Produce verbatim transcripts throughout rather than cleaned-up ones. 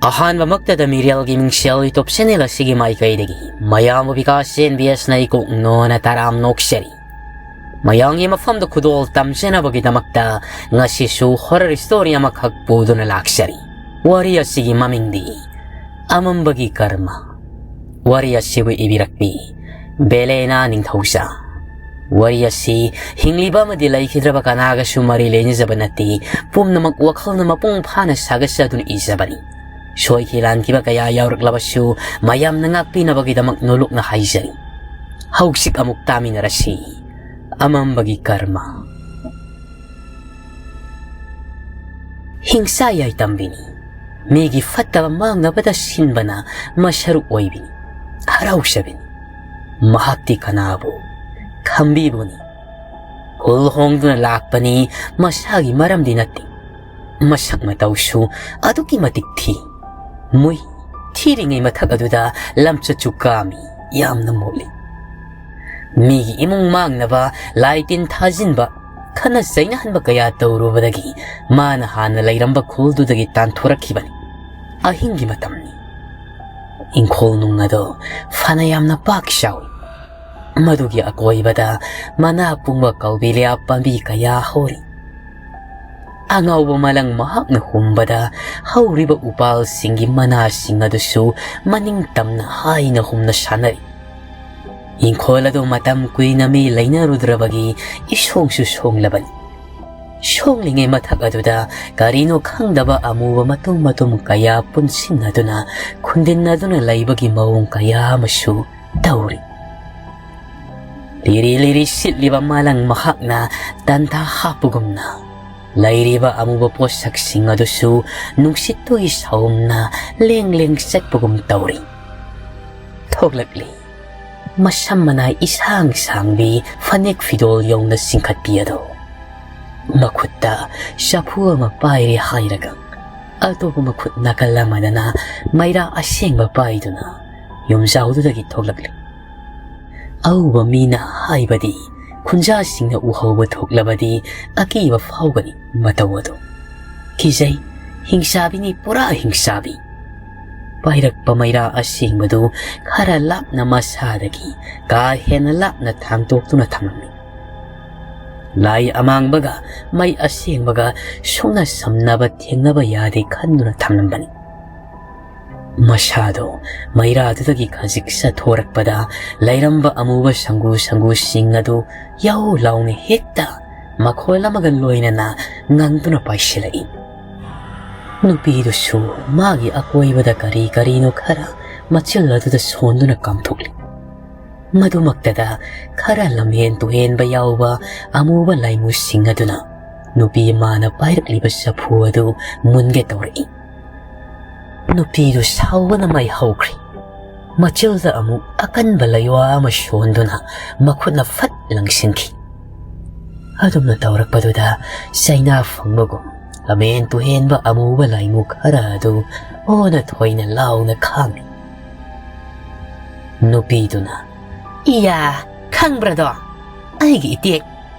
ꯑꯍꯥꯟꯕꯃꯛꯇꯗ ꯃꯤꯔꯦꯜꯒꯤ ꯃꯤꯡꯁꯦꯜ YouTube channel ꯑꯁꯤꯒꯤ ꯃꯥꯏꯀꯩꯗꯒꯤ ꯃꯌꯥꯝꯕꯨ ꯕꯤꯀꯥꯁ ꯑꯦꯟ ꯕꯤ ꯑꯦꯁꯅ ꯏꯀꯣꯛ ꯅꯣꯅ ꯇꯔꯥꯝ ꯅꯣꯛꯆꯔꯤ꯫ ꯃꯌꯥꯝꯒꯤ ꯃꯐꯝꯗ ꯈꯨꯗꯣꯜ ꯇꯝꯖꯅꯕꯒꯤꯗꯃꯛꯇ ꯉꯁꯤꯁꯨ horror story ꯑꯃꯈꯛ ꯄꯨꯗꯨꯅ ꯂꯥꯛꯆꯔꯤ꯫ ꯋꯥꯔꯤ ꯑꯁꯤꯒꯤ ꯃꯃꯤꯡꯗꯤ ꯑꯃꯝꯕꯒꯤ ꯀꯔꯃ꯫ ꯋꯥꯔꯤ ꯑꯁꯤꯕꯨ ꯏꯕꯤꯔꯛꯄꯤ ꯕꯦꯂꯦꯅꯥ ꯅꯤꯡꯊꯧꯖꯥ꯫ ꯋꯥꯔꯤ ꯑꯁꯤ ꯍꯤꯡꯂꯤꯕ ꯑꯃꯗꯤ ꯂꯩꯈꯤꯗ꯭ꯔꯕ ꯀꯅꯥꯒꯁꯨ ꯃꯔꯤ ꯂꯩꯅꯖꯕ ꯅꯠꯇꯦ꯫ ꯄꯨꯝꯅꯃꯛ ꯋꯥꯈꯜꯅ ꯃꯄꯨꯡ ꯐꯥꯅ ꯁꯥꯒꯠꯆꯗꯨꯅ ꯏꯖꯕꯅꯤ꯫ ꯁꯣꯏꯈꯤ ꯂꯥꯟꯈꯤꯕ ꯀꯌꯥ ꯌꯥꯎꯔꯛꯂꯕꯁꯨ ꯃꯌꯥꯝꯅ ꯉꯥꯛꯄꯤꯅꯕꯒꯤꯗꯃꯛ ꯅꯣꯂꯨꯛꯅ ꯍꯥꯏꯖꯔꯤ꯫ ꯍꯧꯖꯤꯛ ꯑꯃꯨꯛ ꯇꯥꯃꯤꯟꯅꯔꯁꯤ꯫ ꯑꯃꯝꯕꯒꯤ ꯀꯔꯃ꯫ ꯍꯤꯡꯁꯥ ꯌꯥꯏꯇꯝꯕꯤꯅꯤ꯫ ꯃꯤꯒꯤ ꯐꯠꯇꯕ ꯃꯥꯡꯅꯕꯗ ꯁꯤꯟꯕꯅ ꯃꯁꯔꯨꯛ ꯑꯣꯏꯕꯤꯅꯤ꯫ ꯍꯔꯥꯎꯖꯕꯤꯅꯤ꯫ ꯃꯍꯥꯛꯇꯤ ꯀꯅꯥꯕꯨ ꯈꯝꯕꯤꯕꯨꯅꯤ꯫ ꯈꯨꯜ ꯍꯣꯡꯗꯨꯅ ꯂꯥꯛꯄꯅꯤ, ꯃꯁꯥꯒꯤ ꯃꯔꯝꯗꯤ ꯅꯠꯇꯦ꯫ ꯃꯁꯛ ꯃꯇꯧꯁꯨ ꯑꯗꯨꯛꯀꯤ ꯃꯇꯤꯛ ꯊꯤ꯫ ꯃꯨꯏ꯫ ꯊꯤꯔꯤꯉꯩ ꯃꯊꯛ ꯑꯗꯨꯗ ꯂꯝꯆꯠꯁꯨ ꯀꯥꯝꯃꯤ, ꯌꯥꯝꯅ ꯃꯣꯠꯂꯤ꯫ ꯃꯤꯒꯤ ꯏꯃꯨꯡ ꯃꯥꯡꯅꯕ ꯂꯥꯏ ꯇꯤꯟ ꯊꯥꯖꯤꯟꯕ, ꯈꯠꯅ ꯆꯩꯅꯍꯟꯕ ꯀꯌꯥ ꯇꯧꯔꯨꯕꯗꯒꯤ ꯃꯥꯅ ꯍꯥꯟꯅ ꯂꯩꯔꯝꯕ ꯈꯨꯜꯗꯨꯗꯒꯤ ꯇꯥꯟꯊꯣꯔꯛꯈꯤꯕꯅꯤ꯫ ꯑꯍꯤꯡꯒꯤ ꯃꯇꯝꯅꯤ꯫ ꯏꯪꯈꯣꯜ ꯅꯨꯡ ꯑꯗꯣ ꯐꯅ ꯌꯥꯝꯅ ꯄꯥꯛ ꯆꯥꯎꯏ꯫ ꯃꯗꯨꯒꯤ ꯑꯀꯣꯏꯕꯗ ꯃꯅꯥ ꯄꯨꯡꯕ ꯀꯧꯕꯤꯂꯤꯌꯥ ꯄꯥꯝꯕꯤ ꯀꯌꯥ ꯍꯧꯔꯤ꯫ ꯑꯉꯥꯎꯕ ꯃꯂꯪ ꯃꯍꯥꯛꯅ ꯍꯨꯝꯕꯗ ꯍꯧꯔꯤꯕ ꯎꯄꯥꯜꯁꯤꯡꯒꯤ ꯃꯅꯥꯁꯤꯡ ꯑꯗꯨꯁꯨ ꯃꯅꯤꯡ ꯇꯝꯅ ꯍꯥꯏꯅ ꯍꯨꯝꯅ ꯁꯥꯟꯅꯔꯤ꯫ ꯏꯪꯈꯣꯜ ꯑꯗꯨ ꯃꯇꯝ ꯀꯨꯏꯅ ꯃꯤ ꯂꯩꯅꯔꯨꯗ꯭ꯔꯕꯒꯤ ꯏꯁꯣꯡꯁꯨ ꯁꯣꯡꯂꯕꯅꯤ꯫ ꯁꯣꯡꯂꯤꯉꯩ ꯃꯊꯛ ꯑꯗꯨꯗ ꯀꯔꯤꯅꯣ ꯈꯪꯗꯕ ꯑꯃꯨꯕ ꯃꯇꯨꯝ ꯃꯇꯨꯝ ꯀꯌꯥ ꯄꯨꯟꯁꯤꯟꯅꯗꯨꯅ ꯈꯨꯟꯗꯤꯟꯅꯗꯨꯅ ꯂꯩꯕꯒꯤ ꯃꯑꯣꯡ ꯀꯌꯥ ꯑꯃꯁꯨ ꯇꯧꯔꯤ꯫ ꯂꯤꯔꯤ ꯂꯤꯔꯤ ꯁꯤꯠꯂꯤꯕ ꯃꯥꯂꯪ ꯃꯍꯥꯛꯅ ꯇꯟꯊꯥ ꯍꯥꯞꯄꯒꯨꯝꯅ ꯂꯩꯔꯤꯕ ꯑꯃꯨꯕ ꯄꯣꯠꯁꯛꯁꯤꯡ ꯑꯗꯨꯁꯨ ꯅꯨꯡꯁꯤꯠꯇꯨꯒꯤ ꯁꯥꯎꯝꯅ ꯂꯦꯡ ꯂꯦꯡ ꯆꯠꯄꯒꯨꯝ ꯇꯧꯔꯤ꯫ ꯊꯣꯛꯂꯛꯂꯤ꯫ ꯃꯁꯝ ꯃꯅꯥꯏ ꯏꯁꯥꯡ ꯁꯥꯡꯕꯤ ꯐꯅꯦꯛ ꯐꯤꯗꯣꯜ ꯌꯧꯅ ꯆꯤꯡꯈꯠꯄꯤ ꯑꯗꯣ꯫ ꯃꯈꯨꯠꯇ ꯆꯐꯨ ꯑꯃ ꯄꯥꯏꯔꯦ ꯍꯥꯏꯔꯒ ꯑꯇꯣꯞꯄ ꯃꯈꯨꯠ ꯅꯥꯀꯜ ꯑꯃꯗꯅ ꯃꯩꯔꯥ ꯑꯁꯦꯡꯕ ꯄꯥꯏꯗꯨꯅ ꯌꯨꯝꯖꯥꯎꯗꯨꯗꯒꯤ ꯊꯣꯛꯂꯛꯂꯤ꯫ ꯑꯎꯕ ꯃꯤꯅ ꯍꯥꯏꯕꯗꯤ ꯈꯨꯟꯖꯥꯁꯤꯡꯅ ꯎꯍꯧꯕ ꯊꯣꯛꯂꯕꯗꯤ ꯑꯀꯤꯕ ꯐꯥꯎꯒꯅꯤ ꯃꯇꯧ ꯑꯗꯨ꯫ ꯀꯤꯖꯩ, ꯍꯤꯡꯆꯥꯕꯤꯅꯤ, ꯄꯨꯔꯥ ꯍꯤꯡꯆꯥꯕꯤ꯫ ꯄꯥꯏꯔꯛꯄ ꯃꯩꯔꯥ ꯑꯁꯦꯡꯕꯗꯨ ꯈꯔ ꯂꯥꯞꯅ ꯃꯁꯥꯗꯒꯤ ꯀꯥ ꯍꯦꯟꯅ ꯂꯥꯞꯅ ꯊꯥꯡꯇꯣꯛꯇꯨꯅ ꯊꯝꯂꯝꯃꯤ꯫ ꯂꯥꯏ ꯑꯃꯥꯡꯕꯒ ꯃꯩ ꯑꯁꯦꯡꯕꯒ ꯁꯨꯡꯅ ꯁꯝꯅꯕ ꯊꯦꯡꯅꯕ ꯌꯥꯗꯦ ꯈꯟꯗꯨꯅ ꯊꯝꯂꯝꯕꯅꯤ꯫ ꯃꯁꯥꯗꯣ ꯃꯩꯔꯥꯗꯨꯗꯒꯤ ꯈꯖꯤꯛ ꯆꯠꯊꯣꯔꯛꯄꯗ ꯂꯩꯔꯝꯕ ꯑꯃꯨꯕ ꯁꯪꯒꯨ ꯁꯪꯒꯨꯁꯤꯡ ꯑꯗꯨ ꯌꯥꯎ ꯂꯥꯎꯅ ꯍꯦꯛꯇ ꯃꯈꯣꯜ ꯑꯃꯒ ꯂꯣꯏꯅꯅ ꯉꯪꯗꯨꯅ ꯄꯥꯏꯁꯤꯜꯂꯛꯏ꯫ ꯅꯨꯄꯤꯗꯨꯁꯨ ꯃꯥꯒꯤ ꯑꯀꯣꯏꯕꯗ ꯀꯔꯤ ꯀꯔꯤꯅꯣ ꯈꯔ ꯃꯆꯤꯜ ꯑꯗꯨꯗ ꯁꯣꯟꯗꯨꯅ ꯀꯥꯝꯊꯣꯛꯂꯤ꯫ ꯃꯗꯨꯃꯛꯇꯗ ꯈꯔ ꯂꯝꯍꯦꯟ ꯇꯨꯍꯦꯟꯕ ꯌꯥꯎꯕ ꯑꯃꯨꯕ ꯂꯥꯏꯃꯨꯁꯤꯡ ꯑꯗꯨꯅ ꯅꯨꯄꯤ ꯃꯥꯅ ꯄꯥꯏꯔꯛꯂꯤꯕ ꯆꯐꯨ ꯑꯗꯨ ꯃꯨꯟꯒꯦ ꯇꯧꯔꯛꯏ꯫ ꯅꯨꯄꯤꯗꯨ ꯁꯥꯎꯕꯅ ꯃꯩ ꯍꯧꯈ꯭ꯔꯤ꯫ ꯃꯆꯤꯜꯗ ꯑꯃꯨꯛ ꯑꯀꯟꯕ ꯂꯩꯋꯥ ꯑꯃ ꯁꯣꯟꯗꯨꯅ ꯃꯈꯨꯠꯅ ꯐꯠ ꯂꯪꯁꯤꯟꯈꯤ꯫ ꯑꯗꯨꯝꯅ ꯇꯧꯔꯛꯄꯗꯨꯗ ꯆꯩꯅꯥ ꯐꯪꯕꯒꯨꯝ ꯂꯝꯍꯦꯟ ꯇꯨꯍꯦꯟꯕ ꯑꯃꯨꯕ ꯂꯥꯏꯃꯨ ꯈꯔ ꯑꯗꯨ ꯑꯣꯅ ꯊꯣꯏꯅ ꯂꯥꯎꯅ ꯈꯥꯡꯏ꯫ ꯅꯨꯄꯤꯗꯨꯅ, "ꯏꯌꯥ, ꯈꯪꯕ꯭ꯔꯗꯣ? ꯑꯩꯒꯤ ꯏꯇꯦꯛ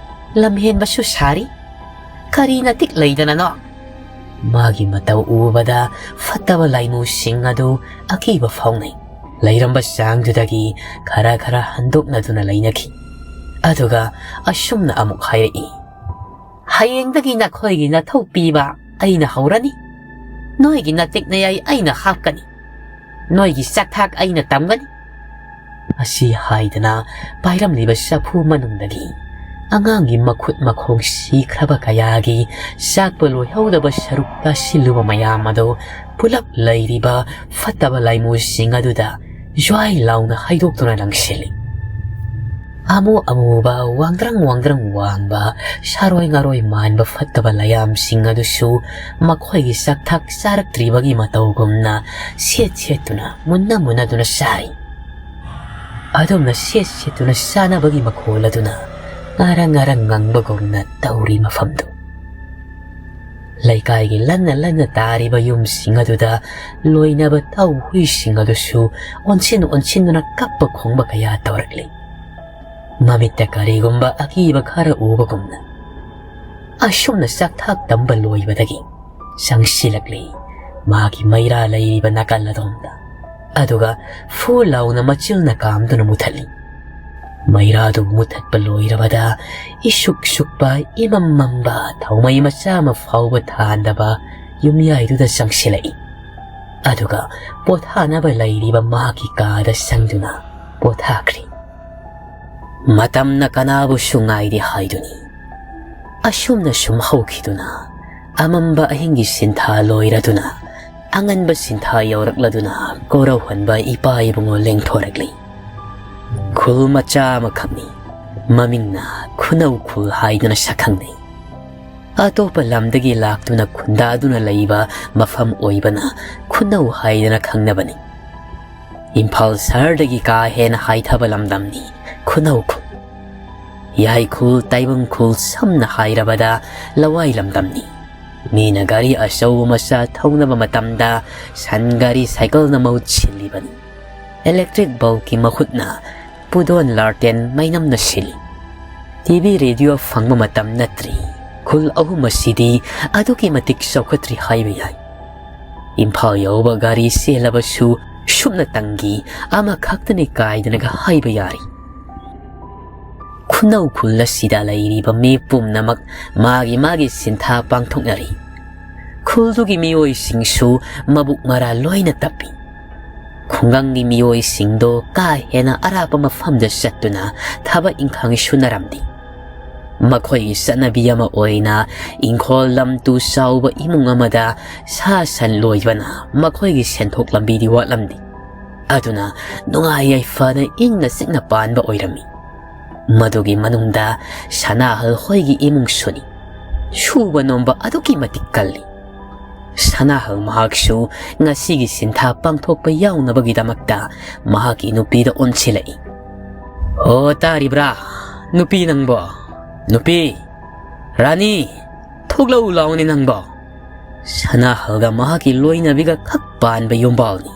ꯂꯝꯍꯦꯟꯕꯁꯨ ꯁꯥꯔꯤ꯫ ꯀꯔꯤ ꯅꯇꯤꯛ ꯂꯩꯗꯅꯅꯣ?" ꯃꯥꯒꯤ ꯃꯇꯧ ꯎꯕꯗ ꯐꯠꯇꯕ ꯂꯥꯏꯃꯨꯁꯤꯡ ꯑꯗꯨ ꯑꯀꯤꯕ ꯐꯥꯎꯅꯩ꯫ ꯂꯩꯔꯝꯕ ꯆꯥꯡꯗꯨꯗꯒꯤ ꯈꯔ ꯈꯔ ꯍꯟꯗꯣꯛꯅꯗꯨꯅ ꯂꯩꯅꯈꯤ꯫ ꯑꯗꯨꯒ ꯑꯁꯨꯝꯅ ꯑꯃꯨꯛ ꯍꯥꯏꯔꯛꯏ, "ꯍꯌꯦꯡꯗꯒꯤ ꯅꯈꯣꯏꯒꯤ ꯅꯊꯧ ꯄꯤꯕ ꯑꯩꯅ ꯍꯧꯔꯅꯤ꯫ ꯅꯣꯏꯒꯤ ꯅꯇꯤꯛ ꯅꯌꯥꯏ ꯑꯩꯅ ꯍꯥꯞꯀꯅꯤ꯫ ꯅꯣꯏꯒꯤ ꯆꯥꯛꯊꯥꯛ ꯑꯩꯅ ꯇꯝꯒꯅꯤ꯫" ꯑꯁꯤ ꯍꯥꯏꯗꯅ ꯄꯥꯏꯔꯝꯂꯤꯕ ꯆꯐꯨ ꯃꯅꯨꯡꯗꯒꯤ ꯑꯉꯥꯡꯒꯤ ꯃꯈꯨꯠ ꯃꯈꯣꯡ ꯁꯤꯈ꯭ꯔꯕ ꯀꯌꯥꯒꯤ ꯆꯥꯛꯄ ꯂꯣꯏꯍꯧꯗꯕ ꯁꯔꯨꯛ ꯇꯥꯁꯤꯜꯂꯨꯕ ꯃꯌꯥꯝ ꯑꯗꯨ ꯄꯨꯂꯞ ꯂꯩꯔꯤꯕ ꯐꯠꯇꯕ ꯂꯥꯏꯃꯨꯁꯤꯡ ꯑꯗꯨꯗ ꯖ꯭ꯋꯥꯏ ꯂꯥꯎꯅ ꯍꯩꯗꯣꯛꯇꯨꯅ ꯂꯪꯁꯤꯜꯂꯤ꯫ ꯑꯃꯨ ꯑꯃꯨꯕ, ꯋꯥꯡꯗ꯭ꯔꯪ ꯋꯥꯡꯗ꯭ꯔꯪ ꯋꯥꯡꯕ, ꯁꯥꯔꯣꯏ ꯉꯥꯔꯣꯏ ꯃꯥꯟꯕ ꯐꯠꯇꯕ ꯂꯥꯏꯌꯥꯝꯁꯤꯡ ꯑꯗꯨꯁꯨ ꯃꯈꯣꯏꯒꯤ ꯆꯥꯛꯊꯥꯛ ꯆꯥꯔꯛꯇ꯭ꯔꯤꯕꯒꯤ ꯃꯇꯧꯒꯨꯝꯅ ꯁꯦꯠ ꯁꯦꯠꯇꯨꯅ, ꯃꯨꯟꯅ ꯃꯨꯟꯅꯗꯨꯅ ꯆꯥꯔꯤ꯫ ꯑꯗꯨꯝꯅ ꯁꯦꯠ ꯁꯦꯠꯇꯨꯅ ꯆꯥꯅꯕꯒꯤ ꯃꯈꯣꯜ ꯑꯗꯨꯅ ꯉꯥꯔꯪ ꯉꯥꯔꯪ ꯉꯪꯕꯒꯨꯝꯅ ꯇꯧꯔꯤ ꯃꯐꯝꯗꯨ꯫ ꯂꯩꯀꯥꯏꯒꯤ ꯂꯟꯅ ꯂꯟꯅ ꯇꯥꯔꯤꯕ ꯌꯨꯝꯁꯤꯡ ꯑꯗꯨꯗ ꯂꯣꯏꯅꯕ ꯇꯧ ꯍꯨꯏꯁꯤꯡ ꯑꯗꯨꯁꯨ ꯑꯣꯟꯁꯤꯟ ꯑꯣꯟꯁꯤꯟꯗꯨꯅ ꯀꯞꯄ ꯈꯣꯡꯕ ꯀꯌꯥ ꯇꯧꯔꯛꯂꯤ꯫ ꯃꯃꯤꯠꯇ ꯀꯔꯤꯒꯨꯝꯕ ꯑꯀꯤꯕ ꯈꯔ ꯎꯕꯒꯨꯝꯅ꯫ ꯑꯁꯨꯝꯅ ꯆꯥꯛꯊꯥꯛ ꯇꯝꯕ ꯂꯣꯏꯕꯗꯒꯤ ꯆꯪꯁꯤꯜꯂꯛꯂꯤ ꯃꯍꯥꯛꯀꯤ ꯃꯩꯔꯥ ꯂꯩꯔꯤꯕ ꯅꯥꯀꯜ ꯑꯗꯣꯝꯗ꯫ ꯑꯗꯨꯒ ꯐꯨ ꯂꯥꯎꯅ ꯃꯆꯤꯜꯅ ꯀꯥꯝꯗꯨꯅ ꯃꯨꯊꯠꯂꯤ꯫ ꯃꯩꯔꯥꯗꯨ ꯃꯨꯊꯠꯄ ꯂꯣꯏꯔꯕꯗ ꯏꯁꯨꯛ ꯁꯨꯛꯄ ꯏꯃꯝ ꯃꯝꯕ ꯊꯥꯎꯃꯩ ꯃꯆꯥ ꯑꯃ ꯐꯥꯎꯕ ꯊꯥꯟꯗꯕ ꯌꯨꯝꯌꯥꯏꯗꯨꯗ ꯆꯪꯁꯤꯜꯂꯛꯏ꯫ ꯑꯗꯨꯒ ꯄꯣꯊꯥꯅꯕ ꯂꯩꯔꯤꯕ ꯃꯍꯥꯛꯀꯤ ꯀꯥꯗ ꯆꯪꯗꯨꯅ ꯄꯣꯊꯥꯈ꯭ꯔꯤ꯫ ꯃꯇꯝꯅ ꯀꯅꯥꯕꯨꯁꯨ ꯉꯥꯏꯗꯦ ꯍꯥꯏꯗꯨꯅꯤ꯫ ꯑꯁꯨꯝꯅ ꯁꯨꯝ ꯍꯧꯈꯤꯗꯨꯅ ꯑꯃꯝꯕ ꯑꯍꯤꯡꯒꯤ ꯁꯤꯟꯊꯥ ꯂꯣꯏꯔꯗꯨꯅ ꯑꯉꯟꯕ ꯁꯤꯟꯊꯥ ꯌꯧꯔꯛꯂꯗꯨꯅ ꯀꯣꯔꯧꯍꯟꯕ ꯏꯄꯥ ꯏꯕꯨꯡꯉꯣ ꯂꯦꯡꯊꯣꯔꯛꯂꯤ꯫ ꯈꯨꯜ ꯃꯆꯥ ꯑꯃꯈꯛꯅꯤ꯫ ꯃꯃꯤꯡꯅ ꯈꯨꯅꯧ ꯈꯨꯜ ꯍꯥꯏꯗꯨꯅ ꯁꯛꯈꯪꯅꯩ꯫ ꯑꯇꯣꯞꯄ ꯂꯝꯗꯒꯤ ꯂꯥꯛꯇꯨꯅ ꯈꯨꯟꯗꯥꯗꯨꯅ ꯂꯩꯕ ꯃꯐꯝ ꯑꯣꯏꯕꯅ ꯈꯨꯅꯧ ꯍꯥꯏꯗꯅ ꯈꯪꯅꯕꯅꯤ꯫ ꯏꯝꯐꯥꯜ ꯁꯍꯔꯗꯒꯤ ꯀꯥ ꯍꯦꯟꯅ ꯍꯥꯏꯊꯕ ꯂꯝꯗꯝꯅꯤ ꯈꯨꯅꯧ ꯈꯨꯜ꯫ ꯌꯥꯏꯈꯨꯜ, ꯇꯥꯏꯕꯪꯈꯨꯜ, ꯁꯝꯅ ꯍꯥꯏꯔꯕꯗ ꯂꯋꯥꯏ ꯂꯝꯗꯝꯅꯤ꯫ ꯃꯤꯅ ꯒꯥꯔꯤ ꯑꯆꯧꯕ ꯃꯆꯥ ꯊꯧꯅꯕ ꯃꯇꯝꯗ ꯁꯟ ꯒꯥꯔꯤ ꯁꯥꯏꯀꯜꯅ ꯃꯍꯨꯠ ꯁꯤꯜꯂꯤꯕꯅꯤ꯫ ꯏꯂꯦꯛꯇ꯭ꯔꯤꯛ ꯕꯜꯕꯀꯤ ꯃꯍꯨꯠꯅ ꯄꯨꯗꯣꯟ ꯂꯥꯔꯇꯦꯟ ꯃꯩꯅꯝꯅ ꯁꯤꯜꯂꯤ꯫ ꯇꯤ ꯚꯤ ꯔꯦꯗꯤꯑꯣ ꯐꯪꯕ ꯃꯇꯝ ꯅꯠꯇ꯭ꯔꯤ꯫ ꯈꯨꯜ ꯑꯍꯨꯝ ꯑꯁꯤꯗꯤ ꯑꯗꯨꯛꯀꯤ ꯃꯇꯤꯛ ꯆꯥꯎꯈꯠꯇ꯭ꯔꯤ ꯍꯥꯏꯕ ꯌꯥꯏ꯫ ꯏꯝꯐꯥꯜ ꯌꯧꯕ ꯒꯥꯔꯤ ꯆꯦꯜꯂꯕꯁꯨ ꯁꯨꯞꯅꯇꯪꯒꯤ ꯑꯃꯈꯛꯇꯅꯤ ꯀꯥꯏꯗꯅꯒ ꯍꯥꯏꯕ ꯌꯥꯔꯤ꯫ ꯈꯨꯅꯧ ꯈꯨꯜ ꯑꯁꯤꯗ ꯂꯩꯔꯤꯕ ꯃꯤ ꯄꯨꯝꯅꯃꯛ ꯃꯥꯒꯤ ꯃꯥꯒꯤ ꯁꯤꯟꯊꯥ ꯄꯥꯡꯊꯣꯛꯅꯔꯤ꯫ ꯈꯨꯜꯗꯨꯒꯤ ꯃꯤꯑꯣꯏꯁꯤꯡꯁꯨ ꯃꯕꯨꯛ ꯃꯔꯥ ꯂꯣꯏꯅ ꯇꯞꯄꯤ꯫ ꯈꯨꯡꯒꯪꯒꯤ ꯃꯤꯑꯣꯏꯁꯤꯡꯗꯣ ꯀꯥ ꯍꯦꯟꯅ ꯑꯔꯥꯞꯄ ꯃꯐꯝꯗ ꯆꯠꯇꯨꯅ ꯊꯕꯛ ꯏꯪꯈꯥꯡ ꯁꯨꯅꯔꯝꯗꯦ꯫ ꯃꯈꯣꯏꯒꯤ ꯆꯠꯅꯕꯤ ꯑꯃ ꯑꯣꯏꯅ ꯏꯪꯈꯣꯜ ꯂꯝ ꯇꯨ ꯆꯥꯎꯕ ꯏꯃꯨꯡ ꯑꯃꯗ ꯁꯥ ꯁꯟ ꯂꯣꯏꯕꯅ ꯃꯈꯣꯏꯒꯤ ꯁꯦꯟꯊꯣꯛ ꯂꯝꯕꯤꯗꯤ ꯋꯥꯠꯂꯝꯗꯦ꯫ ꯑꯗꯨꯅ ꯅꯨꯡꯉꯥꯏ ꯌꯥꯏꯐꯅ ꯏꯪꯅ ꯆꯤꯛꯅ ꯄꯥꯟꯕ ꯑꯣꯏꯔꯝꯃꯤ꯫ ꯃꯗꯨꯒꯤ ꯃꯅꯨꯡꯗ ꯁꯅꯥꯍꯜ ꯍꯣꯏꯒꯤ ꯏꯃꯨꯡꯁꯨꯅꯤ꯫ ꯁꯨꯕ ꯅꯣꯝꯕ ꯑꯗꯨꯛꯀꯤ ꯃꯇꯤꯛ ꯀꯜꯂꯤ꯫ ꯁꯅꯥꯍꯜ ꯃꯍꯥꯛꯁꯨ ꯉꯁꯤꯒꯤ ꯁꯤꯟꯊꯥ ꯄꯥꯡꯊꯣꯛꯄ ꯌꯥꯎꯅꯕꯒꯤꯗꯃꯛꯇ ꯃꯍꯥꯛꯀꯤ ꯅꯨꯄꯤꯗ ꯑꯣꯟꯁꯤꯜꯂꯛꯏ꯫ "ꯑꯣ, ꯇꯥꯔꯤꯕ꯭ꯔꯥ, ꯅꯨꯄꯤ ꯅꯪꯕꯣ? ꯅꯨꯄꯤ, ꯔꯥꯅꯤ, ꯊꯣꯛꯂꯛꯎ ꯂꯥꯎꯅꯦ ꯅꯪꯕꯣ!" ꯁꯅꯥꯍꯜꯒ ꯃꯍꯥꯛꯀꯤ ꯂꯣꯏꯅꯕꯤꯒ ꯈꯛ ꯄꯥꯟꯕ ꯌꯨꯝꯕꯥꯜꯅꯤ꯫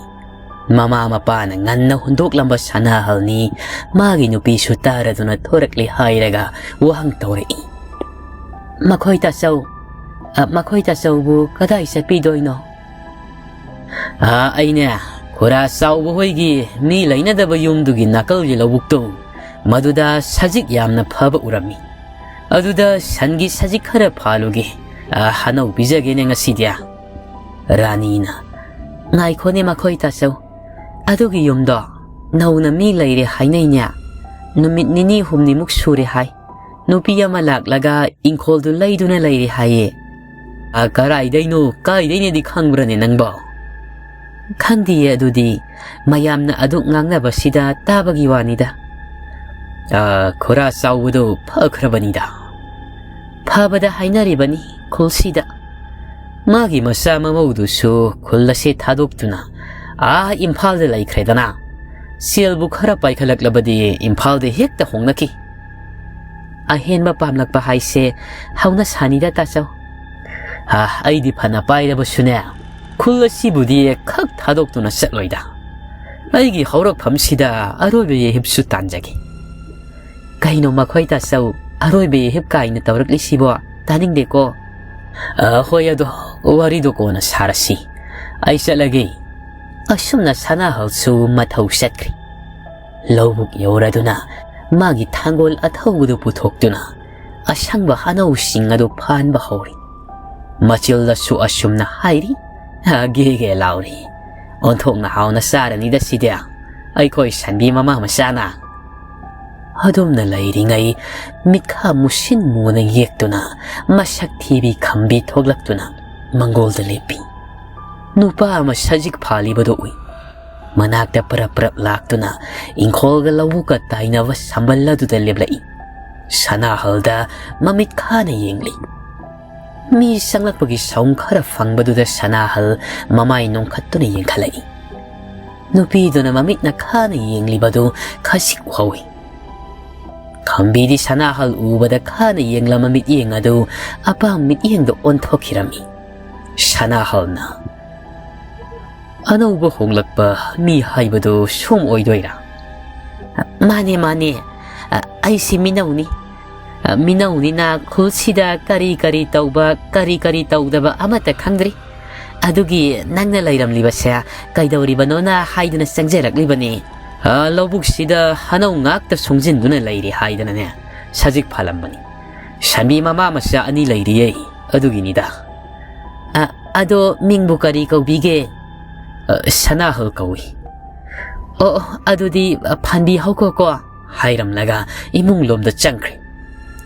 ꯃꯃꯥ ꯃꯄꯥꯅ ꯉꯟꯅ ꯍꯨꯟꯗꯣꯛꯂꯝꯕ ꯁꯅꯥꯍꯜꯅꯤ꯫ ꯃꯥꯒꯤ ꯅꯨꯄꯤꯁꯨ ꯇꯥꯔꯗꯨꯅ ꯊꯣꯔꯛꯂꯦ ꯍꯥꯏꯔꯒ ꯋꯥꯍꯪ ꯇꯧꯔꯛꯏ꯫ "ꯃꯈꯣꯏ ꯇꯥꯆꯧ, ꯑ, ꯃꯈꯣꯏ ꯇꯥꯆꯧꯕꯨ ꯀꯗꯥꯏ ꯆꯠꯄꯤꯗꯣꯏꯅꯣ?" ꯑꯥ, ꯑꯩꯅꯦ, ꯈꯨꯔꯥ ꯆꯥꯎꯕ ꯍꯣꯏꯒꯤ ꯃꯤ ꯂꯩꯅꯗꯕ ꯌꯨꯝꯗꯨꯒꯤ ꯅꯥꯀꯜꯒꯤ ꯂꯧꯕꯨꯛꯇꯣ, ꯃꯗꯨꯗ ꯁꯖꯤꯛ ꯌꯥꯝꯅ ꯐꯕ ꯎꯔꯝꯃꯤ꯫ ꯑꯗꯨꯗ ꯁꯟꯒꯤ ꯁꯖꯤꯛ ꯈꯔ ꯐꯥꯜꯂꯨꯒꯦ꯫ ꯑꯥ, ꯍꯅꯧ ꯄꯤꯖꯒꯦꯅꯦ ꯉꯁꯤꯗꯤ꯫ ꯔꯥꯅꯤꯅ, "ꯉꯥꯏꯈꯣꯅꯦ ꯃꯈꯣꯏ ꯇꯥꯆꯧ, ꯑꯗꯨꯒꯤ ꯌꯨꯝꯗꯣ ꯅꯧꯅ ꯃꯤ ꯂꯩꯔꯦ ꯍꯥꯏꯅꯩꯅꯦ꯫ ꯅꯨꯃꯤꯠ ꯅꯤꯅꯤ ꯍꯨꯝꯅꯤꯃꯨꯛ ꯁꯨꯔꯦ ꯍꯥꯏ꯫ ꯅꯨꯄꯤ ꯑꯃ ꯂꯥꯛꯂꯒ ꯏꯪꯈꯣꯜꯗꯨ ꯂꯩꯗꯨꯅ ꯂꯩꯔꯦ ꯍꯥꯏꯌꯦ꯫ ꯑꯥ, ꯀꯔꯥꯏꯗꯩꯅꯣ, ꯀꯥꯏꯗꯩꯅꯦꯗꯤ ꯈꯪꯕ꯭ꯔꯅꯦ ꯅꯪꯕꯣ?" "ꯈꯪꯗꯤꯌꯦ ꯑꯗꯨꯗꯤ, ꯃꯌꯥꯝꯅ ꯑꯗꯨ ꯉꯥꯡꯅꯕꯁꯤꯗ ꯇꯥꯕꯒꯤ ꯋꯥꯅꯤꯗ꯫" "ꯑꯥ, ꯈꯨꯔꯥ ꯆꯥꯎꯕꯗꯣ ꯐꯈ꯭ꯔꯕꯅꯤꯗ꯫" "ꯐꯕꯗ ꯍꯥꯏꯅꯔꯤꯕꯅꯤ ꯈꯨꯜꯁꯤꯗ꯫ ꯃꯥꯒꯤ ꯃꯆꯥ ꯃꯃꯧꯗꯨꯁꯨ ꯈꯨꯜ ꯑꯁꯦ ꯊꯥꯗꯣꯛꯇꯨꯅ ꯑꯥ ꯏꯝꯐꯥꯜꯗ ꯂꯩꯈ꯭ꯔꯦꯗꯅ꯫ ꯁꯦꯜꯕꯨ ꯈꯔ ꯄꯥꯏꯈꯠꯂꯛꯂꯕꯗꯤ ꯏꯝꯐꯥꯜꯗ ꯍꯦꯛꯇ ꯍꯣꯡꯅꯈꯤ꯫" "ꯑꯍꯦꯟꯕ ꯄꯥꯝꯂꯛꯄ ꯍꯥꯏꯁꯦ ꯍꯧꯅ ꯁꯥꯅꯤꯗ ꯇꯥꯆꯧ꯫" "ꯑꯥ, ꯑꯩꯗꯤ ꯐꯅ ꯄꯥꯏꯔꯕꯁꯨꯅꯦ, ꯈꯨꯜ ꯑꯁꯤꯕꯨꯗꯤ ꯈꯛ ꯊꯥꯗꯣꯛꯇꯨꯅ ꯆꯠꯂꯣꯏꯗ꯫ ꯑꯩꯒꯤ ꯍꯧꯔꯛꯐꯝꯁꯤꯗ ꯑꯔꯣꯏꯕ ꯌꯦꯍꯤꯞꯁꯨ ꯇꯥꯟꯖꯒꯦ꯫" "ꯀꯩꯅꯣ ꯃꯈꯣꯏ ꯇꯥꯆꯧ, ꯑꯔꯣꯏꯕ ꯌꯦꯍꯤꯞ ꯀꯥꯏꯅ ꯇꯧꯔꯛꯂꯤꯁꯤꯕꯣ? ꯇꯥꯅꯤꯡꯗꯦꯀꯣ꯫" "ꯑ, ꯍꯣꯏ, ꯑꯗꯣ ꯋꯥꯔꯤꯗꯣ ꯀꯣꯟꯅ ꯁꯥꯔꯁꯤ꯫ ꯑꯩ ꯆꯠꯂꯒꯦ꯫" ꯑꯁꯨꯝꯅ ꯁꯅꯥꯍꯜꯁꯨ ꯃꯊꯧ ꯆꯠꯈ꯭ꯔꯦ꯫ ꯂꯧꯕꯨꯛ ꯌꯧꯔꯗꯨꯅ ꯃꯥꯒꯤ ꯊꯥꯡꯒꯣꯜ ꯑꯊꯧꯕꯗꯨ ꯄꯨꯊꯣꯛꯇꯨꯅ ꯑꯁꯪꯕ ꯍꯅꯧꯁꯤꯡ ꯑꯗꯨ ꯐꯥꯟꯕ ꯍꯧꯔꯤ꯫ ꯃꯆꯤꯜꯗꯁꯨ ꯑꯁꯨꯝꯅ ꯍꯥꯏꯔꯤ, "ꯒꯦꯒꯦ ꯂꯥꯎꯔꯤ꯫ ꯑꯣꯟꯊꯣꯛꯅ ꯍꯥꯎꯅ ꯆꯥꯔꯅꯤꯗ ꯁꯤꯗꯤ, ꯑꯩꯈꯣꯏ ꯁꯟꯕꯤ ꯃꯃꯥ ꯃꯆꯥꯅ꯫" ꯑꯗꯨꯝꯅ ꯂꯩꯔꯤꯉꯩ ꯃꯤꯠꯈꯥ ꯃꯨꯁꯤꯟ ꯃꯨꯅ ꯌꯦꯛꯇꯨꯅ ꯃꯁꯛ ꯊꯤꯕꯤ ꯈꯝꯕꯤ ꯊꯣꯛꯂꯛꯇꯨꯅ ꯃꯪꯒꯣꯜꯗ ꯂꯦꯞꯄꯤ꯫ ꯅꯨꯄꯥ ꯑꯃ ꯁꯖꯤꯛ ꯐꯥꯜꯂꯤꯕꯗꯨ ꯎꯏ꯫ ꯃꯅꯥꯛꯇ ꯄꯔꯞ ꯄꯔꯞ ꯂꯥꯛꯇꯨꯅ ꯏꯪꯈꯣꯜꯒ ꯂꯧꯕꯨꯛꯀ ꯇꯥꯏꯅꯕ ꯁꯝꯕꯜ ꯑꯗꯨꯗ ꯂꯦꯞꯂꯛꯏ꯫ ꯁꯅꯥꯍꯜꯗ ꯃꯃꯤꯠ ꯈꯥꯅ ꯌꯦꯡꯂꯤ꯫ ꯃꯤ ꯆꯪꯂꯛꯄꯒꯤ ꯁꯥꯎꯝ ꯈꯔ ꯐꯪꯕꯗꯨꯗ ꯁꯅꯥꯍꯜ ꯃꯃꯥꯏ ꯅꯣꯡꯈꯠꯇꯨꯅ ꯌꯦꯡꯈꯠꯂꯛꯏ꯫ ꯅꯨꯄꯤꯗꯨꯅ ꯃꯃꯤꯠꯅ ꯈꯥꯅ ꯌꯦꯡꯂꯤꯕꯗꯨ ꯈꯖꯤꯛ ꯎꯍꯧꯏ꯫ ꯈꯝꯕꯤꯗꯤ ꯁꯅꯥꯍꯜ ꯎꯕꯗ ꯈꯥꯅ ꯌꯦꯡꯂꯝꯕ ꯃꯤꯠꯌꯦꯡ ꯑꯗꯨ ꯑꯄꯥꯝ ꯃꯤꯠꯌꯦꯡꯗ ꯑꯣꯟꯊꯣꯛꯈꯤꯔꯝꯃꯤ꯫ ꯁꯅꯥꯍꯜꯅ, "ꯑꯅꯧꯕ ꯍꯣꯡꯂꯛꯄ ꯃꯤ ꯍꯥꯏꯕꯗꯨ ꯁꯣꯝ ꯑꯣꯏꯗꯣꯏꯔꯥ?" "ꯃꯥꯅꯦ, ꯃꯥꯅꯦ꯫ ꯑ, ꯑꯩꯁꯤ ꯃꯤꯅꯧꯅꯤ꯫ ꯑ, ꯃꯤꯅꯧꯅꯤꯅ ꯈꯨꯜꯁꯤꯗ ꯀꯔꯤ ꯀꯔꯤ ꯇꯧꯕ, ꯀꯔꯤ ꯀꯔꯤ ꯇꯧꯗꯕ ꯑꯃꯠꯇ ꯈꯪꯗ꯭ꯔꯤ꯫ ꯑꯗꯨꯒꯤ ꯅꯪꯅ ꯂꯩꯔꯝꯂꯤꯕꯁꯦ ꯀꯩꯗꯧꯔꯤꯕꯅꯣꯅ ꯍꯥꯏꯗꯨꯅ ꯆꯪꯖꯔꯛꯂꯤꯕꯅꯤ꯫ "ꯑ, ꯂꯧꯕꯨꯛꯁꯤꯗ ꯍꯅꯧ ꯉꯥꯛꯇ ꯁꯣꯡꯖꯤꯟꯗꯨꯅ ꯂꯩꯔꯤ" ꯍꯥꯏꯗꯅꯅꯦ ꯁꯖꯤꯛ ꯐꯥꯜꯂꯝꯕꯅꯤ꯫ "ꯁꯟꯕꯤ ꯃꯃꯥ ꯃꯆꯥ ꯑꯅꯤ ꯂꯩꯔꯤꯌꯦ, ꯑꯗꯨꯒꯤꯅꯤꯗ꯫" "ꯑ, ꯑꯗꯣ ꯃꯤꯡꯕꯨ ꯀꯔꯤ ꯀꯧꯕꯤꯒꯦ?" "ꯑ, ꯁꯅꯥꯍꯜ ꯀꯧꯏ꯫" "ꯑꯣ, ꯑꯣ, ꯑꯗꯨꯗꯤ, ꯑ, ꯐꯥꯟꯕꯤꯍꯧꯈꯣꯀꯣ" ꯍꯥꯏꯔꯝꯂꯒ ꯏꯃꯨꯡ ꯂꯣꯝꯗ ꯆꯪꯈ꯭ꯔꯦ꯫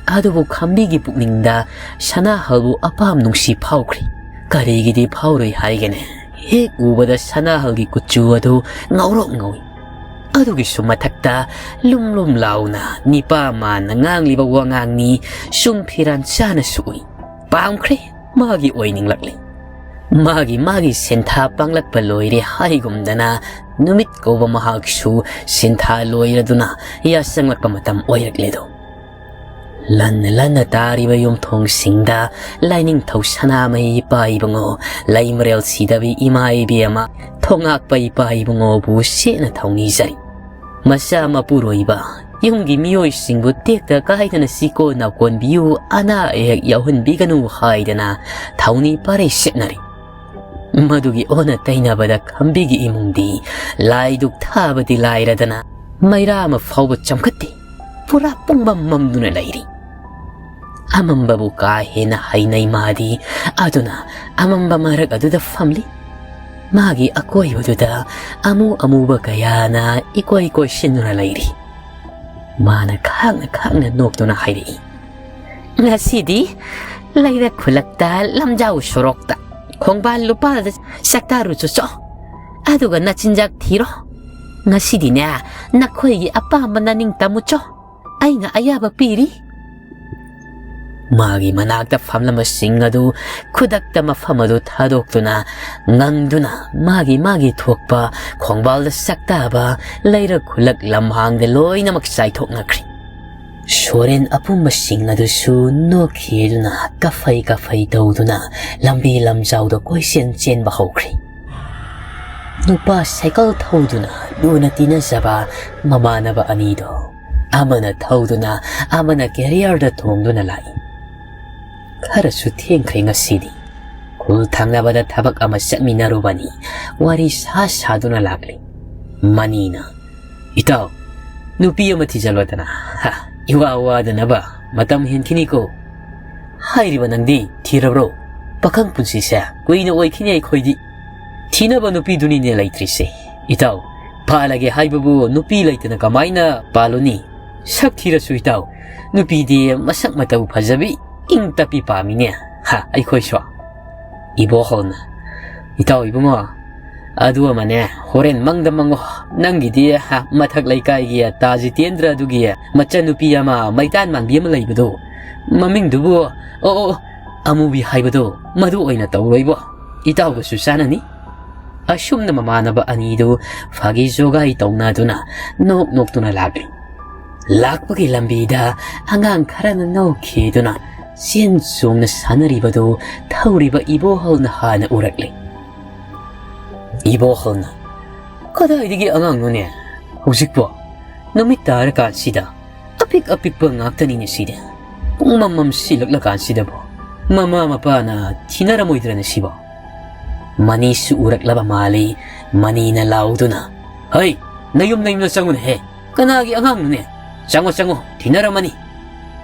ꯑꯗꯨꯕꯨ ꯈꯝꯕꯤꯒꯤ ꯄꯨꯛꯅꯤꯡꯗ ꯁꯅꯥꯍꯜꯕꯨ ꯑꯄꯥꯝ ꯅꯨꯡꯁꯤ ꯐꯥꯎꯈ꯭ꯔꯦ꯫ ꯀꯔꯤꯒꯤꯗꯤ ꯐꯥꯎꯔꯣꯏ ꯍꯥꯏꯒꯅꯤ? ꯍꯦꯛ ꯎꯕꯗ ꯁꯅꯥꯍꯜꯒꯤ ꯀꯨꯆꯨ ꯑꯗꯨ ꯉꯧꯔꯣꯛ ꯉꯧꯏ꯫ ꯑꯗꯨꯒꯤꯁꯨ ꯃꯊꯛꯇ ꯂꯨꯝ ꯂꯨꯝ ꯂꯥꯎꯅ ꯅꯤꯄꯥ ꯃꯥꯟꯅ ꯉꯥꯡꯂꯤꯕ ꯋꯥꯉꯥꯡꯅꯤ ꯆꯨꯡ ꯐꯤꯔꯥꯟ ꯆꯥꯅꯁꯨ ꯎꯏ꯫ ꯄꯥꯝꯈ꯭ꯔꯦ, ꯃꯥꯒꯤ ꯑꯣꯏꯅꯤꯡꯂꯛꯂꯦ꯫ ꯃꯥꯒꯤ, ꯃꯥꯒꯤ ꯁꯦꯟꯊꯥ ꯄꯥꯡꯂꯛꯄ ꯂꯣꯏꯔꯦ ꯍꯥꯏꯒꯨꯝꯗꯅ ꯅꯨꯃꯤꯠ ꯀꯧꯕ ꯃꯍꯥꯛꯁꯨ ꯁꯦꯟꯊꯥ ꯂꯣꯏꯔꯗꯨꯅ ꯌꯥꯆꯪꯂꯛꯄ ꯃꯇꯝ ꯑꯣꯏꯔꯛꯂꯦꯗꯣ꯫ ꯂꯟꯅ ꯂꯟꯅ ꯇꯥꯔꯤꯕ ꯌꯨꯝꯊꯣꯡꯁꯤꯡꯗ ꯂꯥꯏꯅꯤꯡꯊꯧ ꯁꯅꯥꯃꯍꯤ ꯏꯄꯥ ꯏꯕꯨꯡꯉꯣ, ꯂꯩꯃꯔꯦꯜ ꯁꯤꯗꯕꯤ ꯏꯃꯥ ꯏꯕꯦꯝꯃ, ꯊꯣꯉꯥꯛꯄ ꯏꯄꯥ ꯏꯕꯨꯡꯉꯣꯕꯨ ꯁꯦꯠꯅ ꯊꯧꯅꯤꯖꯔꯤ꯫ ꯃꯆꯥ ꯃꯄꯨꯔꯣꯏꯕ ꯌꯨꯝꯒꯤ ꯃꯤꯑꯣꯏꯁꯤꯡꯕꯨ ꯇꯦꯛꯇ ꯀꯥꯏꯗꯅ ꯆꯤꯀꯣ ꯅꯥꯀꯣꯟꯕꯤꯌꯨ, ꯑꯅꯥ ꯑꯌꯦꯛ ꯌꯥꯎꯍꯟꯕꯤꯒꯅꯨ ꯍꯥꯏꯗꯅ ꯊꯧꯅꯤ ꯄꯥꯔꯩ ꯁꯦꯠꯅꯔꯤ꯫ ꯃꯗꯨꯒꯤ ꯑꯣꯟꯅ ꯇꯩꯅꯕꯗ ꯈꯝꯕꯤꯒꯤ ꯏꯃꯨꯡꯗꯤ ꯂꯥꯏꯗꯨꯛ ꯊꯥꯕꯗꯤ ꯂꯥꯏꯔꯗꯅ ꯃꯩꯔꯥ ꯑꯃ ꯐꯥꯎꯕ ꯆꯝꯈꯠꯇꯦ꯫ ꯄꯨꯔꯥ ꯄꯨꯡꯃꯝ ꯃꯝꯗꯨꯅ ꯂꯩꯔꯤ꯫ ꯑꯃꯝꯕꯕꯨ ꯀꯥ ꯍꯦꯟꯅ ꯍꯩꯅꯩ ꯃꯥꯗꯤ, ꯑꯗꯨꯅ ꯑꯃꯝꯕ ꯃꯔꯛ ꯑꯗꯨꯗ ꯐꯝꯂꯤ꯫ ꯃꯥꯒꯤ ꯑꯀꯣꯏꯕꯗꯨꯗ ꯑꯃꯨ ꯑꯃꯨꯕ ꯀꯌꯥꯅ ꯏꯀꯣꯏ ꯀꯣꯏꯁꯤꯟꯗꯨꯅ ꯂꯩꯔꯤ꯫ ꯃꯥꯅ ꯈꯥꯛꯅ ꯈꯥꯛꯅ ꯅꯣꯛꯇꯨꯅ ꯍꯥꯏꯔꯛꯏ, "ꯉꯁꯤꯗꯤ ꯂꯩꯔꯛ ꯈꯨꯜꯂꯛꯇ ꯂꯝꯖꯥꯎ ꯁꯣꯔꯣꯛꯇ ꯈꯣꯡꯕꯥꯜ ꯂꯨꯄꯥꯜꯗ ꯆꯥꯛꯇꯥꯔꯨꯆꯣ ꯆꯣ꯫ ꯑꯗꯨꯒ ꯅꯆꯤꯟꯖꯥꯛ ꯊꯤꯔꯣ꯫ ꯉꯁꯤꯗꯤꯅꯦ, ꯅꯈꯣꯏꯒꯤ ꯑꯄꯥꯝꯕ ꯅꯅꯤꯡ ꯇꯝꯃꯨꯆꯣ꯫ ꯑꯩꯅ ꯑꯌꯥꯕ ꯄꯤꯔꯤ꯫" ꯃꯥꯒꯤ ꯃꯅꯥꯛꯇ ꯐꯝꯂꯝꯕꯁꯤꯡ ꯑꯗꯨ ꯈꯨꯗꯛꯇ ꯃꯐꯝ ꯑꯗꯨ ꯊꯥꯗꯣꯛꯇꯨꯅ, ꯉꯪꯗꯨꯅ ꯃꯥꯒꯤ ꯃꯥꯒꯤ ꯊꯣꯛꯄ ꯈꯣꯡꯕꯥꯜꯗ ꯆꯥꯛꯇꯥꯕ ꯂꯩꯔꯛ ꯈꯨꯜꯂꯛ ꯂꯝꯍꯥꯡꯗ ꯂꯣꯏꯅꯃꯛ ꯆꯥꯏꯊꯣꯛꯅꯈ꯭ꯔꯦ꯫ ꯁꯣꯔꯦꯟ ꯑꯄꯨꯝꯕꯁꯤꯡ ꯑꯗꯨꯁꯨ ꯅꯣꯛꯈꯤ ꯍꯥꯏꯗꯨꯅ ꯀꯐꯩ ꯀꯐꯩ ꯇꯧꯗꯨꯅ ꯂꯝꯕꯤ ꯂꯝꯖꯥꯎꯗ ꯀꯣꯏꯆꯦꯟ ꯆꯦꯟꯕ ꯍꯧꯈ꯭ꯔꯦ꯫ ꯅꯨꯄꯥ ꯁꯥꯏꯀꯜ ꯊꯧꯗꯨꯅ ꯂꯨꯅ ꯇꯤꯟꯅꯖꯕ ꯃꯃꯥꯟꯅꯕ ꯑꯅꯤꯗꯣ ꯑꯃꯅ ꯊꯧꯗꯨꯅ ꯑꯃꯅ ꯀꯦꯔꯤꯌꯔꯗ ꯊꯣꯡꯗꯨꯅ ꯂꯥꯛꯏ꯫ ꯈꯔꯁꯨ ꯊꯦꯡꯈ꯭ꯔꯦ ꯉꯁꯤꯗꯤ꯫ ꯈꯨꯜ ꯊꯪꯅꯕꯗ ꯊꯕꯛ ꯑꯃ ꯆꯠꯃꯤꯟꯅꯔꯨꯕꯅꯤ꯫ ꯋꯥꯔꯤ ꯁꯥ ꯁꯥꯗꯨꯅ ꯂꯥꯛꯂꯤ꯫ ꯃꯅꯤꯅ, "ꯏꯇꯥꯎ, ꯅꯨꯄꯤ ꯑꯃ ꯊꯤꯖꯜꯂꯣꯗꯅ꯫ ꯍꯥ, ꯏꯋꯥ ꯋꯥꯗꯅꯕ, ꯃꯇꯝ ꯍꯦꯟꯈꯤꯅꯤꯀꯣ꯫ ꯍꯥꯏꯔꯤꯕ ꯅꯪꯗꯤ ꯊꯤꯔꯕ꯭ꯔꯣ? ꯄꯥꯈꯪ ꯄꯨꯟꯁꯤꯁꯦ ꯀꯨꯏꯅ ꯑꯣꯏꯈꯤꯅꯤ ꯑꯩꯈꯣꯏꯗꯤ꯫ ꯊꯤꯅꯕ ꯅꯨꯄꯤꯗꯨꯅꯤꯅꯦ ꯂꯩꯇ꯭ꯔꯤꯁꯦ꯫ ꯏꯇꯥꯎ, ꯄꯥꯜꯂꯒꯦ ꯍꯥꯏꯕꯕꯨ ꯅꯨꯄꯤ ꯂꯩꯇꯅ ꯀꯃꯥꯏꯅ ꯄꯥꯜꯂꯨꯅꯤ? ꯁꯛ ꯊꯤꯔꯁꯨ ꯏꯇꯥꯎ, ꯅꯨꯄꯤꯗꯤ ꯃꯁꯛ ꯃꯇꯧ ꯐꯖꯕꯤ, ꯏꯪ ꯇꯞꯄꯤ ꯄꯥꯝꯃꯤꯅꯦ꯫ ꯍꯥ, ꯑꯩꯈꯣꯏꯁꯨ"꯫ ꯏꯕꯣꯍꯜꯅ, "ꯏꯇꯥꯎ ꯏꯕꯨꯡꯉꯣ, ꯑꯗꯨ ꯑꯃꯅꯦ, ꯍꯣꯔꯦꯟ ꯃꯪꯗ ꯃꯪꯉꯣ꯫ ꯅꯪꯒꯤꯗꯤ, ꯍꯥ, ꯃꯊꯛ ꯂꯩꯀꯥꯏꯒꯤ ꯇꯥ ꯖꯤꯇꯦꯟꯗ꯭ꯔ ꯑꯗꯨꯒꯤ ꯃꯆꯟꯅꯨꯄꯤ ꯑꯃ ꯃꯩꯇꯥꯟ ꯃꯥꯟꯕꯤ ꯑꯃ ꯂꯩꯕꯗꯣ, ꯃꯃꯤꯡꯗꯨꯕꯨ, ꯑꯣ, ꯑꯣ, ꯑꯃꯨꯕꯤ ꯍꯥꯏꯕꯗꯣ, ꯃꯗꯨ ꯑꯣꯏꯅ ꯇꯧꯔꯣꯏꯕꯣ꯫ ꯏꯇꯥꯎꯒꯁꯨ ꯆꯥꯟꯅꯅꯤ"꯫ ꯑꯁꯨꯝꯅ ꯃꯃꯥꯟꯅꯕ ꯑꯅꯤꯗꯨ ꯐꯥꯒꯤ ꯖꯣꯒꯥꯏ ꯇꯧꯅꯗꯨꯅ ꯅꯣꯛ ꯅꯣꯛꯇꯨꯅ ꯂꯥꯛꯂꯤ꯫ ꯂꯥꯛꯄꯒꯤ ꯂꯝꯕꯤꯗ ꯑꯉꯥꯡ ꯈꯔꯅ ꯅꯣꯛꯈꯤꯗꯨꯅ ꯆꯦꯟ ꯆꯣꯡꯅ ꯁꯥꯟꯅꯔꯤꯕꯗꯨ ꯊꯧꯔꯤꯕ ꯏꯕꯣꯍꯜꯅ ꯍꯥꯟꯅ ꯎꯔꯛꯂꯤ꯫ ꯏꯕꯣꯍꯜꯅ, "ꯀꯗꯥꯏꯗꯒꯤ ꯑꯉꯥꯡꯅꯣꯅꯦ? ꯍꯧꯖꯤꯛꯄꯣ ꯅꯨꯃꯤꯠ ꯇꯥꯔꯀꯥꯟꯁꯤꯗ ꯑꯄꯤꯛ ꯑꯄꯤꯛꯄ ꯉꯥꯛꯇꯅꯤꯅꯦ ꯁꯤꯗꯤ꯫ ꯄꯨꯡ ꯃꯝꯃꯝ ꯁꯤꯜꯂꯛꯂꯀꯥꯟꯁꯤꯗꯕꯨ ꯃꯃꯥ ꯃꯄꯥꯅ ꯊꯤꯅꯔꯝꯃꯣꯏꯗ꯭ꯔꯅꯦ ꯁꯤꯕꯣ?" ꯃꯅꯤꯁꯨ ꯎꯔꯛꯂꯕ ꯃꯥꯜꯂꯤ꯫ ꯃꯅꯤꯅ ꯂꯥꯎꯗꯨꯅ, "ꯍꯩ, ꯅꯌꯨꯝ ꯅꯌꯨꯝꯗ ꯆꯪꯉꯨꯅꯦꯍꯦ꯫ ꯀꯅꯥꯒꯤ ꯑꯉꯥꯡꯅꯣꯅꯦ? ꯆꯪꯉꯣ, ꯆꯪꯉꯣ, ꯊꯤꯅꯔꯝꯃꯅꯤ"꯫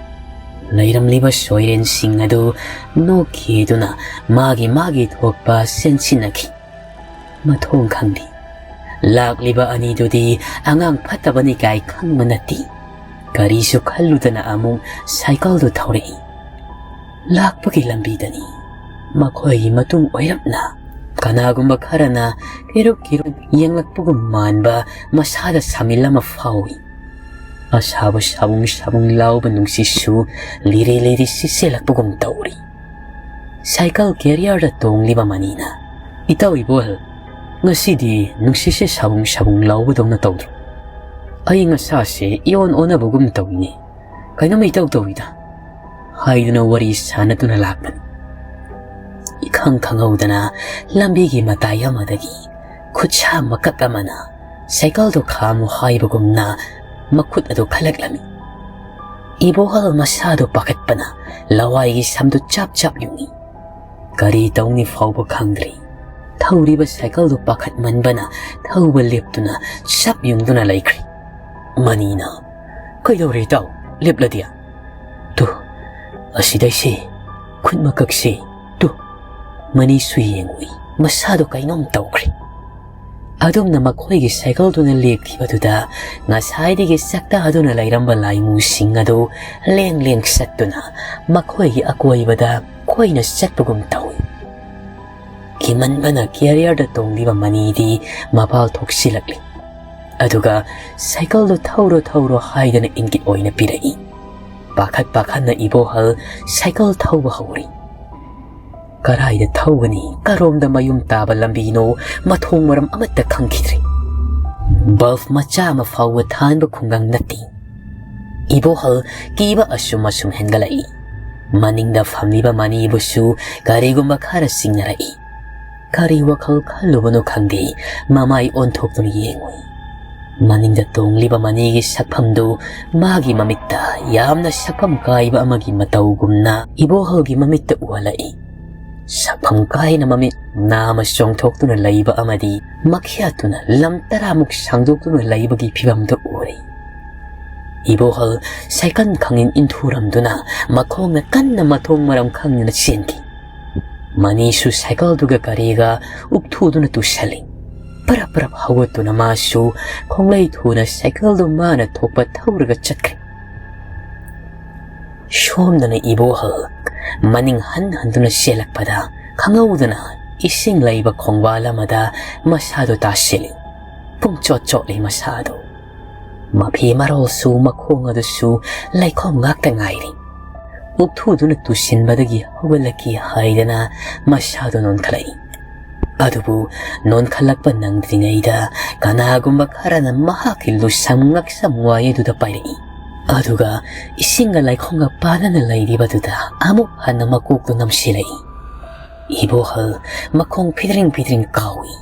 ꯂꯩꯔꯝꯂꯤꯕ ꯁꯣꯏꯔꯦꯟꯁꯤꯡ ꯑꯗꯨ ꯅꯣꯛꯈꯤꯗꯨꯅ ꯃꯥꯒꯤ ꯃꯥꯒꯤ ꯊꯣꯛꯄ ꯆꯦꯟꯁꯤꯟꯅꯈꯤ꯫ ꯃꯊꯣꯡ ꯈꯪꯗꯦ꯫ ꯂꯥꯛꯂꯤꯕ ꯑꯅꯤꯗꯨꯗꯤ ꯑꯉꯥꯡ ꯐꯠꯇꯕꯅꯤ ꯀꯥꯏ ꯈꯪꯕ ꯅꯠꯇꯦ꯫ ꯀꯔꯤꯁꯨ ꯈꯜꯂꯨꯗꯅ ꯑꯃꯨꯛ ꯁꯥꯏꯀꯜꯗꯨ ꯊꯧꯔꯛꯏ꯫ ꯂꯥꯛꯄꯒꯤ ꯂꯝꯕꯤꯗꯅꯤ ꯃꯈꯣꯏꯒꯤ ꯃꯇꯨꯡ ꯑꯣꯏꯔꯞꯅ ꯀꯅꯥꯒꯨꯝꯕ ꯈꯔꯅ ꯀꯤꯔꯨꯛ ꯀꯤꯔꯨꯛ ꯌꯦꯡꯂꯛꯄꯒꯨꯝ ꯃꯥꯟꯕ ꯃꯁꯥꯗ ꯁꯥꯃꯤꯜ ꯑꯃ ꯐꯥꯎꯏ꯫ ꯑꯁꯥꯕ ꯁꯥꯕꯨꯡ ꯁꯥꯕꯨꯡ ꯂꯥꯎꯕ ꯅꯨꯡꯁꯤꯠꯁꯨ ꯂꯤꯔꯤ ꯂꯤꯔꯤ ꯁꯤꯠꯆꯤꯜꯂꯛꯄꯒꯨꯝ ꯇꯧꯔꯤ꯫ ꯁꯥꯏꯀꯜ ꯀꯦꯔꯤꯌꯔꯗ ꯇꯣꯡꯂꯤꯕ ꯃꯅꯤꯅ, "ꯏꯇꯥꯎ ꯏꯕꯣꯍꯜ, ꯉꯁꯤꯗꯤ ꯅꯨꯡꯁꯤꯠꯁꯦ ꯁꯥꯕꯨꯡ ꯁꯥꯕꯨꯡ ꯂꯥꯎꯕꯗꯧꯅ ꯇꯧꯗ꯭ꯔꯣ? ꯑꯏꯪ ꯑꯁꯥꯁꯦ ꯏꯑꯣꯟ ꯑꯣꯟꯅꯕꯒꯨꯝ ꯇꯧꯏꯅꯦ꯫ ꯀꯩꯅꯣꯝ ꯏꯇꯧ ꯇꯧꯏꯗ" ꯍꯥꯏꯗꯨꯅ ꯋꯥꯔꯤ ꯁꯥꯟꯅꯗꯨꯅ ꯂꯥꯛꯄꯅꯤ꯫ ꯏꯈꯪ ꯈꯪꯍꯧꯗꯅ ꯂꯝꯕꯤꯒꯤ ꯃꯇꯥꯏ ꯑꯃꯗꯒꯤ ꯈꯨꯠꯁꯥ ꯃꯀꯛ ꯑꯃꯅ ꯁꯥꯏꯀꯜꯗꯨ ꯈꯥꯝꯃꯨ ꯍꯥꯏꯕꯒꯨꯝꯅ ꯃꯈꯨꯠ ꯑꯗꯨ ꯈꯜꯂꯛꯂꯝꯃꯤ꯫ ꯏꯕꯣꯍꯜ ꯃꯁꯥꯗꯨ ꯄꯥꯈꯠꯄꯅ ꯂꯋꯥꯏꯒꯤ ꯁꯝꯗꯨ ꯆꯞ ꯆꯞ ꯌꯨꯡꯏ꯫ ꯀꯔꯤ ꯇꯧꯅꯤ ꯐꯥꯎꯕ ꯈꯪꯗ꯭ꯔꯤ꯫ ꯊꯧꯔꯤꯕ ꯁꯥꯏꯀꯜꯗꯨ ꯄꯥꯈꯠꯃꯟꯕꯅ ꯊꯧꯕ ꯂꯦꯞꯇꯨꯅ ꯆꯞ ꯌꯨꯡꯗꯨꯅ ꯂꯩꯈ꯭ꯔꯤ꯫ ꯃꯅꯤꯅ, "ꯀꯩꯗꯧꯔꯦ ꯏꯇꯥꯎ? ꯂꯦꯞꯂꯗꯤ?" "ꯇꯨ, ꯑꯁꯤꯗꯩꯁꯤ, ꯈꯨꯠ ꯃꯀꯛꯁꯤ, ꯇꯨ!" ꯃꯅꯤꯁꯨ ꯌꯦꯡꯉꯨꯏ, ꯃꯁꯥꯗꯣ ꯀꯩꯅꯣꯝ ꯇꯧꯈ꯭ꯔꯦ꯫ ꯑꯗꯨꯝꯅ ꯃꯈꯣꯏꯒꯤ ꯁꯥꯏꯀꯜꯗꯨꯅ ꯂꯦꯞꯈꯤꯕꯗꯨꯗ ꯉꯁꯥꯏꯗꯒꯤ ꯆꯥꯛꯇꯥꯗꯨꯅ ꯂꯩꯔꯝꯕ ꯂꯥꯏꯃꯨꯁꯤꯡ ꯑꯗꯨ ꯂꯦꯡ ꯂꯦꯡ ꯆꯠꯇꯨꯅ ꯃꯈꯣꯏꯒꯤ ꯑꯀꯣꯏꯕꯗ ꯀꯣꯏꯅ ꯆꯠꯄꯒꯨꯝ ꯇꯧꯏ꯫ ꯀꯤꯃꯟꯕꯅ ꯀꯦꯔꯤꯌꯔꯗ ꯇꯣꯡꯂꯤꯕ ꯃꯅꯤꯗꯤ ꯃꯄꯥꯜ ꯊꯣꯛꯁꯤꯜꯂꯛꯂꯤ꯫ ꯑꯗꯨꯒ ꯁꯥꯏꯀꯜꯗꯨ ꯊꯧꯔꯣ ꯊꯧꯔꯣ ꯍꯥꯏꯗꯅ ꯏꯪꯒꯤꯠ ꯑꯣꯏꯅ ꯄꯤꯔꯛꯏ꯫ ꯄꯥꯈꯠ ꯄꯥꯈꯠꯅ ꯏꯕꯣꯍꯜ ꯁꯥꯏꯀꯜ ꯊꯧꯕ ꯍꯧꯔꯤ꯫ ꯀꯔꯥꯏꯗ ꯊꯧꯒꯅꯤ, ꯀꯔꯣꯝꯗ ꯃꯌꯨꯝ ꯇꯥꯕ ꯂꯝꯕꯤꯅꯣ, ꯃꯊꯣꯡ ꯃꯔꯝ ꯑꯃꯠꯇ ꯈꯪꯈꯤꯗ꯭ꯔꯦ꯫ ꯕꯜꯕ ꯃꯆꯥ ꯑꯃ ꯐꯥꯎꯕ ꯊꯥꯟꯕ ꯈꯨꯡꯒꯪ ꯅꯠꯇꯦ꯫ ꯏꯕꯣꯍꯜ ꯀꯤꯕ ꯑꯁꯨꯝ ꯑꯁꯨꯝ ꯍꯦꯟꯒꯠꯂꯛꯏ꯫ ꯃꯅꯤꯡꯗ ꯐꯝꯂꯤꯕ ꯃꯅꯤꯕꯨꯁꯨ ꯀꯔꯤꯒꯨꯝꯕ ꯈꯔ ꯆꯤꯡꯅꯔꯛꯏ꯫ ꯀꯔꯤ ꯋꯥꯈꯜ ꯈꯜꯂꯨꯕꯅꯣ ꯈꯪꯗꯦ, ꯃꯃꯥꯏ ꯑꯣꯟꯊꯣꯛꯇꯨꯅ ꯌꯦꯡꯉꯨꯏ꯫ ꯃꯅꯤꯡꯗ ꯇꯣꯡꯂꯤꯕ ꯃꯅꯤꯒꯤ ꯁꯛꯐꯝꯗꯨ ꯃꯥꯒꯤ ꯃꯃꯤꯠꯇ ꯌꯥꯝꯅ ꯁꯛꯐꯝ ꯀꯥꯏꯕ ꯑꯃꯒꯤ ꯃꯇꯧꯒꯨꯝꯅ ꯏꯕꯣꯍꯜꯒꯤ ꯃꯃꯤꯠꯇ ꯎꯍꯜꯂꯛꯏ꯫ ꯁꯛꯐꯝ ꯀꯥꯏꯅ ꯃꯃꯤꯠ ꯅꯥꯃ ꯆꯣꯡꯊꯣꯛꯇꯨꯅ ꯂꯩꯕ ꯑꯃꯗꯤ ꯃꯈ꯭ꯌꯥꯠꯇꯨꯅ ꯂꯝ ꯇꯔꯥꯃꯨꯛ ꯁꯥꯡꯗꯣꯛꯇꯨꯅ ꯂꯩꯕꯒꯤ ꯐꯤꯕꯝꯗꯨ ꯎꯔꯦ꯫ ꯏꯕꯣꯍꯜ ꯁꯥꯏꯀꯜ ꯈꯪꯏꯟ ꯏꯟꯊꯨꯔꯝꯗꯨꯅ ꯃꯈꯣꯡꯅ ꯀꯟꯅ ꯃꯊꯣꯡ ꯃꯔꯝ ꯈꯪꯗꯅ ꯆꯦꯟꯈꯤ꯫ ꯃꯅꯤꯁꯨ ꯁꯥꯏꯀꯜꯗꯨꯒ ꯀꯔꯤꯒ ꯎꯛꯊꯨꯗꯨꯅ ꯇꯨꯁꯜꯂꯤ꯫ ꯄꯔꯞ ꯄꯔꯞ ꯍꯧꯒꯠꯇꯨꯅ ꯃꯥꯁꯨ ꯈꯣꯡꯂꯩ ꯊꯨꯅ ꯁꯥꯏꯀꯜꯗꯨ ꯃꯥꯅ ꯊꯣꯛꯄ ꯊꯧꯔꯒ ꯆꯠꯈ꯭ꯔꯦ꯫ ꯁꯣꯝꯗꯅ ꯏꯕꯣꯍꯜ ꯃꯅꯤꯡ ꯍꯟ ꯍꯟꯗꯨꯅ ꯆꯦꯜꯂꯛꯄꯗ ꯈꯪꯍꯧꯗꯅ ꯏꯁꯤꯡ ꯂꯩꯕ ꯈꯣꯡꯕꯥꯜ ꯑꯃꯗ ꯃꯁꯥꯗꯨ ꯇꯥꯁꯤꯜꯂꯤ꯫ ꯄꯨꯡꯆꯣꯠ ꯆꯣꯠꯂꯤ ꯃꯁꯥꯗꯨ꯫ ꯃꯐꯤ ꯃꯔꯣꯜꯁꯨ ꯃꯈꯣꯡ ꯑꯗꯨꯁꯨ ꯂꯩꯈꯣꯝ ꯉꯥꯛꯇ ꯉꯥꯏꯔꯤ꯫ ꯎꯛꯊꯨꯗꯨꯅ ꯇꯨꯁꯤꯟꯕꯗꯒꯤ ꯍꯧꯒꯠꯂꯛꯈꯤ ꯍꯥꯏꯗꯅ ꯃꯁꯥꯗꯨ ꯅꯣꯟꯈꯠꯂꯛꯏ꯫ ꯑꯗꯨꯕꯨ ꯅꯣꯟꯈꯠꯂꯛꯄ ꯅꯪꯗ꯭ꯔꯤꯉꯩꯗ ꯀꯅꯥꯒꯨꯝꯕ ꯈꯔꯅ ꯃꯍꯥꯛꯀꯤ ꯂꯨꯁꯝ ꯉꯛꯁꯝ ꯋꯥꯌꯦꯗꯨꯗ ꯄꯥꯏꯔꯛꯏ꯫ ꯑꯗꯨꯒ ꯏꯁꯤꯡꯒ ꯂꯩꯈꯣꯝꯒ ꯄꯥꯅꯅ ꯂꯩꯔꯤꯕꯗꯨꯗ ꯑꯃꯨꯛ ꯍꯟꯅ ꯃꯀꯣꯛꯇꯨ ꯅꯝꯁꯤꯜꯂꯛꯏ꯫ ꯏꯕꯣꯍꯜ ꯃꯈꯣꯡ ꯐꯤꯗ꯭ꯔꯤꯡ ꯐꯤꯗ꯭ꯔꯤꯡ ꯀꯥꯎꯏ꯫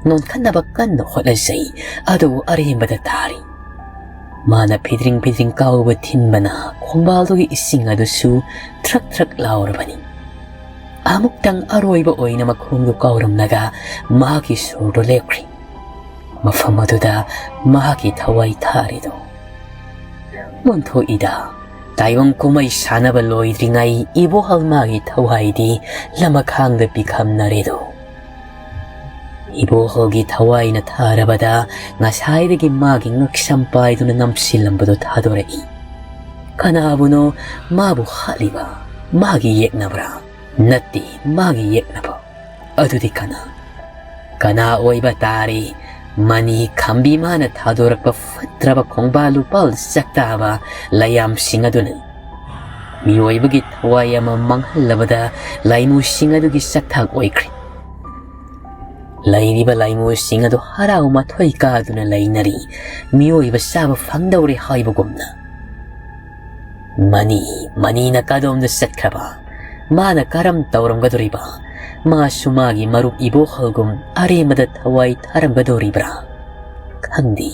ꯅꯣꯟꯈꯠꯅꯕ ꯀꯟꯅ ꯍꯣꯠꯅꯖꯩ, ꯑꯗꯨꯕꯨ ꯑꯔꯦꯝꯕꯗ ꯇꯥꯔꯤ꯫ ꯃꯥꯅ ꯐꯤꯗ꯭ꯔꯤꯡ ꯐꯤꯗ꯭ꯔꯤꯡ ꯀꯥꯎꯕ ꯊꯤꯟꯕꯅ ꯈꯣꯡꯕꯥꯜꯗꯨꯒꯤ ꯏꯁꯤꯡ ꯑꯗꯨꯁꯨ ꯊ꯭ꯔꯛ ꯊ꯭ꯔꯛ ꯂꯥꯎꯔꯕꯅꯤ꯫ ꯑꯃꯨꯛꯇꯪ ꯑꯔꯣꯏꯕ ꯑꯣꯏꯅ ꯃꯈꯣꯡꯗꯨ ꯀꯥꯎꯔꯝꯂꯒ ꯃꯍꯥꯛꯀꯤ ꯁꯣꯔꯗꯨ ꯂꯦꯞꯈ꯭ꯔꯦ꯫ ꯃꯐꯝ ꯑꯗꯨꯗ ꯃꯍꯥꯛꯀꯤ ꯊꯋꯥꯏ ꯊꯥꯔꯤꯗꯨ꯫ ꯑꯣꯟꯊꯣꯛꯏꯗ, ꯇꯥꯏꯕꯪ ꯀꯨꯝꯍꯩ ꯁꯥꯟꯅꯕ ꯂꯣꯏꯗ꯭ꯔꯤꯉꯩ ꯏꯕꯣꯍꯜ ꯃꯥꯒꯤ ꯊꯋꯥꯏꯗꯤ ꯂꯃꯈꯥꯡꯗ ꯄꯤꯈꯝꯅꯔꯦꯗꯣ꯫ ꯏꯕꯣꯍꯜꯒꯤ ꯊꯋꯥꯏꯅ ꯊꯥꯔꯕꯗ ꯉꯁꯥꯏꯗꯒꯤ ꯃꯥꯒꯤ ꯉꯛꯁꯝ ꯄꯥꯏꯗꯨꯅ ꯅꯝꯁꯤꯜꯂꯝꯕꯗꯨ ꯊꯥꯗꯣꯔꯛꯏ꯫ ꯀꯅꯥꯕꯨꯅꯣ ꯃꯥꯕꯨ ꯍꯥꯠꯂꯤꯕ? ꯃꯥꯒꯤ ꯌꯦꯛꯅꯕ꯭ꯔꯥ? ꯅꯠꯇꯦ, ꯃꯥꯒꯤ ꯌꯦꯛꯅꯕ꯫ ꯑꯗꯨꯗꯤ ꯀꯅꯥ? ꯀꯅꯥ ꯑꯣꯏꯕ ꯇꯥꯔꯤ? ꯃꯅꯤ ꯈꯝꯕꯤ ꯃꯥꯅ ꯊꯥꯗꯣꯔꯛꯄ ꯐꯠꯇ꯭ꯔꯕ ꯈꯣꯡꯕꯥꯜ ꯂꯨꯄꯥꯜ ꯆꯥꯛꯇꯥꯕ ꯂꯩꯌꯥꯝꯁꯤꯡ ꯑꯗꯨꯅꯤ꯫ ꯃꯤꯑꯣꯏꯕꯒꯤ ꯊꯋꯥꯏ ꯑꯃ ꯃꯥꯡꯍꯜꯂꯕꯗ ꯂꯥꯏꯃꯨꯁꯤꯡ ꯑꯗꯨꯒꯤ ꯆꯥꯛꯊꯥꯛ ꯑꯣꯏꯈ꯭ꯔꯦ꯫ ꯂꯩꯔꯤꯕ ꯂꯥꯏꯃꯨꯁꯤꯡ ꯑꯗꯨ ꯍꯔꯥꯎ ꯃꯊꯣꯏ ꯀꯥꯗꯨꯅ ꯂꯩꯅꯔꯤ, ꯃꯤꯑꯣꯏꯕ ꯆꯥꯕ ꯐꯪꯗꯧꯔꯦ ꯍꯥꯏꯕꯒꯨꯝꯅ꯫ ꯃꯅꯤ, ꯃꯅꯤꯅ ꯀꯗꯣꯝꯗ ꯆꯠꯈ꯭ꯔꯕ? ꯃꯥꯅ ꯀꯔꯝ ꯇꯧꯔꯝꯒꯗꯧꯔꯤꯕ? ꯃꯥꯁꯨ ꯃꯥꯒꯤ ꯃꯔꯨꯞ ꯏꯕꯣꯍꯜꯒꯨꯝ ꯑꯔꯦꯝꯕꯗ ꯊꯋꯥꯏ ꯊꯥꯔꯝꯒꯗꯧꯔꯤꯕ꯭ꯔꯥ? ꯈꯪꯗꯦ꯫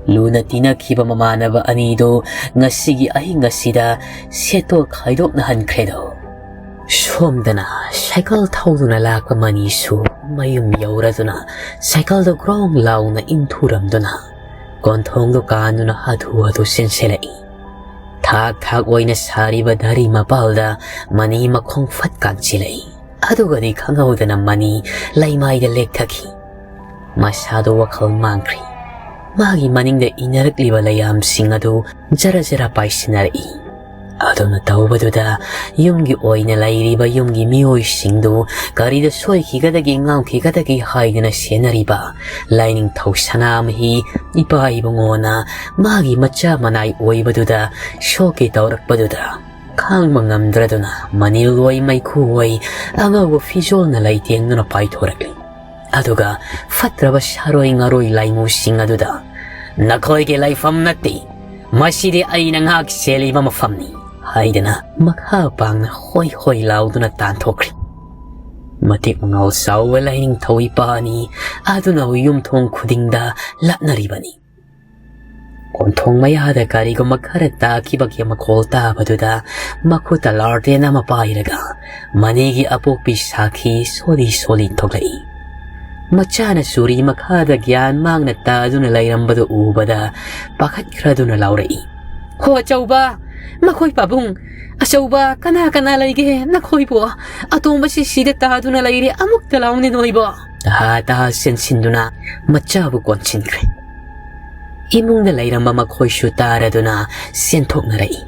ꯂꯨꯅ ꯇꯤꯟꯅꯈꯤꯕ ꯃꯃꯥꯟꯅꯕ ꯑꯅꯤꯗꯨ ꯉꯁꯤꯒꯤ ꯑꯍꯤꯡ ꯑꯁꯤꯗ ꯁꯦꯠꯇꯣꯛ ꯈꯥꯏꯗꯣꯛꯅꯍꯟꯈ꯭ꯔꯦꯗꯣ꯫ ꯁꯣꯝꯗꯅ ꯁꯥꯏꯀꯜ ꯊꯧꯗꯨꯅ ꯂꯥꯛꯄ ꯃꯅꯤꯁꯨ ꯃꯌꯨꯝ ꯌꯧꯔꯗꯨꯅ ꯁꯥꯏꯀꯜꯗꯨ ꯒ꯭ꯔꯣꯡ ꯂꯥꯎꯅ ꯏꯟꯊꯨꯔꯝꯗꯨꯅ ꯀꯣꯟꯊꯣꯡꯗꯨ ꯀꯥꯟꯗꯨꯅ ꯍꯥꯊꯨ ꯍꯥꯊꯨ ꯆꯦꯟꯁꯤꯜꯂꯛꯏ꯫ ꯊꯥꯛ ꯊꯥꯛ ꯑꯣꯏꯅ ꯁꯥꯔꯤꯕ ꯙꯔꯤ ꯃꯄꯥꯜꯗ ꯃꯅꯤ ꯃꯈꯣꯡ ꯐꯠ ꯀꯥꯟꯁꯤꯜꯂꯛꯏ꯫ ꯑꯗꯨꯒꯗꯤ ꯈꯪꯍꯧꯗꯅ ꯃꯅꯤ ꯂꯩꯃꯥꯏꯗ ꯂꯦꯛꯊꯈꯤ꯫ ꯃꯁꯥꯗꯨ ꯋꯥꯈꯜ ꯃꯥꯡꯈ꯭ꯔꯦ꯫ ꯃꯥꯒꯤ ꯃꯅꯤꯡꯗ ꯏꯟꯅꯔꯛꯂꯤꯕ ꯂꯩꯌꯥꯝꯁꯤꯡ ꯑꯗꯨ ꯖꯔ ꯖꯔ ꯄꯥꯏꯁꯤꯟꯅꯔꯛꯏ꯫ ꯑꯗꯨꯅ ꯇꯧꯕꯗꯨꯗ ꯌꯨꯝꯒꯤ ꯑꯣꯏꯅ ꯂꯩꯔꯤꯕ ꯌꯨꯝꯒꯤ ꯃꯤꯑꯣꯏꯁꯤꯡꯗꯨ ꯀꯔꯤꯗ ꯁꯣꯏꯈꯤꯒꯗꯒꯦ ꯉꯥꯎꯈꯤꯒꯗꯒꯦ ꯍꯥꯏꯗꯨꯅ ꯁꯦꯟꯅꯔꯤꯕ ꯂꯥꯏꯅꯤꯡꯊꯧ ꯁꯅꯥꯃꯍꯤ ꯏꯄꯥ ꯏꯕꯨꯡꯉꯣꯅ ꯃꯥꯒꯤ ꯃꯆꯥ ꯃꯅꯥꯏ ꯑꯣꯏꯕꯗꯨꯗ ꯁꯣꯛꯀꯦ ꯇꯧꯔꯛꯄꯗꯨꯗ ꯈꯥꯡꯕ ꯉꯝꯗ꯭ꯔꯗꯨꯅ ꯃꯅꯤꯜ ꯑꯣꯏ ꯃꯩꯈꯨ ꯑꯣꯏ ꯑꯉꯧꯕ ꯐꯤꯖꯣꯜꯅ ꯂꯩꯇꯦꯡꯗꯨꯅ ꯄꯥꯏꯊꯣꯔꯛꯂꯤ꯫ ꯑꯗꯨꯒ ꯐꯠꯇ꯭ꯔꯕ ꯁꯥꯔꯣꯏ ꯉꯥꯔꯣꯏ ꯂꯥꯏꯃꯨꯁꯤꯡ ꯑꯗꯨꯗ, "ꯅꯈꯣꯏꯒꯤ ꯂꯩꯐꯝ ꯅꯠꯇꯦ, ꯃꯁꯤꯗꯤ ꯑꯩꯅ ꯉꯥꯛ ꯁꯦꯜꯂꯤꯕ ꯃꯐꯝꯅꯤ" ꯍꯥꯏꯗꯅ ꯃꯈꯥ ꯄꯥꯡꯅ ꯍꯣꯏ ꯍꯣꯏ ꯂꯥꯎꯗꯨꯅ ꯇꯥꯟꯊꯣꯛꯈ꯭ꯔꯤ꯫ ꯃꯇꯤꯛ ꯃꯉꯥꯎ ꯆꯥꯎꯕ ꯂꯥꯏꯅꯤꯡꯊꯧ ꯏꯄꯥꯅꯤ ꯑꯗꯨꯅ ꯌꯨꯝꯊꯣꯡ ꯈꯨꯗꯤꯡꯗ ꯂꯥꯛꯅꯔꯤꯕꯅꯤ꯫ ꯀꯣꯟꯊꯣꯡ ꯃꯌꯥꯗ ꯀꯔꯤꯒꯨꯝꯕ ꯈꯔ ꯇꯥꯈꯤꯕꯒꯤ ꯃꯈꯣꯜ ꯇꯥꯕꯗꯨꯗ ꯃꯈꯨꯠꯇ ꯂꯥꯔꯇꯦꯟ ꯑꯃ ꯄꯥꯏꯔꯒ ꯃꯅꯤꯒꯤ ꯑꯄꯣꯛꯄꯤ ꯁꯥꯈꯤ ꯁꯣꯜꯂꯤ ꯁꯣꯜꯂꯤ ꯊꯣꯛꯂꯛꯏ꯫ ꯃꯆꯥꯅ ꯆꯨꯔꯤ ꯃꯈꯥꯗ ꯒ꯭ꯌꯥꯟ ꯃꯥꯡꯅ ꯇꯥꯗꯨꯅ ꯂꯩꯔꯝꯕꯗꯨ ꯎꯕꯗ ꯄꯥꯈꯠꯈ꯭ꯔꯗꯨꯅ ꯂꯥꯎꯔꯛꯏ, "ꯍꯣ ꯑꯆꯧꯕ, ꯃꯈꯣꯏ ꯄꯥꯕꯨꯡ, ꯑꯆꯧꯕ, ꯀꯅꯥ ꯀꯅꯥ ꯂꯩꯒꯦ ꯅꯈꯣꯏꯕꯨ? ꯑꯇꯣꯝꯕꯁꯤ ꯁꯤꯗ ꯇꯥꯗꯨꯅ ꯂꯩꯔꯦ, ꯑꯃꯨꯛꯇ ꯂꯥꯎꯅꯦ ꯅꯣꯏꯕꯣ!" ꯇꯍꯥ ꯇꯍꯥ ꯆꯦꯟꯁꯤꯟꯗꯨꯅ ꯃꯆꯥꯕꯨ ꯀꯣꯟꯁꯤꯟꯈ꯭ꯔꯦ꯫ ꯏꯃꯨꯡꯗ ꯂꯩꯔꯝꯕ ꯃꯈꯣꯏꯁꯨ ꯇꯥꯔꯗꯨꯅ ꯆꯦꯟꯊꯣꯛꯅꯔꯛꯏ꯫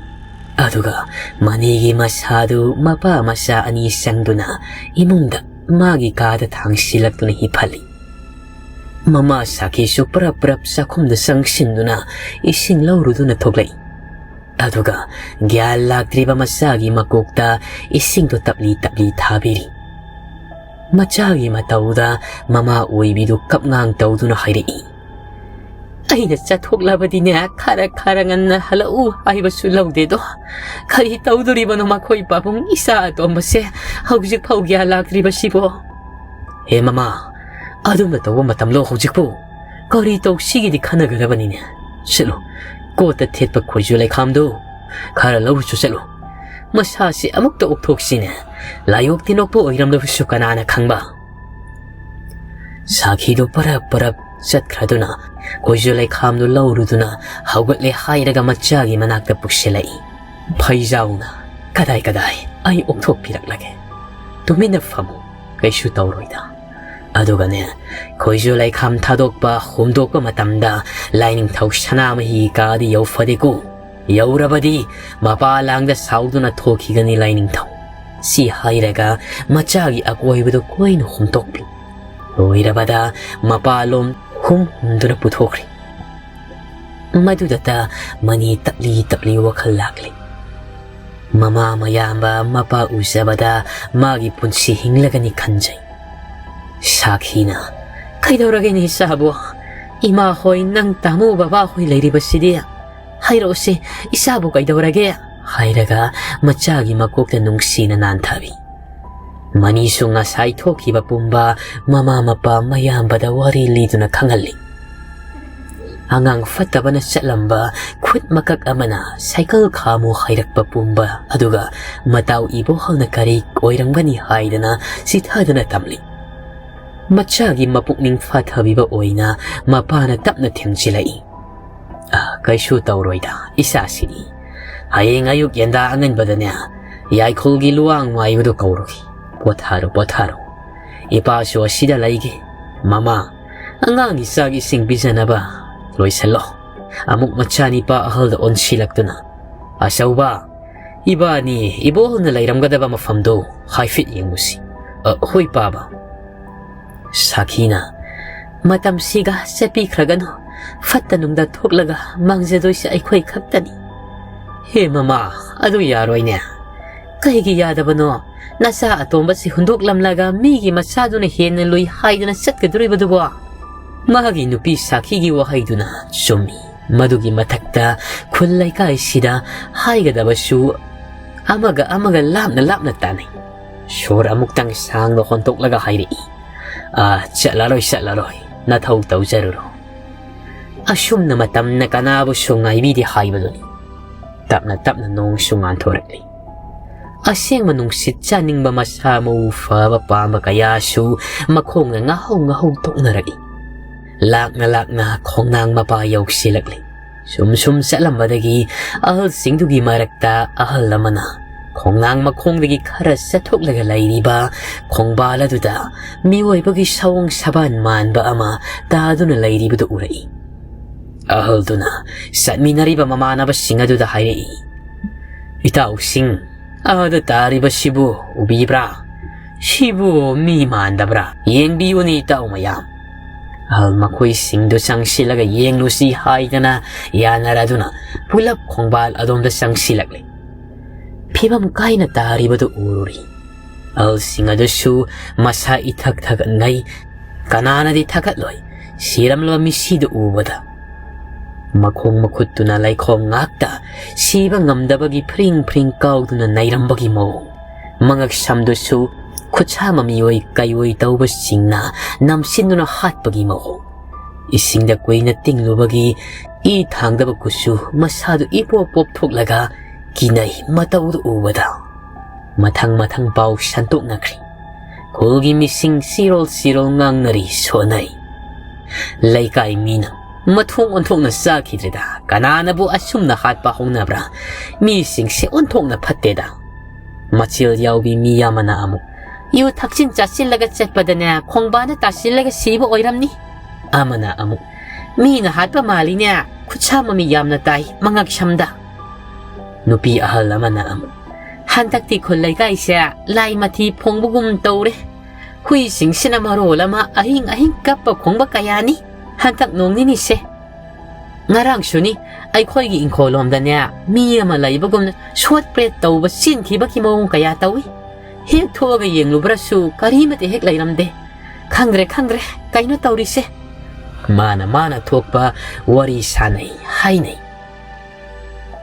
ꯑꯗꯨꯒ ꯃꯅꯤꯒꯤ ꯃꯁꯥꯗꯨ ꯃꯄꯥ ꯃꯆꯥ ꯑꯅꯤ ꯆꯪꯗꯨꯅ ꯏꯃꯨꯡꯗ ꯃꯥꯒꯤ ꯀꯥꯗ ꯊꯥꯡꯁꯤꯜꯂꯛꯇꯨꯅ ꯍꯤꯞꯍꯜꯂꯤ꯫ ꯃꯃꯥ ꯁꯥꯈꯤꯁꯨ ꯄꯔꯞ ꯄꯔꯞ ꯆꯥꯛꯈꯨꯝꯗ ꯆꯪꯁꯤꯟꯗꯨꯅ ꯏꯁꯤꯡ ꯂꯧꯔꯨꯗꯨꯅ ꯊꯣꯛꯂꯛꯏ꯫ ꯑꯗꯨꯒ ꯒ꯭ꯌꯥꯟ ꯂꯥꯛꯇ꯭ꯔꯤꯕ ꯃꯆꯥꯒꯤ ꯃꯀꯣꯛꯇ ꯏꯁꯤꯡꯗꯨ ꯇꯞꯂꯤ ꯇꯞꯂꯤ ꯊꯥꯕꯤꯔꯤ꯫ ꯃꯆꯥꯒꯤ ꯃꯇꯧꯗ ꯃꯃꯥ ꯑꯣꯏꯕꯤꯗꯨ ꯀꯞꯉꯥꯡ ꯇꯧꯗꯨꯅ ꯍꯥꯏꯔꯛꯏ, "ꯑꯩꯅ ꯆꯠꯊꯣꯛꯂꯕꯗꯤꯅꯦ, ꯈꯔ ꯈꯔ ꯉꯟꯅ ꯍꯜꯂꯛꯎ ꯍꯥꯏꯕꯁꯨ ꯂꯧꯗꯦꯗꯣ꯫ ꯀꯔꯤ ꯇꯧꯗꯣꯔꯤꯕꯅꯣ ꯃꯈꯣꯏ ꯄꯥꯕꯨꯡ, ꯏꯆꯥ ꯑꯇꯣꯝꯕꯁꯦ ꯍꯧꯖꯤꯛ ꯐꯥꯎ ꯒ꯭ꯌꯥꯟ ꯂꯥꯛꯇ꯭ꯔꯤꯕꯁꯤꯕꯣ?" "ꯍꯦ ꯃꯃꯥ, ꯑꯗꯨꯝꯅ ꯇꯧꯕ ꯃꯇꯝꯂꯣ ꯍꯧꯖꯤꯛꯄꯨ? ꯀꯔꯤ ꯇꯧꯁꯤꯒꯦꯗꯤ ꯈꯟꯅꯒꯗꯕꯅꯤꯅꯦ꯫ ꯆꯠꯂꯨ, ꯀꯣꯠꯇ ꯊꯦꯠꯄ ꯈꯣꯏꯖꯨ ꯂꯩꯈꯥꯝꯗꯨ ꯈꯔ ꯂꯧꯔꯨꯆꯣ ꯆꯠꯂꯨ꯫ ꯃꯁꯥꯁꯤ ꯑꯃꯨꯛꯇ ꯑꯣꯛꯊꯣꯛꯁꯤꯅꯦ꯫ ꯂꯥꯏꯑꯣꯛ ꯇꯤꯟꯑꯣꯛꯄ ꯑꯣꯏꯔꯝꯂꯕꯁꯨ ꯀꯅꯥꯅ ꯈꯪꯕ?" ꯁꯥꯈꯤꯗꯨ ꯄꯔꯞ ꯄꯔꯞ ꯆꯠꯈ꯭ꯔꯗꯨꯅ ꯈꯣꯏꯖꯨ ꯂꯩꯈꯥꯝꯗꯨ ꯂꯧꯔꯨꯗꯨꯅ ꯍꯧꯒꯠꯂꯦ ꯍꯥꯏꯔꯒ ꯃꯆꯥꯒꯤ ꯃꯅꯥꯛꯇ ꯄꯨꯁꯤꯜꯂꯛꯏ꯫ "ꯐꯩꯖꯥꯎꯅ ꯀꯗꯥꯏ ꯀꯗꯥꯏ, ꯑꯩ ꯑꯣꯛꯊꯣꯛꯄꯤꯔꯛꯂꯒꯦ꯫ ꯇꯨꯃꯤꯟꯅ ꯐꯝꯃꯨ, ꯀꯩꯁꯨ ꯇꯧꯔꯣꯏꯗ꯫ ꯑꯗꯨꯒꯅꯦ, ꯈꯣꯏꯖꯨ ꯂꯩꯈꯥꯝ ꯊꯥꯗꯣꯛꯄ, ꯍꯨꯝꯗꯣꯛꯄ ꯃꯇꯝꯗ ꯂꯥꯏꯅꯤꯡꯊꯧ ꯁꯅꯥꯃꯍꯤ ꯀꯥꯗꯤ ꯌꯧꯐꯗꯦꯀꯣ꯫ ꯌꯧꯔꯕꯗꯤ ꯃꯄꯥ ꯂꯥꯡꯗ ꯁꯥꯎꯗꯨꯅ ꯊꯣꯛꯈꯤꯒꯅꯤ ꯂꯥꯏꯅꯤꯡꯊꯧ꯫" ꯁꯤ ꯍꯥꯏꯔꯒ ꯃꯆꯥꯒꯤ ꯑꯀꯣꯏꯕꯗꯨ ꯀꯣꯏꯅ ꯍꯨꯝꯇꯣꯛꯄꯤ꯫ ꯂꯣꯏꯔꯕꯗ ꯃꯄꯥꯂꯣꯝ ꯍꯨꯝ ꯍꯨꯝꯗꯨꯅ ꯄꯨꯊꯣꯛꯈ꯭ꯔꯤ꯫ ꯃꯗꯨꯗꯇ ꯃꯅꯤ ꯇꯞꯂꯤ ꯇꯞꯂꯤ ꯋꯥꯈꯜ ꯂꯥꯛꯂꯤ꯫ ꯃꯃꯥ ꯃꯌꯥꯝꯕ ꯃꯄꯥ ꯎꯖꯕꯗ ꯃꯥꯒꯤ ꯄꯨꯟꯁꯤ ꯍꯤꯡꯂꯒꯅꯤ ꯈꯟꯖꯩ꯫ ꯁꯥꯈꯤꯅ, "ꯀꯩꯗꯧꯔꯒꯦꯅꯦ ꯏꯆꯥꯕꯨ? ꯏꯃꯥ ꯍꯣꯏ, ꯅꯪ ꯇꯥꯃꯣ ꯕꯕꯥ ꯍꯣꯏ ꯂꯩꯔꯤꯕꯁꯤꯗꯤ꯫ ꯍꯥꯏꯔꯛꯎꯁꯦ, ꯏꯆꯥꯕꯨ ꯀꯩꯗꯧꯔꯒꯦ?" ꯍꯥꯏꯔꯒ ꯃꯆꯥꯒꯤ ꯃꯀꯣꯛꯇ ꯅꯨꯡꯁꯤꯅ ꯅꯥꯟꯊꯕꯤ꯫ ꯃꯅꯤꯁꯨ ꯉꯁꯥꯏ ꯊꯣꯛꯈꯤꯕ ꯄꯨꯝꯕ ꯃꯃꯥ ꯃꯄꯥ ꯃꯌꯥꯝꯕꯗ ꯋꯥꯔꯤ ꯂꯤꯗꯨꯅ ꯈꯪꯍꯜꯂꯤ꯫ ꯑꯉꯥꯡ ꯐꯠꯇꯕꯅ ꯆꯠꯂꯝꯕ ꯈꯨꯠ ꯃꯀꯛ ꯑꯃꯅ ꯁꯥꯏꯀꯜ ꯈꯥꯝꯃꯨ ꯍꯥꯏꯔꯛꯄ ꯄꯨꯝꯕ ꯑꯗꯨꯒ ꯃꯇꯥꯎ ꯏꯕꯣꯍꯜꯅ ꯀꯔꯤ ꯑꯣꯏꯔꯝꯒꯅꯤ ꯍꯥꯏꯗꯅ ꯆꯤꯊꯗꯨꯅ ꯊꯝꯂꯤ꯫ ꯃꯆꯥꯒꯤ ꯃꯄꯨꯛꯅꯤꯡ ꯐꯥꯊꯕꯤꯕ ꯑꯣꯏꯅ ꯃꯄꯥꯅ ꯇꯞꯅ ꯊꯦꯝꯖꯤꯜꯂꯛꯏ꯫ "ꯑ, ꯀꯩꯁꯨ ꯇꯧꯔꯣꯏꯗ, ꯏꯆꯥꯁꯤꯗꯤ꯫ ꯍꯌꯦꯡ ꯑꯌꯨꯛ ꯌꯦꯟꯗꯥ ꯑꯉꯟꯕꯗꯅꯦ, ꯌꯥꯏꯈꯨꯜꯒꯤ ꯂꯨꯋꯥꯡ ꯃꯥꯏꯕꯗꯨ ꯀꯧꯔꯨꯈꯤ꯫ ꯄꯣꯊꯥꯔꯣ, ꯄꯣꯊꯥꯔꯣ꯫ ꯏꯄꯥꯁꯨ ꯑꯁꯤꯗ ꯂꯩꯒꯦ꯫ ꯃꯃꯥ, ꯑꯉꯥꯡꯒꯤ ꯆꯥꯛ ꯏꯁꯤꯡ ꯄꯤꯖꯅꯕ ꯂꯣꯏꯁꯤꯜꯂꯣ꯫" ꯑꯃꯨꯛ ꯃꯆꯥꯅꯤꯄꯥ ꯑꯍꯜꯗ ꯑꯣꯟꯁꯤꯜꯂꯛꯇꯨꯅ, "ꯑꯆꯧꯕ, ꯏꯕꯥꯅꯤ ꯏꯕꯣꯜꯅ ꯂꯩꯔꯝꯒꯗꯕ ꯃꯐꯝꯗꯨ ꯍꯥꯏꯐꯦꯠ ꯌꯦꯡꯉꯨꯁꯤ꯫" "ꯑ, ꯍꯣꯏ, ꯄꯥꯕ꯫" ꯁꯥꯈꯤꯅ, "ꯃꯇꯝꯁꯤꯒ ꯆꯠꯄꯤꯈ꯭ꯔꯒꯅꯨ꯫ ꯐꯠꯇ ꯅꯨꯡꯗ ꯊꯣꯛꯂꯒ ꯃꯥꯡꯖꯗꯣꯏꯁꯦ ꯑꯩꯈꯣꯏ ꯈꯛꯇꯅꯤ꯫" "ꯍꯦ ꯃꯃꯥ, ꯑꯗꯨ ꯌꯥꯔꯣꯏꯅꯦ꯫" "ꯀꯩꯒꯤ ꯌꯥꯗꯕꯅꯣ? ꯅꯆꯥ ꯑꯇꯣꯝꯕꯁꯤ ꯍꯨꯟꯗꯣꯛꯂꯝꯂꯒ ꯃꯤꯒꯤ ꯃꯆꯥꯗꯨꯅ ꯍꯦꯟꯅ ꯂꯨꯏ ꯍꯥꯏꯗꯅ ꯆꯠꯀꯗꯣꯔꯤꯕꯗꯨꯕꯣ?" ꯃꯥꯒꯤ ꯅꯨꯄꯤ ꯁꯥꯈꯤꯒꯤ ꯋꯥꯍꯩꯗꯨꯅ ꯆꯨꯝꯃꯤ꯫ ꯃꯗꯨꯒꯤ ꯃꯊꯛꯇ ꯈꯨꯜ ꯂꯩꯀꯥꯏꯁꯤꯗ ꯍꯥꯏꯒꯗꯕꯁꯨ ꯑꯃꯒ ꯑꯃꯒ ꯂꯥꯞꯅ ꯂꯥꯞꯅ ꯇꯥꯅꯩ꯫ ꯁꯣꯔ ꯑꯃꯨꯛꯇꯪ ꯁꯥꯡꯅ ꯍꯣꯟꯇꯣꯛꯂꯒ ꯍꯥꯏꯔꯛꯏ, "ꯑꯥ, ꯆꯠꯂꯔꯣꯏ, ꯆꯠꯂꯔꯣꯏ, ꯅꯊꯧ ꯇꯧꯖꯔꯨꯔꯣ꯫" ꯑꯁꯨꯝꯅ ꯃꯇꯝꯅ ꯀꯅꯥꯕꯨꯁꯨ ꯉꯥꯏꯕꯤꯗꯦ ꯍꯥꯏꯕꯗꯨꯅꯤ꯫ ꯇꯞꯅ ꯇꯞꯅ ꯅꯣꯡꯁꯨ ꯉꯥꯟꯊꯣꯔꯛꯂꯤ꯫ ꯑꯁꯦꯡꯕ ꯅꯨꯡꯁꯤꯠ ꯆꯥꯅꯤꯡꯕ ꯃꯁꯥ ꯃꯎ ꯐꯕ ꯄꯥꯝꯕ ꯀꯌꯥꯁꯨ ꯃꯈꯣꯡꯅ ꯉꯥꯍꯧ ꯉꯥꯍꯧ ꯇꯣꯛꯅꯔꯛꯏ꯫ ꯂꯥꯛꯅ ꯂꯥꯛꯅ ꯈꯣꯡꯅꯥꯡ ꯃꯄꯥ ꯌꯧꯁꯤꯜꯂꯛꯂꯤ꯫ ꯁꯨꯝ ꯁꯨꯝ ꯆꯠꯂꯝꯕꯗꯒꯤ ꯑꯍꯜꯁꯤꯡꯗꯨꯒꯤ ꯃꯔꯛꯇ ꯑꯍꯜ ꯑꯃꯅ ꯈꯣꯡꯅꯥꯡ ꯃꯈꯣꯡꯗꯒꯤ ꯈꯔ ꯆꯠꯊꯣꯛꯂꯒ ꯂꯩꯔꯤꯕ ꯈꯣꯡꯕꯥꯜ ꯑꯗꯨꯗ ꯃꯤꯑꯣꯏꯕꯒꯤ ꯁꯑꯣꯡ ꯁꯕꯥꯟ ꯃꯥꯟꯕ ꯑꯃ ꯇꯥꯗꯨꯅ ꯂꯩꯔꯤꯕꯗꯨ ꯎꯔꯛꯏ꯫ ꯑꯍꯜꯗꯨꯅ ꯆꯠꯃꯤꯟꯅꯔꯤꯕ ꯃꯃꯥꯟꯅꯕꯁꯤꯡ ꯑꯗꯨꯗ ꯍꯥꯏꯔꯛꯏ, "ꯏꯇꯥꯎꯁꯤꯡ, ꯑꯥꯗ ꯇꯥꯔꯤꯕꯁꯤꯕꯨ ꯎꯕꯤꯕ꯭ꯔꯥ? ꯁꯤꯕꯨ ꯃꯤ ꯃꯥꯟꯗꯕ꯭ꯔꯥ? ꯌꯦꯡꯕꯤꯌꯨꯅꯦ, ꯏꯇꯥꯎ ꯃꯌꯥꯝ꯫" ꯑꯍꯜ ꯃꯈꯣꯏꯁꯤꯡꯗꯨ ꯆꯪꯁꯤꯜꯂꯒ ꯌꯦꯡꯂꯨꯁꯤ ꯍꯥꯏꯗꯅ ꯌꯥꯅꯔꯗꯨꯅ ꯄꯨꯂꯞ ꯈꯣꯡꯕꯥꯜ ꯑꯗꯣꯝꯗ ꯆꯪꯁꯤꯜꯂꯛꯂꯤ꯫ ꯐꯤꯕꯝ ꯀꯥꯏꯅ ꯇꯥꯔꯤꯕꯗꯨ ꯎꯔꯨꯔꯤ꯫ ꯑꯍꯜꯁꯤꯡ ꯑꯗꯨꯁꯨ ꯃꯁꯥ ꯏꯊꯛ ꯊꯛꯀꯠꯅꯩ꯫ ꯀꯅꯥꯅꯗꯤ ꯊꯛꯀꯠꯂꯣꯏ, ꯁꯤꯔꯝꯂꯕ ꯃꯤꯁꯤꯗꯨ ꯎꯕꯗ? ꯃꯈꯣꯡ ꯃꯈꯨꯠꯇꯨꯅ ꯂꯩꯈꯣꯝ ꯉꯥꯛꯇ ꯁꯤꯕ ꯉꯝꯗꯕꯒꯤ ꯐ꯭ꯔꯤꯡ ꯐ꯭ꯔꯤꯡ ꯀꯥꯎꯗꯨꯅ ꯅꯩꯔꯝꯕꯒꯤ ꯃꯑꯣꯡ꯫ ꯃꯉꯛ ꯁꯝꯗꯨꯁꯨ ꯈꯨꯠꯁꯥꯃ ꯃꯤꯑꯣꯏ ꯀꯩꯑꯣꯏ ꯇꯧꯕꯁꯤꯡꯅ ꯅꯝꯁꯤꯟꯗꯨꯅ ꯍꯥꯠꯄꯒꯤ ꯃꯑꯣꯡ꯫ ꯏꯁꯤꯡꯗ ꯀꯨꯏꯅ ꯇꯤꯡꯂꯨꯕꯒꯤ ꯏ ꯊꯥꯡꯗꯕ ꯀꯨꯆꯨ ꯃꯁꯥꯗꯨ ꯏꯄꯣꯞ ꯄꯣꯞꯊꯣꯛꯂꯒ ꯀꯤꯅꯩ ꯃꯇꯧꯗꯨ ꯎꯕꯗ꯫ ꯃꯊꯪ ꯃꯊꯪ ꯄꯥꯎ ꯁꯟꯇꯣꯛꯅꯈ꯭ꯔꯤ꯫ ꯈꯨꯜꯒꯤ ꯃꯤꯁꯤꯡ ꯆꯤꯔꯣꯜ ꯆꯤꯔꯣꯜ ꯉꯥꯡꯅꯔꯤ ꯁꯣꯟꯅꯩ꯫ ꯂꯩꯀꯥꯏ ꯃꯤꯅ ꯃꯊꯣꯡ ꯑꯣꯟꯊꯣꯛꯅ ꯆꯥꯈꯤꯗ꯭ꯔꯦꯗ, ꯀꯅꯥꯅꯕꯨ ꯑꯁꯨꯝꯅ ꯍꯥꯠꯄ ꯍꯧꯅꯕ꯭ꯔꯥ? ꯃꯤꯁꯤꯡꯁꯦ ꯑꯣꯟꯊꯣꯛꯅ ꯐꯠꯇꯦꯗ꯫ ꯃꯆꯤꯜ ꯌꯥꯎꯕꯤ ꯃꯤ ꯑꯃꯅ ꯑꯃꯨꯛ, "ꯌꯨ ꯊꯛꯆꯤꯟ ꯆꯥꯁꯤꯜꯂꯒ ꯆꯠꯄꯗꯅꯦ ꯈꯣꯡꯕꯥꯅ ꯇꯥꯁꯤꯜꯂꯒ ꯁꯤꯕ ꯑꯣꯏꯔꯝꯅꯤ"꯫ ꯑꯃꯅ ꯑꯃꯨꯛ, "ꯃꯤꯅ ꯍꯥꯠꯄ ꯃꯥꯜꯂꯤꯅꯦ, ꯈꯨꯠꯁꯥ ꯃꯃꯤ ꯌꯥꯝꯅ ꯇꯥꯏ ꯃꯉꯛꯁꯝꯗ"꯫ ꯅꯨꯄꯤ ꯑꯍꯜ ꯑꯃꯅ ꯑꯃꯨꯛ, "ꯍꯟꯗꯛꯇꯤ ꯈꯨꯜ ꯂꯩꯀꯥꯏꯁꯦ ꯂꯥꯏ ꯃꯊꯤ ꯐꯣꯡꯕꯒꯨꯝ ꯇꯧꯔꯦ꯫ ꯍꯨꯏꯁꯤꯡꯁꯤꯅ ꯃꯔꯣꯜ ꯑꯃ ꯑꯍꯤꯡ ꯑꯍꯤꯡ ꯀꯞꯄ ꯈꯣꯡꯕ ꯀꯌꯥꯅꯤ ꯍꯟꯗꯛ ꯅꯣꯡ ꯅꯤꯅꯤꯁꯦ꯫ ꯉꯔꯥꯡꯁꯨꯅꯤ, ꯑꯩꯈꯣꯏꯒꯤ ꯏꯪꯈꯣꯜꯂꯣꯝꯗꯅꯦ ꯃꯤ ꯑꯃ ꯂꯩꯕꯒꯨꯝꯅ ꯁꯣꯠ ꯄ꯭ꯔꯦꯠ ꯇꯧꯕ ꯆꯦꯟꯈꯤꯕꯒꯤ ꯃꯑꯣꯡ ꯀꯌꯥ ꯇꯧꯏ꯫ ꯍꯦꯛ ꯊꯣꯛꯑꯒ ꯌꯦꯡꯂꯨꯕ꯭ꯔꯁꯨ ꯀꯔꯤꯃꯠꯇ ꯍꯦꯛ ꯂꯩꯔꯝꯗꯦ꯫ ꯈꯪꯗ꯭ꯔꯦ, ꯈꯪꯗ꯭ꯔꯦ, ꯀꯩꯅꯣ ꯇꯧꯔꯤꯁꯦ"꯫ ꯃꯥꯅ ꯃꯥꯅ ꯊꯣꯛꯄ ꯋꯥꯔꯤ ꯁꯥꯅꯩ ꯍꯥꯏꯅꯩ꯫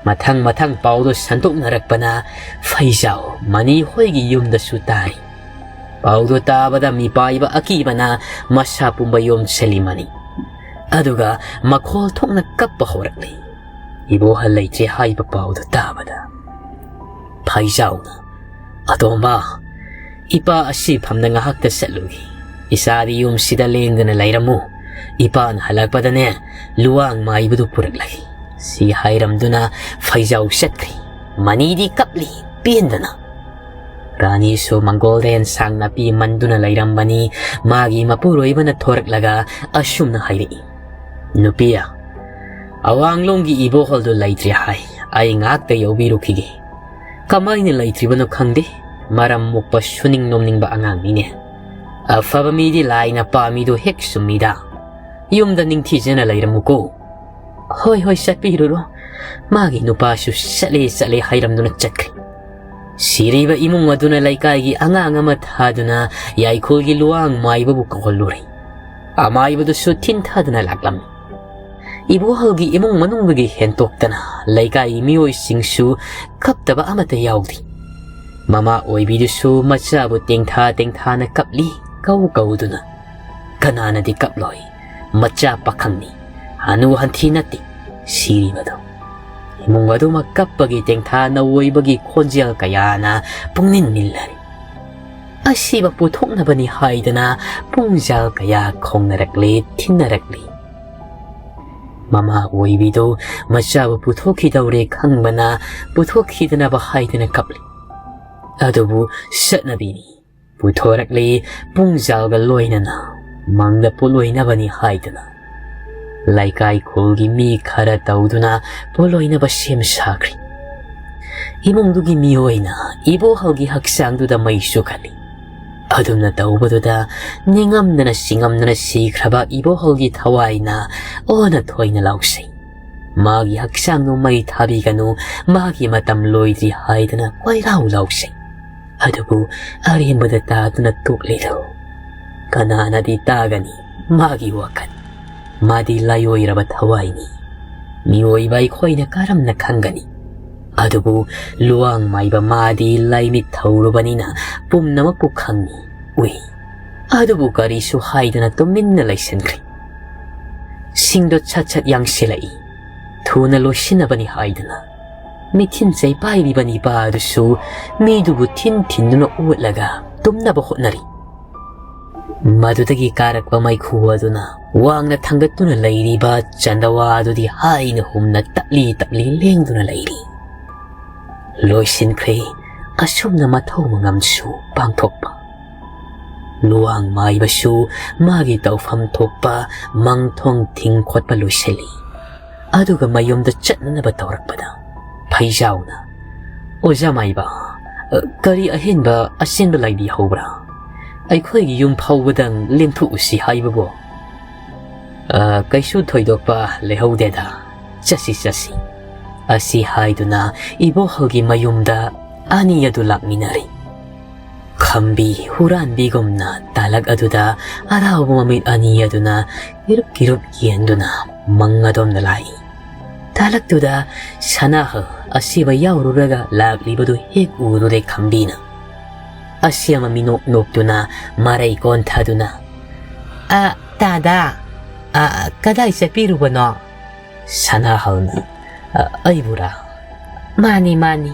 ꯃꯊꯪ ꯃꯊꯪ ꯄꯥꯎꯗꯨ ꯁꯟꯗꯣꯛꯅꯔꯛꯄꯅ ꯐꯩꯖꯥꯎ ꯃꯅꯤ ꯍꯣꯏꯒꯤ ꯌꯨꯝꯗꯁꯨ ꯇꯥꯏ꯫ ꯄꯥꯎꯗꯨ ꯇꯥꯕꯗ ꯃꯤꯄꯥꯏꯕ ꯑꯀꯤꯕꯅ ꯃꯁꯥ ꯄꯨꯝꯕ ꯌꯣꯝꯁꯤꯜꯂꯤ ꯃꯅꯤ꯫ ꯑꯗꯨꯒ ꯃꯈꯣꯜ ꯊꯣꯛꯅ ꯀꯞꯄ ꯍꯧꯔꯛꯂꯤ꯫ ꯏꯕꯣꯍꯜ ꯂꯩꯇ꯭ꯔꯦ ꯍꯥꯏꯕ ꯄꯥꯎꯗꯨ ꯇꯥꯕꯗ ꯐꯩꯖꯥꯎꯅ, "ꯑꯇꯣꯝꯕ, ꯏꯄꯥ ꯑꯁꯤ ꯐꯝꯗ ꯉꯥꯏꯍꯥꯛꯇ ꯆꯠꯂꯨꯏ꯫ ꯏꯆꯥꯗꯤ ꯌꯨꯝꯁꯤꯗ ꯂꯦꯡꯗꯅ ꯂꯩꯔꯝꯃꯨ꯫ ꯏꯄꯥꯅ ꯍꯜꯂꯛꯄꯗꯅꯦ, ꯂꯨꯋꯥꯡ ꯃꯥꯏꯕꯗꯨ ꯄꯨꯔꯛꯂꯒꯦ"꯫ ꯁꯤ ꯍꯥꯏꯔꯝꯗꯨꯅ ꯐꯩꯖꯥꯎ ꯆꯠꯈ꯭ꯔꯤ꯫ ꯃꯅꯤꯗꯤ ꯀꯞꯂꯤ ꯄꯦꯟꯗꯅ꯫ ꯔꯥꯅꯤꯁꯨ ꯃꯪꯒꯣꯜꯗ ꯑꯦꯟꯁꯥꯡ ꯅꯥꯄꯤ ꯃꯟꯗꯨꯅ ꯂꯩꯔꯝꯕꯅꯤ꯫ ꯃꯥꯒꯤ ꯃꯄꯨꯔꯣꯏꯕꯅ ꯊꯣꯔꯛꯂꯒ ꯑꯁꯨꯝꯅ ꯍꯥꯏꯔꯛꯏ, "ꯅꯨꯄꯤ, ꯑꯋꯥꯡꯂꯣꯝꯒꯤ ꯏꯕꯣꯍꯜꯗꯨ ꯂꯩꯇ꯭ꯔꯦ ꯍꯥꯏ꯫ ꯑꯩ ꯉꯥꯏꯍꯥꯛꯇ ꯌꯧꯕꯤꯔꯨꯈꯤꯒꯦ꯫ ꯀꯃꯥꯏꯅ ꯂꯩꯇ꯭ꯔꯤꯕꯅꯣ ꯈꯪꯗꯦ꯫ ꯃꯔꯝ ꯃꯣꯛꯄ ꯁꯨꯅꯤꯡ ꯅꯣꯝꯅꯤꯡꯕ ꯑꯉꯥꯡꯅꯤꯅꯦ꯫ ꯑꯐꯕ ꯃꯤꯗꯤ ꯂꯥꯏꯅ ꯄꯥꯝꯃꯤꯗꯨ ꯍꯦꯛ ꯆꯨꯝꯃꯤꯗ꯫ ꯌꯨꯝꯗ ꯅꯤꯡꯊꯤꯖꯅ ꯂꯩꯔꯝꯃꯨꯀꯣ"꯫ "ꯍꯣꯏ, ꯍꯣꯏ, ꯆꯠꯄꯤꯔꯨꯔꯣ"꯫ ꯃꯥꯒꯤ ꯅꯨꯄꯥꯁꯨ ꯆꯠꯂꯦ, ꯆꯠꯂꯦ ꯍꯥꯏꯔꯝꯗꯨꯅ ꯆꯠꯈ꯭ꯔꯦ꯫ ꯁꯤꯔꯤꯕ ꯏꯃꯨꯡ ꯑꯗꯨꯅ ꯂꯩꯀꯥꯏꯒꯤ ꯑꯉꯥꯡ ꯑꯃ ꯊꯥꯗꯨꯅ ꯌꯥꯏꯈꯨꯜꯒꯤ ꯂꯨꯋꯥꯡ ꯃꯥꯏꯕꯕꯨ ꯀꯧꯍꯜꯂꯨꯔꯦ꯫ ꯑꯃꯥꯏꯕꯗꯨꯁꯨ ꯊꯤꯟꯊꯗꯨꯅ ꯂꯥꯛꯂꯝꯃꯤ꯫ ꯏꯕꯣꯍꯜꯒꯤ ꯏꯃꯨꯡ ꯃꯅꯨꯡꯗꯒꯤ ꯍꯦꯟꯇꯣꯛꯇꯅ ꯂꯩꯀꯥꯏꯒꯤ ꯃꯤꯑꯣꯏꯁꯤꯡꯁꯨ ꯀꯞꯇꯕ ꯑꯃꯠꯇ ꯌꯥꯎꯗꯦ꯫ ꯃꯃꯥ ꯑꯣꯏꯕꯤꯗꯨꯁꯨ ꯃꯆꯥꯕꯨ ꯇꯦꯡꯊꯥ ꯇꯦꯡꯊꯥꯅ ꯀꯞꯂꯤ, ꯀꯧ ꯀꯧꯗꯨꯅ꯫ ꯀꯅꯥꯅꯗꯤ ꯀꯞꯂꯣꯏ? ꯃꯆꯥ ꯄꯥꯈꯪꯅꯤ, ꯍꯅꯨ ꯍꯟꯊꯤ ꯅꯠꯇꯦ ꯁꯤꯔꯤꯕꯗꯣ꯫ ꯏꯃꯨꯡ ꯑꯗꯨꯃꯛ ꯀꯞꯄꯒꯤ ꯇꯦꯡꯊꯥ ꯅꯧꯑꯣꯏꯕꯒꯤ ꯈꯣꯟꯖꯦꯜ ꯀꯌꯥꯅ ꯄꯨꯡꯅꯤꯟ ꯅꯤꯜꯂꯔꯤ꯫ ꯑꯁꯤꯕ ꯄꯨꯊꯣꯛꯅꯕꯅꯤ ꯍꯥꯏꯗꯅ ꯄꯨꯡꯖꯥꯜ ꯀꯌꯥ ꯈꯣꯡꯅꯔꯛꯂꯦ, ꯊꯤꯟꯅꯔꯛꯂꯦ꯫ ꯃꯃꯥ ꯑꯣꯏꯕꯤꯗꯨ ꯃꯆꯥꯕꯨ ꯄꯨꯊꯣꯛꯈꯤꯗꯧꯔꯦ ꯈꯪꯕꯅ ꯄꯨꯊꯣꯛꯈꯤꯗꯅꯕ ꯍꯥꯏꯗꯅ ꯀꯞꯂꯤ꯫ ꯑꯗꯨꯕꯨ ꯆꯠꯅꯕꯤꯅꯤ꯫ ꯄꯨꯊꯣꯔꯛꯂꯤ ꯄꯨꯡꯖꯥꯜꯒ ꯂꯣꯏꯅꯅ, ꯃꯪꯗ ꯄꯣꯠꯂꯣꯏꯅꯕꯅꯤ ꯍꯥꯏꯗꯅ꯫ ꯂꯩꯀꯥꯏ ꯈꯨꯜꯒꯤ ꯃꯤ ꯈꯔ ꯇꯧꯗꯨꯅ ꯄꯣꯠꯂꯣꯏꯅꯕ ꯁꯦꯝ ꯁꯥꯈ꯭ꯔꯤ꯫ ꯏꯃꯨꯡꯗꯨꯒꯤ ꯃꯤꯑꯣꯏꯅ ꯏꯕꯣꯍꯜꯒꯤ ꯍꯛꯆꯥꯡꯗꯨꯗ ꯃꯩ ꯆꯨꯈꯠꯂꯤ꯫ ꯑꯗꯨꯝꯅ ꯇꯧꯕꯗꯨꯗ ꯅꯤꯡꯉꯝꯗꯅ ꯆꯤꯡꯉꯝꯗꯅ ꯁꯤꯈ꯭ꯔꯕ ꯏꯕꯣꯍꯜꯒꯤ ꯊꯋꯥꯏꯅ ꯑꯣꯟꯅ ꯊꯣꯏꯅ ꯂꯥꯎꯁꯩ꯫ ꯃꯥꯒꯤ ꯍꯛꯆꯥꯡꯗꯨ ꯃꯩ ꯊꯥꯕꯤꯒꯅꯨ, ꯃꯥꯒꯤ ꯃꯇꯝ ꯂꯣꯏꯗ꯭ꯔꯤ ꯍꯥꯏꯗꯅ ꯀꯣꯏꯂꯥꯎ ꯂꯥꯎꯁꯩ꯫ ꯑꯗꯨꯕꯨ ꯑꯔꯦꯝꯕꯗ ꯇꯥꯗꯨꯅ ꯇꯣꯛꯂꯤꯗꯨ ꯀꯅꯥꯅꯗꯤ ꯇꯥꯒꯅꯤ? ꯃꯥꯒꯤ ꯋꯥꯈꯜ꯫ ꯃꯥꯗꯤ ꯂꯥꯏꯑꯣꯏꯔꯕ ꯊꯋꯥꯏꯅꯤ꯫ ꯃꯤꯑꯣꯏꯕ ꯑꯩꯈꯣꯏꯅ ꯀꯔꯝꯅ ꯈꯪꯒꯅꯤ? ꯑꯗꯨꯕꯨ ꯂꯨꯋꯥꯡ ꯃꯥꯏꯕ ꯃꯥꯗꯤ ꯂꯥꯏꯃꯤꯠ ꯊꯧꯔꯨꯕꯅꯤꯅ ꯄꯨꯝꯅꯃꯛꯄꯨ ꯈꯪꯏ, ꯎꯏ꯫ ꯑꯗꯨꯕꯨ ꯀꯔꯤꯁꯨ ꯍꯥꯏꯗꯅ ꯇꯨꯃꯤꯟꯅ ꯂꯩꯁꯤꯟꯈ꯭ꯔꯦ꯫ ꯁꯤꯡꯗꯣ ꯁꯠ ꯁꯠ ꯌꯥꯡꯁꯤꯜꯂꯛꯏ꯫ ꯊꯨꯅ ꯂꯣꯏꯁꯤꯟꯅꯕꯅꯤ ꯍꯥꯏꯗꯅ꯫ ꯃꯤꯊꯤꯟ ꯆꯩ ꯄꯥꯏꯔꯤꯕ ꯅꯤꯄꯥ ꯑꯗꯨꯁꯨ ꯃꯤꯗꯨꯕꯨ ꯊꯤꯟ ꯊꯤꯟꯗꯨꯅ ꯑꯣꯠꯂꯒ ꯇꯨꯝꯅꯕ ꯍꯣꯠꯅꯔꯤ꯫ ꯃꯗꯨꯗꯒꯤ ꯀꯥꯔꯛꯄ ꯃꯩꯈꯨ ꯑꯗꯨꯅ ꯋꯥꯡꯅ ꯊꯥꯡꯒꯠꯇꯨꯅ ꯂꯩꯔꯤꯕ ꯆꯟꯗꯋꯥ ꯑꯗꯨꯗꯤ ꯍꯥꯏꯅ ꯍꯨꯝꯅ ꯇꯞꯂꯤ ꯇꯞꯂꯤ ꯂꯦꯡꯗꯨꯅ ꯂꯩꯔꯤ꯫ ꯂꯣꯏꯁꯤꯟꯈ꯭ꯔꯦ ꯑꯁꯨꯝꯅ ꯃꯊꯧ ꯃꯉꯝꯁꯨ ꯄꯥꯡꯊꯣꯛꯄ꯫ ꯂꯨꯋꯥꯡ ꯃꯥꯏꯕꯁꯨ ꯃꯥꯒꯤ ꯇꯧꯐꯝ ꯊꯣꯛꯄ ꯃꯪꯊꯣꯡ ꯊꯤꯡ ꯈꯣꯠꯄ ꯂꯣꯏꯁꯤꯜꯂꯤ꯫ ꯑꯗꯨꯒ ꯃꯌꯨꯝꯗ ꯆꯠꯅꯅꯕ ꯇꯧꯔꯛꯄꯗ ꯐꯩꯖꯥꯎꯅ, "ꯑꯣꯖꯥ ꯃꯥꯏꯕ, ꯀꯔꯤ ꯑꯍꯦꯟꯕ ꯑꯆꯦꯟꯕ ꯂꯩꯕꯤꯍꯧꯕ꯭ꯔꯥ? ꯑꯩꯈꯣꯏꯒꯤ ꯌꯨꯝ ꯐꯥꯎꯕꯗꯪ ꯂꯦꯡꯊꯣꯛꯎꯁꯤ ꯍꯥꯏꯕꯕꯨ?" "ꯑ, ꯀꯩꯁꯨ ꯊꯣꯏꯗꯣꯛꯄ ꯂꯩꯍꯧꯗꯦꯗ, ꯆꯠꯁꯤ, ꯆꯠꯁꯤ" ꯑꯁꯤ ꯍꯥꯏꯗꯨꯅ ꯏꯕꯣꯍꯜꯒꯤ ꯃꯌꯨꯝꯗ ꯑꯅꯤ ꯑꯗꯨ ꯂꯥꯛꯃꯤꯟꯅꯔꯤ꯫ ꯈꯝꯕꯤ ꯍꯨꯔꯥꯟꯕꯤꯒꯨꯝꯅ ꯇꯥꯂꯛ ꯑꯗꯨꯗ ꯑꯔꯥꯎꯕ ꯃꯃꯤꯠ ꯑꯅꯤ ꯑꯗꯨꯅ ꯏꯔꯨꯞ ꯏꯔꯨꯞ ꯌꯦꯟꯗꯨꯅ ꯃꯪ ꯑꯗꯣꯝꯗ ꯂꯥꯛꯏ꯫ ꯇꯥꯂꯛꯇꯨꯗ ꯁꯅꯥꯍꯜ ꯑꯁꯤꯕ ꯌꯥꯎꯔꯨꯔꯒ ꯂꯥꯛꯂꯤꯕꯗꯨ ꯍꯦꯛ ꯎꯔꯨꯔꯦ ꯈꯝꯕꯤꯅ꯫ ꯑꯁꯤ ꯑꯃ ꯃꯤꯅꯣꯛ ꯅꯣꯛꯇꯨꯅ ꯃꯔꯩ ꯀꯣꯟꯊꯗꯨꯅ, "ꯑ, ꯇꯥꯗꯥ, "ꯑ, ꯀꯗꯥꯏ ꯆꯠꯄꯤꯔꯨꯕꯅꯣ?" ꯁꯅꯥꯍꯜꯅ, "ꯑ, ꯑꯩꯕꯨꯔꯥ?" "ꯃꯥꯅꯤ, ꯃꯥꯅꯤ꯫"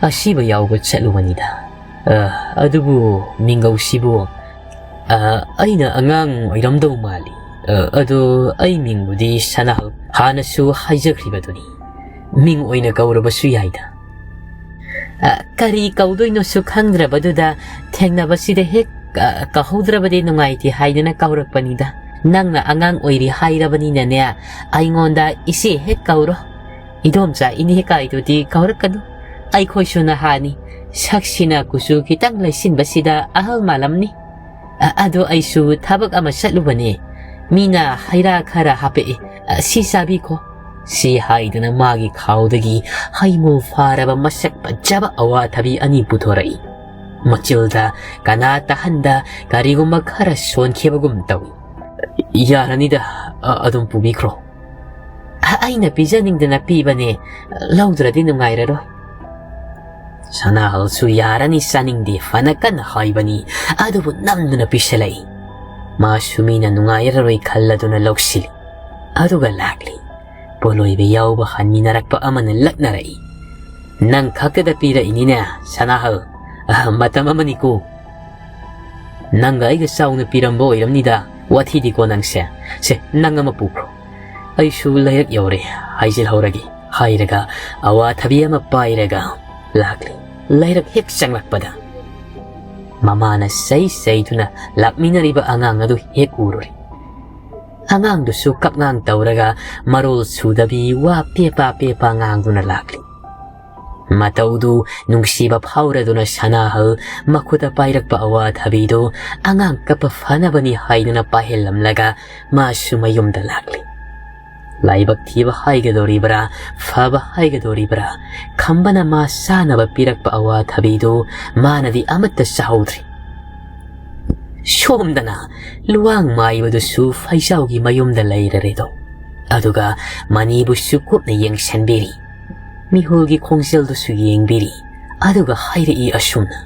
"ꯑꯁꯤꯕ ꯌꯥꯎꯕ ꯆꯠꯂꯨꯕꯅꯤꯗ꯫ ꯑ, ꯑꯗꯨꯕꯨ ꯃꯤꯡꯒꯧꯁꯤꯕꯨ, ꯑ, ꯑꯩꯅ ꯑꯉꯥꯡ ꯑꯣꯏꯔꯝꯗꯧ ꯃꯥꯜꯂꯤ꯫ ꯑ, ꯑꯗꯣ ꯑꯩ ꯃꯤꯡꯕꯨꯗꯤ ꯁꯅꯥꯍꯜ ꯍꯥꯟꯅꯁꯨ ꯍꯥꯏꯖꯈ꯭ꯔꯤꯕꯗꯨꯅꯤ꯫ ꯃꯤꯡ ꯑꯣꯏꯅ ꯀꯧꯔꯕꯁꯨ ꯌꯥꯏꯗ꯫" "ꯑ, ꯀꯔꯤ ꯀꯧꯗꯣꯏꯅꯣꯁꯨ ꯈꯪꯗ꯭ꯔꯕꯗꯨꯗ ꯊꯦꯡꯅꯕꯁꯤꯗ ꯍꯦꯛ, ꯑ, ꯀꯧꯍꯧꯗ꯭ꯔꯕꯗꯤ ꯅꯨꯡꯉꯥꯏꯇꯦ ꯍꯥꯏꯗꯅ ꯀꯧꯔꯛꯄꯅꯤꯗ꯫ ꯅꯪꯅ ꯑꯉꯥꯡ ꯑꯣꯏꯔꯤ ꯍꯥꯏꯔꯕꯅꯤꯅꯅꯦ, ꯑꯩꯉꯣꯟꯗ ꯏꯆꯦ ꯍꯦꯛ ꯀꯧꯔꯣ꯫ ꯏꯗꯣꯝꯆꯥ ꯏꯅꯦ ꯀꯥꯏꯗꯨꯗꯤ ꯀꯧꯔꯛꯀꯅꯨ꯫ ꯑꯩꯈꯣꯏꯁꯨ ꯅꯍꯥꯅꯤ, ꯁꯛꯁꯤꯅ ꯀꯨꯆꯨ ꯈꯤꯇꯪ ꯂꯩꯁꯤꯟꯕꯁꯤꯗ ꯑꯍꯜ ꯃꯥꯜꯂꯝꯅꯤ꯫ ꯑ, ꯑꯗꯣ ꯑꯩꯁꯨ ꯊꯕꯛ ꯑꯃ ꯆꯠꯂꯨꯕꯅꯦ꯫ ꯃꯤꯅ ꯍꯩꯔꯥ ꯈꯔ ꯍꯥꯄꯛꯑꯦ꯫ ꯑ, ꯁꯤ ꯆꯥꯕꯤꯈꯣ꯫" ꯁꯤ ꯍꯥꯏꯗꯨꯅ ꯃꯥꯒꯤ ꯈꯥꯎꯗꯒꯤ ꯍꯩꯃꯨ ꯐꯥꯔꯕ ꯃꯁꯛ ꯐꯖꯕ ꯑꯋꯥꯊꯕꯤ ꯑꯅꯤ ꯄꯨꯊꯣꯔꯛꯏ꯫ ꯃꯆꯤꯜꯗ ꯀꯅꯥ ꯇꯥꯍꯟꯗ ꯀꯔꯤꯒꯨꯝꯕ ꯈꯔ ꯁꯣꯟꯈꯤꯕꯒꯨꯝ ꯇꯧꯏ꯫ "ꯌꯥꯔꯅꯤꯗ, ꯑ-, ꯑꯗꯨꯝ ꯄꯨꯕꯤꯈ꯭ꯔꯣ꯫" "ꯑ-, ꯑꯩꯅ ꯄꯤꯖꯅꯤꯡꯗꯅ ꯄꯤꯕꯅꯦ, ꯂꯧꯗ꯭ꯔꯗꯤ ꯅꯨꯡꯉꯥꯏꯔꯔꯣꯏ꯫" ꯁꯅꯥꯍꯜꯁꯨ ꯌꯥꯔꯅꯤ, ꯆꯥꯅꯤꯡꯗꯦ ꯐꯅ ꯀꯟꯅ ꯍꯥꯏꯕꯅꯤ, ꯑꯗꯨꯕꯨ ꯅꯝꯗꯨꯅ ꯄꯤꯁꯜꯂꯛꯏ꯫ ꯃꯥꯁꯨ ꯃꯤꯅ ꯅꯨꯡꯉꯥꯏꯔꯔꯣꯏ ꯈꯜꯂꯗꯨꯅ ꯂꯧꯁꯤꯜꯂꯤ꯫ ꯑꯗꯨꯒ ꯂꯥꯛꯂꯤ꯫ ꯄꯣꯠꯂꯣꯏꯕ ꯌꯥꯎꯕ ꯍꯟꯃꯤꯟꯅꯔꯛꯄ ꯑꯃꯅ ꯂꯛꯅꯔꯛꯏ꯫ "ꯅꯪ ꯈꯛꯇꯗ ꯄꯤꯔꯛꯏꯅꯤꯅꯦ, ꯁꯅꯥꯍꯜ꯫ ꯑꯍ, ꯃꯇꯝ ꯑꯃꯅꯤꯀꯣ꯫ ꯅꯪꯒ ꯑꯩꯒ ꯆꯥꯎꯅ ꯄꯤꯔꯝꯕ ꯑꯣꯏꯔꯝꯅꯤꯗ꯫ ꯋꯥꯊꯤꯗꯤꯀꯣ ꯅꯪꯁꯦ꯫ ꯁꯦ, ꯅꯪ ꯑꯃ ꯄꯨꯈ꯭ꯔꯣ꯫ ꯑꯩꯁꯨ ꯂꯩꯔꯛ ꯌꯧꯔꯦ, ꯍꯥꯏꯖꯤꯜꯍꯧꯔꯒꯦ", ꯍꯥꯏꯔꯒ ꯑꯋꯥꯊꯕꯤ ꯑꯃ ꯄꯥꯏꯔꯒ ꯂꯥꯛꯂꯤ꯫ ꯂꯩꯔꯛ ꯍꯦꯛ ꯆꯪꯂꯛꯄꯗ ꯃꯃꯥꯅ ꯆꯩ ꯆꯩꯗꯨꯅ ꯂꯥꯛꯃꯤꯟꯅꯔꯤꯕ ꯑꯉꯥꯡ ꯑꯗꯨ ꯍꯦꯛ ꯎꯔꯨꯔꯦ꯫ ꯑꯉꯥꯡꯗꯨꯁꯨ ꯀꯞꯉꯥꯡ ꯇꯧꯔꯒ ꯃꯔꯣꯜ ꯁꯨꯗꯕꯤ ꯋꯥ ꯄꯦꯄꯥ ꯄꯦꯄꯥ ꯉꯥꯡꯗꯨꯅ ꯂꯥꯛꯂꯤ꯫ ꯃꯇꯧꯗꯨ ꯅꯨꯡꯁꯤꯕ ꯐꯥꯎꯔꯗꯨꯅ ꯁꯅꯥꯍꯜ ꯃꯈꯨꯠꯇ ꯄꯥꯏꯔꯛꯄ ꯑꯋꯥꯊꯕꯤꯗꯨ ꯑꯉꯥꯡ ꯀꯞꯄ ꯐꯅꯕꯅꯤ ꯍꯥꯏꯗꯨꯅ ꯄꯥꯏꯍꯜꯂꯝꯂꯒ ꯃꯥꯁꯨ ꯃꯌꯨꯝꯗ ꯂꯥꯛꯂꯤ꯫ ꯂꯥꯏꯕꯛ ꯊꯤꯕ ꯍꯥꯏꯒꯗꯧꯔꯤꯕ꯭ꯔꯥ, ꯐꯕ ꯍꯥꯏꯒꯗꯧꯔꯤꯕ꯭ꯔꯥ, ꯈꯝꯕꯅ ꯃꯥ ꯆꯥꯅꯕ ꯄꯤꯔꯛꯄ ꯑꯋꯥꯊꯕꯤꯗꯨ ꯃꯥꯅꯗꯤ ꯑꯃꯠꯇ ꯆꯥꯍꯧꯗ꯭ꯔꯤ꯫ ꯁꯣꯝꯗꯅ ꯂꯨꯋꯥꯡ ꯃꯥꯏꯕꯗꯨꯁꯨ ꯐꯩꯖꯥꯎꯒꯤ ꯃꯌꯨꯝꯗ ꯂꯩꯔꯔꯦꯗꯣ꯫ ꯑꯗꯨꯒ ꯃꯅꯤꯕꯨꯁꯨ ꯀꯨꯞꯅ ꯌꯦꯡꯁꯤꯟꯕꯤꯔꯤ꯫ ꯃꯤꯍꯨꯜꯒꯤ ꯈꯣꯡꯖꯦꯜꯗꯨꯁꯨ ꯌꯦꯡꯕꯤꯔꯤ꯫ ꯑꯗꯨꯒ ꯍꯥꯏꯔꯛꯏ ꯑꯁꯨꯝꯅ,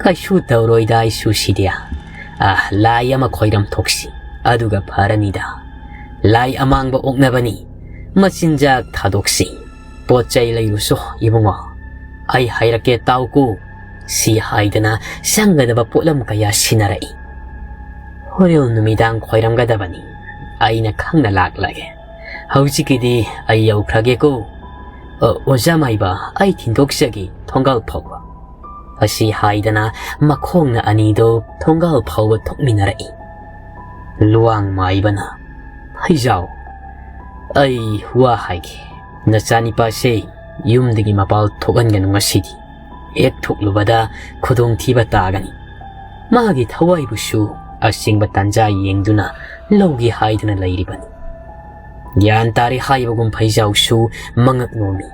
"ꯀꯩꯁꯨ ꯇꯧꯔꯣꯏꯗ ꯑꯩꯁꯨ ꯁꯤꯗꯤ꯫ ꯑ, ꯂꯥꯏ ꯑꯃ ꯈꯣꯏꯔꯝ ꯊꯣꯛꯁꯤ꯫ ꯑꯗꯨꯒ ꯐꯔꯅꯤꯗ꯫ ꯂꯥꯏ ꯑꯃꯥꯡꯕ ꯑꯣꯛꯅꯕꯅꯤ꯫ ꯃꯆꯤꯟꯖꯥꯛ ꯊꯥꯗꯣꯛꯁꯤ꯫ ꯄꯣꯠ ꯆꯩ ꯂꯩꯔꯨꯁꯣ ꯏꯕꯨꯡꯉꯣ꯫ ꯑꯩ ꯍꯥꯏꯔꯛꯀꯦ ꯇꯥꯎꯀꯣ꯫ ꯁꯤ ꯍꯥꯏꯗꯅ ꯆꯪꯒꯗꯕ ꯄꯣꯠꯂꯝ ꯀꯌꯥ ꯁꯤꯟꯅꯔꯛꯏ꯫ ꯍꯣꯔꯦꯟ ꯅꯨꯃꯤꯗꯥꯡ ꯈꯣꯏꯔꯝꯒꯗꯕꯅꯤ꯫ ꯑꯩꯅ ꯈꯪꯅ ꯂꯥꯛꯂꯒꯦ꯫ ꯍꯧꯖꯤꯛꯀꯤꯗꯤ ꯑꯩ ꯌꯧꯈ꯭ꯔꯒꯦꯀꯣ꯫ ꯑ, ꯑꯣꯖꯥ ꯃꯥꯏꯕ, ꯑꯩ ꯊꯤꯟꯗꯣꯛꯆꯒꯦ ꯊꯣꯡꯒꯥꯜ ꯐꯥꯎꯕ꯫ ꯑꯁꯤ ꯍꯥꯏꯗꯅ ꯃꯈꯣꯡꯅ ꯑꯅꯤꯗꯣ ꯊꯣꯡꯒꯥꯜ ꯐꯥꯎꯕ ꯊꯣꯛꯃꯤꯟꯅꯔꯛꯏ꯫ ꯂꯨꯋꯥꯡ ꯃꯥꯏꯕꯅ, "ꯐꯩꯖꯥꯎ, ꯑꯩ ꯋꯥ ꯍꯥꯏꯒꯦ꯫ ꯅꯆꯥꯅꯤꯄꯥꯁꯦ ꯌꯨꯝꯗꯒꯤ ꯃꯄꯥꯜ ꯊꯣꯛꯍꯟꯒꯅꯨ ꯉꯁꯤꯗꯤ꯫ ꯍꯦꯛ ꯊꯣꯛꯂꯨꯕꯗ ꯈꯨꯗꯣꯡꯊꯤꯕ ꯇꯥꯒꯅꯤ꯫ ꯃꯥꯒꯤ ꯊꯋꯥꯏꯕꯨꯁꯨ ꯑꯁꯦꯡꯕ ꯇꯥꯟꯖꯥ ꯌꯦꯡꯗꯨꯅ ꯂꯧꯒꯦ ꯍꯥꯏꯗꯨꯅ ꯂꯩꯔꯤꯕꯅꯤ꯫" ꯒ꯭ꯌꯥꯟ ꯇꯥꯔꯦ ꯍꯥꯏꯕꯒꯨꯝ ꯐꯩꯖꯥꯎꯁꯨ ꯃꯉꯛ ꯅꯣꯝꯃꯤ꯫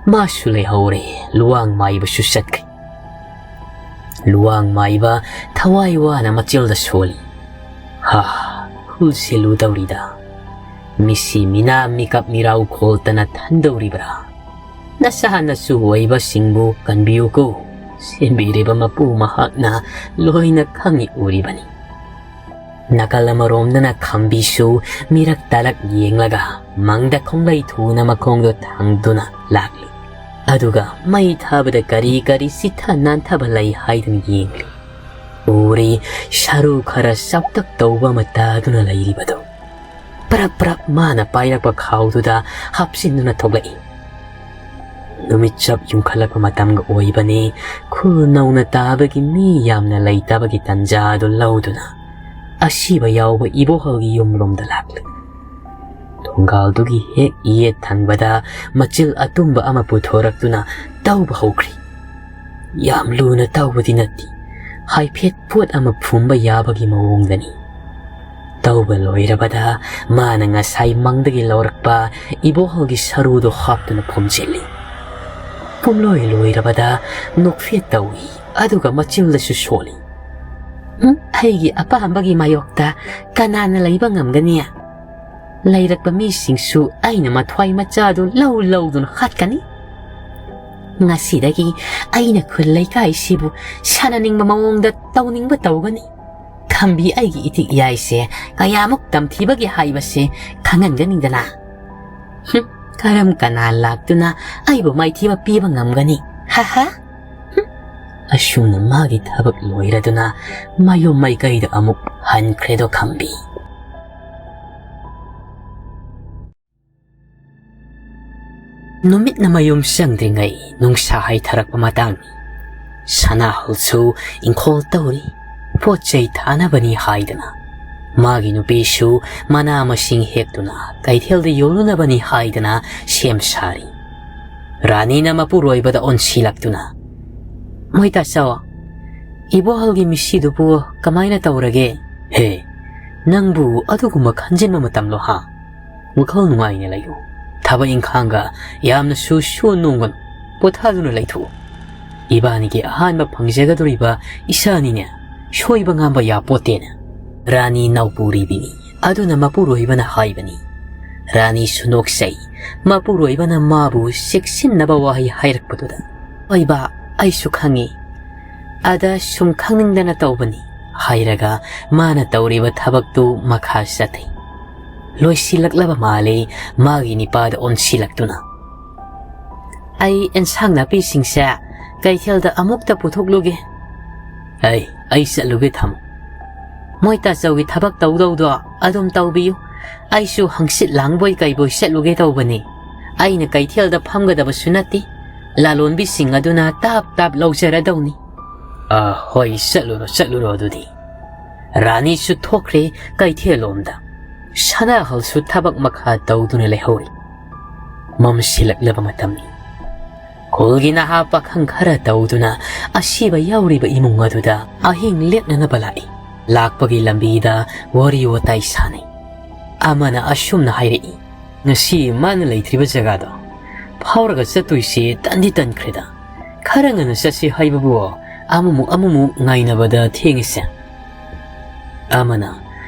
ꯃꯥꯁꯨ ꯂꯩꯍꯧꯔꯦ, ꯂꯨꯋꯥꯡ ꯃꯥꯏꯕꯁꯨ ꯆꯠꯈ꯭ꯔꯦ꯫ ꯂꯨꯋꯥꯡ ꯃꯥꯏꯕ ꯊꯋꯥꯏ ꯋꯥꯅ ꯃꯆꯤꯜꯗ ꯁꯣꯜꯂꯤ꯫ "ꯍꯥ, ꯈꯨꯜꯁꯤꯜꯂꯨꯗꯧꯔꯤꯗ꯫ ꯃꯤꯁꯤ ꯃꯤꯅꯥ ꯃꯤꯀꯞ ꯃꯤꯔꯥꯎ ꯈꯣꯜꯇꯅ ꯊꯟꯗꯧꯔꯤꯕ꯭ꯔꯥ? ꯅꯆꯥ ꯅꯁꯨ ꯑꯣꯏꯕꯁꯤꯡꯕꯨ ꯀꯟꯕꯤꯌꯨꯀꯣ, ꯁꯦꯝꯕꯤꯔꯤꯕ ꯃꯄꯨ ꯃꯍꯥꯛꯅ ꯂꯣꯏꯅ ꯈꯪꯏ ꯎꯔꯤꯕꯅꯤ꯫" ꯅꯥꯀꯜ ꯑꯃꯔꯣꯝꯗꯅ ꯈꯝꯕꯤꯁꯨ ꯃꯤꯔꯛ ꯇꯥꯔꯛ ꯌꯦꯡꯂꯒ ꯃꯪꯗ ꯈꯣꯡꯂꯩ ꯊꯨꯅ ꯃꯈꯣꯡꯗꯣ ꯊꯥꯡꯗꯨꯅ ꯂꯥꯛꯂꯤ꯫ ꯑꯗꯨꯒ ꯃꯩ ꯊꯥꯕꯗ ꯀꯔꯤ ꯀꯔꯤ ꯆꯤꯠꯊ ꯅꯥꯟꯊꯕ ꯂꯩ ꯍꯥꯏꯗꯨꯅ ꯌꯦꯡꯂꯤ꯫ ꯎꯔꯤ, ꯁꯔꯨ ꯈꯔ ꯆꯥꯎꯇꯛ ꯇꯧꯕ ꯑꯃ ꯇꯥꯗꯨꯅ ꯂꯩꯔꯤꯕꯗꯨ꯫ ꯄ꯭ꯔꯞ ꯄ꯭ꯔꯞ ꯃꯥꯅ ꯄꯥꯏꯔꯛꯄ ꯈꯥꯎꯗꯨꯗ ꯍꯥꯞꯆꯤꯟꯗꯨꯅ ꯊꯣꯛꯂꯛꯏ꯫ ꯅꯨꯃꯤꯠ ꯆꯞ ꯌꯨꯡꯈꯠꯂꯛꯄ ꯃꯇꯝꯒ ꯑꯣꯏꯕꯅꯤ꯫ ꯈꯨꯜ ꯅꯧꯅ ꯇꯥꯕꯒꯤ ꯃꯤ ꯌꯥꯝꯅ ꯂꯩꯇꯕꯒꯤ ꯇꯟꯖꯥꯗꯨ ꯂꯧꯗꯨꯅ ꯑꯁꯤꯕ ꯌꯥꯎꯕ ꯏꯕꯣꯍꯜꯒꯤ ꯌꯨꯝꯂꯣꯝꯗ ꯂꯥꯛꯂꯤ꯫ ꯊꯣꯡꯒꯥꯜꯗꯨꯒꯤ ꯍꯦꯛ ꯌꯦꯠ ꯊꯪꯕꯗ ꯃꯆꯤꯜ ꯑꯇꯨꯝꯕ ꯑꯃ ꯄꯨꯊꯣꯔꯛꯇꯨꯅ ꯇꯧꯕ ꯍꯧꯈ꯭ꯔꯤ꯫ ꯌꯥꯝ ꯂꯨꯅ ꯇꯧꯕꯗꯤ ꯅꯠꯇꯦ, ꯍꯥꯏꯐꯦꯠ ꯄꯣꯠ ꯑꯃ ꯐꯨꯝꯕ ꯌꯥꯕꯒꯤ ꯃꯑꯣꯡꯗꯅꯤ꯫ ꯇꯧꯕ ꯂꯣꯏꯔꯕꯗ ꯃꯥꯅ ꯉꯁꯥꯏ ꯃꯪꯗꯒꯤ ꯂꯧꯔꯛꯄ ꯏꯕꯣꯍꯜꯒꯤ ꯁꯔꯨꯗꯣ ꯍꯥꯞꯇꯨꯅ ꯐꯨꯝꯖꯤꯜꯂꯤ꯫ ꯄꯨꯝꯂꯣꯏ ꯂꯣꯏꯔꯕꯗ ꯅꯣꯛꯐꯦꯠ ꯇꯧꯏ, ꯑꯗꯨꯒ ꯃꯆꯤꯜꯗꯁꯨ ꯁꯣꯜꯂꯤ꯫ "ꯎꯝ, ꯑꯩꯒꯤ ꯑꯄꯥꯝꯕꯒꯤ ꯃꯥꯌꯣꯛꯇ ꯀꯅꯥꯅ ꯂꯩꯕ ꯉꯝꯒꯅꯤ? ꯂꯩꯔꯛꯄ ꯃꯤꯁꯤꯡꯁꯨ ꯑꯩꯅ ꯃꯊ꯭ꯋꯥꯏ ꯃꯆꯥꯗꯨ ꯂꯧ ꯂꯧꯗꯨꯅ ꯍꯥꯠꯀꯅꯤ꯫ ꯉꯁꯤꯗꯒꯤ ꯑꯩꯅ ꯈꯨꯜ ꯂꯩꯀꯥꯏꯁꯤꯕꯨ ꯁꯥꯟꯅꯅꯤꯡꯕ ꯃꯑꯣꯡꯗ ꯇꯧꯅꯤꯡꯕ ꯇꯧꯒꯅꯤ꯫ ꯈꯥ, ꯈꯝꯕꯤ ꯑꯩꯒꯤ ꯏꯊꯤꯛ ꯏꯔꯥꯏꯁꯦ ꯀꯌꯥꯃꯨꯛ ꯇꯝꯊꯤꯕꯒꯦ ꯍꯥꯏꯕꯁꯦ ꯈꯪꯍꯟꯒꯅꯤꯗꯅ꯫ ꯍꯨꯝ, ꯀꯔꯝ ꯀꯅꯥ ꯂꯥꯛꯇꯨꯅ ꯑꯩꯕꯨ ꯃꯥꯏꯊꯤꯕ ꯄꯤꯕ ꯉꯝꯒꯅꯤ? ꯍꯥ ꯍꯥ꯫ ꯍꯨꯝ꯫ ꯑꯁꯨꯝꯅ ꯃꯥꯒꯤ ꯊꯕꯛ ꯂꯣꯏꯔꯗꯨꯅ ꯃꯌꯨꯝ ꯃꯥꯏꯀꯩꯗ ꯑꯃꯨꯛ ꯍꯟꯈ꯭ꯔꯦꯗꯣ ꯈꯝꯕꯤ꯫ ꯅꯨꯃꯤꯠꯅ ꯃꯌꯨꯝ ꯆꯪꯗ꯭ꯔꯤꯉꯩ ꯅꯨꯡꯁꯥ ꯍꯩꯊꯔꯛꯄ ꯃꯇꯥꯡꯅꯤ꯫ ꯁꯅꯥꯍꯜꯁꯨ ꯏꯪꯈꯣꯜ ꯇꯧꯔꯤ, ꯄꯣꯠ ꯆꯩ ꯊꯥꯅꯕꯅꯤ ꯍꯥꯏꯗꯅ꯫ ꯃꯥꯒꯤ ꯅꯨꯄꯤꯁꯨ ꯃꯅꯥ ꯃꯁꯤꯡ ꯍꯦꯛꯇꯨꯅ ꯀꯩꯊꯦꯜꯗ ꯌꯣꯜꯂꯨꯅꯕꯅꯤ ꯍꯥꯏꯗꯅ ꯁꯦꯝ ꯁꯥꯔꯤ꯫ ꯔꯥꯅꯤꯅ ꯃꯄꯨꯔꯣꯏꯕꯗ ꯑꯣꯟꯁꯤꯜꯂꯛꯇꯨꯅ, "ꯃꯣꯏ ꯇꯥꯆꯧ, ꯏꯕꯣꯍꯜꯒꯤ ꯃꯤꯁꯤꯗꯨꯕꯨ ꯀꯃꯥꯏꯅ ꯇꯧꯔꯒꯦ?" "ꯍꯦ, ꯅꯪꯕꯨ ꯑꯗꯨꯒꯨꯝꯕ ꯈꯟꯖꯤꯟꯕ ꯃꯇꯝꯂꯣ ꯍꯥ? ꯋꯥꯈꯜ ꯅꯨꯡꯉꯥꯏꯅ ꯂꯩꯌꯨ꯫ ꯊꯕꯛ ꯏꯪꯈꯥꯡꯒ ꯌꯥꯝꯅꯁꯨ ꯁꯨ ꯅꯣꯝꯒꯅꯨ꯫ ꯄꯣꯊꯥꯗꯨꯅ ꯂꯩꯊꯣꯛꯎ꯫ ꯏꯕꯥꯅꯤꯒꯤ ꯑꯍꯥꯟꯕ ꯐꯪꯖꯒꯗꯧꯔꯤꯕ ꯏꯆꯥꯅꯤꯅꯦ꯫ ꯁꯣꯏꯕ ꯉꯥꯝꯕ ꯌꯥꯄꯣꯠꯇꯦꯅꯦ꯫" ꯔꯥꯅꯤ ꯅꯥꯎꯄꯨꯔꯤꯕꯤꯅꯤ꯫ ꯑꯗꯨꯅ ꯃꯄꯨꯔꯣꯏꯕꯅ ꯍꯥꯏꯕꯅꯤ꯫ ꯔꯥꯅꯤꯁꯨ ꯅꯣꯛꯆꯩ꯫ ꯃꯄꯨꯔꯣꯏꯕꯅ ꯃꯥꯕꯨ ꯆꯦꯛꯁꯤꯟꯅꯕ ꯋꯥꯍꯩ ꯍꯥꯏꯔꯛꯄꯗꯨꯗ, "ꯍꯣꯏꯕ, ꯑꯩꯁꯨ ꯈꯪꯉꯤ꯫ ꯑꯗ ꯁꯨꯝ ꯈꯪꯅꯤꯡꯗꯅ ꯇꯧꯕꯅꯤ," ꯍꯥꯏꯔꯒ ꯃꯥꯅ ꯇꯧꯔꯤꯕ ꯊꯕꯛꯇꯨ ꯃꯈꯥ ꯆꯠꯊꯩ꯫ ꯂꯣꯏꯁꯤꯜꯂꯛꯂꯕ ꯃꯥꯜꯂꯤ꯫ ꯃꯥꯒꯤ ꯅꯤꯄꯥꯗ ꯑꯣꯟꯁꯤꯜꯂꯛꯇꯨꯅ, "ꯑꯩ ꯑꯦꯟꯁꯥꯡ ꯅꯥꯄꯤꯁꯤꯡꯁꯦ ꯀꯩꯊꯦꯜꯗ ꯑꯃꯨꯛꯇ ꯄꯨꯊꯣꯛꯂꯨꯒꯦ꯫" "ꯑꯩ, ꯑꯩ ꯆꯠꯂꯨꯒꯦ, ꯊꯝꯃꯨ꯫" "ꯃꯣꯏ ꯇꯥꯆꯧꯒꯤ ꯊꯕꯛ ꯇꯧꯗꯧꯗꯣ ꯑꯗꯨꯝ ꯇꯧꯕꯤꯌꯨ꯫ ꯑꯩꯁꯨ ꯍꯪꯆꯤꯠ ꯂꯥꯡꯕꯣꯏ ꯀꯩꯕꯣꯏ ꯆꯠꯂꯨꯒꯦ ꯇꯧꯕꯅꯤ꯫ ꯑꯩꯅ ꯀꯩꯊꯦꯜꯗ ꯐꯝꯒꯗꯕꯁꯨ ꯅꯠꯇꯦ꯫ ꯂꯂꯣꯟꯕꯤꯁꯤꯡ ꯑꯗꯨꯅ ꯇꯥꯞ ꯇꯥꯞ ꯂꯧꯖꯔꯗꯧꯅꯤ꯫" "ꯑ, ꯍꯣꯏ, ꯆꯠꯂꯨꯔꯣ, ꯆꯠꯂꯨꯔꯣ ꯑꯗꯨꯗꯤ꯫" ꯔꯥꯅꯤꯁꯨ ꯊꯣꯛꯈ꯭ꯔꯦ ꯀꯩꯊꯦꯜꯂꯣꯝꯗ꯫ ꯁꯅꯥꯍꯜꯁꯨ ꯊꯕꯛ ꯃꯈꯥ ꯇꯧꯗꯨꯅ ꯂꯩꯍꯧꯔꯤ꯫ ꯃꯝꯁꯤꯜꯂꯛꯂꯕ ꯃꯇꯝꯅꯤ꯫ ꯈꯨꯜꯒꯤ ꯅꯍꯥ ꯄꯥꯈꯪ ꯈꯔ ꯇꯧꯗꯨꯅ ꯑꯁꯤꯕ ꯌꯥꯎꯔꯤꯕ ꯏꯃꯨꯡ ꯑꯗꯨꯗ ꯑꯍꯤꯡ ꯂꯦꯛꯅꯅꯕ ꯂꯥꯛꯏ꯫ ꯂꯥꯛꯄꯒꯤ ꯂꯝꯕꯤꯗ ꯋꯥꯔꯤ ꯋꯥꯇꯥꯏ ꯁꯥꯟꯅꯩ꯫ ꯑꯃꯅ ꯑꯁꯨꯝꯅ ꯍꯥꯏꯔꯛꯏ, "ꯉꯁꯤ ꯃꯥꯅ ꯂꯩꯇ꯭ꯔꯤꯕ ꯖꯒꯥꯗꯣ ꯐꯥꯎꯔꯒ ꯆꯠꯇꯣꯏꯁꯦ ꯇꯟꯗꯤ ꯇꯟꯈ꯭ꯔꯦꯗ꯫ ꯈꯔ ꯉꯟꯅ ꯆꯠꯁꯤ ꯍꯥꯏꯕꯕꯨ ꯑꯃꯃꯨꯛ ꯑꯃꯃꯨꯛ ꯉꯥꯏꯅꯕꯗ ꯊꯦꯡꯉꯤꯁꯦ꯫" ꯑꯃꯅ,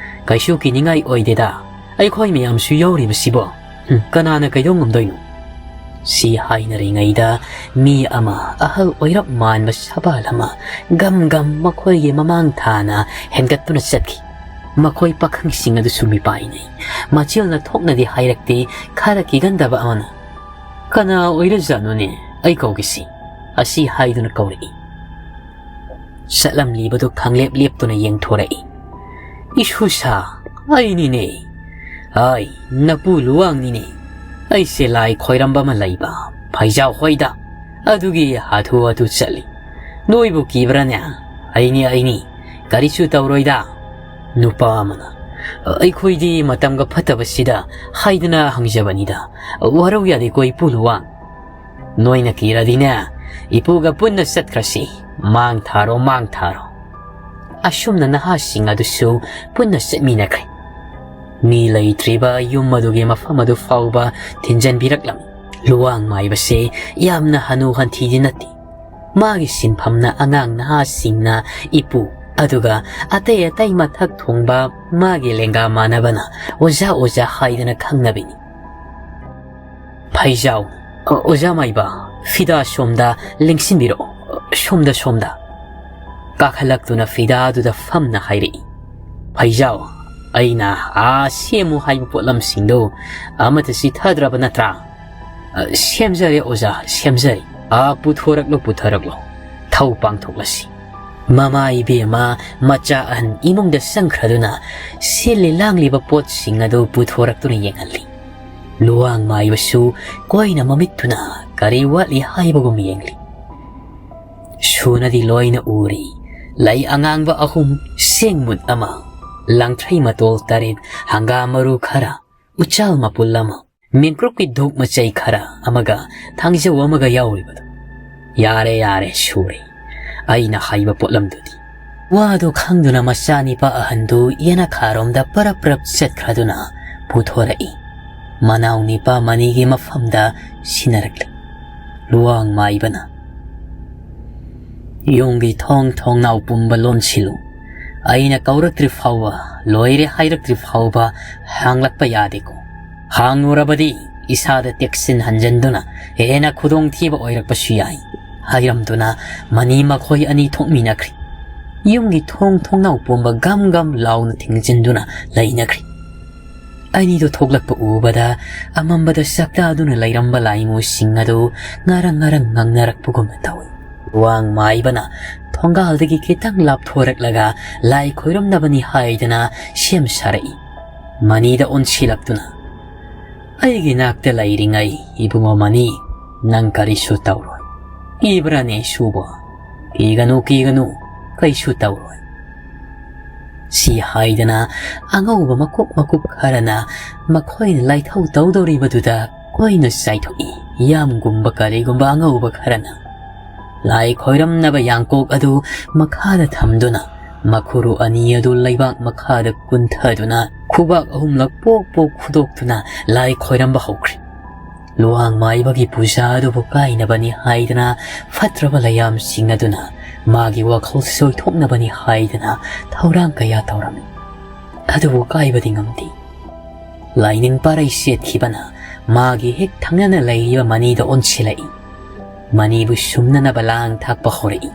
"ꯀꯩꯁꯨ ꯀꯤꯅꯤꯡꯉꯥꯏ ꯑꯣꯏꯗꯦꯗ, ꯑꯩꯈꯣꯏ ꯃꯌꯥꯝꯁꯨ ꯌꯥꯎꯔꯤꯕꯁꯤꯕꯣ꯫ ꯍꯨꯝ, ꯀꯅꯥꯅ ꯀꯩꯗꯧ ꯉꯝꯗꯣꯏꯅꯣ?" ꯁꯤ ꯍꯥꯏꯅꯔꯤꯉꯩꯗ ꯃꯤ ꯑꯃ, ꯑꯍꯜ ꯑꯣꯏꯔꯞ ꯃꯥꯟꯕ ꯁꯕꯥꯜ ꯑꯃ ꯒꯝ ꯒꯝ ꯃꯈꯣꯏꯒꯤ ꯃꯃꯥꯡ ꯊꯥꯅ ꯍꯦꯟꯒꯠꯇꯨꯅ ꯆꯠꯈꯤ꯫ ꯃꯈꯣꯏ ꯄꯥꯈꯪꯁꯤꯡ ꯑꯗꯨꯁꯨ ꯃꯤꯄꯥꯏꯅꯩ꯫ ꯃꯆꯤꯜꯅ ꯊꯣꯛꯅꯗꯤ ꯍꯥꯏꯔꯛꯇꯦ, ꯈꯔ ꯀꯤꯒꯟꯗꯕ ꯑꯃꯅ, "ꯀꯅꯥ ꯑꯣꯏꯔꯖꯥꯠꯅꯣꯅꯦ? ꯑꯩ ꯀꯧꯒꯦꯁꯤ," ꯑꯁꯤ ꯍꯥꯏꯗꯨꯅ ꯀꯧꯔꯛꯏ꯫ ꯆꯠꯂꯝꯂꯤꯕꯗꯨ ꯈꯪꯂꯦꯞ ꯂꯦꯞꯇꯨꯅ ꯌꯦꯡꯊꯣꯔꯛꯏ꯫ "ꯏꯁꯨꯁꯥ, ꯑꯩꯅꯤꯅꯦ꯫ ꯑꯩ ꯅꯄꯨ ꯂꯨꯋꯥꯡꯅꯤꯅꯦ꯫ ꯑꯩꯁꯦ ꯂꯥꯏ ꯈꯣꯏꯔꯝꯕ ꯑꯃ ꯂꯩꯕ ꯐꯩꯖꯥꯎ ꯍꯣꯏꯗ꯫ ꯑꯗꯨꯒꯤ ꯍꯥꯊꯨ ꯍꯥꯊꯨ ꯆꯠꯂꯤ꯫ ꯅꯣꯏꯕꯨ ꯀꯤꯕ꯭ꯔꯥꯅꯦ? ꯑꯩꯅꯤ, ꯑꯩꯅꯤ꯫ ꯀꯔꯤꯁꯨ ꯇꯧꯔꯣꯏꯗ꯫" ꯅꯨꯄꯥ ꯑꯃꯅ, "ꯑꯩꯈꯣꯏꯗꯤ ꯃꯇꯝꯒ ꯐꯠꯇꯕꯁꯤꯗ ꯍꯥꯏꯗꯅ ꯍꯪꯖꯕꯅꯤꯗ꯫ ꯋꯥꯔꯧ ꯌꯥꯗꯦꯀꯣ, ꯏꯄꯨ ꯂꯨꯋꯥꯡ꯫ ꯅꯣꯏꯅ ꯀꯤꯔꯗꯤꯅꯦ, ꯏꯄꯨꯒ ꯄꯨꯟꯅ ꯆꯠꯈ꯭ꯔꯁꯤ꯫ ꯃꯥꯡ ꯊꯥꯔꯣ, ꯃꯥꯡ ꯊꯥꯔꯣ꯫" ꯑꯁꯨꯝꯅ ꯅꯍꯥꯁꯤꯡ ꯑꯗꯨꯁꯨ ꯄꯨꯟꯅ ꯆꯠꯃꯤꯟꯅꯈ꯭ꯔꯦ꯫ ꯃꯤ ꯂꯩꯇ꯭ꯔꯤꯕ ꯌꯨꯝ ꯑꯗꯨꯒꯤ ꯃꯐꯝ ꯑꯗꯨ ꯐꯥꯎꯕ ꯊꯤꯟꯖꯟꯕꯤꯔꯛꯂꯝꯃꯤ꯫ ꯂꯨꯋꯥꯡ ꯃꯥꯏꯕꯁꯦ ꯌꯥꯝꯅ ꯍꯅꯨ ꯍꯟꯊꯤꯗꯤ ꯅꯠꯇꯦ꯫ ꯃꯥꯒꯤ ꯁꯤꯟꯐꯝꯅ ꯑꯉꯥꯡ ꯅꯍꯥꯁꯤꯡꯅ ꯏꯄꯨ, ꯑꯗꯨꯒ ꯑꯇꯩ ꯑꯇꯩ ꯃꯊꯛ ꯊꯣꯡꯕ ꯃꯥꯒꯤ ꯂꯦꯡꯒꯥ ꯃꯥꯟꯅꯕꯅ ꯑꯣꯖꯥ ꯑꯣꯖꯥ ꯍꯥꯏꯗꯅ ꯈꯪꯅꯕꯤꯅꯤ꯫ "ꯐꯩꯖꯥꯎ, ꯑ, ꯑꯣꯖꯥ ꯃꯥꯏꯕ, ꯐꯤꯗꯥ ꯁꯣꯝꯗ ꯂꯦꯡꯁꯤꯟꯕꯤꯔꯛꯑꯣ, ꯁꯣꯝꯗ, ꯁꯣꯝꯗ꯫" ꯀꯥꯈꯠꯂꯛꯇꯨꯅ ꯐꯤꯗꯥꯗꯨꯗ ꯐꯝꯅ ꯍꯥꯏꯔꯛꯏ꯫ "ꯐꯩꯖꯥꯎ, ꯑꯩꯅ ꯑꯥ ꯁꯦꯝꯃꯨ ꯍꯥꯏꯕ ꯄꯣꯠꯂꯝꯁꯤꯡꯗꯨ ꯑꯃꯠꯇ ꯆꯤꯊꯗ꯭ꯔꯕ ꯅꯠꯇ꯭ꯔꯥ?" "ꯑ, ꯁꯦꯝꯖꯔꯦ ꯑꯣꯖꯥ, ꯁꯦꯝꯖꯔꯦ꯫ ꯑꯥ ꯄꯨꯊꯣꯔꯛꯂꯣ, ꯄꯨꯊꯣꯔꯛꯂꯣ꯫ ꯊꯧ ꯄꯥꯡꯊꯣꯛꯂꯁꯤ꯫" ꯃꯃꯥ ꯏꯕꯦꯝꯃ ꯃꯆꯥ ꯑꯍꯟ ꯏꯃꯨꯡꯗ ꯆꯪꯈ꯭ꯔꯗꯨꯅ ꯁꯤꯜꯂꯤ ꯂꯥꯡꯂꯤꯕ ꯄꯣꯠꯁꯤꯡ ꯑꯗꯨ ꯄꯨꯊꯣꯔꯛꯇꯨꯅ ꯌꯦꯡꯍꯜꯂꯤ꯫ ꯂꯨꯋꯥꯡ ꯃꯥꯏꯕꯁꯨ ꯀꯣꯏꯅ ꯃꯃꯤꯠꯇꯨꯅ ꯀꯔꯤ ꯋꯥꯠꯂꯤ ꯍꯥꯏꯕꯒꯨꯝ ꯌꯦꯡꯂꯤ꯫ ꯁꯨꯅꯗꯤ ꯂꯣꯏꯅ ꯎꯔꯤ꯫ ꯂꯩ ꯑꯉꯥꯡꯕ ꯑꯍꯨꯝ, ꯆꯦꯡ ꯃꯨꯠ ꯑꯃ, ꯂꯪꯊ꯭ꯔꯩ ꯃꯇꯣꯜ ꯇꯔꯦꯠ, ꯍꯪꯒꯥꯝ ꯃꯔꯨ ꯈꯔ, ꯎꯆꯥꯜ ꯃꯄꯨꯜ ꯑꯃ, ꯃꯤꯡꯀ꯭ꯔꯨꯞꯀꯤ ꯙꯨꯛ ꯃꯆꯩ ꯈꯔ ꯑꯃꯒ ꯊꯥꯡꯖꯧ ꯑꯃꯒ ꯌꯥꯎꯔꯤꯕꯗꯨ꯫ "ꯌꯥꯔꯦ, ꯌꯥꯔꯦ, ꯁꯨꯔꯦ꯫ ꯑꯩꯅ ꯍꯥꯏꯕ ꯄꯣꯠꯂꯝꯗꯨꯗꯤ꯫" ꯋꯥꯗꯨ ꯈꯪꯗꯨꯅ ꯃꯆꯥꯅꯤꯄꯥ ꯑꯍꯟꯗꯨ ꯌꯦꯅꯈꯥꯔꯣꯝꯗ ꯄꯔꯞ ꯄꯔꯞ ꯆꯠꯈ꯭ꯔꯗꯨꯅ ꯄꯨꯊꯣꯔꯛꯏ꯫ ꯃꯅꯥꯎ ꯅꯤꯄꯥ ꯃꯅꯤꯒꯤ ꯃꯐꯝꯗ ꯁꯤꯟꯅꯔꯛꯂꯤ꯫ ꯂꯨꯋꯥꯡ ꯃꯥꯏꯕꯅ, "ꯌꯨꯝꯒꯤ ꯊꯣꯡ ꯊꯣꯡꯅꯥꯎ ꯄꯨꯝꯕ ꯂꯣꯟꯁꯤꯜꯂꯨ꯫ ꯑꯩꯅ ꯀꯧꯔꯛꯇ꯭ꯔꯤ ꯐꯥꯎꯕ, ꯂꯣꯏꯔꯦ ꯍꯥꯏꯔꯛꯇ꯭ꯔꯤ ꯐꯥꯎꯕ ꯍꯥꯡꯂꯛꯄ ꯌꯥꯗꯦꯀꯣ꯫ ꯍꯥꯡꯂꯨꯔꯕꯗꯤ ꯏꯁꯥꯗ ꯇꯦꯛꯁꯤꯟ ꯍꯟꯖꯤꯟꯗꯨꯅ ꯍꯦꯟꯅ ꯈꯨꯗꯣꯡꯊꯤꯕ ꯑꯣꯏꯔꯛꯄꯁꯨ ꯌꯥꯏ" ꯍꯥꯏꯔꯝꯗꯨꯅ ꯃꯅꯤ ꯃꯈꯣꯏ ꯑꯅꯤ ꯊꯣꯛꯃꯤꯟꯅꯈ꯭ꯔꯦ꯫ ꯌꯨꯝꯒꯤ ꯊꯣꯡ ꯊꯣꯡꯅꯥꯎ ꯄꯨꯝꯕ ꯒꯝ ꯒꯝ ꯂꯥꯎꯅ ꯊꯤꯡꯖꯤꯟꯗꯨꯅ ꯂꯩꯅꯈ꯭ꯔꯦ꯫ ꯑꯅꯤꯗꯨ ꯊꯣꯛꯂꯛꯄ ꯎꯕꯗ ꯑꯃꯝꯕꯗ ꯆꯥꯛꯇꯥꯗꯨꯅ ꯂꯩꯔꯝꯕ ꯂꯥꯏꯃꯨꯁꯤꯡ ꯑꯗꯨ ꯉꯔꯪ ꯉꯔꯪ ꯉꯪꯅꯔꯛꯄꯒꯨꯝꯅ ꯇꯧꯏ꯫ ꯋꯥꯡ ꯃꯥꯏꯕꯅ ꯊꯣꯡꯒꯥꯜꯗꯒꯤ ꯈꯤꯇꯪ ꯂꯥꯞꯊꯣꯔꯛꯂꯒ ꯂꯥꯏ ꯈꯣꯏꯔꯝꯅꯕꯅꯤ ꯍꯥꯏꯗꯅ ꯁꯦꯝ ꯁꯥꯔꯛꯏ꯫ ꯃꯅꯤꯗ ꯑꯣꯟꯁꯤꯜꯂꯛꯇꯨꯅ, "ꯑꯩꯒꯤ ꯅꯥꯛꯇ ꯂꯩꯔꯤꯉꯩ ꯏꯕꯨꯡꯉꯣ ꯃꯅꯤ, ꯅꯪ ꯀꯔꯤꯁꯨ ꯇꯧꯔꯣꯏ꯫ ꯀꯤꯕ꯭ꯔꯥꯅꯦ ꯁꯨꯕꯣ? ꯀꯤꯒꯅꯨ, ꯀꯤꯒꯅꯨ, ꯀꯩꯁꯨ ꯇꯧꯔꯣꯏ" ꯁꯤ ꯍꯥꯏꯗꯅ ꯑꯉꯧꯕ ꯃꯀꯨꯞ ꯃꯀꯨꯞ ꯈꯔꯅ ꯃꯈꯣꯏꯅ ꯂꯥꯏꯊꯧ ꯇꯧꯗꯧꯔꯤꯕꯗꯨꯗ ꯀꯣꯏꯅ ꯆꯥꯏꯊꯣꯛꯏ꯫ ꯌꯥꯝꯒꯨꯝꯕ ꯀꯔꯤꯒꯨꯝꯕ ꯑꯉꯧꯕ ꯈꯔꯅ ꯂꯥꯏ ꯈꯣꯏꯔꯝꯅꯕ ꯌꯥꯡꯀꯣꯛ ꯑꯗꯨ ꯃꯈꯥꯗ ꯊꯝꯗꯨꯅ ꯃꯈꯨꯔꯨ ꯑꯅꯤ ꯑꯗꯨ ꯂꯩꯕꯥꯛ ꯃꯈꯥꯗ ꯀꯨꯟꯊꯗꯨꯅ ꯈꯨꯕꯥꯛ ꯑꯍꯨꯝꯂꯛ ꯄꯣꯛ ꯄꯣꯛ ꯈꯨꯗꯣꯛꯇꯨꯅ ꯂꯥꯏ ꯈꯣꯏꯔꯝꯕ ꯍꯧꯈ꯭ꯔꯦ꯫ ꯂꯨꯋꯥꯡ ꯃꯥꯏꯕꯒꯤ ꯄꯨꯖꯥ ꯑꯗꯨꯕꯨ ꯀꯥꯏꯅꯕꯅꯤ ꯍꯥꯏꯗꯅ ꯐꯠꯇ꯭ꯔꯕ ꯂꯩꯌꯥꯝꯁꯤꯡ ꯑꯗꯨꯅ ꯃꯥꯒꯤ ꯋꯥꯈꯜ ꯁꯣꯏꯊꯣꯛꯅꯕꯅꯤ ꯍꯥꯏꯗꯅ ꯊꯧꯔꯥꯡ ꯀꯌꯥ ꯇꯧꯔꯝꯃꯤ꯫ ꯑꯗꯨꯕꯨ ꯀꯥꯏꯕꯗꯤ ꯉꯝꯗꯦ꯫ ꯂꯥꯏꯅꯤꯡ ꯄꯥꯔꯩ ꯁꯦꯠꯈꯤꯕꯅ ꯃꯥꯒꯤ ꯍꯦꯛ ꯊꯪꯅꯅ ꯂꯩꯔꯤꯕ ꯃꯅꯤꯗ ꯑꯣꯟꯁꯤꯜꯂꯛꯏ꯫ ꯃꯅꯤꯕꯨ ꯁꯨꯝꯅꯅꯕ ꯂꯥꯡ ꯊꯥꯛꯄ ꯍꯧꯔꯛꯏ꯫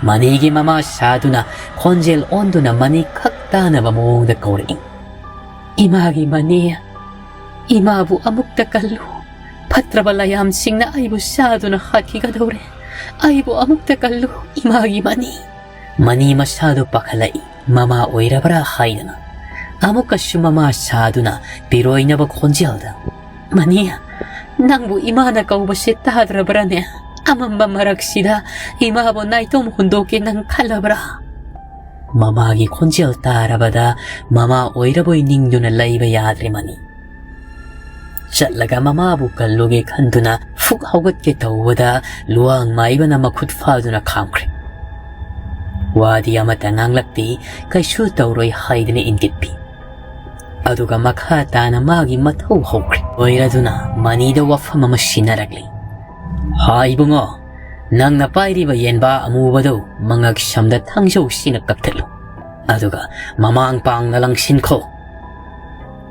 ꯃꯅꯤꯒꯤ ꯃꯃꯥ ꯁꯥꯗꯨꯅ ꯈꯣꯟꯖꯦꯜ ꯑꯣꯟꯗꯨꯅ ꯃꯅꯤ ꯈꯛ ꯇꯥꯅꯕ ꯃꯑꯣꯡꯗ ꯀꯧꯔꯛꯏ꯫ "ꯏꯃꯥꯒꯤ ꯃꯅꯤ, ꯏꯃꯥꯕꯨ ꯑꯃꯨꯛꯇ ꯀꯜꯂꯨ꯫ ꯐꯠꯇ꯭ꯔꯕ ꯂꯥꯏꯌꯥꯝꯁꯤꯡꯅ ꯑꯩꯕꯨ ꯆꯥꯗꯨꯅ ꯍꯥꯠꯈꯤꯒꯗꯧꯔꯦ꯫ ꯑꯩꯕꯨ ꯑꯃꯨꯛꯇ ꯀꯜꯂꯨ, ꯏꯃꯥꯒꯤ ꯃꯅꯤ꯫" ꯃꯅꯤ ꯃꯁꯥꯗꯨ ꯄꯥꯈꯠꯂꯛꯏ꯫ ꯃꯃꯥ ꯑꯣꯏꯔꯕ꯭ꯔꯥ ꯍꯥꯏꯗꯅ ꯑꯃꯨꯛꯀꯁꯨ ꯃꯃꯥ ꯁꯥꯗꯨꯅ ꯄꯤꯔꯣꯏꯅꯕ ꯈꯣꯟꯖꯦꯜꯗ, "ꯃꯅꯤ, ꯅꯪꯕꯨ ꯏꯃꯥꯅ ꯀꯧꯕꯁꯦ ꯇꯥꯗ꯭ꯔꯕ꯭ꯔꯥꯅꯦ? ꯑꯃꯝꯕ ꯃꯔꯛꯁꯤꯗ ꯏꯃꯥꯕꯨ ꯅꯥꯏꯇꯣꯝ ꯍꯨꯟꯗꯣꯛꯀꯦ ꯅꯪ ꯈꯜꯂꯕ꯭ꯔꯥ?" ꯃꯃꯥꯒꯤ ꯈꯣꯟꯖꯦꯜ ꯇꯥꯔꯕꯗ ꯃꯃꯥ ꯑꯣꯏꯔꯕꯣꯏ ꯅꯤꯡꯗꯨꯅ ꯂꯩꯕ ꯌꯥꯗ꯭ꯔꯦ ꯃꯅꯤ꯫ ꯆꯠꯂꯒ ꯃꯃꯥꯕꯨ ꯀꯜꯂꯨꯒꯦ ꯈꯟꯗꯨꯅ ꯐꯨꯛ ꯍꯧꯒꯠꯀꯦ ꯇꯧꯕꯗ ꯂꯨꯋꯥꯡ ꯃꯥꯏꯕꯅ ꯃꯈꯨꯠ ꯐꯥꯗꯨꯅ ꯈꯥꯝꯈ꯭ꯔꯦ꯫ ꯋꯥꯗꯤ ꯑꯃꯠꯇ ꯉꯥꯡꯂꯛꯇꯦ, ꯀꯩꯁꯨ ꯇꯧꯔꯣꯏ ꯍꯥꯏꯗꯨꯅ ꯏꯪꯒꯤꯠ ꯄꯤ꯫ ꯑꯗꯨꯒ ꯃꯈꯥ ꯇꯥꯅ ꯃꯥꯒꯤ ꯃꯊꯧ ꯍꯧꯈ꯭ꯔꯦ꯫ ꯑꯣꯏꯔꯗꯨꯅ ꯃꯅꯤꯗ ꯋꯥꯐꯝ ꯑꯃ ꯁꯤꯟꯅꯔꯛꯂꯤ꯫ "ꯍꯥ ꯏꯕꯨꯡꯉꯣ, ꯅꯪꯅ ꯄꯥꯏꯔꯤꯕ ꯌꯦꯟꯕꯥ ꯑꯃꯨꯕꯗꯨ ꯃꯉꯛ ꯁꯝꯗ ꯊꯥꯡꯖꯧꯁꯤꯅ ꯀꯛꯊꯠꯂꯨ꯫ ꯑꯗꯨꯒ ꯃꯃꯥꯡ ꯄꯥꯡꯅ ꯂꯪꯁꯤꯟꯈꯣ꯫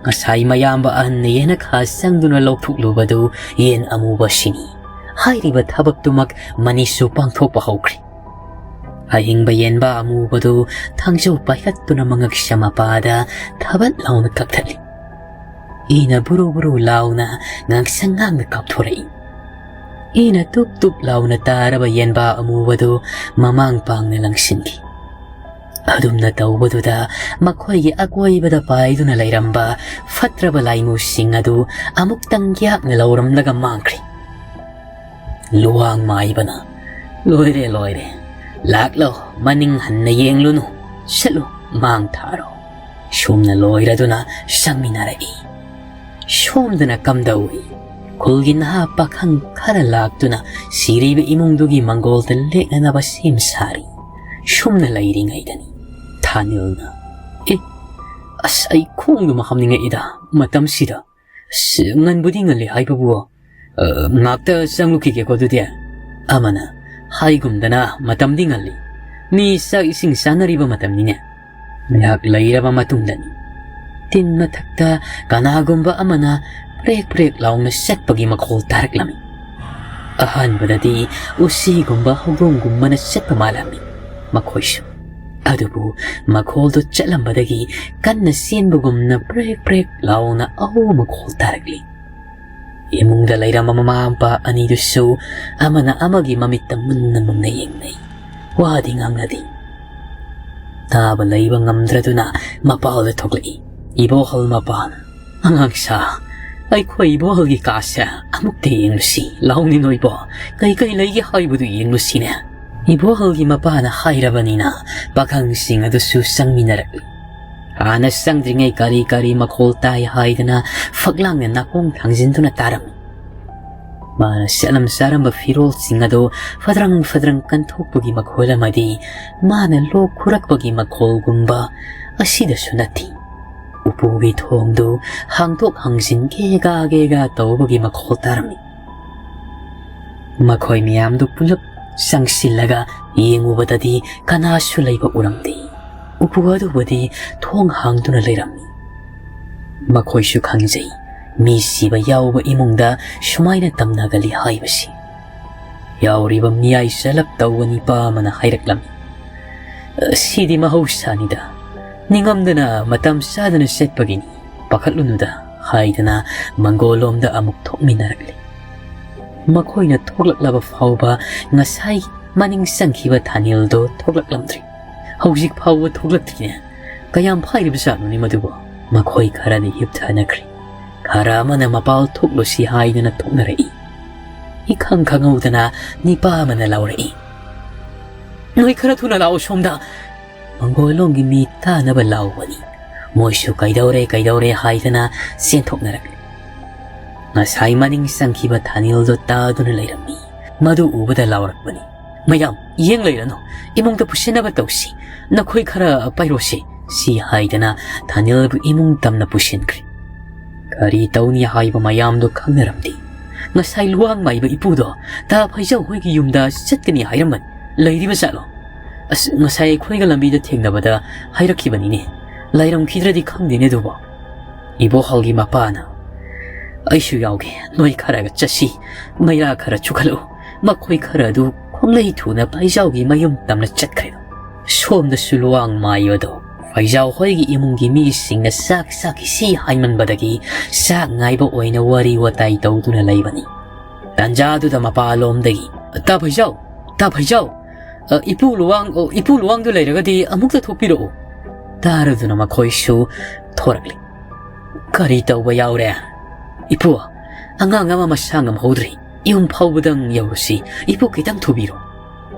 ꯉꯁꯥꯏ ꯃꯌꯥꯝꯕ ꯑꯍꯟꯅ ꯌꯦꯅꯈꯥ ꯆꯪꯗꯨꯅ ꯂꯧꯊꯣꯛꯂꯨꯕꯗꯨ ꯌꯦꯟ ꯑꯃꯨꯕ ꯁꯤꯅꯤ꯫ ꯍꯥꯏꯔꯤꯕ ꯊꯕꯛꯇꯨꯃꯛ ꯃꯅꯤꯁꯨ ꯄꯥꯡꯊꯣꯛꯄ ꯍꯧꯈ꯭ꯔꯦ꯫ ꯑꯍꯤꯡꯕ ꯌꯦꯟꯕ ꯑꯃꯨꯕꯗꯨ ꯊꯥꯡꯖꯧ ꯄꯥꯏꯈꯠꯇꯨꯅ ꯃꯉꯛꯁꯝ ꯃꯄꯥꯗ ꯊꯕꯠ ꯂꯥꯎꯅ ꯀꯛꯊꯠꯂꯤ꯫ ꯏꯅ ꯕꯨꯔꯨ ꯕꯨꯔꯨ ꯂꯥꯎꯅ ꯉꯥꯡꯁꯪ ꯉꯥꯡꯅ ꯀꯥꯞꯊꯣꯔꯛꯏ꯫ ꯏꯅ ꯇꯨꯞ ꯇꯨꯞ ꯂꯥꯎꯅ ꯇꯥꯔꯕ ꯌꯦꯟꯕꯥ ꯑꯃꯨꯕꯗꯨ ꯃꯃꯥꯡ ꯄꯥꯡꯅ ꯂꯪꯁꯤꯟꯈꯤ꯫ ꯑꯗꯨꯝꯅ ꯇꯧꯕꯗꯨꯗ ꯃꯈꯣꯏꯒꯤ ꯑꯀꯣꯏꯕꯗ ꯄꯥꯏꯗꯨꯅ ꯂꯩꯔꯝꯕ ꯐꯠꯇ꯭ꯔꯕ ꯂꯥꯏꯃꯨꯁꯤꯡ ꯑꯗꯨ ꯑꯃꯨꯛꯇꯪ ꯌꯥꯛꯅ ꯂꯧꯔꯝꯂꯒ ꯃꯥꯡꯈ꯭ꯔꯦ꯫ ꯂꯨꯋꯥꯡ ꯃꯥꯏꯕꯅ, "ꯂꯣꯏꯔꯦ, ꯂꯣꯏꯔꯦ꯫ ꯂꯥꯛꯂꯣ, ꯃꯅꯤꯡ ꯍꯟꯅ ꯌꯦꯡꯂꯨꯅꯨ꯫ ꯆꯠꯂꯨ, ꯃꯥꯡ ꯊꯥꯔꯣ꯫" ꯁꯣꯝꯅ ꯂꯣꯏꯔꯗꯨꯅ ꯆꯪꯃꯤꯟꯅꯔꯛꯏ꯫ ꯁꯣꯝꯗꯅ ꯀꯝꯗꯧꯏ? ꯈꯨꯜꯒꯤ ꯅꯍꯥ ꯄꯥꯈꯪ ꯈꯔ ꯂꯥꯛꯇꯨꯅ ꯁꯤꯔꯤꯕ ꯏꯃꯨꯡꯗꯨꯒꯤ ꯃꯪꯒꯣꯜꯗ ꯂꯦꯛꯅꯅꯕ ꯁꯦꯝ ꯁꯥꯔꯤ꯫ ꯁꯨꯝꯅ ꯂꯩꯔꯤꯉꯩꯗꯅꯤ ꯊꯥꯅꯤꯜꯅ, "ꯑꯦ, ꯑꯁ, ꯑꯩ ꯈꯣꯡꯗꯨꯃ ꯍꯥꯝꯅꯤꯡꯉꯛꯏꯗ ꯃꯇꯝꯁꯤꯗ꯫ ꯑꯁ, ꯉꯟꯕꯨꯗꯤ ꯉꯜꯂꯤ ꯍꯥꯏꯕꯕꯨ, ꯑ, ꯉꯥꯛꯇ ꯆꯪꯂꯨꯈꯤꯒꯦꯀꯣ ꯑꯗꯨꯗꯤ꯫" ꯑꯃꯅ, "ꯍꯥꯏꯒꯨꯝꯗꯅ ꯃꯇꯝꯗꯤ ꯉꯜꯂꯤ꯫ ꯃꯤ ꯆꯥꯛ ꯏꯁꯤꯡ ꯆꯥꯅꯔꯤꯕ ꯃꯇꯝꯅꯤꯅꯦ꯫" ꯉꯥꯏꯍꯥꯛ ꯂꯩꯔꯕ ꯃꯇꯨꯡꯗꯅꯤ ꯇꯤꯟ ꯃꯊꯛꯇ ꯀꯅꯥꯒꯨꯝꯕ ꯑꯃꯅ ꯄ꯭ꯔꯦꯛ ꯄ꯭ꯔꯦꯛ ꯂꯥꯎꯅ ꯆꯠꯄꯒꯤ ꯃꯈꯣꯜ ꯇꯥꯔꯛꯂꯝꯃꯤ꯫ ꯑꯍꯥꯟꯕꯗꯗꯤ ꯎꯆꯤꯒꯨꯝꯕ ꯍꯧꯗꯣꯡꯒꯨꯝꯕꯅ ꯆꯠꯄ ꯃꯥꯜꯂꯝꯃꯤ ꯃꯈꯣꯏꯁꯨ꯫ ꯑꯗꯨꯕꯨ ꯃꯈꯣꯜꯗꯨ ꯆꯠꯂꯝꯕꯗꯒꯤ ꯀꯟꯅ ꯆꯦꯟꯕꯒꯨꯝꯅ ꯄ꯭ꯔꯦꯛ ꯄ꯭ꯔꯦꯛ ꯂꯥꯎꯅ ꯑꯍꯧꯕ ꯃꯈꯣꯜ ꯇꯥꯔꯛꯂꯤ꯫ ꯏꯃꯨꯡꯗ ꯂꯩꯔꯝꯕ ꯃꯃꯥ ꯃꯄꯥ ꯑꯅꯤꯗꯨꯁꯨ ꯑꯃꯅ ꯑꯃꯒꯤ ꯃꯃꯤꯠꯇ ꯃꯨꯟꯅ ꯃꯨꯟꯅ ꯌꯦꯡꯅꯩ꯫ ꯋꯥꯗꯤ ꯉꯥꯡꯅꯗꯦ꯫ ꯇꯥꯕ ꯂꯩꯕ ꯉꯝꯗ꯭ꯔꯗꯨꯅ ꯃꯄꯥꯜꯗ ꯊꯣꯛꯂꯛꯏ꯫ ꯏꯕꯣꯍꯜ ꯃꯄꯥꯅ, "ꯑꯉꯥꯡꯁꯥ, ꯑꯩꯈꯣꯏ ꯏꯕꯣꯍꯜꯒꯤ ꯀꯥꯁꯦ ꯑꯃꯨꯛꯇ ꯌꯦꯡꯂꯨꯁꯤ ꯂꯥꯎꯅꯦ ꯅꯣꯏꯕꯣ꯫ ꯀꯩ ꯀꯩ ꯂꯩꯒꯦ ꯍꯥꯏꯕꯗꯨ ꯌꯦꯡꯂꯨꯁꯤꯅꯦ꯫" ꯏꯕꯣꯍꯜꯒꯤ ꯃꯄꯥꯅ ꯍꯥꯏꯔꯕꯅꯤꯅ ꯄꯥꯈꯪꯁꯤꯡ ꯑꯗꯨꯁꯨ ꯆꯪꯃꯤꯟꯅꯔꯛꯂꯤ꯫ ꯍꯥꯟꯅ ꯆꯪꯗ꯭ꯔꯤꯉꯩ ꯀꯔꯤ ꯀꯔꯤ ꯃꯈꯣꯜ ꯇꯥꯏ ꯍꯥꯏꯗꯅ ꯐꯛꯂꯥꯡꯗ ꯅꯥꯀꯣꯡ ꯊꯥꯡꯖꯤꯟꯗꯨꯅ ꯇꯥꯔꯝꯃꯤ꯫ ꯃꯥꯅ ꯁꯦꯠꯂꯝ ꯆꯥꯔꯝꯕ ꯐꯤꯔꯣꯜꯁꯤꯡ ꯑꯗꯨ ꯐꯗ꯭ꯔꯪ ꯐꯗ꯭ꯔꯪ ꯀꯟꯊꯣꯛꯄꯒꯤ ꯃꯈꯣꯜ ꯑꯃꯗꯤ ꯃꯥꯅ ꯂꯣꯛ ꯈꯨꯔꯛꯄꯒꯤ ꯃꯈꯣꯜꯒꯨꯝꯕ ꯑꯁꯤꯗꯁꯨ ꯅꯠꯇꯦ꯫ ꯎꯄꯨꯒꯤ ꯊꯣꯡꯗꯨ ꯍꯥꯡꯗꯣꯛ ꯍꯥꯡꯖꯤꯟ ꯒꯦꯒꯥ ꯒꯦꯒꯥ ꯇꯧꯕꯒꯤ ꯃꯈꯣꯜ ꯇꯥꯔꯝꯃꯤ꯫ ꯃꯈꯣꯏ ꯃꯌꯥꯝꯗꯨ ꯄꯨꯂꯞ ꯆꯪꯁꯤꯜꯂꯒ ꯌꯦꯡꯉꯨꯕꯗꯗꯤ ꯀꯅꯥꯁꯨ ꯂꯩꯕ ꯎꯔꯝꯗꯦ꯫ ꯎꯄꯨ ꯑꯗꯨꯕꯨꯗꯤ ꯊꯣꯡ ꯍꯥꯡꯗꯨꯅ ꯂꯩꯔꯝꯃꯤ꯫ ꯃꯈꯣꯏꯁꯨ ꯈꯪꯖꯩ, ꯃꯤ ꯁꯤꯕ ꯌꯥꯎꯕ ꯏꯃꯨꯡꯗ ꯁꯨꯃꯥꯏꯅ ꯇꯝꯅꯒꯜꯂꯤ ꯍꯥꯏꯕꯁꯤ꯫ ꯌꯥꯎꯔꯤꯕ ꯃꯤꯌꯥꯏ ꯆꯂꯞ ꯇꯧꯕ ꯅꯤꯄꯥ ꯑꯃꯅ ꯍꯥꯏꯔꯛꯂꯝꯃꯤ, "ꯁꯤꯗꯤ ꯃꯍꯧꯁꯥꯅꯤꯗ, ꯅꯤꯡꯉꯝꯗꯅ ꯃꯇꯝ ꯆꯥꯗꯅ ꯆꯠꯄꯒꯤꯅꯤ, ꯄꯥꯈꯠꯂꯨꯅꯨꯗ" ꯍꯥꯏꯗꯅ ꯃꯪꯒꯣꯜꯂꯣꯝꯗ ꯑꯃꯨꯛ ꯊꯣꯛꯃꯤꯟꯅꯔꯛꯂꯤ꯫ ꯃꯈꯣꯏꯅ ꯊꯣꯛꯂꯛꯂꯕ ꯐꯥꯎꯕ ꯉꯁꯥꯏ ꯃꯅꯤꯡ ꯆꯪꯈꯤꯕ ꯊꯥꯅꯤꯜꯗꯣ ꯊꯣꯛꯂꯛꯂꯝꯗ꯭ꯔꯤ꯫ "ꯍꯧꯖꯤꯛ ꯐꯥꯎꯕ ꯊꯣꯛꯂꯛꯇ꯭ꯔꯤꯅꯦ꯫ ꯀꯌꯥꯝ ꯐꯥꯏꯔꯤꯕ ꯖꯥꯠꯅꯣꯅꯦ ꯃꯗꯨꯕꯣ?" ꯃꯈꯣꯏ ꯈꯔꯗꯤ ꯍꯤꯞꯊꯅꯈ꯭ꯔꯤ꯫ ꯈꯔ ꯑꯃꯅ ꯃꯄꯥꯜ ꯊꯣꯛꯂꯨꯁꯤ ꯍꯥꯏꯗꯅ ꯊꯣꯛꯅꯔꯛꯏ꯫ ꯏꯈꯪ ꯈꯪꯍꯧꯗꯅ ꯅꯤꯄꯥ ꯑꯃꯅ ꯂꯥꯎꯔꯛꯏ, "ꯅꯣꯏ ꯈꯔ ꯊꯨꯅ ꯂꯥꯛꯑꯣ ꯁꯣꯝꯗ!" ꯃꯪꯒꯣꯜꯂꯣꯝꯒꯤ ꯃꯤ ꯇꯥꯅꯕ ꯂꯥꯎꯕꯅꯤ꯫ ꯃꯣꯏꯁꯨ "ꯀꯩꯗꯧꯔꯦ, ꯀꯩꯗꯧꯔꯦ?" ꯍꯥꯏꯗꯅ ꯆꯦꯟꯊꯣꯛꯅꯔꯛꯂꯤ꯫ ꯉꯁꯥꯏ ꯃꯅꯤꯡ ꯆꯪꯈꯤꯕ ꯊꯥꯅꯤꯜꯗꯣ ꯇꯥꯗꯨꯅ ꯂꯩꯔꯝꯃꯤ꯫ ꯃꯗꯨ ꯎꯕꯗ ꯂꯥꯎꯔꯛꯄꯅꯤ, "ꯃꯌꯥꯝ ꯌꯦꯡ ꯂꯩꯔꯅꯨ, ꯏꯃꯨꯡꯗ ꯄꯨꯁꯤꯟꯅꯕ ꯇꯧꯁꯤ, ꯅꯈꯣꯏ ꯈꯔ ꯄꯥꯏꯔꯣꯁꯤ" ꯁꯤ ꯍꯥꯏꯗꯅ ꯊꯥꯅꯤꯜꯕꯨ ꯏꯃꯨꯡ ꯇꯝꯅ ꯄꯨꯁꯤꯟꯈ꯭ꯔꯦ꯫ ꯀꯔꯤ ꯇꯧꯅꯤ ꯍꯥꯏꯕ ꯃꯌꯥꯝꯗꯣ ꯈꯪꯅꯔꯝꯗꯦ꯫ ꯉꯁꯥꯏ ꯂꯨꯋꯥꯡ ꯃꯥꯏꯕ ꯏꯄꯨꯗꯣ ꯇꯥ ꯐꯩꯖꯥꯎ ꯍꯣꯏꯒꯤ ꯌꯨꯝꯗ ꯆꯠꯀꯅꯤ ꯍꯥꯏꯔꯝꯕꯅꯤ꯫ ꯂꯩꯔꯤꯕ ꯖꯥꯠꯂꯣ? ꯑꯁ, ꯉꯁꯥꯏ ꯑꯩꯈꯣꯏꯒ ꯂꯝꯕꯤꯗ ꯊꯦꯡꯅꯕꯗ ꯍꯥꯏꯔꯛꯈꯤꯕꯅꯤꯅꯦ꯫ ꯂꯩꯔꯝꯈꯤꯗ꯭ꯔꯗꯤ ꯈꯪꯗꯦꯅꯦ ꯑꯗꯨꯕꯣ꯫ ꯏꯕꯣꯍꯜꯒꯤ ꯃꯄꯥꯅ, "ꯑꯩꯁꯨ ꯌꯥꯎꯒꯦ, ꯅꯣꯏ ꯈꯔꯒ ꯆꯠꯁꯤ, ꯃꯩꯔꯥ ꯈꯔ ꯆꯨꯈꯠꯂꯛꯎ"꯫ ꯃꯈꯣꯏ ꯈꯔ ꯑꯗꯨ ꯈꯣꯡꯂꯩ ꯊꯨꯅ ꯐꯩꯖꯥꯎꯒꯤ ꯃꯌꯨꯝ ꯇꯝꯅ ꯆꯠꯈ꯭ꯔꯦ꯫ ꯁꯣꯝꯗꯁꯨ ꯂꯨꯋꯥꯡ ꯃꯥꯏꯕꯗꯣ ꯐꯩꯖꯥꯎ ꯍꯣꯏꯒꯤ ꯏꯃꯨꯡꯒꯤ ꯃꯤꯁꯤꯡꯅ ꯆꯥꯛ ꯆꯥꯈꯤꯁꯤ ꯍꯥꯏꯃꯟꯕꯗꯒꯤ ꯆꯥꯛ ꯉꯥꯏꯕ ꯑꯣꯏꯅ ꯋꯥꯔꯤ ꯋꯥꯇꯥꯏ ꯇꯧꯗꯨꯅ ꯂꯩꯕꯅꯤ꯫ ꯇꯥꯟꯖꯥꯗꯨꯗ ꯃꯄꯥꯂꯣꯝꯗꯒꯤ, "ꯇꯥ ꯐꯩꯖꯥꯎ, ꯇꯥ ꯐꯩꯖꯥꯎ, ꯑ, ꯏꯄꯨ ꯂꯨꯋꯥꯡ, ꯑꯣ, ꯏꯄꯨ ꯂꯨꯋꯥꯡꯗꯨ ꯂꯩꯔꯒꯗꯤ ꯑꯃꯨꯛꯇ ꯊꯣꯛꯄꯤꯔꯛꯎ"꯫ ꯇꯥꯔꯗꯨꯅ ꯃꯈꯣꯏꯁꯨ ꯊꯣꯔꯛꯂꯤ꯫ "ꯀꯔꯤ ꯇꯧꯕ ꯌꯥꯎꯔꯦ? ꯏꯄꯨ, ꯑꯉꯥꯡ ꯑꯃ ꯃꯁꯥ ꯉꯝꯍꯧꯗ꯭ꯔꯤ꯫ ꯌꯨꯝ ꯐꯥꯎꯕꯗꯪ ꯌꯧꯔꯨꯁꯤ꯫ ꯏꯄꯨ ꯈꯤꯇꯪ ꯊꯨꯕꯤꯔꯣ"꯫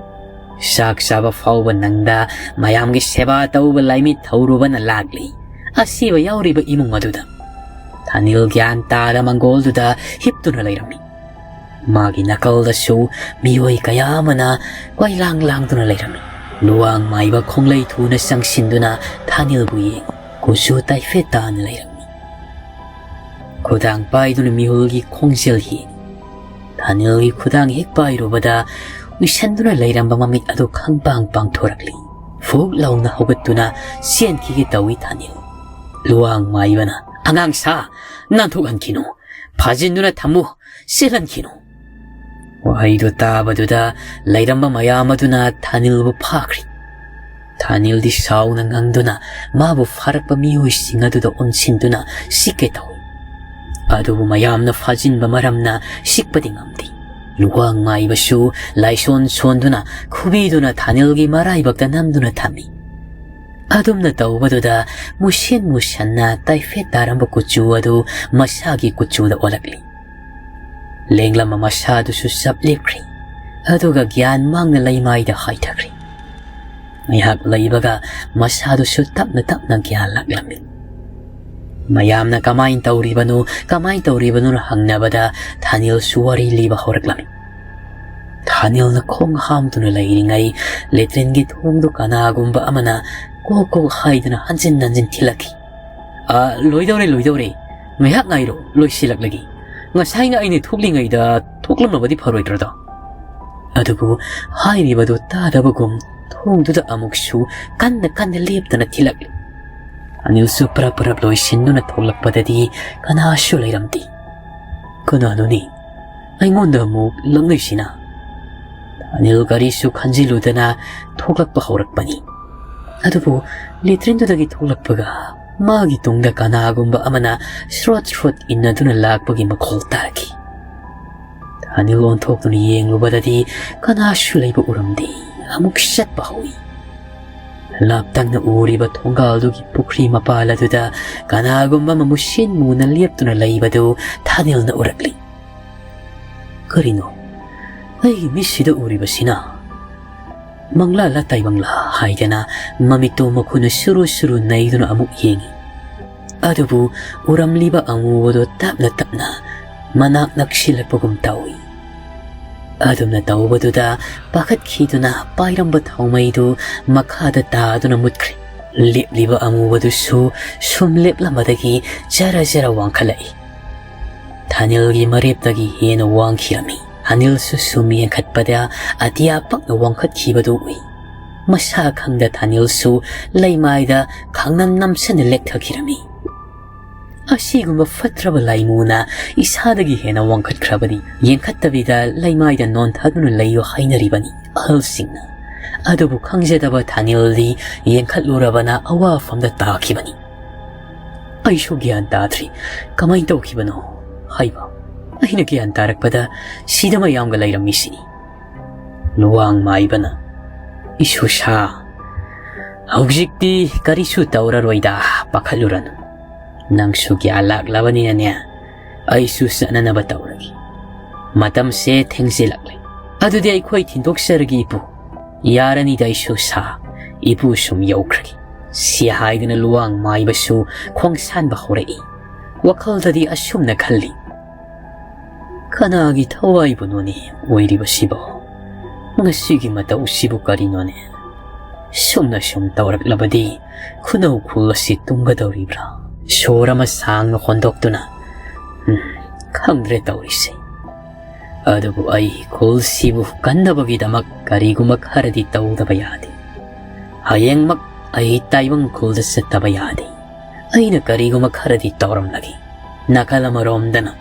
ꯆꯥꯛ ꯆꯥꯕ ꯐꯥꯎꯕ ꯅꯪꯗ ꯃꯌꯥꯝꯒꯤ ꯁꯦꯕꯥ ꯇꯧꯕ ꯂꯥꯏꯃꯤꯠ ꯊꯧꯔꯨꯕꯅ ꯂꯥꯛꯂꯤ꯫ ꯑꯁꯤꯕ ꯌꯥꯎꯔꯤꯕ ꯏꯃꯨꯡ ꯑꯗꯨꯗ ꯊꯥꯅꯤꯜ ꯒ꯭ꯌꯥꯟ ꯇꯥꯗ ꯃꯪꯒꯣꯜꯗꯨꯗ ꯍꯤꯞꯇꯨꯅ ꯂꯩꯔꯝꯃꯤ꯫ ꯃꯥꯒꯤ ꯅꯥꯀꯜꯗꯁꯨ ꯃꯤꯑꯣꯏ ꯀꯌꯥ ꯑꯃꯅ ꯀꯣꯏꯂꯥꯡ ꯂꯥꯡꯗꯨꯅ ꯂꯩꯔꯝꯃꯤ꯫ ꯂꯨꯋꯥꯡ ꯃꯥꯏꯕ ꯈꯣꯡꯂꯩ ꯊꯨꯅ ꯆꯪꯁꯤꯟꯗꯨꯅ ꯊꯥꯅꯤꯜꯕꯨ ꯌꯦꯡꯉꯤ꯫ ꯀꯨꯆꯨ ꯇꯥꯏꯐꯦꯠ ꯇꯥꯅ ꯂꯩꯔꯝꯃꯤ꯫ ꯈꯨꯗꯥꯡ ꯄꯥꯏꯗꯨꯅ ꯃꯤꯍꯨꯜꯒꯤ ꯈꯣꯡꯖꯦꯜ ꯌꯦꯡꯉꯤ꯫ ꯊꯥꯅꯤꯜꯒꯤ ꯈꯨꯗꯥꯡ ꯍꯦꯛ ꯄꯥꯏꯔꯨꯕꯗ ꯎꯏꯁꯟꯗꯨꯅ ꯂꯩꯔꯝꯕ ꯃꯃꯤꯠ ꯑꯗꯨ ꯈꯪꯄꯥꯡ ꯄꯥꯡꯊꯣꯔꯛꯂꯤ꯫ ꯐꯨꯛ ꯂꯥꯎꯅ ꯍꯧꯒꯠꯇꯨꯅ ꯆꯦꯟꯈꯤꯒꯦ ꯇꯧꯏ ꯊꯥꯅꯤꯜ꯫ ꯂꯨꯋꯥꯡ ꯃꯥꯏꯕꯅ, "ꯑꯉꯥꯡ ꯁꯥ, ꯅꯥꯟꯊꯣꯛꯍꯟꯈꯤꯅꯨ, ꯐꯥꯖꯤꯟꯗꯨꯅ ꯊꯝꯃꯨ, ꯆꯦꯜꯍꯟꯈꯤꯅꯨ"꯫ ꯋꯥꯍꯩꯗꯨ ꯇꯥꯕꯗꯨꯗ ꯂꯩꯔꯝꯕ ꯃꯌꯥꯝ ꯑꯗꯨꯅ ꯊꯥꯅꯤꯜꯕꯨ ꯐꯥꯈ꯭ꯔꯤ꯫ ꯊꯥꯅꯤꯜꯗꯤ ꯁꯥꯎꯅ ꯉꯪꯗꯨꯅ ꯃꯥꯕꯨ ꯐꯥꯔꯛꯄ ꯃꯤꯑꯣꯏꯁꯤꯡ ꯑꯗꯨꯗ ꯑꯣꯟꯁꯤꯟꯗꯨꯅ ꯁꯤꯛꯀꯦ ꯇꯧꯏ꯫ ꯑꯗꯨꯕꯨ ꯃꯌꯥꯝꯅ ꯐꯥꯖꯤꯟꯕ ꯃꯔꯝꯅ ꯁꯤꯛꯄꯗꯤ ꯉꯝꯗꯦ꯫ ꯂꯨꯋꯥꯡ ꯃꯥꯏꯕꯁꯨ ꯂꯥꯏꯁꯣꯟ ꯁꯣꯟꯗꯨꯅ ꯈꯨꯕꯤꯗꯨꯅ ꯊꯥꯅꯤꯜꯒꯤ ꯃꯔꯥꯏꯕꯛꯇ ꯅꯝꯗꯨꯅ ꯊꯝꯃꯤ꯫ ꯑꯗꯨꯝꯅ ꯇꯧꯕꯗꯨꯗ ꯃꯨꯁꯤꯟ ꯃꯨꯁꯟꯅ ꯇꯥꯏꯐꯦꯠ ꯇꯥꯔꯝꯕ ꯀꯨꯆꯨ ꯑꯗꯨ ꯃꯁꯥꯒꯤ ꯀꯨꯆꯨꯗ ꯑꯣꯜꯂꯛꯂꯤ꯫ ꯂꯦꯡꯂꯝꯕ ꯃꯁꯥꯗꯨꯁꯨ ꯆꯞ ꯂꯦꯞꯈ꯭ꯔꯤ꯫ ꯑꯗꯨꯒ ꯒ꯭ꯌꯥꯟ ꯃꯥꯡꯅ ꯂꯩꯃꯥꯏꯗ ꯍꯥꯏꯊꯈ꯭ꯔꯤ꯫ ꯉꯥꯏꯍꯥꯛ ꯂꯩꯕꯒ ꯃꯁꯥꯗꯨꯁꯨ ꯇꯞꯅ ꯇꯞꯅ ꯒ꯭ꯌꯥꯟ ꯂꯥꯛꯂꯝꯃꯤ꯫ ꯃꯌꯥꯝꯅ "ꯀꯃꯥꯏꯅ ꯇꯧꯔꯤꯕꯅꯣ, ꯀꯃꯥꯏꯅ ꯇꯧꯔꯤꯕꯅꯣꯅ" ꯍꯪꯅꯕꯗ ꯊꯥꯅꯤꯜꯁꯨ ꯋꯥꯔꯤ ꯂꯤꯕ ꯍꯧꯔꯛꯂꯝꯃꯤ꯫ ꯊꯥꯅꯤꯜꯅ ꯈꯣꯡ ꯍꯥꯝꯗꯨꯅ ꯂꯩꯔꯤꯉꯩ ꯂꯦꯇ꯭ꯔꯤꯟꯒꯤ ꯊꯣꯡꯗꯨ ꯀꯅꯥꯒꯨꯝꯕ ꯑꯃꯅ ꯀꯣꯛ ꯀꯣꯛ ꯍꯥꯏꯗꯨꯅ ꯍꯟꯖꯤꯟ ꯍꯟꯖꯤꯟ ꯊꯤꯜꯂꯛꯈꯤ꯫ "ꯑ, ꯂꯣꯏꯗꯧꯔꯦ, ꯂꯣꯏꯗꯧꯔꯦ꯫ ꯉꯥꯏꯍꯥꯛ ꯉꯥꯏꯔꯣ, ꯂꯣꯏꯁꯤꯜꯂꯛꯂꯒꯦ꯫ ꯉꯁꯥꯏꯅ ꯑꯩꯅ ꯊꯣꯛꯂꯤꯉꯩꯗ ꯊꯣꯛꯂꯝꯃꯕꯗꯤ ꯐꯔꯣꯏꯗ꯭ꯔꯗꯣ?" ꯑꯗꯨꯕꯨ ꯍꯥꯏꯔꯤꯕꯗꯨ ꯇꯥꯗꯕꯒꯨꯝ ꯊꯣꯡꯗꯨꯗ ꯑꯃꯨꯛꯁꯨ ꯀꯟꯅ ꯀꯟꯅ ꯂꯦꯞꯇꯅ ꯊꯤꯜꯂꯛꯂꯤ꯫ ꯑꯅꯤꯜꯁꯨ ꯄꯔꯞ ꯄꯔꯞ ꯂꯣꯏꯁꯤꯟꯗꯨꯅ ꯊꯣꯛꯂꯛꯄꯗꯗꯤ ꯀꯅꯥꯁꯨ ꯂꯩꯔꯝꯗꯦ꯫ "ꯀꯅꯥꯅꯣꯅꯦ? ꯑꯩꯉꯣꯟꯗ ꯑꯃꯨꯛ ꯂꯛꯅꯩꯁꯤꯅ?" ꯑꯅꯤꯜ ꯀꯔꯤꯁꯨ ꯈꯟꯖꯤꯜꯂꯨꯗꯅ ꯊꯣꯛꯂꯛꯄ ꯍꯧꯔꯛꯄꯅꯤ꯫ ꯑꯗꯨꯕꯨ ꯂꯦꯇ꯭ꯔꯤꯟꯗꯨꯗꯒꯤ ꯊꯣꯛꯂꯛꯄꯒ ꯃꯥꯒꯤ ꯇꯨꯡꯗ ꯀꯅꯥꯒꯨꯝꯕ ꯑꯃꯅ ꯁ꯭ꯔꯣꯠ ꯁ꯭ꯔꯣꯠ ꯏꯟꯅꯗꯨꯅ ꯂꯥꯛꯄꯒꯤ ꯃꯈꯣꯜ ꯇꯥꯔꯛꯈꯤ꯫ ꯑꯅꯤꯜ ꯑꯣꯟꯊꯣꯛꯇꯨꯅ ꯌꯦꯡꯂꯨꯕꯗꯗꯤ ꯀꯅꯥꯁꯨ ꯂꯩꯕ ꯎꯔꯝꯗꯦ꯫ ꯑꯃꯨꯛ ꯆꯠꯄ ꯍꯧꯏ꯫ ꯂꯥꯞꯇꯛꯅ ꯎꯔꯤꯕ ꯊꯣꯡꯒꯥꯜꯗꯨꯒꯤ ꯄꯨꯈ꯭ꯔꯤ ꯃꯄꯥꯜ ꯑꯗꯨꯗ ꯀꯅꯥꯒꯨꯝꯕ ꯑꯃ ꯃꯨꯁꯤꯟ ꯃꯨꯅ ꯂꯦꯞꯇꯨꯅ ꯂꯩꯕꯗꯨ ꯊꯥꯅꯤꯜꯅ ꯎꯔꯛꯂꯤ꯫ "ꯀꯔꯤꯅꯣ ꯑꯩꯒꯤ ꯃꯤꯠꯁꯤꯗ ꯎꯔꯤꯕꯁꯤꯅ?" ꯃꯪꯂꯥꯂ ꯇꯥꯏꯕꯪꯂꯥ ꯍꯥꯏꯗꯅ ꯃꯃꯤꯠꯇꯨ ꯃꯈꯨꯠꯅ ꯁꯨꯔꯨ ꯁꯨꯔꯨ ꯅꯩꯗꯨꯅ ꯑꯃꯨꯛ ꯌꯦꯡꯏ꯫ ꯑꯗꯨꯕꯨ ꯎꯔꯝꯂꯤꯕ ꯑꯃꯨꯕꯗꯨ ꯇꯞꯅ ꯇꯞꯅ ꯃꯅꯥꯛ ꯅꯛꯁꯤꯜꯂꯛꯄꯒꯨꯝ ꯇꯧꯏ꯫ ꯑꯗꯨꯝꯅ ꯇꯧꯕꯗꯨꯗ ꯄꯥꯈꯠꯈꯤꯗꯨꯅ ꯄꯥꯏꯔꯝꯕ ꯊꯥꯎꯃꯩꯗꯨ ꯃꯈꯥꯗ ꯇꯥꯗꯨꯅ ꯃꯨꯠꯈ꯭ꯔꯦ꯫ ꯂꯦꯞꯂꯤꯕ ꯑꯃꯨꯕꯗꯨꯁꯨ ꯁꯨꯝ ꯂꯦꯞꯂꯝꯕꯗꯒꯤ ꯖꯔ ꯖꯔ ꯋꯥꯡꯈꯠꯂꯛꯏ꯫ ꯊꯥꯅꯤꯜꯒꯤ ꯃꯔꯦꯞꯇꯒꯤ ꯍꯦꯟꯅ ꯋꯥꯡꯈꯤꯔꯝꯃꯤ꯫ ꯑꯅꯤꯜꯁꯨ ꯁꯨꯝ ꯌꯦꯡꯈꯠꯄꯗ ꯑꯇꯤꯌꯥ ꯄꯛꯅ ꯋꯥꯡꯈꯠꯈꯤꯕꯗꯨ ꯎꯏ꯫ ꯃꯁꯥ ꯈꯪꯗ ꯊꯥꯅꯤꯜꯁꯨ ꯂꯩꯃꯥꯏꯗ ꯈꯪꯅꯝ ꯅꯝꯁꯤꯟꯅ ꯂꯦꯛꯊꯈꯤꯔꯝꯃꯤ꯫ ꯑꯁꯤꯒꯨꯝꯕ ꯐꯠꯇ꯭ꯔꯕ ꯂꯥꯏꯃꯨꯅ ꯏꯁꯥꯗꯒꯤ ꯍꯦꯟꯅ ꯋꯥꯡꯈꯠꯈ꯭ꯔꯕꯗꯤ, ꯌꯦꯡꯈꯠꯇꯕꯤꯗ ꯂꯩꯃꯥꯏꯗ ꯅꯣꯟꯊꯗꯨꯅ ꯂꯩꯌꯨ ꯍꯥꯏꯅꯔꯤꯕꯅꯤ ꯑꯍꯜꯁꯤꯡꯅ꯫ ꯑꯗꯨꯕꯨ ꯈꯪꯖꯗꯕ ꯊꯥꯅꯤꯜꯗꯤ ꯌꯦꯡꯈꯠꯂꯨꯔꯕꯅ ꯑꯋꯥꯐꯝꯗ ꯇꯥꯈꯤꯕꯅꯤ꯫ ꯑꯩꯁꯨ ꯒ꯭ꯌꯥꯟ ꯇꯥꯗ꯭ꯔꯤ, ꯀꯃꯥꯏꯅ ꯇꯧꯈꯤꯕꯅꯣ ꯍꯥꯏꯕ꯫ ꯑꯩꯅ ꯒ꯭ꯌꯥꯟ ꯇꯥꯔꯛꯄꯗ ꯁꯤꯗ ꯃꯌꯥꯝꯒ ꯂꯩꯔꯝꯃꯤꯁꯤꯅꯤ꯫ ꯂꯨꯋꯥꯡ ꯃꯥꯏꯕꯅ, "ꯏꯁꯨꯁꯥ, ꯍꯧꯖꯤꯛꯇꯤ ꯀꯔꯤꯁꯨ ꯇꯧꯔꯔꯣꯏꯗ, ꯄꯥꯈꯠꯂꯨꯔꯅꯨ꯫ ꯅꯪꯁꯨ ꯒ꯭ꯌꯥꯟ ꯂꯥꯛꯂꯕꯅꯤꯅꯅꯦ, ꯑꯩꯁꯨ ꯆꯠꯅꯅꯕ ꯇꯧꯔꯒꯦ꯫ ꯃꯇꯝꯁꯦ ꯊꯦꯡꯖꯤꯜꯂꯛꯂꯦ꯫ ꯑꯗꯨꯗꯤ ꯑꯩꯈꯣꯏ ꯊꯤꯟꯗꯣꯛꯆꯔꯒꯦ ꯏꯄꯨ꯫ ꯌꯥꯔꯅꯤꯗ ꯏꯁꯨꯁꯥ, ꯏꯄꯨ ꯁꯨꯝ ꯌꯧꯈ꯭ꯔꯒꯦ"꯫ ꯁꯤ ꯍꯥꯏꯗꯨꯅ ꯂꯨꯋꯥꯡ ꯃꯥꯏꯕꯁꯨ ꯈꯣꯡꯁꯥꯟꯕ ꯍꯧꯔꯛꯏ꯫ ꯋꯥꯈꯜꯗꯗꯤ ꯑꯁꯨꯝꯅ ꯈꯜꯂꯤ, "ꯀꯅꯥꯒꯤ ꯊꯋꯥꯏꯕꯨꯅꯣꯅꯦ ꯑꯣꯏꯔꯤꯕꯁꯤꯕꯣ? ꯉꯁꯤꯒꯤ ꯃꯇꯧꯁꯤꯕꯨ ꯀꯔꯤꯅꯣꯅꯦ? ꯁꯨꯝꯅ ꯁꯨꯝ ꯇꯧꯔꯛꯂꯕꯗꯤ ꯈꯨꯅꯧ ꯈꯨꯜ ꯑꯁꯤ ꯇꯨꯝꯒꯗꯧꯔꯤꯕ꯭ꯔꯥ? ꯁꯣꯔ ꯑꯃ ꯁꯥꯡꯅ ꯍꯣꯟꯗꯣꯛꯇꯨꯅ, ꯎꯝ, ꯈꯪꯗ꯭ꯔꯦ ꯇꯧꯔꯤꯁꯦ꯫ ꯑꯗꯨꯕꯨ ꯑꯩ ꯈꯨꯜꯁꯤꯕꯨ ꯀꯟꯅꯕꯒꯤꯗꯃꯛ ꯀꯔꯤꯒꯨꯝꯕ ꯈꯔꯗꯤ ꯇꯧꯗꯕ ꯌꯥꯗꯦ꯫ ꯍꯌꯦꯡꯃꯛ ꯑꯩ ꯇꯥꯏꯕꯪ ꯈꯨꯜꯗ ꯆꯠꯇꯕ ꯌꯥꯗꯦ꯫ ꯑꯩꯅ ꯀꯔꯤꯒꯨꯝꯕ ꯈꯔꯗꯤ ꯇꯧꯔꯝꯂꯒꯦ"꯫ ꯅꯥꯀꯜ ꯑꯃꯔꯣꯝꯗꯅ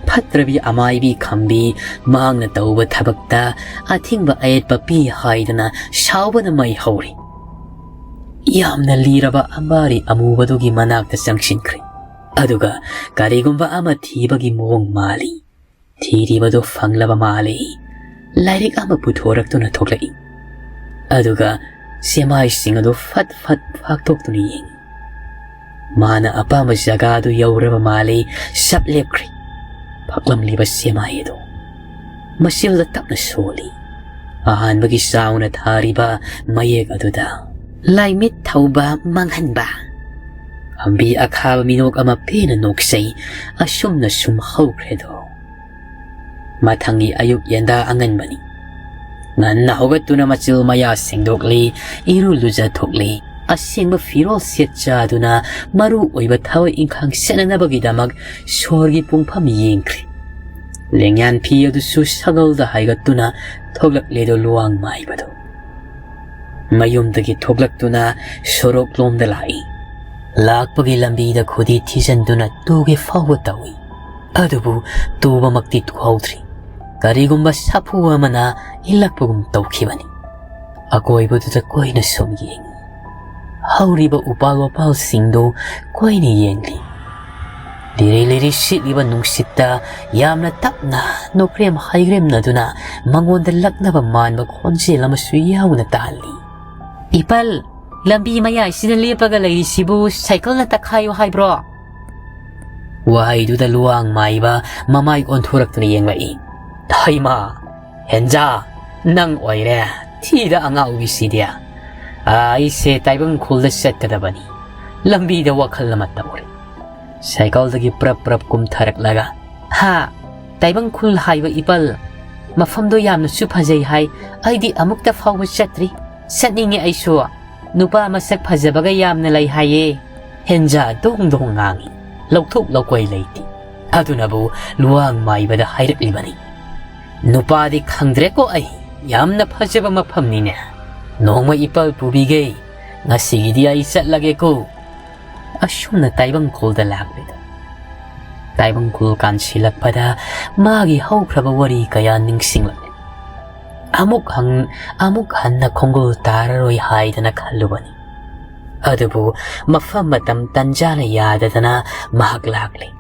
ꯐꯠꯇ꯭ꯔꯕꯤ ꯑꯃꯥꯏꯕꯤ ꯈꯝꯕꯤ ꯃꯍꯥꯛꯅ ꯇꯧꯕ ꯊꯕꯛꯇ ꯑꯊꯤꯡꯕ ꯑꯌꯦꯠꯄ ꯄꯤ ꯍꯥꯏꯗꯨꯅ ꯁꯥꯎꯕꯅ ꯃꯩ ꯍꯧꯔꯤ꯫ ꯌꯥꯝꯅ ꯂꯤꯔꯕ ꯑꯝꯕꯥꯔꯤ ꯑꯃꯨꯕꯗꯨꯒꯤ ꯃꯅꯥꯛꯇ ꯆꯪꯁꯤꯟꯈ꯭ꯔꯦ꯫ ꯑꯗꯨꯒ ꯀꯔꯤꯒꯨꯝꯕ ꯑꯃ ꯊꯤꯕꯒꯤ ꯃꯑꯣꯡ ꯃꯥꯜꯂꯤ꯫ ꯊꯤꯔꯤꯕꯗꯨ ꯐꯪꯂꯕ ꯃꯥꯜꯂꯤ꯫ ꯂꯥꯏꯔꯤꯛ ꯑꯃ ꯄꯨꯊꯣꯔꯛꯇꯨꯅ ꯊꯣꯛꯂꯛꯏ꯫ ꯑꯗꯨꯒ ꯆꯦꯃꯥꯏꯁꯤꯡ ꯑꯗꯨ ꯐꯠ ꯐꯠ ꯐꯥꯛꯇꯣꯛꯇꯨꯅ ꯌꯦꯡꯏ꯫ ꯃꯥꯅ ꯑꯄꯥꯝꯕ ꯖꯒꯥꯗꯨ ꯌꯧꯔꯕ ꯃꯥꯜꯂꯤ꯫ ꯆꯞ ꯂꯦꯞꯈ꯭ꯔꯦ꯫ ꯐꯛꯂꯝꯂꯤꯕ ꯆꯦꯃꯥꯏ ꯑꯗꯨ ꯃꯆꯤꯜꯗ ꯇꯞꯅ ꯁꯣꯜꯂꯤ꯫ ꯑꯍꯥꯟꯕꯒꯤ ꯆꯥꯎꯅ ꯊꯥꯔꯤꯕ ꯃꯌꯦꯛ ꯑꯗꯨꯗ, "ꯂꯥꯏꯃꯤꯠ ꯊꯧꯕ ꯃꯥꯡꯍꯟꯕ"꯫ ꯑꯝꯕꯤ ꯑꯈꯥꯕ ꯃꯤꯅꯣꯛ ꯑꯃ ꯄꯦꯟꯅ ꯅꯣꯛꯆꯩ꯫ ꯑꯁꯨꯝꯅ ꯁꯨꯝ ꯍꯧꯈ꯭ꯔꯦꯗꯣ꯫ ꯃꯊꯪꯒꯤ ꯑꯌꯨꯛ ꯌꯦꯟꯗꯥ ꯑꯉꯟꯕꯅꯤ꯫ ꯉꯟꯅ ꯍꯧꯒꯠꯇꯨꯅ ꯃꯆꯤꯜ ꯃꯌꯥ ꯁꯦꯡꯗꯣꯛꯂꯤ, ꯏꯔꯨ ꯂꯨꯖꯊꯣꯛꯂꯤ꯫ ꯑꯁꯦꯡꯕ ꯐꯤꯔꯣꯜ ꯁꯦꯠ ꯆꯥꯗꯨꯅ ꯃꯔꯨ ꯑꯣꯏꯕ ꯊꯕꯛ ꯏꯪꯈꯥꯡ ꯆꯠꯅꯅꯕꯒꯤꯗꯃꯛ ꯁꯣꯔꯒꯤ ꯄꯨꯡꯐꯝ ꯌꯦꯡꯈ꯭ꯔꯦ꯫ ꯂꯦꯡꯌꯥꯟ ꯐꯤ ꯑꯗꯨꯁꯨ ꯁꯒꯜꯗ ꯍꯥꯏꯒꯠꯇꯨꯅ ꯊꯣꯛꯂꯛꯂꯦꯗꯣ ꯂꯨꯋꯥꯡ ꯃꯥꯏꯕꯗꯣ꯫ ꯃꯌꯨꯝꯗꯒꯤ ꯊꯣꯛꯂꯛꯇꯨꯅ ꯁꯣꯔꯣꯛꯂꯣꯝꯗ ꯂꯥꯛꯏ꯫ ꯂꯥꯛꯄꯒꯤ ꯂꯝꯕꯤꯗ ꯈꯨꯗꯤ ꯊꯤꯖꯤꯟꯗꯨꯅ ꯇꯨꯒꯦ ꯐꯥꯎꯕ ꯇꯧꯏ꯫ ꯑꯗꯨꯕꯨ ꯇꯨꯕꯃꯛꯇꯤ ꯇꯨꯍꯧꯗ꯭ꯔꯤ꯫ ꯀꯔꯤꯒꯨꯝꯕ ꯁꯥꯐꯨ ꯑꯃꯅ ꯏꯜꯂꯛꯄꯒꯨꯝ ꯇꯧꯈꯤꯕꯅꯤ꯫ ꯑꯀꯣꯏꯕꯗꯨꯗ ꯀꯣꯏꯅ ꯁꯨꯝ ꯌꯦꯡꯏ꯫ ꯍꯧꯔꯤꯕ ꯎꯄꯥꯜ ꯋꯥꯄꯥꯜꯁꯤꯡꯗꯨ ꯀꯣꯏꯅ ꯌꯦꯡꯂꯤ꯫ ꯂꯤꯔꯤ ꯂꯤꯔꯤ ꯁꯤꯠꯂꯤꯕ ꯅꯨꯡꯁꯤꯠꯇ ꯌꯥꯝꯅ ꯇꯞꯅ ꯅꯣꯛꯔꯦꯝ ꯍꯩꯔꯦꯝꯅꯗꯨꯅ ꯃꯉꯣꯟꯗ ꯂꯛꯅꯕ ꯃꯥꯟꯕ ꯈꯣꯟꯖꯦꯜ ꯑꯃꯁꯨ ꯌꯥꯎꯅ ꯇꯥꯍꯜꯂꯤ꯫ "ꯏꯄꯜ, ꯂꯝꯕꯤ ꯃꯌꯥꯏꯁꯤꯗ ꯂꯦꯞꯄꯒ ꯂꯩꯔꯤꯁꯤꯕꯨ ꯁꯥꯏꯀꯜꯅ ꯇꯛꯈꯥꯏꯌꯨ ꯍꯥꯏꯕ꯭ꯔꯣ?" ꯋꯥꯍꯩꯗꯨꯗ ꯂꯨꯋꯥꯡ ꯃꯥꯏꯕ ꯃꯃꯥꯏ ꯑꯣꯟꯊꯣꯔꯛꯇꯨꯅ ꯌꯦꯡꯂꯛꯏ꯫ "ꯍꯩꯃꯥ, ꯍꯦꯟꯖꯥ, ꯅꯪ ꯑꯣꯏꯔꯦ ꯊꯤꯗ ꯑꯉꯥꯎꯕꯤꯁꯤꯗꯤ꯫ ꯑꯩꯁꯦ ꯇꯥꯏꯕꯪ ꯈꯨꯜꯗ ꯆꯠꯀꯗꯕꯅꯤ꯫ ꯂꯝꯕꯤꯗ ꯋꯥꯈꯜ ꯑꯃ ꯇꯧꯔꯦ꯫" ꯁꯥꯏꯀꯜꯗꯒꯤ ꯄ꯭ꯔꯞ ꯄ꯭ꯔꯞ ꯀꯨꯝꯊꯔꯛꯂꯒ, "ꯍꯥ, ꯇꯥꯏꯕꯪ ꯈꯨꯜ ꯍꯥꯏꯕ ꯏꯄꯜ, ꯃꯐꯝꯗꯣ ꯌꯥꯝꯅꯁꯨ ꯐꯖꯩ ꯍꯥꯏ꯫ ꯑꯩꯗꯤ ꯑꯃꯨꯛꯇ ꯐꯥꯎꯕ ꯆꯠꯇ꯭ꯔꯤ꯫ ꯆꯠꯅꯤꯡꯉꯦ ꯑꯩꯁꯨ꯫ ꯅꯨꯄꯥ ꯃꯁꯛ ꯐꯖꯕꯒ ꯌꯥꯝꯅ ꯂꯩ ꯍꯥꯏꯌꯦ꯫" ꯍꯦꯟꯖꯥ ꯗꯣꯡ ꯗꯣꯡ ꯉꯥꯡꯏ꯫ ꯂꯧꯊꯣꯛ ꯂꯧꯀꯣꯏ ꯂꯩꯇꯦ꯫ ꯑꯗꯨꯅꯕꯨ ꯂꯨꯋꯥꯡ ꯃꯥꯏꯕꯗ ꯍꯥꯏꯔꯛꯂꯤꯕꯅꯤ꯫ "ꯅꯨꯄꯥꯗꯤ ꯈꯪꯗ꯭ꯔꯦꯀꯣ ꯑꯩ꯫ ꯌꯥꯝꯅ ꯐꯖꯕ ꯃꯐꯝꯅꯤꯅꯦ꯫ ꯅꯣꯡꯃ ꯏꯄꯜ ꯄꯨꯕꯤꯒꯦ꯫ ꯉꯁꯤꯒꯤꯗꯤ ꯑꯩ ꯆꯠꯂꯒꯦꯀꯣ꯫" ꯑꯁꯨꯝꯅ ꯇꯥꯏꯕꯪ ꯈꯨꯜꯗ ꯂꯥꯛꯂꯦ꯫ ꯇꯥꯏꯕꯪ ꯈꯨꯜ ꯀꯥꯟꯁꯤꯜꯂꯛꯄꯗ ꯃꯥꯒꯤ ꯍꯧꯈ꯭ꯔꯕ ꯋꯥꯔꯤ ꯀꯌꯥ ꯅꯤꯡꯁꯤꯡꯂꯛꯂꯦ꯫ ꯑꯃꯨꯛ ꯍꯪ-, ꯑꯃꯨꯛ ꯍꯟꯅ ꯈꯣꯡꯒꯨꯜ ꯇꯥꯔꯔꯣꯏ ꯍꯥꯏꯗꯅ ꯈꯜꯂꯨꯕꯅꯤ꯫ ꯑꯗꯨꯕꯨ ꯃꯐꯝ ꯃꯇꯝ ꯇꯟꯖꯥꯅ ꯌꯥꯗꯗꯅ ꯃꯍꯥꯛ ꯂꯥꯛꯂꯦ꯫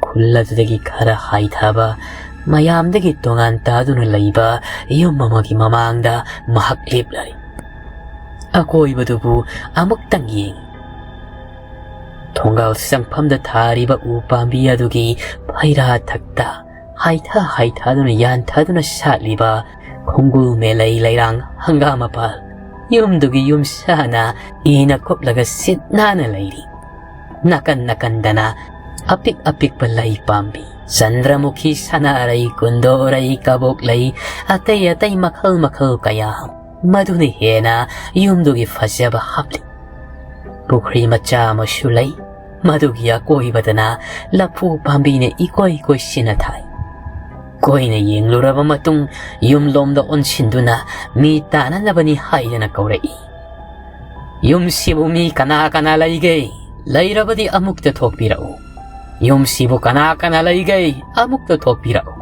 ꯈꯨꯜ ꯑꯗꯨꯗꯒꯤ ꯈꯔ ꯍꯥꯏꯊꯕ, ꯃꯌꯥꯝꯗꯒꯤ ꯇꯣꯉꯥꯟ ꯇꯥꯗꯨꯅ ꯂꯩꯕ ꯌꯨꯝ ꯑꯃꯒꯤ ꯃꯃꯥꯡꯗ ꯃꯍꯥꯛ ꯂꯦꯞꯂꯔꯤ꯫ ꯑꯀꯣꯏꯕꯗꯨꯕꯨ ꯑꯃꯨꯛꯇꯪ ꯌꯦꯡ꯫ ꯊꯣꯡꯒꯥꯜ ꯆꯪꯐꯝꯗ ꯊꯥꯔꯤꯕ ꯎ ꯄꯥꯝꯕꯤ ꯑꯗꯨꯒꯤ ꯐꯩꯔꯥ ꯊꯛꯇ ꯍꯥꯏꯊ ꯍꯥꯏꯊꯗꯨꯅ ꯌꯥꯟꯊꯗꯨꯅ ꯁꯥꯠꯂꯤꯕ ꯈꯣꯡꯒꯨꯜ ꯃꯦꯂꯩ ꯂꯩꯔꯥꯡ ꯍꯪꯒꯥꯝ ꯃꯄꯥꯜ, ꯌꯨꯝꯗꯨꯒꯤ ꯌꯨꯝꯁꯥꯅ ꯏꯅ ꯀꯨꯞꯂꯒ ꯁꯤꯠ ꯅꯥꯟꯅ ꯂꯩꯔꯤ꯫ ꯅꯥꯀꯟ ꯅꯥꯀꯟꯗꯅ ꯑꯄꯤꯛ ꯑꯄꯤꯛꯄ ꯂꯩ ꯄꯥꯝꯕꯤ, ꯆꯟꯗ꯭ꯔꯃꯨꯈꯤ, ꯁꯅꯥꯔꯩ, ꯀꯨꯟꯗꯣꯔꯩ, ꯀꯕꯣꯛꯂꯩ, ꯑꯇꯩ ꯑꯇꯩ ꯃꯈꯜ ꯃꯈꯜ ꯀꯌꯥ ꯑꯃ꯫ ꯃꯗꯨꯅ ꯍꯦꯟꯅ ꯌꯨꯝꯗꯨꯒꯤ ꯐꯖꯕ ꯍꯥꯞꯂꯤ꯫ ꯄꯨꯈ꯭ꯔꯤ ꯃꯆꯥ ꯑꯃꯁꯨ ꯂꯩ꯫ ꯃꯗꯨꯒꯤ ꯑꯀꯣꯏꯕꯗꯅ ꯂꯐꯨ ꯄꯥꯝꯕꯤꯅ ꯏꯀꯣꯏ ꯀꯣꯏꯁꯤꯟꯅ ꯊꯥꯏ꯫ ꯀꯣꯏꯅ ꯌꯦꯡꯂꯨꯔꯕ ꯃꯇꯨꯡ ꯌꯨꯝꯂꯣꯝꯗ ꯑꯣꯟꯁꯤꯟꯗꯨꯅ ꯃꯤ ꯇꯥꯅꯅꯕꯅꯤ ꯍꯥꯏꯗꯅ ꯀꯧꯔꯛꯏ꯫ "ꯌꯨꯝꯁꯤꯕꯨ ꯃꯤ ꯀꯅꯥ ꯀꯅꯥ ꯂꯩꯒꯦ? ꯂꯩꯔꯕꯗꯤ ꯑꯃꯨꯛꯇ ꯊꯣꯛꯄꯤꯔꯛꯎ꯫ ꯌꯨꯝꯁꯤꯕꯨ ꯀꯅꯥ ꯀꯅꯥ ꯂꯩꯒꯦ? ꯑꯃꯨꯛꯇ ꯊꯣꯛꯄꯤꯔꯛꯎ"꯫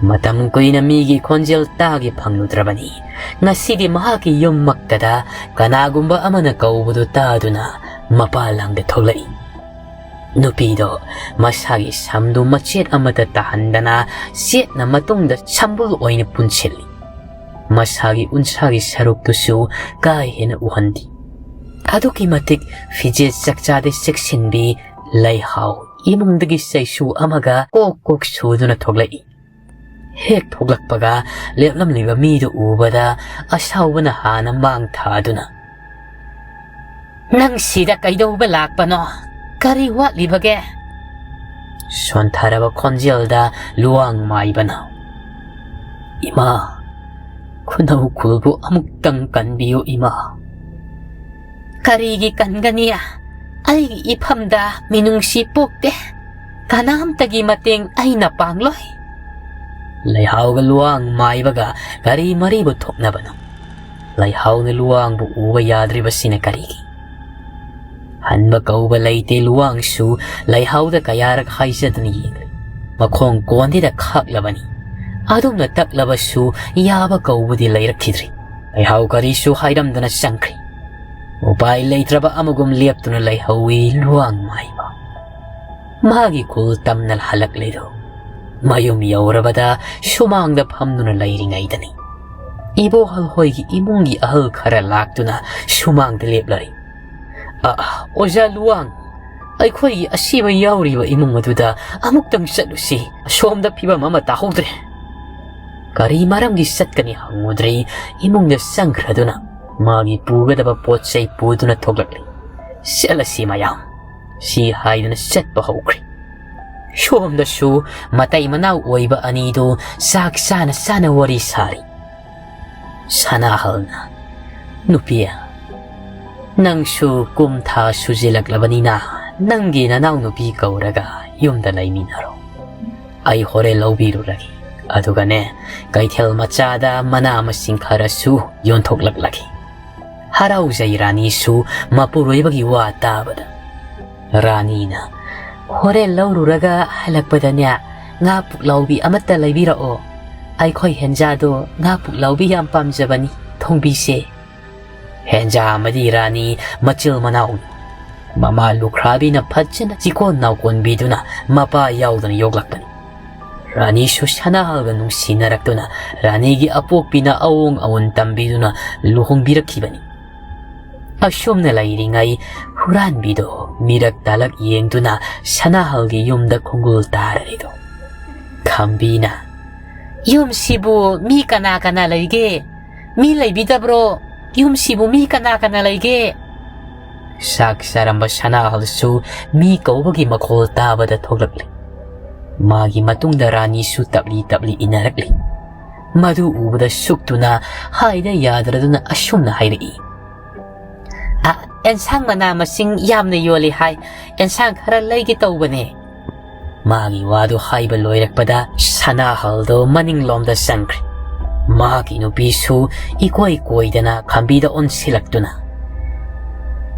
ꯃꯇꯝ ꯀꯨꯏꯅ ꯃꯤꯒꯤ ꯈꯣꯟꯖꯦꯜ ꯇꯥꯒꯦ ꯐꯪꯂꯨꯗ꯭ꯔꯕꯅꯤ꯫ ꯉꯁꯤꯗꯤ ꯃꯍꯥꯛꯀꯤ ꯌꯨꯝꯃꯛꯇꯗ ꯀꯅꯥꯒꯨꯝꯕ ꯑꯃꯅ ꯀꯧꯕꯗꯨ ꯇꯥꯗꯨꯅ ꯃꯄꯥꯜ ꯂꯝꯗ ꯊꯣꯛꯂꯛꯏ꯫ ꯅꯨꯄꯤꯗꯣ ꯃꯁꯥꯒꯤ ꯁꯝꯗꯨ ꯃꯆꯦꯠ ꯑꯃꯠꯇ ꯇꯥꯍꯟꯗꯅ ꯆꯦꯠꯅ ꯃꯇꯨꯡꯗ ꯁꯝꯕꯨꯜ ꯑꯣꯏꯅ ꯄꯨꯟꯁꯤꯜꯂꯤ꯫ ꯃꯁꯥꯒꯤ ꯎꯟꯁꯥꯒꯤ ꯁꯔꯨꯛꯇꯨꯁꯨ ꯀꯥ ꯍꯦꯟꯅ ꯎꯍꯟꯗꯦ꯫ ꯑꯗꯨꯛꯀꯤ ꯃꯇꯤꯛ ꯐꯤꯖꯦꯠ ꯆꯛꯆꯥꯗ ꯆꯦꯛꯁꯤꯟꯕꯤ ꯂꯩꯍꯥꯎ ꯏꯃꯨꯡꯗꯒꯤ ꯆꯩꯁꯨ ꯑꯃꯒ ꯀꯣꯛ ꯀꯣꯛ ꯁꯨꯗꯨꯅ ꯊꯣꯛꯂꯛꯏ꯫ ꯍꯦꯛ ꯊꯣꯛꯂꯛꯄꯒ ꯂꯦꯞꯂꯝꯂꯤꯕ ꯃꯤꯗꯨ ꯎꯕꯗ ꯑꯁꯥꯎꯕꯅ ꯍꯥꯟꯅ ꯃꯥꯡ ꯊꯥꯗꯨꯅ, "ꯅꯪ ꯁꯤꯗ ꯀꯩꯗꯧꯕ ꯂꯥꯛꯄꯅꯣ? ꯀꯔꯤ ꯋꯥꯠꯂꯤꯕꯒꯦ?" ꯁꯣꯟꯊꯔꯕ ꯈꯣꯟꯖꯦꯜꯗ ꯂꯨꯋꯥꯡ ꯃꯥꯏꯕꯅ, "ꯏꯃꯥ, ꯈꯨꯅꯧ ꯈꯨꯜꯕꯨ ꯑꯃꯨꯛꯇꯪ ꯀꯟꯕꯤꯌꯨ ꯏꯃꯥ"꯫ "ꯀꯔꯤꯒꯤ ꯀꯟꯒꯅꯤ? ꯑꯩꯒꯤ ꯏꯐꯝꯗ ꯃꯤꯅꯨꯡꯁꯤ ꯄꯣꯛꯇꯦ꯫ ꯀꯅꯥꯝꯇꯒꯤ ꯃꯇꯦꯡ ꯑꯩꯅ ꯄꯥꯡꯂꯣꯏ"꯫ ꯂꯩꯍꯥꯎꯒ ꯂꯨꯋꯥꯡ ꯃꯥꯏꯕꯒ ꯀꯔꯤ ꯃꯔꯤꯕꯨ ꯊꯣꯛꯅꯕꯅꯣ? ꯂꯩꯍꯥꯎꯅ ꯂꯨꯋꯥꯡꯕꯨ ꯎꯕ ꯌꯥꯗ꯭ꯔꯤꯕꯁꯤꯅ ꯀꯔꯤꯒꯤ? ꯍꯟꯕ ꯀꯧꯕ ꯂꯩꯇꯦ꯫ ꯂꯨꯋꯥꯡꯁꯨ ꯂꯩꯍꯥꯎꯗ ꯀꯌꯥꯔꯛ ꯍꯥꯏꯖꯗꯨꯅ ꯌꯦꯡꯂꯤ꯫ ꯃꯈꯣꯡ ꯀꯣꯟꯗꯤꯗ ꯈꯥꯛꯂꯕꯅꯤ꯫ ꯑꯗꯨꯝꯅ ꯇꯛꯂꯕꯁꯨ ꯌꯥꯕ ꯀꯧꯕꯗꯤ ꯂꯩꯔꯛꯈꯤꯗ꯭ꯔꯤ꯫ ꯂꯩꯍꯥꯎ ꯀꯔꯤꯁꯨ ꯍꯥꯏꯔꯝꯗꯅ ꯆꯪꯈ꯭ꯔꯤ꯫ ꯎꯄꯥꯏ ꯂꯩꯇ꯭ꯔꯕ ꯑꯃꯒꯨꯝ ꯂꯦꯞꯇꯨꯅ ꯂꯩꯍꯧꯏ ꯂꯨꯋꯥꯡ ꯃꯥꯏꯕ꯫ ꯃꯥꯒꯤ ꯈꯨꯜ ꯇꯝꯅ ꯍꯜꯂꯛꯂꯤꯗꯨ ꯃꯌꯨꯝ ꯌꯧꯔꯕꯗ ꯁꯨꯃꯥꯡꯗ ꯐꯝꯗꯨꯅ ꯂꯩꯔꯤꯉꯩꯗꯅꯤ ꯏꯕꯣꯍꯜ ꯍꯣꯏꯒꯤ ꯏꯃꯨꯡꯒꯤ ꯑꯍꯜ ꯈꯔ ꯂꯥꯛꯇꯨꯅ ꯁꯨꯃꯥꯡꯗ ꯂꯦꯞꯂꯔꯤ꯫ "ꯑ, ꯑꯣꯖꯥ ꯂꯨꯋꯥꯡ, ꯑꯩꯈꯣꯏꯒꯤ ꯑꯁꯤꯕ ꯌꯥꯎꯔꯤꯕ ꯏꯃꯨꯡ ꯑꯗꯨꯗ ꯑꯃꯨꯛꯇꯪ ꯆꯠꯂꯨꯁꯤ꯫ ꯑꯁꯣꯝꯗ ꯐꯤꯕꯝ ꯑꯃ ꯇꯥꯍꯧꯗ꯭ꯔꯦ"꯫ ꯀꯔꯤ ꯃꯔꯝꯒꯤ ꯆꯠꯀꯅꯤ ꯍꯪꯉꯨꯗ꯭ꯔꯤ ꯏꯃꯨꯡꯗ ꯆꯪꯈ꯭ꯔꯗꯨꯅ ꯃꯥꯒꯤ ꯄꯨꯒꯗꯕ ꯄꯣꯠ ꯆꯩ ꯄꯨꯗꯨꯅ ꯊꯣꯛꯂꯛꯂꯤ꯫ "ꯆꯠꯂꯁꯤ ꯃꯌꯥꯝ"꯫ ꯁꯤ ꯍꯥꯏꯗꯨꯅ ꯆꯠꯄ ꯍꯧꯈ꯭ꯔꯦ꯫ ꯁꯣꯝꯗꯁꯨ ꯃꯇꯩ ꯃꯅꯥꯎ ꯑꯣꯏꯕ ꯑꯅꯤꯗꯨ ꯆꯥꯛ ꯆꯥꯅ ꯆꯥꯅ ꯋꯥꯔꯤ ꯁꯥꯔꯤ꯫ ꯁꯅꯥꯍꯜꯅ, "ꯅꯨꯄꯤ, ꯅꯪꯁꯨ ꯀꯨꯝ ꯊꯥ ꯁꯨꯖꯤꯜꯂꯛꯂꯕꯅꯤꯅ ꯅꯪꯒꯤ ꯅꯅꯥꯎ ꯅꯨꯄꯤ ꯀꯧꯔꯒ ꯌꯨꯝꯗ ꯂꯩꯃꯤꯟꯅꯔꯣ꯫ ꯑꯩ ꯍꯣꯔꯦꯟ ꯂꯧꯕꯤꯔꯨꯔꯒꯦ꯫ ꯑꯗꯨꯒꯅꯦ, ꯀꯩꯊꯦꯜ ꯃꯆꯥꯗ ꯃꯅꯥ ꯃꯁꯤꯡ ꯈꯔꯁꯨ ꯌꯣꯟꯊꯣꯛꯂꯛꯂꯒꯦ"꯫ ꯍꯔꯥꯎꯖꯩ ꯔꯥꯅꯤꯁꯨ ꯃꯄꯨꯔꯣꯏꯕꯒꯤ ꯋꯥ ꯇꯥꯕꯗ꯫ ꯔꯥꯅꯤꯅ, "ꯍꯣꯔꯦꯟ ꯂꯧꯔꯨꯔꯒ ꯍꯜꯂꯛꯄꯗꯅꯦ, ꯉꯥ ꯄꯨꯛꯂꯥꯎꯕꯤ ꯑꯃꯠꯇ ꯂꯩꯕꯤꯔꯛꯑꯣ꯫ ꯑꯩꯈꯣꯏ ꯍꯦꯟꯖꯥꯗꯣ ꯉꯥ ꯄꯨꯛꯂꯥꯎꯕꯤ ꯌꯥꯝ ꯄꯥꯝꯖꯕꯅꯤ, ꯊꯣꯡꯕꯤꯁꯦ꯫" ꯍꯦꯟꯖꯥ ꯑꯃꯗꯤ ꯔꯥꯅꯤ ꯃꯆꯤꯜ ꯃꯅꯥꯎꯅꯤ꯫ ꯃꯃꯥ ꯂꯨꯈ꯭ꯔꯥꯕꯤꯅ ꯐꯖꯅ ꯆꯤꯀꯣꯟ ꯅꯥꯎꯀꯣꯟꯕꯤꯗꯨꯅ ꯃꯄꯥ ꯌꯥꯎꯗꯅ ꯌꯣꯛꯂꯛꯄꯅꯤ꯫ ꯔꯥꯅꯤꯁꯨ ꯁꯅꯥꯍꯜꯒ ꯅꯨꯡꯁꯤꯅꯔꯛꯇꯨꯅ ꯔꯥꯅꯤꯒꯤ ꯑꯄꯣꯛꯄꯤꯅ ꯑꯋꯣꯡ ꯑꯋꯣꯟ ꯇꯝꯕꯤꯗꯨꯅ ꯂꯨꯍꯣꯡꯕꯤꯔꯛꯈꯤꯕꯅꯤ꯫ ꯑꯁꯨꯝꯅ ꯂꯩꯔꯤꯉꯩ ꯍꯨꯔꯥꯟꯕꯤꯗꯣ ꯃꯤꯔꯛ ꯇꯥꯂꯛ ꯌꯦꯡꯗꯨꯅ ꯁꯅꯥꯍꯜꯒꯤ ꯌꯨꯝꯗ ꯈꯣꯡꯒꯨꯜ ꯇꯥꯔꯔꯤꯗꯣ꯫ ꯈꯝꯕꯤꯅ, "ꯌꯨꯝꯁꯤꯕꯨ ꯃꯤ ꯀꯅꯥ ꯀꯅꯥ ꯂꯩꯒꯦ? ꯃꯤ ꯂꯩꯕꯤꯗꯕ꯭ꯔꯣ? ꯌꯨꯝꯁꯤꯕꯨ ꯃꯤ ꯀꯅꯥ ꯀꯅꯥ ꯂꯩꯒꯦ?" ꯆꯥꯛ ꯆꯥꯔꯝꯕ ꯁꯅꯥꯍꯜꯁꯨ ꯃꯤ ꯀꯧꯕꯒꯤ ꯃꯈꯣꯜ ꯇꯥꯕꯗ ꯊꯣꯛꯂꯛꯂꯤ꯫ ꯃꯥꯒꯤ ꯃꯇꯨꯡꯗ ꯔꯥꯅꯤꯁꯨ ꯇꯞꯂꯤ ꯇꯞꯂꯤ ꯏꯟꯅꯔꯛꯂꯤ꯫ ꯃꯗꯨ ꯎꯕꯗ ꯁꯨꯛꯇꯨꯅ ꯍꯥꯏꯗ ꯌꯥꯗ꯭ꯔꯗꯨꯅ ꯑꯁꯨꯝꯅ ꯍꯥꯏꯔꯛꯏ, "ꯑ, ꯑꯦꯟꯁꯥꯡ ꯃꯅꯥ ꯃꯁꯤꯡ ꯌꯥꯝꯅ ꯌꯣꯜꯂꯤ ꯍꯥꯏ, ꯑꯦꯟꯁꯥꯡ ꯈꯔ ꯂꯩꯒꯦ ꯇꯧꯕꯅꯦ꯫" ꯃꯥꯒꯤ ꯋꯥꯗꯨ ꯍꯥꯏꯕ ꯂꯣꯏꯔꯛꯄꯗ ꯁꯅꯥꯍꯜꯗꯣ ꯃꯅꯤꯡꯂꯣꯝꯗ ꯆꯪꯈ꯭ꯔꯦ꯫ ꯃꯍꯥꯛꯀꯤ ꯅꯨꯄꯤꯁꯨ ꯏꯀꯣꯏ ꯀꯣꯏꯗꯅ ꯈꯝꯕꯤꯗ ꯑꯣꯟꯁꯤꯜꯂꯛꯇꯨꯅ,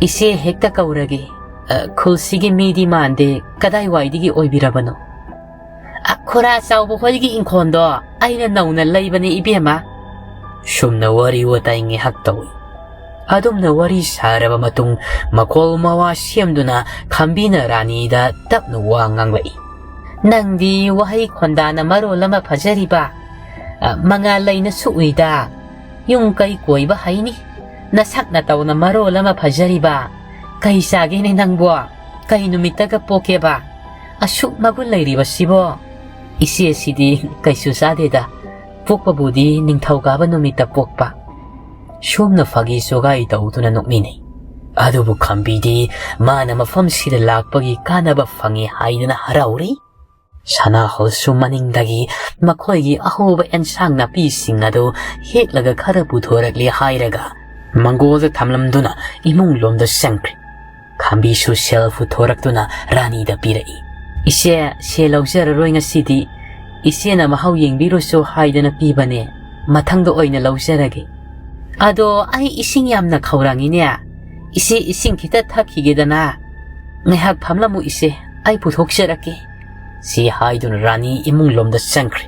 "ꯏꯆꯦ ꯍꯦꯛꯇ ꯀꯧꯔꯒꯦ꯫ ꯑ, ꯈꯨꯜꯁꯤꯒꯤ ꯃꯤꯗꯤ ꯃꯥꯟꯗꯦ, ꯀꯗꯥꯏꯋꯥꯏꯗꯒꯤ ꯑꯣꯏꯕꯤꯔꯕꯅꯣ?" "ꯑ, ꯈꯨꯔꯥ ꯆꯥꯎꯕ ꯍꯣꯏꯒꯤ ꯏꯪꯈꯣꯜꯗꯣ ꯑꯩꯅ ꯅꯧꯅ ꯂꯩꯕꯅꯦ, ꯏꯕꯦꯝꯃ꯫" ꯁꯨꯝꯅ ꯋꯥꯔꯤ ꯋꯥꯇꯥꯏ ꯉꯥꯏꯍꯥꯛ ꯇꯧꯏ꯫ ꯑꯗꯨꯝꯅ ꯋꯥꯔꯤ ꯁꯥꯔꯕ ꯃꯇꯨꯡ, ꯃꯈꯣꯜ ꯃꯋꯥ ꯁꯦꯝꯗꯨꯅ ꯈꯝꯕꯤꯅ ꯔꯥꯅꯤꯗ ꯇꯞꯅ ꯋꯥ ꯉꯥꯡꯂꯛꯏ꯫ "ꯅꯪꯗꯤ ꯋꯥꯍꯩ ꯈꯣꯟꯗꯥꯅ ꯃꯔꯣꯜ ꯑꯃ ꯐꯖꯔꯤꯕ, ꯑ, ꯃꯉꯥꯜ ꯂꯩꯅꯁꯨ ꯎꯏꯗ꯫ ꯌꯨꯝ ꯀꯩ ꯀꯣꯏꯕ ꯍꯩꯅꯤ, ꯅꯁꯛ ꯅꯇꯧꯅ ꯃꯔꯣꯜ ꯑꯃ ꯐꯖꯔꯤꯕ꯫ ꯀꯩ ꯆꯥꯒꯦꯅꯦ ꯅꯪꯕꯣ? ꯀꯩ ꯅꯨꯃꯤꯠꯇꯒ ꯄꯣꯛꯀꯦꯕ? ꯑꯁꯨꯛ ꯃꯒꯨꯟ ꯂꯩꯔꯤꯕꯁꯤꯕꯣ?" "ꯏꯆꯦꯁꯤꯗꯤ ꯀꯩꯁꯨ ꯆꯥꯗꯦꯗ, ꯄꯣꯛꯄꯕꯨꯗꯤ ꯅꯤꯡꯊꯧꯀꯥꯕ ꯅꯨꯃꯤꯠꯇ ꯄꯣꯛꯄ꯫" ꯁꯣꯝꯅ ꯐꯥꯒꯤ ꯆꯣꯒꯥꯏ ꯇꯧꯗꯨꯅ ꯅꯣꯛꯃꯤꯟꯅꯩ꯫ ꯑꯗꯨꯕꯨ ꯈꯝꯕꯤꯗꯤ ꯃꯥꯅ ꯃꯐꯝꯁꯤꯗ ꯂꯥꯛꯄꯒꯤ ꯀꯥꯟꯅꯕ ꯐꯪꯉꯤ ꯍꯥꯏꯗꯨꯅ ꯍꯔꯥꯎꯔꯤ꯫ ꯁꯅꯥꯍꯣꯜꯁꯨ ꯃꯅꯤꯡꯗꯒꯤ ꯃꯈꯣꯏꯒꯤ ꯑꯍꯧꯕ ꯑꯦꯟꯁꯥꯡ ꯅꯥꯄꯤꯁꯤꯡ ꯑꯗꯨ ꯍꯦꯛꯂꯒ ꯈꯔ ꯄꯨꯊꯣꯔꯛꯂꯦ ꯍꯥꯏꯔꯒ ꯃꯪꯒꯣꯜꯗ ꯊꯝꯂꯝꯗꯨꯅ ꯏꯃꯨꯡ ꯂꯣꯝꯗ ꯆꯪꯈ꯭ꯔꯦ꯫ ꯈꯝꯕꯤꯁꯨ ꯁꯦꯜ ꯄꯨꯊꯣꯔꯛꯇꯨꯅ ꯔꯥꯅꯤꯗ ꯄꯤꯔꯛꯏ꯫ "ꯏꯆꯦ, ꯁꯦ ꯂꯧꯖꯔꯔꯣꯏ ꯉꯁꯤꯗꯤ꯫ ꯏꯆꯦꯅ ꯃꯍꯥꯎ ꯌꯦꯡꯕꯤꯔꯨꯁꯨ ꯍꯥꯏꯗꯅ ꯄꯤꯕꯅꯦ꯫ ꯃꯊꯪꯗ ꯑꯣꯏꯅ ꯂꯧꯖꯔꯒꯦ꯫" "ꯑꯗꯣ ꯑꯩ ꯏꯁꯤꯡ ꯌꯥꯝꯅ ꯈꯧꯔꯥꯡꯉꯤꯅꯦ꯫ ꯏꯆꯦ, ꯏꯁꯤꯡ ꯈꯤꯇ ꯊꯛꯈꯤꯒꯦꯗꯅ꯫ ꯉꯥꯏꯍꯥꯛ ꯐꯝꯂꯝꯃꯨ ꯏꯆꯦ, ꯑꯩ ꯄꯨꯊꯣꯛꯆꯔꯛꯀꯦ"꯫ ꯁꯤ ꯍꯥꯏꯗꯨꯅ ꯔꯥꯅꯤ ꯏꯃꯨꯡ ꯂꯣꯝꯗ ꯆꯪꯈ꯭ꯔꯦ꯫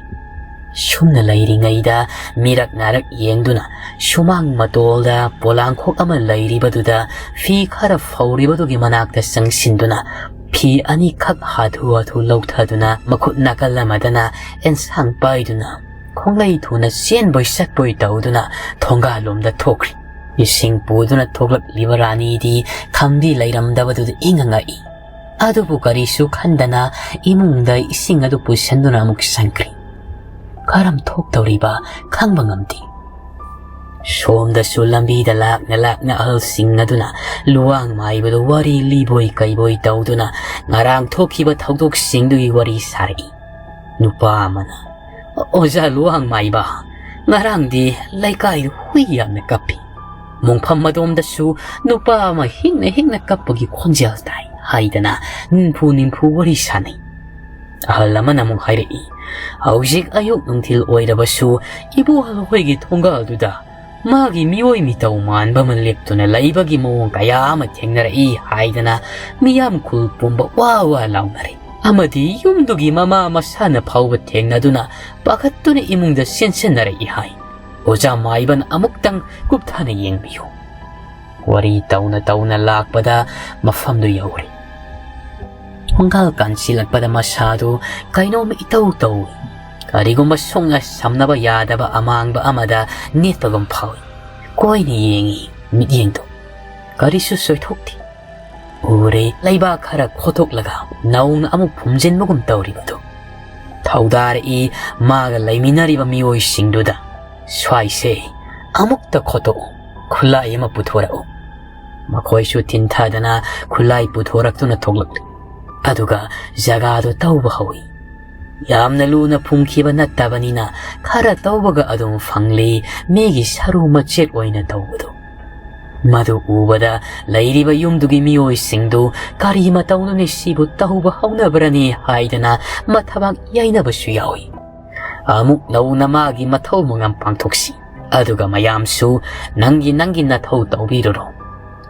ꯁꯨꯝꯅ ꯂꯩꯔꯤꯉꯩꯗ ꯃꯤꯔꯛ ꯅꯥꯔꯛ ꯌꯦꯡꯗꯨꯅ ꯁꯨꯃꯥꯡ ꯃꯇꯣꯜꯗ ꯄꯣꯂꯥꯡꯈꯣꯛ ꯑꯃ ꯂꯩꯔꯤꯕꯗꯨꯗ ꯐꯤ ꯈꯔ ꯐꯧꯔꯤꯕꯗꯨꯒꯤ ꯃꯅꯥꯛꯇ ꯆꯪꯁꯤꯟꯗꯨꯅ ꯐꯤ ꯑꯅꯤꯈꯛ ꯍꯥꯊꯨ ꯍꯥꯊꯨ ꯂꯧꯊꯗꯨꯅ ꯃꯈꯨꯠ ꯅꯥꯀꯜ ꯑꯃꯗꯅ ꯑꯦꯟꯁꯥꯡ ꯄꯥꯏꯗꯨꯅ ꯈꯣꯡꯂꯩ ꯊꯨꯅ ꯆꯦꯟꯕꯣꯏ ꯆꯠꯄꯣꯏ ꯇꯧꯗꯨꯅ ꯊꯣꯡꯒꯥꯜꯂꯣꯝꯗ ꯊꯣꯛꯈ꯭ꯔꯦ꯫ ꯏꯁꯤꯡ ꯄꯨꯗꯨꯅ ꯊꯣꯛꯂꯛꯂꯤꯕ ꯔꯥꯅꯤꯗꯤ ꯈꯝꯕꯤ ꯂꯩꯔꯝꯗꯕꯗꯨꯗ ꯏꯪꯉ ꯉꯛꯏ꯫ ꯑꯗꯨꯕꯨ ꯀꯔꯤꯁꯨ ꯈꯟꯗꯅ ꯏꯃꯨꯡꯗ ꯏꯁꯤꯡ ꯑꯗꯨ ꯄꯨꯁꯤꯟꯗꯨꯅ ꯑꯃꯨꯛ ꯆꯪꯈ꯭ꯔꯦ꯫ ꯀꯔꯝ ꯊꯣꯛꯇꯧꯔꯤꯕ ꯈꯪꯕ ꯉꯝꯗꯦ꯫ ꯁꯣꯝꯗꯁꯨ ꯂꯝꯕꯤꯗ ꯂꯥꯛꯅ ꯂꯥꯛꯅ ꯑꯍꯜꯁꯤꯡ ꯑꯗꯨꯅ ꯂꯨꯋꯥꯡ ꯃꯥꯏꯕꯗ ꯋꯥꯔꯤ ꯂꯤꯕꯣꯏ ꯀꯩꯕꯣꯏ ꯇꯧꯗꯨꯅ ꯉꯔꯥꯡ ꯊꯣꯛꯈꯤꯕ ꯊꯧꯗꯣꯛꯁꯤꯡꯗꯨꯒꯤ ꯋꯥꯔꯤ ꯁꯥꯔꯛꯏ꯫ ꯅꯨꯄꯥ ꯑꯃꯅ, "ꯑꯣꯖꯥ ꯂꯨꯋꯥꯡ ꯃꯥꯏꯕ, ꯉꯔꯥꯡꯗꯤ ꯂꯩꯀꯥꯏꯗ ꯍꯨꯏ ꯌꯥꯝꯅ ꯀꯞꯄꯤ꯫ ꯃꯣꯡꯐꯝ ꯑꯗꯣꯝꯗꯁꯨ ꯅꯨꯄꯥ ꯑꯃ ꯍꯤꯡꯅ ꯍꯤꯡꯅ ꯀꯞꯄꯒꯤ ꯈꯣꯟꯖꯦꯜ ꯇꯥꯏ" ꯍꯥꯏꯗꯅ ꯅꯤꯝꯐꯨ ꯅꯤꯝꯐꯨ ꯋꯥꯔꯤ ꯁꯥꯟꯅꯩ꯫ ꯑꯍꯜ ꯑꯃꯅ ꯑꯃꯨꯛ ꯍꯥꯏꯔꯛꯏ, "ꯍꯧꯖꯤꯛ ꯑꯌꯨꯛ ꯅꯨꯡꯊꯤꯜ ꯑꯣꯏꯔꯕꯁꯨ ꯏꯕꯣꯍꯜ ꯍꯣꯏꯒꯤ ꯊꯣꯡꯒꯥꯜꯗꯨꯗ ꯃꯥꯒꯤ ꯃꯤꯑꯣꯏ ꯃꯤꯇꯧ ꯃꯥꯟꯕ ꯑꯃ ꯂꯦꯞꯇꯨꯅ ꯂꯩꯕꯒꯤ ꯃꯑꯣꯡ ꯀꯌꯥ ꯑꯃ ꯊꯦꯡꯅꯔꯛꯏ" ꯍꯥꯏꯗꯅ ꯃꯤꯌꯥꯝ ꯈꯨꯜ ꯄꯨꯝꯕ ꯋꯥ ꯋꯥ ꯂꯥꯎꯅꯔꯦ꯫ ꯑꯃꯗꯤ ꯌꯨꯝꯗꯨꯒꯤ ꯃꯃꯥ ꯃꯁꯥꯅ ꯐꯥꯎꯕ ꯊꯦꯡꯅꯗꯨꯅ ꯄꯥꯈꯠꯇꯨꯅ ꯏꯃꯨꯡꯗ ꯆꯦꯟꯁꯤꯟꯅꯔꯛꯏ ꯍꯥꯏ꯫ ꯑꯣꯖꯥ ꯃꯥꯏꯕꯅ ꯑꯃꯨꯛꯇꯪ ꯀꯨꯞꯊꯅ ꯌꯦꯡꯕꯤꯌꯨ꯫ ꯋꯥꯔꯤ ꯇꯧꯅ ꯇꯧꯅ ꯂꯥꯛꯄꯗ ꯃꯐꯝꯗꯨ ꯌꯧꯔꯦ꯫ ꯊꯣꯡꯒꯥꯜ ꯀꯥꯟꯁꯤꯜꯂꯛꯄꯗ ꯃꯁꯥꯗꯨ ꯀꯩꯅꯣꯝ ꯏꯇꯧ ꯇꯧꯏ꯫ ꯀꯔꯤꯒꯨꯝꯕ ꯁꯨꯡꯅ ꯁꯝꯅꯕ ꯌꯥꯗꯕ ꯑꯃꯥꯡꯕ ꯑꯃꯗ ꯅꯦꯠꯄꯒꯨꯝ ꯐꯥꯎꯏ꯫ ꯀꯣꯏꯅ ꯌꯦꯡꯏ ꯃꯤꯠꯌꯦꯡꯗꯨ꯫ ꯀꯔꯤꯁꯨ ꯁꯣꯏꯊꯣꯛꯇꯦ꯫ ꯎꯔꯦ, ꯂꯩꯕꯥꯛ ꯈꯔ ꯈꯣꯠꯇꯣꯛꯂꯒ ꯅꯧꯅ ꯑꯃꯨꯛ ꯐꯨꯝꯖꯤꯟꯕꯒꯨꯝ ꯇꯧꯔꯤꯕꯗꯨ꯫ ꯊꯧꯗꯥꯔꯛꯏ ꯃꯥꯒ ꯂꯩꯃꯤꯟꯅꯔꯤꯕ ꯃꯤꯑꯣꯏꯁꯤꯡꯗꯨꯗ, "ꯁ꯭ꯋꯥꯏꯁꯦ ꯑꯃꯨꯛꯇ ꯈꯣꯠꯇꯣꯛꯎ, ꯈꯨꯠꯂꯥꯏ ꯑꯃ ꯄꯨꯊꯣꯔꯛꯎ"꯫ ꯃꯈꯣꯏꯁꯨ ꯊꯤꯟꯊꯗꯅ ꯈꯨꯠꯂꯥꯏ ꯄꯨꯊꯣꯔꯛꯇꯨꯅ ꯊꯣꯛꯂꯛꯂꯤ꯫ ꯑꯗꯨꯒ ꯖꯒꯥꯗꯨ ꯇꯧꯕ ꯍꯧꯏ꯫ ꯌꯥꯝꯅ ꯂꯨꯅ ꯐꯨꯝꯈꯤꯕ ꯅꯠꯇꯕꯅꯤꯅ ꯈꯔ ꯇꯧꯕꯒ ꯑꯗꯨꯝ ꯐꯪꯂꯤ, ꯃꯤꯒꯤ ꯁꯔꯨ ꯃꯆꯦꯠ ꯑꯣꯏꯅ ꯇꯧꯕꯗꯨ꯫ ꯃꯗꯨ ꯎꯕꯗ ꯂꯩꯔꯤꯕ ꯌꯨꯝꯗꯨꯒꯤ ꯃꯤꯑꯣꯏꯁꯤꯡꯗꯨ "ꯀꯔꯤ ꯃꯇꯧꯅꯣꯅꯦ ꯁꯤꯕꯨ ꯇꯧꯕ ꯍꯧꯅꯕ꯭ꯔꯅꯦ?" ꯍꯥꯏꯗꯅ ꯃꯊꯕꯥꯛ ꯌꯩꯅꯕꯁꯨ ꯌꯥꯎꯏ꯫ ꯑꯃꯨꯛ ꯅꯧꯅ ꯃꯥꯒꯤ ꯃꯊꯧ ꯃꯉꯝ ꯄꯥꯡꯊꯣꯛꯁꯤ꯫ ꯑꯗꯨꯒ ꯃꯌꯥꯝꯁꯨ ꯅꯪꯒꯤ ꯅꯪꯒꯤ ꯅꯊꯧ ꯇꯧꯕꯤꯔꯨꯔꯣ꯫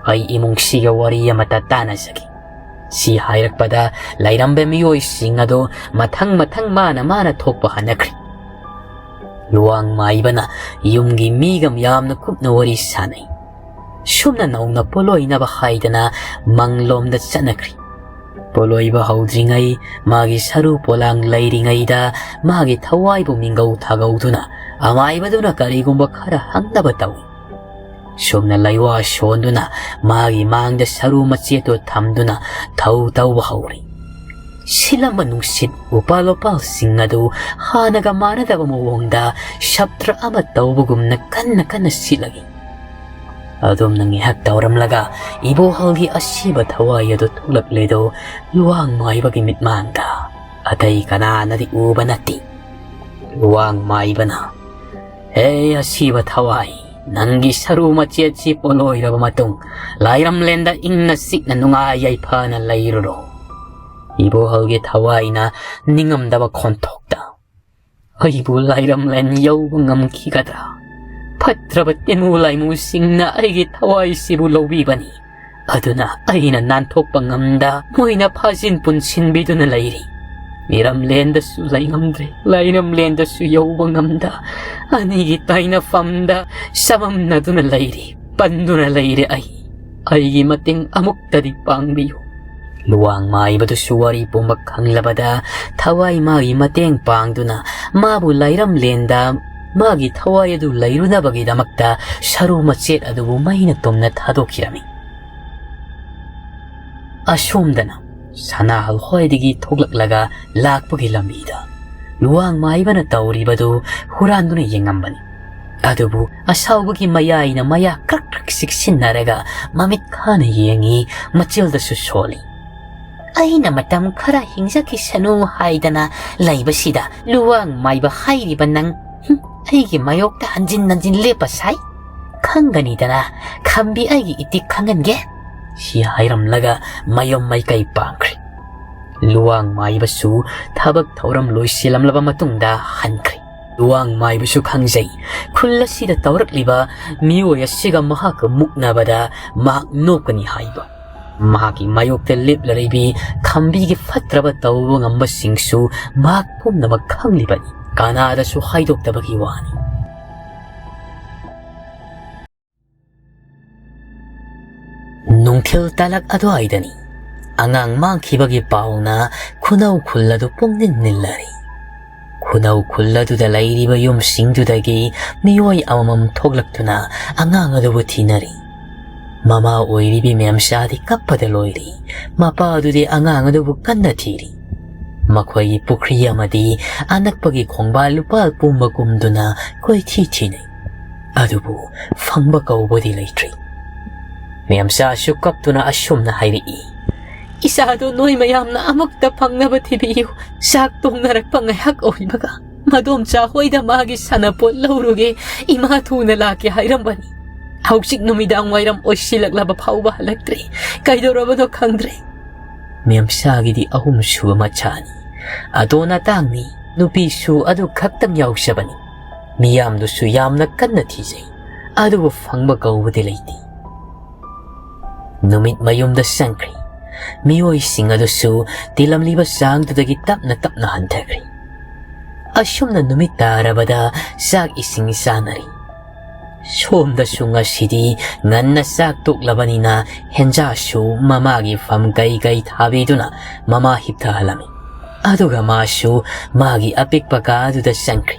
ꯑꯩ ꯏꯃꯨꯡꯁꯤꯒ ꯋꯥꯔꯤ ꯑꯃꯇ ꯇꯥꯟꯅꯖꯒꯦ꯫ ꯁꯤ ꯍꯥꯏꯔꯛꯄꯗ ꯂꯩꯔꯝꯕ ꯃꯤꯑꯣꯏꯁꯤꯡ ꯑꯗꯨ ꯃꯊꯪ ꯃꯊꯪ ꯃꯥꯅ ꯃꯥꯅ ꯊꯣꯛꯄ ꯍꯟꯅꯈ꯭ꯔꯦ꯫ ꯂꯨꯋꯥꯡ ꯃꯥꯏꯕꯅ ꯌꯨꯝꯒꯤ ꯃꯤꯒ ꯌꯥꯝꯅ ꯀꯨꯞꯅ ꯋꯥꯔꯤ ꯁꯥꯟꯅꯩ꯫ ꯁꯨꯝꯅ ꯅꯧꯅ ꯄꯣꯠꯂꯣꯏꯅꯕ ꯍꯥꯏꯗꯅ ꯃꯪꯂꯣꯝꯗ ꯆꯠꯅꯈ꯭ꯔꯤ꯫ ꯄꯣꯠꯂꯣꯏꯕ ꯍꯧꯗ꯭ꯔꯤꯉꯩ ꯃꯥꯒꯤ ꯁꯔꯨ ꯄꯣꯂꯥꯡ ꯂꯩꯔꯤꯉꯩꯗ ꯃꯥꯒꯤ ꯊꯋꯥꯏꯕꯨ ꯃꯤꯡꯒꯧ ꯊꯥꯒꯧꯗꯨꯅ ꯑꯃꯥꯏꯕꯗꯨꯅ ꯀꯔꯤꯒꯨꯝꯕ ꯈꯔ ꯍꯪꯅꯕ ꯇꯧꯏ꯫ ꯁꯨꯝꯅ ꯂꯩꯋꯥ ꯁꯣꯟꯗꯨꯅ ꯃꯥꯒꯤ ꯃꯥꯡꯗ ꯁꯔꯨ ꯃꯆꯦꯠꯇꯨ ꯊꯝꯗꯨꯅ ꯊꯧ ꯇꯧꯕ ꯍꯧꯔꯤ꯫ ꯁꯤꯠꯂꯝꯕ ꯅꯨꯡꯁꯤꯠ ꯎꯄꯥꯜ ꯋꯥꯄꯥꯜꯁꯤꯡ ꯑꯗꯨ ꯍꯥꯟꯅꯒ ꯃꯥꯟꯅꯗꯕ ꯃꯑꯣꯡꯗ ꯁꯞꯇ꯭ꯔ ꯑꯃ ꯇꯧꯕꯒꯨꯝꯅ ꯀꯟꯅ ꯀꯟꯅ ꯁꯤꯠꯂꯛꯏ꯫ ꯑꯗꯨꯝꯅ ꯉꯥꯏꯍꯥꯛ ꯇꯧꯔꯝꯂꯒ ꯏꯕꯣꯍꯜꯒꯤ ꯑꯁꯤꯕ ꯊꯋꯥꯏ ꯑꯗꯨ ꯊꯣꯛꯂꯛꯂꯤꯗꯨ ꯂꯨꯋꯥꯡ ꯃꯥꯏꯕꯒꯤ ꯃꯤꯠꯃꯥꯡꯗ꯫ ꯑꯇꯩ ꯀꯅꯥꯅꯗꯤ ꯎꯕ ꯅꯠꯇꯦ꯫ ꯂꯨꯋꯥꯡ ꯃꯥꯏꯕꯅ, "ꯍꯦ ꯑꯁꯤꯕ ꯊꯋꯥꯏ, ꯅꯪꯒꯤ ꯁꯔꯨ ꯃꯆꯦꯠꯁꯤ ꯄꯣꯂꯣꯏꯔꯕ ꯃꯇꯨꯡ ꯂꯥꯏꯔꯝꯂꯦꯟꯗ ꯏꯪꯅ ꯆꯤꯛꯅ ꯅꯨꯡꯉꯥꯏ ꯌꯥꯏꯐꯅ ꯂꯩꯔꯨꯔꯣ꯫" ꯏꯕꯣꯍꯜꯒꯤ ꯊꯋꯥꯏꯅ ꯅꯤꯡꯉꯝꯗꯕ ꯈꯣꯟꯊꯣꯛꯇ, "ꯑꯩꯕꯨ ꯂꯥꯏꯔꯝꯂꯦꯟ ꯌꯧꯕ ꯉꯝꯈꯤꯒꯗ꯭ꯔꯥ? ꯐꯠꯇ꯭ꯔꯕ ꯇꯤꯟꯃꯨ ꯂꯥꯏꯃꯨꯁꯤꯡꯅ ꯑꯩꯒꯤ ꯊꯋꯥꯏꯁꯤꯕꯨ ꯂꯧꯕꯤꯕꯅꯤ꯫ ꯑꯗꯨꯅ ꯑꯩꯅ ꯅꯥꯟꯊꯣꯛꯄ ꯉꯝꯗ ꯃꯣꯏꯅ ꯐꯥꯖꯤꯟ ꯄꯨꯟꯁꯤꯟꯕꯤꯗꯨꯅ ꯂꯩꯔꯤ꯫ ꯃꯤꯔꯝꯂꯦꯟꯗꯁꯨ ꯂꯩꯉꯝꯗ꯭ꯔꯦ, ꯂꯥꯏꯔꯝꯂꯦꯟꯗꯁꯨ ꯌꯧꯕ ꯉꯝꯗ ꯑꯅꯤꯒꯤ ꯇꯥꯏꯅꯐꯝꯗ ꯆꯃꯝꯅꯗꯨꯅ ꯂꯩꯔꯤ, ꯄꯟꯗꯨꯅ ꯂꯩꯔꯦ ꯑꯩ꯫ ꯑꯩꯒꯤ ꯃꯇꯦꯡ ꯑꯃꯨꯛꯇꯗꯤ ꯄꯥꯡꯕꯤꯌꯨ꯫" ꯂꯨꯋꯥꯡ ꯃꯥꯏꯕꯗꯨꯁꯨ ꯋꯥꯔꯤ ꯄꯨꯝꯕ ꯈꯪꯂꯕꯗ ꯊꯋꯥꯏ ꯃꯥꯒꯤ ꯃꯇꯦꯡ ꯄꯥꯡꯗꯨꯅ ꯃꯥꯕꯨ ꯂꯥꯏꯔꯝꯂꯦꯟꯗ ꯃꯥꯒꯤ ꯊꯋꯥꯏ ꯑꯗꯨ ꯂꯩꯔꯨꯅꯕꯒꯤꯗꯃꯛꯇ ꯁꯔꯨ ꯃꯆꯦꯠ ꯑꯗꯨꯕꯨ ꯃꯩꯅ ꯇꯨꯝꯅ ꯊꯥꯗꯣꯛꯈꯤꯔꯝꯃꯤ꯫ ꯑꯁꯣꯝꯗꯅ ꯁꯅꯥꯍꯜ ꯍꯣꯏꯗꯒꯤ ꯊꯣꯛꯂꯛꯂꯒ ꯂꯥꯛꯄꯒꯤ ꯂꯝꯕꯤꯗ ꯂꯨꯋꯥꯡ ꯃꯥꯏꯕꯅ ꯇꯧꯔꯤꯕꯗꯨ ꯍꯨꯔꯥꯟꯗꯨꯅ ꯌꯦꯡꯉꯝꯕꯅꯤ꯫ ꯑꯗꯨꯕꯨ ꯑꯁꯥꯎꯕꯒꯤ ꯃꯌꯥꯏꯅ ꯃꯌꯥ ꯀ꯭ꯔꯛ ꯀ꯭ꯔꯛ ꯆꯤꯛꯁꯤꯟꯅꯔꯒ ꯃꯃꯤꯠ ꯈꯥꯅ ꯌꯦꯡꯉꯤ, ꯃꯆꯤꯜꯗꯁꯨ ꯁꯣꯜꯂꯤ꯫ "ꯑꯩꯅ ꯃꯇꯝ ꯈꯔ ꯍꯤꯡꯖꯈꯤꯁꯅꯨ ꯍꯥꯏꯗꯅ ꯂꯩꯕꯁꯤꯗ ꯂꯨꯋꯥꯡ ꯃꯥꯏꯕ ꯍꯥꯏꯔꯤꯕ ꯅꯪ, ꯍꯨꯝ, ꯑꯩꯒꯤ ꯃꯥꯌꯣꯛꯇ ꯍꯟꯖꯤꯟ ꯍꯟꯖꯤꯟ ꯂꯦꯞꯄ ꯁꯥꯏ꯫ ꯈꯪꯒꯅꯤꯗꯅ, ꯈꯝꯕꯤ ꯑꯩꯒꯤ ꯏꯇꯤꯛ ꯈꯪꯍꯟꯒꯦ꯫" ꯁꯤ ꯍꯥꯏꯔꯝꯂꯒ ꯃꯌꯨꯝ ꯃꯥꯏꯀꯩ ꯄꯥꯡꯈ꯭ꯔꯦ꯫ ꯂꯨꯋꯥꯡ ꯃꯥꯏꯕꯁꯨ ꯊꯕꯛ ꯊꯧꯔꯝ ꯂꯣꯏꯁꯤꯜꯂꯝꯂꯕ ꯃꯇꯨꯡꯗ ꯍꯟꯈ꯭ꯔꯦ꯫ ꯂꯨꯋꯥꯡ ꯃꯥꯏꯕꯁꯨ ꯈꯪꯖꯩ, ꯈꯨꯜ ꯑꯁꯤꯗ ꯇꯧꯔꯛꯂꯤꯕ ꯃꯤꯑꯣꯏ ꯑꯁꯤꯒ ꯃꯍꯥꯛꯀ ꯃꯨꯛꯅꯕꯗ ꯃꯍꯥꯛ ꯅꯣꯛꯀꯅꯤ ꯍꯥꯏꯕ꯫ ꯃꯍꯥꯛꯀꯤ ꯃꯥꯌꯣꯛꯇ ꯂꯦꯞꯂꯔꯤꯕꯤ ꯈꯝꯕꯤꯒꯤ ꯐꯠꯇ꯭ꯔꯕ ꯇꯧꯕ ꯉꯝꯕꯁꯤꯡꯁꯨ ꯃꯍꯥꯛ ꯄꯨꯝꯅꯃꯛ ꯈꯪꯂꯤꯕꯅꯤ꯫ ꯀꯅꯥꯗꯁꯨ ꯍꯥꯏꯗꯣꯛꯇꯕꯒꯤ ꯋꯥꯅꯤ꯫ ꯅꯨꯡꯊꯤꯜ ꯇꯥꯂꯛ ꯑꯗꯨꯋꯥꯏꯗꯅꯤ꯫ ꯑꯉꯥꯡ ꯃꯥꯡꯈꯤꯕꯒꯤ ꯄꯥꯎꯅ ꯈꯨꯅꯧ ꯈꯨꯜ ꯑꯗꯨ ꯄꯨꯡꯅꯤꯜ ꯅꯤꯜꯂꯔꯤ꯫ ꯈꯨꯅꯧ ꯈꯨꯜ ꯑꯗꯨꯗ ꯂꯩꯔꯤꯕ ꯌꯨꯝꯁꯤꯡꯗꯨꯗꯒꯤ ꯃꯤꯑꯣꯏ ꯑꯃꯃꯝ ꯊꯣꯛꯂꯛꯇꯨꯅ ꯑꯉꯥꯡ ꯑꯗꯨꯕꯨ ꯊꯤꯅꯔꯤ꯫ ꯃꯃꯥ ꯑꯣꯏꯔꯤꯕꯤ ꯃꯦꯝꯆꯥꯗꯤ ꯀꯞꯄꯗ ꯂꯣꯏꯔꯤ꯫ ꯃꯄꯥ ꯑꯗꯨꯗꯤ ꯑꯉꯥꯡ ꯑꯗꯨꯕꯨ ꯀꯟꯅ ꯊꯤꯔꯤ꯫ ꯃꯈꯣꯏꯒꯤ ꯄꯨꯈ꯭ꯔꯤ ꯑꯃꯗꯤ ꯑꯅꯛꯄꯒꯤ ꯈꯣꯡꯕꯥꯜ ꯂꯨꯄꯥꯜ ꯄꯨꯝꯕꯒꯨꯝꯗꯨꯅ ꯀꯣꯏꯊꯤ ꯊꯤꯅꯩ꯫ ꯑꯗꯨꯕꯨ ꯐꯪꯕ ꯀꯧꯕꯗꯤ ꯂꯩꯇ꯭ꯔꯤ꯫ ꯃꯦꯝꯆꯥꯁꯨ ꯀꯞꯇꯨꯅ ꯑꯁꯨꯝꯅ ꯍꯥꯏꯔꯛꯏ, "ꯏꯆꯥꯗꯨ ꯅꯣꯏ ꯃꯌꯥꯝꯅ ꯑꯃꯨꯛꯇ ꯐꯪꯅꯕ ꯊꯤꯕꯤꯌꯨ꯫ ꯆꯥꯛ ꯇꯣꯡꯅꯔꯛꯄ ꯉꯥꯏꯍꯥꯛ ꯑꯣꯏꯕꯒ ꯃꯗꯣꯝꯆꯥ ꯍꯣꯏꯗ ꯃꯥꯒꯤ ꯁꯥꯟꯅꯄꯣꯠ ꯂꯧꯔꯨꯒꯦ, ꯏꯃꯥ ꯊꯨꯅ ꯂꯥꯛꯀꯦ ꯍꯥꯏꯔꯝꯕꯅꯤ꯫ ꯍꯧꯖꯤꯛ ꯅꯨꯃꯤꯗꯥꯡ ꯋꯥꯏꯔꯝ ꯑꯣꯏꯁꯤꯜꯂꯛꯂꯕ ꯐꯥꯎꯕ ꯍꯜꯂꯛꯇ꯭ꯔꯤ꯫ ꯀꯩꯗꯧꯔꯕꯅꯣ ꯈꯪꯗ꯭ꯔꯦ꯫" ꯃꯦꯝꯁꯥꯒꯤꯗꯤ ꯑꯍꯨꯝꯁꯨꯕ ꯃꯆꯥꯅꯤ꯫ ꯑꯇꯣꯟ ꯑꯇꯥꯡꯅꯤ꯫ ꯅꯨꯄꯤꯁꯨ ꯑꯗꯨ ꯈꯛꯇꯪ ꯌꯥꯎꯖꯕꯅꯤ꯫ ꯃꯤꯌꯥꯝꯗꯨꯁꯨ ꯌꯥꯝꯅ ꯀꯟꯅ ꯊꯤꯖꯩ꯫ ꯑꯗꯨꯕꯨ ꯐꯪꯕ ꯀꯧꯕꯗꯤ ꯂꯩꯇꯦ꯫ ꯅꯨꯃꯤꯠ ꯃꯌꯨꯝꯗ ꯆꯪꯈ꯭ꯔꯤ꯫ ꯃꯤꯑꯣꯏꯁꯤꯡ ꯑꯗꯨꯁꯨ ꯇꯤꯜꯂꯝꯂꯤꯕ ꯆꯥꯡꯗꯨꯗꯒꯤ ꯇꯞꯅ ꯇꯞꯅ ꯍꯟꯊꯈ꯭ꯔꯤ꯫ ꯑꯁꯨꯝꯅ ꯅꯨꯃꯤꯠ ꯇꯥꯔꯕꯗ ꯆꯥꯛ ꯏꯁꯤꯡ ꯆꯥꯅꯔꯤ꯫ ꯁꯣꯝꯗꯁꯨ ꯉꯁꯤꯗꯤ ꯉꯟꯅ ꯆꯥꯛ ꯇꯣꯛꯂꯕꯅꯤꯅ ꯍꯦꯟꯖꯥꯁꯨ ꯃꯃꯥꯒꯤ ꯐꯝ ꯀꯩ ꯀꯩ ꯊꯥꯕꯤꯗꯨꯅ ꯃꯃꯥ ꯍꯤꯞꯊꯍꯜꯂꯝꯃꯤ꯫ ꯑꯗꯨꯒ ꯃꯥꯁꯨ ꯃꯥꯒꯤ ꯑꯄꯤꯛꯄ ꯀꯥ ꯑꯗꯨꯗ ꯆꯪꯈ꯭ꯔꯤ꯫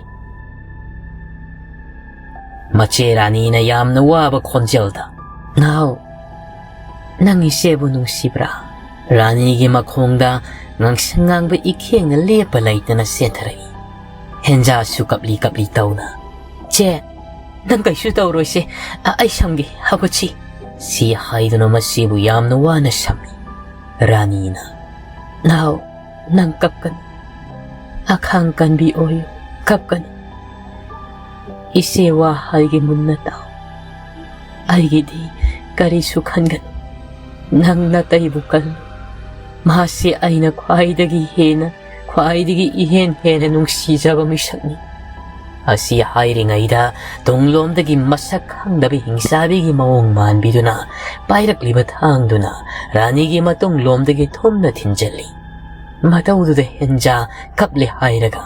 ꯃꯆꯦ ꯔꯥꯅꯤꯅ ꯌꯥꯝꯅ ꯋꯥꯕ ꯈꯣꯟꯖꯦꯜꯗ, "ꯅꯥꯎ, ꯅꯪ ꯏꯆꯦꯕꯨ ꯅꯨꯡꯁꯤꯕ꯭ꯔꯥ?" ꯔꯥꯅꯤꯒꯤ ꯃꯈꯣꯡꯗ ꯉꯥꯡꯁꯪ ꯉꯥꯡꯕ ꯏꯈꯦꯡꯅ ꯂꯦꯞꯄ ꯂꯩꯇꯅ ꯆꯦꯟꯊꯔꯛꯏ꯫ ꯍꯦꯟꯖꯥꯁꯨ ꯀꯞꯂꯤ ꯀꯞꯂꯤ ꯇꯧꯅ, "ꯆꯦ, ꯅꯪ ꯀꯩꯁꯨ ꯇꯧꯔꯣꯏꯁꯦ, ꯑ-, ꯑꯩ ꯁꯝꯒꯦ, ꯍꯧꯒꯠꯁꯤ꯫" ꯁꯤ ꯍꯥꯏꯗꯨꯅ ꯃꯆꯦꯕꯨ ꯌꯥꯝꯅ ꯋꯥꯅ ꯁꯝꯃꯤ꯫ ꯔꯥꯅꯤꯅ, "ꯅꯥꯎ, ꯅꯪ ꯀꯞꯀꯅꯨ꯫ ꯑꯈꯥꯡ ꯀꯟꯕꯤ ꯑꯣꯏꯌꯨ, ꯀꯞꯀꯅꯨ꯫ ꯏꯆꯦ ꯋꯥ ꯍꯥꯏꯒꯦ ꯃꯨꯟꯅ ꯇꯥꯎ꯫ ꯑꯩꯒꯤꯗꯤ ꯀꯔꯤꯁꯨ ꯈꯟꯒꯅꯨ꯫ ꯅꯪ ꯅꯇꯩꯕꯨ ꯀꯜꯂꯨ꯫ ꯃꯍꯥꯛꯁꯦ ꯑꯩꯅ ꯈ꯭ꯋꯥꯏꯗꯒꯤ ꯍꯦꯟꯅ, ꯈ꯭ꯋꯥꯏꯗꯒꯤ ꯏꯍꯦꯟ ꯍꯦꯟꯅ ꯅꯨꯡꯁꯤꯖꯕ ꯃꯤꯁꯛꯅꯤ꯫ ꯑꯁꯤ ꯍꯥꯏꯔꯤꯉꯩꯗ ꯇꯨꯡꯂꯣꯝꯗꯒꯤ ꯃꯁꯛ ꯈꯪꯗꯕ ꯍꯤꯡꯆꯥꯕꯤꯒꯤ ꯃꯑꯣꯡ ꯃꯥꯟꯕꯤꯗꯨꯅ ꯄꯥꯏꯔꯛꯂꯤꯕ ꯊꯥꯡꯗꯨꯅ ꯔꯥꯅꯤꯒꯤ ꯃꯇꯨꯡꯂꯣꯝꯗꯒꯤ ꯊꯨꯝꯅ ꯊꯤꯟꯖꯜꯂꯤ꯫ ꯃꯇꯧꯗꯨꯗ ꯍꯦꯟꯖꯥ ꯀꯞꯂꯦ ꯍꯥꯏꯔꯒ,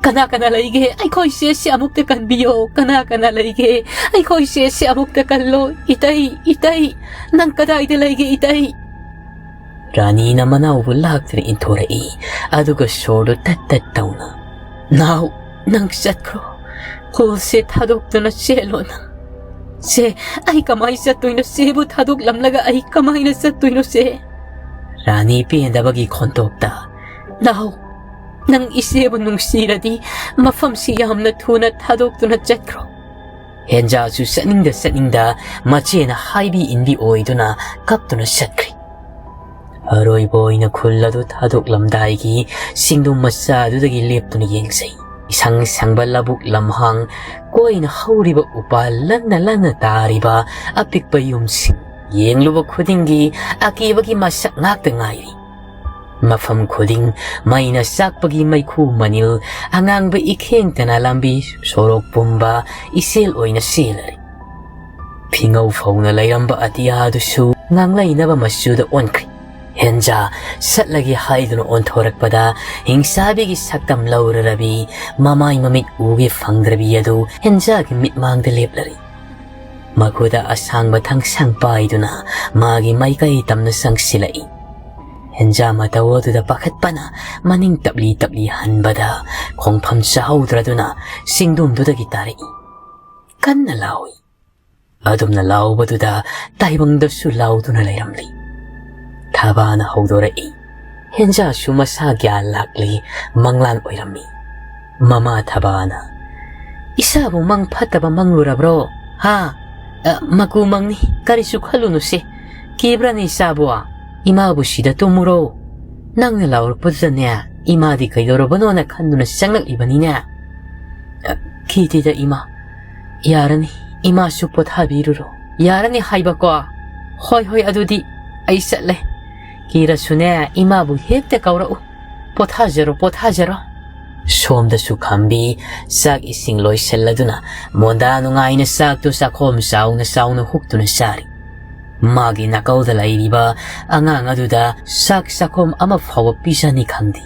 "ꯀꯅꯥ ꯀꯅꯥ ꯂꯩꯒꯦ? ꯑꯩꯈꯣꯏ ꯆꯦꯁꯦ ꯑꯃꯨꯛꯇ ꯀꯟꯕꯤꯌꯣ꯫ ꯀꯅꯥ ꯀꯅꯥ ꯂꯩꯒꯦ? ꯑꯩꯈꯣꯏ ꯆꯦꯁꯦ ꯑꯃꯨꯛꯇ ꯀꯜꯂꯣ꯫ ꯏꯇꯩ, ꯏꯇꯩ, ꯅꯪ ꯀꯗꯥꯏꯗ ꯂꯩꯒꯦ, ꯏꯇꯩ?" ꯔꯥꯅꯤꯅ ꯃꯅꯥꯎꯕꯨ ꯂꯥꯛꯇꯨꯅ ꯏꯟꯊꯣꯔꯛꯏ, ꯑꯗꯨꯒ ꯁꯣꯔꯗꯨ ꯇꯠ ꯇꯠ ꯇꯧꯅ, "ꯅꯥꯎ, ꯅꯪ ꯆꯠꯈ꯭ꯔꯣ꯫ ꯈꯨꯜꯁꯦ ꯊꯥꯗꯣꯛꯇꯨꯅ ꯆꯦꯜꯂꯣ ꯅꯪ꯫" "ꯆꯦ, ꯑꯩ ꯀꯃꯥꯏ ꯆꯠꯇꯣꯏꯅꯣ? ꯆꯦꯕꯨ ꯊꯥꯗꯣꯛꯂꯝꯂꯒ ꯑꯩ ꯀꯃꯥꯏꯅ ꯆꯠꯇꯣꯏꯅꯣ, ꯆꯦ?" ꯔꯥꯅꯤ ꯄꯦꯟꯗꯕꯒꯤ ꯈꯣꯟꯊꯣꯛꯇ, "ꯅꯥꯎ, ꯅꯪ ꯏꯆꯦꯕꯨ ꯅꯨꯡꯁꯤꯔꯗꯤ ꯃꯐꯝꯁꯤ ꯌꯥꯝꯅ ꯊꯨꯅ ꯊꯥꯗꯣꯛꯇꯨꯅ ꯆꯠꯈ꯭ꯔꯣ꯫" ꯍꯦꯟꯖꯥꯁꯨ ꯆꯠꯅꯤꯡꯗ ꯆꯠꯅꯤꯡꯗ ꯃꯆꯦꯅ ꯍꯥꯏꯕꯤ ꯏꯟꯕꯤ ꯑꯣꯏꯗꯨꯅ ꯀꯞꯇꯨꯅ ꯆꯠꯈ꯭ꯔꯤ꯫ ꯑꯔꯣꯏꯕ ꯑꯣꯏꯅ ꯈꯨꯜ ꯑꯗꯨ ꯊꯥꯗꯣꯛꯂꯝꯗꯥꯏꯒꯤ ꯆꯤꯡꯗꯨꯝ ꯃꯆꯥ ꯑꯗꯨꯗꯒꯤ ꯂꯦꯞꯇꯨꯅ ꯌꯦꯡꯖꯩ꯫ ꯏꯁꯪ ꯁꯪꯕ ꯂꯧꯕꯨꯛ ꯂꯝꯍꯥꯡ, ꯀꯣꯏꯅ ꯍꯧꯔꯤꯕ ꯎꯄꯥꯜ, ꯂꯟꯅ ꯂꯟꯅ ꯇꯥꯔꯤꯕ ꯑꯄꯤꯛꯄ ꯌꯨꯝꯁꯤꯡ, ꯌꯦꯡꯂꯨꯕ ꯈꯨꯗꯤꯡꯒꯤ ꯑꯀꯤꯕꯒꯤ ꯃꯁꯛ ꯉꯥꯛꯇ ꯉꯥꯏꯔꯤ꯫ ꯃꯐꯝ ꯈꯨꯗꯤꯡ ꯃꯩꯅ ꯆꯥꯛꯄꯒꯤ ꯃꯩꯈꯨ ꯃꯅꯤꯜ, ꯑꯉꯥꯡꯕ ꯏꯈꯦꯡꯇꯅ ꯂꯝꯕꯤ ꯁꯣꯔꯣꯛ ꯄꯨꯝꯕ ꯏꯆꯦꯜ ꯑꯣꯏꯅ ꯆꯦꯜꯂꯔꯤ꯫ ꯐꯤꯉꯧ ꯐꯧꯅ ꯂꯩꯔꯝꯕ ꯑꯇꯤꯌꯥꯗꯨꯁꯨ ꯉꯥꯡꯂꯩꯅꯕ ꯃꯆꯨꯗ ꯑꯣꯟꯈ꯭ꯔꯤ꯫ ꯍꯦꯟꯖꯥ ꯆꯠꯂꯒꯦ ꯍꯥꯏꯗꯨꯅ ꯑꯣꯟꯊꯣꯔꯛꯄꯗ, ꯍꯤꯡꯆꯥꯕꯤꯒꯤ ꯁꯛꯇꯝ ꯂꯧꯔꯔꯕꯤ ꯃꯃꯥꯏ ꯃꯃꯤꯠ ꯎꯒꯦ ꯐꯪꯗ꯭ꯔꯕꯤ ꯑꯗꯨ ꯍꯦꯟꯖꯥꯒꯤ ꯃꯤꯠꯃꯥꯡꯗ ꯂꯦꯞꯂꯔꯤ꯫ ꯃꯈꯨꯗ ꯑꯁꯥꯡꯕ ꯊꯥꯡꯁꯥꯡ ꯄꯥꯏꯗꯨꯅ ꯃꯥꯒꯤ ꯃꯥꯏꯀꯩ ꯇꯝꯅ ꯆꯪꯁꯤꯜꯂꯛꯏ꯫ ꯍꯦꯟꯖꯥ ꯃꯇꯧ ꯑꯗꯨꯗ ꯄꯥꯈꯠꯄꯅ ꯃꯅꯤꯡ ꯇꯞꯂꯤ ꯇꯞꯂꯤ ꯍꯟꯕꯗ, ꯈꯣꯡꯐꯝ ꯆꯥꯍꯧꯗ꯭ꯔꯗꯨꯅ ꯆꯤꯡꯗꯨꯝꯗꯨꯗꯒꯤ ꯇꯥꯔꯛꯏ꯫ ꯀꯟꯅ ꯂꯥꯎꯏ꯫ ꯑꯗꯨꯝꯅ ꯂꯥꯎꯕꯗꯨꯗ ꯇꯥꯏꯕꯪꯗꯁꯨ ꯂꯥꯎꯗꯨꯅ ꯂꯩꯔꯝꯂꯤ꯫ ꯊꯕꯥꯅ ꯍꯧꯗꯣꯔꯛꯏ꯫ ꯍꯦꯟꯖꯥꯁꯨ ꯃꯁꯥ ꯒ꯭ꯌꯥꯟ ꯂꯥꯛꯂꯤ, ꯃꯪꯂꯥꯟ ꯑꯣꯏꯔꯝꯃꯤ꯫ ꯃꯃꯥ ꯊꯕꯥꯅ, "ꯏꯆꯥꯕꯨ ꯃꯪ ꯐꯠꯇꯕ ꯃꯪꯂꯨꯔꯕ꯭ꯔꯣ? ꯍꯥ? ꯑ, ꯃꯀꯨ ꯃꯪꯅꯤ, ꯀꯔꯤꯁꯨ ꯈꯜꯂꯨꯅꯨꯁꯦ꯫ ꯀꯤꯕ꯭ꯔꯅꯦ ꯏꯆꯥꯕꯨ? ꯏꯃꯥꯕꯨ ꯁꯤꯗ ꯇꯨꯝꯃꯨꯔꯣ꯫ ꯅꯪꯅ ꯂꯥꯎꯔꯛꯄꯗꯨꯗꯅꯦ, ꯏꯃꯥꯗꯤ ꯀꯩꯗꯧꯔꯕꯅꯣꯅ ꯈꯟꯗꯨꯅ ꯆꯪꯂꯛꯂꯤꯕꯅꯤꯅꯦ꯫" "ꯑ, ꯀꯤꯗꯦꯗ ꯏꯃꯥ꯫ ꯌꯥꯔꯅꯤ, ꯏꯃꯥꯁꯨ ꯄꯣꯊꯥꯕꯤꯔꯨꯔꯣ꯫" "ꯌꯥꯔꯅꯤ ꯍꯥꯏꯕꯀꯣ?" "ꯍꯣꯏ, ꯍꯣꯏ, ꯑꯗꯨꯗꯤ ꯑꯩ ꯆꯠꯂꯦ꯫ ꯀꯤꯔꯁꯨꯅꯦ, ꯏꯃꯥꯕꯨ ꯍꯦꯛꯇ ꯀꯧꯔꯛꯎ꯫ ꯄꯣꯊꯥꯖꯔꯣ, ꯄꯣꯊꯥꯖꯔꯣ꯫" ꯁꯣꯝꯗꯁꯨ ꯈꯝꯕꯤ ꯆꯥꯛ ꯏꯁꯤꯡ ꯂꯣꯏꯁꯤꯜꯂꯗꯨꯅ ꯃꯣꯟꯗꯥ ꯅꯨꯡꯉꯥꯏꯅ ꯆꯥꯛꯇꯨ ꯆꯥꯛꯈꯣꯝ ꯆꯥꯎꯅ ꯆꯥꯎꯅ ꯍꯨꯛꯇꯨꯅ ꯆꯥꯔꯤ꯫ ꯃꯥꯒꯤ ꯅꯥꯀꯜꯗ ꯂꯩꯔꯤꯕ ꯑꯉꯥꯡ ꯑꯗꯨꯗ ꯆꯥꯛ ꯆꯥꯛꯈꯣꯝ ꯑꯃ ꯐꯥꯎꯕ ꯄꯤꯖꯅꯤ ꯈꯪꯗꯦ꯫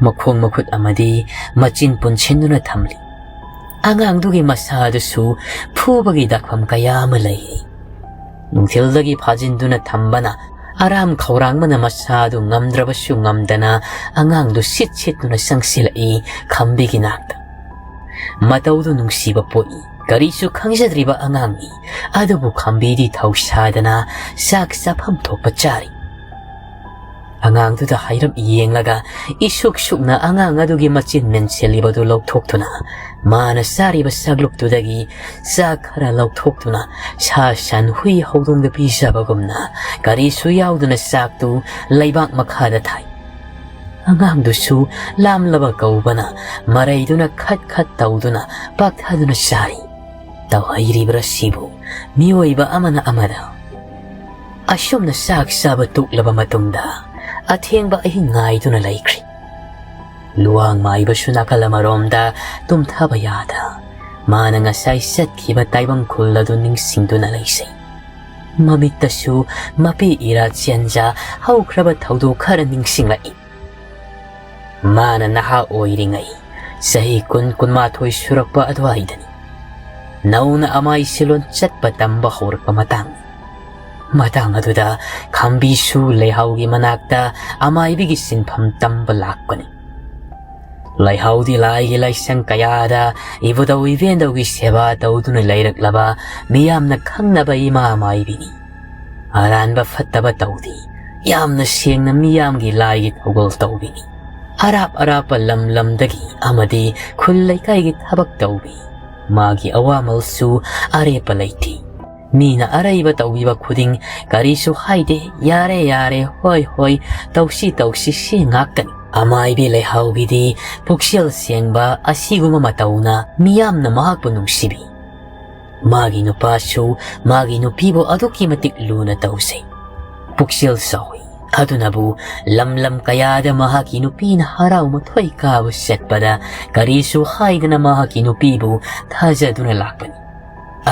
ꯃꯈꯣꯡ ꯃꯈꯨꯠ ꯑꯃꯗꯤ ꯃꯆꯤꯟ ꯄꯨꯟꯁꯤꯟꯗꯨꯅ ꯊꯝꯂꯤ꯫ ꯑꯉꯥꯡꯗꯨꯒꯤ ꯃꯁꯥꯗꯨꯁꯨ ꯐꯨꯕꯒꯤ ꯗꯥꯛꯐꯝ ꯀꯌꯥ ꯑꯃ ꯂꯩꯔꯤ꯫ ꯅꯨꯡꯊꯤꯜꯗꯒꯤ ꯐꯥꯖꯤꯟꯗꯨꯅ ꯊꯝꯕꯅ ꯑꯔꯥꯝ ꯈꯧꯔꯥꯡꯕꯅ ꯃꯁꯥꯗꯨ ꯉꯝꯗ꯭ꯔꯕꯁꯨ ꯉꯝꯗꯅ ꯑꯉꯥꯡꯗꯨ ꯁꯤꯠ ꯁꯤꯠꯇꯨꯅ ꯆꯪꯁꯤꯜꯂꯛꯏ ꯈꯝꯕꯤꯒꯤ ꯅꯥꯛꯇ꯫ ꯃꯇꯧꯗꯨ ꯅꯨꯡꯁꯤꯕ ꯄꯣꯛꯏ꯫ ꯀꯔꯤꯁꯨ ꯈꯪꯖꯗ꯭ꯔꯤꯕ ꯑꯉꯥꯡꯅꯤ꯫ ꯑꯗꯨꯕꯨ ꯈꯝꯕꯤꯗꯤ ꯊꯧꯁꯥꯗꯅ ꯆꯥꯛ ꯆꯥꯐꯝ ꯊꯣꯛꯄ ꯆꯥꯔꯤ꯫ ꯑꯉꯥꯡꯗꯨꯗ ꯍꯥꯏꯔꯞ ꯌꯦꯡꯂꯒ ꯏꯁꯨꯛ ꯁꯨꯛꯅ ꯑꯉꯥꯡ ꯑꯗꯨꯒꯤ ꯃꯆꯤꯟ ꯃꯦꯟꯁꯤꯜꯂꯤꯕꯗꯨ ꯂꯧꯊꯣꯛꯇꯨꯅ ꯃꯥꯅ ꯆꯥꯔꯤꯕ ꯁꯒꯂꯨꯛꯇꯨꯗꯒꯤ ꯆꯥꯛ ꯈꯔ ꯂꯧꯊꯣꯛꯇꯨꯅ ꯁꯥ ꯁꯟ ꯍꯨꯏ ꯍꯧꯗꯣꯡꯗ ꯄꯤꯖꯕꯒꯨꯝꯅ ꯀꯔꯤꯁꯨ ꯌꯥꯎꯗꯅ ꯆꯥꯛꯇꯨ ꯂꯩꯕꯥꯛ ꯃꯈꯥꯗ ꯊꯥꯏ꯫ ꯑꯉꯥꯡꯗꯨꯁꯨ ꯂꯥꯝꯂꯕ ꯀꯧꯕꯅ ꯃꯔꯩꯗꯨꯅ ꯈꯠ ꯈꯠ ꯇꯧꯗꯨꯅ ꯄꯥꯛꯊꯗꯨꯅ ꯆꯥꯔꯤ꯫ ꯇꯧꯍꯩꯔꯤꯕ꯭ꯔꯥ ꯁꯤꯕꯨ ꯃꯤꯑꯣꯏꯕ ꯑꯃꯅ ꯑꯃꯗ? ꯑꯁꯨꯝꯅ ꯆꯥꯛ ꯆꯥꯕ ꯇꯣꯛꯂꯕ ꯃꯇꯨꯡꯗ ꯑꯊꯦꯡꯕ ꯑꯍꯤꯡ ꯉꯥꯏꯗꯨꯅ ꯂꯩꯈ꯭ꯔꯤ꯫ ꯂꯨꯋꯥꯡ ꯃꯥꯏꯕꯁꯨ ꯅꯥꯀꯜ ꯑꯃꯔꯣꯝꯗ ꯇꯨꯝꯊꯕ ꯌꯥꯗ ꯃꯥꯅ ꯉꯁꯥꯏ ꯆꯠꯈꯤꯕ ꯇꯥꯏꯕꯪ ꯈꯨꯜ ꯑꯗꯨ ꯅꯤꯡꯁꯤꯡꯗꯨꯅ ꯂꯩꯖꯩ꯫ ꯃꯃꯤꯠꯇꯁꯨ ꯃꯄꯤ ꯏꯔꯥ ꯆꯦꯟꯖ ꯍꯧꯈ꯭ꯔꯕ ꯊꯧꯗꯣꯛ ꯈꯔ ꯅꯤꯡꯁꯤꯡꯂꯛꯏ꯫ ꯃꯥꯅ ꯅꯍꯥ ꯑꯣꯏꯔꯤꯉꯩ ꯆꯍꯤ ꯀꯨꯟ ꯀꯨꯟꯃꯥꯊꯣꯏ ꯁꯨꯔꯛꯄ ꯑꯗꯨꯋꯥꯏꯗꯅꯤ꯫ ꯅꯧꯅ ꯑꯃꯥꯏ ꯁꯤꯂꯣꯟ ꯆꯠꯄ ꯇꯝꯕ ꯍꯧꯔꯛꯄ ꯃꯇꯥꯡꯅꯤ꯫ ꯃꯇꯥꯡ ꯑꯗꯨꯗ ꯈꯝꯕꯤꯁꯨ ꯂꯩꯍꯥꯎꯒꯤ ꯃꯅꯥꯛꯇ ꯑꯃꯥꯏꯕꯤꯒꯤ ꯁꯤꯟꯐꯝ ꯇꯝꯕ ꯂꯥꯛꯄꯅꯤ꯫ ꯂꯩꯍꯥꯎꯗꯤ ꯂꯥꯏꯒꯤ ꯂꯥꯏꯁꯪ ꯀꯌꯥꯗ ꯏꯕꯨꯙꯧ ꯏꯕꯦꯟꯗꯧꯒꯤ ꯁꯦꯕꯥ ꯇꯧꯗꯨꯅ ꯂꯩꯔꯛꯂꯕ ꯃꯤꯌꯥꯝꯅ ꯈꯪꯅꯕ ꯏꯃꯥ ꯃꯥꯏꯕꯤꯅꯤ꯫ ꯑꯔꯥꯟꯕ ꯐꯠꯇꯕ ꯇꯧꯗꯦ꯫ ꯌꯥꯝꯅ ꯁꯦꯡꯅ ꯃꯤꯌꯥꯝꯒꯤ ꯂꯥꯏꯒꯤ ꯊꯧꯒꯜ ꯇꯧꯕꯤꯅꯤ꯫ ꯑꯔꯥꯞ ꯑꯔꯥꯞꯄ ꯂꯝ ꯂꯝꯗꯒꯤ ꯑꯃꯗꯤ ꯈꯨꯜ ꯂꯩꯀꯥꯏꯒꯤ ꯊꯕꯛ ꯇꯧꯕꯤ꯫ ꯃꯥꯒꯤ ꯑꯋꯥꯃꯜꯁꯨ ꯑꯔꯦꯞꯄ ꯂꯩꯇꯦ꯫ ꯃꯤꯅ ꯑꯔꯩꯕ ꯇꯧꯕꯤꯕ ꯈꯨꯗꯤꯡ ꯀꯔꯤꯁꯨ ꯍꯥꯏꯗꯦ, "ꯌꯥꯔꯦ, ꯌꯥꯔꯦ, ꯍꯣꯏ, ꯍꯣꯏ, ꯇꯧꯁꯤ, ꯇꯧꯁꯤ", ꯁꯤ ꯉꯥꯛꯇꯅꯤ꯫ ꯑꯃꯥꯏꯕꯤ ꯂꯩꯍꯥꯎꯒꯤꯗꯤ ꯄꯨꯛꯆꯦꯜ ꯁꯦꯡꯕ ꯑꯁꯤꯒꯨꯝꯕ ꯃꯇꯧꯅ ꯃꯤꯌꯥꯝꯅ ꯃꯍꯥꯛꯄꯨ ꯅꯨꯡꯁꯤꯕꯤ꯫ ꯃꯥꯒꯤ ꯅꯨꯄꯥꯁꯨ ꯃꯥꯒꯤ ꯅꯨꯄꯤꯕꯨ ꯑꯗꯨꯛꯀꯤ ꯃꯇꯤꯛ ꯂꯨꯅ ꯇꯧꯖꯩ꯫ ꯄꯨꯛꯆꯦꯜ ꯆꯥꯎꯏ꯫ ꯑꯗꯨꯅꯕꯨ ꯂꯝ ꯂꯝ ꯀꯌꯥꯗ ꯃꯍꯥꯛꯀꯤ ꯅꯨꯄꯤꯅ ꯍꯔꯥꯎ ꯃꯊꯣꯏ ꯀꯥꯕ ꯆꯠꯄꯗ ꯀꯔꯤꯁꯨ ꯍꯥꯏꯗꯅ ꯃꯍꯥꯛꯀꯤ ꯅꯨꯄꯤꯕꯨ ꯊꯥꯖꯗꯨꯅ ꯂꯥꯛꯄꯅꯤ꯫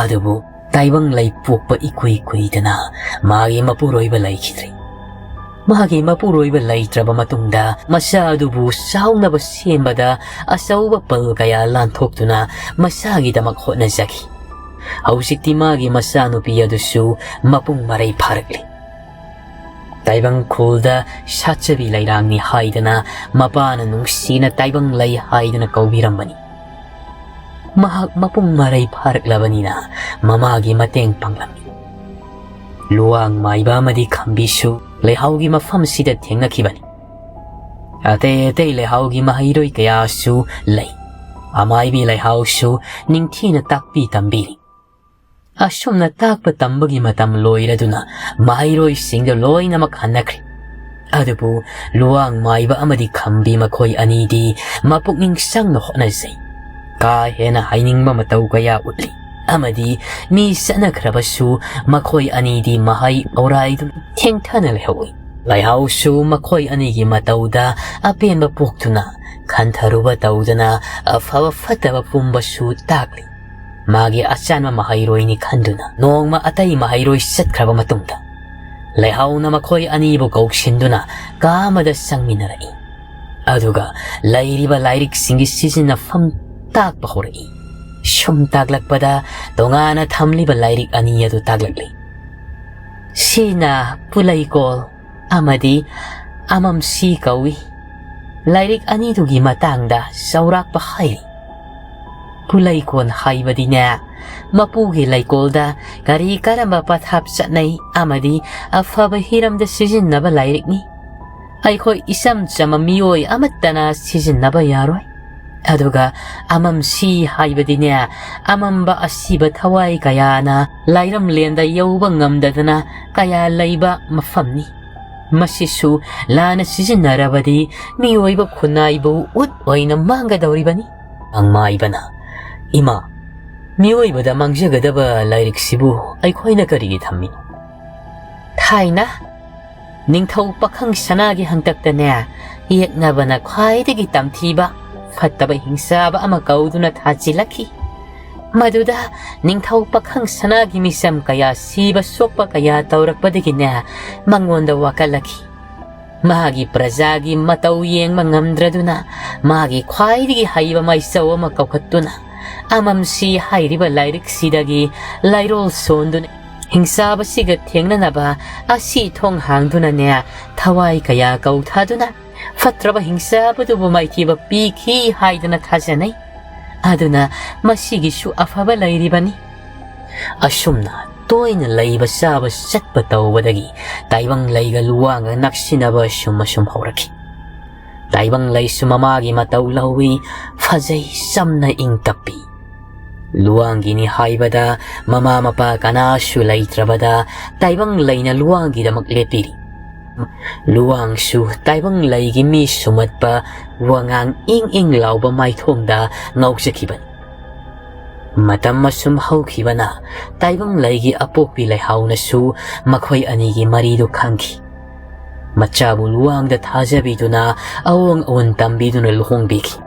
ꯑꯗꯨꯕꯨ ꯇꯥꯏꯕꯪ ꯂꯩ ꯄꯣꯛꯄ ꯏꯀꯨꯏ ꯀꯨꯏꯗꯅ ꯃꯥꯒꯤ ꯃꯄꯨꯔꯣꯏꯕ ꯂꯩꯈꯤꯗ꯭ꯔꯦ꯫ ꯃꯥꯒꯤ ꯃꯄꯨꯔꯣꯏꯕ ꯂꯩꯇ꯭ꯔꯕ ꯃꯇꯨꯡꯗ ꯃꯆꯥ ꯑꯗꯨꯕꯨ ꯆꯥꯎꯅꯕ ꯁꯦꯝꯕꯗ ꯑꯆꯧꯕ ꯄꯜ ꯀꯌꯥ ꯂꯥꯟꯊꯣꯛꯇꯨꯅ ꯃꯆꯥꯒꯤꯗꯃꯛ ꯍꯣꯠꯅꯖꯈꯤ꯫ ꯍꯧꯖꯤꯛꯇꯤ ꯃꯥꯒꯤ ꯃꯆꯥꯅꯨꯄꯤ ꯑꯗꯨꯁꯨ ꯃꯄꯨꯡ ꯃꯔꯩ ꯐꯥꯔꯛꯂꯤ꯫ ꯇꯥꯏꯕꯪ ꯈꯨꯜꯗ ꯁꯥꯠꯆꯕꯤ ꯂꯩꯔꯥꯡꯅꯤ ꯍꯥꯏꯗꯅ ꯃꯄꯥꯅ ꯅꯨꯡꯁꯤꯅ ꯇꯥꯏꯕꯪ ꯂꯩ ꯍꯥꯏꯗꯅ ꯀꯧꯕꯤꯔꯝꯕꯅꯤ꯫ ꯃꯍꯥꯛ ꯃꯄꯨꯡ ꯃꯔꯩ ꯐꯥꯔꯛꯂꯕꯅꯤꯅ ꯃꯃꯥꯒꯤ ꯃꯇꯦꯡ ꯄꯥꯡꯂꯝꯃꯤ꯫ ꯂꯨꯋꯥꯡ ꯃꯥꯏꯕ ꯑꯃꯗꯤ ꯈꯝꯕꯤꯁꯨ ꯂꯩꯍꯥꯎꯒꯤ ꯃꯐꯝꯁꯤꯗ ꯊꯦꯡꯅꯈꯤꯕꯅꯤ꯫ ꯑꯇꯩ ꯑꯇꯩ ꯂꯩꯍꯥꯎꯒꯤ ꯃꯍꯩꯔꯣꯏ ꯀꯌꯥꯁꯨ ꯂꯩ꯫ ꯑꯃꯥꯏꯕꯤ ꯂꯩꯍꯥꯎꯁꯨ ꯅꯤꯡꯊꯤꯅ ꯇꯥꯛꯄꯤ ꯇꯝꯕꯤꯔꯤ꯫ ꯑꯁꯨꯝꯅ ꯇꯥꯛꯄ ꯇꯝꯕꯒꯤ ꯃꯇꯝ ꯂꯣꯏꯔꯗꯨꯅ ꯃꯍꯩꯔꯣꯏꯁꯤꯡꯗ ꯂꯣꯏꯅꯃꯛ ꯍꯟꯅꯈ꯭ꯔꯦ꯫ ꯑꯗꯨꯕꯨ ꯂꯨꯋꯥꯡ ꯃꯥꯏꯕ ꯑꯃꯗꯤ ꯈꯝꯕꯤ ꯃꯈꯣꯏ ꯑꯅꯤꯗꯤ ꯃꯄꯨꯛꯅꯤꯡ ꯆꯪꯅ ꯍꯣꯠꯅꯖꯩ꯫ ꯀꯥ ꯍꯦꯟꯅ ꯍꯥꯏꯅꯤꯡꯕ ꯃꯇꯧ ꯀꯌꯥ ꯎꯠꯂꯤ ꯑꯃꯗꯤ ꯃꯤ ꯆꯠꯅꯈ꯭ꯔꯕꯁꯨ ꯃꯈꯣꯏ ꯑꯅꯤꯗꯤ ꯃꯍꯩ ꯑꯧꯔꯥꯏꯗꯨꯅ ꯊꯦꯡꯊꯅ ꯂꯩꯍꯧꯏ꯫ ꯂꯩꯍꯥꯎꯁꯨ ꯃꯈꯣꯏ ꯑꯅꯤꯒꯤ ꯃꯇꯧꯗ ꯑꯄꯦꯟꯕ ꯄꯣꯛꯇꯨꯅ ꯈꯟꯊꯔꯨꯕ ꯇꯧꯗꯅ ꯑꯐꯕ ꯐꯠꯇꯕ ꯄꯨꯝꯕꯁꯨ ꯇꯥꯛꯂꯤ꯫ ꯃꯥꯒꯤ ꯑꯆꯥꯟꯕ ꯃꯍꯩꯔꯣꯏꯅꯤ ꯈꯟꯗꯨꯅ ꯅꯣꯡꯃ ꯑꯇꯩ ꯃꯍꯩꯔꯣꯏ ꯆꯠꯈ꯭ꯔꯕ ꯃꯇꯨꯡꯗ ꯂꯩꯍꯥꯎꯅ ꯃꯈꯣꯏ ꯑꯅꯤꯕꯨ ꯀꯧꯁꯤꯟꯗꯨꯅ ꯀꯥ ꯑꯃꯗ ꯆꯪꯃꯤꯟꯅꯔꯛꯏ꯫ ꯑꯗꯨꯒ ꯂꯩꯔꯤꯕ ꯂꯥꯏꯔꯤꯛꯁꯤꯡꯒꯤ ꯁꯤꯖꯤꯟꯅꯐꯝ ꯇꯥꯛꯄ ꯍꯧꯔꯛꯏ꯫ ꯁꯨꯝ ꯇꯥꯛꯂꯛꯄꯗ ꯇꯣꯉꯥꯟꯅ ꯊꯝꯂꯤꯕ ꯂꯥꯏꯔꯤꯛ ꯑꯅꯤ ꯑꯗꯨ ꯇꯥꯛꯂꯛꯂꯤ꯫ ꯁꯤꯅ ꯄꯨꯂꯩꯀꯣꯜ ꯑꯃꯗꯤ ꯑꯃꯝꯁꯤ ꯀꯧꯏ꯫ ꯂꯥꯏꯔꯤꯛ ꯑꯅꯤꯗꯨꯒꯤ ꯃꯇꯥꯡꯗ ꯆꯥꯎꯔꯥꯛꯄ ꯍꯥꯏꯔꯤ꯫ ꯄꯨꯂꯩꯀꯣꯟ ꯍꯥꯏꯕꯗꯤꯅꯦ, ꯃꯄꯨꯒꯤ ꯂꯩꯀꯣꯜꯗ ꯀꯔꯤ ꯀꯔꯝꯕ ꯄꯊꯥꯞ ꯆꯠꯅꯩ ꯑꯃꯗꯤ ꯑꯐꯕ ꯍꯤꯔꯝꯗ ꯁꯤꯖꯤꯟꯅꯕ ꯂꯥꯏꯔꯤꯛꯅꯤ꯫ ꯑꯩꯈꯣꯏ ꯏꯆꯝ ꯆꯝꯕ ꯃꯤꯑꯣꯏ ꯑꯃꯠꯇꯅ ꯁꯤꯖꯤꯟꯅꯕ ꯌꯥꯔꯣꯏ꯫ ꯑꯗꯨꯒ ꯑꯃꯝꯁꯤ ꯍꯥꯏꯕꯗꯤꯅꯦ, ꯑꯃꯝꯕ ꯑꯁꯤꯕ ꯊꯋꯥꯏ ꯀꯌꯥꯅ ꯂꯥꯏꯔꯝꯂꯦꯟꯗ ꯌꯧꯕ ꯉꯝꯗꯗꯅ ꯀꯌꯥ ꯂꯩꯕ ꯃꯐꯝꯅꯤ꯫ ꯃꯁꯤꯁꯨ ꯂꯥꯟꯅ ꯁꯤꯖꯤꯟꯅꯔꯕꯗꯤ ꯃꯤꯑꯣꯏꯕ ꯈꯨꯟꯅꯥꯏꯕꯨ ꯎꯠ ꯑꯣꯏꯅ ꯃꯥꯡꯒꯗꯧꯔꯤꯕꯅꯤ꯫ ꯑꯃꯥꯏꯕꯅ, "ꯏꯃꯥ, ꯃꯤꯑꯣꯏꯕꯗ ꯃꯥꯡꯖꯒꯗꯕ ꯂꯥꯏꯔꯤꯛꯁꯤꯕꯨ ꯑꯩꯈꯣꯏꯅ ꯀꯔꯤꯒꯤ ꯊꯝꯃꯤ?" ꯊꯥꯏꯅ ꯅꯤꯡꯊꯧ ꯄꯥꯈꯪ ꯁꯅꯥꯒꯤ ꯍꯪꯇꯛꯇꯅꯦ, ꯌꯦꯛꯅꯕꯅ ꯈ꯭ꯋꯥꯏꯗꯒꯤ ꯇꯝꯊꯤꯕ ꯐꯠꯇꯕ ꯍꯤꯡꯆꯥꯕ ꯑꯃ ꯀꯧꯗꯨꯅ ꯊꯥꯖꯤꯜꯂꯛꯈꯤ꯫ ꯃꯗꯨꯗ ꯅꯤꯡꯊꯧ ꯄꯥꯈꯪ ꯁꯅꯥꯒꯤ ꯃꯤꯆꯝ ꯀꯌꯥ ꯁꯤꯕ ꯁꯣꯛꯄ ꯀꯌꯥ ꯇꯧꯔꯛꯄꯗꯒꯤꯅꯦ, ꯃꯉꯣꯟꯗ ꯋꯥꯀꯠꯂꯛꯈꯤ꯫ ꯃꯥꯒꯤ ꯄ꯭ꯔꯖꯥꯒꯤ ꯃꯇꯧ ꯌꯦꯡꯕ ꯉꯝꯗ꯭ꯔꯗꯨꯅ ꯃꯥꯒꯤ ꯈ꯭ꯋꯥꯏꯗꯒꯤ ꯍꯩꯕ ꯃꯥꯏꯆꯧ ꯑꯃ ꯀꯧꯈꯠꯇꯨꯅ, ꯑꯃꯝꯁꯤ ꯍꯥꯏꯔꯤꯕ ꯂꯥꯏꯔꯤꯛꯁꯤꯗꯒꯤ ꯂꯥꯏꯔꯣꯜ ꯁꯣꯟꯗꯨꯅ, ꯍꯤꯡꯆꯥꯕꯁꯤꯒ ꯊꯦꯡꯅꯅꯕ ꯑꯁꯤ ꯊꯣꯡ ꯍꯥꯡꯗꯨꯅꯅꯦ, ꯊꯋꯥꯏ ꯀꯌꯥ ꯀꯧꯊꯥꯗꯨꯅ ꯐꯠꯇ꯭ꯔꯕ ꯍꯤꯡꯆꯥꯕꯗꯨꯕꯨ ꯃꯥꯏꯊꯤꯕ ꯄꯤꯈꯤ ꯍꯥꯏꯗꯅ ꯊꯥꯖꯅꯩ꯫ ꯑꯗꯨꯅ ꯃꯁꯤꯒꯤꯁꯨ ꯑꯐꯕ ꯂꯩꯔꯤꯕꯅꯤ꯫ ꯑꯁꯨꯝꯅ ꯇꯣꯏꯅ ꯂꯩꯕ ꯆꯥꯕ ꯆꯠꯄ ꯇꯧꯕꯗꯒꯤ ꯇꯥꯏꯕꯪ ꯂꯩꯒ ꯂꯨꯋꯥꯡꯒ ꯅꯛꯁꯤꯟꯅꯕ ꯑꯁꯨꯝ ꯑꯁꯨꯝ ꯍꯧꯔꯛꯈꯤ꯫ ꯇꯥꯏꯕꯪ ꯂꯩꯁꯨ ꯃꯃꯥꯒꯤ ꯃꯇꯧ ꯂꯧꯏ, ꯐꯖꯩ, ꯆꯝꯅ ꯏꯪ ꯇꯞꯄꯤ꯫ ꯂꯨꯋꯥꯡꯒꯤꯅꯤ ꯍꯥꯏꯕꯗ ꯃꯃꯥ ꯃꯄꯥ ꯀꯅꯥꯁꯨ ꯂꯩꯇ꯭ꯔꯕꯗ ꯇꯥꯏꯕꯪ ꯂꯩꯅ ꯂꯨꯋꯥꯡꯒꯤꯗꯃꯛ ꯂꯦꯞꯄꯤꯔꯤ꯫ ꯂꯨꯋꯥꯡꯁꯨ ꯇꯥꯏꯕꯪ ꯂꯩꯒꯤ ꯃꯤ ꯁꯨꯝꯍꯠꯄ ꯋꯥꯉꯥꯡ ꯏꯪ ꯏꯪ ꯂꯥꯎꯕ ꯃꯥꯏꯊꯣꯡꯗ ꯉꯥꯎꯖꯈꯤꯕꯅꯤ꯫ ꯃꯇꯝ ꯑꯁꯨꯝ ꯍꯧꯈꯤꯕꯅ ꯇꯥꯏꯕꯪ ꯂꯩꯒꯤ ꯑꯄꯣꯛꯄꯤ ꯂꯩꯍꯥꯎꯅꯁꯨ ꯃꯈꯣꯏ ꯑꯅꯤꯒꯤ ꯃꯔꯤꯗꯨ ꯈꯪꯈꯤ꯫ ꯃꯆꯥꯕꯨ ꯂꯨꯋꯥꯡꯗ ꯊꯥꯖꯕꯤꯗꯨꯅ ꯑꯑꯣꯡ ꯑꯑꯣꯟ ꯇꯝꯕꯤꯗꯨꯅ ꯂꯨꯍꯣꯡꯕꯤꯈꯤ꯫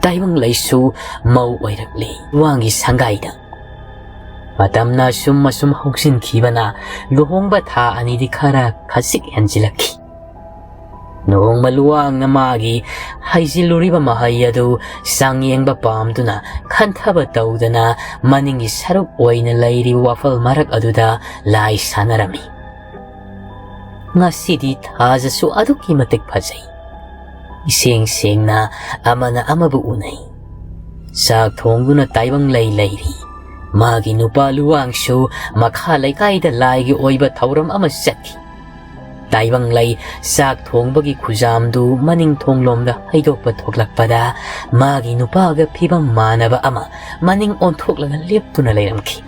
ꯇꯥꯏꯕꯪ ꯂꯩꯁꯨ ꯃꯧ ꯑꯣꯏꯔꯛꯂꯤ ꯂꯨꯋꯥꯡꯒꯤ ꯁꯪꯒꯥꯏꯗ꯫ ꯃꯇꯝꯅ ꯁꯨꯝ ꯑꯁꯨꯝ ꯍꯧꯖꯤꯟꯈꯤꯕꯅ ꯂꯨꯍꯣꯡꯕ ꯊꯥ ꯑꯅꯤꯗꯤ ꯈꯔ ꯈꯖꯤꯛ ꯍꯦꯟꯖꯤꯜꯂꯛꯈꯤ꯫ ꯂꯨꯍꯣꯡꯕ ꯂꯨꯋꯥꯡꯅ ꯃꯥꯒꯤ ꯍꯩꯖꯤꯜꯂꯨꯔꯤꯕ ꯃꯍꯩ ꯑꯗꯨ ꯆꯥꯡꯌꯦꯡꯕ ꯄꯥꯝꯗꯨꯅ ꯈꯟꯊꯕ ꯇꯧꯗꯅ ꯃꯅꯤꯡꯒꯤ ꯁꯔꯨꯛ ꯑꯣꯏꯅ ꯂꯩꯔꯤꯕ ꯋꯥꯐꯜ ꯃꯔꯛ ꯑꯗꯨꯗ ꯂꯥꯏ ꯁꯥꯟꯅꯔꯝꯃꯤ꯫ ꯉꯁꯤꯗꯤ ꯊꯥꯖꯁꯨ ꯑꯗꯨꯛꯀꯤ ꯃꯇꯤꯛ ꯐꯖꯩ꯫ ꯏꯁꯦꯡ ꯁꯦꯡꯅ ꯑꯃꯅ ꯑꯃꯕꯨ ꯎꯅꯩ꯫ ꯆꯥꯛ ꯊꯣꯡꯗꯨꯅ ꯇꯥꯏꯕꯪ ꯂꯩ ꯂꯩꯔꯤ꯫ ꯃꯥꯒꯤ ꯅꯨꯄꯥ ꯂꯨꯋꯥꯡꯁꯨ ꯃꯈꯥ ꯂꯩꯀꯥꯏꯗ ꯂꯥꯏꯒꯤ ꯑꯣꯏꯕ ꯊꯧꯔꯝ ꯑꯃ ꯆꯠꯈꯤ꯫ ꯇꯥꯏꯕꯪ ꯂꯩ ꯆꯥꯛ ꯊꯣꯡꯕꯒꯤ ꯈꯨꯖꯥꯝꯗꯨ ꯃꯅꯤꯡ ꯊꯣꯡꯂꯣꯝꯗ ꯍꯩꯗꯣꯛꯄ ꯊꯣꯛꯂꯛꯄꯗ ꯃꯥꯒꯤ ꯅꯨꯄꯥꯒ ꯐꯤꯕꯝ ꯃꯥꯟꯅꯕ ꯑꯃ ꯃꯅꯤꯡ ꯑꯣꯟꯊꯣꯛꯂꯒ ꯂꯦꯞꯇꯨꯅ ꯂꯩꯔꯝꯈꯤ꯫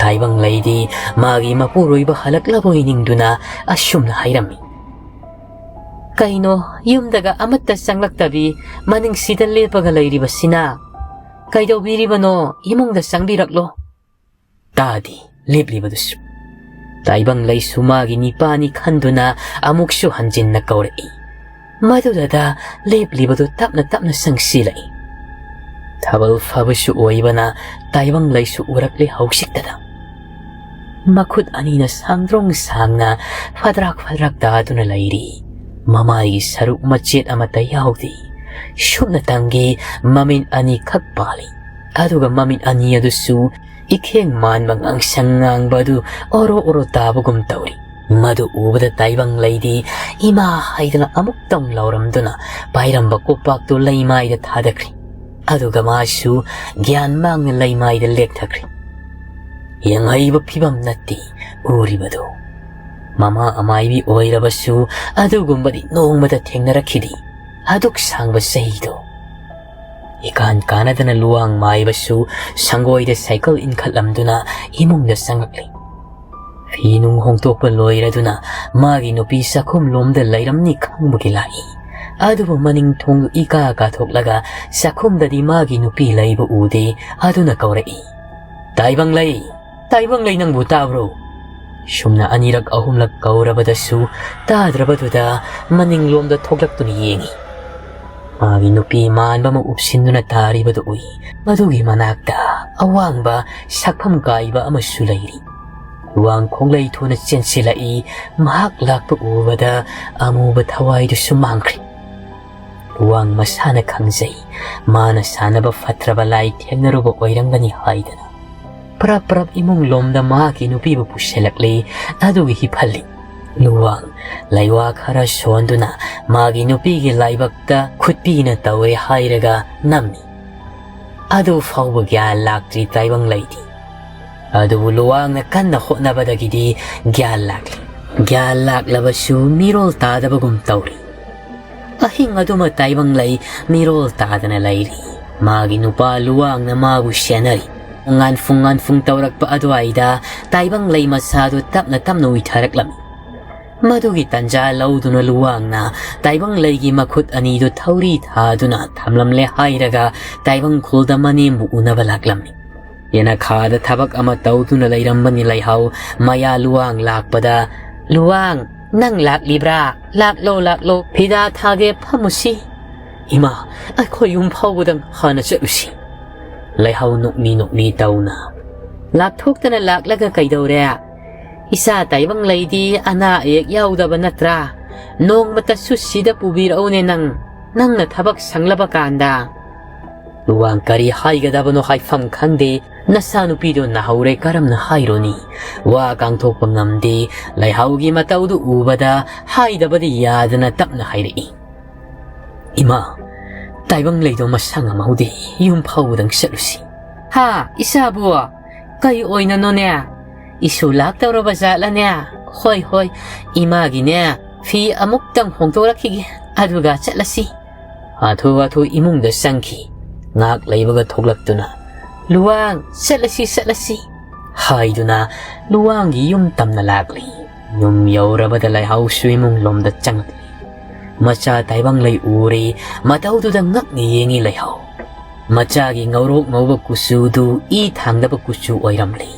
ꯇꯥꯏꯕꯪ ꯂꯩꯗꯤ ꯃꯥꯒꯤ ꯃꯄꯨꯔꯣꯏꯕ ꯍꯜꯂꯛꯂꯕꯣꯏ ꯅꯤꯡꯗꯨꯅ ꯑꯁꯨꯝꯅ ꯍꯥꯏꯔꯝꯃꯤ꯫ "ꯀꯩꯅꯣ, ꯌꯨꯝꯗꯒ ꯑꯃꯠꯇ ꯆꯪꯂꯛꯇꯕꯤ ꯃꯅꯤꯡꯁꯤꯗ ꯂꯦꯞꯄꯒ ꯂꯩꯔꯤꯕꯁꯤꯅ? ꯀꯩꯗꯧꯕꯤꯔꯤꯕꯅꯣ? ꯏꯃꯨꯡꯗ ꯆꯪꯕꯤꯔꯛꯂꯣ꯫" ꯇꯥꯗꯦ ꯂꯦꯞꯂꯤꯕꯗꯨꯁꯨ꯫ ꯇꯥꯏꯕꯪꯂꯩꯁꯨ ꯃꯥꯒꯤ ꯅꯤꯄꯥꯅꯤ ꯈꯟꯗꯨꯅ ꯑꯃꯨꯛꯁꯨ ꯍꯟꯖꯤꯟꯅ ꯀꯧꯔꯛꯏ꯫ ꯃꯗꯨꯗ ꯂꯦꯞꯂꯤꯕꯗꯨ ꯇꯞꯅ ꯇꯞꯅ ꯆꯪꯁꯤꯜꯂꯛꯏ꯫ ꯊꯥꯕꯜ ꯐꯥꯕꯁꯨ ꯑꯣꯏꯕꯅ ꯇꯥꯏꯕꯪꯂꯩꯁꯨ ꯎꯔꯛꯂꯦ ꯍꯧꯖꯤꯛꯇꯗ꯫ ꯃꯈꯨꯠ ꯑꯅꯤꯅ ꯁꯥꯡꯗ꯭ꯔꯣꯡ ꯁꯥꯡꯅ ꯐꯗ꯭ꯔꯥꯛ ꯐꯗ꯭ꯔꯥꯛ ꯇꯥꯗꯨꯅ ꯂꯩꯔꯤ꯫ ꯃꯃꯥꯏꯒꯤ ꯁꯔꯨꯛ ꯃꯆꯦꯠ ꯑꯃꯠꯇ ꯌꯥꯎꯗꯦ꯫ ꯁꯨꯞꯅꯇꯪꯒꯤ ꯃꯃꯤꯠ ꯑꯅꯤꯈꯛ ꯄꯥꯜꯂꯤ꯫ ꯑꯗꯨꯒ ꯃꯃꯤꯠ ꯑꯅꯤ ꯑꯗꯨꯁꯨ ꯏꯈꯦꯡ ꯃꯥꯟꯕ ꯉꯥꯡꯁꯪ ꯉꯥꯡꯕ ꯑꯗꯨ ꯑꯣꯔꯣ ꯑꯣꯔꯣ ꯇꯥꯕꯒꯨꯝ ꯇꯧꯔꯤ꯫ ꯃꯗꯨ ꯎꯕꯗ ꯇꯥꯏꯕꯪꯂꯩꯗꯤ ꯏꯃꯥ ꯍꯥꯏꯗꯅ ꯑꯃꯨꯛꯇꯪ ꯂꯥꯎꯔꯝꯗꯨꯅ ꯄꯥꯏꯔꯝꯕ ꯀꯣꯝꯄꯥꯛꯇꯨ ꯂꯩꯃꯥꯏꯗ ꯊꯥꯗꯈ꯭ꯔꯦ꯫ ꯑꯗꯨꯒ ꯃꯥꯁꯨ ꯒ꯭ꯌꯥꯟ ꯃꯥꯡꯅ ꯂꯩꯃꯥꯏꯗ ꯂꯦꯛꯊꯈ꯭ꯔꯦ꯫ ꯌꯦꯡꯍꯩꯕ ꯐꯤꯕꯝ ꯅꯠꯇꯦ ꯎꯔꯤꯕꯗꯨ꯫ ꯃꯃꯥ ꯑꯃꯥꯏꯕꯤ ꯑꯣꯏꯔꯕꯁꯨ ꯑꯗꯨꯒꯨꯝꯕꯗꯤ ꯅꯣꯡꯃꯇ ꯊꯦꯡꯅꯔꯛꯈꯤꯗꯦ꯫ ꯑꯗꯨꯛ ꯁꯥꯡꯕ ꯆꯍꯤꯗꯣ꯫ ꯏꯀꯥꯟ ꯀꯥꯟꯅꯗꯅ ꯂꯨꯋꯥꯡ ꯃꯥꯏꯕꯁꯨ ꯁꯪꯒꯣꯏꯗ ꯁꯥꯏꯀꯜ ꯏꯟꯈꯠꯂꯝꯗꯨꯅ ꯏꯃꯨꯡꯗ ꯆꯪꯂꯛꯂꯤ꯫ ꯐꯤ ꯅꯨꯡ ꯍꯣꯡꯗꯣꯛꯄ ꯂꯣꯏꯔꯗꯨꯅ ꯃꯥꯒꯤ ꯅꯨꯄꯤ ꯆꯥꯛꯈꯨꯝ ꯂꯣꯝꯗ ꯂꯩꯔꯝꯅꯤ ꯈꯪꯕꯒꯤ ꯂꯥꯛꯏ꯫ ꯑꯗꯨꯕꯨ ꯃꯅꯤꯡ ꯊꯣꯡꯗꯨ ꯏꯀꯥ ꯀꯥꯊꯣꯛꯂꯒ ꯆꯥꯛꯈꯨꯝꯗꯗꯤ ꯃꯥꯒꯤ ꯅꯨꯄꯤ ꯂꯩꯕ ꯎꯗꯦ꯫ ꯑꯗꯨꯅ ꯀꯧꯔꯛꯏ, "ꯇꯥꯏꯕꯪꯂꯩ, ꯇꯥꯏꯕꯪꯂꯩ, ꯅꯪꯕꯨ ꯇꯥꯕ꯭ꯔꯣ?" ꯁꯨꯝꯅ ꯑꯅꯤꯔꯛ ꯑꯍꯨꯝꯂꯛ ꯀꯧꯔꯕꯗꯁꯨ ꯇꯥꯗ꯭ꯔꯕꯗꯨꯗ ꯃꯅꯤꯡꯂꯣꯝꯗ ꯊꯣꯛꯂꯛꯇꯨꯅ ꯌꯦꯡꯏ꯫ ꯃꯥꯒꯤ ꯅꯨꯄꯤ ꯃꯥꯟꯕ ꯑꯃ ꯎꯞꯁꯤꯟꯗꯨꯅ ꯇꯥꯔꯤꯕꯗꯨ ꯎꯏ꯫ ꯃꯗꯨꯒꯤ ꯃꯅꯥꯛꯇ ꯑꯋꯥꯡꯕ ꯁꯛꯐꯝ ꯀꯥꯏꯕ ꯑꯃꯁꯨ ꯂꯩꯔꯤ꯫ ꯂꯨꯋꯥꯡ ꯈꯣꯡꯂꯩ ꯊꯨꯅ ꯆꯦꯟꯁꯤꯜꯂꯛꯏ꯫ ꯃꯍꯥꯛ ꯂꯥꯛꯄ ꯎꯕꯗ ꯑꯃꯨꯕ ꯊꯋꯥꯏꯗꯨꯁꯨ ꯃꯥꯡꯈ꯭ꯔꯦ꯫ ꯂꯨꯋꯥꯡ ꯃꯁꯥꯅ ꯈꯪꯖꯩ, ꯃꯥꯅ ꯁꯥꯟꯅꯕ ꯐꯠꯇ꯭ꯔꯕ ꯂꯥꯏ ꯊꯦꯡꯅꯔꯨꯕ ꯑꯣꯏꯔꯝꯒꯅꯤ ꯍꯥꯏꯗꯅ꯫ ꯄ꯭ꯔꯞ ꯄ꯭ꯔꯞ ꯏꯃꯨꯡ ꯂꯣꯝꯗ ꯃꯍꯥꯛꯀꯤ ꯅꯨꯄꯤꯕꯨ ꯄꯨꯁꯤꯜꯂꯛꯂꯤ꯫ ꯑꯗꯨꯒꯤ ꯍꯤꯐꯜꯂꯤ꯫ ꯂꯨꯋꯥꯡ ꯂꯩꯋꯥ ꯈꯔ ꯁꯣꯟꯗꯨꯅ ꯃꯥꯒꯤ ꯅꯨꯄꯤꯒꯤ ꯂꯥꯏꯕꯛꯇ ꯈꯨꯠꯄꯤꯅ ꯇꯧꯔꯦ ꯍꯥꯏꯔꯒ ꯅꯝꯃꯤ꯫ ꯑꯗꯨ ꯐꯥꯎꯕ ꯒ꯭ꯌꯥꯟ ꯂꯥꯛꯇ꯭ꯔꯤ ꯇꯥꯏꯕꯪꯂꯩꯗꯤ꯫ ꯑꯗꯨꯕꯨ ꯂꯨꯋꯥꯡꯅ ꯀꯟꯅ ꯍꯣꯠꯅꯕꯗꯒꯤꯗꯤ ꯒ꯭ꯌꯥꯟ ꯂꯥꯛꯂꯤ꯫ ꯒ꯭ꯌꯥꯟ ꯂꯥꯛꯂꯕꯁꯨ ꯃꯤꯔꯣꯜ ꯇꯥꯗꯕꯒꯨꯝ ꯇꯧꯔꯤ꯫ ꯑꯍꯤꯡ ꯑꯗꯨꯃ ꯇꯥꯏꯕꯪꯂꯩ ꯃꯤꯔꯣꯜ ꯇꯥꯗꯅ ꯂꯩꯔꯤ꯫ ꯃꯥꯒꯤ ꯅꯨꯄꯥ ꯂꯨꯋꯥꯡꯅ ꯃꯥꯕꯨ ꯁꯦꯟꯅꯔꯤ꯫ ꯉꯥꯟꯐꯨꯡ ꯉꯥꯟꯐꯨꯡ ꯇꯧꯔꯛꯄ ꯑꯗꯨꯋꯥꯏꯗ ꯇꯥꯏꯕꯪꯂꯩ ꯃꯁꯥꯗꯨ ꯇꯞꯅ ꯇꯞꯅ ꯎꯏꯊꯔꯛꯂꯝꯃꯤ꯫ ꯃꯗꯨꯒꯤ ꯇꯟꯖꯥ ꯂꯧꯗꯨꯅ ꯂꯨꯋꯥꯡꯅ ꯇꯥꯏꯕꯪꯂꯩꯒꯤ ꯃꯈꯨꯠ ꯑꯅꯤꯗꯨ ꯊꯧꯔꯤ ꯊꯥꯗꯨꯅ ꯊꯝꯂꯝꯂꯦ ꯍꯥꯏꯔꯒ ꯇꯥꯏꯕꯪꯈꯣꯜꯗ ꯃꯅꯦꯝꯕꯨ ꯎꯅꯕ ꯂꯥꯛꯂꯝꯃꯤ꯫ ꯌꯦꯅꯈꯥꯗ ꯊꯕꯛ ꯑꯃ ꯇꯧꯗꯨꯅ ꯂꯩꯔꯝꯕꯅꯤ ꯂꯩꯍꯥꯎ꯫ ꯃꯌꯥ ꯂꯨꯋꯥꯡ ꯂꯥꯛꯄꯗ, "ꯂꯨꯋꯥꯡ, ꯅꯪ ꯂꯥꯛꯂꯤꯕ꯭ꯔꯥ? ꯂꯥꯛꯂꯣ, ꯂꯥꯛꯂꯣ, ꯐꯤꯗꯥ ꯊꯥꯒꯦ, ꯐꯝꯃꯨꯁꯤ꯫" "ꯏꯃꯥ, ꯑꯩꯈꯣꯏ ꯌꯨꯝ ꯐꯥꯎꯕꯗꯪ ꯍꯥꯟꯅ ꯆꯠꯂꯨꯁꯤ꯫" ꯂꯩꯍꯥꯎ ꯅꯣꯛꯃꯤ ꯅꯣꯛꯃꯤ ꯇꯧꯅ, "ꯂꯥꯞꯊꯣꯛꯇꯅ ꯂꯥꯛꯂꯒ ꯀꯩꯗꯧꯔꯦ? ꯏꯆꯥ ꯇꯥꯏꯕꯪ ꯂꯩꯗꯤ ꯑꯅꯥ ꯑꯌꯦꯛ ꯌꯥꯎꯗꯕ ꯅꯠꯇ꯭ꯔꯥ? ꯅꯣꯡꯃꯇꯁꯨ ꯁꯤꯗ ꯄꯨꯕꯤꯔꯛꯎꯅꯦ ꯅꯪ, ꯅꯪꯅ ꯊꯕꯛ ꯁꯪꯂꯕ ꯀꯥꯟꯗ꯫" ꯂꯨꯋꯥꯡ ꯀꯔꯤ ꯍꯥꯏꯒꯗꯕꯅꯣ ꯍꯥꯏꯐꯝ ꯈꯪꯗꯦ꯫ ꯅꯆꯥꯅꯨꯄꯤꯗꯣ ꯅꯥꯍꯧꯔꯦ, ꯀꯔꯝꯅ ꯍꯥꯏꯔꯨꯅꯤ? ꯋꯥ ꯀꯥꯡꯊꯣꯛꯄ ꯉꯝꯗꯦ꯫ ꯂꯩꯍꯥꯎꯒꯤ ꯃꯇꯧꯗꯨ ꯎꯕꯗ ꯍꯥꯏꯗꯕꯗꯤ ꯌꯥꯗꯅ ꯇꯞꯅ ꯍꯥꯏꯔꯛꯏ, "ꯏꯃꯥ, ꯇꯥꯏꯕꯪ ꯂꯩꯗꯣ ꯃꯁꯥ ꯉꯝꯍꯧꯗꯦ, ꯌꯨꯝ ꯐꯥꯎꯕꯗꯪ ꯆꯠꯂꯨꯁꯤ꯫" "ꯍꯥ, ꯏꯆꯥꯕꯨ? ꯀꯩ ꯑꯣꯏꯅꯅꯣꯅꯦ? ꯏꯁꯨ ꯂꯥꯛꯇꯧꯔꯕ ꯖꯥꯠꯂꯅꯦ? ꯍꯣꯏ, ꯍꯣꯏ, ꯏꯃꯥꯒꯤꯅꯦ, ꯐꯤ ꯑꯃꯨꯛꯇꯪ ꯍꯣꯡꯗꯣꯔꯛꯈꯤꯒꯦ, ꯑꯗꯨꯒ ꯆꯠꯂꯁꯤ꯫" ꯍꯥꯊꯨ ꯍꯥꯊꯨ ꯏꯃꯨꯡꯗ ꯆꯪꯈꯤ꯫ ꯉꯥꯏꯍꯥꯛ ꯂꯩꯕꯒ ꯊꯣꯛꯂꯛꯇꯨꯅ, "ꯂꯨꯋꯥꯡ, ꯆꯠꯂꯁꯤ, ꯆꯠꯂꯁꯤ" ꯍꯥꯏꯗꯨꯅ ꯂꯨꯋꯥꯡꯒꯤ ꯌꯨꯝ ꯇꯝꯅ ꯂꯥꯛꯂꯤ꯫ ꯌꯨꯝ ꯌꯧꯔꯕꯗ ꯂꯩꯍꯥꯎꯁꯨ ꯏꯃꯨꯡ ꯂꯣꯝꯗ ꯆꯪꯂꯛꯂꯤ꯫ ꯃꯆꯥ ꯇꯥꯏꯕꯪ ꯂꯩ ꯎꯔꯦ, ꯃꯇꯧꯗꯨꯗ ꯉꯛꯅ ꯌꯦꯡꯉꯤ ꯂꯩꯍꯥꯎ꯫ ꯃꯆꯥꯒꯤ ꯉꯧꯔꯣꯛ ꯉꯧꯕ ꯀꯨꯆꯨꯗꯨ ꯏ ꯊꯥꯡꯗꯕ ꯀꯨꯆꯨ ꯑꯣꯏꯔꯝꯂꯤ꯫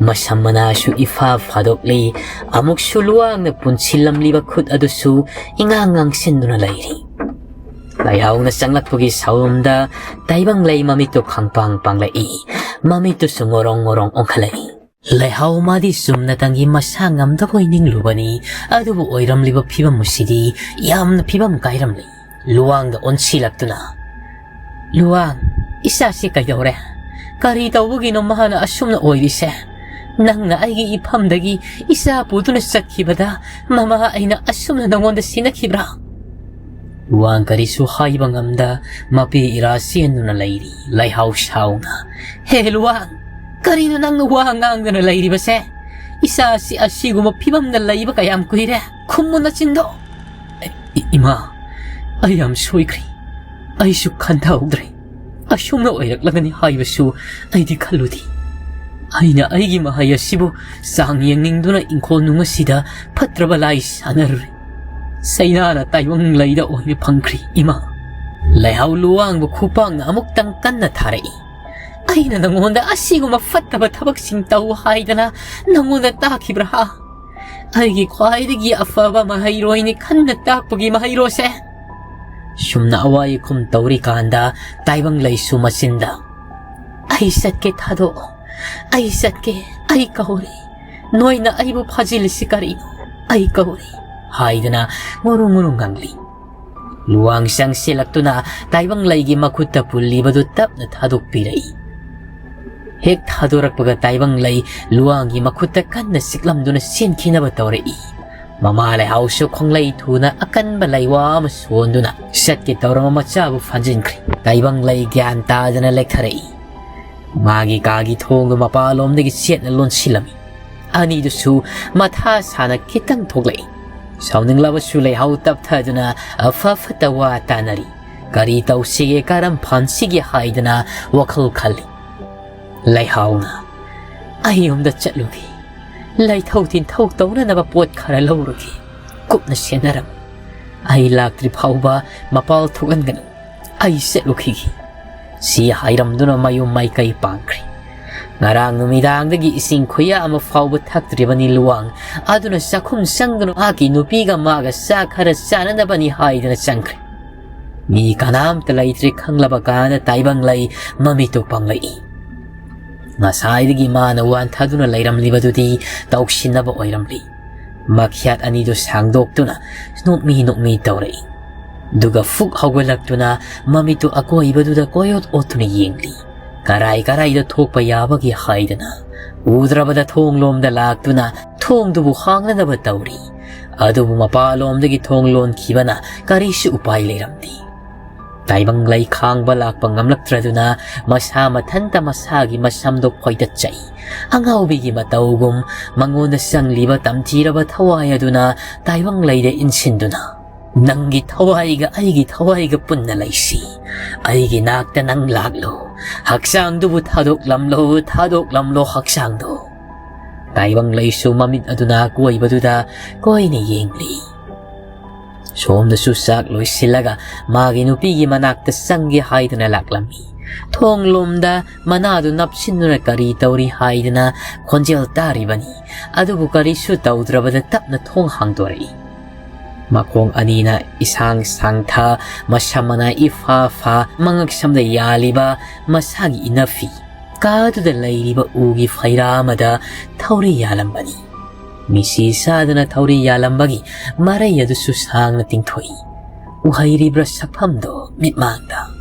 ꯃꯁꯝ ꯃꯅꯥꯁꯨ ꯏꯐꯥ ꯐꯥꯗꯣꯛꯂꯤ꯫ ꯑꯃꯨꯛꯁꯨ ꯂꯨꯋꯥꯡꯅ ꯄꯨꯟꯁꯤꯜꯂꯝꯂꯤꯕ ꯈꯨꯠ ꯑꯗꯨꯁꯨ ꯏꯉꯥꯡ ꯉꯥꯡꯁꯤꯟꯗꯨꯅ ꯂꯩꯔꯤ꯫ ꯂꯩꯍꯥꯎꯅ ꯆꯪꯂꯛꯄꯒꯤ ꯁꯥꯎꯔꯨꯝꯗ ꯇꯥꯏꯕꯪ ꯂꯩ ꯃꯃꯤꯠꯇꯨ ꯈꯪꯄꯥꯡ ꯄꯥꯡꯂꯛꯏ꯫ ꯃꯃꯤꯠꯇꯨꯁꯨ ꯉꯣꯔꯣꯡ ꯉꯣꯔꯣꯡ ꯑꯣꯟꯈꯠꯂꯛꯏ꯫ ꯂꯩꯍꯥꯎ ꯃꯥꯗꯤ ꯆꯨꯝꯅꯇꯪꯒꯤ ꯃꯁꯥ ꯉꯝꯗꯕꯣꯏ ꯅꯤꯡꯂꯨꯕꯅꯤ, ꯑꯗꯨꯕꯨ ꯑꯣꯏꯔꯝꯂꯤꯕ ꯐꯤꯕꯝ ꯑꯁꯤꯗꯤ ꯌꯥꯝꯅ ꯐꯤꯕꯝ ꯀꯥꯏꯔꯝꯂꯤ꯫ ꯂꯨꯋꯥꯡꯗ ꯑꯣꯟꯁꯤꯜꯂꯛꯇꯨꯅ, "ꯂꯨꯋꯥꯡ, ꯏꯆꯥꯁꯤ ꯀꯩꯗꯧꯔꯦ? ꯀꯔꯤ ꯇꯧꯕꯒꯤꯅꯣ ꯃꯍꯥꯛꯅ ꯑꯁꯨꯝꯅ ꯑꯣꯏꯔꯤꯁꯦ? ꯅꯪꯅ ꯑꯩꯒꯤ ꯏꯐꯝꯗꯒꯤ ꯏꯆꯥ ꯄꯨꯗꯨꯅ ꯆꯠꯈꯤꯕꯗ ꯃꯃꯥ ꯑꯩꯅ ꯑꯁꯨꯝꯅ ꯅꯉꯣꯟꯗ ꯁꯤꯟꯅꯈꯤꯕ꯭ꯔꯥ?" ꯂꯨꯋꯥꯡ ꯀꯔꯤꯁꯨ ꯍꯥꯏꯕ ꯉꯝꯗ ꯃꯄꯤ ꯏꯔꯥ ꯆꯦꯟꯗꯨꯅ ꯂꯩꯔꯤ꯫ ꯂꯩꯍꯥꯎ ꯁꯥꯎꯅ, "ꯍꯦ ꯂꯨꯋꯥꯡ, ꯀꯔꯤꯅꯣ ꯅꯪꯅ ꯋꯥ ꯉꯥꯡꯗꯅ ꯂꯩꯔꯤꯕꯁꯦ? ꯏꯆꯥꯁꯤ ꯑꯁꯤꯒꯨꯝꯕ ꯐꯤꯕꯝꯗ ꯂꯩꯕ ꯀꯌꯥꯝ ꯀꯨꯏꯔꯦ? ꯈꯨꯝꯃꯨ ꯅꯆꯤꯟꯗꯣ!" "ꯏ-, ꯏꯃꯥ, ꯑꯩ ꯌꯥꯝ ꯁꯣꯏꯈ꯭ꯔꯦ꯫ ꯑꯩꯁꯨ ꯈꯟꯊꯍꯧꯗ꯭ꯔꯦ꯫ ꯑꯁꯨꯝꯅ ꯑꯣꯏꯔꯛꯂꯒꯅꯤ ꯍꯥꯏꯕꯁꯨ ꯑꯩꯗꯤ ꯈꯜꯂꯨꯗꯦ꯫ ꯑꯩꯅ ꯑꯩꯒꯤ ꯃꯍꯩ ꯑꯁꯤꯕꯨ ꯆꯥꯡ ꯌꯦꯡꯅꯤꯡꯗꯨꯅ ꯏꯪꯈꯣꯜ ꯅꯨꯡ ꯑꯁꯤꯗ ꯐꯠꯇ꯭ꯔꯕ ꯂꯥꯏ ꯁꯥꯟꯅꯔꯨꯔꯦ꯫ ꯆꯩꯅꯥꯅ ꯇꯥꯏꯕꯪ ꯂꯩꯗ ꯑꯣꯏꯅ ꯐꯪꯈ꯭ꯔꯦ, ꯏꯃꯥ꯫" ꯂꯩꯍꯥꯎ ꯂꯨꯋꯥꯡꯕ ꯈꯨꯄꯥꯛꯅ ꯑꯃꯨꯛꯇꯪ ꯀꯟꯅ ꯊꯥꯔꯛꯏ꯫ ꯑꯩꯅ ꯅꯪꯉꯣꯟꯗ ꯑꯁꯤꯒꯨꯝꯕ ꯐꯠꯇꯕ ꯊꯕꯛꯁꯤꯡ ꯇꯧ ꯍꯥꯏꯗꯅ ꯅꯪꯉꯣꯟꯗ ꯇꯥꯛꯈꯤꯕ꯭ꯔꯥ? ꯑꯩꯒꯤ ꯈ꯭ꯋꯥꯏꯗꯒꯤ ꯑꯐꯕ ꯃꯍꯩꯔꯣꯏꯅꯤ ꯈꯟꯅ ꯇꯥꯛꯄꯒꯤ ꯃꯍꯩꯔꯣꯏꯁꯦ꯫ ꯁꯨꯝꯅ ꯑꯋꯥꯏ ꯑꯈꯨꯝ ꯇꯧꯔꯤꯀꯥꯟꯗ ꯇꯥꯏꯕꯪꯂꯩꯁꯨ ꯃꯆꯤꯟꯗ, "ꯑꯩ ꯆꯠꯀꯦ, ꯊꯥꯗꯣꯛꯑꯣ, ꯑꯩ ꯆꯠꯀꯦ, ꯑꯩ ꯀꯧꯔꯦ, ꯅꯣꯏꯅ ꯑꯩꯕꯨ ꯐꯥꯖꯤꯜꯂꯤꯁꯤ ꯀꯔꯤꯅꯣ? ꯑꯩ ꯀꯧꯔꯦ" ꯍꯥꯏꯗꯅ ꯉꯨꯔꯨ ꯉꯨꯔꯨ ꯉꯪꯂꯤ꯫ ꯂꯨꯋꯥꯡ ꯆꯪꯁꯤꯜꯂꯛꯇꯨꯅ ꯇꯥꯏꯕꯪꯂꯩꯒꯤ ꯃꯈꯨꯠꯇ ꯄꯨꯜꯂꯤꯕꯗꯨ ꯇꯞꯅ ꯊꯥꯗꯣꯛꯄꯤꯔꯛꯏ꯫ ꯍꯦꯛ ꯊꯥꯗꯣꯔꯛꯄꯒ ꯇꯥꯏꯕꯪꯂꯩ ꯂꯨꯋꯥꯡꯒꯤ ꯃꯈꯨꯠꯇ ꯀꯟꯅ ꯆꯤꯛꯂꯝꯗꯨꯅ ꯆꯦꯟꯈꯤꯅꯕ ꯇꯧꯔꯛꯏ꯫ ꯃꯃꯥ ꯂꯩꯍꯥꯎꯁꯨ ꯈꯣꯡꯂꯩ ꯊꯨꯅ ꯑꯀꯟꯕ ꯂꯩꯋꯥ ꯑꯃ ꯁꯣꯟꯗꯨꯅ ꯆꯠꯀꯦ ꯇꯧꯔꯝꯕ ꯃꯆꯥꯕꯨ ꯐꯥꯖꯤꯟꯈ꯭ꯔꯦ꯫ ꯇꯥꯏꯕꯪꯂꯩ ꯒ꯭ꯌꯥꯟ ꯇꯥꯗꯅ ꯂꯦꯛꯊꯔꯛꯏ꯫ ꯃꯥꯒꯤ ꯀꯥꯒꯤ ꯊꯣꯡꯗꯨ ꯃꯄꯥꯟꯂꯣꯝꯗꯒꯤ ꯆꯦꯠꯅ ꯂꯣꯟꯁꯤꯜꯂꯝꯃꯤ꯫ ꯑꯅꯤꯗꯨꯁꯨ ꯃꯊꯥ ꯁꯥꯅ ꯈꯤꯇꯪ ꯊꯣꯛꯂꯛꯏ꯫ ꯁꯥꯎꯅꯤꯡꯂꯕꯁꯨ ꯂꯩꯍꯥꯎ ꯇꯞꯊꯗꯨꯅ ꯑꯐ ꯐꯠꯇ ꯋꯥ ꯇꯥꯅꯔꯤ꯫ ꯀꯔꯤ ꯇꯧꯁꯤꯒꯦ, ꯀꯔꯝ ꯐꯥꯟꯁꯤꯒꯦ ꯍꯥꯏꯗꯅ ꯋꯥꯈꯜ ꯈꯜꯂꯤ꯫ ꯂꯩꯍꯥꯎꯅ, "ꯑꯩ ꯌꯨꯝꯗ ꯆꯠꯂꯨꯒꯦ, ꯂꯩꯊꯧ ꯇꯤꯟꯊꯧ ꯇꯧꯅꯅꯕ ꯄꯣꯠ ꯈꯔ ꯂꯧꯔꯨꯒꯦ, ꯀꯨꯞꯅ ꯁꯦꯟꯅꯔꯝꯃꯨ, ꯑꯩ ꯂꯥꯛꯇ꯭ꯔꯤ ꯐꯥꯎꯕ ꯃꯄꯥꯜ ꯊꯣꯛꯍꯟꯒꯅꯨ, ꯑꯩ ꯆꯠꯂꯨꯈꯤꯒꯦ" ꯁꯤ ꯍꯥꯏꯔꯝꯗꯨꯅ ꯃꯌꯨꯝ ꯃꯥꯏꯀꯩ ꯄꯥꯡꯈ꯭ꯔꯦ꯫ ꯉꯔꯥꯡ ꯅꯨꯃꯤꯗꯥꯡꯗꯒꯤ ꯏꯁꯤꯡ ꯈꯨꯌꯥ ꯑꯃ ꯐꯥꯎꯕ ꯊꯛꯇ꯭ꯔꯤꯕꯅꯤ ꯂꯨꯋꯥꯡ꯫ ꯑꯗꯨꯅ ꯆꯥꯛꯈꯨꯝ ꯆꯪꯗꯨꯅ ꯃꯍꯥꯛꯀꯤ ꯅꯨꯄꯤꯒ ꯃꯥꯒ ꯆꯥꯛ ꯈꯔ ꯆꯥꯅꯅꯕꯅꯤ ꯍꯥꯏꯗꯅ ꯆꯪꯈ꯭ꯔꯦ꯫ ꯃꯤ ꯀꯅꯥꯝꯇ ꯂꯩꯇ꯭ꯔꯦ ꯈꯪꯂꯕ ꯀꯥꯟꯗ ꯇꯥꯏꯕꯪꯂꯩ ꯃꯃꯤꯠꯇꯨ ꯄꯥꯡꯂꯛꯏ꯫ ꯉꯁꯥꯏꯗꯒꯤ ꯃꯥꯅ ꯋꯥꯟꯊꯗꯨꯅ ꯂꯩꯔꯝꯂꯤꯕꯗꯨꯗꯤ ꯇꯧꯁꯤꯟꯅꯕ ꯑꯣꯏꯔꯝꯂꯤ꯫ ꯃꯈ꯭ꯌꯥꯠ ꯑꯅꯤꯗꯨ ꯁꯥꯡꯗꯣꯛꯇꯨꯅ ꯅꯣꯛꯃꯤ ꯅꯣꯛꯃꯤ ꯇꯧꯔꯛꯏ꯫ ꯑꯗꯨꯒ ꯐꯨꯛ ꯍꯧꯒꯠꯂꯛꯇꯨꯅ ꯃꯃꯤꯠꯇꯨ ꯑꯀꯣꯏꯕꯗꯨꯗ ꯀꯣꯏꯑꯣꯠ ꯑꯣꯠꯇꯨꯅ ꯌꯦꯡꯂꯤ꯫ ꯀꯔꯥꯏ ꯀꯔꯥꯏꯗ ꯊꯣꯛꯄ ꯌꯥꯕꯒꯦ ꯍꯥꯏꯗꯅ ꯎꯗ꯭ꯔꯕꯗ ꯊꯣꯡꯂꯣꯝꯗ ꯂꯥꯛꯇꯨꯅ ꯊꯣꯡꯗꯨꯕꯨ ꯍꯥꯡꯅꯅꯕ ꯇꯧꯔꯤ꯫ ꯑꯗꯨꯕꯨ ꯃꯄꯥꯂꯣꯝꯗꯒꯤ ꯊꯣꯡ ꯂꯣꯟꯈꯤꯕꯅ ꯀꯔꯤꯁꯨ ꯎꯄꯥꯏ ꯂꯩꯔꯝꯗꯦ꯫ ꯇꯥꯏꯕꯪꯂꯩ ꯈꯥꯡꯕ ꯂꯥꯛꯄ ꯉꯝꯂꯛꯇ꯭ꯔꯗꯨꯅ ꯃꯁꯥ ꯃꯊꯟꯇ ꯃꯁꯥꯒꯤ ꯃꯁꯝꯗꯣ ꯈꯣꯏꯗꯠꯆꯩ꯫ ꯑꯉꯥꯎꯕꯤꯒꯤ ꯃꯇꯧꯒꯨꯝ ꯃꯉꯣꯟꯗ ꯆꯪꯂꯤꯕ ꯇꯝꯊꯤꯔꯕ ꯊꯋꯥꯏ ꯑꯗꯨꯅ ꯇꯥꯏꯕꯪꯂꯩꯗ ꯏꯟꯁꯤꯟꯗꯨꯅ, "ꯅꯪꯒꯤ ꯊꯋꯥꯏꯒ ꯑꯩꯒꯤ ꯊꯋꯥꯏꯒ ꯄꯨꯟꯅ ꯂꯩꯁꯤ꯫ ꯑꯩꯒꯤ ꯅꯥꯛꯇ ꯅꯪ ꯂꯥꯛꯂꯣ꯫ ꯍꯛꯆꯥꯡꯗꯨꯕꯨ ꯊꯥꯗꯣꯛꯂꯝꯂꯣ, ꯊꯥꯗꯣꯛꯂꯝꯂꯣ ꯍꯛꯆꯥꯡꯗꯣ"꯫ ꯇꯥꯏꯕꯪꯂꯩꯁꯨ ꯃꯃꯤꯠ ꯑꯗꯨꯅ ꯑꯀꯣꯏꯕꯗꯨꯗ ꯀꯣꯏꯅ ꯌꯦꯡꯂꯤ꯫ ꯁꯣꯝꯗꯁꯨ ꯆꯥꯛ ꯂꯣꯏꯁꯤꯜꯂꯒ ꯃꯥꯒꯤ ꯅꯨꯄꯤꯒꯤ ꯃꯅꯥꯛꯇ ꯆꯪꯒꯦ ꯍꯥꯏꯗꯨꯅ ꯂꯥꯛꯂꯝꯃꯤ꯫ ꯊꯣꯡ ꯂꯣꯝꯗ ꯃꯅꯥꯗꯨ ꯅꯞꯁꯤꯟꯗꯨꯅ ꯀꯔꯤ ꯇꯧꯔꯤ ꯍꯥꯏꯗꯅ ꯈꯣꯟꯖꯦꯜ ꯇꯥꯔꯤꯕꯅꯤ꯫ ꯑꯗꯨꯕꯨ ꯀꯔꯤꯁꯨ ꯇꯧꯗ꯭ꯔꯕꯗ ꯇꯞꯅ ꯊꯣꯡ ꯍꯥꯡꯗꯣꯔꯛꯏ꯫ ꯃꯈꯣꯡ ꯑꯅꯤꯅ ꯏꯁꯥꯡ ꯁꯥꯡꯊ, ꯃꯁꯝ ꯃꯅꯥ ꯏꯐꯥ ꯐꯥ, ꯃꯉꯛꯁꯝꯗ ꯌꯥꯜꯂꯤꯕ ꯃꯁꯥꯒꯤ ꯏꯅꯐꯤ, ꯀꯥꯗꯨꯗ ꯂꯩꯔꯤꯕ ꯎꯒꯤ ꯐꯩꯔꯥ ꯑꯃꯗ ꯊꯧꯔꯤ ꯌꯥꯜꯂꯝꯕꯅꯤ꯫ ꯃꯤꯁꯤ ꯁꯥꯗꯅ ꯊꯧꯔꯤ ꯌꯥꯜꯂꯝꯕꯒꯤ ꯃꯔꯩ ꯑꯗꯨꯁꯨ ꯁꯥꯡꯅ ꯇꯤꯡꯊꯣꯛꯏ꯫ ꯎꯍꯩꯔꯤꯕ꯭ꯔꯥ ꯁꯛꯐꯝꯗꯣ ꯃꯤꯠꯃꯥꯡꯗ꯫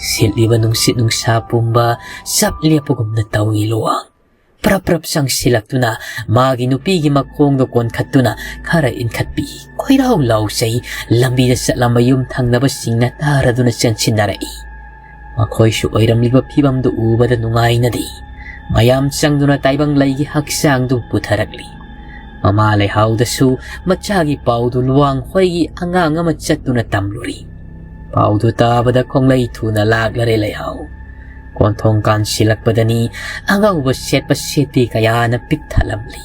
ꯁꯤꯠꯂꯤꯕ ꯅꯨꯡꯁꯤꯠ ꯅꯨꯡꯁꯥ ꯄꯨꯝꯕ ꯆꯞ ꯂꯦꯞꯄꯒꯨꯝꯅ ꯇꯧꯏ ꯂꯨꯋꯥꯡ꯫ ꯄ꯭ꯔꯞ ꯄ꯭ꯔꯞ ꯆꯪꯁꯤꯜꯂꯛꯇꯨꯅ ꯃꯥꯒꯤ ꯅꯨꯄꯤꯒꯤ ꯃꯈꯣꯡꯗꯣ ꯀꯣꯟꯈꯠꯇꯨꯅ ꯈꯔ ꯏꯟꯈꯠꯄꯤ꯫ ꯈꯣꯏꯔꯥꯎ ꯂꯥꯎꯖꯩ꯫ ꯂꯝꯕꯤꯗ ꯆꯠꯂꯝꯕ ꯌꯨꯝ ꯊꯪꯅꯕꯁꯤꯡꯅ ꯇꯥꯔꯗꯨꯅ ꯆꯪꯁꯤꯟꯅꯔꯛꯏ꯫ ꯃꯈꯣꯏꯁꯨ ꯑꯣꯏꯔꯝꯂꯤꯕ ꯐꯤꯕꯝꯗꯨ ꯎꯕꯗ ꯅꯨꯡꯉꯥꯏꯅꯗꯦ꯫ ꯃꯌꯥꯝ ꯆꯪꯗꯨꯅ ꯇꯥꯏꯕꯪꯂꯩꯒꯤ ꯍꯛꯆꯥꯡꯗꯨ ꯄꯨꯊꯔꯛꯂꯤ꯫ ꯃꯃꯥ ꯂꯩꯍꯥꯎꯗꯁꯨ ꯃꯆꯥꯒꯤ ꯄꯥꯎꯗꯨ ꯂꯨꯋꯥꯡ ꯍꯣꯏꯒꯤ ꯑꯉꯥꯡ ꯑꯃ ꯆꯠꯇꯨꯅ ꯇꯝꯂꯨꯔꯤ꯫ ꯄꯥꯎꯗꯨ ꯇꯥꯕꯗ ꯈꯣꯡꯂꯩ ꯊꯨꯅ ꯂꯥꯛꯂꯔꯦ ꯂꯩꯍꯥꯎ꯫ ꯀꯣꯟꯊꯣꯡ ꯀꯥꯟꯁꯤꯜꯂꯛꯄꯗꯅꯤ ꯑꯉꯧꯕ ꯁꯦꯠꯄ ꯁꯦꯠꯄꯤ ꯀꯌꯥꯅ ꯄꯤꯛ ꯊꯜꯂꯝꯂꯤ꯫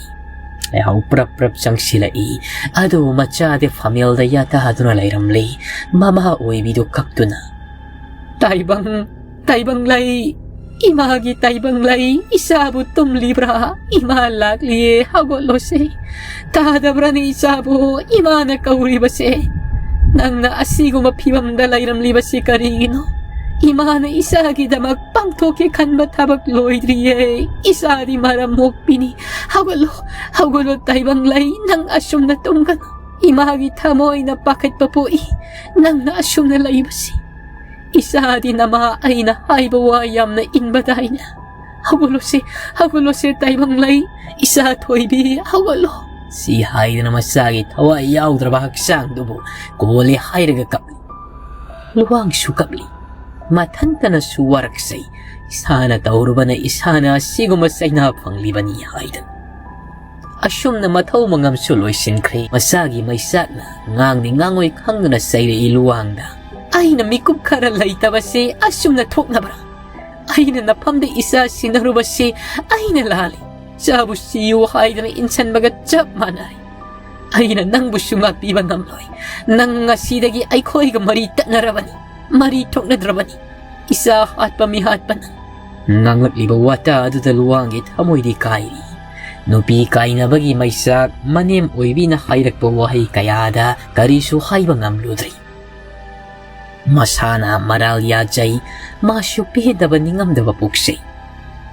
ꯂꯩꯍꯥꯎ ꯄ꯭ꯔꯞ ꯄ꯭ꯔꯞ ꯆꯪꯁꯤꯜꯂꯛꯏ꯫ ꯑꯗꯨ ꯃꯆꯥꯗꯤ ꯐꯝꯃꯦꯜꯗ ꯌꯥꯇꯥꯗꯨꯅ ꯂꯩꯔꯝꯂꯤ꯫ ꯃꯃꯥ ꯑꯣꯏꯕꯤꯗꯨ ꯀꯞꯇꯨꯅ, "ꯇꯥꯏꯕꯪ, ꯇꯥꯏꯕꯪꯂꯩ, ꯏꯃꯥꯒꯤ ꯇꯥꯏꯕꯪꯂꯩ, ꯏꯆꯥꯕꯨ ꯇꯨꯝꯂꯤꯕ꯭ꯔꯥ? ꯏꯃꯥ ꯂꯥꯛꯂꯤꯌꯦ, ꯍꯧꯒꯠꯂꯣꯁꯦ꯫ ꯇꯥꯗꯕ꯭ꯔꯅꯦ ꯏꯆꯥꯕꯨ ꯏꯃꯥꯅ ꯀꯧꯔꯤꯕꯁꯦ? ꯅꯪꯅ ꯑꯁꯤꯒꯨꯝꯕ ꯐꯤꯕꯝꯗ ꯂꯩꯔꯝꯂꯤꯕꯁꯤ ꯀꯔꯤꯒꯤꯅꯣ? ꯏꯃꯥꯅ ꯏꯆꯥꯒꯤꯗꯃꯛ ꯄꯥꯡꯊꯣꯛꯀꯦ ꯈꯟꯕ ꯊꯕꯛ ꯂꯣꯏꯗ꯭ꯔꯤꯌꯦ꯫ ꯏꯆꯥꯗꯤ ꯃꯔꯝ ꯃꯣꯛꯄꯤꯅꯤ꯫ ꯍꯧꯒꯠꯂꯣ, ꯍꯧꯒꯠꯂꯣ ꯇꯥꯏꯕꯪꯂꯩ, ꯅꯪ ꯑꯁꯨꯝꯅ ꯇꯨꯝꯒꯅꯨ꯫ ꯏꯃꯥꯒꯤ ꯊꯃꯣꯏꯅ ꯄꯥꯈꯠꯄ ꯄꯣꯛꯏ, ꯅꯪꯅ ꯑꯁꯨꯝꯅ ꯂꯩꯕꯁꯤ꯫ ꯏꯆꯥꯗꯤ ꯅꯃꯥ ꯑꯩꯅ ꯍꯥꯏꯕ ꯋꯥ ꯌꯥꯝꯅ ꯏꯟꯕꯗꯥꯏꯅ꯫ ꯍꯧꯒꯠꯂꯣꯁꯦ, ꯍꯧꯒꯠꯂꯣꯁꯦ ꯇꯥꯏꯕꯪꯂꯩ, ꯏꯆꯥ ꯊꯣꯏꯕꯤ, ꯍꯧꯒꯠꯂꯣ꯫" ꯁꯤ ꯍꯥꯏꯗꯅ ꯃꯆꯥꯒꯤ ꯊꯋꯥꯏ ꯌꯥꯎꯗ꯭ꯔꯕ ꯍꯛꯆꯥꯡꯗꯨꯕꯨ ꯀꯣꯜꯂꯦ ꯍꯥꯏꯔꯒ ꯀꯞꯂꯤ꯫ ꯂꯨꯋꯥꯡꯁꯨ ꯀꯞꯂꯤ꯫ ꯃꯊꯟꯇꯅꯁꯨ ꯋꯥꯔꯛꯆꯩ꯫ ꯏꯁꯥꯅ ꯇꯧꯔꯨꯕꯅ ꯏꯁꯥꯅ ꯑꯁꯤꯒꯨꯝꯕ ꯆꯩꯅꯥ ꯐꯪꯂꯤꯕꯅꯤ ꯍꯥꯏꯗꯅ꯫ ꯑꯁꯨꯝꯅ ꯃꯊꯧ ꯃꯉꯝꯁꯨ ꯂꯣꯏꯁꯤꯟꯈ꯭ꯔꯦ꯫ ꯃꯆꯥꯒꯤ ꯃꯩꯆꯥꯛꯅ ꯉꯥꯡꯅꯤ ꯉꯥꯡꯉꯣꯏ ꯈꯪꯗꯅ ꯆꯩꯔꯛꯏ ꯂꯨꯋꯥꯡꯗ꯫ "ꯑꯩꯅ ꯃꯤꯀꯨꯞ ꯈꯔ ꯂꯩꯇꯕꯁꯦ ꯑꯁꯨꯝꯅ ꯊꯣꯛꯅꯕ꯭ꯔꯥ? ꯑꯩꯅ ꯅꯐꯝꯗ ꯏꯆꯥ ꯁꯤꯟꯅꯔꯨꯕꯁꯦ ꯑꯩꯅ ꯂꯥꯜꯂꯤ꯫ ꯆꯥꯕꯨ ꯁꯤꯌꯨ ꯍꯥꯏꯗꯅ ꯏꯟꯁꯟꯕꯒ ꯆꯞ ꯃꯥꯟꯅꯔꯦ꯫ ꯑꯩꯅ ꯅꯪꯕꯨꯁꯨ ꯉꯥꯛꯄꯤꯕ ꯉꯝꯂꯣꯏ꯫ ꯅꯪ ꯉꯁꯤꯗꯒꯤ ꯑꯩꯈꯣꯏꯒ ꯃꯔꯤ ꯇꯠꯅꯔꯕꯅꯤ, ꯃꯔꯤ ꯊꯣꯛꯅꯗ꯭ꯔꯕꯅꯤ꯫ "ꯏꯆꯥ ꯍꯥꯠꯄ ꯃꯤꯍꯥꯠꯄꯅ!" ꯉꯥꯡꯂꯛꯂꯤꯕ ꯋꯥꯇꯥ ꯑꯗꯨꯗ ꯂꯨꯋꯥꯡꯒꯤ ꯊꯃꯣꯏꯗꯤ ꯀꯥꯏꯔꯤ꯫ ꯅꯨꯄꯤ ꯀꯥꯏꯅꯕꯒꯤ ꯃꯩꯆꯥꯛ ꯃꯅꯦꯝ ꯑꯣꯏꯕꯤꯅ ꯍꯥꯏꯔꯛꯄ ꯋꯥꯍꯩ ꯀꯌꯥꯗ ꯀꯔꯤꯁꯨ ꯍꯥꯏꯕ ꯉꯝꯂꯨꯗ꯭ꯔꯤ꯫ ꯃꯁꯥꯅ ꯃꯔꯥꯜ ꯌꯥꯖꯩ, ꯃꯥꯁꯨ ꯄꯦꯟꯗꯕ ꯅꯤꯡꯉꯝꯗꯕ ꯄꯣꯛꯆꯩ꯫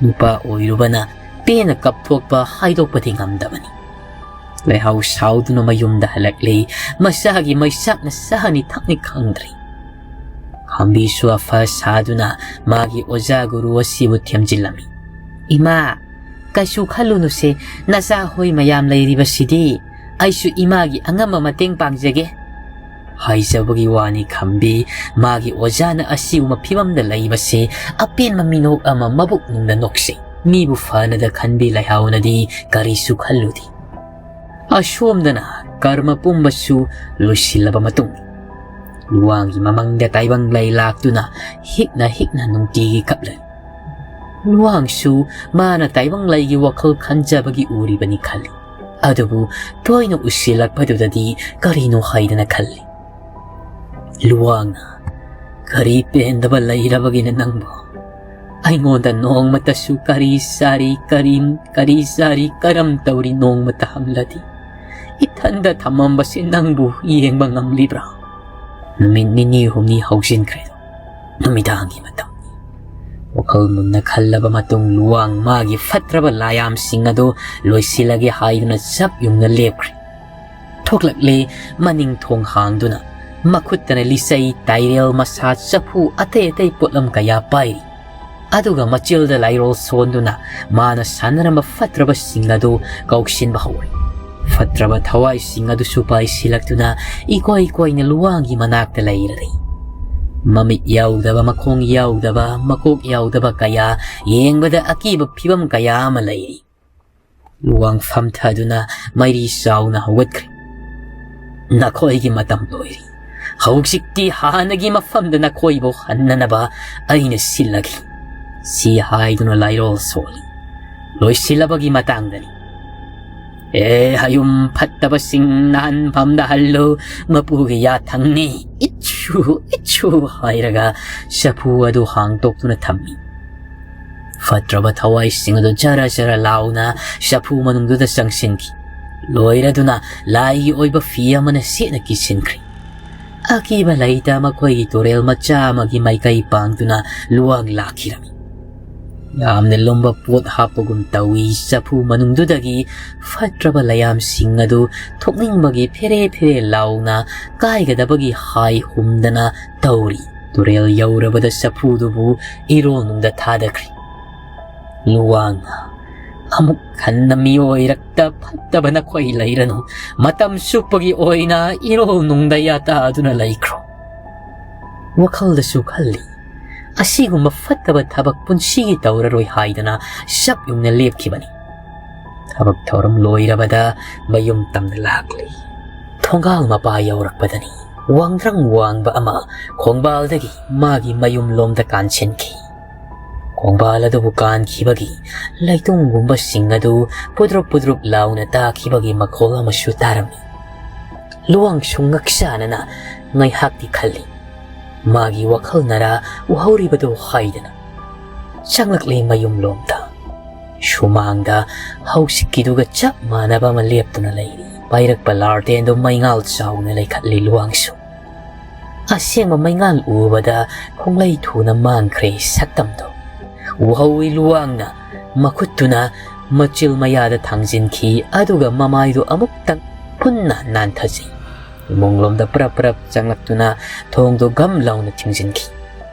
ꯅꯨꯄꯥ ꯑꯣꯏꯔꯨꯕꯅ ꯄꯦꯟꯅ ꯀꯞꯊꯣꯛꯄ ꯍꯥꯏꯗꯣꯛꯄꯗꯤ ꯉꯝꯗꯕꯅꯤ꯫ ꯂꯩꯍꯥꯎ ꯁꯥꯎꯗꯨꯅ ꯃꯌꯨꯝꯗ ꯍꯜꯂꯛꯂꯤ꯫ ꯃꯆꯥꯒꯤ ꯃꯩꯆꯥꯛꯅ ꯆꯥꯅꯤ ꯊꯛꯅꯤ ꯈꯪꯗ꯭ꯔꯤ꯫ ꯈꯝꯕꯤꯁꯨ ꯑꯐ ꯁꯥꯗꯨꯅ ꯃꯥꯒꯤ ꯑꯣꯖꯥ ꯒꯨꯔꯨ ꯑꯁꯤꯕꯨ ꯊꯦꯝꯖꯤꯜꯂꯝꯃꯤ꯫ "ꯏꯃꯥ, ꯀꯩꯁꯨ ꯈꯜꯂꯨꯅꯨꯁꯦ, ꯅꯆꯥ ꯍꯣꯏ ꯃꯌꯥꯝ ꯂꯩꯔꯤꯕꯁꯤꯗꯤ꯫ ꯑꯩꯁꯨ ꯏꯃꯥꯒꯤ ꯑꯉꯝꯕ ꯃꯇꯦꯡ ꯄꯥꯡꯖꯒꯦ"꯫ ꯍꯥꯏꯖꯕꯒꯤ ꯋꯥꯅꯤ ꯈꯝꯕꯤ, ꯃꯥꯒꯤ ꯑꯣꯖꯥꯅ ꯑꯁꯤꯒꯨꯝꯕ ꯐꯤꯕꯝꯗ ꯂꯩꯕꯁꯦ ꯑꯄꯦꯟꯕ ꯃꯤꯅꯣꯛ ꯑꯃ ꯃꯕꯨꯛꯅꯨꯡꯗ ꯅꯣꯛꯆꯩ꯫ ꯃꯤꯕꯨ ꯐꯅꯗ ꯈꯟꯕꯤ ꯂꯩꯍꯥꯎꯅꯗꯤ ꯀꯔꯤꯁꯨ ꯈꯜꯂꯨꯗꯦ꯫ ꯑꯁꯣꯝꯗꯅ ꯀꯔꯃ ꯄꯨꯝꯕꯁꯨ ꯂꯣꯏꯁꯤꯜꯂꯕ ꯃꯇꯨꯡ, ꯂꯨꯋꯥꯡꯒꯤ ꯃꯃꯪꯗ ꯇꯥꯏꯕꯪ ꯂꯩ ꯂꯥꯛꯇꯨꯅ ꯍꯤꯛꯅ ꯍꯤꯛꯅ ꯅꯨꯡꯇꯤꯒꯤ ꯀꯞꯂꯦ꯫ ꯂꯨꯋꯥꯡꯁꯨ ꯃꯥꯅ ꯇꯥꯏꯕꯪ ꯂꯩꯒꯤ ꯋꯥꯈꯜ ꯈꯟꯖꯕꯒꯤ ꯎꯔꯤꯕꯅꯤ ꯈꯜꯂꯤ꯫ ꯑꯗꯨꯕꯨ ꯇꯣꯏꯅ ꯎꯁꯤꯜꯂꯛꯄꯗꯨꯗꯗꯤ ꯀꯔꯤꯅꯣ ꯍꯥꯏꯗꯅ ꯈꯜꯂꯤ꯫ ꯂꯨꯋꯥꯡꯅ, "ꯀꯔꯤ ꯄꯦꯟꯗꯕ ꯂꯩꯔꯕꯒꯤꯅ ꯅꯪꯕꯨ? ꯑꯩꯉꯣꯟꯗ ꯅꯣꯡꯃꯇꯁꯨ ꯀꯔꯤ ꯆꯥꯔꯤ, ꯀꯔꯤ, ꯀꯔꯤ ꯆꯥꯔꯤ, ꯀꯔꯝ ꯇꯧꯔꯤ ꯅꯣꯡꯃꯇ ꯍꯪꯂꯗꯤ? ꯏꯊꯟꯗ ꯊꯝꯃꯝꯕꯁꯦ ꯅꯪꯕꯨ ꯌꯦꯡꯕ ꯉꯝꯂꯤꯕ꯭ꯔꯥ?" ꯅꯨꯃꯤꯠ ꯅꯤꯅꯤ ꯍꯨꯝꯅꯤ ꯍꯧꯖꯤꯟꯈ꯭ꯔꯦ꯫ ꯅꯨꯃꯤꯗꯥꯡꯒꯤ ꯃꯇꯝꯅꯤ꯫ ꯋꯥꯈꯜ ꯃꯨꯟꯅ ꯈꯜꯂꯕ ꯃꯇꯨꯡ ꯂꯨꯋꯥꯡ ꯃꯥꯒꯤ ꯐꯠꯇ꯭ꯔꯕ ꯂꯥꯌꯥꯝꯁꯤꯡ ꯑꯗꯨ ꯂꯣꯏꯁꯤꯜꯂꯒꯦ ꯍꯥꯏꯗꯨꯅ ꯆꯞ ꯌꯨꯡꯅ ꯂꯦꯞꯈ꯭ꯔꯦ꯫ ꯊꯣꯛꯂꯛꯂꯦ꯫ ꯃꯅꯤꯡ ꯊꯣꯡ ꯍꯥꯡꯗꯨꯅ ꯃꯈꯨꯠꯇꯅ ꯂꯤꯆꯩ, ꯇꯥꯏꯔꯦꯜ, ꯃꯁꯥ, ꯆꯐꯨ, ꯑꯇꯩ ꯑꯇꯩ ꯄꯣꯠꯂꯝ ꯀꯌꯥ ꯄꯥꯏꯔꯤ꯫ ꯑꯗꯨꯒ ꯃꯆꯤꯜꯗ ꯂꯥꯏꯔꯣꯜ ꯁꯣꯟꯗꯨꯅ ꯃꯥꯅ ꯁꯥꯟꯅꯔꯝꯕ ꯐꯠꯇ꯭ꯔꯕꯁꯤꯡ ꯑꯗꯨ ꯀꯧꯁꯤꯟꯕ ꯍꯧꯔꯦ꯫ ꯐꯠꯇ꯭ꯔꯕ ꯊꯋꯥꯏꯁꯤꯡ ꯑꯗꯨꯁꯨ ꯄꯥꯏꯁꯤꯜꯂꯛꯇꯨꯅ ꯏꯀꯣꯏ ꯀꯣꯏꯅ ꯂꯨꯋꯥꯡꯒꯤ ꯃꯅꯥꯛꯇ ꯂꯩꯔꯔꯦ꯫ ꯃꯃꯤꯠ ꯌꯥꯎꯗꯕ, ꯃꯈꯣꯡ ꯌꯥꯎꯗꯕ, ꯃꯀꯣꯛ ꯌꯥꯎꯗꯕ ꯀꯌꯥ, ꯌꯦꯡꯕꯗ ꯑꯀꯤꯕ ꯐꯤꯕꯝ ꯀꯌꯥ ꯑꯃ ꯂꯩꯔꯤ꯫ ꯂꯨꯋꯥꯡ ꯐꯝꯊꯗꯨꯅ ꯃꯩꯔꯤ ꯆꯥꯎꯅ ꯍꯧꯒꯠꯈ꯭ꯔꯦ꯫ "ꯅꯈꯣꯏꯒꯤ ꯃꯇꯝ ꯂꯣꯏꯔꯦ꯫ ꯍꯧꯖꯤꯛꯇꯤ ꯍꯥꯟꯅꯒꯤ ꯃꯐꯝꯗ ꯅꯈꯣꯏꯕꯨ ꯍꯟꯅꯅꯕ ꯑꯩꯅ ꯁꯤꯜꯂꯒꯦ" ꯁꯤ ꯍꯥꯏꯗꯨꯅ ꯂꯥꯏꯔꯣꯜ ꯁꯣꯜꯂꯤ꯫ ꯂꯣꯏꯁꯤꯜꯂꯕꯒꯤ ꯃꯇꯥꯡꯗꯅꯤ꯫ "ꯑꯦ, ꯍꯌꯨꯝ ꯐꯠꯇꯕꯁꯤꯡ ꯅꯥꯟꯐꯝꯗ ꯍꯜꯂꯨ, ꯃꯄꯨꯒꯤ ꯌꯥꯊꯪꯅꯤ" ꯏꯠꯁꯨ ꯏꯠꯁꯨ ꯍꯥꯏꯔꯒ ꯆꯐꯨ ꯑꯗꯨ ꯍꯥꯡꯇꯣꯛꯇꯨꯅ ꯊꯝꯃꯤ꯫ ꯐꯠꯇ꯭ꯔꯕ ꯊꯋꯥꯏꯁꯤꯡ ꯑꯗꯨ ꯖꯔ ꯖꯔ ꯂꯥꯎꯅ ꯆꯐꯨ ꯃꯅꯨꯡꯗꯨꯗ ꯆꯪꯁꯤꯟꯈꯤ꯫ ꯂꯣꯏꯔꯗꯨꯅ ꯂꯥꯏꯒꯤ ꯑꯣꯏꯕ ꯐꯤ ꯑꯃꯅ ꯁꯦꯠꯅ ꯀꯤꯁꯤꯟꯈ꯭ꯔꯦ꯫ ꯑꯀꯤꯕ ꯂꯩꯇ ꯃꯈꯣꯏꯒꯤ ꯇꯨꯔꯦꯜ ꯃꯆꯥ ꯑꯃꯒꯤ ꯃꯥꯏꯀꯩ ꯄꯥꯡꯗꯨꯅ ꯂꯨꯋꯥꯡ ꯂꯥꯛꯈꯤꯔꯝꯃꯤ꯫ ꯌꯥꯝꯅ ꯂꯨꯝꯕ ꯄꯣꯠ ꯍꯥꯞꯄꯒꯨꯝ ꯇꯧꯏ꯫ ꯆꯐꯨ ꯃꯅꯨꯡꯗꯨꯗꯒꯤ ꯐꯠꯇ꯭ꯔꯕ ꯂꯩꯌꯥꯝꯁꯤꯡ ꯑꯗꯨ ꯊꯣꯛꯅꯤꯡꯕꯒꯤ ꯐꯦꯔꯦ ꯐꯦꯔꯦ ꯂꯥꯎꯅ ꯀꯥꯏꯒꯗꯕꯒꯤ ꯍꯥꯏ ꯍꯨꯝꯗꯅ ꯇꯧꯔꯤ꯫ ꯇꯨꯔꯦꯜ ꯌꯧꯔꯕꯗ ꯆꯐꯨꯗꯨꯕꯨ ꯏꯔꯣꯜꯅꯨꯡꯗ ꯊꯥꯗꯈ꯭ꯔꯤ꯫ ꯂꯨꯋꯥꯡꯅ, "ꯑꯃꯨꯛ ꯍꯟꯅ ꯃꯤꯑꯣꯏꯔꯛꯇ ꯐꯠꯇꯕ ꯅꯈꯣꯏ ꯂꯩꯔꯅꯨ꯫ ꯃꯇꯝ ꯆꯨꯞꯄꯒꯤ ꯑꯣꯏꯅ ꯏꯔꯣꯜꯅꯨꯡꯗ ꯌꯥꯇꯥꯗꯨꯅ ꯂꯩꯈ꯭ꯔꯣ"꯫ ꯋꯥꯈꯜꯗꯁꯨ ꯈꯜꯂꯤ, "ꯑꯁꯤꯒꯨꯝꯕ ꯐꯠꯇꯕ ꯊꯕꯛ ꯄꯨꯟꯁꯤꯒꯤ ꯇꯧꯔꯔꯣꯏ" ꯍꯥꯏꯗꯅ ꯆꯞ ꯌꯨꯡꯅ ꯂꯦꯞꯈꯤꯕꯅꯤ꯫ ꯊꯕꯛ ꯊꯧꯔꯝ ꯂꯣꯏꯔꯕꯗ ꯃꯌꯨꯝ ꯇꯝꯅ ꯂꯥꯛꯂꯤ꯫ ꯊꯣꯡꯒꯥꯜ ꯃꯄꯥ ꯌꯧꯔꯛꯄꯗꯅꯤ ꯋꯥꯡꯗ꯭ꯔꯪ ꯋꯥꯡꯕ ꯑꯃ ꯈꯣꯡꯕꯥꯜꯗꯒꯤ ꯃꯥꯒꯤ ꯃꯌꯨꯝꯂꯣꯝꯗ ꯀꯥꯟꯁꯤꯟꯈꯤ꯫ ꯈꯣꯡꯕꯥꯜ ꯑꯗꯨꯕꯨ ꯀꯥꯟꯈꯤꯕꯒꯤ ꯂꯩꯇꯣꯡꯒꯨꯝꯕꯁꯤꯡ ꯑꯗꯨ ꯄꯨꯗ꯭ꯔꯨꯞ ꯄꯨꯗ꯭ꯔꯨꯞ ꯂꯥꯎꯅ ꯇꯥꯈꯤꯕꯒꯤ ꯃꯈꯣꯜ ꯑꯃꯁꯨ ꯇꯥꯔꯝꯃꯤ꯫ ꯂꯨꯋꯥꯡꯁꯨ ꯉꯛꯆꯥꯅꯅ ꯉꯥꯏꯍꯥꯛꯇꯤ ꯈꯜꯂꯤ꯫ ꯃꯥꯒꯤ ꯋꯥꯈꯜꯅꯔꯥ ꯎꯍꯧꯔꯤꯕꯗꯨ ꯍꯥꯏꯗꯅ ꯆꯪꯂꯛꯂꯤ ꯃꯌꯨꯝꯂꯣꯝꯗ꯫ ꯁꯨꯃꯥꯡꯗ ꯍꯧꯖꯤꯛꯀꯤꯗꯨꯒ ꯆꯞ ꯃꯥꯟꯅꯕ ꯑꯃ ꯂꯦꯞꯇꯨꯅ ꯂꯩꯔꯤ꯫ ꯄꯥꯏꯔꯛꯄ ꯂꯥꯔꯇꯦꯟꯗꯨ ꯃꯩꯉꯥꯜ ꯆꯥꯎꯅ ꯂꯩꯈꯠꯂꯤ ꯂꯨꯋꯥꯡꯁꯨ꯫ ꯑꯁꯦꯡꯕ ꯃꯩꯉꯥꯜ ꯎꯕꯗ ꯈꯣꯡꯂꯩ ꯊꯨꯅ ꯃꯥꯡꯈ꯭ꯔꯦ ꯁꯛꯇꯝꯗꯣ꯫ ꯎꯍꯧꯏ ꯂꯨꯋꯥꯡꯅ ꯃꯈꯨꯠꯇꯨꯅ ꯃꯆꯤꯜ ꯃꯌꯥꯗ ꯊꯥꯡꯖꯤꯟꯈꯤ, ꯑꯗꯨꯒ ꯃꯃꯥꯏꯗꯨ ꯑꯃꯨꯛꯇꯪ ꯄꯨꯟꯅ ꯅꯥꯟꯊꯖꯩ꯫ ꯏꯃꯨꯡꯂꯣꯝꯗ ꯄ꯭ꯔꯞ ꯄ꯭ꯔꯞ ꯆꯪꯂꯛꯇꯨꯅ ꯊꯣꯡꯗꯨ ꯒꯝ ꯂꯥꯎꯅ ꯊꯤꯡꯖꯤꯟꯈꯤ꯫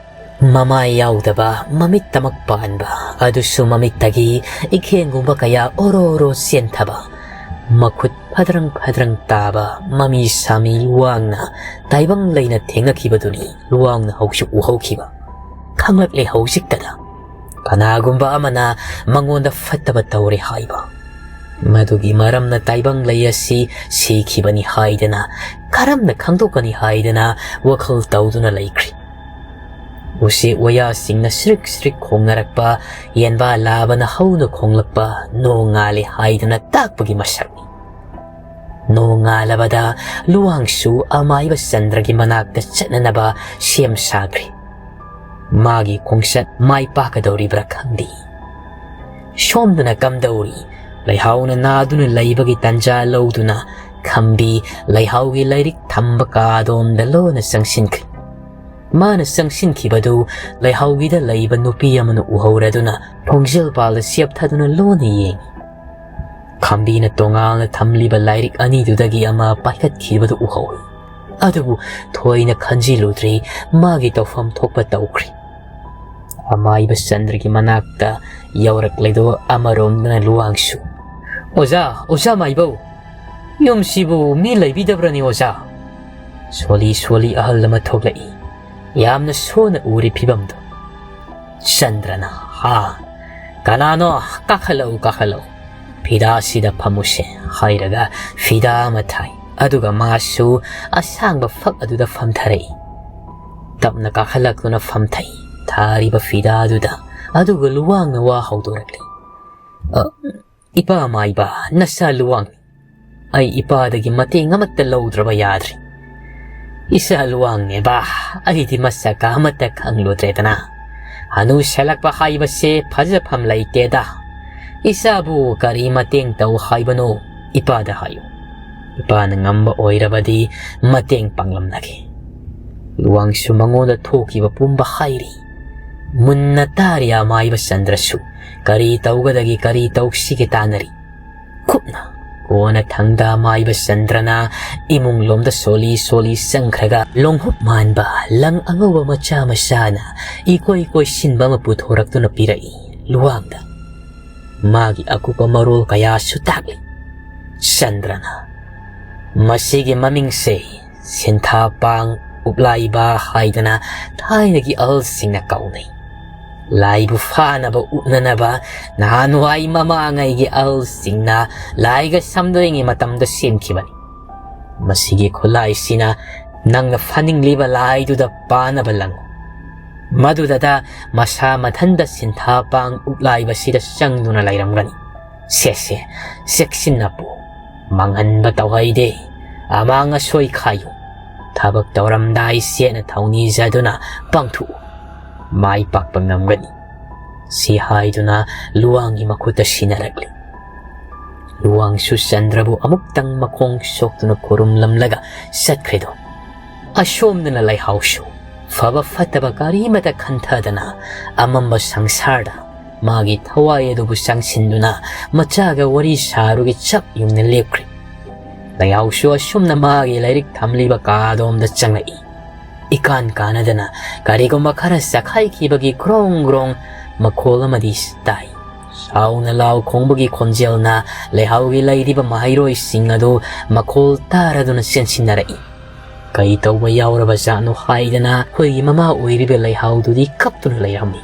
ꯃꯃꯥꯏ ꯌꯥꯎꯗꯕ, ꯃꯃꯤꯠꯇꯃꯛ ꯄꯥꯟꯕ, ꯑꯗꯨꯁꯨ ꯃꯃꯤꯠꯇꯒꯤ ꯏꯈꯦꯡꯒꯨꯝꯕ ꯀꯌꯥ ꯑꯣꯔꯣ ꯑꯣꯔꯣ ꯆꯦꯟꯊꯕ, ꯃꯈꯨꯠ ꯐꯗ꯭ꯔꯪ ꯐꯗ꯭ꯔꯪ ꯇꯥꯕ, ꯃꯃꯤ ꯁꯥꯃꯤ ꯂꯨꯋꯥꯡꯅ ꯇꯥꯏꯕꯪ ꯂꯩꯅ ꯊꯦꯡꯅꯈꯤꯕꯗꯨꯅꯤ ꯂꯨꯋꯥꯡꯅ ꯍꯧꯖꯤꯛ ꯎꯍꯧꯈꯤꯕ꯫ ꯈꯪꯂꯛꯂꯦ ꯍꯧꯖꯤꯛꯇꯗ꯫ ꯀꯅꯥꯒꯨꯝꯕ ꯑꯃꯅ ꯃꯉꯣꯟꯗ ꯐꯠꯇꯕ ꯇꯧꯔꯦ ꯍꯥꯏꯕ꯫ ꯃꯗꯨꯒꯤ ꯃꯔꯝꯅ ꯇꯥꯏꯕꯪ ꯂꯩ ꯑꯁꯤ ꯁꯤꯈꯤꯕꯅꯤ ꯍꯥꯏꯗꯅ, ꯀꯔꯝꯅ ꯈꯪꯗꯣꯛꯀꯅꯤ ꯍꯥꯏꯗꯅ ꯋꯥꯈꯜ ꯇꯧꯗꯨꯅ ꯂꯩꯈ꯭ꯔꯤ꯫ ꯎꯆꯦꯛ ꯋꯥꯌꯥꯁꯤꯡꯅ ꯁ꯭ꯔꯤꯛ ꯁ꯭ꯔꯤꯛ ꯈꯣꯡꯅꯔꯛꯄ, ꯌꯦꯟꯕꯥ ꯂꯥꯕꯅ ꯍꯧꯅ ꯈꯣꯡꯂꯛꯄ, ꯅꯣꯡ ꯉꯥꯜꯂꯦ ꯍꯥꯏꯗꯅ ꯇꯥꯛꯄꯒꯤ ꯃꯁꯛꯅꯤ꯫ ꯅꯣꯡꯉꯥꯜꯂꯕꯗ ꯂꯨꯋꯥꯡꯁꯨ ꯑꯃꯥꯏꯕ ꯆꯟꯗ꯭ꯔꯒꯤ ꯃꯅꯥꯛꯇ ꯆꯠꯅꯅꯕ ꯁꯦꯝ ꯁꯥꯈ꯭ꯔꯦ꯫ ꯃꯥꯒꯤ ꯈꯣꯡꯆꯠ ꯃꯥꯏ ꯄꯥꯛꯀꯗꯧꯔꯤꯕ꯭ꯔꯥ ꯈꯪꯗꯦ꯫ ꯁꯣꯝꯗꯅ ꯀꯝꯗꯧꯔꯤ? ꯂꯩꯍꯥꯎꯅ ꯅꯥꯗꯨꯅ ꯂꯩꯕꯒꯤ ꯇꯟꯖꯥ ꯂꯧꯗꯨꯅ ꯈꯝꯕꯤ ꯂꯩꯍꯥꯎꯒꯤ ꯂꯥꯏꯔꯤꯛ ꯊꯝꯕ ꯀꯥꯗꯣꯝꯗ ꯂꯣꯟꯅ ꯆꯪꯁꯤꯟꯈ꯭ꯔꯦ꯫ ꯃꯥꯅ ꯆꯪꯁꯤꯟꯈꯤꯕꯗꯨ ꯂꯩꯍꯥꯎꯒꯤꯗ ꯂꯩꯕ ꯅꯨꯄꯤ ꯑꯃꯅ ꯎꯍꯧꯔꯗꯨꯅ ꯊꯣꯡꯖꯦꯜ ꯄꯥꯜꯗ ꯆꯦꯞꯊꯗꯨꯅ ꯂꯣꯟꯅ ꯌꯦꯡꯏ꯫ ꯈꯝꯕꯤꯅ ꯇꯣꯉꯥꯟꯅ ꯊꯝꯂꯤꯕ ꯂꯥꯏꯔꯤꯛ ꯑꯅꯤꯗꯨꯗꯒꯤ ꯑꯃ ꯄꯥꯏꯈꯠꯈꯤꯕꯗꯨ ꯎꯍꯧꯏ꯫ ꯑꯗꯨꯕꯨ ꯊꯣꯏꯅ ꯈꯟꯖꯤꯜꯂꯨꯗ꯭ꯔꯤ, ꯃꯥꯒꯤ ꯇꯧꯐꯝ ꯊꯣꯛꯄ ꯇꯧꯈ꯭ꯔꯦ꯫ ꯑꯃꯥꯏꯕ ꯆꯟꯗ꯭ꯔꯒꯤ ꯃꯅꯥꯛꯇ ꯌꯧꯔꯛꯂꯦꯗꯣ ꯑꯃꯔꯣꯝꯗꯅ ꯂꯨꯋꯥꯡꯁꯨ꯫ "ꯑꯣꯖꯥ, ꯑꯣꯖꯥ ꯃꯥꯏꯕꯧ! ꯌꯨꯝꯁꯤꯕꯨ ꯃꯤ ꯂꯩꯕꯤꯗꯕ꯭ꯔꯅꯤ ꯑꯣꯖꯥ?" ꯁꯣꯜꯂꯤ ꯁꯣꯜꯂꯤ ꯑꯍꯜ ꯑꯃ ꯊꯣꯛꯂꯛꯏ꯫ ꯌꯥꯝꯅ ꯁꯣꯟꯅ ꯎꯔꯦ ꯐꯤꯕꯝꯗꯣ꯫ ꯆꯟꯗ꯭ꯔꯅ, "ꯍꯥ, ꯀꯅꯥꯅꯣ? ꯀꯥꯈꯠꯂꯛꯎ, ꯀꯥꯈꯠꯂꯛꯎ꯫ ꯐꯤꯗꯥꯁꯤꯗ ꯐꯝꯃꯨꯁꯦ," ꯍꯥꯏꯔꯒ ꯐꯤꯗꯥ ꯑꯃ ꯊꯥꯏ꯫ ꯑꯗꯨꯒ ꯃꯥꯁꯨ ꯑꯁꯥꯡꯕ ꯐꯛ ꯑꯗꯨꯗ ꯐꯝꯊꯔꯛꯏ꯫ ꯇꯞꯅ ꯀꯥꯈꯠꯂꯛꯇꯨꯅ ꯐꯝꯊꯩ꯫ ꯊꯥꯔꯤꯕ ꯐꯤꯗꯥꯗꯨꯗ꯫ ꯑꯗꯨꯒ ꯂꯨꯋꯥꯡꯅ ꯋꯥ ꯍꯧꯗꯣꯔꯛꯂꯤ꯫ "ꯑ, ꯏꯄꯥ ꯃꯥꯏꯕ, ꯅꯆꯥ ꯂꯨꯋꯥꯡꯅꯤ꯫ ꯑꯩ ꯏꯄꯥꯗꯒꯤ ꯃꯇꯦꯡ ꯑꯃꯠꯇ ꯂꯧꯗ꯭ꯔꯕ ꯌꯥꯗ꯭ꯔꯤ꯫ ꯏꯆꯥ ꯂꯨꯋꯥꯡꯅꯦꯕ, ꯑꯩꯗꯤ ꯃꯁꯛꯀ ꯑꯃꯠꯇ ꯈꯪꯂꯨꯗ꯭ꯔꯦꯗꯅ꯫ ꯍꯅꯨꯁꯜꯂꯛꯄ ꯍꯥꯏꯕꯁꯦ ꯐꯖꯐꯝ ꯂꯩꯇꯦꯗ꯫ ꯏꯆꯥꯕꯨ ꯀꯔꯤ ꯃꯇꯦꯡ ꯇꯧ ꯍꯥꯏꯕꯅꯣ? ꯏꯄꯥꯗ ꯍꯥꯏꯌꯨ꯫ ꯏꯄꯥꯅ ꯉꯝꯕ ꯑꯣꯏꯔꯕꯗꯤ ꯃꯇꯦꯡ ꯄꯥꯡꯂꯝꯂꯒꯦ꯫" ꯂꯨꯋꯥꯡꯁꯨ ꯃꯉꯣꯟꯗ ꯊꯣꯛꯈꯤꯕ ꯄꯨꯝꯕ ꯍꯥꯏꯔꯤ꯫ ꯃꯨꯟꯅ ꯇꯥꯔꯤ ꯑꯃꯥꯏꯕ ꯆꯟꯗ꯭ꯔꯁꯨ꯫ ꯀꯔꯤ ꯇꯧꯒꯗꯒꯦ, ꯀꯔꯤ ꯇꯧꯁꯤꯒꯦ ꯇꯥꯟꯅꯔꯤ꯫ ꯈꯨꯞꯅ ꯀꯣꯟꯅ ꯊꯪꯗ ꯑꯃꯥꯏꯕ ꯆꯟꯗ꯭ꯔꯅ ꯏꯃꯨꯡ ꯂꯣꯝꯗ ꯁꯣꯜꯂꯤ ꯁꯣꯜꯂꯤ ꯆꯪꯈ꯭ꯔꯒ ꯂꯣꯡꯍꯨꯞ ꯃꯥꯟꯕ ꯂꯪ ꯑꯉꯧꯕ ꯃꯆꯥ ꯃꯆꯥꯅ ꯏꯀꯣꯏ ꯀꯣꯏꯁꯤꯟꯕ ꯑꯃ ꯄꯨꯊꯣꯔꯛꯇꯨꯅ ꯄꯤꯔꯛꯏ ꯂꯨꯋꯥꯡꯗ꯫ ꯃꯥꯒꯤ ꯑꯀꯨꯞꯄ ꯃꯔꯣꯜ ꯀꯌꯥꯁꯨ ꯇꯥꯛꯂꯤ꯫ ꯆꯟꯗ꯭ꯔꯅ ꯃꯁꯤꯒꯤ ꯃꯃꯤꯡꯁꯦ ꯁꯤꯟꯊꯥꯄꯥꯡ ꯎꯞꯂꯥꯏꯕ ꯍꯥꯏꯗꯅ ꯊꯥꯏꯅꯒꯤ ꯑꯍꯜꯁꯤꯡꯅ ꯀꯧꯅꯩ꯫ ꯂꯥꯏꯕꯨ ꯐꯥꯅꯕ ꯎꯞꯅꯅꯕ ꯅꯍꯥꯟꯋꯥꯏ ꯃꯃꯥꯡꯉꯩꯒꯤ ꯑꯍꯜꯁꯤꯡꯅ ꯂꯥꯏꯒ ꯁꯝꯗꯣꯏꯉꯩ ꯃꯇꯝꯗ ꯁꯦꯝꯈꯤꯕꯅꯤ꯫ ꯃꯁꯤꯒꯤ ꯈꯨꯠꯂꯥꯏꯁꯤꯅ ꯅꯪꯅ ꯐꯥꯅꯤꯡꯂꯤꯕ ꯂꯥꯏꯗꯨꯗ ꯄꯥꯅꯕ ꯂꯪꯉꯨ꯫ ꯃꯗꯨꯗꯇ ꯃꯁꯥ ꯃꯊꯟꯇ ꯁꯤꯟꯊꯥꯄꯥꯡ ꯎꯞꯂꯥꯏꯕꯁꯤꯗ ꯆꯪꯗꯨꯅ ꯂꯩꯔꯝꯒꯅꯤ꯫ ꯁꯦ ꯁꯦ, ꯆꯦꯛꯁꯤꯟꯅ ꯄꯨ꯫ ꯃꯥꯡꯍꯟꯕ ꯇꯧꯍꯩꯗꯦ꯫ ꯑꯃꯥꯡ ꯑꯁꯣꯏ ꯈꯥꯏꯌꯨ꯫ ꯊꯕꯛ ꯇꯧꯔꯝꯗꯥꯏ ꯆꯦꯠꯅ ꯊꯧꯅꯤꯖꯗꯨꯅ ꯄꯥꯡꯊꯣꯛꯎ꯫ ꯃꯥꯏ ꯄꯥꯛꯄ ꯉꯝꯒꯅꯤ꯫ ꯁꯤ ꯍꯥꯏꯗꯨꯅ ꯂꯨꯋꯥꯡꯒꯤ ꯃꯈꯨꯠꯇ ꯁꯤꯟꯅꯔꯛꯂꯤ꯫ ꯂꯨꯋꯥꯡꯁꯨ ꯆꯟꯗ꯭ꯔꯕꯨ ꯑꯃꯨꯛꯇꯪ ꯃꯈꯣꯡ ꯁꯣꯛꯇꯨꯅ ꯈꯨꯔꯨꯝꯂꯝꯂꯒ ꯆꯠꯈ꯭ꯔꯦꯗꯣ꯫ ꯑꯁꯣꯝꯗꯅ ꯂꯩꯍꯥꯎꯁꯨ ꯐꯕ ꯐꯠꯇꯕ ꯀꯔꯤꯃꯇ ꯈꯟꯊꯗꯅ ꯑꯃꯝꯕ ꯁꯪꯁꯥꯔꯗ ꯃꯥꯒꯤ ꯊꯋꯥꯏ ꯑꯗꯨꯕꯨ ꯆꯪꯁꯤꯟꯗꯨꯅ ꯃꯆꯥꯒ ꯋꯥꯔꯤ ꯁꯥꯔꯨꯒꯤ ꯆꯞ ꯌꯨꯡꯅ ꯂꯦꯞꯈ꯭ꯔꯦ꯫ ꯂꯩꯍꯥꯎꯁꯨ ꯑꯁꯨꯝꯅ ꯃꯥꯒꯤ ꯂꯥꯏꯔꯤꯛ ꯊꯝꯂꯤꯕ ꯀꯥꯗꯣꯝꯗ ꯆꯪꯂꯛꯏ꯫ ꯏꯀꯥꯟ ꯀꯥꯟꯅꯗꯅ ꯀꯔꯤꯒꯨꯝꯕ ꯈꯔ ꯆꯈꯥꯏꯈꯤꯕꯒꯤ ꯒ꯭ꯔꯣꯡ ꯒ꯭ꯔꯣꯡ ꯃꯈꯣꯜ ꯑꯃꯗꯤ ꯇꯥꯏ꯫ ꯁꯥꯎꯅ ꯂꯥꯎ ꯈꯣꯡꯕꯒꯤ ꯈꯣꯟꯖꯦꯜꯅ ꯂꯩꯍꯥꯎꯒꯤ ꯂꯩꯔꯤꯕ ꯃꯍꯩꯔꯣꯏꯁꯤꯡ ꯑꯗꯨ ꯃꯈꯣꯜ ꯇꯥꯔꯗꯨꯅ ꯆꯦꯟꯁꯤꯟꯅꯔꯛꯏ꯫ ꯀꯩ ꯇꯧꯕ ꯌꯥꯎꯔꯕ ꯖꯥꯠꯅꯣ ꯍꯥꯏꯗꯅ ꯑꯩꯈꯣꯏꯒꯤ ꯃꯃꯥ ꯑꯣꯏꯔꯤꯕ ꯂꯩꯍꯥꯎꯗꯨꯗꯤ ꯀꯞꯇꯨꯅ ꯂꯩꯔꯝꯃꯤ꯫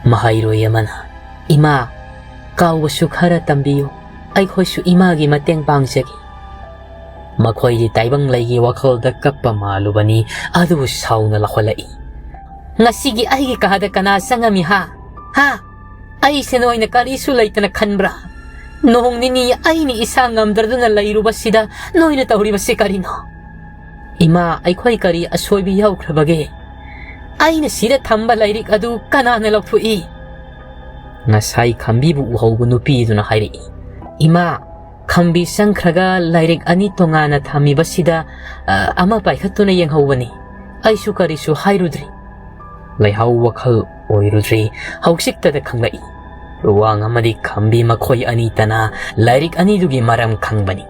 ꯃꯍꯩꯔꯣꯏ ꯑꯃꯅ, "ꯏꯃꯥ, ꯀꯥꯎꯕꯁꯨ ꯈꯔ ꯇꯝꯕꯤꯌꯨ, ꯑꯩꯈꯣꯏꯁꯨ ꯏꯃꯥꯒꯤ ꯃꯇꯦꯡ ꯄꯥꯡꯖꯒꯦ"꯫ ꯃꯈꯣꯏꯗꯤ ꯇꯥꯏꯕꯪ ꯂꯩꯒꯤ ꯋꯥꯈꯜꯗ ꯀꯞꯄ ꯃꯥꯜꯂꯨꯕꯅꯤ, ꯑꯗꯨꯕꯨ ꯁꯥꯎꯅ ꯂꯥꯎꯍꯜꯂꯛꯏ꯫ "ꯉꯁꯤꯒꯤ ꯑꯩꯒꯤ ꯀꯥꯗ ꯀꯅꯥ ꯆꯪꯉꯝꯃꯤ ꯍꯥ? ꯍꯥ? ꯑꯩꯁꯦ ꯅꯣꯏꯅ ꯀꯔꯤꯁꯨ ꯂꯩꯇꯅ ꯈꯟꯕ꯭ꯔꯥ? ꯅꯣꯡ ꯅꯤꯅꯤ ꯑꯩꯅ ꯏꯁꯥ ꯉꯝꯗ꯭ꯔꯗꯨꯅ ꯂꯩꯔꯨꯕꯁꯤꯗ ꯅꯣꯏꯅ ꯇꯧꯔꯤꯕꯁꯤ ꯀꯔꯤꯅꯣ? ꯏꯃꯥ, ꯑꯩꯈꯣꯏ ꯀꯔꯤ ꯑꯁꯣꯏꯕ ꯌꯥꯎꯈ꯭ꯔꯕꯒꯦ? ꯑꯩꯅ ꯁꯤꯗ ꯊꯝꯕ ꯂꯥꯏꯔꯤꯛ ꯑꯗꯨ ꯀꯅꯥꯅ ꯂꯧꯊꯣꯛꯏ?" ꯉꯁꯥꯏ ꯈꯝꯕꯤꯕꯨ ꯎꯍꯧꯕ ꯅꯨꯄꯤꯗꯨꯅ ꯍꯥꯏꯔꯛꯏ꯫ "ꯏꯃꯥ, ꯈꯝꯕꯤ ꯆꯪꯈ꯭ꯔꯒ ꯂꯥꯏꯔꯤꯛ ꯑꯅꯤ ꯇꯣꯉꯥꯟꯅ ꯊꯝꯃꯤꯕꯁꯤꯗ, ꯑ, ꯑꯃ ꯄꯥꯏꯈꯠꯇꯨꯅ ꯌꯦꯡꯍꯧꯕꯅꯤ꯫ ꯑꯩꯁꯨ ꯀꯔꯤꯁꯨ ꯍꯥꯏꯔꯨꯗ꯭ꯔꯤ"꯫ ꯂꯩꯍꯥꯎ ꯋꯥꯈꯜ ꯑꯣꯏꯔꯨꯗ꯭ꯔꯤ꯫ ꯍꯧꯖꯤꯛꯇꯗ ꯈꯪꯂꯛꯏ꯫ ꯂꯨꯋꯥꯡ ꯑꯃꯗꯤ ꯈꯝꯕꯤ ꯃꯈꯣꯏ ꯑꯅꯤꯇꯅ ꯂꯥꯏꯔꯤꯛ ꯑꯅꯤꯗꯨꯒꯤ ꯃꯔꯝ ꯈꯪꯕꯅꯤ꯫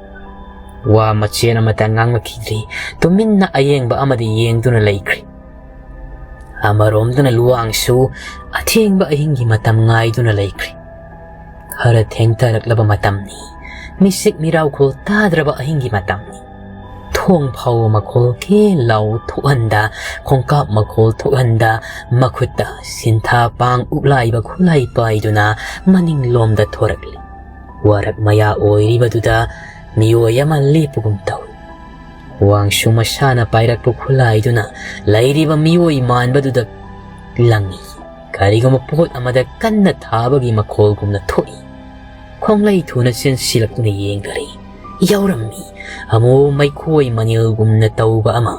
ꯋꯥ ꯃꯆꯦꯠ ꯑꯃꯠꯇ ꯉꯥꯡꯂꯛꯈꯤꯗ꯭ꯔꯤ꯫ ꯇꯨꯃꯤꯟꯅ ꯑꯌꯦꯡꯕ ꯑꯃꯗ ꯌꯦꯡꯗꯨꯅ ꯂꯩꯈ꯭ꯔꯤ꯫ ꯑꯃꯔꯣꯝꯗꯅ ꯂꯨꯋꯥꯡꯁꯨ ꯑꯊꯦꯡꯕ ꯑꯍꯤꯡꯒꯤ ꯃꯇꯝ ꯉꯥꯏꯗꯨꯅ ꯂꯩꯈ꯭ꯔꯤ꯫ ꯈꯔ ꯊꯦꯡꯊꯔꯛꯂꯕ ꯃꯇꯝꯅꯤ꯫ ꯃꯤꯁꯤꯛ ꯃꯤꯔꯥꯎꯈꯣꯜ ꯇꯥꯗ꯭ꯔꯕ ꯑꯍꯤꯡꯒꯤ ꯃꯇꯝꯅꯤ꯫ ꯊꯣꯡ ꯐꯥꯎꯕ ꯃꯈꯣꯜ ꯀꯦ ꯂꯥꯎ ꯊꯣꯛꯍꯟꯗ, ꯈꯣꯡꯀꯥꯞ ꯃꯈꯣꯜ ꯊꯣꯛꯍꯟꯗ, ꯃꯈꯨꯠꯇ ꯁꯤꯟꯊꯥ ꯄꯥꯡ ꯎꯛꯂꯥꯏꯕ ꯈꯨꯠꯂꯥꯏ ꯄꯥꯏꯗꯨꯅ ꯃꯅꯤꯡꯂꯣꯝꯗ ꯊꯣꯔꯛꯂꯤ꯫ ꯋꯥꯔꯛ ꯃꯌꯥ ꯑꯣꯏꯔꯤꯕꯗꯨꯗ ꯃꯤꯑꯣꯏ ꯑꯃ ꯂꯦꯞꯄꯒꯨꯝ ꯇꯧꯏ꯫ ꯋꯥꯡꯁꯨ ꯃꯁꯥꯅ ꯄꯥꯏꯔꯛꯄ ꯈꯨꯠꯂꯥꯏꯗꯨꯅ ꯂꯩꯔꯤꯕ ꯃꯤꯑꯣꯏ ꯃꯥꯟꯕꯗꯨꯗ ꯂꯪꯏ꯫ ꯀꯔꯤꯒꯨꯝꯕ ꯄꯣꯠ ꯑꯃꯗ ꯀꯟꯅ ꯊꯥꯕꯒꯤ ꯃꯈꯣꯜꯒꯨꯝꯅ ꯊꯣꯛꯏ꯫ ꯈꯣꯡꯂꯩ ꯊꯨꯅ ꯆꯦꯟꯁꯤꯜꯂꯛꯇꯨꯅ ꯌꯦꯡꯂꯔꯦ꯫ ꯌꯥꯎꯔꯝꯃꯤ꯫ ꯑꯃꯨ ꯃꯩꯈꯣꯏ ꯃꯅꯤꯜꯒꯨꯝꯅ ꯇꯧꯕ ꯑꯃ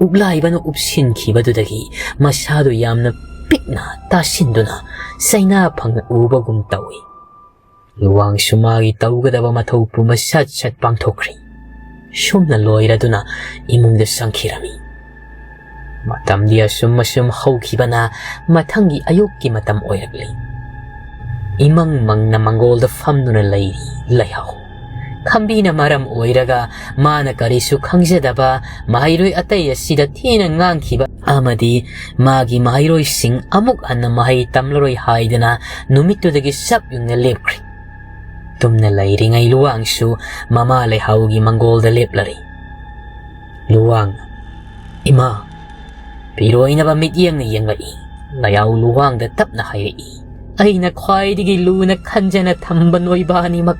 ꯎꯛꯂꯥꯏꯕꯅ ꯎꯞꯁꯤꯟꯈꯤꯕꯗꯨꯗꯒꯤ ꯃꯁꯥꯗꯨ ꯌꯥꯝꯅ ꯄꯤꯛꯅ ꯇꯥꯁꯤꯟꯗꯨꯅ ꯆꯩꯅꯥ ꯐꯪꯅ ꯎꯕꯒꯨꯝ ꯇꯧꯏ꯫ ꯂꯨꯋꯥꯡꯁꯨ ꯃꯥꯒꯤ ꯇꯧꯒꯗꯕ ꯃꯊꯧ ꯄꯨꯝꯕ ꯁꯠ ꯁꯠ ꯄꯥꯡꯊꯣꯛꯈ꯭ꯔꯦ꯫ ꯁꯨꯝꯅ ꯂꯣꯏꯔꯗꯨꯅ ꯏꯃꯨꯡꯗ ꯆꯪꯈꯤꯔꯝꯃꯤ꯫ ꯃꯇꯝꯗꯤ ꯑꯁꯨꯝ ꯑꯁꯨꯝ ꯍꯧꯈꯤꯕꯅ ꯃꯊꯪꯒꯤ ꯑꯌꯨꯛꯀꯤ ꯃꯇꯝ ꯑꯣꯏꯔꯛꯂꯤ꯫ ꯏꯃꯪ ꯃꯪꯅ ꯃꯪꯒꯣꯜꯗ ꯐꯝꯗꯨꯅ ꯂꯩꯔꯤ ꯂꯩꯍꯥꯎ꯫ ꯈꯝꯕꯤꯅ ꯃꯔꯝ ꯑꯣꯏꯔꯒ ꯃꯥꯅ ꯀꯔꯤꯁꯨ ꯈꯪꯖꯗꯕ ꯃꯍꯩꯔꯣꯏ ꯑꯇꯩ ꯑꯁꯤꯗ ꯊꯤꯅ ꯉꯥꯡꯈꯤꯕ ꯑꯃꯗꯤ ꯃꯥꯒꯤ ꯃꯍꯩꯔꯣꯏꯁꯤꯡ ꯑꯃꯨꯛ ꯍꯟꯅ ꯃꯍꯩ ꯇꯝꯂꯔꯣꯏ ꯍꯥꯏꯗꯅ ꯅꯨꯃꯤꯠꯇꯨꯗꯒꯤ ꯆꯞ ꯌꯨꯡꯅ ꯂꯦꯞꯈ꯭ꯔꯦ꯫ ꯇꯨꯝꯅ ꯂꯩꯔꯤꯉꯩ ꯂꯨꯋꯥꯡꯁꯨ ꯃꯃꯥ ꯂꯩꯍꯥꯎꯒꯤ ꯃꯪꯒꯣꯜꯗ ꯂꯦꯞꯂꯔꯦ꯫ ꯂꯨꯋꯥꯡ, "ꯏꯃꯥ!" ꯄꯤꯔꯣꯏꯅꯕ ꯃꯤꯠꯌꯦꯡꯅ ꯌꯦꯡꯂꯛꯏ꯫ ꯂꯩꯍꯥꯎ ꯂꯨꯋꯥꯡꯗ ꯇꯞꯅ ꯍꯥꯏꯔꯛꯏ, "ꯑꯩꯅ ꯈ꯭ꯋꯥꯏꯗꯒꯤ ꯂꯨꯅ ꯈꯟꯖꯅ ꯊꯝꯕ ꯅꯣꯏꯕꯥꯅꯤꯃꯛ,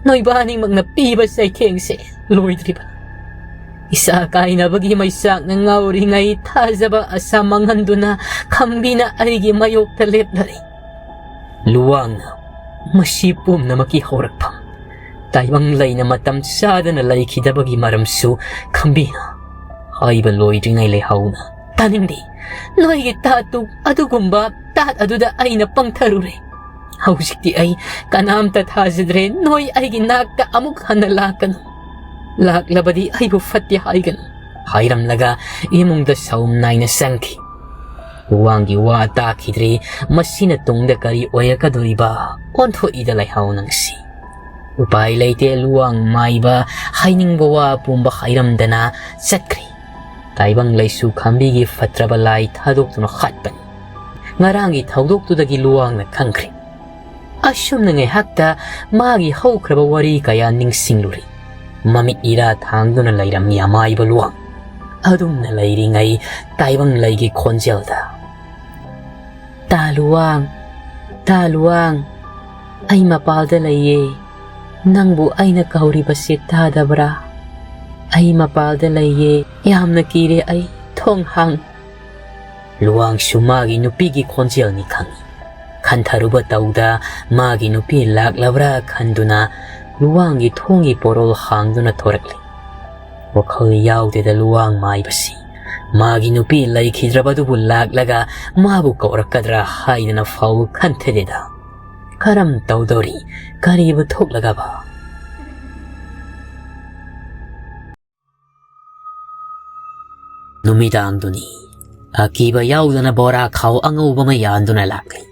ꯅꯣꯏꯕꯥꯅꯤꯃꯛꯅ ꯄꯤꯕ ꯆꯩꯊꯦꯡꯁꯦ ꯂꯣꯏꯗ꯭ꯔꯤꯕ꯫ ꯏꯁꯥ ꯀꯥꯏꯅꯕꯒꯤ ꯃꯩꯆꯥꯛꯅ ꯉꯥꯎꯔꯤꯉꯩ ꯊꯥꯖꯕ ꯑꯁꯥ ꯃꯥꯡꯍꯟꯗꯨꯅ ꯈꯝꯕꯤꯅ ꯑꯩꯒꯤ ꯃꯥꯌꯣꯛꯇ ꯂꯦꯞꯂꯔꯦ꯫" ꯂꯨꯋꯥꯡꯅ ꯃꯁꯤ ꯄꯨꯝꯅꯃꯛꯀꯤ ꯍꯧꯔꯛꯐꯝ ꯇꯥꯏꯕꯪ ꯂꯩꯅ ꯃꯇꯝ ꯆꯥꯗꯅ ꯂꯩꯈꯤꯗꯕꯒꯤ ꯃꯔꯝꯁꯨ ꯈꯝꯕꯤꯅ ꯍꯥꯏꯕ ꯂꯣꯏꯗ꯭ꯔꯤꯉꯩ ꯂꯩꯍꯥꯎꯅ, "ꯇꯥꯅꯤꯡꯗꯦ꯫ ꯅꯣꯏꯒꯤ ꯇꯥꯠꯇꯨ ꯑꯗꯨꯒꯨꯝꯕ ꯇꯥꯠ ꯑꯗꯨꯗ ꯑꯩꯅ ꯄꯪꯊꯔꯨꯔꯦ꯫ ꯍꯧꯖꯤꯛꯇꯤ ꯑꯩ ꯀꯅꯥꯝꯇ ꯊꯥꯖꯗ꯭ꯔꯦ꯫ ꯅꯣꯏ ꯑꯩꯒꯤ ꯅꯥꯛꯇ ꯑꯃꯨꯛ ꯍꯟꯅ ꯂꯥꯛꯀꯅꯨ꯫ ꯂꯥꯛꯂꯕꯗꯤ ꯑꯩꯕꯨ ꯐꯠꯇꯦ ꯍꯥꯏꯒꯅꯨ", ꯍꯥꯏꯔꯝꯂꯒ ꯏꯃꯨꯡꯗ ꯁꯥꯎꯝ ꯅꯥꯏꯅ ꯆꯪꯈꯤ꯫ ꯂꯨꯋꯥꯡꯒꯤ ꯋꯥ ꯇꯥꯈꯤꯗ꯭ꯔꯦ꯫ ꯃꯁꯤꯅ ꯇꯨꯡꯗ ꯀꯔꯤ ꯑꯣꯏꯔꯛꯀꯗꯣꯔꯤꯕ? ꯑꯣꯟꯊꯣꯛꯏꯗ ꯂꯩꯍꯥꯎ ꯅꯪꯁꯤ꯫ ꯎꯄꯥꯏ ꯂꯩꯇꯦ, ꯂꯨꯋꯥꯡ ꯃꯥꯏꯕ ꯍꯥꯏꯅꯤꯡꯕ ꯋꯥ ꯄꯨꯝꯕ ꯍꯥꯏꯔꯝꯗꯅ ꯆꯠꯈ꯭ꯔꯦ꯫ ꯇꯥꯏꯕꯪ ꯂꯩꯁꯨ ꯈꯝꯕꯤꯒꯤ ꯐꯠꯇ꯭ꯔꯕ ꯂꯥꯏ ꯊꯥꯗꯣꯛꯇꯨꯅ ꯍꯥꯠꯄꯅꯤ꯫ ꯉꯔꯥꯡꯒꯤ ꯊꯧꯗꯣꯛꯇꯨꯗꯒꯤ ꯂꯨꯋꯥꯡꯅ ꯈꯪꯈ꯭ꯔꯦ꯫ ꯑꯁꯨꯝꯅ ꯉꯥꯏꯍꯥꯛꯇ ꯃꯥꯒꯤ ꯍꯧꯈ꯭ꯔꯕ ꯋꯥꯔꯤ ꯀꯌꯥ ꯅꯤꯡꯁꯤꯡꯂꯨꯔꯦ꯫ ꯃꯃꯤꯠ ꯏꯔꯥ ꯊꯥꯡꯗꯨꯅ ꯂꯩꯔꯝꯃꯤ ꯑꯃꯥꯏꯕ ꯂꯨꯋꯥꯡ꯫ ꯑꯗꯨꯝꯅ ꯂꯩꯔꯤꯉꯩ ꯇꯥꯏꯕꯪ ꯂꯩꯒꯤ ꯈꯣꯟꯖꯦꯜꯗ, "ꯇꯥ ꯂꯨꯋꯥꯡ, ꯇꯥ ꯂꯨꯋꯥꯡ, ꯑꯩ ꯃꯄꯥꯜꯗ ꯂꯩꯌꯦ꯫ ꯅꯪꯕꯨ ꯑꯩꯅ ꯀꯧꯔꯤꯕꯁꯤ ꯇꯥꯗꯕ꯭ꯔꯥ? ꯑꯩ ꯃꯄꯥꯜꯗ ꯂꯩꯌꯦ꯫ ꯌꯥꯝꯅ ꯀꯤꯔꯦ ꯑꯩ꯫ ꯊꯣꯡ ꯍꯥꯡ꯫" ꯂꯨꯋꯥꯡꯁꯨ ꯃꯥꯒꯤ ꯅꯨꯄꯤꯒꯤ ꯈꯣꯟꯖꯦꯜꯅꯤ ꯈꯪꯏ꯫ ꯈꯟꯊꯔꯨꯕ ꯇꯧꯗ ꯃꯥꯒꯤ ꯅꯨꯄꯤ ꯂꯥꯛꯂꯕ꯭ꯔꯥ ꯈꯟꯗꯨꯅ ꯂꯨꯋꯥꯡꯒꯤ ꯊꯣꯡꯒꯤ ꯄꯣꯔꯣꯜ ꯍꯥꯡꯗꯨꯅ ꯊꯣꯔꯛꯂꯤ꯫ ꯋꯥꯈꯜ ꯌꯥꯎꯗꯦꯗ ꯂꯨꯋꯥꯡ ꯃꯥꯏꯕꯁꯤ ꯃꯥꯒꯤ ꯅꯨꯄꯤ ꯂꯩꯈꯤꯗ꯭ꯔꯕꯗꯨꯕꯨ ꯂꯥꯛꯂꯒ ꯃꯥꯕꯨ ꯀꯧꯔꯛꯀꯗ꯭ꯔꯥ ꯍꯥꯏꯗꯅ ꯐꯥꯎ ꯈꯟꯊꯗꯦꯗ꯫ ꯀꯔꯝ ꯇꯧꯗꯧꯔꯤ? ꯀꯔꯤꯕꯨ ꯊꯣꯛꯂꯒꯕ? ꯅꯨꯃꯤꯗꯥꯡꯗꯨꯅꯤ꯫ ꯑꯀꯤꯕ ꯌꯥꯎꯗꯅ ꯕꯣꯔꯥ ꯈꯥꯎ ꯑꯉꯧꯕ ꯑꯃ ꯌꯥꯟꯗꯨꯅ ꯂꯥꯛꯂꯤ꯫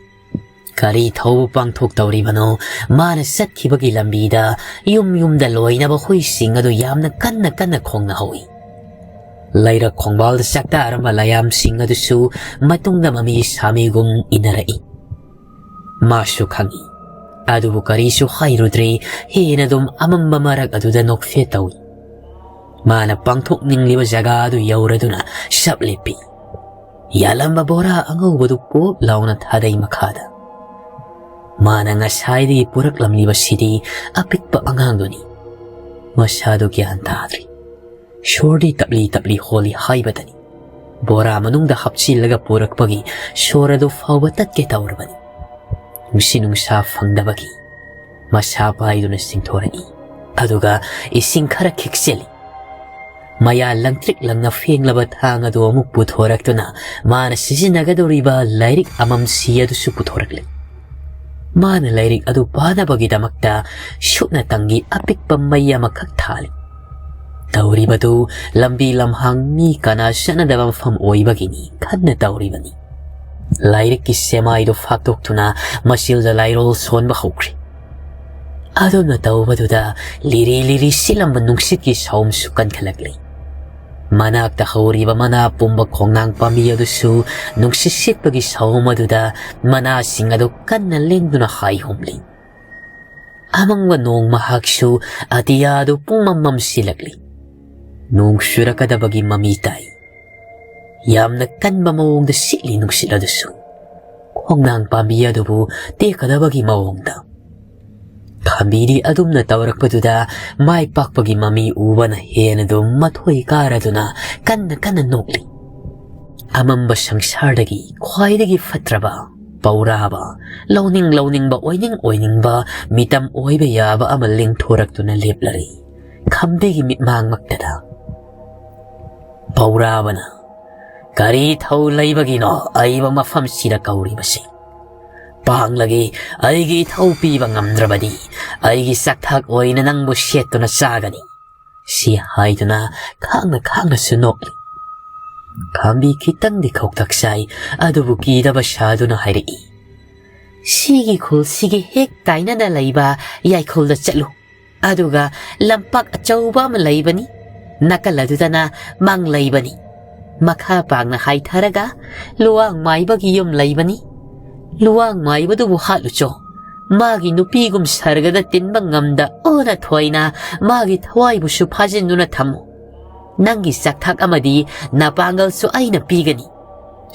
ꯀꯔꯤ ꯊꯧꯕ ꯄꯥꯡꯊꯣꯛꯇꯧꯔꯤꯕꯅꯣ? ꯃꯥꯅ ꯆꯠꯈꯤꯕꯒꯤ ꯂꯝꯕꯤꯗ ꯌꯨꯝ ꯌꯨꯝꯗ ꯂꯣꯏꯅꯕ ꯍꯨꯏꯁꯤꯡ ꯑꯗꯨ ꯌꯥꯝꯅ ꯀꯟꯅ ꯀꯟꯅ ꯈꯣꯡꯅꯍꯧꯏ꯫ ꯂꯩꯔꯛ ꯈꯣꯡꯕꯥꯜꯗ ꯆꯥꯛꯇꯥꯔꯝꯕ ꯂꯌꯥꯝꯁꯤꯡ ꯑꯗꯨꯁꯨ ꯃꯇꯨꯡꯗ ꯃꯃꯤ ꯁꯥꯃꯤꯒꯨꯝ ꯏꯟꯅꯔꯛꯏ꯫ ꯃꯥꯁꯨ ꯈꯪꯏ, ꯑꯗꯨꯕꯨ ꯀꯔꯤꯁꯨ ꯍꯥꯏꯔꯨꯗ꯭ꯔꯦ꯫ ꯍꯦꯟꯅ ꯑꯗꯨꯝ ꯑꯃꯝꯕ ꯃꯔꯛ ꯑꯗꯨꯗ ꯅꯣꯛꯐꯦꯠ ꯇꯧꯏ꯫ ꯃꯥꯅ ꯄꯥꯡꯊꯣꯛꯅꯤꯡꯂꯤꯕ ꯖꯒꯥ ꯑꯗꯨ ꯌꯧꯔꯗꯨꯅ ꯁꯞ ꯂꯦꯞꯄꯤ꯫ ꯌꯥꯜꯂꯝꯕ ꯕꯣꯔꯥ ꯑꯉꯧꯕꯗꯨ ꯄꯣꯞ ꯂꯥꯎꯅ ꯊꯥꯗꯩ ꯃꯈꯥꯗ꯫ ꯃꯥꯅ ꯉꯁꯥꯏꯗꯒꯤ ꯄꯨꯔꯛꯂꯝꯂꯤꯕꯁꯤꯗꯤ ꯑꯄꯤꯛꯄ ꯑꯉꯥꯡꯗꯨꯅꯤ꯫ ꯃꯁꯥꯗꯨ ꯒ꯭ꯌꯥꯟ ꯇꯥꯗ꯭ꯔꯤ꯫ ꯁꯣꯔꯗꯤ ꯇꯞꯂꯤ ꯇꯞꯂꯤ ꯍꯣꯜꯂꯤ ꯍꯥꯏꯕꯗꯅꯤ꯫ ꯕꯣꯔꯥ ꯃꯅꯨꯡꯗ ꯍꯥꯞꯆꯤꯜꯂꯒ ꯄꯨꯔꯛꯄꯒꯤ ꯁꯣꯔ ꯑꯗꯨ ꯐꯥꯎꯕ ꯇꯠꯀꯦ ꯇꯧꯔꯕꯅꯤ꯫ ꯅꯨꯡꯁꯤ ꯅꯨꯡꯁꯥ ꯐꯪꯗꯕꯒꯤ ꯃꯁꯥ ꯄꯥꯏꯗꯨꯅ ꯆꯤꯡꯊꯣꯔꯛꯏ꯫ ꯑꯗꯨꯒ ꯏꯁꯤꯡ ꯈꯔ ꯈꯤꯛꯆꯤꯜꯂꯤ꯫ ꯃꯌꯥ ꯂꯪꯇ꯭ꯔꯤꯛ ꯂꯪꯅ ꯐꯦꯡꯂꯕ ꯊꯥꯡ ꯑꯗꯨ ꯑꯃꯨꯛ ꯄꯨꯊꯣꯔꯛꯇꯨꯅ ꯃꯥꯅ ꯁꯤꯖꯤꯟꯅꯒꯗꯧꯔꯤꯕ ꯂꯥꯏꯔꯤꯛ ꯑꯃꯝꯁꯤ ꯑꯗꯨꯁꯨ ꯄꯨꯊꯣꯔꯛꯂꯤ꯫ ꯃꯥꯅ ꯂꯥꯏꯔꯤꯛ ꯑꯗꯨ ꯄꯥꯅꯕꯒꯤꯗꯃꯛꯇ ꯁꯨꯞꯅꯇꯪꯒꯤ ꯑꯄꯤꯛꯄ ꯃꯩ ꯑꯃꯈꯛ ꯊꯥꯜꯂꯤ꯫ ꯇꯧꯔꯤꯕꯗꯨ ꯂꯝꯕꯤ ꯂꯝꯍꯥꯡ ꯃꯤ ꯀꯅꯥ ꯆꯠꯅꯗꯕ ꯃꯐꯝ ꯑꯣꯏꯕꯒꯤꯅꯤ ꯈꯟꯅ ꯇꯧꯔꯤꯕꯅꯤ꯫ ꯂꯥꯏꯔꯤꯛꯀꯤ ꯁꯦꯃꯥꯏꯗꯨ ꯐꯥꯛꯇꯣꯛꯇꯨꯅ ꯃꯆꯤꯜꯗ ꯂꯥꯏꯔꯣꯜ ꯁꯣꯟꯕ ꯍꯧꯈ꯭ꯔꯦ꯫ ꯑꯗꯨꯝꯅ ꯇꯧꯕꯗꯨꯗ ꯂꯤꯔꯤ ꯂꯤꯔꯤ ꯁꯤꯠꯂꯝꯕ ꯅꯨꯡꯁꯤꯠꯀꯤ ꯁꯥꯎꯝꯁꯨ ꯀꯟꯈꯠꯂꯛꯂꯤ꯫ ꯃꯅꯥꯛꯇ ꯍꯧꯔꯤꯕ ꯃꯅꯥ ꯄꯨꯝꯕ ꯈꯣꯡꯅꯥꯡ ꯄꯥꯝꯕꯤ ꯑꯗꯨꯁꯨ ꯅꯨꯡꯁꯤꯠ ꯁꯤꯠꯄꯒꯤ ꯁꯥꯎꯝ ꯑꯗꯨꯗ ꯃꯅꯥꯁꯤꯡ ꯑꯗꯨ ꯀꯟꯅ ꯂꯦꯡꯗꯨꯅ ꯍꯥꯏ ꯍꯨꯝꯂꯤ꯫ ꯑꯃꯪꯕ ꯅꯣꯡ ꯃꯍꯥꯛꯁꯨ ꯑꯇꯤꯌꯥꯗꯨ ꯄꯨꯡꯃꯝ ꯃꯝꯁꯤꯜꯂꯛꯂꯤ꯫ ꯅꯣꯡ ꯆꯨꯔꯛꯀꯗꯕꯒꯤ ꯃꯃꯤ ꯇꯥꯏ꯫ ꯌꯥꯝꯅ ꯀꯟꯕ ꯃꯑꯣꯡꯗ ꯁꯤꯠꯂꯤ ꯅꯨꯡꯁꯤꯠ ꯑꯗꯨꯁꯨ꯫ ꯈꯣꯡꯅꯥꯡ ꯄꯥꯝꯕꯤ ꯑꯗꯨꯕꯨ ꯇꯦꯛꯀꯗꯕꯒꯤ ꯃꯑꯣꯡꯗ꯫ ꯈꯥꯝꯕꯤꯗꯤ ꯑꯗꯨꯝꯅ ꯇꯧꯔꯛꯄꯗꯨꯗ ꯃꯥꯏ ꯄꯥꯛꯄꯒꯤ ꯃꯃꯤ ꯎꯕꯅ ꯍꯦꯟꯅ ꯑꯗꯨꯝ ꯃꯊꯣꯏ ꯀꯥꯔꯗꯨꯅ ꯀꯟꯅ ꯀꯟꯅ ꯅꯣꯛꯂꯤ꯫ ꯑꯃꯝꯕ ꯁꯪꯁꯥꯔꯗꯒꯤ ꯈ꯭ꯋꯥꯏꯗꯒꯤ ꯐꯠꯇ꯭ꯔꯕ ꯄꯧꯔꯥꯕ, ꯂꯧꯅꯤꯡ ꯂꯧꯅꯤꯡꯕ, ꯑꯣꯏꯅꯤꯡ ꯑꯣꯏꯅꯤꯡꯕ ꯃꯤꯇꯝ ꯑꯣꯏꯕ ꯌꯥꯕ ꯑꯃ ꯂꯤꯡꯊꯣꯔꯛꯇꯨꯅ ꯂꯦꯞꯂꯔꯤ ꯈꯝꯕꯤꯒꯤ ꯃꯤꯠꯃꯥꯡꯃꯛꯇꯗ꯫ ꯄꯧꯔꯥꯕꯅ, "ꯀꯔꯤ ꯏꯊꯧ ꯂꯩꯕꯒꯤꯅꯣ ꯑꯏꯕ ꯃꯐꯝꯁꯤꯗ ꯀꯧꯔꯤꯕꯁꯤ? ꯄꯥꯡꯂꯒꯦ, ꯑꯩꯒꯤ ꯏꯊꯧ ꯄꯤꯕ ꯉꯝꯗ꯭ꯔꯕꯗꯤ ꯑꯩꯒꯤ ꯆꯥꯛꯊꯥꯛ ꯑꯣꯏꯅ ꯅꯪꯕꯨ ꯁꯦꯠꯇꯨꯅ ꯆꯥꯒꯅꯤ," ꯁꯤ ꯍꯥꯏꯗꯨꯅ ꯈꯥꯡꯅ ꯈꯥꯡꯅꯁꯨ ꯅꯣꯛꯂꯤ꯫ ꯈꯥꯝꯕꯤ ꯈꯤꯇꯪꯗꯤ ꯈꯧꯇꯛ ꯆꯥꯏ, ꯑꯗꯨꯕꯨ ꯀꯤꯗꯕ ꯁꯥꯗꯨꯅ ꯍꯥꯏꯔꯛꯏ, "ꯁꯤꯒꯤ ꯈꯨꯜꯁꯤꯒꯤ ꯍꯦꯛ ꯇꯥꯏꯅꯅ ꯂꯩꯕ ꯌꯥꯏꯈꯨꯜꯗ ꯆꯠꯂꯨ꯫ ꯑꯗꯨꯒ ꯂꯝꯄꯥꯛ ꯑꯆꯧꯕ ꯑꯃ ꯂꯩꯕꯅꯤ꯫ ꯅꯥꯀꯜ ꯑꯗꯨꯗꯅ ꯃꯥꯡ ꯂꯩꯕꯅꯤ꯫ ꯃꯈꯥ ꯄꯥꯡꯅ ꯍꯥꯏꯊꯔꯒ ꯂꯨꯋꯥꯡ ꯃꯥꯏꯕꯒꯤ ꯌꯨꯝ ꯂꯩꯕꯅꯤ꯫ ꯂꯨꯋꯥꯡ ꯃꯥꯏꯕꯗꯨꯕꯨ ꯍꯥꯠꯂꯨꯆꯣ꯫ ꯃꯥꯒꯤ ꯅꯨꯄꯤꯒꯨꯝ ꯁꯔꯒꯗ ꯇꯤꯟꯕ ꯉꯝꯗ ꯑꯣꯟꯅ ꯊꯣꯏꯅ ꯃꯥꯒꯤ ꯊꯋꯥꯏꯕꯨꯁꯨ ꯐꯥꯖꯤꯟꯗꯨꯅ ꯊꯝꯃꯨ꯫ ꯅꯪꯒꯤ ꯆꯥꯛꯊꯥꯛ ꯑꯃꯗꯤ ꯅꯄꯥꯡꯒꯜꯁꯨ ꯑꯩꯅ ꯄꯤꯒꯅꯤ,"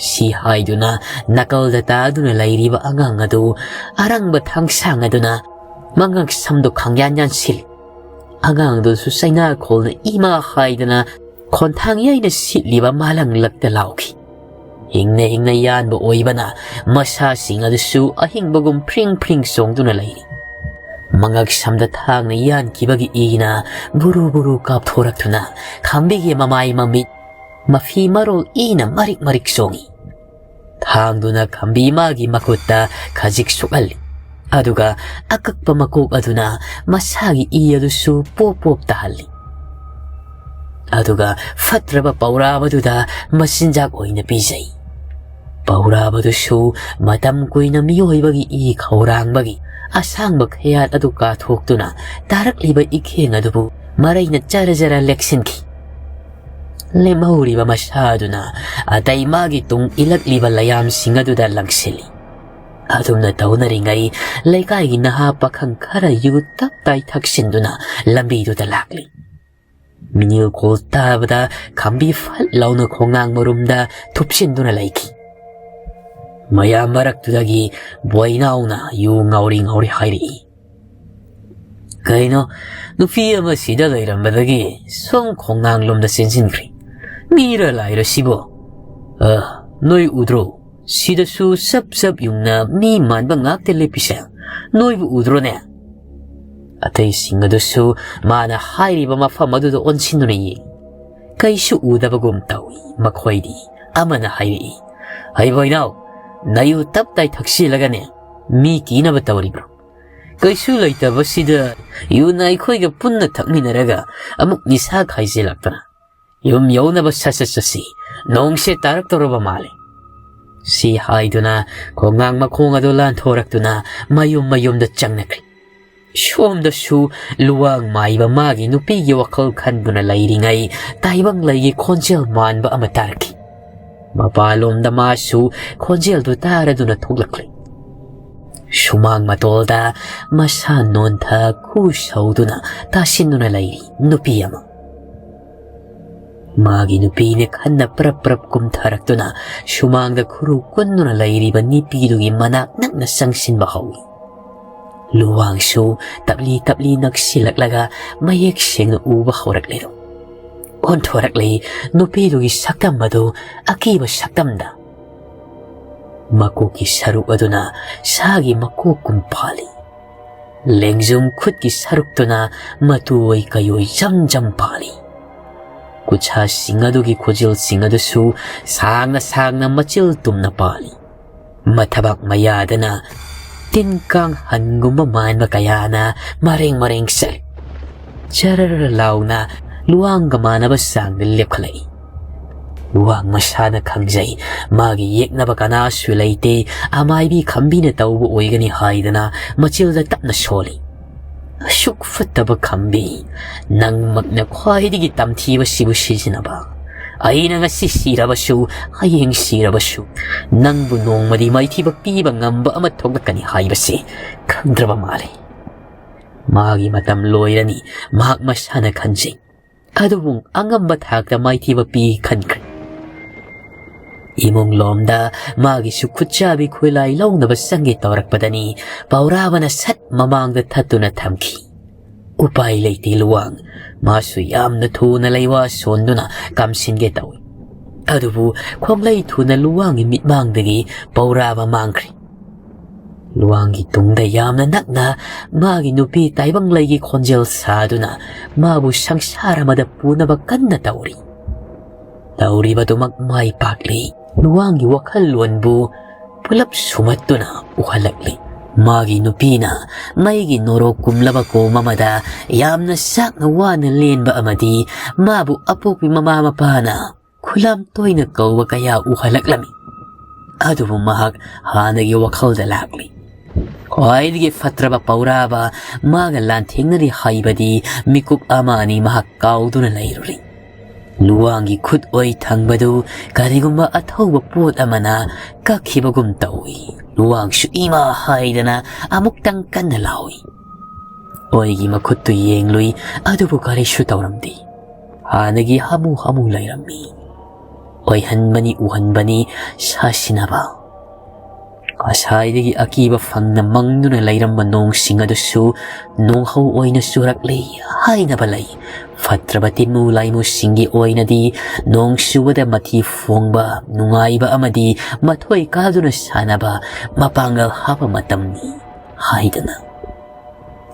ꯁꯤ ꯍꯥꯏꯗꯨꯅ ꯅꯥꯀꯜꯗ ꯇꯥꯗꯨꯅ ꯂꯩꯔꯤꯕ ꯑꯉꯥꯡ ꯑꯗꯨ ꯑꯔꯪꯕ ꯊꯥꯡꯁꯥꯡ ꯑꯗꯨꯅ ꯃꯉꯛ ꯁꯝꯗꯨ ꯈꯪꯌꯥꯟ ꯌꯥꯟꯁꯤꯜꯂꯤ꯫ ꯑꯉꯥꯡꯗꯨꯁꯨ ꯆꯩꯅꯥꯈꯣꯜꯅ ꯏꯃꯥ ꯍꯥꯏꯗꯅ ꯈꯣꯟꯊꯥꯡ ꯌꯩꯅ ꯁꯤꯠꯂꯤꯕ ꯃꯥꯂꯪꯂꯛꯇ ꯂꯥꯎꯈꯤ꯫ ꯍꯤꯡꯅ ꯍꯤꯡꯅ ꯌꯥꯟꯕ ꯑꯣꯏꯕꯅ ꯃꯁꯥꯁꯤꯡ ꯑꯗꯨꯁꯨ ꯑꯍꯤꯡꯕꯒꯨꯝ ꯐ꯭ꯔꯤꯡ ꯐ꯭ꯔꯤꯡ ꯆꯣꯡꯗꯨꯅ ꯂꯩꯔꯤ꯫ ꯃꯉꯛ ꯁꯝꯗ ꯊꯥꯡꯅ ꯌꯥꯟꯈꯤꯕꯒꯤ ꯏꯅ ꯕꯨꯔꯨ ꯕꯨꯔꯨ ꯀꯥꯞꯊꯣꯔꯛꯇꯨꯅ ꯈꯥꯝꯕꯤꯒꯤ ꯃꯃꯥꯏ ꯃꯃꯤꯠ ꯃꯐꯤ ꯃꯔꯣꯜ ꯏꯅ ꯃꯔꯤꯛ ꯃꯔꯤꯛ ꯆꯣꯡꯏ꯫ ꯊꯥꯡꯗꯨꯅ ꯈꯥꯝꯕꯤ ꯃꯥꯒꯤ ꯃꯈꯨꯠꯇ ꯈꯖꯤꯛ ꯁꯨꯛꯍꯜꯂꯤ꯫ ꯑꯗꯨꯒ ꯑꯀꯛꯄ ꯃꯀꯣꯛ ꯑꯗꯨꯅ ꯃꯁꯥꯒꯤ ꯏ ꯑꯗꯨꯁꯨ ꯄꯣꯞ ꯄꯣꯞ ꯇꯥꯍꯜꯂꯤ꯫ ꯑꯗꯨꯒ ꯐꯠꯇ꯭ꯔꯕ ꯄꯧꯔꯥꯕꯗꯨꯗ ꯃꯆꯤꯟꯖꯥꯛ ꯑꯣꯏꯅ ꯄꯤꯖꯩ꯫ ꯄꯧꯔꯥꯕꯗꯨꯁꯨ ꯃꯇꯝ ꯀꯨꯏꯅ ꯃꯤꯑꯣꯏꯕꯒꯤ ꯏ ꯈꯧꯔꯥꯡꯕꯒꯤ ꯑꯁꯥꯡꯕ ꯈꯌꯥꯠ ꯑꯗꯨ ꯀꯥꯊꯣꯛꯇꯨꯅ ꯇꯥꯔꯛꯂꯤꯕ ꯏꯈꯦꯡ ꯑꯗꯨꯕꯨ ꯃꯔꯩꯅ ꯖꯔ ꯖꯔ ꯂꯦꯛꯁꯤꯟꯈꯤ꯫ ꯂꯦꯝꯍꯧꯔꯤꯕ ꯃꯁꯥ ꯑꯗꯨꯅ ꯑꯇꯩ ꯃꯥꯒꯤ ꯇꯨꯡ ꯏꯜꯂꯛꯂꯤꯕ ꯂꯌꯥꯝꯁꯤꯡ ꯑꯗꯨꯗ ꯂꯪꯁꯤꯜꯂꯤ꯫ ꯑꯗꯨꯝꯅ ꯇꯧꯅꯔꯤꯉꯩ ꯂꯩꯀꯥꯏꯒꯤ ꯅꯍꯥ ꯄꯥꯈꯪ ꯈꯔ ꯌꯨ ꯇꯞ ꯇꯥꯏ ꯊꯛꯆꯤꯟꯗꯨꯅ ꯂꯝꯕꯤꯗꯨꯗ ꯂꯥꯛꯂꯤ꯫ ꯃꯤꯅꯤꯜ ꯀꯣꯜ ꯇꯥꯕꯗ ꯈꯥꯝꯕꯤ ꯐꯠ ꯂꯥꯎꯅ ꯈꯣꯡꯅꯥꯡ ꯃꯔꯨꯝꯗ ꯊꯨꯞꯆꯤꯟꯗꯨꯅ ꯂꯩꯈꯤ꯫ ꯃꯌꯥꯝ ꯃꯔꯛꯇꯨꯗꯒꯤ ꯕꯣꯏꯅꯥꯎꯅ ꯌꯨ ꯉꯥꯎꯔꯤ ꯉꯥꯎꯔꯤ ꯍꯥꯏꯔꯛꯏ, "ꯀꯩꯅꯣ, ꯅꯨꯄꯤ ꯑꯃ ꯁꯤꯗ ꯂꯩꯔꯝꯕꯗꯒꯤ ꯁꯨꯝ ꯈꯣꯡꯅꯥꯡꯂꯣꯝꯗ ꯆꯦꯟꯁꯤꯟꯈ꯭ꯔꯦ꯫ ꯃꯤꯔ ꯂꯥꯏꯔ ꯁꯤꯕꯣ? ꯑ, ꯅꯣꯏ ꯎꯗ꯭ꯔꯣ? ꯁꯤꯗꯁꯨ ꯆꯞ ꯆꯞ ꯌꯨꯡꯅ ꯃꯤ ꯃꯥꯟꯕ ꯉꯥꯛꯇ ꯂꯦꯞꯄꯤꯁꯦ ꯅꯣꯏꯕꯨ ꯎꯗ꯭ꯔꯣꯅꯦ?" ꯑꯇꯩꯁꯤꯡ ꯑꯗꯨꯁꯨ ꯃꯥꯅ ꯍꯥꯏꯔꯤꯕ ꯃꯐꯝ ꯑꯗꯨꯗ ꯑꯣꯟꯁꯤꯟꯗꯨꯅ ꯌꯦꯡꯏ꯫ ꯀꯩꯁꯨ ꯎꯗꯕꯒꯨꯝ ꯇꯧꯏ꯫ ꯃꯈꯣꯏꯗꯤ ꯑꯃꯅ ꯍꯥꯏꯔꯛꯏ, "ꯍꯩꯕꯣꯏꯅꯥꯎ, ꯅꯌꯨ ꯇꯞ ꯇꯥꯏ ꯊꯛꯆꯤꯜꯂꯒꯅꯦ ꯃꯤ ꯀꯤꯅꯕ ꯇꯧꯔꯤꯕ꯭ꯔꯣ? ꯀꯩꯁꯨ ꯂꯩꯇꯕꯁꯤꯗ ꯌꯨꯅ ꯑꯩꯈꯣꯏꯒ ꯄꯨꯟꯅ ꯊꯛꯃꯤꯟꯅꯔꯒ ꯑꯃꯨꯛ ꯅꯤꯁꯥ ꯈꯥꯏꯖꯤꯜꯂꯛꯇꯅ꯫ ꯌꯨꯝ ꯌꯧꯅꯕ ꯁꯠ ꯁꯠ ꯆꯠꯁꯤ, ꯅꯣꯡꯁꯦ ꯇꯥꯔꯛꯇꯧꯔꯕ ꯃꯥꯜꯂꯦ꯫" ꯁꯤ ꯍꯥꯏꯗꯨꯅ ꯈꯣꯡꯉꯥꯡ ꯃꯈꯣꯡ ꯑꯗꯨ ꯂꯥꯟꯊꯣꯔꯛꯇꯨꯅ ꯃꯌꯨꯝ ꯃꯌꯨꯝꯗ ꯆꯪꯅꯈ꯭ꯔꯦ꯫ ꯁꯣꯝꯗꯁꯨ ꯂꯨꯋꯥꯡ ꯃꯥꯏꯕ ꯃꯥꯒꯤ ꯅꯨꯄꯤꯒꯤ ꯋꯥꯈꯜ ꯈꯟꯗꯨꯅ ꯂꯩꯔꯤꯉꯩ ꯇꯥꯏꯕꯪ ꯂꯩꯒꯤ ꯈꯣꯟꯖꯦꯜ ꯃꯥꯟꯕ ꯑꯃ ꯇꯥꯔꯛꯈꯤ꯫ ꯃꯄꯥꯟꯂꯣꯝꯗ ꯃꯥꯁꯨ ꯈꯣꯟꯖꯦꯜꯗꯨ ꯇꯥꯔꯗꯨꯅ ꯊꯣꯛꯂꯛꯂꯦ꯫ ꯁꯨꯃꯥꯡ ꯃꯇꯣꯜꯗ ꯃꯁꯥ ꯅꯣꯟꯊ ꯈꯨ ꯁꯧꯗꯨꯅ ꯇꯥꯁꯤꯟꯗꯨꯅ ꯂꯩꯔꯤ ꯅꯨꯄꯤ ꯑꯃ꯫ ꯃꯥꯒꯤ ꯅꯨꯄꯤꯅ ꯈꯟꯅ ꯄ꯭ꯔꯞ ꯄ꯭ꯔꯞ ꯀꯨꯝꯊꯔꯛꯇꯨꯅ ꯁꯨꯃꯥꯡꯗ ꯈꯨꯔꯨ ꯀꯨꯟꯗꯨꯅ ꯂꯩꯔꯤꯕ ꯅꯨꯄꯤꯗꯨꯒꯤ ꯃꯅꯥꯛ ꯅꯛꯅ ꯆꯪꯁꯤꯟꯕ ꯍꯧꯏ꯫ ꯂꯨꯋꯥꯡꯁꯨ ꯇꯞꯂꯤ ꯇꯞꯂꯤ ꯅꯛꯁꯤꯜꯂꯛꯂꯒ ꯃꯌꯦꯛ ꯁꯦꯡꯅ ꯎꯕ ꯍꯧꯔꯛꯂꯦꯗꯣ꯫ ꯑꯣꯟꯊꯣꯔꯛꯂꯤ ꯅꯨꯄꯤꯗꯨꯒꯤ ꯁꯛꯇꯝ ꯑꯗꯨ ꯑꯀꯤꯕ ꯁꯛꯇꯝꯗ꯫ ꯃꯀꯣꯛꯀꯤ ꯁꯔꯨꯛ ꯑꯗꯨꯅ ꯁꯥꯒꯤ ꯃꯀꯣꯛꯀꯨꯝ ꯄꯥꯜꯂꯤ꯫ ꯂꯦꯡꯖꯨꯝ ꯈꯨꯠꯀꯤ ꯁꯔꯨꯛꯇꯨꯅ ꯃꯇꯨ ꯑꯣꯏ ꯀꯩꯑꯣꯏ ꯖꯝ ꯖꯝ ꯄꯥꯜꯂꯤ꯫ ꯈꯨꯠꯁꯥꯁꯤꯡ ꯑꯗꯨꯒꯤ ꯈꯨꯖꯤꯜꯁꯤꯡ ꯑꯗꯨꯁꯨ ꯁꯥꯡꯅ ꯁꯥꯡꯅ ꯃꯆꯤꯜ ꯇꯨꯝꯅ ꯄꯥꯜꯂꯤ꯫ ꯃꯊꯕꯥꯛ ꯃꯌꯥꯗꯅ ꯇꯤꯟ ꯀꯥꯡ ꯍꯟꯒꯨꯝꯕ ꯃꯥꯟꯕ ꯀꯌꯥꯅ ꯃꯔꯦꯡ ꯃꯔꯦꯡ ꯆꯠꯂꯤ꯫ ꯆꯔꯔ ꯂꯥꯎꯅ ꯂꯨꯋꯥꯡꯒ ꯃꯥꯟꯅꯕ ꯆꯥꯡꯗ ꯂꯦꯞꯈꯠꯂꯛꯏ꯫ ꯂꯨꯋꯥꯡ ꯃꯁꯥꯅ ꯈꯪꯖꯩ, ꯃꯥꯒꯤ ꯌꯦꯛꯅꯕ ꯀꯅꯥꯁꯨ ꯂꯩꯇꯦ, ꯑꯃꯥꯏꯕꯤ ꯈꯝꯕꯤꯅ ꯇꯧꯕ ꯑꯣꯏꯒꯅꯤ ꯍꯥꯏꯗꯅ ꯃꯆꯤꯜꯗ ꯇꯞꯅ ꯁꯣꯜꯂꯤ꯫ "ꯑꯁꯨꯛ ꯐꯠꯇꯕ ꯈꯝꯕꯤ, ꯅꯪꯃꯛꯅ ꯈ꯭ꯋꯥꯏꯗꯒꯤ ꯇꯝꯊꯤꯕꯁꯤꯕꯨ ꯁꯤꯖꯤꯟꯅꯕ꯫ ꯑꯩꯅ ꯉꯁꯤ ꯁꯤꯔꯕꯁꯨ, ꯍꯌꯦꯡ ꯁꯤꯔꯕꯁꯨ, ꯅꯪꯕꯨ ꯅꯣꯡꯃꯗꯤ ꯃꯥꯏꯊꯤꯕ ꯄꯤꯕ ꯉꯝꯕ ꯑꯃ ꯊꯣꯛꯂꯛꯀꯅꯤ ꯍꯥꯏꯕꯁꯤ ꯈꯪꯗ꯭ꯔꯕ ꯃꯥꯜꯂꯦ꯫ ꯃꯥꯒꯤ ꯃꯇꯝ ꯂꯣꯏꯔꯅꯤ", ꯃꯍꯥꯛ ꯃꯁꯥꯅ ꯈꯟꯖꯩ꯫ ꯑꯗꯨꯕꯨ ꯑꯉꯝꯕ ꯊꯥꯛꯇ ꯃꯥꯏꯊꯤꯕ ꯄꯤ ꯈꯟꯈ꯭ꯔꯦ꯫ ꯏꯃꯨꯡ ꯂꯣꯝꯗ ꯃꯥꯒꯤꯁꯨ ꯈꯨꯠꯆꯥꯕꯤ ꯈꯣꯏꯂꯥꯏ ꯂꯧꯅꯕ ꯆꯪꯒꯦ ꯇꯧꯔꯛꯄꯗꯅꯤ ꯄꯥꯎꯔꯥꯕꯅ ꯁꯠ ꯃꯃꯥꯡꯗ ꯊꯠꯇꯨꯅ ꯊꯝꯈꯤ꯫ ꯎꯄꯥꯏ ꯂꯩꯇꯦ ꯂꯨꯋꯥꯡ꯫ ꯃꯥꯁꯨ ꯌꯥꯝꯅ ꯊꯨꯅ ꯂꯩꯋꯥ ꯁꯣꯟꯗꯨꯅ ꯀꯥꯝꯁꯤꯟꯒꯦ ꯇꯧꯏ꯫ ꯑꯗꯨꯕꯨ ꯈꯣꯡꯂꯩ ꯊꯨꯅ ꯂꯨꯋꯥꯡꯒꯤ ꯃꯤꯠꯃꯥꯡꯗꯒꯤ ꯄꯧꯔꯥꯕ ꯃꯥꯡꯈ꯭ꯔꯤ꯫ ꯂꯨꯋꯥꯡꯒꯤ ꯇꯨꯡꯗ ꯌꯥꯝꯅ ꯅꯛꯅ ꯃꯥꯒꯤ ꯅꯨꯄꯤ ꯇꯥꯏꯕꯪꯂꯩꯒꯤ ꯈꯣꯟꯖꯦꯜ ꯁꯥꯗꯨꯅ ꯃꯥꯕꯨ ꯁꯪꯁꯥꯔ ꯑꯃꯗ ꯄꯨꯅꯕ ꯀꯟꯅ ꯇꯧꯔꯤ꯫ ꯇꯧꯔꯤꯕꯗꯨꯃꯛ ꯃꯥꯏ ꯄꯥꯛꯂꯤ꯫ ꯂꯨꯋꯥꯡꯒꯤ ꯋꯥꯈꯜꯂꯣꯟꯕꯨ ꯄꯨꯂꯞ ꯁꯨꯃꯠꯇꯨꯅ ꯎꯍꯜꯂꯛꯂꯤ꯫ ꯃꯥꯒꯤ ꯅꯨꯄꯤꯅ ꯃꯩꯒꯤ ꯅꯣꯔꯣꯛ ꯀꯨꯝꯂꯕ ꯀꯣꯝ ꯑꯃꯗ ꯌꯥꯝꯅ ꯆꯥꯛꯅ ꯋꯥꯅ ꯂꯦꯟꯕ ꯑꯃꯗꯤ ꯃꯥꯕꯨ ꯑꯄꯣꯛꯄꯤ ꯃꯃꯥ ꯃꯄꯥꯅ ꯈꯨꯂꯥꯝ ꯇꯣꯏꯅ ꯀꯧꯕ ꯀꯌꯥ ꯎꯍꯜꯂꯛꯂꯝꯃꯤ꯫ ꯑꯗꯨꯕꯨ ꯃꯍꯥꯛ ꯍꯥꯟꯅꯒꯤ ꯋꯥꯈꯜꯗ ꯂꯥꯛꯂꯤ꯫ ꯈ꯭ꯋꯥꯏꯗꯒꯤ ꯐꯠꯇ꯭ꯔꯕ ꯄꯧꯔꯥꯕ ꯃꯥꯒ ꯂꯥꯟꯊꯦꯡꯅꯔꯤ ꯍꯥꯏꯕꯗꯤ ꯃꯤꯀꯨꯞ ꯑꯃ ꯑꯅꯤ ꯃꯍꯥꯛ ꯀꯥꯎꯗꯨꯅ ꯂꯩꯔꯨꯔꯤ꯫ ꯂꯨꯋꯥꯡꯒꯤ ꯈꯨꯠ ꯑꯣꯏ ꯊꯪꯕꯗꯨ ꯀꯔꯤꯒꯨꯝꯕ ꯑꯊꯧꯕ ꯄꯣꯠ ꯑꯃꯅ ꯀꯛꯈꯤꯕꯒꯨꯝ ꯇꯧꯏ꯫ ꯂꯨꯋꯥꯡꯁꯨ ꯏꯃꯥ ꯍꯥꯏꯗꯅ ꯑꯃꯨꯛꯇꯪ ꯀꯟꯅ ꯂꯥꯎꯏ꯫ ꯑꯣꯏꯒꯤ ꯃꯈꯨꯠꯇꯨ ꯌꯦꯡꯂꯨꯏ, ꯑꯗꯨꯕꯨ ꯀꯔꯤꯁꯨ ꯇꯧꯔꯝꯗꯦ꯫ ꯍꯥꯟꯅꯒꯤ ꯍꯥꯃꯨ ꯍꯥꯃꯨ ꯂꯩꯔꯝꯃꯤ꯫ ꯑꯣꯏꯍꯟꯕꯅꯤ ꯎꯍꯟꯕꯅꯤ ꯁꯥꯁꯤꯟꯅꯕ꯫ ꯉꯁꯥꯏꯗꯒꯤ ꯑꯀꯤꯕ ꯐꯪꯅ ꯃꯪꯗꯨꯅ ꯂꯩꯔꯝꯕ ꯅꯣꯡꯁꯤꯡ ꯑꯗꯨꯁꯨ ꯅꯣꯡꯍꯧ ꯑꯣꯏꯅ ꯆꯨꯔꯛꯂꯤ ꯍꯥꯏꯅꯕ ꯂꯩ꯫ ꯐꯠꯇ꯭ꯔꯕ ꯇꯤꯟꯃꯨ ꯂꯥꯏꯃꯨꯁꯤꯡꯒꯤ ꯑꯣꯏꯅꯗꯤ ꯅꯣꯡ ꯆꯨꯕꯗ ꯃꯊꯤ ꯐꯣꯡꯕ, ꯅꯨꯡꯉꯥꯏꯕ ꯑꯃꯗꯤ ꯃꯊꯣꯏ ꯀꯥꯗꯨꯅ ꯁꯥꯟꯅꯕ, ꯃꯄꯥꯡꯒꯜ ꯍꯥꯞꯄ ꯃꯇꯝꯅꯤ ꯍꯥꯏꯗꯅ꯫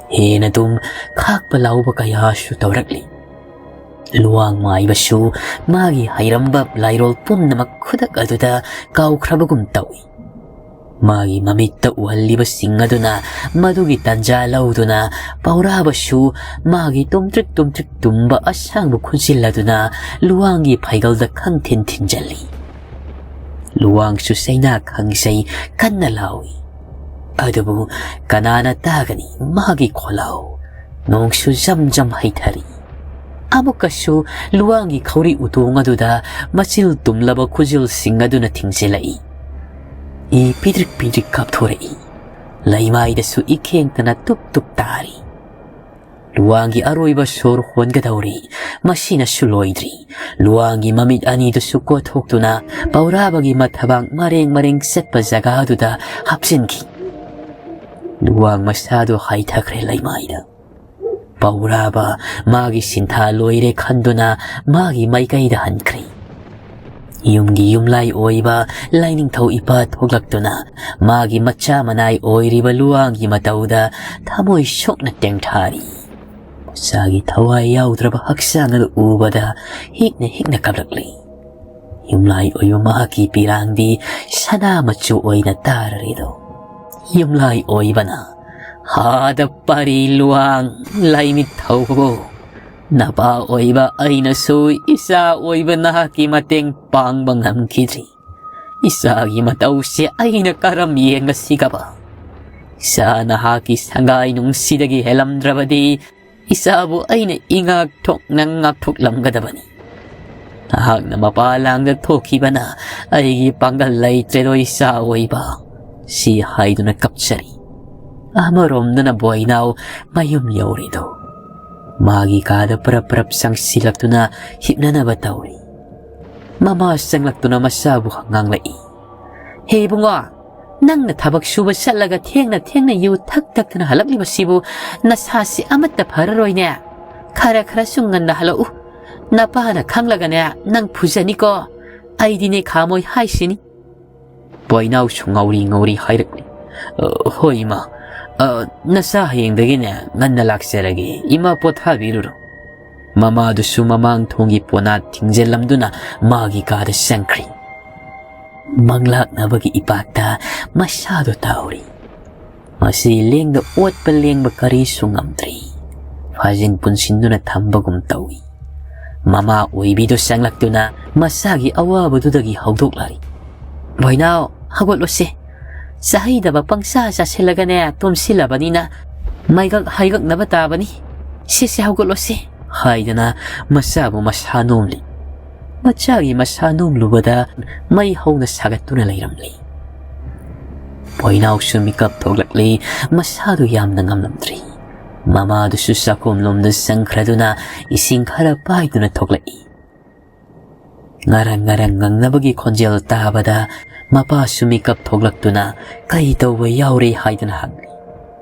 ꯍꯦꯟꯅ ꯑꯗꯨꯝ ꯈꯥꯛꯄ ꯂꯥꯎꯕ ꯀꯌꯥꯁꯨ ꯇꯧꯔꯛꯂꯤ꯫ ꯂꯨꯋꯥꯡ ꯃꯥꯏꯕꯁꯨ ꯃꯥꯒꯤ ꯍꯩꯔꯝꯕ ꯂꯥꯏꯔꯣꯜ ꯄꯨꯝꯅꯃꯛ ꯈꯨꯗꯛ ꯑꯗꯨꯗ ꯀꯥꯎꯈ꯭ꯔꯕꯒꯨꯝ ꯇꯧꯏ꯫ ꯃꯥꯒꯤ ꯃꯃꯤꯠꯇ ꯎꯍꯜꯂꯤꯕꯁꯤꯡ ꯑꯗꯨꯅ ꯃꯗꯨꯒꯤ ꯇꯟꯖꯥ ꯂꯧꯗꯨꯅ ꯄꯧꯔꯥꯕꯁꯨ ꯃꯥꯒꯤ ꯇꯨꯝꯇ꯭ꯔꯤꯛ ꯇꯨꯝꯇ꯭ꯔꯤꯛ ꯇꯨꯝꯕ ꯑꯁꯥꯡꯕ ꯈꯨꯟꯁꯤꯜ ꯑꯗꯨꯅ ꯂꯨꯋꯥꯡꯒꯤ ꯐꯩꯒꯜꯗ ꯈꯪ ꯊꯤꯟ ꯊꯤꯟꯖꯜꯂꯤ꯫ ꯂꯨꯋꯥꯡꯁꯨ ꯆꯩꯅꯥ ꯈꯪꯖꯩ ꯀꯟꯅ ꯂꯥꯎꯏ꯫ ꯑꯗꯨꯕꯨ ꯀꯅꯥꯅ ꯇꯥꯒꯅꯤ ꯃꯥꯒꯤ ꯈꯣꯜꯂꯥꯎ? ꯅꯣꯡꯁꯨ ꯖꯝ ꯖꯝ ꯍꯩꯊꯔꯤ꯫ ꯑꯃꯨꯛꯀꯁꯨ ꯂꯨꯋꯥꯡꯒꯤ ꯈꯧꯔꯤ ꯎꯇꯣꯡ ꯑꯗꯨꯗ ꯃꯆꯤꯜ ꯇꯨꯝꯂꯕ ꯈꯨꯖꯤꯜꯁꯤꯡ ꯑꯗꯨꯅ ꯊꯤꯡꯖꯤꯜꯂꯛꯏ꯫ ꯏ ꯄꯤꯗ꯭ꯔꯤꯛ ꯄꯤꯗ꯭ꯔꯤꯛ ꯀꯥꯞꯊꯣꯔꯛꯏ꯫ ꯂꯩꯃꯥꯏꯗꯁꯨ ꯏꯈꯦꯡꯇꯅ ꯇꯨꯞ ꯇꯨꯞ ꯇꯥꯔꯤ꯫ ꯂꯨꯋꯥꯡꯒꯤ ꯑꯔꯣꯏꯕ ꯁꯣꯔ ꯍꯣꯟꯒꯗꯧꯔꯤ꯫ ꯃꯁꯤꯅꯁꯨ ꯂꯣꯏꯗ꯭ꯔꯤ꯫ ꯂꯨꯋꯥꯡꯒꯤ ꯃꯃꯤꯠ ꯑꯅꯤꯗꯨꯁꯨ ꯀꯣꯊꯣꯛꯇꯨꯅ ꯄꯧꯔꯥꯕꯒꯤ ꯃꯊꯕꯥꯛ ꯃꯔꯦꯡ ꯃꯔꯦꯡ ꯆꯠꯄ ꯖꯒꯥꯗꯨꯗ ꯍꯥꯞꯆꯤꯟꯈꯤ꯫ ꯂꯨꯋꯥꯡ ꯃꯁꯥꯗꯨ ꯍꯥꯏꯊꯈ꯭ꯔꯦ ꯂꯩꯃꯥꯏꯗ꯫ ꯄꯧꯔꯥꯕ ꯃꯥꯒꯤ ꯁꯤꯟꯊꯥ ꯂꯣꯏꯔꯦ ꯈꯟꯗꯨꯅ ꯃꯥꯒꯤ ꯃꯥꯏꯀꯩꯗ ꯍꯟꯈ꯭ꯔꯦ꯫ ꯌꯨꯝꯒꯤ ꯌꯨꯝꯂꯥꯏ ꯑꯣꯏꯕ ꯂꯥꯏꯅꯤꯡꯊꯧ ꯏꯄꯥ ꯊꯣꯛꯂꯛꯇꯨꯅ ꯃꯥꯒꯤ ꯃꯆꯥ ꯃꯅꯥꯏ ꯑꯣꯏꯔꯤꯕ ꯂꯨꯋꯥꯡꯒꯤ ꯃꯇꯧꯗ ꯊꯃꯣꯏ ꯁꯣꯛꯅ ꯇꯦꯡꯊꯥꯔꯤ꯫ ꯃꯆꯥꯒꯤ ꯊꯋꯥꯏ ꯌꯥꯎꯗ꯭ꯔꯕ ꯍꯛꯆꯥꯡ ꯑꯗꯨ ꯎꯕꯗ ꯍꯤꯛꯅ ꯍꯤꯛꯅ ꯀꯞꯂꯛꯂꯤ꯫ ꯌꯨꯝꯂꯥꯏ ꯑꯣꯏꯕ ꯃꯍꯥꯛꯀꯤ ꯄꯤꯔꯥꯡꯗꯤ ꯁꯅꯥ ꯃꯆꯨ ꯑꯣꯏꯅ ꯇꯥꯔꯔꯤꯗꯣ꯫ ꯌꯨꯝꯂꯥꯏ ꯑꯣꯏꯕꯅ, "ꯍꯥꯗ ꯄꯥꯔꯤ ꯂꯨꯋꯥꯡ ꯂꯥꯏꯃꯤꯠ ꯊꯧꯕꯕꯨ, ꯅꯄꯥ ꯑꯣꯏꯕ ꯑꯩꯅꯁꯨ ꯏꯆꯥ ꯑꯣꯏꯕ ꯅꯍꯥꯛꯀꯤ ꯃꯇꯦꯡ ꯄꯥꯡꯕ ꯉꯝꯈꯤꯗ꯭ꯔꯤ꯫ ꯏꯆꯥꯒꯤ ꯃꯇꯧꯁꯦ ꯑꯩꯅ ꯀꯔꯝ ꯌꯦꯡꯒꯁꯤꯒꯕ? ꯏꯆꯥ ꯅꯍꯥꯛꯀꯤ ꯁꯪꯒꯥꯏ ꯅꯨꯡꯁꯤꯗꯒꯤ ꯍꯦꯜꯂꯝꯗ꯭ꯔꯕꯗꯤ ꯏꯆꯥꯕꯨ ꯑꯩꯅ ꯏꯉꯥꯛ ꯊꯣꯛꯅ ꯉꯥꯛꯊꯣꯛꯂꯝꯒꯗꯕꯅꯤ꯫ ꯅꯍꯥꯛꯅ ꯃꯄꯥ ꯂꯥꯡꯗ ꯊꯣꯛꯈꯤꯕꯅ ꯑꯩꯒꯤ ꯄꯥꯡꯒꯜ ꯂꯩꯇ꯭ꯔꯦꯗꯣ ꯏꯆꯥ ꯑꯣꯏꯕ", ꯁꯤ ꯍꯥꯏꯗꯨꯅ ꯀꯞꯆꯔꯤ꯫ ꯑꯃꯔꯣꯝꯗꯅ ꯕꯣꯏꯅꯥꯎ ꯃꯌꯨꯝ ꯌꯧꯔꯦꯗꯣ꯫ ꯃꯥꯒꯤ ꯀꯥꯗ ꯄꯔꯞ ꯄꯔꯞ ꯆꯪꯁꯤꯜꯂꯛꯇꯨꯅ ꯍꯤꯞꯅꯅꯕ ꯇꯧꯔꯤ꯫ ꯃꯃꯥ ꯆꯪꯂꯛꯇꯨꯅ ꯃꯆꯥꯕꯨ ꯉꯥꯡꯂꯛꯏ, "ꯍꯦ ꯏꯕꯨꯡꯉꯣ, ꯅꯪꯅ ꯊꯕꯛ ꯁꯨꯕ ꯆꯠꯂꯒ ꯊꯦꯡꯅ ꯊꯦꯡꯅ ꯌꯨ ꯊꯛ ꯊꯛꯇꯅ ꯍꯜꯂꯛꯂꯤꯕꯁꯤꯕꯨ ꯅꯁꯥꯁꯤ ꯑꯃꯠꯇ ꯐꯔꯔꯣꯏꯅꯦ꯫ ꯈꯔ ꯈꯔꯁꯨ ꯉꯟꯅ ꯍꯜꯂꯛꯎ꯫ ꯅꯄꯥꯅ ꯈꯪꯂꯒꯅꯦ ꯅꯪ ꯐꯨꯖꯅꯤꯀꯣ꯫ ꯑꯩꯗꯤꯅꯦ ꯈꯥꯃꯣꯏ ꯍꯥꯏꯁꯤꯅꯤ"꯫ ꯕꯣꯏꯅꯥꯎꯁꯨ ꯉꯥꯎꯔꯤ ꯉꯥꯎꯔꯤ ꯍꯥꯏꯔꯛꯂꯤ, "ꯑ, ꯍꯣꯏ ꯏꯃꯥ, ꯑ, ꯅꯆꯥ ꯍꯌꯦꯡꯗꯒꯤꯅꯦ ꯉꯟꯅ ꯂꯥꯛꯆꯔꯒꯦ꯫ ꯏꯃꯥ ꯄꯣꯊꯥꯕꯤꯔꯨꯔꯣ"꯫ ꯃꯃꯥꯗꯨꯁꯨ ꯃꯃꯥꯡ ꯊꯣꯡꯒꯤ ꯄꯣꯅꯥꯠ ꯊꯤꯡꯖꯤꯜꯂꯝꯗꯨꯅ ꯃꯥꯒꯤ ꯀꯥꯗ ꯆꯪꯈ꯭ꯔꯤ꯫ ꯃꯪꯂꯥꯛꯅꯕꯒꯤ ꯏꯄꯥꯛꯇ ꯃꯁꯥꯗꯣ ꯇꯥꯍꯧꯔꯤ꯫ ꯃꯁꯤ ꯂꯦꯡꯗ ꯑꯣꯠꯄ ꯂꯦꯡꯕ ꯀꯔꯤꯁꯨ ꯉꯝꯗ꯭ꯔꯤ꯫ ꯐꯥꯖꯤꯟ ꯄꯨꯟꯁꯤꯟꯗꯨꯅ ꯊꯝꯕꯒꯨꯝ ꯇꯧꯏ꯫ ꯃꯃꯥ ꯑꯣꯏꯕꯤꯗꯨ ꯆꯪꯂꯛꯇꯨꯅ ꯃꯁꯥꯒꯤ ꯑꯋꯥꯕꯗꯨꯗꯒꯤ ꯍꯧꯗꯣꯛꯂꯔꯤ꯫ "ꯕꯣꯏꯅꯥꯎ, ꯍꯧꯒꯠꯂꯣꯁꯦ꯫ ꯆꯥꯍꯩꯗꯕ ꯄꯪꯆꯥ ꯆꯥꯁꯤꯜꯂꯒꯅꯦ ꯇꯨꯝꯁꯤꯜꯂꯕꯅꯤꯅ ꯃꯩꯒꯛ ꯍꯩꯒꯛꯅꯕ ꯇꯥꯕꯅꯤ꯫ ꯁꯦ, ꯁꯦ, ꯍꯧꯒꯠꯂꯣꯁꯦ", ꯍꯥꯏꯗꯅ ꯃꯆꯥꯕꯨ ꯃꯁꯥ ꯅꯣꯝꯂꯤ꯫ ꯃꯆꯥꯒꯤ ꯃꯁꯥ ꯅꯣꯝꯂꯨꯕꯗ ꯃꯩ ꯍꯧꯅ ꯁꯥꯒꯠꯇꯨꯅ ꯂꯩꯔꯝꯂꯤ꯫ ꯕꯣꯏꯅꯥꯎꯁꯨ ꯃꯤꯀꯞ ꯊꯣꯛꯂꯛꯂꯤ꯫ ꯃꯁꯥꯗꯨ ꯌꯥꯝꯅ ꯉꯝꯂꯝꯗ꯭ꯔꯤ꯫ ꯃꯃꯥꯗꯨꯁꯨ ꯆꯥꯛꯈꯨꯝꯂꯣꯝꯗ ꯆꯪꯈ꯭ꯔꯗꯨꯅ ꯏꯁꯤꯡ ꯈꯔ ꯄꯥꯏꯗꯨꯅ ꯊꯣꯛꯂꯛꯏ꯫ ꯉꯔꯪ ꯉꯔꯪ ꯉꯪꯅꯕꯒꯤ ꯈꯣꯟꯖꯦꯜ ꯇꯥꯕꯗ ꯃꯄꯥꯁꯨ ꯃꯤꯀꯞ ꯊꯣꯛꯂꯛꯇꯨꯅ "ꯀꯔꯤ ꯇꯧꯕ ꯌꯥꯎꯔꯦ?" ꯍꯥꯏꯗꯨꯅ ꯍꯪꯂꯤ꯫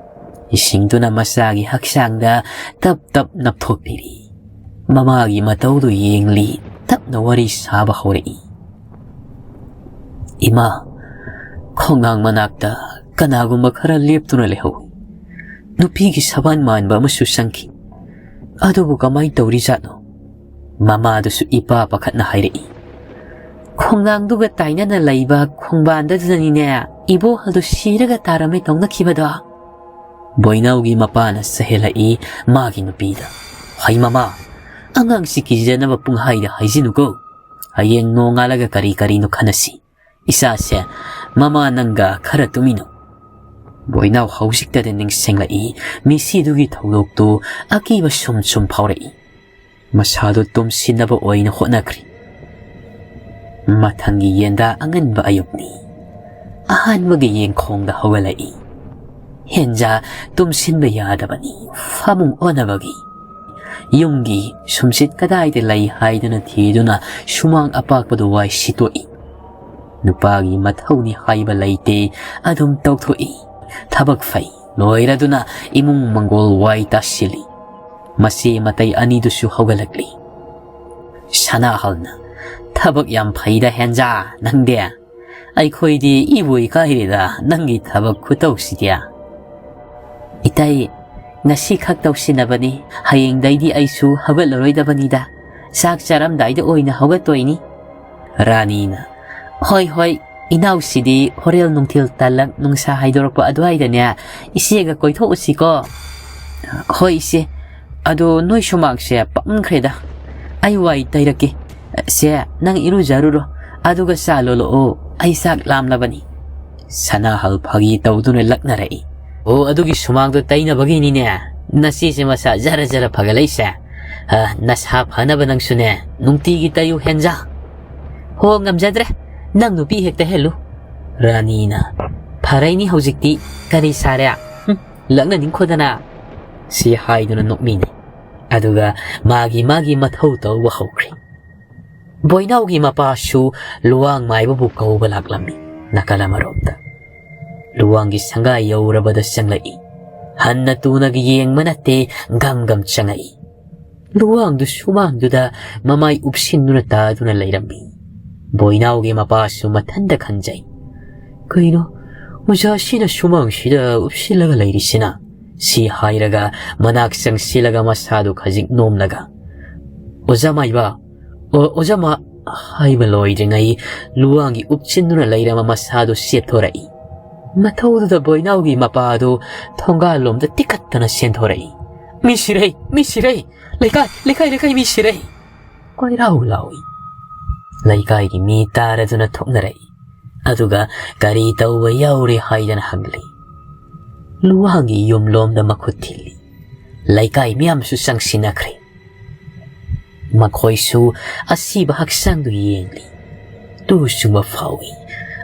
ꯏꯁꯤꯡꯗꯨꯅ ꯃꯆꯥꯒꯤ ꯍꯛꯆꯥꯡꯗ ꯇꯞ ꯇꯞ ꯅꯞꯊꯣꯛꯄꯤꯔꯤ꯫ ꯃꯃꯥꯒꯤ ꯃꯇꯧꯗꯨ ꯌꯦꯡꯂꯤ꯫ ꯇꯞꯅ ꯋꯥꯔꯤ ꯁꯥꯕ ꯍꯧꯔꯛꯏ꯫ "ꯏꯃꯥ, ꯈꯣꯡꯅꯥꯡ ꯃꯅꯥꯛꯇ ꯀꯅꯥꯒꯨꯝꯕ ꯈꯔ ꯂꯦꯞꯇꯨꯅ ꯂꯩꯍꯧꯏ꯫ ꯅꯨꯄꯤꯒꯤ ꯁꯕꯥꯟ ꯃꯥꯟꯕ ꯑꯃꯁꯨ ꯆꯪꯈꯤ꯫ ꯑꯗꯨꯕꯨ ꯀꯃꯥꯏꯅ ꯇꯧꯔꯤꯖꯥꯠꯅꯣ?" ꯃꯃꯥꯗꯨꯁꯨ ꯏꯄꯥ ꯄꯥꯈꯠꯅ ꯍꯥꯏꯔꯛꯏ꯫ "ꯈꯣꯡꯅꯥꯡꯗꯨꯒ ꯇꯥꯏꯅꯅ ꯂꯩꯕ ꯈꯣꯡꯕꯥꯟꯗꯨꯗꯅꯤꯅꯦ ꯏꯕꯣꯍꯜꯗꯨ ꯁꯤꯔꯒ ꯇꯥꯔꯝꯃꯦ ꯇꯧꯅꯈꯤꯕꯗꯣ?" ꯕꯣꯏꯅꯥꯎꯒꯤ ꯃꯄꯥꯅ ꯆꯍꯦꯜꯂꯛꯏ ꯃꯥꯒꯤ ꯅꯨꯄꯤꯗ꯫ "ꯍꯩ ꯃꯃꯥ, ꯑꯉꯥꯡꯁꯤ ꯀꯤꯖꯅꯕ ꯄꯨꯡꯍꯥꯏꯗ ꯍꯥꯏꯖꯤꯟꯅꯨꯀꯣ꯫ ꯍꯌꯦꯡ ꯅꯣꯡꯉꯥꯜꯂꯒ ꯀꯔꯤ ꯀꯔꯤꯅꯣ ꯈꯟꯅꯁꯤ꯫ ꯏꯆꯥꯁꯦ, ꯃꯃꯥ ꯅꯪꯒ ꯈꯔ ꯇꯨꯃꯤꯟꯅꯧ꯫" ꯕꯣꯏꯅꯥꯎ ꯍꯧꯖꯤꯛꯇꯗ ꯅꯤꯡꯁꯤꯡꯂꯛꯏ ꯃꯤꯁꯤꯗꯨꯒꯤ ꯊꯧꯗꯣꯛꯇꯨ꯫ ꯑꯀꯤꯕ ꯁꯨꯝ ꯁꯨꯝ ꯐꯥꯎꯔꯛꯏ꯫ ꯃꯁꯥꯗꯨ ꯇꯨꯝꯁꯤꯟꯅꯕ ꯑꯣꯏꯅ ꯍꯣꯠꯅꯈ꯭ꯔꯤ꯫ ꯃꯊꯪꯒꯤ ꯌꯦꯟꯗꯥ ꯑꯉꯟꯕ ꯑꯌꯨꯛꯅꯤ꯫ ꯑꯍꯥꯟꯕꯒꯤ ꯌꯦꯡꯈꯣꯡꯗ ꯍꯧꯒꯠꯂꯛꯏ꯫ ꯍꯦꯟꯖꯥ ꯇꯨꯝꯁꯤꯟꯕ ꯌꯥꯗꯕꯅꯤ, ꯐꯃꯨꯡ ꯑꯣꯟꯅꯕꯒꯤ꯫ ꯌꯨꯝꯒꯤ ꯁꯨꯝꯁꯤꯠ ꯀꯗꯥꯏꯗ ꯂꯩ ꯍꯥꯏꯗꯨꯅ ꯊꯤꯗꯨꯅ ꯁꯨꯃꯥꯡ ꯑꯄꯥꯛꯄꯗꯨ ꯋꯥꯏ ꯁꯤꯠꯇꯣꯛꯏ꯫ ꯅꯨꯄꯥꯒꯤ ꯃꯊꯧꯅꯤ ꯍꯥꯏꯕ ꯂꯩꯇꯦ, ꯑꯗꯨꯝ ꯇꯧꯊꯣꯛꯏ꯫ ꯊꯕꯛ ꯐꯩ ꯂꯣꯏꯔꯗꯨꯅ ꯏꯃꯨꯡ ꯃꯪꯒꯣꯜ ꯋꯥꯏ ꯇꯥꯁꯤꯜꯂꯤ꯫ ꯃꯆꯦ ꯃꯇꯩ ꯑꯅꯤꯗꯨꯁꯨ ꯍꯧꯒꯠꯂꯛꯂꯤ꯫ ꯁꯅꯥꯍꯜꯅ, "ꯊꯕꯛ ꯌꯥꯝ ꯐꯩꯗ ꯍꯦꯟꯖꯥ, ꯅꯪꯗꯤ꯫ ꯑꯩꯈꯣꯏꯗꯤ ꯏꯕꯨ ꯏꯀꯥꯏꯔꯦꯗ ꯅꯪꯒꯤ ꯊꯕꯛ ꯈꯨꯇꯧꯁꯤꯗꯤ꯫" "ꯏꯇꯩ, ꯉꯁꯤꯈꯛ ꯇꯧꯁꯤꯟꯅꯕꯅꯤ, ꯍꯌꯦꯡꯗꯩꯗꯤ ꯑꯩꯁꯨ ꯍꯧꯒꯠꯂꯔꯣꯏꯗꯕꯅꯤꯗ꯫ ꯆꯥꯛ ꯆꯥꯔꯝꯗꯥꯏꯗ ꯑꯣꯏꯅ ꯍꯧꯒꯠꯇꯣꯏꯅꯤ꯫" ꯔꯥꯅꯤꯅ, "ꯍꯣꯏ, ꯍꯣꯏ, ꯏꯅꯥꯎꯁꯤꯗꯤ ꯍꯣꯔꯦꯟ ꯅꯨꯡꯊꯤꯜ ꯇꯥꯂꯛ ꯅꯨꯡꯁꯥ ꯍꯥꯏꯗꯣꯔꯛꯄ ꯑꯗꯨꯋꯥꯏꯗꯅꯦ ꯏꯆꯦꯒ ꯀꯣꯏꯊꯣꯛꯎꯁꯤꯀꯣ꯫" "ꯍꯣꯏ ꯏꯆꯦ, ꯑꯗꯣ ꯅꯣꯏ ꯁꯨꯃꯥꯡꯁꯦ ꯄꯥꯛꯃꯟꯈ꯭ꯔꯦꯗ, ꯑꯩ ꯋꯥꯏ ꯇꯩꯔꯛꯀꯦ꯫ ꯁꯦ, ꯅꯪ ꯏꯔꯨꯖꯔꯨꯔꯣ, ꯑꯗꯨꯒ ꯆꯥ ꯂꯣꯜꯂꯛꯑꯣ, ꯑꯩ ꯆꯥꯛ ꯂꯥꯝꯂꯕꯅꯤ꯫" ꯁꯅꯥꯍꯜ ꯐꯥꯒꯤ ꯇꯧꯗꯨꯅ ꯂꯛꯅꯔꯛꯏ꯫ "ꯑꯣ, ꯑꯗꯨꯒꯤ ꯁꯨꯃꯥꯡꯗꯣ ꯇꯩꯅꯕꯒꯤꯅꯤꯅꯦ ꯅꯆꯦꯁꯦ ꯃꯁꯥ ꯖꯔ ꯖꯔ ꯐꯒꯠꯂꯛꯏꯁꯦ꯫ ꯑ, ꯅꯁꯥ ꯐꯅꯕ ꯅꯪꯁꯨꯅꯦ ꯅꯨꯡꯇꯤꯒꯤ ꯇꯩꯌꯨ ꯍꯦꯟꯖꯥ꯫" "ꯍꯣ, ꯉꯝꯖꯗ꯭ꯔꯦ, ꯅꯪ ꯅꯨꯄꯤ ꯍꯦꯛ ꯇꯩꯍꯜꯂꯨ꯫" ꯔꯥꯅꯤꯅ, "ꯐꯔꯩꯅꯤ ꯍꯧꯖꯤꯛꯇꯤ, ꯀꯔꯤ ꯁꯥꯔꯦ? ꯍꯨꯝ, ꯂꯛꯅꯅꯤꯡꯈꯣꯗꯅ꯫" ꯁꯤ ꯍꯥꯏꯗꯨꯅ ꯅꯣꯛꯃꯤꯟꯅꯩ꯫ ꯑꯗꯨꯒ ꯃꯥꯒꯤ ꯃꯥꯒꯤ ꯃꯊꯧ ꯇꯧꯕ ꯍꯧꯈ꯭ꯔꯦ꯫ ꯕꯣꯏꯅꯥꯎꯒꯤ ꯃꯄꯥꯁꯨ ꯂꯨꯋꯥꯡ ꯃꯥꯏꯕꯕꯨ ꯀꯧꯕ ꯂꯥꯛꯂꯝꯃꯤ꯫ ꯅꯥꯀꯜ ꯑꯃꯔꯣꯝꯗ ꯂꯨꯋꯥꯡꯒꯤ ꯁꯪꯒꯥꯏ ꯌꯧꯔꯕꯗ ꯆꯪꯂꯛꯏ꯫ ꯍꯟꯅ ꯇꯨꯅꯒ ꯌꯦꯡꯕ ꯅꯠꯇꯦ, ꯒꯝ ꯒꯝ ꯆꯪꯉꯛꯏ꯫ ꯂꯨꯋꯥꯡꯗꯨ ꯁꯨꯃꯥꯡꯗꯨꯗ ꯃꯃꯥꯏ ꯎꯞꯁꯤꯟꯗꯨꯅ ꯇꯥꯗꯨꯅ ꯂꯩꯔꯝꯃꯤ꯫ ꯕꯣꯏꯅꯥꯎꯒꯤ ꯃꯄꯥꯁꯨ ꯃꯊꯟꯇ ꯈꯟꯖꯩ, "ꯀꯩꯅꯣ ꯑꯣꯖꯥꯁꯤꯅ ꯁꯨꯃꯥꯡꯁꯤꯗ ꯎꯞꯁꯤꯜꯂꯒ ꯂꯩꯔꯤꯁꯤꯅ?" ꯁꯤ ꯍꯥꯏꯔꯒ ꯃꯅꯥꯛ ꯆꯪꯁꯤꯜꯂꯒ ꯃꯁꯥꯗꯨ ꯈꯖꯤꯛ ꯅꯣꯝꯂꯒ, "ꯑꯣꯖꯥ ꯃꯥꯏꯕ, ꯑꯣ, ꯑꯣꯖꯥ ꯃꯥ," ꯍꯥꯏꯕ ꯂꯣꯏꯗ꯭ꯔꯤꯉꯩ ꯂꯨꯋꯥꯡꯒꯤ ꯎꯞꯁꯤꯟꯗꯨꯅ ꯂꯩꯔꯝꯕ ꯃꯁꯥꯗꯨ ꯆꯦꯞꯊꯣꯔꯛꯏ꯫ ꯃꯊꯧꯗꯨꯗ ꯕꯣꯏꯅꯥꯎꯒꯤ ꯃꯄꯥꯗꯨ ꯊꯣꯡꯒꯥꯜꯂꯣꯝꯗ ꯇꯤꯛꯈꯠꯇꯅ ꯆꯦꯟꯊꯣꯔꯛꯏ꯫ "ꯃꯤ ꯁꯤꯔꯦ! ꯃꯤ ꯁꯤꯔꯦ! ꯂꯩꯀꯥꯏ, ꯂꯩꯀꯥꯏ, ꯂꯩꯀꯥꯏ, ꯃꯤ ꯁꯤꯔꯦ!" ꯀꯣꯏꯔꯥꯎ ꯂꯥꯎꯏ꯫ ꯂꯩꯀꯥꯏꯒꯤ ꯃꯤ ꯇꯥꯔꯗꯨꯅ ꯊꯣꯛꯅꯔꯛꯏ꯫ ꯑꯗꯨꯒ ꯀꯔꯤ ꯇꯧꯕ ꯌꯥꯎꯔꯦ ꯍꯥꯏꯗꯅ ꯍꯪꯂꯤ꯫ ꯂꯨꯋꯥꯡꯒꯤ ꯌꯨꯝꯂꯣꯝꯗ ꯃꯈꯨꯠ ꯊꯤꯜꯂꯤ꯫ ꯂꯩꯀꯥꯏ ꯃꯤꯌꯥꯝꯁꯨ ꯆꯪꯁꯤꯟꯅꯈ꯭ꯔꯦ꯫ ꯃꯈꯣꯏꯁꯨ ꯑꯁꯤꯕ ꯍꯛꯆꯥꯡꯗꯨ ꯌꯦꯡꯂꯤ꯫ ꯇꯨ ꯆꯨꯡꯕ ꯐꯥꯎꯏ꯫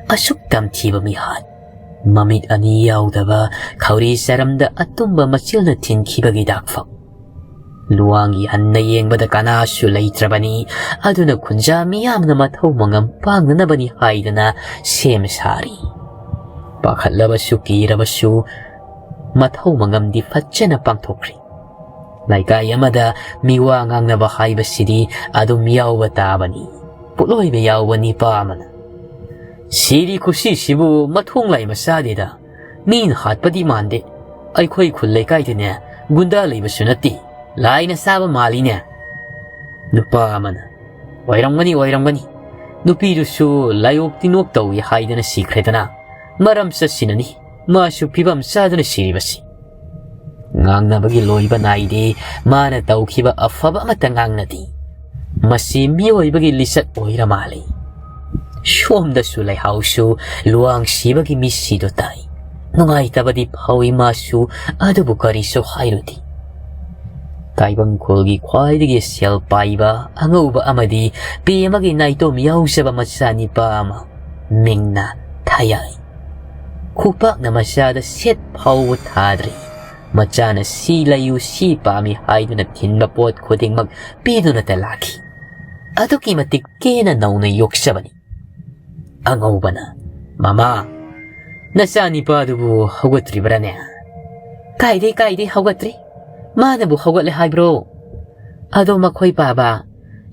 ꯑꯁꯨꯛ ꯇꯝꯊꯤꯕ ꯃꯤꯍꯥꯠ꯫ ꯃꯃꯤꯠ ꯑꯅꯤ ꯌꯥꯎꯗꯕ ꯈꯧꯔꯤ ꯆꯔꯝꯗ ꯑꯇꯨꯝꯕ ꯃꯆꯤꯜꯅ ꯊꯤꯟꯈꯤꯕꯒꯤ ꯗꯥꯛꯐꯝ꯫ ꯂꯨꯋꯥꯡꯒꯤ ꯍꯟꯅ ꯌꯦꯡꯕꯗ ꯀꯅꯥꯁꯨ ꯂꯩꯇ꯭ꯔꯕꯅꯤ꯫ ꯑꯗꯨꯅ ꯈꯨꯟꯖꯥ ꯃꯤꯌꯥꯝꯅ ꯃꯊꯧ ꯃꯉꯝ ꯄꯥꯡꯅꯅꯕꯅꯤ ꯍꯥꯏꯗꯅ ꯁꯦꯝ ꯁꯥꯔꯤ꯫ ꯄꯥꯈꯠꯂꯕꯁꯨ ꯀꯤꯔꯕꯁꯨ ꯃꯊꯧ ꯃꯉꯝꯗꯤ ꯐꯖꯅ ꯄꯥꯡꯊꯣꯛꯈ꯭ꯔꯤ꯫ ꯂꯩꯀꯥꯏ ꯑꯃꯗ ꯃꯤꯋꯥ ꯉꯥꯡꯅꯕ ꯍꯥꯏꯕꯁꯤꯗꯤ ꯑꯗꯨꯝ ꯌꯥꯎꯕ ꯇꯥꯕꯅꯤ꯫ ꯄꯣꯠꯂꯣꯏꯕ ꯌꯥꯎꯕ ꯅꯤꯄꯥ ꯑꯃꯅ, "ꯁꯤꯔꯤ ꯈꯨꯁꯤꯁꯤꯕꯨ ꯃꯊꯣꯡ ꯂꯥꯏ ꯃꯆꯥꯗꯦꯗ꯫ ꯃꯤꯅ ꯍꯥꯠꯄꯗꯤ ꯃꯥꯟꯗꯦ꯫ ꯑꯩꯈꯣꯏ ꯈꯨꯜ ꯂꯩꯀꯥꯏꯗꯅꯦ ꯒꯨꯟꯗꯥ ꯂꯩꯕꯁꯨ ꯅꯠꯇꯦ꯫ ꯂꯥꯏꯅ ꯆꯥꯕ ꯃꯥꯜꯂꯤꯅꯦ꯫" ꯅꯨꯄꯥ ꯑꯃꯅ, "ꯑꯣꯏꯔꯝꯒꯅꯤ, ꯑꯣꯏꯔꯝꯒꯅꯤ꯫ ꯅꯨꯄꯤꯗꯨꯁꯨ ꯂꯥꯏꯑꯣꯛ ꯇꯤꯟꯑꯣꯛ ꯇꯧꯏ ꯍꯥꯏꯗꯅ ꯁꯤꯈ꯭ꯔꯦꯗꯅ꯫ ꯃꯔꯝ ꯆꯠꯁꯤꯅꯅꯤ ꯃꯥꯁꯨ ꯐꯤꯕꯝ ꯆꯥꯗꯅ ꯁꯤꯔꯤꯕꯁꯤ꯫" ꯉꯥꯡꯅꯕꯒꯤ ꯂꯣꯏꯕ ꯅꯥꯏꯗꯦ꯫ ꯃꯥꯅ ꯇꯧꯈꯤꯕ ꯑꯐꯕ ꯑꯃꯠꯇ ꯉꯥꯡꯅꯗꯦ꯫ ꯃꯁꯤ ꯃꯤꯑꯣꯏꯕꯒꯤ ꯂꯤꯆꯠ ꯑꯣꯏꯔ ꯃꯥꯜꯂꯤ꯫ ꯁꯣꯝꯗꯁꯨ ꯂꯩꯍꯥꯎꯁꯨ ꯂꯨꯋꯥꯡ ꯁꯤꯕꯒꯤ ꯃꯤꯠꯁꯤꯗꯣ ꯇꯥꯏ꯫ ꯅꯨꯡꯉꯥꯏꯇꯕꯗꯤ ꯐꯥꯎꯏ ꯃꯥꯁꯨ, ꯑꯗꯨꯕꯨ ꯀꯔꯤꯁꯨ ꯍꯥꯏꯔꯨꯗꯦ꯫ ꯇꯥꯏꯕꯪ ꯈꯨꯜꯒꯤ ꯈ꯭ꯋꯥꯏꯗꯒꯤ ꯁꯦꯜ ꯄꯥꯏꯕ ꯑꯉꯧꯕ ꯑꯃꯗꯤ ꯄꯦ ꯑꯃꯒꯤ ꯅꯥꯏꯇꯣꯝ ꯌꯥꯎꯖꯕ ꯃꯆꯥꯅꯤꯄꯥ ꯑꯃ, ꯃꯤꯡꯅ ꯊꯌꯥꯏ꯫ ꯈꯨꯄꯥꯛꯅ ꯃꯆꯥꯗ ꯁꯦꯠ ꯐꯥꯎꯕ ꯊꯥꯗ꯭ꯔꯤ꯫ ꯃꯆꯥꯅ ꯁꯤ ꯂꯩꯌꯨ, ꯁꯤ ꯄꯥꯝꯃꯤ ꯍꯥꯏꯗꯨꯅ ꯊꯤꯟꯕ ꯄꯣꯠ ꯈꯨꯗꯤꯡꯃꯛ ꯄꯤꯗꯨꯅꯇ ꯂꯥꯛꯈꯤ꯫ ꯑꯗꯨꯛꯀꯤ ꯃꯇꯤꯛ ꯀꯦꯅ ꯅꯧꯅ ꯌꯣꯛꯆꯕꯅꯤ꯫ ꯑꯉꯧꯕꯅ, "ꯃꯃꯥ, ꯅꯆꯥꯅꯤꯄꯥꯗꯨꯕꯨ ꯍꯧꯒꯠꯇ꯭ꯔꯤꯕ꯭ꯔꯥꯅꯦ?" "ꯀꯥꯏꯗꯩ, ꯀꯥꯏꯗꯩ ꯍꯧꯒꯠꯇ꯭ꯔꯤ? ꯃꯥꯅꯕꯨ ꯍꯧꯒꯠꯂꯦ ꯍꯥꯏꯕ꯭ꯔꯣ? ꯑꯗꯣ ꯃꯈꯣꯏ ꯄꯥꯕ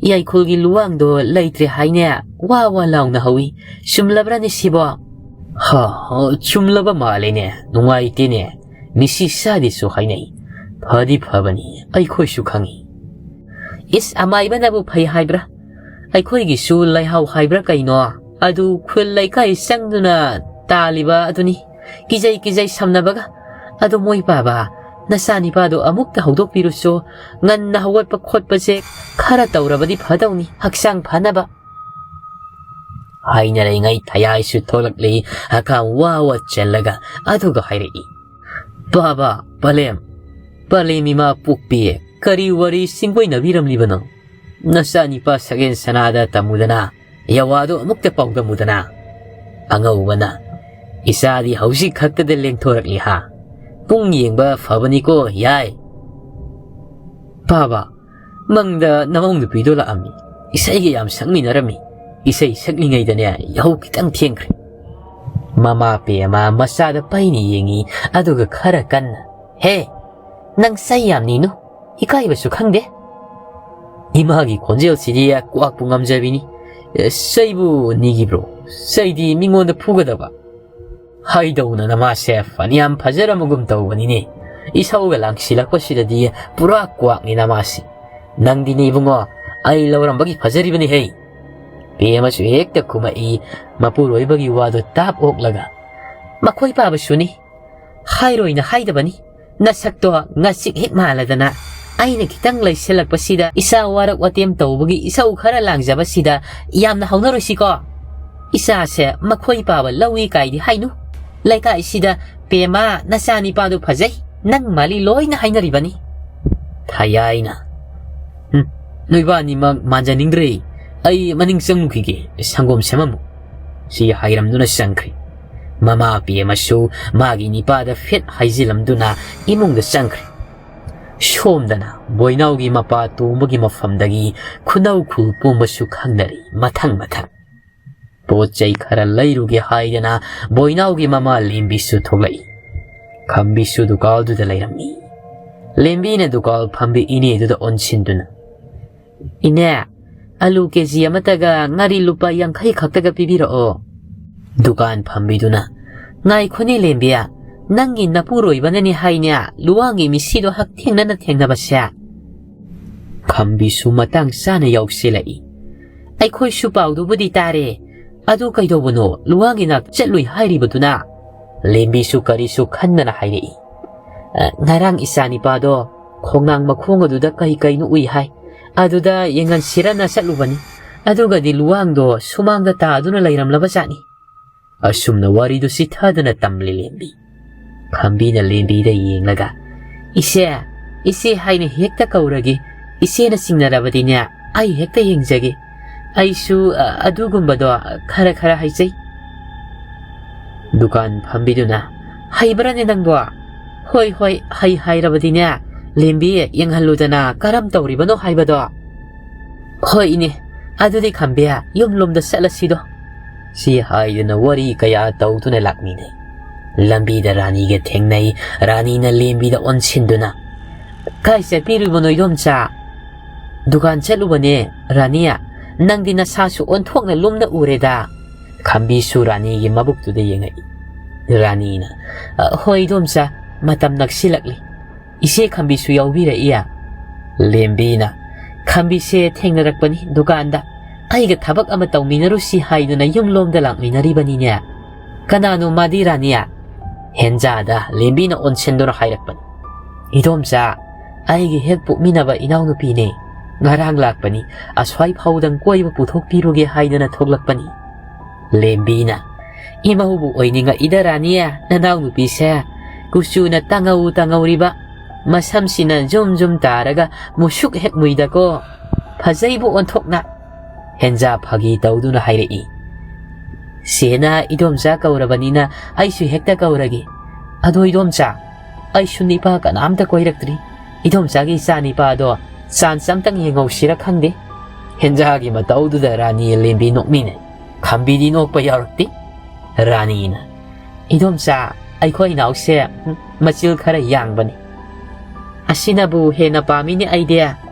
ꯌꯥꯏꯈꯨꯜꯒꯤ ꯂꯨꯋꯥꯡꯗꯣ ꯂꯩꯇ꯭ꯔꯦ ꯍꯥꯏꯅꯦ?" ꯋꯥ ꯋꯥ ꯂꯥꯎꯅ ꯍꯧꯏ꯫ "ꯆꯨꯝꯂꯕ꯭ꯔꯅꯦ ꯁꯤꯕꯣ?" "ꯍꯥ, ꯆꯨꯝꯂꯕ ꯃꯥꯜꯂꯦꯅꯦ, ꯅꯨꯡꯉꯥꯏꯇꯦꯅꯦ꯫ ꯃꯤꯁꯤ ꯁꯥꯗꯤꯁꯨ ꯍꯥꯏꯅꯩ꯫ ꯐꯗꯤ ꯐꯕꯅꯤ, ꯑꯩꯈꯣꯏꯁꯨ ꯈꯪꯏ꯫" "ꯏꯁ, ꯑꯃꯥꯏꯕꯅꯕꯨ ꯐꯩ ꯍꯥꯏꯕ꯭ꯔꯥ? ꯑꯩꯈꯣꯏꯒꯤꯁꯨ ꯂꯩꯍꯥꯎ ꯍꯥꯏꯕ꯭ꯔꯥ ꯀꯩꯅꯣ, ꯑꯗꯨ ꯈꯨꯜ ꯂꯩꯀꯥꯏ ꯆꯪꯗꯨꯅ ꯇꯥꯜꯂꯤꯕ ꯑꯗꯨꯅꯤ꯫ ꯀꯤꯖꯩ ꯀꯤꯖꯩ ꯁꯝꯅꯕꯒ꯫ ꯑꯗꯣ ꯃꯣꯏ ꯄꯥꯕ, ꯅꯆꯥꯅꯤꯄꯥꯗꯣ ꯑꯃꯨꯛꯇ ꯍꯧꯗꯣꯛꯄꯤꯔꯨꯁꯣ꯫ ꯉꯟꯅ ꯍꯧꯒꯠꯄ ꯈꯣꯠꯄꯁꯦ ꯈꯔ ꯇꯧꯔꯕꯗꯤ ꯐꯗꯧꯅꯤ, ꯍꯛꯆꯥꯡ ꯐꯅꯕ꯫" ꯍꯥꯏꯅꯔꯤꯉꯩ ꯊꯌꯥꯏꯁꯨ ꯊꯣꯛꯂꯛꯂꯤ, ꯍꯀꯥꯝ ꯋꯥ ꯋꯥ ꯆꯜꯂꯒ꯫ ꯑꯗꯨꯒ ꯍꯥꯏꯔꯛꯏ, "ꯕꯥꯕꯥ, ꯄꯂꯦꯝ, ꯄꯂꯦꯝ ꯏꯃꯥ ꯄꯣꯛꯄꯤ, ꯀꯔꯤ ꯋꯥꯔꯤ ꯆꯤꯡꯕꯩꯅꯕꯤꯔꯝꯂꯤꯕꯅꯣ? ꯅꯆꯥꯅꯤꯄꯥ ꯁꯒꯦꯟ ꯁꯅꯥꯗ ꯇꯝꯃꯨꯗꯅ, ꯌꯥꯋꯥꯗꯣ ꯑꯃꯨꯛꯇ ꯄꯥꯎꯗꯝꯃꯨꯗꯅ꯫" ꯑꯉꯧꯕꯅ, "ꯏꯆꯥꯗꯤ ꯍꯧꯖꯤꯛ ꯈꯛꯇꯗ ꯂꯦꯡꯊꯣꯔꯛꯂꯤ ꯍꯥ? ꯄꯨꯡ ꯌꯦꯡꯕ ꯐꯕꯅꯤꯀꯣ ꯌꯥꯏ꯫" "ꯕꯥꯕꯥ, ꯃꯪꯗ ꯅꯃꯧ ꯅꯨꯄꯤꯗꯣ ꯂꯥꯛꯑꯝꯃꯤ꯫ ꯏꯁꯩꯒ ꯌꯥꯝ ꯁꯛꯃꯤꯟꯅꯔꯝꯃꯤ꯫ ꯏꯁꯩ ꯁꯛꯂꯤꯉꯩꯗꯅꯦ ꯌꯥꯍꯧ ꯈꯤꯇꯪ ꯊꯦꯡꯈ꯭ꯔꯦ꯫" ꯃꯃꯥ ꯄꯦꯃ ꯃꯆꯥꯗ ꯄꯩꯅ ꯌꯦꯡꯉꯤ, ꯑꯗꯨꯒ ꯈꯔ ꯀꯟꯅ, "ꯍꯦ, ꯅꯪ ꯆꯩ ꯌꯥꯝ ꯅꯤꯅꯨ, ꯏꯀꯥꯏꯕꯁꯨ ꯈꯪꯗꯦ꯫" ꯏꯃꯥꯒꯤ ꯈꯣꯟꯖꯦꯜꯁꯤꯗꯤ ꯀ꯭ꯋꯥꯛꯄꯨ ꯉꯝꯖꯕꯤꯅꯤ꯫ "ꯑꯦ, ꯆꯩꯕꯨ ꯅꯤꯈꯤꯕ꯭ꯔꯣ? ꯆꯩꯗꯤ ꯃꯤꯉꯣꯟꯗ ꯐꯨꯒꯗꯕ꯫" "ꯍꯥꯏꯗꯧꯅ ꯅꯃꯥꯁꯦ ꯐꯅꯌꯥꯝ ꯐꯖꯔꯝꯃꯒꯨꯝ ꯇꯧꯕꯅꯤꯅꯦ, ꯏꯁꯧꯒ ꯂꯥꯡꯁꯤꯜꯂꯛꯄꯁꯤꯗꯗꯤ ꯄꯨꯔꯥ ꯀ꯭ꯋꯥꯛꯅꯤ ꯅꯃꯥꯁꯤ꯫ ꯅꯪꯗꯤꯅꯦ ꯏꯕꯨꯡꯉꯣ, ꯑꯩ ꯂꯧꯔꯝꯕꯒꯤ ꯐꯖꯔꯤꯕꯅꯤ ꯍꯦ꯫" ꯄꯦꯃꯁꯨ ꯍꯦꯛꯇ ꯈꯨꯝꯃꯛꯏ, ꯃꯄꯨꯔꯣꯏꯕꯒꯤ ꯋꯥꯗꯣ ꯇꯥꯞ ꯑꯣꯛꯂꯒ, "ꯃꯈꯣꯏ ꯄꯥꯕꯁꯨꯅꯤ, ꯍꯥꯏꯔꯣꯏꯅ ꯍꯥꯏꯗꯕꯅꯤ꯫ ꯅꯁꯛꯇꯣ ꯉꯁꯤꯛ ꯍꯦꯛ ꯃꯥꯜꯂꯗꯅ ꯑꯩꯅ ꯈꯤꯇꯪ ꯂꯩꯁꯤꯜꯂꯛꯄꯁꯤꯗ, ꯏꯆꯥ ꯋꯥꯔꯛ ꯋꯥꯇꯦꯝ ꯇꯧꯕꯒꯤ ꯏꯁꯧ ꯈꯔ ꯂꯥꯡꯖꯕꯁꯤꯗ ꯌꯥꯝꯅ ꯍꯧꯅꯔꯣꯏꯁꯤꯀꯣ? ꯏꯆꯥꯁꯦ ꯃꯈꯣꯏ ꯄꯥꯕ ꯂꯧꯏ ꯀꯥꯏꯗꯤ ꯍꯥꯏꯅꯨ꯫ ꯂꯩꯀꯥꯏꯁꯤꯗ ꯄꯦꯃ ꯅꯆꯥꯅꯤꯄꯥꯗꯨ ꯐꯖꯩ, ꯅꯪ ꯃꯥꯜꯂꯤ ꯂꯣꯏꯅ ꯍꯥꯏꯅꯔꯤꯕꯅꯤ꯫" ꯊꯌꯥꯏꯅ, "ꯍꯨꯝ, ꯅꯣꯏꯕꯥꯅꯤꯃꯛ ꯃꯥꯟꯖꯅꯤꯡꯗ꯭ꯔꯦ꯫ ꯑꯩ ꯃꯅꯤꯡ ꯆꯪꯂꯨꯈꯤꯒꯦ, ꯁꯪꯒꯣꯝ ꯁꯦꯝꯃꯝꯃꯨ꯫" ꯁꯤ ꯍꯥꯏꯔꯝꯗꯨꯅ ꯆꯪꯈ꯭ꯔꯦ꯫ ꯃꯃꯥ ꯄꯦꯃꯁꯨ ꯃꯥꯒꯤ ꯅꯤꯄꯥꯗ ꯐꯦꯠ ꯍꯥꯏꯖꯤꯜꯂꯝꯗꯨꯅ ꯏꯃꯨꯡꯗ ꯆꯪꯈ꯭ꯔꯦ꯫ ꯁꯣꯝꯗꯅ ꯕꯣꯏꯅꯥꯎꯒꯤ ꯃꯄꯥ ꯇꯣꯝꯕꯒꯤ ꯃꯐꯝꯗꯒꯤ ꯈꯨꯅꯧ ꯈꯨꯜ ꯄꯨꯝꯕꯁꯨ ꯈꯪꯅꯔꯤ ꯃꯊꯪ ꯃꯊꯪ꯫ ꯄꯣꯠ ꯆꯩ ꯈꯔ ꯂꯩꯔꯨꯒꯦ ꯍꯥꯏꯗꯅ ꯕꯣꯏꯅꯥꯎꯒꯤ ꯃꯃꯥ ꯂꯦꯝꯕꯤꯁꯨ ꯊꯣꯛꯂꯛꯏ꯫ ꯈꯝꯕꯤꯁꯨ ꯗꯨꯀꯥꯜꯗꯨꯗ ꯂꯩꯔꯝꯃꯤ꯫ ꯂꯦꯝꯕꯤꯅ ꯗꯨꯀꯥꯜ ꯐꯝꯕꯤ ꯏꯅꯦꯗꯨꯗ ꯑꯣꯟꯁꯤꯟꯗꯨꯅ, "ꯏꯅꯦ, ꯑꯂꯨ ꯀꯦ ꯖꯤ ꯑꯃꯇꯒ ꯉꯥꯔꯤ ꯂꯨꯄꯥ ꯌꯥꯡꯈꯩ ꯈꯛꯇꯒ ꯄꯤꯕꯤꯔꯛꯑꯣ꯫ ꯗꯨꯀꯥꯟ ꯐꯝꯕꯤꯗꯨꯅ, "ꯉꯥꯏꯈꯣꯅꯦ ꯂꯦꯝꯕꯤ, ꯅꯪꯒꯤ ꯅꯄꯨꯔꯣꯏꯕꯅꯅꯤ ꯍꯥꯏꯅꯦ ꯂꯨꯋꯥꯡꯒꯤ ꯃꯤꯁꯤꯗꯣ ꯍꯛꯊꯦꯡꯅꯅ ꯊꯦꯡꯅꯕꯁꯦ?" ꯈꯝꯕꯤꯁꯨ ꯃꯇꯥꯡ ꯆꯥꯅ ꯌꯥꯎꯁꯤꯜꯂꯛꯏ꯫ "ꯑꯩꯈꯣꯏꯁꯨ ꯄꯥꯎꯗꯨꯕꯨꯗꯤ ꯇꯥꯔꯦ꯫ ꯑꯗꯨ ꯀꯩꯗꯧꯕꯅꯣ? ꯂꯨꯋꯥꯡꯒꯤ ꯅꯥꯛ ꯆꯠꯂꯨꯏ ꯍꯥꯏꯔꯤꯕꯗꯨꯅ?" ꯂꯦꯝꯕꯤꯁꯨ ꯀꯔꯤꯁꯨ ꯈꯟꯗꯅ ꯍꯥꯏꯔꯛꯏ꯫ "ꯑ, ꯉꯔꯥꯡ ꯏꯆꯥ ꯅꯤꯄꯥꯗꯣ ꯈꯣꯡꯅꯥꯡ ꯃꯈꯣꯡ ꯑꯗꯨꯗ ꯀꯩ ꯀꯩꯅꯣ ꯎꯏ ꯍꯥꯏ꯫ ꯑꯗꯨꯗ ꯌꯦꯡꯍꯟꯁꯤꯔꯅ ꯆꯠꯂꯨꯕꯅꯤ꯫ ꯑꯗꯨꯒꯗꯤ ꯂꯨꯋꯥꯡꯗꯣ ꯁꯨꯃꯥꯡꯗ ꯇꯥꯗꯨꯅ ꯂꯩꯔꯝꯂꯕ ꯖꯥꯠꯅꯤ꯫" ꯑꯁꯨꯝꯅ ꯋꯥꯔꯤꯗꯨ ꯆꯤꯊꯗꯅ ꯇꯝꯂꯤ ꯂꯦꯝꯕꯤ꯫ ꯈꯝꯕꯤꯅ ꯂꯦꯝꯕꯤꯗ ꯌꯦꯡꯂꯒ, "ꯏꯆꯦ, ꯏꯆꯦ ꯍꯥꯏꯅ ꯍꯦꯛꯇ ꯀꯧꯔꯒꯦ꯫ ꯏꯆꯦꯅ ꯆꯤꯡꯅꯔꯕꯗꯤꯅꯦ, ꯑꯩ ꯍꯦꯛꯇ ꯌꯦꯡꯖꯒꯦ꯫ ꯑꯩꯁꯨ, ꯑ, ꯑꯗꯨꯒꯨꯝꯕꯗꯣ ꯈꯔ ꯈꯔ ꯍꯩꯖꯩ꯫" ꯗꯨꯀꯥꯟ ꯐꯝꯕꯤꯗꯨꯅ, "ꯍꯩꯕ꯭ꯔꯅꯦ ꯅꯪꯕꯣ? ꯍꯣꯏ, ꯍꯣꯏ, ꯍꯩ ꯍꯥꯏꯔꯕꯗꯤꯅꯦ, ꯂꯦꯝꯕꯤ, ꯌꯦꯡꯍꯜꯂꯨꯗꯅ ꯀꯔꯝ ꯇꯧꯔꯤꯕꯅꯣ ꯍꯥꯏꯕꯗꯣ꯫" "ꯍꯣꯏ ꯏꯅꯦ, ꯑꯗꯨꯗꯤ ꯈꯝꯕꯤ, ꯌꯨꯝꯂꯣꯝꯗ ꯆꯠꯂꯁꯤꯗꯣ꯫" ꯁꯤ ꯍꯥꯏꯗꯨꯅ ꯋꯥꯔꯤ ꯀꯌꯥ ꯇꯧꯗꯨꯅ ꯂꯥꯛꯃꯤꯟꯅꯩ꯫ ꯂꯝꯕꯤꯗ ꯔꯥꯅꯤꯒ ꯊꯦꯡꯅꯩ꯫ ꯔꯥꯅꯤꯅ ꯂꯦꯝꯕꯤꯗ ꯑꯣꯟꯁꯤꯟꯗꯨꯅ, "ꯀꯥꯏ ꯆꯠꯄꯤꯔꯨꯕꯅꯣ ꯏꯗꯣꯝꯆꯥ?" "ꯗꯨꯀꯥꯟ ꯆꯠꯂꯨꯕꯅꯦ ꯔꯥꯅꯤ꯫ ꯅꯪꯗꯤ ꯅꯁꯥꯁꯨ ꯑꯣꯟꯊꯣꯛꯅ ꯂꯨꯝꯅ ꯎꯔꯦꯗ꯫" ꯈꯝꯕꯤꯁꯨ ꯔꯥꯅꯤꯒꯤ ꯃꯕꯨꯛꯇꯨꯗ ꯌꯦꯡꯉꯛꯏ꯫ ꯔꯥꯅꯤꯅ, "ꯑ, ꯍꯣꯏ ꯏꯗꯣꯝꯆꯥ, ꯃꯇꯝ ꯅꯛꯁꯤꯜꯂꯛꯂꯤ꯫ ꯏꯆꯦ ꯈꯝꯕꯤꯁꯨ ꯌꯥꯎꯕꯤꯔꯛꯏ?" ꯂꯦꯝꯕꯤꯅ, "ꯈꯝꯕꯤꯁꯦ ꯊꯦꯡꯅꯔꯛꯄꯅꯤ ꯗꯨꯀꯥꯟꯗ꯫ ꯑꯩꯒ ꯊꯕꯛ ꯑꯃ ꯇꯧꯃꯤꯟꯅꯔꯨꯁꯤ ꯍꯥꯏꯗꯨꯅ ꯌꯨꯝꯂꯣꯝꯗ ꯂꯥꯛꯃꯤꯟꯅꯔꯤꯕꯅꯤꯅꯦ꯫" "ꯀꯅꯥꯅꯣ ꯃꯥꯗꯤ ꯔꯥꯅꯤ?" ꯍꯦꯟꯖꯥꯗ ꯂꯦꯝꯕꯤꯅ ꯑꯣꯟꯁꯤꯟꯗꯨꯅ ꯍꯥꯏꯔꯛꯄꯅꯤ꯫ "ꯏꯗꯣꯝꯆꯥ, ꯑꯩꯒꯤ ꯍꯦꯛ ꯄꯣꯛꯃꯤꯟꯅꯕ ꯏꯅꯥꯎꯅꯨꯄꯤꯅꯦ꯫ ꯉꯔꯥꯡ ꯂꯥꯛꯄꯅꯤ, ꯑꯁ꯭ꯋꯥꯏ ꯐꯥꯎꯗꯪ ꯀꯣꯏꯕ ꯄꯨꯊꯣꯛꯄꯤꯔꯨꯒꯦ ꯍꯥꯏꯗꯅ ꯊꯣꯛꯂꯛꯄꯅꯤ꯫" ꯂꯦꯝꯕꯤꯅ, "ꯏꯃꯧꯕꯨ ꯑꯣꯏꯅꯤꯡꯉꯛꯏꯗ ꯔꯥꯅꯤ, ꯅꯅꯥꯎꯅꯨꯄꯤꯁꯦ꯫ ꯀꯨꯆꯨꯅ ꯇꯉꯧ ꯇꯉꯧꯔꯤꯕ, ꯃꯁꯝꯁꯤꯅ ꯖꯨꯝ ꯖꯨꯝ ꯇꯥꯔꯒ ꯃꯨꯁꯨꯛ ꯍꯦꯛ ꯃꯨꯏꯗꯀꯣ꯫ ꯐꯖꯩꯕꯨ ꯑꯣꯟꯊꯣꯛꯅ꯫" ꯍꯦꯟꯖꯥ ꯐꯥꯒꯤ ꯇꯧꯗꯨꯅ ꯍꯥꯏꯔꯛꯏ꯫ "ꯆꯦꯅ ꯏꯗꯣꯝꯆꯥ ꯀꯧꯔꯕꯅꯤꯅ ꯑꯩꯁꯨ ꯍꯦꯛꯇ ꯀꯧꯔꯒꯦ꯫ ꯑꯗꯣ ꯏꯗꯣꯝꯆꯥ, ꯑꯩꯁꯨ ꯅꯤꯄꯥ ꯀꯅꯥꯝꯇ ꯀꯣꯏꯔꯛꯇ꯭ꯔꯤ꯫ ꯏꯗꯣꯝꯆꯥꯒꯤ ꯏꯆꯥ ꯅꯤꯄꯥꯗꯣ ꯆꯥꯟꯁ ꯑꯝꯇꯪ ꯌꯦꯡꯍꯧꯁꯤꯔ ꯈꯪꯗꯦ꯫" ꯍꯦꯟꯖꯥꯒꯤ ꯃꯇꯧꯗꯨꯗ ꯔꯥꯅꯤ ꯂꯦꯝꯕꯤ ꯅꯣꯛꯃꯤꯟꯅꯩ꯫ ꯈꯝꯕꯤꯗꯤ ꯅꯣꯛꯄ ꯌꯥꯎꯔꯛꯇꯦ꯫ ꯔꯥꯅꯤꯅ, "ꯏꯗꯣꯝꯆꯥ, ꯑꯩꯈꯣꯏ ꯏꯅꯥꯎꯁꯦ, ꯎꯝ, ꯃꯆꯤꯜ ꯈꯔ ꯌꯥꯡꯕꯅꯤ꯫ ꯑꯁꯤꯅꯕꯨ ꯍꯦꯟꯅ ꯄꯥꯝꯃꯤꯅꯦ ꯑꯩꯗꯤ꯫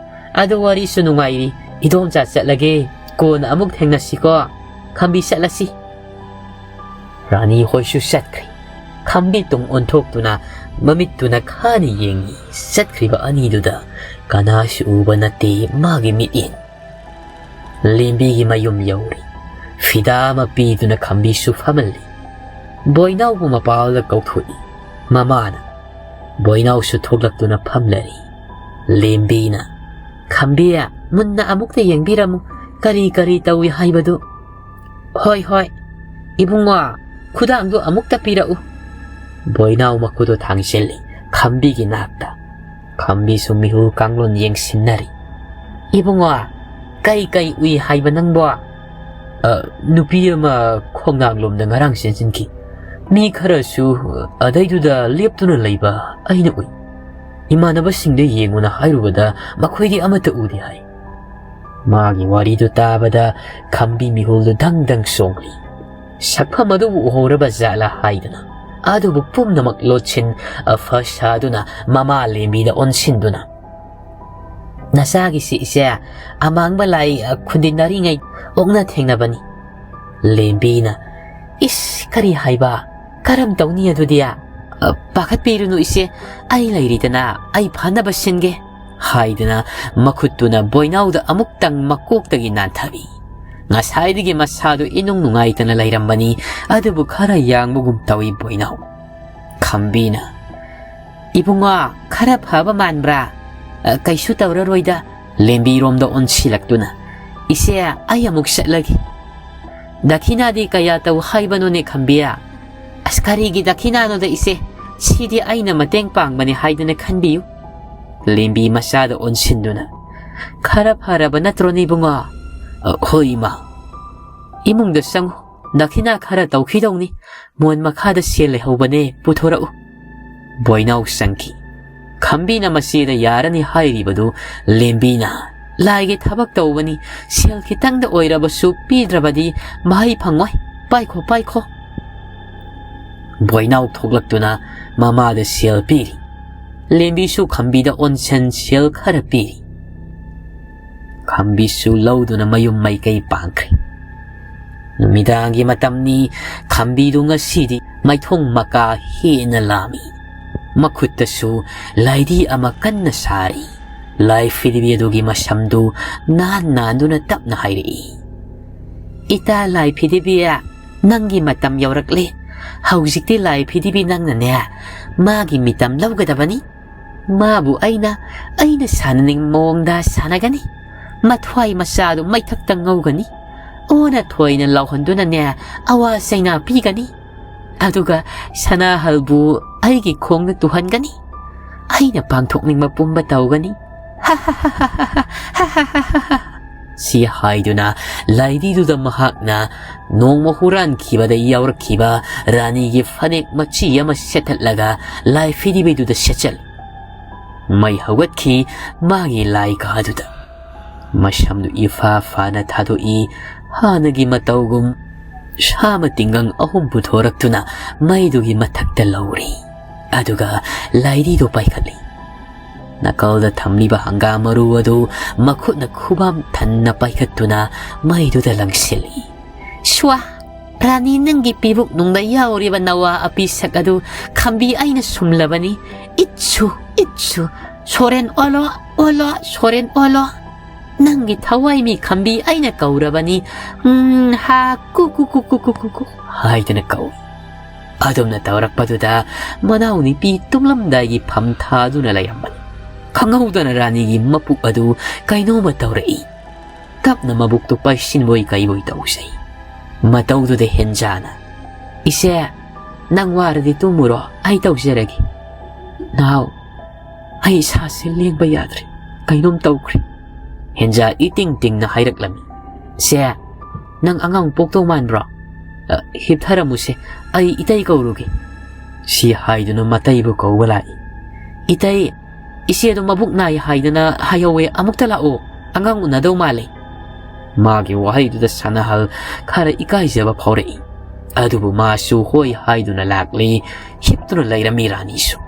ꯑꯗꯨ ꯋꯥꯔꯤꯁꯨ ꯅꯨꯡꯉꯥꯏꯔꯤ꯫ "ꯏꯗꯣꯝꯆꯥ ꯆꯠꯂꯒꯦ, ꯀꯣꯟꯅ ꯑꯃꯨꯛ ꯊꯦꯡꯅꯁꯤꯀꯣ꯫ ꯈꯝꯕꯤ, ꯆꯠꯂꯁꯤ꯫" ꯔꯥꯅꯤ ꯍꯣꯏꯁꯨ ꯆꯠꯈ꯭ꯔꯦ꯫ ꯈꯝꯕꯤ ꯇꯨꯡ ꯑꯣꯟꯊꯣꯛꯇꯨꯅ ꯃꯃꯤꯠꯇꯨꯅ ꯈꯥꯅ ꯌꯦꯡꯉꯤ꯫ ꯆꯠꯈ꯭ꯔꯤꯕ ꯑꯅꯤꯗꯨꯗ ꯀꯅꯥꯁꯨ ꯎꯕ ꯅꯠꯇꯦ ꯃꯥꯒꯤ ꯃꯤꯠꯌꯦꯡ꯫ ꯂꯦꯝꯕꯤꯒꯤ ꯃꯌꯨꯝ ꯌꯧꯔꯦ꯫ ꯐꯤꯗꯥ ꯑꯃ ꯄꯤꯗꯨꯅ ꯈꯝꯕꯤꯁꯨ ꯐꯝꯍꯜꯂꯤ꯫ ꯕꯣꯏꯅꯥꯎꯕꯨ ꯃꯄꯥꯜꯗ ꯀꯧꯊꯣꯛꯏ꯫ ꯃꯃꯥꯅ ꯕꯣꯏꯅꯥꯎꯁꯨ ꯊꯣꯛꯂꯛꯇꯨꯅ ꯐꯝꯂꯔꯤ꯫ ꯂꯦꯝꯕꯤꯅ, "ꯈꯝꯕꯤ, ꯃꯨꯟꯅ ꯑꯃꯨꯛꯇ ꯌꯦꯡꯕꯤꯔꯝꯃꯨ, ꯀꯔꯤ ꯀꯔꯤ ꯇꯧꯏ ꯍꯥꯏꯕꯗꯨ꯫" "ꯍꯣꯏ, ꯍꯣꯏ꯫ ꯏꯕꯨꯡꯉꯣ, ꯈꯨꯗꯥꯡꯗꯨ ꯑꯃꯨꯛꯇ ꯄꯤꯔꯛꯎ꯫" ꯕꯣꯏꯅꯥꯎ ꯃꯈꯨꯠꯇꯨ ꯊꯥꯡꯖꯤꯜꯂꯤ꯫ ꯈꯝꯕꯤꯒꯤ ꯅꯥꯛꯇ꯫ ꯈꯝꯕꯤꯁꯨ ꯃꯤꯍꯨ ꯀꯥꯡꯂꯣꯟ ꯌꯦꯡꯁꯤꯟꯅꯔꯤ꯫ "ꯏꯕꯨꯡꯉꯣ, ꯀꯩ ꯀꯩ ꯎꯏ ꯍꯥꯏꯕ ꯅꯪꯕꯣ?" "ꯑ, ꯅꯨꯄꯤ ꯑꯃ ꯈꯣꯡꯅꯥꯡꯂꯣꯝꯗ ꯉꯔꯥꯡ ꯆꯦꯟꯁꯤꯟꯈꯤ꯫ ꯃꯤ ꯈꯔꯁꯨ ꯑꯗꯩꯗꯨꯗ ꯂꯦꯞꯇꯨꯅ ꯂꯩꯕ ꯑꯩꯅ ꯎꯏ꯫ ꯏꯃꯥꯟꯅꯕꯁꯤꯡꯗ ꯌꯦꯡꯉꯨꯅ ꯍꯥꯏꯔꯨꯕꯗ ꯃꯈꯣꯏꯗꯤ ꯑꯃꯠꯇ ꯎꯗꯦ ꯍꯥꯏ꯫" ꯃꯥꯒꯤ ꯋꯥꯔꯤꯗꯨ ꯇꯥꯕꯗ ꯈꯝꯕꯤ ꯃꯤꯍꯨꯜꯗꯨ ꯗꯪ ꯗꯪ ꯆꯣꯡꯂꯤ꯫ ꯁꯛꯐꯝ ꯑꯗꯨꯕꯨ ꯎꯍꯧꯔꯕ ꯖꯥꯠꯂꯥ ꯍꯥꯏꯗꯨꯅ, ꯑꯗꯨꯕꯨ ꯄꯨꯝꯅꯃꯛ ꯂꯣꯠꯁꯤꯟ ꯑꯐ ꯁꯥꯗꯨꯅ ꯃꯃꯥ ꯂꯦꯝꯕꯤꯗ ꯑꯣꯟꯁꯤꯟꯗꯨꯅ, "ꯅꯆꯥꯒꯤꯁꯤ ꯏꯆꯦ, ꯑꯃꯥꯡꯕ ꯂꯥꯏ ꯈꯨꯟꯗꯤꯟꯅꯔꯤꯉꯩ ꯑꯣꯛꯅ ꯊꯦꯡꯅꯕꯅꯤ꯫" ꯂꯦꯝꯕꯤꯅ, "ꯏꯁ, ꯀꯔꯤ ꯍꯥꯏꯕ? ꯀꯔꯝ ꯇꯧꯅꯤ ꯑꯗꯨꯗꯤ?" "ꯑ, ꯄꯥꯈꯠꯄꯤꯔꯨꯅꯨ ꯏꯆꯦ, ꯑꯩ ꯂꯩꯔꯤꯗꯅ, ꯑꯩ ꯐꯥꯅꯕ ꯁꯤꯟꯒꯦ," ꯍꯥꯏꯗꯨꯅ ꯃꯈꯨꯠꯇꯨꯅ ꯕꯣꯏꯅꯥꯎꯗ ꯑꯃꯨꯛꯇꯪ ꯃꯀꯣꯛꯇꯒꯤ ꯅꯥꯟꯊꯕꯤ꯫ ꯉꯁꯥꯏꯗꯒꯤ ꯃꯁꯥꯗꯨ ꯏꯅꯨꯡ ꯅꯨꯡꯉꯥꯏꯇꯅ ꯂꯩꯔꯝꯕꯅꯤ, ꯑꯗꯨꯕꯨ ꯈꯔ ꯌꯥꯡꯕꯒꯨꯝ ꯇꯧꯏ ꯕꯣꯏꯅꯥꯎ꯫ ꯈꯝꯕꯤꯅ, "ꯏꯕꯨꯡꯉꯣ, ꯈꯔ ꯐꯕ ꯃꯥꯟꯕ꯭ꯔꯥ?" "ꯑ, ꯀꯩꯁꯨ ꯇꯧꯔꯔꯣꯏꯗ꯫" ꯂꯦꯝꯕꯤꯔꯣꯝꯗ ꯑꯣꯟꯁꯤꯜꯂꯛꯇꯨꯅ, "ꯏꯆꯦ, ꯑꯩ ꯑꯃꯨꯛ ꯆꯠꯂꯒꯦ꯫" "ꯗꯈꯤꯅꯥꯗꯤ ꯀꯌꯥ ꯇꯧ ꯍꯥꯏꯕꯅꯣꯅꯦ ꯈꯝꯕꯤ?" "ꯑꯁ, ꯀꯔꯤꯒꯤ ꯗꯈꯤꯅꯥꯅꯣꯗ ꯏꯆꯦ, ꯁꯤꯗꯤ ꯑꯩꯅ ꯃꯇꯦꯡ ꯄꯥꯡꯕꯅꯦ ꯍꯥꯏꯗꯅ ꯈꯟꯕꯤꯌꯨ꯫" ꯂꯦꯝꯕꯤ ꯃꯆꯥꯗ ꯑꯣꯟꯁꯤꯟꯗꯨꯅ, "ꯈꯔ ꯐꯔꯕ ꯅꯠꯇ꯭ꯔꯣꯅꯦ ꯏꯕꯨꯡꯉꯣ?" "ꯑ, ꯍꯣꯏ ꯏꯃꯥ꯫" "ꯏꯃꯨꯡꯗ ꯆꯪꯉꯨ, ꯗꯈꯤꯅꯥ ꯈꯔ ꯇꯧꯈꯤꯗꯧꯅꯤ꯫ ꯃꯣꯟ ꯃꯈꯥꯗ ꯁꯦꯜ ꯂꯩꯍꯧꯕꯅꯦ, ꯄꯨꯊꯣꯔꯛꯎ꯫" ꯕꯣꯏꯅꯥꯎ ꯆꯪꯈꯤ꯫ ꯈꯝꯕꯤꯅ ꯃꯆꯦꯗ ꯌꯥꯔꯅꯤ ꯍꯥꯏꯔꯤꯕꯗꯨ ꯂꯦꯝꯕꯤꯅ, "ꯂꯥꯏꯒꯤ ꯊꯕꯛ ꯇꯧꯕꯅꯤ, ꯁꯦꯜ ꯈꯤꯇꯪꯗ ꯑꯣꯏꯔꯕꯁꯨ ꯄꯤꯗ꯭ꯔꯕꯗꯤ ꯃꯍꯩ ꯐꯪꯉꯣꯏ꯫ ꯄꯥꯏꯈꯣ, ꯄꯥꯏꯈꯣ꯫" ꯕꯣꯏꯅꯥꯎ ꯊꯣꯛꯂꯛꯇꯨꯅ ꯃꯃꯥꯗ ꯁꯦꯜ ꯄꯤꯔꯤ꯫ ꯂꯦꯝꯕꯤꯁꯨ ꯈꯝꯕꯤꯗ ꯑꯣꯟꯁꯟ ꯁꯦꯜ ꯈꯔ ꯄꯤꯔꯤ꯫ ꯈꯝꯕꯤꯁꯨ ꯂꯧꯗꯨꯅ ꯃꯌꯨꯝ ꯃꯥꯏꯀꯩ ꯄꯥꯡꯈ꯭ꯔꯦ꯫ ꯅꯨꯃꯤꯗꯥꯡꯒꯤ ꯃꯇꯝꯅꯤ꯫ ꯈꯝꯕꯤꯗꯨ ꯉꯁꯤꯗꯤ ꯃꯥꯏꯊꯣꯡ ꯃꯀꯥ ꯍꯦꯟꯅ ꯂꯥꯝꯃꯤ꯫ ꯃꯈꯨꯠꯇꯁꯨ ꯂꯥꯏꯙꯤ ꯑꯃ ꯀꯟꯅ ꯁꯥꯔꯤ꯫ ꯂꯥꯏ ꯐꯤꯗꯤꯕꯤ ꯑꯗꯨꯒꯤ ꯃꯁꯝꯗꯨ ꯅꯥꯟ ꯅꯥꯟꯗꯨꯅ ꯇꯞꯅ ꯍꯥꯏꯔꯛꯏ, "ꯏꯇꯥ ꯂꯥꯏ ꯐꯤꯗꯤꯕꯤ, ꯅꯪꯒꯤ ꯃꯇꯝ ꯌꯧꯔꯛꯂꯦ꯫ ꯍꯧꯖꯤꯛꯇꯤ ꯂꯥꯏ ꯐꯤꯗꯤꯕꯤ ꯅꯪꯅꯅꯦ, ꯃꯥꯒꯤ ꯃꯤꯇꯝ ꯂꯧꯒꯗꯕꯅꯤ꯫ ꯃꯥꯕꯨ ꯑꯩꯅ, ꯑꯩꯅ ꯁꯥꯟꯅꯅꯤꯡꯕ ꯃꯑꯣꯡꯗ ꯁꯥꯟꯅꯒꯅꯤ꯫ ꯃꯊ꯭ꯋꯥꯏ ꯃꯆꯥꯗꯨ ꯃꯩꯊꯛꯇ ꯉꯧꯒꯅꯤ꯫ ꯑꯣꯟꯅ ꯊꯣꯏꯅ ꯂꯥꯎꯍꯟꯗꯨꯅꯅꯦ, ꯑꯋꯥ ꯆꯩꯅꯥ ꯄꯤꯒꯅꯤ꯫ ꯑꯗꯨꯒ ꯁꯅꯥꯍꯜꯕꯨ ꯑꯩꯒꯤ ꯈꯣꯡꯗ ꯇꯨꯍꯟꯒꯅꯤ꯫ ꯑꯩꯅ ꯄꯥꯡꯊꯣꯛꯅꯤꯡꯕ ꯄꯨꯝꯕ ꯇꯧꯒꯅꯤ꯫" ꯁꯤ ꯍꯥꯏꯗꯨꯅ ꯂꯥꯏꯙꯤꯗꯨꯗ ꯃꯍꯥꯛꯅ ꯅꯣꯡꯃ ꯍꯨꯔꯥꯟꯈꯤꯕꯗ ꯌꯥꯎꯔꯛꯈꯤꯕ ꯔꯥꯅꯤꯒꯤ ꯐꯅꯦꯛ ꯃꯆꯤ ꯑꯃ ꯁꯦꯠꯍꯠꯂꯒ ꯂꯥꯏ ꯐꯤꯗꯤꯕꯤꯗꯨꯗ ꯁꯦꯠꯆꯜꯂꯤ꯫ ꯃꯩ ꯍꯧꯒꯠꯈꯤ ꯃꯥꯒꯤ ꯂꯥꯏ ꯀꯥꯗꯨꯗ꯫ ꯃꯁꯝꯗꯨ ꯏꯐꯥ ꯐꯥꯅ ꯊꯥꯗꯣꯛꯏ꯫ ꯍꯥꯟꯅꯒꯤ ꯃꯇꯧꯒꯨꯝ ꯁꯥꯃ ꯇꯤꯡꯒꯪ ꯑꯍꯨꯝ ꯄꯨꯊꯣꯔꯛꯇꯨꯅ ꯃꯩꯗꯨꯒꯤ ꯃꯊꯛꯇ ꯂꯧꯔꯤ꯫ ꯑꯗꯨꯒ ꯂꯥꯏꯙꯤꯗꯨ ꯄꯥꯏꯈꯠꯂꯤ꯫ ꯅꯥꯀꯜꯗ ꯊꯝꯂꯤꯕ ꯍꯪꯒꯥꯝ ꯃꯔꯨ ꯑꯗꯨ ꯃꯈꯨꯠꯅ ꯈꯨꯕꯥꯝ ꯊꯟꯅ ꯄꯥꯏꯈꯠꯇꯨꯅ ꯃꯩꯗꯨꯗ ꯂꯪꯁꯤꯜꯂꯤ꯫ "ꯁ꯭ꯋꯥ! ꯔꯥꯅꯤ, ꯅꯪꯒꯤ ꯄꯤꯕꯨꯛ ꯅꯨꯡꯗ ꯌꯥꯎꯔꯤꯕ ꯅꯋꯥ ꯑꯄꯤꯁꯛ ꯑꯗꯨ ꯈꯝꯕꯤ ꯑꯩꯅ ꯁꯨꯝꯂꯕꯅꯤ꯫ ꯏꯠꯁꯨ, ꯏꯠꯁꯨ, ꯁꯣꯔꯦꯟ ꯑꯣꯜꯂꯣ, ꯑꯣꯜꯂꯣ, ꯁꯣꯔꯦꯟ ꯑꯣꯜꯂꯣ꯫ ꯅꯪꯒꯤ ꯊꯋꯥꯏ ꯃꯤ ꯈꯝꯕꯤ ꯑꯩꯅ ꯀꯧꯔꯕꯅꯤ꯫ ꯎꯝ, ꯍꯥ, ꯀꯨ, ꯀꯨ, ꯀꯨ, ꯀꯨ, ꯀꯨ, ꯀꯨ, ꯀꯨ" ꯍꯥꯏꯗꯨꯅ ꯀꯧꯏ꯫ ꯑꯗꯨꯝꯅ ꯇꯧꯔꯛꯄꯗꯨꯗ ꯃꯅꯥꯎ ꯅꯨꯄꯤ ꯇꯨꯝꯂꯝꯗꯥꯏꯒꯤ ꯐꯝ ꯊꯥꯗꯨꯅ ꯂꯩꯔꯝꯕꯅꯤ꯫ ꯈꯪꯍꯧꯗꯅ ꯔꯥꯅꯤꯒꯤ ꯃꯄꯨꯛ ꯑꯗꯨ ꯀꯩꯅꯣꯝꯃ ꯇꯧꯔꯛꯏ꯫ ꯇꯞꯅ ꯃꯕꯨꯛꯇꯨ ꯄꯥꯏꯁꯤꯟꯕꯣꯏ ꯀꯩꯕꯣꯏ ꯇꯧꯖꯩ꯫ ꯃꯇꯧꯗꯨꯗ ꯍꯦꯟꯖꯥꯅ, "ꯏꯆꯦ, ꯅꯪ ꯋꯥꯔꯗꯤ ꯇꯨꯝꯃꯨꯔꯣ, ꯑꯩ ꯇꯧꯖꯔꯒꯦ꯫" "ꯅꯥꯎ, ꯑꯩ ꯏꯁꯥꯁꯦ ꯂꯦꯡꯕ ꯌꯥꯗ꯭ꯔꯦ, ꯀꯩꯅꯣꯝ ꯇꯧꯈ꯭ꯔꯦ꯫" ꯍꯦꯟꯖꯥ ꯏꯇꯤꯡ ꯇꯤꯡꯅ ꯍꯥꯏꯔꯛꯂꯝꯃꯤ꯫ "ꯁꯦ, ꯅꯪ ꯑꯉꯥꯡ ꯄꯣꯛꯇꯧ ꯃꯥꯟꯕ꯭ꯔꯣ? ꯑ, ꯍꯤꯞꯊꯔꯝꯃꯨꯁꯦ, ꯑꯩ ꯏꯇꯩ ꯀꯧꯔꯨꯒꯦ꯫" ꯁꯤ ꯍꯥꯏꯗꯨꯅ ꯃꯇꯩꯕꯨ ꯀꯧꯕ ꯂꯥꯛꯏ꯫ "ꯏꯇꯩ, ꯏꯆꯦꯗꯣ ꯃꯕꯨꯛ ꯅꯥꯏ ꯍꯥꯏꯗꯅ ꯍꯥꯏꯍꯧꯋꯦ, ꯑꯃꯨꯛꯇ ꯂꯥꯛꯑꯣ, ꯑꯉꯥꯡ ꯎꯅꯗꯧ ꯃꯥꯜꯂꯦ꯫" ꯃꯥꯒꯤ ꯋꯥꯍꯩꯗꯨꯗ ꯁꯅꯥꯍꯜ ꯈꯔ ꯏꯀꯥꯏꯖꯕ ꯐꯥꯎꯔꯛꯏ꯫ ꯑꯗꯨꯕꯨ ꯃꯥꯁꯨ ꯍꯣꯏ ꯍꯥꯏꯗꯨꯅ ꯂꯥꯛꯂꯤ꯫ ꯍꯤꯞꯇꯨꯅ ꯂꯩꯔꯝꯃꯤ ꯔꯥꯅꯤꯁꯨ꯫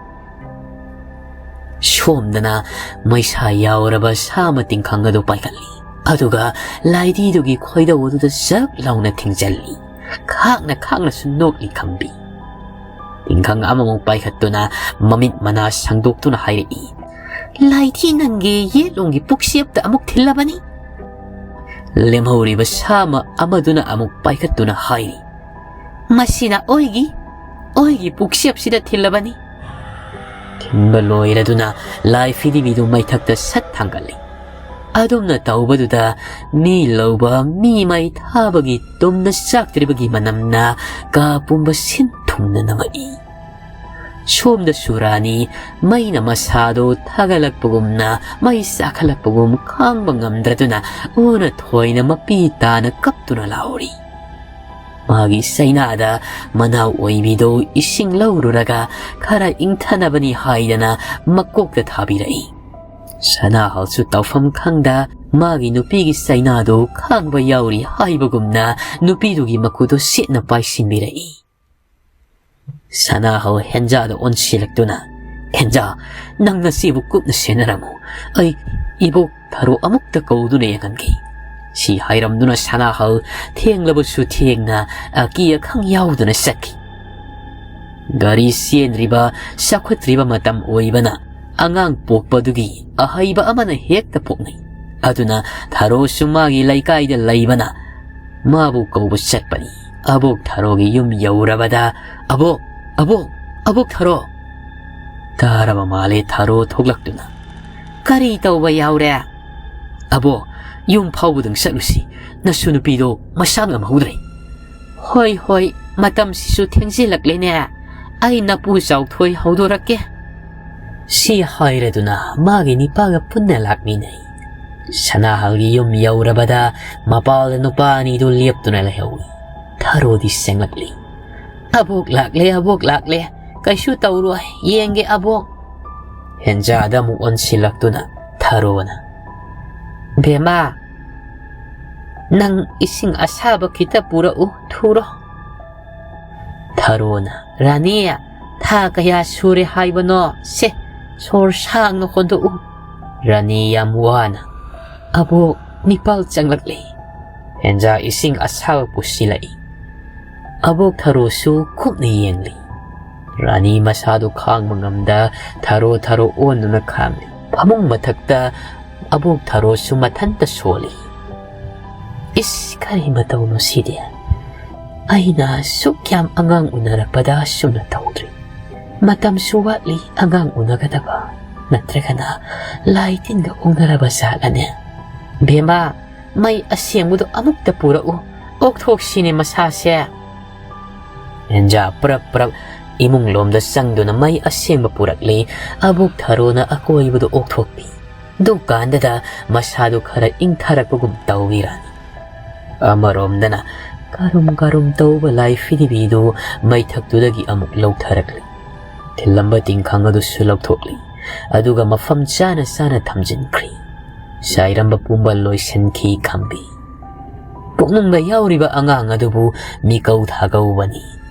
ꯁꯣꯝꯗꯅ ꯃꯩꯁꯥ ꯌꯥꯎꯔꯕ ꯁꯥ ꯑꯃ ꯇꯤꯡꯈꯪ ꯑꯗꯨ ꯄꯥꯏꯈꯠꯂꯤ꯫ ꯑꯗꯨꯒ ꯂꯥꯏꯙꯤꯗꯨꯒꯤ ꯈꯣꯏꯗꯧ ꯑꯗꯨꯗ ꯖꯛ ꯂꯥꯎꯅ ꯊꯤꯡꯖꯤꯜꯂꯤ꯫ ꯈꯥꯛꯅ ꯈꯥꯛꯅꯁꯨ ꯅꯣꯛꯂꯤ ꯈꯝꯕꯤ꯫ ꯇꯤꯡꯈꯪ ꯑꯃꯃꯨꯛ ꯄꯥꯏꯈꯠꯇꯨꯅ ꯃꯃꯤꯠ ꯃꯅꯥ ꯁꯪꯗꯣꯛꯇꯨꯅ ꯍꯥꯏꯔꯛꯏ, "ꯂꯥꯏꯙꯤ ꯅꯪꯒꯤ ꯌꯦꯠꯂꯣꯝꯒꯤ ꯄꯨꯛꯁꯦꯞꯇ ꯑꯃꯨꯛ ꯊꯤꯜꯂꯕꯅꯤ"꯫ ꯂꯦꯝꯍꯧꯔꯤꯕ ꯁꯥ ꯑꯃ ꯑꯃꯗꯨꯅ ꯑꯃꯨꯛ ꯄꯥꯏꯈꯠꯇꯨꯅ ꯍꯥꯏꯔꯤ, "ꯃꯁꯤꯅ ꯑꯣꯏꯒꯤ, ꯑꯣꯏꯒꯤ ꯄꯨꯛꯁꯦꯞꯁꯤꯗ ꯊꯤꯜꯂꯕꯅꯤ"꯫ ꯊꯤꯟꯕ ꯂꯣꯏꯔꯗꯨꯅ ꯂꯥꯏ ꯐꯤꯗꯤꯕꯤꯗꯨ ꯃꯩꯊꯛꯇ ꯁꯠ ꯊꯥꯡꯒꯠꯂꯤ꯫ ꯑꯗꯨꯝꯅ ꯇꯧꯕꯗꯨꯗ ꯃꯤ ꯂꯧꯕ, ꯃꯤ ꯃꯩ ꯊꯥꯕꯒꯤ ꯇꯨꯝꯅ ꯆꯥꯛꯇ꯭ꯔꯤꯕꯒꯤ ꯃꯅꯝꯅ ꯀꯥ ꯄꯨꯝꯕ ꯁꯤꯟ ꯊꯨꯡꯅ ꯅꯝꯃꯛꯏ꯫ ꯁꯣꯝꯗꯁꯨ ꯔꯥꯅꯤ ꯃꯩꯅ ꯃꯁꯥꯗꯣ ꯊꯥꯒꯠꯂꯛꯄꯒꯨꯝꯅ, ꯃꯩ ꯆꯥꯈꯠꯂꯛꯄꯒꯨꯝ ꯈꯥꯡꯕ ꯉꯝꯗ꯭ꯔꯗꯨꯅ ꯑꯣꯟꯅ ꯊꯣꯏꯅ ꯃꯄꯤ ꯇꯥꯅ ꯀꯞꯇꯨꯅ ꯂꯥꯎꯔꯤ꯫ ꯃꯥꯒꯤ ꯆꯩꯅꯥꯗ ꯃꯅꯥꯎ ꯑꯣꯏꯕꯤꯗꯣ ꯏꯁꯤꯡ ꯂꯧꯔꯨꯔꯒ ꯈꯔ ꯏꯪꯊꯅꯕꯅꯤ ꯍꯥꯏꯗꯅ ꯃꯀꯣꯛꯇ ꯊꯥꯕꯤꯔꯛꯏ꯫ ꯁꯅꯥꯍꯜꯁꯨ ꯇꯧꯐꯝ ꯈꯪꯗ ꯃꯥꯒꯤ ꯅꯨꯄꯤꯒꯤ ꯆꯩꯅꯥꯗꯣ ꯈꯥꯡꯕ ꯌꯥꯎꯔꯤ ꯍꯥꯏꯕꯒꯨꯝꯅ ꯅꯨꯄꯤꯗꯨꯒꯤ ꯃꯈꯨꯠꯇꯣ ꯁꯦꯠꯅ ꯄꯥꯏꯁꯤꯟꯕꯤꯔꯛꯏ꯫ ꯁꯅꯥꯍꯜ ꯍꯦꯟꯖꯥꯗ ꯑꯣꯟꯁꯤꯜꯂꯛꯇꯨꯅ, "ꯍꯦꯟꯖꯥ, ꯅꯪ ꯅꯆꯦꯕꯨ ꯀꯨꯞꯅ ꯁꯦꯟꯅꯔꯝꯃꯨ꯫ ꯑꯩ ꯏꯕꯣꯛ ꯊꯔꯣ ꯑꯃꯨꯛꯇ ꯀꯧꯗꯨꯅ ꯌꯦꯡꯍꯟꯒꯦ"꯫ ꯁꯤ ꯍꯥꯏꯔꯝꯗꯨꯅ ꯁꯅꯥꯍꯜ ꯊꯦꯡꯂꯕꯁꯨ ꯊꯦꯡꯅ ꯑꯀꯤ ꯑꯈꯪ ꯌꯥꯎꯗꯅ ꯆꯠꯈꯤ꯫ ꯒꯥꯔꯤ ꯆꯦꯟꯗ꯭ꯔꯤꯕ, ꯆꯥꯎꯈꯠꯇ꯭ꯔꯤꯕ ꯃꯇꯝ ꯑꯣꯏꯕꯅ ꯑꯉꯥꯡ ꯄꯣꯛꯄꯗꯨꯒꯤ ꯑꯍꯩꯕ ꯑꯃꯅ ꯍꯦꯛꯇ ꯄꯣꯛꯅꯩ꯫ ꯑꯗꯨꯅ ꯊꯔꯣꯁꯨ ꯃꯥꯒꯤ ꯂꯩꯀꯥꯏꯗ ꯂꯩꯕꯅ ꯃꯥꯕꯨ ꯀꯧꯕ ꯆꯠꯄꯅꯤ꯫ ꯑꯕꯣꯛ ꯊꯔꯣꯒꯤ ꯌꯨꯝ ꯌꯧꯔꯕꯗ, "ꯑꯕꯣꯛ, ꯑꯕꯣꯛ, ꯑꯕꯣꯛ ꯊꯔꯣ!" ꯇꯥꯔꯕ ꯃꯥꯜꯂꯦ ꯊꯔꯣ ꯊꯣꯛꯂꯛꯇꯨꯅ꯫ "ꯀꯔꯤ ꯇꯧꯕ ꯌꯥꯎꯔꯦ?" "ꯑꯕꯣꯛ, ꯌꯨꯝ ꯐꯥꯎꯕꯗꯪ ꯆꯠꯂꯨꯁꯤ, ꯅꯁꯨ ꯅꯨꯄꯤꯗꯣ ꯃꯁꯥ ꯉꯝꯍꯧꯗ꯭ꯔꯦ"꯫ "ꯍꯣꯏ, ꯍꯣꯏ, ꯃꯇꯝꯁꯤꯁꯨ ꯊꯦꯡꯖꯤꯜꯂꯛꯂꯦꯅꯦ, ꯑꯩ ꯅꯄꯨ ꯆꯥꯎꯊꯣꯏ ꯍꯧꯗꯣꯔꯛꯀꯦ"꯫ ꯁꯤ ꯍꯥꯏꯔꯗꯨꯅ ꯃꯥꯒꯤ ꯅꯤꯄꯥꯒ ꯄꯨꯟꯅ ꯂꯥꯛꯃꯤꯟꯅꯩ꯫ ꯁꯅꯥꯍꯜꯒꯤ ꯌꯨꯝ ꯌꯧꯔꯕꯗ ꯃꯄꯥꯜꯗ ꯅꯨꯄꯥ ꯑꯅꯤꯗꯨ ꯂꯦꯞꯇꯨꯅ ꯂꯩꯍꯧꯏ꯫ ꯊꯔꯣꯗꯤ ꯁꯦꯡꯂꯛꯂꯤ꯫ "ꯑꯕꯣꯛ ꯂꯥꯛꯂꯦ, ꯑꯕꯣꯛ ꯂꯥꯛꯂꯦ, ꯀꯩꯁꯨ ꯇꯧꯔꯣꯏ, ꯌꯦꯡꯒꯦ ꯑꯕꯣꯛ"꯫ ꯍꯦꯟꯖꯥꯗ ꯑꯃꯨꯛ ꯑꯣꯟꯁꯤꯜꯂꯛꯇꯨꯅ ꯊꯔꯣꯅ, "ꯕꯦꯝꯃ, ꯅꯪ ꯏꯁꯤꯡ ꯑꯁꯥꯕ ꯈꯤꯇ ꯄꯨꯔꯛꯎ, ꯊꯨꯔꯣ"꯫ ꯊꯔꯣꯅ, "ꯔꯥꯅꯤ, ꯊꯥ ꯀꯌꯥ ꯁꯨꯔꯦ ꯍꯥꯏꯕꯅꯣ? ꯁꯦ, ꯁꯣꯔ ꯁꯥꯡꯅ ꯍꯣꯟꯗꯣꯛꯎ꯫" ꯔꯥꯅꯤ ꯌꯥꯝ ꯋꯥꯅ, "ꯑꯕꯣꯛ, ꯃꯤꯄꯥꯜ ꯆꯪꯂꯛꯂꯤ꯫" ꯍꯦꯟꯖꯥ ꯏꯁꯤꯡ ꯑꯁꯥꯕ ꯄꯨꯁꯤꯜꯂꯛꯏ꯫ ꯑꯕꯣꯛ ꯊꯔꯣꯁꯨ ꯀꯨꯞꯅ ꯌꯦꯡꯂꯤ꯫ ꯔꯥꯅꯤ ꯃꯁꯥꯗꯨ ꯈꯥꯡꯕ ꯉꯝꯗ ꯊꯔꯣ ꯊꯔꯣ ꯑꯣꯟꯗꯨꯅ ꯈꯥꯡꯂꯤ꯫ ꯐꯃꯨꯡ ꯃꯊꯛꯇ ꯑꯕꯣꯛ ꯊꯔꯣꯁꯨ ꯃꯊꯟꯇ ꯁꯣꯜꯂꯤ꯫ "ꯏꯁ, ꯀꯔꯤ ꯃꯇꯧꯅꯣ ꯁꯤꯗꯤ? ꯑꯩꯅ ꯁꯨꯛ ꯌꯥꯝ ꯑꯉꯥꯡ ꯎꯅꯔꯛꯄꯗ ꯑꯁꯨꯝꯅ ꯇꯧꯗ꯭ꯔꯤ꯫ ꯃꯇꯝꯁꯨ ꯋꯥꯠꯂꯤ ꯑꯉꯥꯡ ꯎꯅꯒꯗꯕ꯫ ꯅꯠꯇ꯭ꯔꯒꯅ ꯂꯥꯏ ꯇꯤꯟꯒ ꯑꯣꯛꯅꯔꯕ ꯖꯥꯠꯂꯅꯦ? ꯕꯦꯝꯃ, ꯃꯩ ꯑꯁꯦꯡꯕꯗꯣ ꯑꯃꯨꯛꯇ ꯄꯨꯔꯛꯎ꯫ ꯑꯣꯛꯊꯣꯛꯁꯤꯅꯦ ꯃꯁꯥꯁꯦ꯫" ꯍꯦꯟꯖꯥ ꯄ꯭ꯔꯞ ꯄ꯭ꯔꯞ ꯏꯃꯨꯡ ꯂꯣꯝꯗ ꯆꯪꯗꯨꯅ ꯃꯩ ꯑꯁꯦꯡꯕ ꯄꯨꯔꯛꯂꯤ꯫ ꯑꯕꯣꯛ ꯊꯔꯣꯅ ꯑꯀꯣꯏꯕꯗꯨ ꯑꯣꯛꯊꯣꯛꯄꯤ꯫ ꯗꯨꯀꯥꯟꯗꯗ ꯃꯁꯥꯗꯨ ꯈꯔ ꯏꯪꯊꯔꯛꯄꯒꯨꯝ ꯇꯧꯏ ꯔꯥꯅꯤ꯫ ꯑꯃꯔꯣꯝꯗꯅ ꯀꯔꯨꯝ ꯀꯔꯨꯝ ꯇꯧꯕ ꯂꯥꯏ ꯐꯤꯗꯤꯕꯤꯗꯨ ꯃꯩꯊꯛꯇꯨꯗꯒꯤ ꯑꯃꯨꯛ ꯂꯧꯊꯔꯛꯂꯤ꯫ ꯊꯤꯜꯂꯝꯕ ꯇꯤꯡꯈꯪ ꯑꯗꯨꯁꯨ ꯂꯧꯊꯣꯛꯂꯤ꯫ ꯑꯗꯨꯒ ꯃꯐꯝ ꯆꯥꯅ ꯆꯥꯅ ꯊꯝꯖꯤꯟꯈ꯭ꯔꯤ꯫ ꯆꯥꯏꯔꯝꯕ ꯄꯨꯝꯕ ꯂꯣꯏꯁꯤꯟꯈꯤ ꯈꯝꯕꯤ꯫ ꯄꯨꯛꯅꯨꯡꯗ ꯌꯥꯎꯔꯤꯕ ꯑꯉꯥꯡ ꯑꯗꯨꯕꯨ ꯃꯤꯀꯧ ꯊꯥꯒꯧꯕꯅꯤ꯫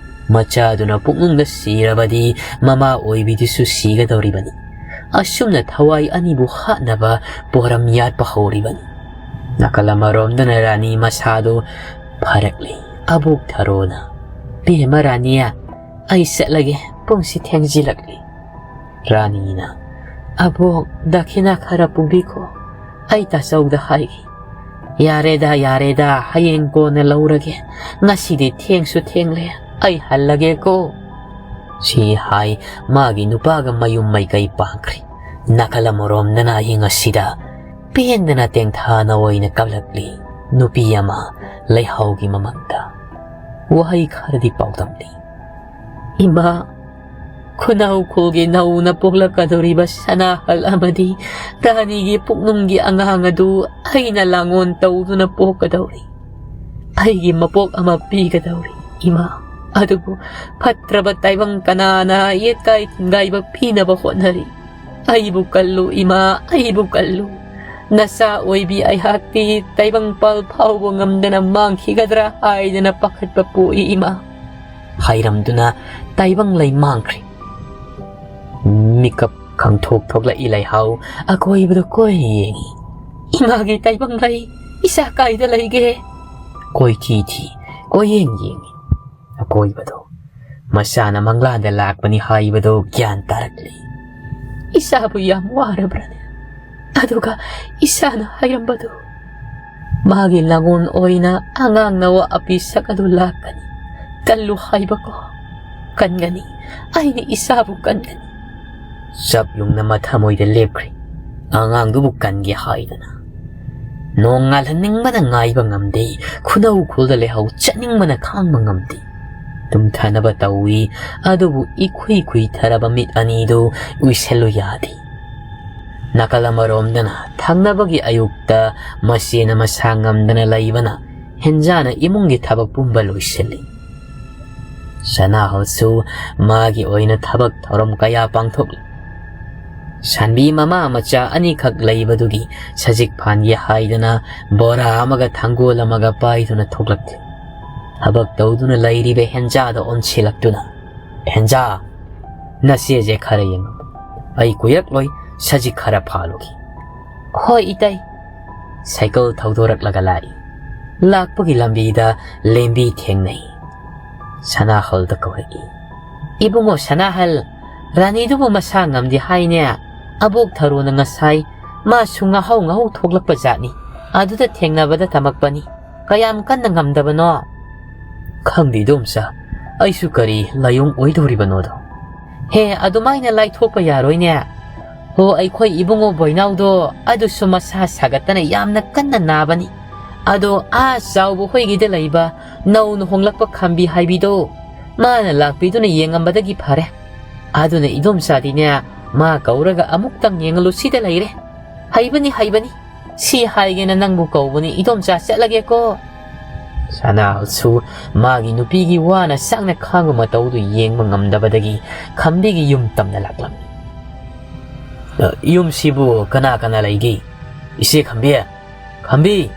ꯃꯆꯥꯗꯨꯅ ꯄꯨꯛꯅꯨꯡꯗ ꯁꯤꯔꯕꯗꯤ ꯃꯃꯥ ꯑꯣꯏꯕꯤꯗꯨꯁꯨ ꯁꯤꯒꯗꯧꯔꯤꯕꯅꯤ꯫ ꯑꯁꯨꯝꯅ ꯊꯋꯥꯏ ꯑꯅꯤꯕꯨ ꯍꯥꯠꯅꯕ ꯄꯣꯔꯝ ꯌꯥꯠꯄ ꯍꯧꯔꯤꯕꯅꯤ꯫ ꯅꯥꯀꯜ ꯑꯃꯔꯣꯝꯗꯅ ꯔꯥꯅꯤ ꯃꯁꯥꯗꯨ ꯐꯔꯛꯂꯤ꯫ ꯑꯕꯣꯛ ꯊꯔꯣꯅ, "ꯕꯦꯝꯃ ꯔꯥꯅꯤ, ꯑꯩ ꯆꯠꯂꯒꯦ, ꯄꯨꯡꯁꯤ ꯊꯦꯡꯖꯤꯜꯂꯛꯂꯤ꯫" ꯔꯥꯅꯤꯅ, "ꯑꯕꯣꯛ, ꯗꯈꯤꯅꯥ ꯈꯔ ꯄꯨꯕꯤꯈꯣ, ꯑꯩ ꯇꯥꯆꯧꯗ ꯍꯥꯏꯒꯦ꯫" "ꯌꯥꯔꯦꯗ, ꯌꯥꯔꯦꯗ, ꯍꯌꯦꯡ ꯀꯣꯟꯅ ꯂꯧꯔꯒꯦ꯫ ꯉꯁꯤꯗꯤ ꯊꯦꯡꯁꯨ ꯊꯦꯡꯂꯦ, ꯑꯩ ꯍꯜꯂꯒꯦꯀꯣ꯫" ꯁꯤ ꯍꯥꯏ ꯃꯥꯒꯤ ꯅꯨꯄꯥꯒ ꯃꯌꯨꯝ ꯃꯥꯏꯀꯩ ꯄꯥꯡꯈ꯭ꯔꯤ꯫ ꯅꯥꯀꯜ ꯑꯃꯔꯣꯝꯗꯅ ꯑꯍꯤꯡ ꯑꯁꯤꯗ ꯄꯦꯟꯗꯅ ꯇꯦꯡꯊꯥꯅ ꯑꯣꯏꯅ ꯀꯞꯂꯛꯂꯤ ꯅꯨꯄꯤ ꯑꯃ ꯂꯩꯍꯥꯎꯒꯤ ꯃꯃꯥꯡꯗ꯫ ꯋꯥꯍꯩ ꯈꯔꯗꯤ ꯄꯥꯎꯗꯝꯂꯤ꯫ "ꯏꯃꯥ, ꯈꯨꯅꯥꯎꯈꯣꯜꯒꯤ ꯅꯧꯅ ꯄꯣꯛꯂꯛꯀꯗꯧꯔꯤꯕ ꯁꯅꯥꯍꯜ ꯑꯃꯗꯤ ꯔꯥꯅꯤꯒꯤ ꯄꯨꯛꯅꯨꯡꯒꯤ ꯑꯉꯥꯡ ꯑꯗꯨ ꯑꯩꯅ ꯂꯥꯡꯑꯣꯟ ꯇꯧꯗꯨꯅ ꯄꯣꯛꯀꯗꯧꯔꯤ꯫ ꯑꯩꯒꯤ ꯃꯄꯣꯛ ꯑꯃ ꯄꯤꯒꯗꯧꯔꯤ, ꯏꯃꯥ꯫ ꯑꯗꯨꯕꯨ ꯐꯠꯇ꯭ꯔꯕ ꯇꯥꯏꯕꯪ ꯀꯅꯥꯅ ꯌꯦꯠꯀꯥꯏ ꯊꯤꯟꯒꯥꯏꯕ ꯄꯤꯅꯕ ꯍꯣꯠꯅꯔꯤ? ꯑꯩꯕꯨ ꯀꯜꯂꯨ, ꯏꯃꯥ, ꯑꯩꯕꯨ ꯀꯜꯂꯨ꯫ ꯅꯆꯥ ꯑꯣꯏꯕꯤ ꯑꯩꯍꯥꯛꯇꯤ ꯇꯥꯏꯕꯪ ꯄꯥꯜ ꯐꯥꯎꯕ ꯉꯝꯗꯅ ꯃꯥꯡꯈꯤꯒꯗ꯭ꯔꯥ ꯍꯥꯏꯗꯅ ꯄꯥꯈꯠꯄ ꯄꯣꯛꯏ, ꯏꯃꯥ꯫" ꯍꯥꯏꯔꯝꯗꯨꯅ ꯇꯥꯏꯕꯪ ꯂꯩ ꯃꯥꯡꯈ꯭ꯔꯦ꯫ ꯃꯤꯀꯞ ꯈꯪꯊꯣꯛ ꯊꯣꯛꯂꯛꯏ ꯂꯩꯍꯥꯎ ꯑꯀꯣꯏꯕꯗ ꯀꯣꯏ ꯌꯦꯡꯉꯤ꯫ ꯏꯃꯥꯒꯤ ꯇꯥꯏꯕꯪ ꯂꯩ, ꯏꯆꯥ ꯀꯥꯏꯗ ꯂꯩꯒꯦ? ꯀꯣꯏꯊꯤ ꯊꯤ, ꯀꯣꯏꯌꯦꯡ ꯌꯦꯡꯉꯤ꯫ ꯑꯀꯣꯏꯕꯗꯣ ꯃꯆꯥꯅ ꯃꯪꯂꯥꯟꯗ ꯂꯥꯛꯄꯅꯤ ꯍꯥꯏꯕꯗꯣ ꯒ꯭ꯌꯥꯟ ꯇꯥꯔꯛꯂꯤ꯫ ꯏꯆꯥꯕꯨ ꯌꯥꯝ ꯋꯥꯔꯕ꯭ꯔꯅꯦ? ꯑꯗꯨꯒ ꯏꯆꯥꯅ ꯍꯥꯏꯔꯝꯕꯗꯨ, ꯃꯥꯒꯤ ꯂꯥꯡꯒꯣꯜ ꯑꯣꯏꯅ ꯑꯉꯥꯡ ꯅꯋꯥ ꯑꯄꯤꯁꯛ ꯑꯗꯨ ꯂꯥꯛꯀꯅꯤ꯫ ꯀꯜꯂꯨ ꯍꯥꯏꯕꯀꯣ꯫ ꯀꯟꯒꯅꯤ꯫ ꯑꯩꯅ ꯏꯆꯥꯕꯨ ꯀꯟꯒꯅꯤ꯫ ꯆꯞ ꯌꯨꯡꯅ ꯃꯊꯃꯣꯏꯗ ꯂꯦꯞꯈ꯭ꯔꯦ꯫ ꯑꯉꯥꯡꯗꯨꯕꯨ ꯀꯟꯒꯦ ꯍꯥꯏꯗꯅ꯫ ꯅꯣꯡ ꯉꯥꯜꯍꯟꯅꯤꯡꯕꯅ ꯉꯥꯏꯕ ꯉꯝꯗꯦ꯫ ꯈꯨꯅꯧ ꯈꯨꯜꯗ ꯂꯩꯍꯧ ꯆꯠꯅꯤꯡꯕꯅ ꯈꯥꯡꯕ ꯉꯝꯗꯦ꯫ ꯇꯨꯝꯊꯅꯕ ꯇꯧꯏ, ꯑꯗꯨꯕꯨ ꯏꯈꯨꯏ ꯈꯨꯏꯊꯔꯕ ꯃꯤꯠ ꯑꯅꯤꯗꯨ ꯎꯏꯁꯤꯜꯂꯨ ꯌꯥꯗꯦ꯫ ꯅꯥꯀꯜ ꯑꯃꯔꯣꯝꯗꯅ ꯊꯪꯅꯕꯒꯤ ꯑꯌꯨꯛꯇ ꯃꯆꯦꯅ ꯃꯁꯥ ꯉꯝꯗꯅ ꯂꯩꯕꯅ ꯍꯦꯟꯖꯥꯅ ꯏꯃꯨꯡꯒꯤ ꯊꯕꯛ ꯄꯨꯝꯕ ꯂꯣꯏꯁꯤꯜꯂꯤ꯫ ꯁꯅꯥꯍꯜꯁꯨ ꯃꯥꯒꯤ ꯑꯣꯏꯅ ꯊꯕꯛ ꯊꯧꯔꯝ ꯀꯌꯥ ꯄꯥꯡꯊꯣꯛꯂꯤ꯫ ꯁꯥꯟꯕꯤ ꯃꯃꯥ ꯃꯆꯥ ꯑꯅꯤꯈꯛ ꯂꯩꯕꯗꯨꯒꯤ ꯁꯖꯤꯛ ꯐꯥꯟꯒꯦ ꯍꯥꯏꯗꯅ ꯕꯣꯔꯥ ꯑꯃꯒ ꯊꯥꯡꯒꯣꯜ ꯑꯃꯒ ꯄꯥꯏꯗꯨꯅ ꯊꯣꯛꯂꯛꯂꯤ꯫ ꯊꯕꯛ ꯇꯧꯗꯨꯅ ꯂꯩꯔꯤꯕ ꯍꯦꯟꯖꯥꯗ ꯑꯣꯟꯁꯤꯜꯂꯛꯇꯨꯅ, "ꯍꯦꯟꯖꯥ, ꯅꯆꯦꯁꯦ ꯈꯔ ꯌꯦꯡꯉꯝꯃꯨ꯫ ꯑꯩ ꯀꯨꯏꯔꯛꯂꯣꯏ, ꯁꯖꯤꯛ ꯈꯔ ꯐꯥꯜꯂꯨꯒꯦ꯫" "ꯍꯣꯏ, ꯏꯇꯩ꯫" ꯁꯥꯏꯀꯜ ꯊꯧꯗꯣꯔꯛꯂꯒ ꯂꯥꯛꯏ꯫ ꯂꯥꯛꯄꯒꯤ ꯂꯝꯕꯤꯗ ꯂꯦꯝꯕꯤ ꯊꯦꯡꯅꯩ꯫ ꯁꯅꯥꯍꯜꯗ ꯀꯧꯔꯛꯏ꯫ "ꯏꯕꯨꯡꯉꯣ ꯁꯅꯥꯍꯜ, ꯔꯥꯅꯤꯗꯨꯕꯨ ꯃꯁꯥ ꯉꯝꯗꯦ ꯍꯥꯏꯅꯦ꯫ ꯑꯕꯣꯛ ꯊꯔꯣꯅ ꯉꯁꯥꯏ ꯃꯥꯁꯨ ꯉꯥꯍꯧ ꯉꯥꯍꯧ ꯊꯣꯛꯂꯛꯄ ꯖꯥꯠꯅꯤ꯫ ꯑꯗꯨꯗ ꯊꯦꯡꯅꯕꯗ ꯇꯝꯃꯛꯄꯅꯤ꯫ ꯀꯌꯥꯝ ꯀꯟꯅ ꯉꯝꯗꯕꯅꯣ?" "ꯈꯪꯗꯦ ꯏꯗꯣꯝꯆꯥ, ꯑꯩꯁꯨ ꯀꯔꯤ ꯂꯥꯏꯑꯣꯡ ꯑꯣꯏꯗꯧꯔꯤꯕꯅꯣꯗꯣ꯫" "ꯍꯦ, ꯑꯗꯨꯃꯥꯏꯅ ꯂꯥꯏꯊꯣꯛꯄ ꯌꯥꯔꯣꯏꯅꯦ꯫ ꯍꯣ, ꯑꯩꯈꯣꯏ ꯏꯕꯨꯡꯉꯣ ꯕꯣꯏꯅꯥꯎꯗꯣ ꯑꯗꯨꯁꯨ ꯃꯁꯥ ꯁꯥꯒꯠꯇꯅ ꯌꯥꯝꯅ ꯀꯟꯅ ꯅꯥꯕꯅꯤ꯫ ꯑꯗꯣ ꯑꯥ ꯆꯥꯎꯕ ꯍꯣꯏꯒꯤꯗ ꯂꯩꯕ ꯅꯧꯅ ꯍꯣꯡꯂꯛꯄ ꯈꯝꯕꯤ ꯍꯥꯏꯕꯤꯗꯣ, ꯃꯥꯅ ꯂꯥꯛꯄꯤꯗꯨꯅ ꯌꯦꯡꯉꯝꯕꯗꯒꯤ ꯐꯔꯦ꯫ ꯑꯗꯨꯅ ꯏꯗꯣꯝꯆꯥꯗꯤꯅꯦ, ꯃꯥ ꯀꯧꯔꯒ ꯑꯃꯨꯛꯇꯪ ꯌꯦꯡꯍꯜꯂꯨꯁꯤꯗ ꯂꯩꯔꯦ꯫ ꯍꯩꯕꯅꯤ, ꯍꯩꯕꯅꯤ꯫ ꯁꯤ ꯍꯥꯏꯒꯦꯅ ꯅꯪꯕꯨ ꯀꯧꯕꯅꯤ, ꯏꯗꯣꯝꯆꯥ, ꯆꯠꯂꯒꯦꯀꯣ꯫" ꯁꯅꯥꯍꯜꯁꯨ ꯃꯥꯒꯤ ꯅꯨꯄꯤꯒꯤ ꯋꯥꯅ ꯁꯥꯡꯅ ꯈꯥꯡꯕ ꯃꯇꯧꯗꯨ ꯌꯦꯡꯕ ꯉꯝꯗꯕꯗꯒꯤ ꯈꯝꯕꯤꯒꯤ ꯌꯨꯝ ꯇꯝꯅ ꯂꯥꯛꯂꯝꯃꯤ꯫ "ꯑ, ꯌꯨꯝꯁꯤꯕꯨ ꯀꯅꯥ ꯀꯅꯥ ꯂꯩꯒꯦ? ꯏꯆꯦ ꯈꯝꯕꯤ, ꯈꯝꯕꯤ,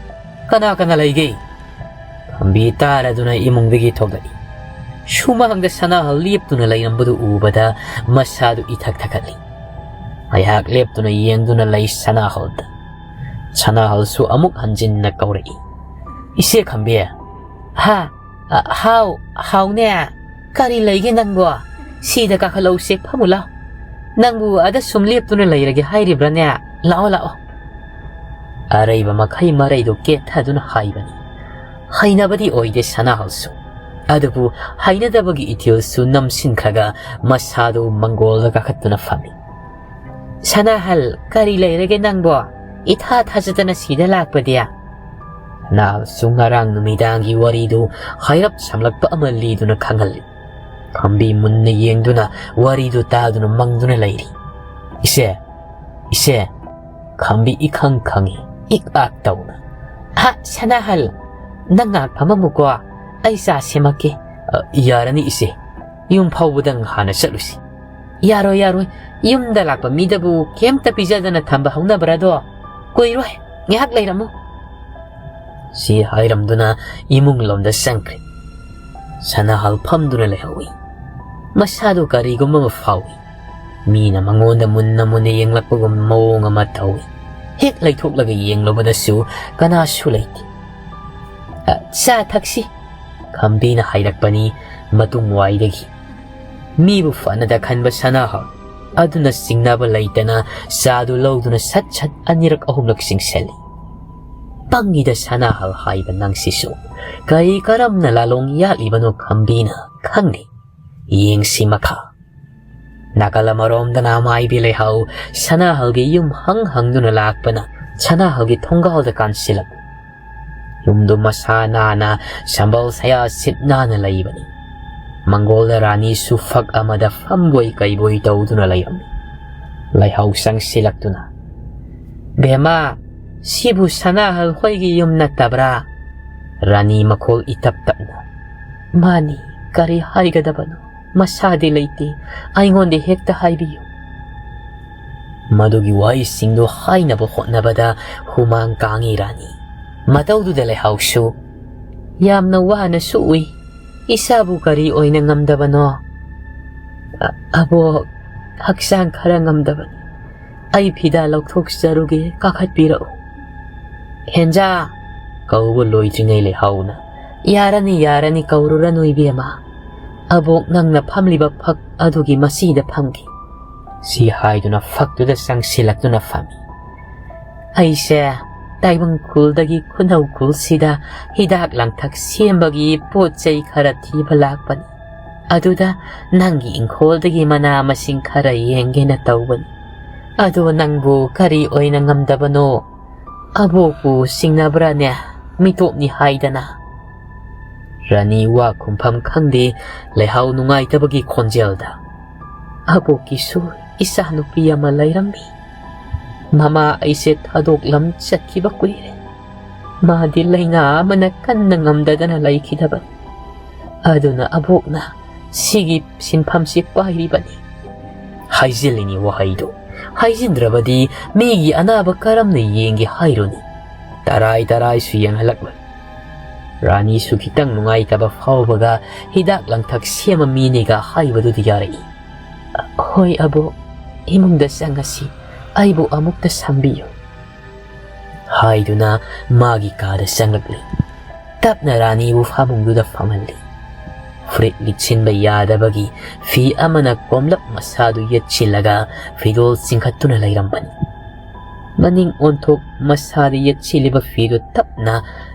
ꯀꯅꯥ ꯀꯅꯥ ꯂꯩꯒꯦ?" ꯈꯝꯕꯤ ꯇꯥꯔꯗꯨꯅ ꯏꯃꯨꯡꯗꯒꯤ ꯊꯣꯛꯂꯛꯏ꯫ ꯁꯨꯃꯥꯡꯗ ꯁꯅꯥꯍꯜ ꯂꯦꯞꯇꯨꯅ ꯂꯩꯔꯝꯕꯗꯨ ꯎꯕꯗ ꯃꯁꯥꯗꯨ ꯏꯊꯛ ꯊꯛꯀꯠꯂꯤ꯫ ꯉꯥꯏꯍꯥꯛ ꯂꯦꯞꯇꯨꯅ ꯌꯦꯡꯗꯨꯅ ꯂꯩ ꯁꯅꯥꯍꯜꯗ꯫ ꯁꯅꯥꯍꯜꯁꯨ ꯑꯃꯨꯛ ꯍꯟꯖꯤꯟꯅ ꯀꯧꯔꯛꯏ, "ꯏꯆꯦ ꯈꯝꯕꯤ!" "ꯍꯥ? ꯑ, ꯍꯥꯎ, ꯍꯥꯎꯅꯦ꯫ ꯀꯔꯤ ꯂꯩꯒꯦ ꯅꯪꯕꯣ? ꯁꯤꯗ ꯀꯥꯈꯠꯂꯛꯎꯁꯦ, ꯐꯝꯃꯨ ꯂꯥꯎ꯫ ꯅꯪꯕꯨ ꯑꯗ ꯁꯨꯝ ꯂꯦꯞꯇꯨꯅ ꯂꯩꯔꯒꯦ ꯍꯥꯏꯔꯤꯕ꯭ꯔꯥꯅꯦ? ꯂꯥꯛꯑꯣ, ꯂꯥꯛꯑꯣ꯫" ꯑꯔꯩꯕ ꯃꯈꯩ ꯃꯔꯩꯗꯨ ꯀꯦꯠꯊꯗꯨꯅ ꯍꯥꯏꯕꯅꯤ꯫ ꯍꯩꯅꯕꯗꯤ ꯑꯣꯏꯗꯦ ꯁꯅꯥꯍꯜꯁꯨ꯫ ꯑꯗꯨꯕꯨ ꯍꯩꯅꯗꯕꯒꯤ ꯏꯊꯤꯜꯁꯨ ꯅꯝꯁꯤꯟꯈ꯭ꯔꯒ ꯃꯁꯥꯗꯨ ꯃꯪꯒꯣꯜꯗ ꯀꯥꯈꯠꯇꯨꯅ ꯐꯝꯃꯤ꯫ "ꯁꯅꯥꯍꯜ, ꯀꯔꯤ ꯂꯩꯔꯒꯦ ꯅꯪꯕꯣ? ꯏꯊꯥ ꯊꯥꯖꯗꯅ ꯁꯤꯗ ꯂꯥꯛꯄꯗꯤ?" ꯁꯅꯥꯍꯜꯁꯨ ꯉꯔꯥꯡ ꯅꯨꯃꯤꯗꯥꯡꯒꯤ ꯋꯥꯔꯤꯗꯨ ꯍꯥꯏꯔꯞ ꯁꯝꯂꯛꯄ ꯑꯃ ꯂꯤꯗꯨꯅ ꯈꯪꯍꯜꯂꯤ꯫ ꯈꯝꯕꯤ ꯃꯨꯟꯅ ꯌꯦꯡꯗꯨꯅ ꯋꯥꯔꯤꯗꯨ ꯇꯥꯗꯨꯅ ꯃꯪꯗꯨꯅ ꯂꯩꯔꯤ꯫ "ꯏꯆꯦ, ꯏꯆꯦ!" ꯈꯝꯕꯤ ꯏꯈꯪ ꯈꯪꯏ, ꯏꯛ ꯑꯥꯛ ꯇꯧꯅ꯫ "ꯍꯥ, ꯁꯅꯥꯍꯜ, ꯅꯪ ꯉꯥꯏꯍꯥꯛ ꯐꯝꯃꯝꯃꯨꯀꯣ, ꯑꯩ ꯆꯥ ꯁꯦꯝꯃꯛꯀꯦ꯫" "ꯑ, ꯌꯥꯔꯅꯤ ꯏꯆꯦ, ꯌꯨꯝ ꯐꯥꯎꯕꯗꯪ ꯍꯥꯟꯅ ꯆꯠꯂꯨꯁꯤ꯫" "ꯌꯥꯔꯣꯏ, ꯌꯥꯔꯣꯏ, ꯌꯨꯝꯗ ꯂꯥꯛꯄ ꯃꯤꯗꯕꯨ ꯀꯩꯝꯇ ꯄꯤꯖꯗꯅ ꯊꯝꯕ ꯍꯧꯅꯕ꯭ꯔꯥꯗꯣ? ꯀꯨꯏꯔꯣꯏ, ꯉꯥꯏꯍꯥꯛ ꯂꯩꯔꯝꯃꯨ꯫" ꯁꯤ ꯍꯥꯏꯔꯝꯗꯨꯅ ꯏꯃꯨꯡ ꯂꯣꯝꯗ ꯆꯪꯈ꯭ꯔꯦ꯫ ꯁꯅꯥꯍꯜ ꯐꯝꯗꯨꯅ ꯂꯩꯍꯧꯏ꯫ ꯃꯁꯥꯗꯨ ꯀꯔꯤꯒꯨꯝꯕ ꯑꯃ ꯐꯥꯎꯏ꯫ ꯃꯤꯅ ꯃꯉꯣꯟꯗ ꯃꯨꯟꯅ ꯃꯨꯟꯅ ꯌꯦꯡꯂꯛꯄꯒꯨꯝ ꯃꯑꯣꯡ ꯑꯃ ꯇꯧꯏ꯫ ꯍꯦꯛ ꯂꯩꯊꯣꯛꯂꯒ ꯌꯦꯡꯂꯨꯕꯗꯁꯨ ꯀꯅꯥꯁꯨ ꯂꯩꯇꯦ꯫ "ꯑ, ꯆꯥ ꯊꯛꯁꯤ꯫" ꯈꯝꯕꯤꯅ ꯍꯥꯏꯔꯛꯄꯅꯤ ꯃꯇꯨꯡ ꯋꯥꯏꯗꯒꯤ꯫ ꯃꯤꯕꯨ ꯐꯅꯗ ꯈꯟꯕ ꯁꯅꯥꯍꯜ ꯑꯗꯨꯅ ꯆꯤꯡꯅꯕ ꯂꯩꯇꯅ ꯆꯥꯗꯨ ꯂꯧꯗꯨꯅ ꯁꯠ ꯁꯠ ꯑꯅꯤꯔꯛ ꯑꯍꯨꯝꯂꯛ ꯆꯤꯡꯁꯤꯜꯂꯤ꯫ ꯄꯪꯉꯤꯗ ꯁꯅꯥꯍꯜ ꯍꯥꯏꯕ ꯅꯪꯁꯤꯁꯨ꯫ ꯀꯔꯤ ꯀꯔꯝꯅ ꯂꯥꯂꯣꯡ ꯌꯥꯠꯂꯤꯕꯅꯣ ꯈꯝꯕꯤꯅ ꯈꯪꯂꯤ꯫ ꯌꯦꯡꯁꯤ ꯃꯈꯥ꯫ ꯅꯥꯀꯜ ꯑꯃꯔꯣꯝꯗꯅ ꯃꯥꯏꯕꯤ ꯂꯩꯍꯥꯎ ꯁꯅꯥꯍꯜꯒꯤ ꯌꯨꯝ ꯍꯪ ꯍꯪꯗꯨꯅ ꯂꯥꯛꯄꯅ ꯁꯅꯥꯍꯜꯒꯤ ꯊꯣꯡꯒꯥꯜꯗ ꯀꯥꯟꯁꯤꯜꯂꯛꯏ꯫ ꯌꯨꯝꯗꯨ ꯃꯁꯥ ꯅꯥꯟꯅ ꯁꯝꯕꯜ ꯁꯌꯥ ꯁꯤꯠ ꯅꯥꯟꯅ ꯂꯩꯕꯅꯤ꯫ ꯃꯪꯒꯣꯜꯗ ꯔꯥꯅꯤꯁꯨ ꯐꯛ ꯑꯃꯗ ꯐꯝꯕꯣꯏ ꯀꯩꯕꯣꯏ ꯇꯧꯗꯨꯅ ꯂꯩꯔꯝꯃꯤ꯫ ꯂꯩꯍꯥꯎ ꯆꯪꯁꯤꯜꯂꯛꯇꯨꯅ, "ꯕꯦꯝꯃ, ꯁꯤꯕꯨ ꯁꯅꯥꯍꯜ ꯍꯣꯏꯒꯤ ꯌꯨꯝ ꯅꯠꯇꯕ꯭ꯔꯥ?" ꯔꯥꯅꯤ ꯃꯈꯣꯜ ꯏꯇꯞ ꯇꯞꯅ, "ꯃꯥꯅꯤ, ꯀꯔꯤ ꯍꯥꯏꯒꯗꯕꯅꯣ? ꯃꯁꯥꯗꯤ ꯂꯩꯇꯦ, ꯑꯩꯉꯣꯟꯗ ꯍꯦꯛꯇ ꯍꯥꯏꯕꯤꯌꯨ꯫" ꯃꯗꯨꯒꯤ ꯋꯥꯍꯩꯁꯤꯡꯗꯨ ꯍꯥꯏꯅꯕ ꯍꯣꯠꯅꯕꯗ ꯍꯨꯃꯥꯡ ꯀꯥꯡꯏ ꯔꯥꯅꯤ꯫ ꯃꯇꯧꯗꯨꯗ ꯂꯩꯍꯥꯎꯁꯨ, "ꯌꯥꯝꯅ ꯋꯥꯅꯁꯨ ꯎꯏ, ꯏꯁꯥꯕꯨ ꯀꯔꯤ ꯑꯣꯏꯅ ꯉꯝꯗꯕꯅꯣ?" "ꯑ-, ꯑꯕꯣꯛ, ꯍꯛꯆꯥꯡ ꯈꯔ ꯉꯝꯗꯕꯅꯤ, ꯑꯩ ꯐꯤꯗꯥ ꯂꯧꯊꯣꯛꯆꯔꯨꯒꯦ, ꯀꯥꯈꯠꯄꯤꯔꯛꯎ꯫ "ꯍꯦꯟꯖꯥ!" ꯀꯧꯕ ꯂꯣꯏꯗ꯭ꯔꯤꯉꯩ ꯂꯩꯍꯥꯎꯅ, "ꯌꯥꯔꯅꯤ, ꯌꯥꯔꯅꯤ, ꯀꯧꯔꯨꯔꯅꯨ ꯏꯕꯦꯝꯃ꯫ ꯑꯕꯣꯛ ꯅꯪꯅ ꯐꯝꯂꯤꯕ ꯐꯛ ꯑꯗꯨꯒꯤ ꯃꯁꯤꯗ ꯐꯝꯈꯤ"꯫ ꯁꯤ ꯍꯥꯏꯗꯨꯅ ꯐꯛꯇꯨꯗ ꯆꯪꯁꯤꯜꯂꯛꯇꯨꯅ ꯐꯝꯃꯤ꯫ "ꯑꯩꯁꯦ ꯇꯥꯏꯕꯪ ꯈꯨꯜꯗꯒꯤ ꯈꯨꯅꯧ ꯈꯨꯜꯁꯤꯗ ꯍꯤꯗꯥꯛ ꯂꯥꯡꯊꯛ ꯁꯦꯝꯕꯒꯤ ꯄꯣꯠ ꯆꯩ ꯈꯔ ꯊꯤꯕ ꯂꯥꯛꯄꯅꯤ꯫ ꯑꯗꯨꯗ ꯅꯪꯒꯤ ꯏꯪꯈꯣꯜꯗꯒꯤ ꯃꯅꯥ ꯃꯁꯤꯡ ꯈꯔ ꯌꯦꯡꯒꯦꯅ ꯇꯧꯕꯅꯤ꯫ ꯑꯗꯣ ꯅꯪꯕꯨ ꯀꯔꯤ ꯑꯣꯏꯅ ꯉꯝꯗꯕꯅꯣ? ꯑꯕꯣꯛꯄꯨ ꯆꯤꯡꯅꯕ꯭ꯔꯥꯅꯦ? ꯃꯤꯇꯣꯞꯅꯤ ꯍꯥꯏꯗꯅ"꯫ ꯔꯥꯅꯤ ꯋꯥ ꯈꯨꯝꯐꯝ ꯈꯪꯗꯦ꯫ ꯂꯩꯍꯥꯎ ꯅꯨꯡꯉꯥꯏꯇꯕꯒꯤ ꯈꯣꯟꯖꯦꯜꯗ, "ꯑꯕꯣꯛꯀꯤꯁꯨ ꯏꯆꯥꯅꯨꯄꯤ ꯑꯃ ꯂꯩꯔꯝꯃꯤ꯫ ꯃꯃꯥ ꯑꯩꯁꯦ ꯊꯥꯗꯣꯛꯂꯝ ꯆꯠꯈꯤꯕ ꯀꯨꯏꯔꯦ꯫ ꯃꯥꯗꯤ ꯂꯩꯅꯥ ꯑꯃꯅ ꯀꯟꯅ ꯉꯝꯗꯗꯅ ꯂꯩꯈꯤꯗꯕꯅꯤ꯫ ꯑꯗꯨꯅ ꯑꯕꯣꯛꯅ ꯁꯤꯒꯤ ꯁꯤꯟꯐꯝꯁꯤ ꯄꯥꯏꯔꯤꯕꯅꯤ"꯫ ꯍꯥꯏꯖꯤꯜꯂꯤꯅꯤ ꯋꯥꯍꯩꯗꯨ꯫ ꯍꯥꯏꯖꯤꯟꯗ꯭ꯔꯕꯗꯤ ꯃꯤꯒꯤ ꯑꯅꯥꯕ ꯀꯔꯝꯅ ꯌꯦꯡꯒꯦ ꯍꯥꯏꯔꯨꯅꯤ? ꯇꯔꯥꯏ ꯇꯔꯥꯏꯁꯨ ꯌꯦꯡꯍꯜꯂꯛꯂꯣꯏ꯫ ꯔꯥꯅꯤꯁꯨ ꯈꯤꯇꯪ ꯅꯨꯡꯉꯥꯏꯇꯕ ꯐꯥꯎꯕꯒ ꯍꯤꯗꯥꯛ ꯂꯥꯡꯊꯛ ꯁꯦꯝꯕ ꯃꯤꯅꯤꯒ ꯍꯥꯏꯕꯗꯨꯗꯤ ꯌꯥꯔꯛꯏ꯫ "ꯍꯣꯏ ꯑꯕꯣꯛ, ꯏꯃꯨꯡꯗ ꯆꯪꯉꯁꯤ, ꯑꯩꯕꯨ ꯑꯃꯨꯛꯇ ꯁꯝꯕꯤꯌꯨ" ꯍꯥꯏꯗꯨꯅ ꯃꯥꯒꯤ ꯀꯥꯗ ꯆꯪꯂꯛꯂꯤ꯫ ꯇꯞꯅ ꯔꯥꯅꯤꯕꯨ ꯐꯃꯨꯡꯗꯨꯗ ꯐꯝꯍꯜꯂꯤ꯫ ꯐꯨꯔꯤꯠ ꯂꯤꯠꯁꯤꯟꯕ ꯌꯥꯗꯕꯒꯤ ꯐꯤ ꯑꯃꯅ ꯀꯣꯝꯂꯞ ꯃꯁꯥꯗꯨ ꯌꯦꯠꯁꯤꯜꯂꯒ ꯐꯤꯗꯣꯜ ꯆꯤꯡꯈꯠꯇꯨꯅ ꯂꯩꯔꯝꯕꯅꯤ꯫ ꯃꯅꯤꯡ ꯑꯣꯟꯊꯣꯛ ꯃꯁꯥꯗ ꯌꯦꯠꯁꯤꯜꯂꯤꯕ ꯐꯤꯗꯨ ꯇꯞꯅ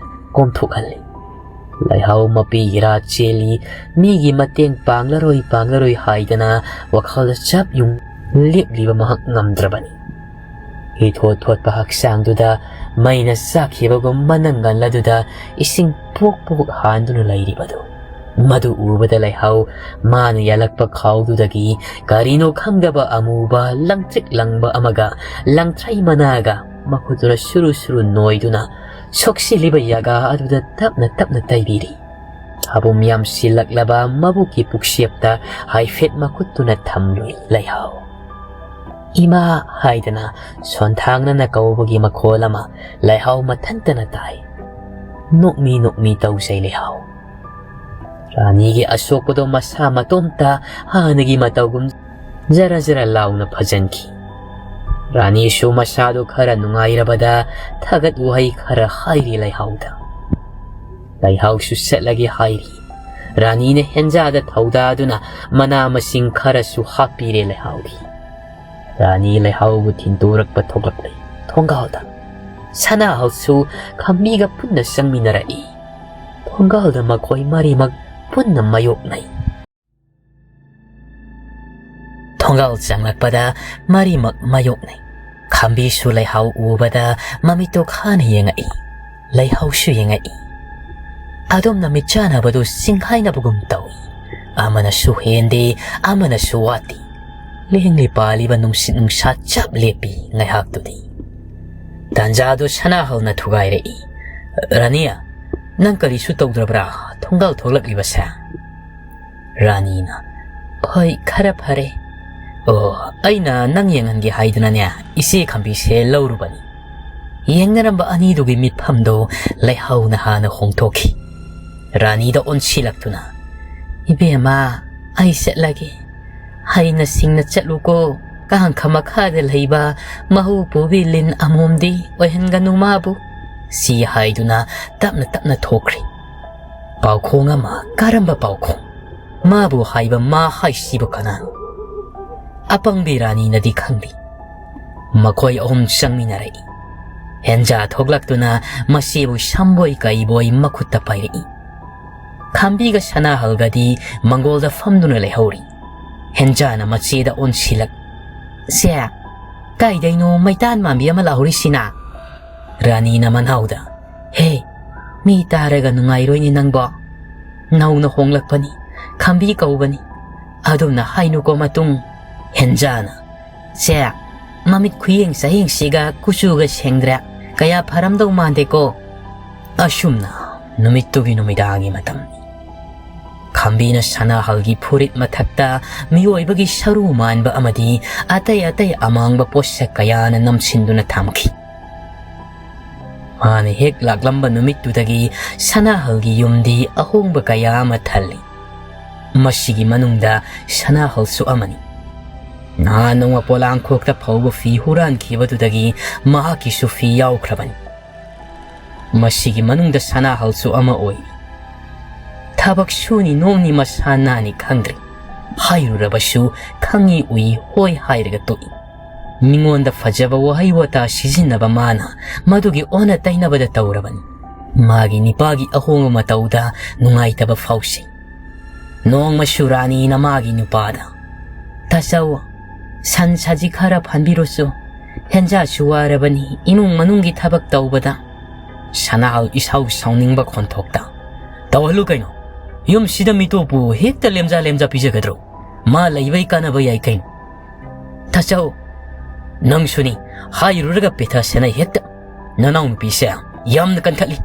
ꯀꯣꯝꯊꯣꯛꯍꯜꯂꯤ꯫ ꯂꯩꯍꯥꯎ ꯃꯄꯤ ꯏꯔꯥ ꯆꯦꯜꯂꯤ꯫ ꯃꯤꯒꯤ ꯃꯇꯦꯡ ꯄꯥꯡꯂꯔꯣꯏ ꯄꯥꯡꯂꯔꯣꯏ ꯍꯥꯏꯗꯅ ꯋꯥꯈꯜꯗ ꯆꯞ ꯌꯨꯡ ꯂꯦꯞꯂꯤꯕ ꯃꯍꯥꯛ ꯉꯝꯗ꯭ꯔꯕꯅꯤ꯫ ꯏꯊꯣꯠ ꯊꯣꯠꯄ ꯍꯛꯆꯥꯡꯗꯨꯗ ꯃꯩꯅ ꯆꯥꯛꯈꯤꯕꯒꯨꯝ ꯃꯅꯪꯒꯜ ꯑꯗꯨꯗ ꯏꯁꯤꯡ ꯄꯣꯛ ꯄꯣꯛ ꯍꯥꯟꯗꯨꯅ ꯂꯩꯔꯤꯕꯗꯨ, ꯃꯗꯨ ꯎꯕꯗ ꯂꯩꯍꯥꯎ ꯃꯥꯅ ꯌꯥꯜꯂꯛꯄ ꯈꯥꯎꯗꯨꯗꯒꯤ ꯀꯔꯤꯅꯣ ꯈꯪꯗꯕ ꯑꯃꯨꯕ ꯂꯪꯇ꯭ꯔꯤꯛ ꯂꯪꯕ ꯑꯃꯒ ꯂꯪꯊ꯭ꯔꯩ ꯃꯅꯥꯒ ꯃꯈꯨꯠꯇꯨꯅ ꯁꯨꯔꯨ ꯁꯨꯔꯨ ꯅꯣꯏꯗꯨꯅ ꯁꯣꯛꯆꯤꯜꯂꯤꯕ ꯌꯥꯒꯥ ꯑꯗꯨꯗ ꯇꯞꯅ ꯇꯞꯅ ꯇꯩꯕꯤꯔꯤ꯫ ꯊꯥꯕꯨꯝ ꯌꯥꯝꯁꯤꯜꯂꯛꯂꯕ ꯃꯕꯨꯛꯀꯤ ꯄꯨꯛꯁꯦꯞꯇ ꯍꯥꯏꯐꯦꯠ ꯃꯈꯨꯠꯇꯨꯅ ꯊꯝꯂꯨꯏ ꯂꯩꯍꯥꯎ꯫ "ꯏꯃꯥ" ꯍꯥꯏꯗꯅ ꯁꯣꯟꯊꯥꯡꯅꯅ ꯀꯧꯕꯒꯤ ꯃꯈꯣꯜ ꯑꯃ ꯂꯩꯍꯥꯎ ꯃꯊꯟꯇꯅ ꯇꯥꯏ꯫ ꯅꯣꯛꯃꯤ ꯅꯣꯛꯃꯤ ꯇꯧꯖꯩ ꯂꯩꯍꯥꯎ꯫ ꯔꯥꯅꯤꯒꯤ ꯑꯁꯣꯛꯄꯗꯣ ꯃꯁꯥ ꯃꯇꯣꯝꯇ ꯍꯥꯟꯅꯒꯤ ꯃꯇꯧꯒꯨꯝ ꯖꯔ ꯖꯔ ꯂꯥꯎꯅ ꯐꯖꯟꯈꯤ꯫ ꯔꯥꯅꯤꯁꯨ ꯃꯁꯥꯗꯨ ꯈꯔ ꯅꯨꯡꯉꯥꯏꯔꯕꯗ ꯊꯥꯒꯠ ꯋꯥꯍꯩ ꯈꯔ ꯍꯥꯏꯔꯤ ꯂꯩꯍꯥꯎꯗ꯫ ꯂꯩꯍꯥꯎꯁꯨ ꯆꯠꯂꯒꯦ ꯍꯥꯏꯔꯤ꯫ ꯔꯥꯅꯤꯅ ꯍꯦꯟꯖꯥꯗ ꯊꯧꯗꯥꯗꯨꯅ ꯃꯅꯥ ꯃꯁꯤꯡ ꯈꯔꯁꯨ ꯍꯥꯞꯄꯤꯔꯦ ꯂꯩꯍꯥꯎꯒꯤ꯫ ꯔꯥꯅꯤ ꯂꯩꯍꯥꯎꯕꯨ ꯊꯤꯟꯗꯣꯔꯛꯄ ꯊꯣꯛꯂꯛꯂꯦ ꯊꯣꯡꯒꯥꯜꯗ꯫ ꯁꯅꯥꯍꯜꯁꯨ ꯈꯝꯕꯤꯒ ꯄꯨꯟꯅ ꯆꯪꯃꯤꯟꯅꯔꯛꯏ꯫ ꯊꯣꯡꯒꯥꯜꯗ ꯃꯈꯣꯏ ꯃꯔꯤꯃꯛ ꯄꯨꯟꯅ ꯃꯥꯌꯣꯛꯅꯩ꯫ ꯊꯣꯡꯒꯥꯜ ꯆꯪꯂꯛꯄꯗ ꯃꯔꯤꯃꯛ ꯃꯥꯌꯣꯛꯅꯩ꯫ ꯈꯝꯕꯤꯁꯨ ꯂꯩꯍꯥꯎ ꯎꯕꯗ ꯃꯃꯤꯠꯇꯣ ꯈꯥꯅ ꯌꯦꯡꯉꯛꯏ꯫ ꯂꯩꯍꯥꯎꯁꯨ ꯌꯦꯡꯉꯛꯏ꯫ ꯑꯗꯣꯝꯅ ꯃꯤꯠ ꯆꯥꯟꯅꯕꯗꯨ ꯆꯤꯡꯈꯥꯏꯅꯕꯒꯨꯝ ꯇꯧꯏ꯫ ꯑꯃꯅꯁꯨ ꯍꯦꯟꯗꯦ, ꯑꯃꯅꯁꯨ ꯋꯥꯠꯇꯦ꯫ ꯂꯦꯡꯂꯤ ꯄꯥꯜꯂꯤꯕ ꯅꯨꯡꯁꯤꯠ ꯅꯨꯡꯁꯥ ꯆꯞ ꯂꯦꯞꯄꯤ ꯉꯥꯏꯍꯥꯛꯇꯨꯗꯤ꯫ ꯇꯥꯟꯖꯥꯗꯨ ꯁꯅꯥꯍꯜꯅ ꯊꯨꯒꯥꯏꯔꯛꯏ꯫ "ꯔꯥꯅꯤꯌꯥ, ꯅꯪ ꯀꯔꯤꯁꯨ ꯇꯧꯗ꯭ꯔꯕ꯭ꯔꯥ ꯊꯣꯡꯒꯥꯜ ꯊꯣꯛꯂꯛꯂꯤꯕꯁꯦ?" ꯔꯥꯅꯤꯅ, "ꯍꯣꯏ, ꯈꯔ ꯐꯔꯦ꯫ ꯑꯣ, ꯑꯩꯅ ꯅꯪ ꯌꯦꯡꯍꯟꯒꯦ ꯍꯥꯏꯗꯨꯅꯅꯦ ꯏꯆꯦ ꯈꯝꯕꯤꯁꯦ ꯂꯧꯔꯨꯕꯅꯤ꯫" ꯌꯦꯡꯅꯔꯝꯕ ꯑꯅꯤꯗꯨꯒꯤ ꯃꯤꯠꯐꯝꯗꯣ ꯂꯩꯍꯥꯎꯅ ꯍꯥꯟꯅ ꯍꯣꯡꯊꯣꯛꯈꯤ꯫ ꯔꯥꯅꯤꯗ ꯑꯣꯟꯁꯤꯜꯂꯛꯇꯨꯅ, "ꯏꯕꯦꯝꯃ, ꯑꯩ ꯆꯠꯂꯒꯦ꯫ ꯍꯩꯅ ꯁꯤꯡꯅ ꯆꯠꯂꯨꯀꯣ꯫ ꯀꯥꯡꯈ ꯃꯈꯥꯗ ꯂꯩꯕ ꯃꯍꯨ ꯄꯨꯕꯤ ꯂꯤꯟ ꯑꯃꯣꯝꯗꯤ ꯑꯣꯏꯍꯟꯒꯅꯨ ꯃꯥꯕꯨ꯫" ꯁꯤ ꯍꯥꯏꯗꯨꯅ ꯇꯞꯅ ꯇꯞꯅ ꯊꯣꯛꯈ꯭ꯔꯦ꯫ ꯄꯥꯎꯈꯣꯡ ꯑꯃ꯫ ꯀꯔꯝꯕ ꯄꯥꯎꯈꯣꯡ? ꯃꯥꯕꯨ ꯍꯥꯏꯕ "ꯃꯥ" ꯍꯥꯏꯁꯤꯕꯨ ꯀꯅꯥꯅꯣ? ꯑꯄꯪꯕꯤ ꯔꯥꯅꯤꯅꯗꯤ ꯈꯪꯗꯦ꯫ ꯃꯈꯣꯏ ꯑꯍꯨꯝ ꯆꯪꯃꯤꯟꯅꯔꯛꯏ꯫ ꯍꯦꯟꯖꯥ ꯊꯣꯛꯂꯛꯇꯨꯅ ꯃꯁꯤꯕꯨ ꯁꯝꯕꯣꯏ ꯀꯩꯕꯣꯏ ꯃꯈꯨꯠꯇ ꯄꯥꯏꯔꯛꯏ꯫ ꯈꯥꯝꯕꯤꯒ ꯁꯅꯥꯍꯜꯒꯗꯤ ꯃꯪꯒꯣꯜꯗ ꯐꯝꯗꯨꯅ ꯂꯩꯍꯧꯔꯤ꯫ ꯍꯦꯟꯖꯥꯅ ꯃꯆꯦꯗ ꯑꯣꯟꯁꯤꯜꯂꯛ, "ꯁꯦ, ꯀꯥꯏꯗꯩꯅꯣ ꯃꯩꯇꯥꯟ ꯃꯥꯟꯕꯤ ꯑꯃ ꯂꯥꯛꯍꯧꯔꯤꯁꯤꯅ?" ꯔꯥꯅꯤꯅ ꯃꯅꯥꯎꯗ, "ꯍꯦ, ꯃꯤ ꯇꯥꯔꯒ ꯅꯨꯡꯉꯥꯏꯔꯣꯏꯅꯦ ꯅꯪꯕꯣ꯫ ꯅꯧꯅ ꯍꯣꯡꯂꯛꯄꯅꯤ, ꯈꯥꯝꯕꯤ ꯀꯧꯕꯅꯤ꯫ ꯑꯗꯨꯝꯅ ꯍꯥꯏꯅꯨꯀꯣ ꯃꯇꯨꯡ꯫" ꯍꯦꯟꯖꯥꯅ, "ꯁꯦ, ꯃꯃꯤꯠ ꯈꯨꯌꯦꯡ ꯆꯥꯌꯦꯡꯁꯤꯒ ꯀꯨꯆꯨꯒ ꯁꯦꯡꯗ꯭ꯔꯦ꯫ ꯀꯌꯥ ꯐꯔꯝꯗꯧ ꯃꯥꯟꯗꯦꯀꯣ꯫" ꯑꯁꯨꯝꯅ ꯅꯨꯃꯤꯠꯇꯨꯒꯤ ꯅꯨꯃꯤꯗꯥꯡꯒꯤ ꯃꯇꯝꯅꯤ꯫ ꯈꯥꯝꯕꯤꯅ ꯁꯅꯥꯍꯜꯒꯤ ꯐꯨꯔꯤꯠ ꯃꯊꯛꯇ ꯃꯤꯑꯣꯏꯕꯒꯤ ꯁꯔꯨ ꯃꯥꯟꯕ ꯑꯃꯗꯤ ꯑꯇꯩ ꯑꯇꯩ ꯑꯃꯥꯡꯕ ꯄꯣꯠꯁꯛ ꯀꯌꯥꯅ ꯅꯝꯁꯤꯟꯗꯨꯅ ꯊꯝꯈꯤ꯫ ꯃꯥꯅ ꯍꯦꯛ ꯂꯥꯛꯂꯝꯕ ꯅꯨꯃꯤꯠꯇꯨꯗꯒꯤ ꯁꯅꯥꯍꯜꯒꯤ ꯌꯨꯝꯗꯤ ꯑꯍꯣꯡꯕ ꯀꯌꯥ ꯑꯃ ꯊꯜꯂꯤ꯫ ꯃꯁꯤꯒꯤ ꯃꯅꯨꯡꯗ ꯁꯅꯥꯍꯜꯁꯨ ꯑꯃꯅꯤ꯫ ꯅꯍꯥꯟ ꯅꯣꯡꯃ ꯄꯣꯂꯥꯡꯈꯣꯛꯇ ꯐꯧꯕ ꯐꯤ ꯍꯨꯔꯥꯟꯈꯤꯕꯗꯨꯗꯒꯤ ꯃꯍꯥꯛꯀꯤꯁꯨ ꯐꯤ ꯌꯥꯎꯈ꯭ꯔꯕꯅꯤ꯫ ꯃꯁꯤꯒꯤ ꯃꯅꯨꯡꯗ ꯁꯅꯥꯍꯜꯁꯨ ꯑꯃ ꯑꯣꯏ꯫ ꯊꯕꯛ ꯁꯨꯅꯤ ꯅꯣꯝꯅꯤ ꯃꯁꯥ ꯅꯥꯅꯤ ꯈꯪꯗ꯭ꯔꯤ꯫ ꯍꯥꯏꯔꯨꯔꯕꯁꯨ ꯈꯪꯏ ꯎꯏ ꯍꯣꯏ ꯍꯥꯏꯔꯒ ꯇꯣꯛꯏ꯫ ꯃꯤꯉꯣꯟꯗ ꯐꯖꯕ ꯋꯥꯍꯩ ꯋꯥꯇꯥ ꯁꯤꯖꯤꯟꯅꯕ ꯃꯥꯅ ꯃꯗꯨꯒꯤ ꯑꯣꯟꯅ ꯇꯩꯅꯕꯗ ꯇꯧꯔꯕꯅꯤ꯫ ꯃꯥꯒꯤ ꯅꯤꯄꯥꯒꯤ ꯑꯍꯣꯡꯕ ꯃꯇꯧꯗ ꯅꯨꯡꯉꯥꯏꯇꯕ ꯐꯥꯎꯁꯤ꯫ ꯅꯣꯡꯃꯁꯨ ꯔꯥꯅꯤꯅ ꯃꯥꯒꯤ ꯅꯨꯄꯥꯗ, "ꯇꯥꯆꯧ, ꯁꯟ ꯁꯥꯖꯤ ꯈꯔ ꯐꯟꯕꯤꯔꯨꯆꯣ꯫ ꯍꯦꯟꯖꯥꯁꯨ ꯋꯥꯔꯕꯅꯤ ꯏꯃꯨꯡ ꯃꯅꯨꯡꯒꯤ ꯊꯕꯛ ꯇꯧꯕꯗ꯫" ꯁꯅꯥꯍꯜ ꯏꯁꯧ ꯁꯥꯎꯅꯤꯡꯕ ꯈꯣꯟꯊꯣꯛꯇ, "ꯇꯧꯍꯜꯂꯨ ꯀꯩꯅꯣ꯫ ꯌꯨꯝꯁꯤꯗ ꯃꯤꯇꯣꯞꯄꯨ ꯍꯦꯛꯇ ꯂꯦꯝꯖꯥ ꯂꯦꯝꯖꯥ ꯄꯤꯖꯒꯗ꯭ꯔꯣ? ꯃꯥ ꯂꯩꯕꯩ ꯀꯥꯟꯅꯕ ꯌꯥꯏ ꯀꯩꯅꯣ꯫" "ꯇꯥꯆꯧ, ꯅꯪꯁꯨꯅꯤ, ꯍꯥꯏꯔꯨꯔꯒ ꯄꯦꯊ ꯁꯦꯟꯅꯩ ꯍꯦꯛꯇ꯫ ꯅꯅꯥꯎꯅꯨꯄꯤꯁꯦ ꯌꯥꯝꯅ ꯀꯟꯈꯠꯂꯤ꯫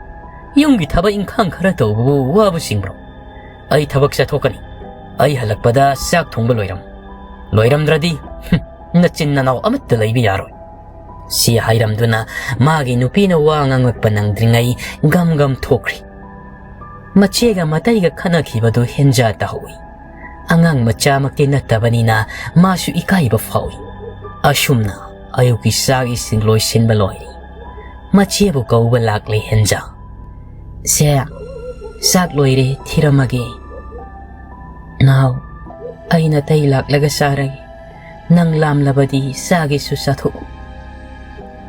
ꯌꯨꯝꯒꯤ ꯊꯕꯛ ꯏꯪꯈꯥꯡ ꯈꯔ ꯇꯧꯕꯕꯨ ꯋꯥꯕ ꯆꯤꯡꯕ꯭ꯔꯣ? ꯑꯩ ꯊꯕꯛ ꯆꯠꯊꯣꯛꯀꯅꯤ꯫ ꯑꯩ ꯍꯜꯂꯛꯄꯗ ꯆꯥꯛ ꯊꯣꯡꯕ ꯂꯣꯏꯔꯝ-, ꯂꯣꯏꯔꯝꯗ꯭ꯔꯗꯤ, ꯍꯨꯝ, ꯅꯆꯤꯟ ꯅꯅꯥꯎ ꯑꯃꯠꯇ ꯂꯩꯕ ꯌꯥꯔꯣꯏ꯫" ꯁꯤ ꯍꯥꯏꯔꯝꯗꯨꯅ ꯃꯥꯒꯤ ꯅꯨꯄꯤꯅ ꯋꯥ ꯉꯥꯡꯂꯛꯄ ꯅꯪꯗ꯭ꯔꯤꯉꯩ ꯒꯝ ꯒꯝ ꯊꯣꯛꯈ꯭ꯔꯤ꯫ ꯃꯆꯦꯒ ꯃꯇꯩꯒ ꯈꯠꯅꯈꯤꯕꯗꯨ ꯍꯦꯟꯖꯥ ꯇꯥꯍꯧꯏ꯫ ꯑꯉꯥꯡ ꯃꯆꯥꯃꯛꯇꯤ ꯅꯠꯇꯕꯅꯤꯅ ꯃꯥꯁꯨ ꯏꯀꯥꯏꯕ ꯐꯥꯎꯏ꯫ ꯑꯁꯨꯝꯅ ꯑꯌꯨꯛꯀꯤ ꯆꯥꯛ ꯏꯁꯤꯡ ꯂꯣꯏꯁꯤꯟꯕ ꯂꯣꯏꯔꯦ꯫ ꯃꯆꯦꯕꯨ ꯀꯧꯕ ꯂꯥꯛꯂꯦ ꯍꯦꯟꯖꯥ꯫ "ꯁꯦ, ꯆꯥꯛ ꯂꯣꯏꯔꯦ, ꯊꯤꯔꯝꯃꯒꯦ꯫" "ꯅꯥꯎ, ꯑꯩ ꯅꯇꯩ ꯂꯥꯛꯂꯒ ꯆꯥꯔꯒꯦ꯫ ꯅꯪ ꯂꯥꯝꯂꯕꯗꯤ ꯆꯥꯒꯦꯁꯨ ꯆꯥꯊꯣꯛꯎ꯫"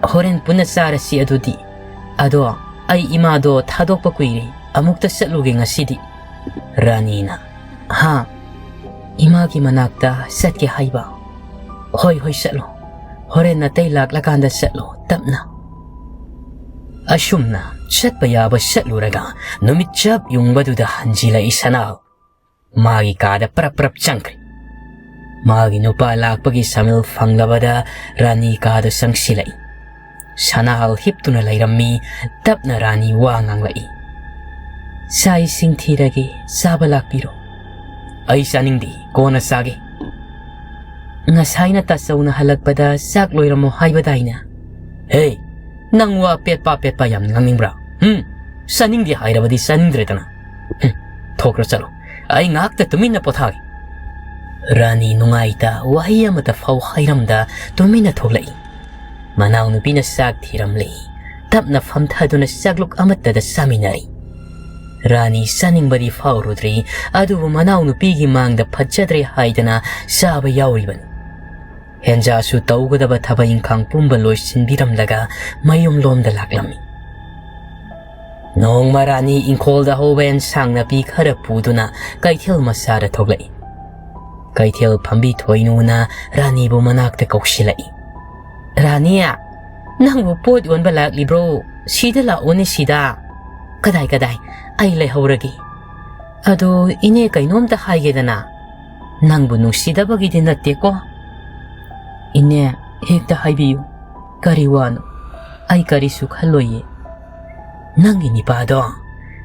"ꯍꯣꯔꯦꯟ ꯄꯨꯟꯅ ꯆꯥꯔꯁꯤ ꯑꯗꯨꯗꯤ꯫ ꯑꯗꯣ ꯑꯩ ꯏꯃꯥꯗꯣ ꯊꯥꯗꯣꯛꯄ ꯀꯨꯏꯔꯦ, ꯑꯃꯨꯛꯇ ꯆꯠꯂꯨꯒꯦ ꯉꯁꯤꯗꯤ꯫" ꯔꯥꯅꯤꯅ, "ꯍꯥ? ꯏꯃꯥꯒꯤ ꯃꯅꯥꯛꯇ ꯆꯠꯀꯦ ꯍꯥꯏꯕ? ꯍꯣꯏ, ꯍꯣꯏ, ꯆꯠꯂꯣ꯫ ꯍꯣꯔꯦꯟ ꯅꯇꯩ ꯂꯥꯛꯂꯀꯥꯟꯗ ꯆꯠꯂꯣ, ꯇꯞꯅ꯫" ꯑꯁꯨꯝꯅ ꯆꯠꯄ ꯌꯥꯕ ꯆꯠꯂꯨꯔꯒ ꯅꯨꯃꯤꯠ ꯆꯞ ꯌꯨꯡꯕꯗꯨꯗ ꯍꯟꯖꯤꯜꯂꯛꯏ ꯁꯅꯥꯍꯜ꯫ ꯃꯥꯒꯤ ꯀꯥꯗ ꯄ꯭ꯔꯞ ꯄ꯭ꯔꯞ ꯆꯪꯈ꯭ꯔꯦ꯫ ꯃꯥꯒꯤ ꯅꯨꯄꯥ ꯂꯥꯛꯄꯒꯤ ꯁꯃꯤꯜ ꯐꯪꯂꯕꯗ ꯔꯥꯅꯤ ꯀꯥꯗ ꯆꯪꯁꯤꯜꯂꯛꯏ꯫ ꯁꯅꯥꯍꯜ ꯍꯤꯞꯇꯨꯅ ꯂꯩꯔꯝꯃꯤ꯫ ꯇꯞꯅ ꯔꯥꯅꯤ ꯋꯥ ꯉꯥꯡꯂꯛꯏ꯫ "ꯆꯥꯛ ꯏꯁꯤꯡ ꯊꯤꯔꯒꯦ, ꯆꯥꯕ ꯂꯥꯛꯄꯤꯔꯣ꯫" "ꯑꯩ ꯆꯥꯅꯤꯡꯗꯦ, ꯀꯣꯟꯅ ꯆꯥꯒꯦ꯫" "ꯉꯁꯥꯏꯅ ꯇꯥꯆꯧꯅ ꯍꯜꯂꯛꯄꯗ ꯆꯥꯛ ꯂꯣꯏꯔꯝꯃꯣ ꯍꯥꯏꯕꯗꯥꯏꯅꯦ?" "ꯍꯦ, ꯅꯪ ꯋꯥ ꯄꯦꯠꯄ ꯄꯦꯠꯄ ꯌꯥꯝ ꯉꯥꯡꯅꯤꯡꯕ꯭ꯔꯥ? ꯍꯨꯝ? ꯆꯥꯅꯤꯡꯗꯦ ꯍꯥꯏꯔꯕꯗꯤ ꯆꯥꯅꯤꯡꯗ꯭ꯔꯦꯗꯅ꯫ ꯍꯨꯝ, ꯊꯣꯛꯈ꯭ꯔꯣ ꯆꯠꯂꯣ꯫ ꯑꯩ ꯉꯥꯏꯍꯥꯛꯇ ꯇꯨꯃꯤꯟꯅ ꯄꯣꯊꯥꯒꯦ꯫" ꯔꯥꯅꯤ ꯅꯨꯡꯉꯥꯏꯇ ꯋꯥꯍꯩ ꯑꯃꯠꯇ ꯐꯥꯎ ꯍꯥꯏꯔꯝꯗ ꯇꯨꯃꯤꯟꯅ ꯊꯣꯛꯂꯛꯏ꯫ ꯃꯅꯥꯎꯅꯨꯄꯤꯅ ꯆꯥꯛ ꯊꯤꯔꯝꯂꯦ꯫ ꯇꯞꯅ ꯐꯝꯊꯗꯨꯅ ꯆꯥꯛꯂꯨꯛ ꯑꯃꯠꯇꯗ ꯆꯥꯃꯤꯟꯅꯔꯤ꯫ ꯔꯥꯅꯤ ꯆꯥꯅꯤꯡꯕꯗꯤ ꯐꯥꯎꯔꯨꯗ꯭ꯔꯤ, ꯑꯗꯨꯕꯨ ꯃꯅꯥꯎꯅꯨꯄꯤꯒꯤ ꯃꯥꯡꯗ ꯐꯠꯖꯗ꯭ꯔꯦ ꯍꯥꯏꯗꯅ ꯆꯥꯕ ꯌꯥꯎꯔꯤꯕꯅꯤ꯫ ꯍꯦꯟꯖꯥꯁꯨ ꯇꯧꯒꯗꯕ ꯊꯕꯛ ꯏꯪꯈꯥꯡ ꯄꯨꯝꯕ ꯂꯣꯏꯁꯤꯟꯕꯤꯔꯝꯂꯒ ꯃꯌꯨꯝꯂꯣꯝꯗ ꯂꯥꯛꯂꯝꯃꯤ꯫ ꯅꯣꯡꯃ ꯔꯥꯅꯤ ꯏꯪꯈꯣꯜꯗ ꯍꯧꯕ ꯑꯦꯟꯁꯥꯡ ꯅꯥꯄꯤ ꯈꯔ ꯄꯨꯗꯨꯅ ꯀꯩꯊꯦꯜ ꯃꯆꯥꯗ ꯊꯣꯛꯂꯛꯏ꯫ ꯀꯩꯊꯦꯜ ꯐꯝꯕꯤ ꯊꯣꯏꯅꯨꯅ ꯔꯥꯅꯤꯕꯨ ꯃꯅꯥꯛꯇ ꯀꯧꯁꯤꯜꯂꯛꯏ꯫ "ꯔꯥꯅꯤ, ꯅꯪꯕꯨ ꯄꯣꯠ ꯌꯣꯟꯕ ꯂꯥꯛꯂꯤꯕ꯭ꯔꯣ? ꯁꯤꯗ ꯂꯥꯛꯑꯣꯅꯦ, ꯁꯤꯗ꯫ ꯀꯗꯥꯏ, ꯀꯗꯥꯏ? ꯑꯩ ꯂꯩꯍꯧꯔꯒꯦ꯫ ꯑꯗꯣ ꯏꯅꯦ, ꯀꯩꯅꯣꯝꯇ ꯍꯥꯏꯒꯦꯗꯅ꯫ ꯅꯪꯕꯨ ꯅꯨꯡꯁꯤꯗꯕꯒꯤꯗꯤ ꯅꯠꯇꯦꯀꯣ?" "ꯏꯅꯦ, ꯍꯦꯛꯇ ꯍꯥꯏꯕꯤꯌꯨ꯫ ꯀꯔꯤ ꯋꯥꯅꯣ? ꯑꯩ ꯀꯔꯤꯁꯨ ꯈꯜꯂꯣꯏꯌꯦ꯫ ꯅꯪꯒꯤ ꯅꯤꯄꯥꯗꯣ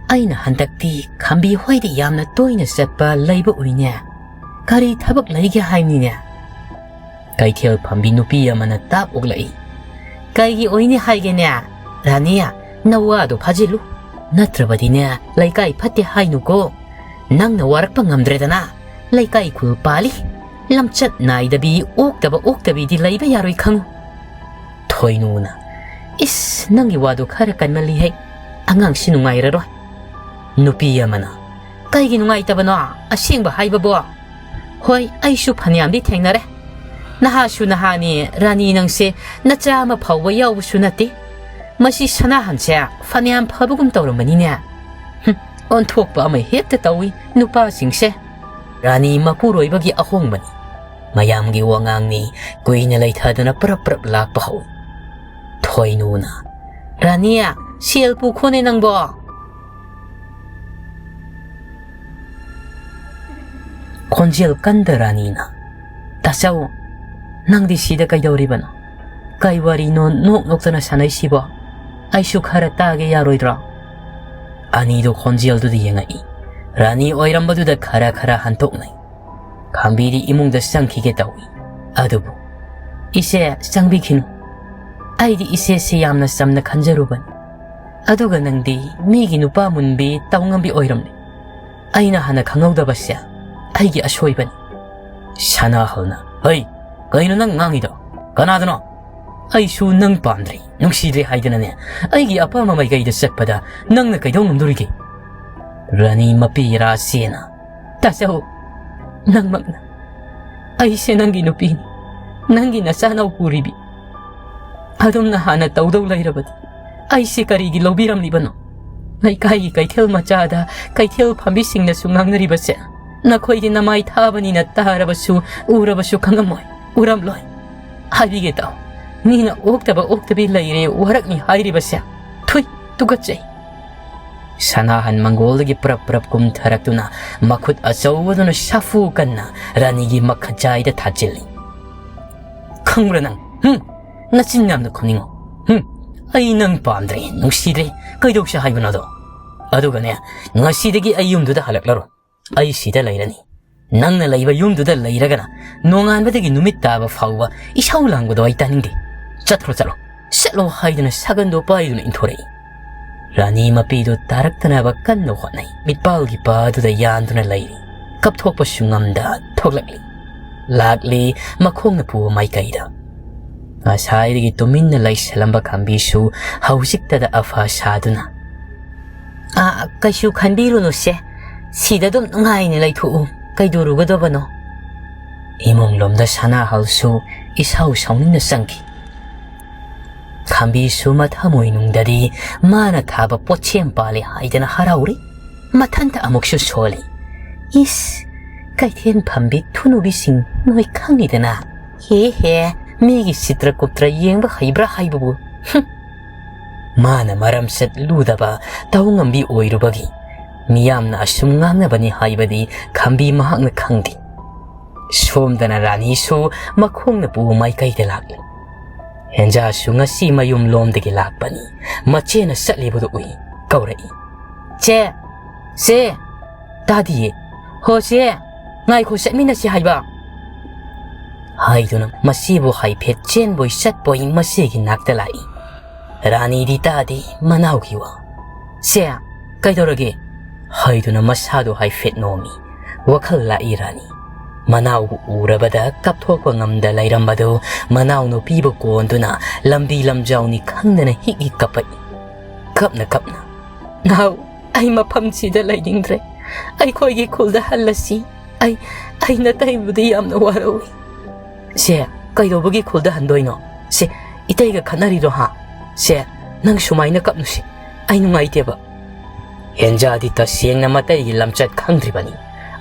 ꯑꯩꯅ ꯍꯟꯗꯛꯇꯤ ꯈꯝꯕꯤ ꯍꯣꯏꯗ ꯌꯥꯝꯅ ꯇꯣꯏꯅ ꯆꯠꯄ ꯂꯩꯕ ꯎꯏꯅꯦ꯫ ꯀꯔꯤ ꯊꯕꯛ ꯂꯩꯒꯦ ꯍꯥꯏꯅꯤꯅꯦ?" ꯀꯩꯊꯦꯜ ꯐꯝꯕꯤ ꯅꯨꯄꯤ ꯑꯃꯅ ꯇꯥꯞ ꯑꯣꯛꯂꯛꯏ꯫ "ꯀꯩꯒꯤ ꯑꯣꯏꯅꯤ ꯍꯥꯏꯒꯦꯅꯦ? ꯔꯥꯅꯤ, ꯅꯋꯥꯗꯣ ꯐꯥꯖꯤꯜꯂꯨ꯫ ꯅꯠꯇ꯭ꯔꯕꯗꯤꯅꯦ, ꯂꯩꯀꯥꯏ ꯐꯠꯇꯦ ꯍꯥꯏꯅꯨꯀꯣ꯫ ꯅꯪꯅ ꯋꯥꯔꯛꯄ ꯉꯝꯗ꯭ꯔꯦꯗꯅ, ꯂꯩꯀꯥꯏ ꯈꯨꯜ ꯄꯥꯜꯂꯤ꯫ ꯂꯝꯆꯠ ꯅꯥꯏꯗꯕꯤ, ꯑꯣꯛꯇꯕ ꯑꯣꯛꯇꯕꯤꯗꯤ ꯂꯩꯕ ꯌꯥꯔꯣꯏ ꯈꯪꯉꯨ꯫" ꯊꯣꯏꯅꯨꯅ, "ꯏꯁ, ꯅꯪꯒꯤ ꯋꯥꯗꯣ ꯈꯔ ꯀꯟꯃꯜꯂꯤꯍꯦ꯫ ꯑꯉꯥꯡꯁꯤ ꯅꯨꯡꯉꯥꯏꯔꯔꯣꯏ꯫" ꯅꯨꯄꯤ ꯑꯃꯅ, "ꯀꯩꯒꯤ ꯅꯨꯡꯉꯥꯏꯇꯕꯅꯣ? ꯑꯁꯦꯡꯕ ꯍꯥꯏꯕꯕꯣ?" "ꯍꯣꯏ, ꯑꯩꯁꯨ ꯐꯅꯌꯥꯝꯗꯤ ꯊꯦꯡꯅꯔꯦ꯫ ꯅꯍꯥꯁꯨ ꯅꯍꯥꯅꯤ, ꯔꯥꯅꯤ, ꯅꯪꯁꯦ ꯅꯆꯥ ꯑꯃ ꯐꯥꯎꯕ ꯌꯥꯎꯕꯁꯨ ꯅꯠꯇꯦ꯫ ꯃꯁꯤ ꯁꯅꯥꯍꯟꯁꯦ ꯐꯅꯌꯥꯝ ꯐꯕꯒꯨꯝ ꯇꯧꯔꯝꯕꯅꯤꯅꯦ꯫ ꯍꯨꯝ, ꯑꯣꯟꯊꯣꯛꯄ ꯑꯃ ꯍꯦꯛꯇ ꯇꯧꯏ ꯅꯨꯄꯥꯁꯤꯡꯁꯦ꯫" ꯔꯥꯅꯤ ꯃꯄꯨꯔꯣꯏꯕꯒꯤ ꯑꯍꯣꯡꯕꯅꯤ꯫ ꯃꯌꯥꯝꯒꯤ ꯋꯥꯉꯥꯡꯅꯤ꯫ ꯀꯨꯏꯅ ꯂꯩꯊꯗꯨꯅ ꯄ꯭ꯔꯞ ꯄ꯭ꯔꯞ ꯂꯥꯛꯄ ꯍꯧꯏ꯫ ꯊꯣꯏꯅꯨꯅ, "ꯔꯥꯅꯤ, ꯁꯦꯜ ꯄꯨꯈꯣꯅꯦ ꯅꯪꯕꯣ꯫" ꯈꯣꯟꯖꯦꯜ ꯀꯟꯗ ꯔꯥꯅꯤꯅ, "ꯇꯥꯆꯧ, ꯅꯪꯗꯤ ꯁꯤꯗ ꯀꯩꯗꯧꯔꯤꯕꯅꯣ? ꯀꯩ ꯋꯥꯔꯤꯅꯣ ꯅꯣꯛ ꯅꯣꯛꯇꯅ ꯁꯥꯟꯅꯩꯁꯤꯕꯣ? ꯑꯩꯁꯨ ꯈꯔ ꯇꯥꯒꯦ ꯌꯥꯔꯣꯏꯗ꯭ꯔꯣ?" ꯑꯅꯤꯗꯨ ꯈꯣꯟꯖꯦꯜꯗꯨꯗ ꯌꯦꯡꯉꯛꯏ꯫ ꯔꯥꯅꯤ ꯑꯣꯏꯔꯝꯕꯗꯨꯗ ꯈꯔ ꯈꯔ ꯍꯟꯇꯣꯛꯅꯩ꯫ ꯈꯥꯝꯕꯤꯗꯤ ꯏꯃꯨꯡꯗ ꯆꯪꯈꯤꯒꯦ ꯇꯧꯏ꯫ ꯑꯗꯨꯕꯨ, "ꯏꯆꯦ, ꯆꯪꯕꯤꯈꯤꯅꯨ꯫ ꯑꯩꯗꯤ ꯏꯆꯦꯁꯦ ꯌꯥꯝꯅ ꯆꯝꯅ ꯈꯟꯖꯔꯨꯕꯅꯤ꯫ ꯑꯗꯨꯒ ꯅꯪꯗꯤ ꯃꯤꯒꯤ ꯅꯨꯄꯥ ꯃꯨꯟꯕꯤ ꯇꯧꯉꯝꯕꯤ ꯑꯣꯏꯔꯝꯂꯦ꯫ ꯑꯩꯅ ꯍꯥꯟꯅ ꯈꯪꯍꯧꯗꯕꯁꯦ ꯑꯩꯒꯤ ꯑꯁꯣꯏꯕꯅꯤ꯫ ꯁꯅꯥꯍꯜꯅ, "ꯍꯩ, ꯀꯩꯅꯣ ꯅꯪ ꯉꯥꯡꯉꯤꯗꯣ? ꯀꯅꯥꯗꯅꯣ? ꯑꯩꯁꯨ ꯅꯪ ꯄꯥꯝꯗ꯭ꯔꯦ, ꯅꯨꯡꯁꯤꯗ꯭ꯔꯦ ꯍꯥꯏꯗꯅꯅꯦ, ꯑꯩꯒꯤ ꯑꯄꯥꯝꯕ ꯃꯥꯏꯀꯩꯗ ꯆꯠꯄꯗ ꯅꯪꯅ ꯀꯩꯗꯧ ꯉꯝꯗꯣꯔꯤꯒꯦ?" ꯔꯥꯅꯤ ꯃꯄꯤ ꯔꯥꯁꯦꯅ, "ꯇꯥꯖꯧ, ꯅꯪꯃꯛꯅ꯫ ꯑꯩꯁꯦ ꯅꯪꯒꯤ ꯅꯨꯄꯤꯅꯤ, ꯅꯪꯒꯤ ꯅꯆꯥꯅꯥꯎ ꯄꯨꯔꯤꯕꯤ꯫ ꯑꯗꯨꯝꯅ ꯍꯥꯟꯅ ꯇꯧꯗꯧ ꯂꯩꯔꯕꯗꯤ ꯑꯩꯁꯦ ꯀꯔꯤꯒꯤ ꯂꯧꯕꯤꯔꯝꯂꯤꯕꯅꯣ? ꯂꯩꯀꯥꯏꯒꯤ ꯀꯩꯊꯦꯜ ꯃꯆꯥꯗ ꯀꯩꯊꯦꯜ ꯐꯝꯕꯤꯁꯤꯡꯅꯁꯨ ꯉꯥꯡꯅꯔꯤꯕꯁꯦ ꯅꯈꯣꯏꯗꯤ ꯅꯃꯥꯏ ꯊꯥꯕꯅꯤꯅ ꯇꯥꯔꯕꯁꯨ ꯎꯔꯕꯁꯨ ꯈꯪꯉꯝꯃꯣꯏ, ꯎꯔꯝꯂꯣꯏ꯫ ꯍꯥꯏꯕꯤꯒꯦ ꯇꯥꯎ, ꯃꯤꯅ ꯑꯣꯛꯇꯕ ꯑꯣꯛꯇꯕꯤ ꯂꯩꯔꯦ ꯋꯥꯔꯛꯅꯤ ꯍꯥꯏꯔꯤꯕꯁꯦ꯫ ꯊꯨꯏ, ꯇꯨꯀꯠꯆꯩ!" ꯁꯅꯥꯍꯟ ꯃꯪꯒꯣꯜꯗꯒꯤ ꯄ꯭ꯔꯞ ꯄ꯭ꯔꯞ ꯀꯨꯝꯊꯔꯛꯇꯨꯅ ꯃꯈꯨꯠ ꯑꯆꯧꯕꯗꯨꯅ ꯁꯥꯐꯨ ꯀꯟꯅ ꯔꯥꯅꯤꯒꯤ ꯃꯈꯖꯥꯏꯗ ꯊꯥꯖꯤꯜꯂꯤ꯫ "ꯈꯪꯕ꯭ꯔꯥ ꯅꯪ? ꯍꯨꯝ? ꯅꯆꯤꯟ ꯌꯥꯝꯅ ꯈꯨꯝꯅꯤꯡꯉꯣ꯫ ꯍꯨꯝ? ꯑꯩ ꯅꯪ ꯄꯥꯝꯗ꯭ꯔꯦ, ꯅꯨꯡꯁꯤꯗ꯭ꯔꯦ, ꯀꯩꯗꯧꯁꯦ ꯍꯥꯏꯕꯅꯣꯗꯣ? ꯑꯗꯨꯒꯅꯦ, ꯉꯁꯤꯗꯒꯤ ꯑꯩ ꯌꯨꯝꯗꯨꯗ ꯍꯜꯂꯛꯂꯔꯣꯏ꯫ ꯑꯩ ꯁꯤꯗ ꯂꯩꯔꯅꯤ꯫ ꯅꯪꯅ ꯂꯩꯕ ꯌꯨꯝꯗꯨꯗ ꯂꯩꯔꯒꯅ ꯅꯣꯡꯉꯥꯟꯕꯗꯒꯤ ꯅꯨꯃꯤꯠ ꯇꯥꯕ ꯐꯥꯎꯕ ꯏꯁꯧ ꯂꯥꯡꯕꯗꯣ ꯑꯩ ꯇꯥꯅꯤꯡꯗꯦ꯫ ꯆꯠꯈ꯭ꯔꯣ, ꯆꯠꯂꯣ, ꯆꯠꯂꯣ" ꯍꯥꯏꯗꯨꯅ ꯁꯒꯟꯗꯣ ꯄꯥꯏꯗꯨꯅ ꯏꯟꯊꯣꯔꯛꯏ꯫ ꯔꯥꯅꯤ ꯃꯄꯤꯗꯨ ꯇꯥꯔꯛꯇꯅꯕ ꯀꯟꯅ ꯍꯣꯠꯅꯩ꯫ ꯃꯤꯠꯄꯥꯜꯒꯤ ꯄꯥꯗꯨꯗ ꯌꯥꯟꯗꯨꯅ ꯂꯩꯔꯤ꯫ ꯀꯞꯊꯣꯛꯄꯁꯨ ꯉꯝꯗ ꯊꯣꯛꯂꯛꯂꯤ꯫ ꯂꯥꯛꯂꯤ ꯃꯈꯣꯡꯅ ꯄꯨꯕ ꯃꯥꯏꯀꯩꯗ꯫ ꯉꯁꯥꯏꯗꯒꯤ ꯇꯨꯃꯤꯟꯅ ꯂꯩꯁꯜꯂꯝꯕ ꯈꯝꯕꯤꯁꯨ ꯍꯧꯖꯤꯛꯇꯗ ꯑꯐ ꯁꯥꯗꯨꯅ, "ꯑꯥ, ꯀꯩꯁꯨ ꯈꯟꯕꯤꯔꯨꯅꯨꯁꯦ꯫ ꯁꯤꯗ ꯑꯗꯨꯝ ꯅꯨꯡꯉꯥꯏꯅ ꯂꯩꯊꯣꯛꯎ꯫ ꯀꯩꯗꯧꯔꯨꯒꯗꯕꯅꯣ?" ꯏꯃꯨꯡꯂꯣꯝꯗ ꯁꯅꯥꯍꯜꯁꯨ ꯏꯁꯥꯎ ꯁꯥꯎꯅꯤꯡꯅ ꯆꯪꯈꯤ꯫ ꯈꯥꯝꯕꯤꯁꯨ ꯃꯊꯃꯣꯏꯅꯨꯡꯗꯗꯤ ꯃꯥꯅ ꯊꯥꯕ ꯄꯣꯠꯁꯦꯝ ꯄꯥꯜꯂꯦ ꯍꯥꯏꯗꯅ ꯍꯔꯥꯎꯔꯤ꯫ ꯃꯊꯟꯇ ꯑꯃꯨꯛꯁꯨ ꯁꯣꯜꯂꯤ꯫ "ꯏꯁ, ꯀꯩꯊꯦꯜ ꯐꯝꯕꯤ ꯊꯨꯅꯨꯕꯤꯁꯤꯡ ꯅꯣꯏ ꯈꯪꯉꯤꯗꯅ꯫ ꯍꯦ ꯍꯦ, ꯃꯤꯒꯤ ꯆꯤꯇ꯭ꯔ ꯀꯨꯞꯇ꯭ꯔ ꯌꯦꯡꯕ ꯍꯩꯕ꯭ꯔꯥ ꯍꯥꯏꯕꯕꯨ꯫ ꯍꯨꯝ!" ꯃꯥꯅ ꯃꯔꯝ ꯆꯠꯂꯨꯗꯕ ꯇꯧ ꯉꯝꯕꯤ ꯑꯣꯏꯔꯨꯕꯒꯤ ꯃꯤꯌꯥꯝꯅ ꯑꯁꯨꯝ ꯉꯥꯡꯅꯕꯅꯤ ꯍꯥꯏꯕꯗꯤ ꯈꯥꯝꯕꯤ ꯃꯍꯥꯛꯅ ꯈꯪꯗꯦ꯫ ꯁꯣꯝꯗꯅ ꯔꯥꯅꯤꯁꯨ ꯃꯈꯣꯡꯅ ꯄꯨꯕ ꯃꯥꯏꯀꯩꯗ ꯂꯥꯛꯂꯤ꯫ ꯍꯦꯟꯖꯥꯁꯨ ꯉꯁꯤ ꯃꯌꯨꯝ ꯂꯣꯝꯗꯒꯤ ꯂꯥꯛꯄꯅꯤ꯫ ꯃꯆꯦꯅ ꯆꯠꯂꯤꯕꯗꯨ ꯎꯏ꯫ ꯀꯧꯔꯛꯏ꯫ "ꯆꯦ! ꯆꯦ! ꯇꯥꯗꯤꯌꯦ꯫ ꯍꯣ ꯆꯦ! ꯉꯥꯏꯈꯣ, ꯆꯠꯃꯤꯟꯅꯁꯤ ꯍꯥꯏꯕ!" ꯍꯥꯏꯗꯨꯅ ꯃꯆꯦꯕꯨ ꯍꯥꯏꯐꯦꯠ ꯆꯦꯟꯕꯣꯏ ꯆꯠꯄꯣꯏ ꯃꯆꯦꯒꯤ ꯅꯥꯛꯇ ꯂꯥꯛꯏ꯫ ꯔꯥꯅꯤꯗꯤ ꯇꯥꯗꯦ ꯃꯅꯥꯎꯒꯤ ꯋꯥ꯫ "ꯆꯦ, ꯀꯩꯗꯧꯔꯒꯦ?" ꯍꯥꯏꯗꯨꯅ ꯃꯁꯥꯗꯨ ꯍꯥꯏꯐꯦꯠ ꯅꯣꯝꯃꯤ꯫ ꯋꯥꯈꯜ ꯂꯥꯛꯏ ꯔꯥꯅꯤ꯫ ꯃꯅꯥꯎꯕꯨ ꯎꯔꯕꯗ ꯀꯞꯊꯣꯛꯄ ꯉꯝꯗ ꯂꯩꯔꯝꯕꯗꯨ ꯃꯅꯥꯎꯅꯨꯄꯤꯕꯨ ꯀꯣꯟꯗꯨꯅ ꯂꯝꯕꯤ ꯂꯝꯖꯥꯎꯅꯤ ꯈꯪꯗꯅ ꯍꯤꯛ ꯍꯤꯛ ꯀꯞꯄꯛꯏ꯫ ꯀꯞꯅ ꯀꯞꯅ, "ꯅꯥꯎ, ꯑꯩ ꯃꯐꯝꯁꯤꯗ ꯂꯩꯅꯤꯡꯗ꯭ꯔꯦ꯫ ꯑꯩꯈꯣꯏꯒꯤ ꯈꯨꯜꯗ ꯍꯜꯂꯁꯤ꯫ ꯑꯩ, ꯑꯩ ꯅꯇꯩꯕꯨꯗꯤ ꯌꯥꯝꯅ ꯋꯥꯔꯧꯏ꯫" "ꯁꯦ, ꯀꯩꯗꯧꯕꯒꯤ ꯈꯨꯜꯗ ꯍꯟꯗꯣꯏꯅꯣ? ꯁꯦ, ꯏꯇꯩꯒ ꯈꯠꯅꯔꯤꯔꯣ ꯍꯥ? ꯁꯦ, ꯅꯪ ꯁꯨꯃꯥꯏꯅ ꯀꯞꯅꯨꯁꯦ꯫ ꯑꯩ ꯅꯨꯡꯉꯥꯏꯇꯦꯕ꯫" ꯍꯦꯟꯖꯥꯗꯤ ꯇꯁꯦꯡꯅ ꯃꯇꯩꯒꯤ ꯂꯝꯆꯠ ꯈꯪꯗ꯭ꯔꯤꯕꯅꯤ꯫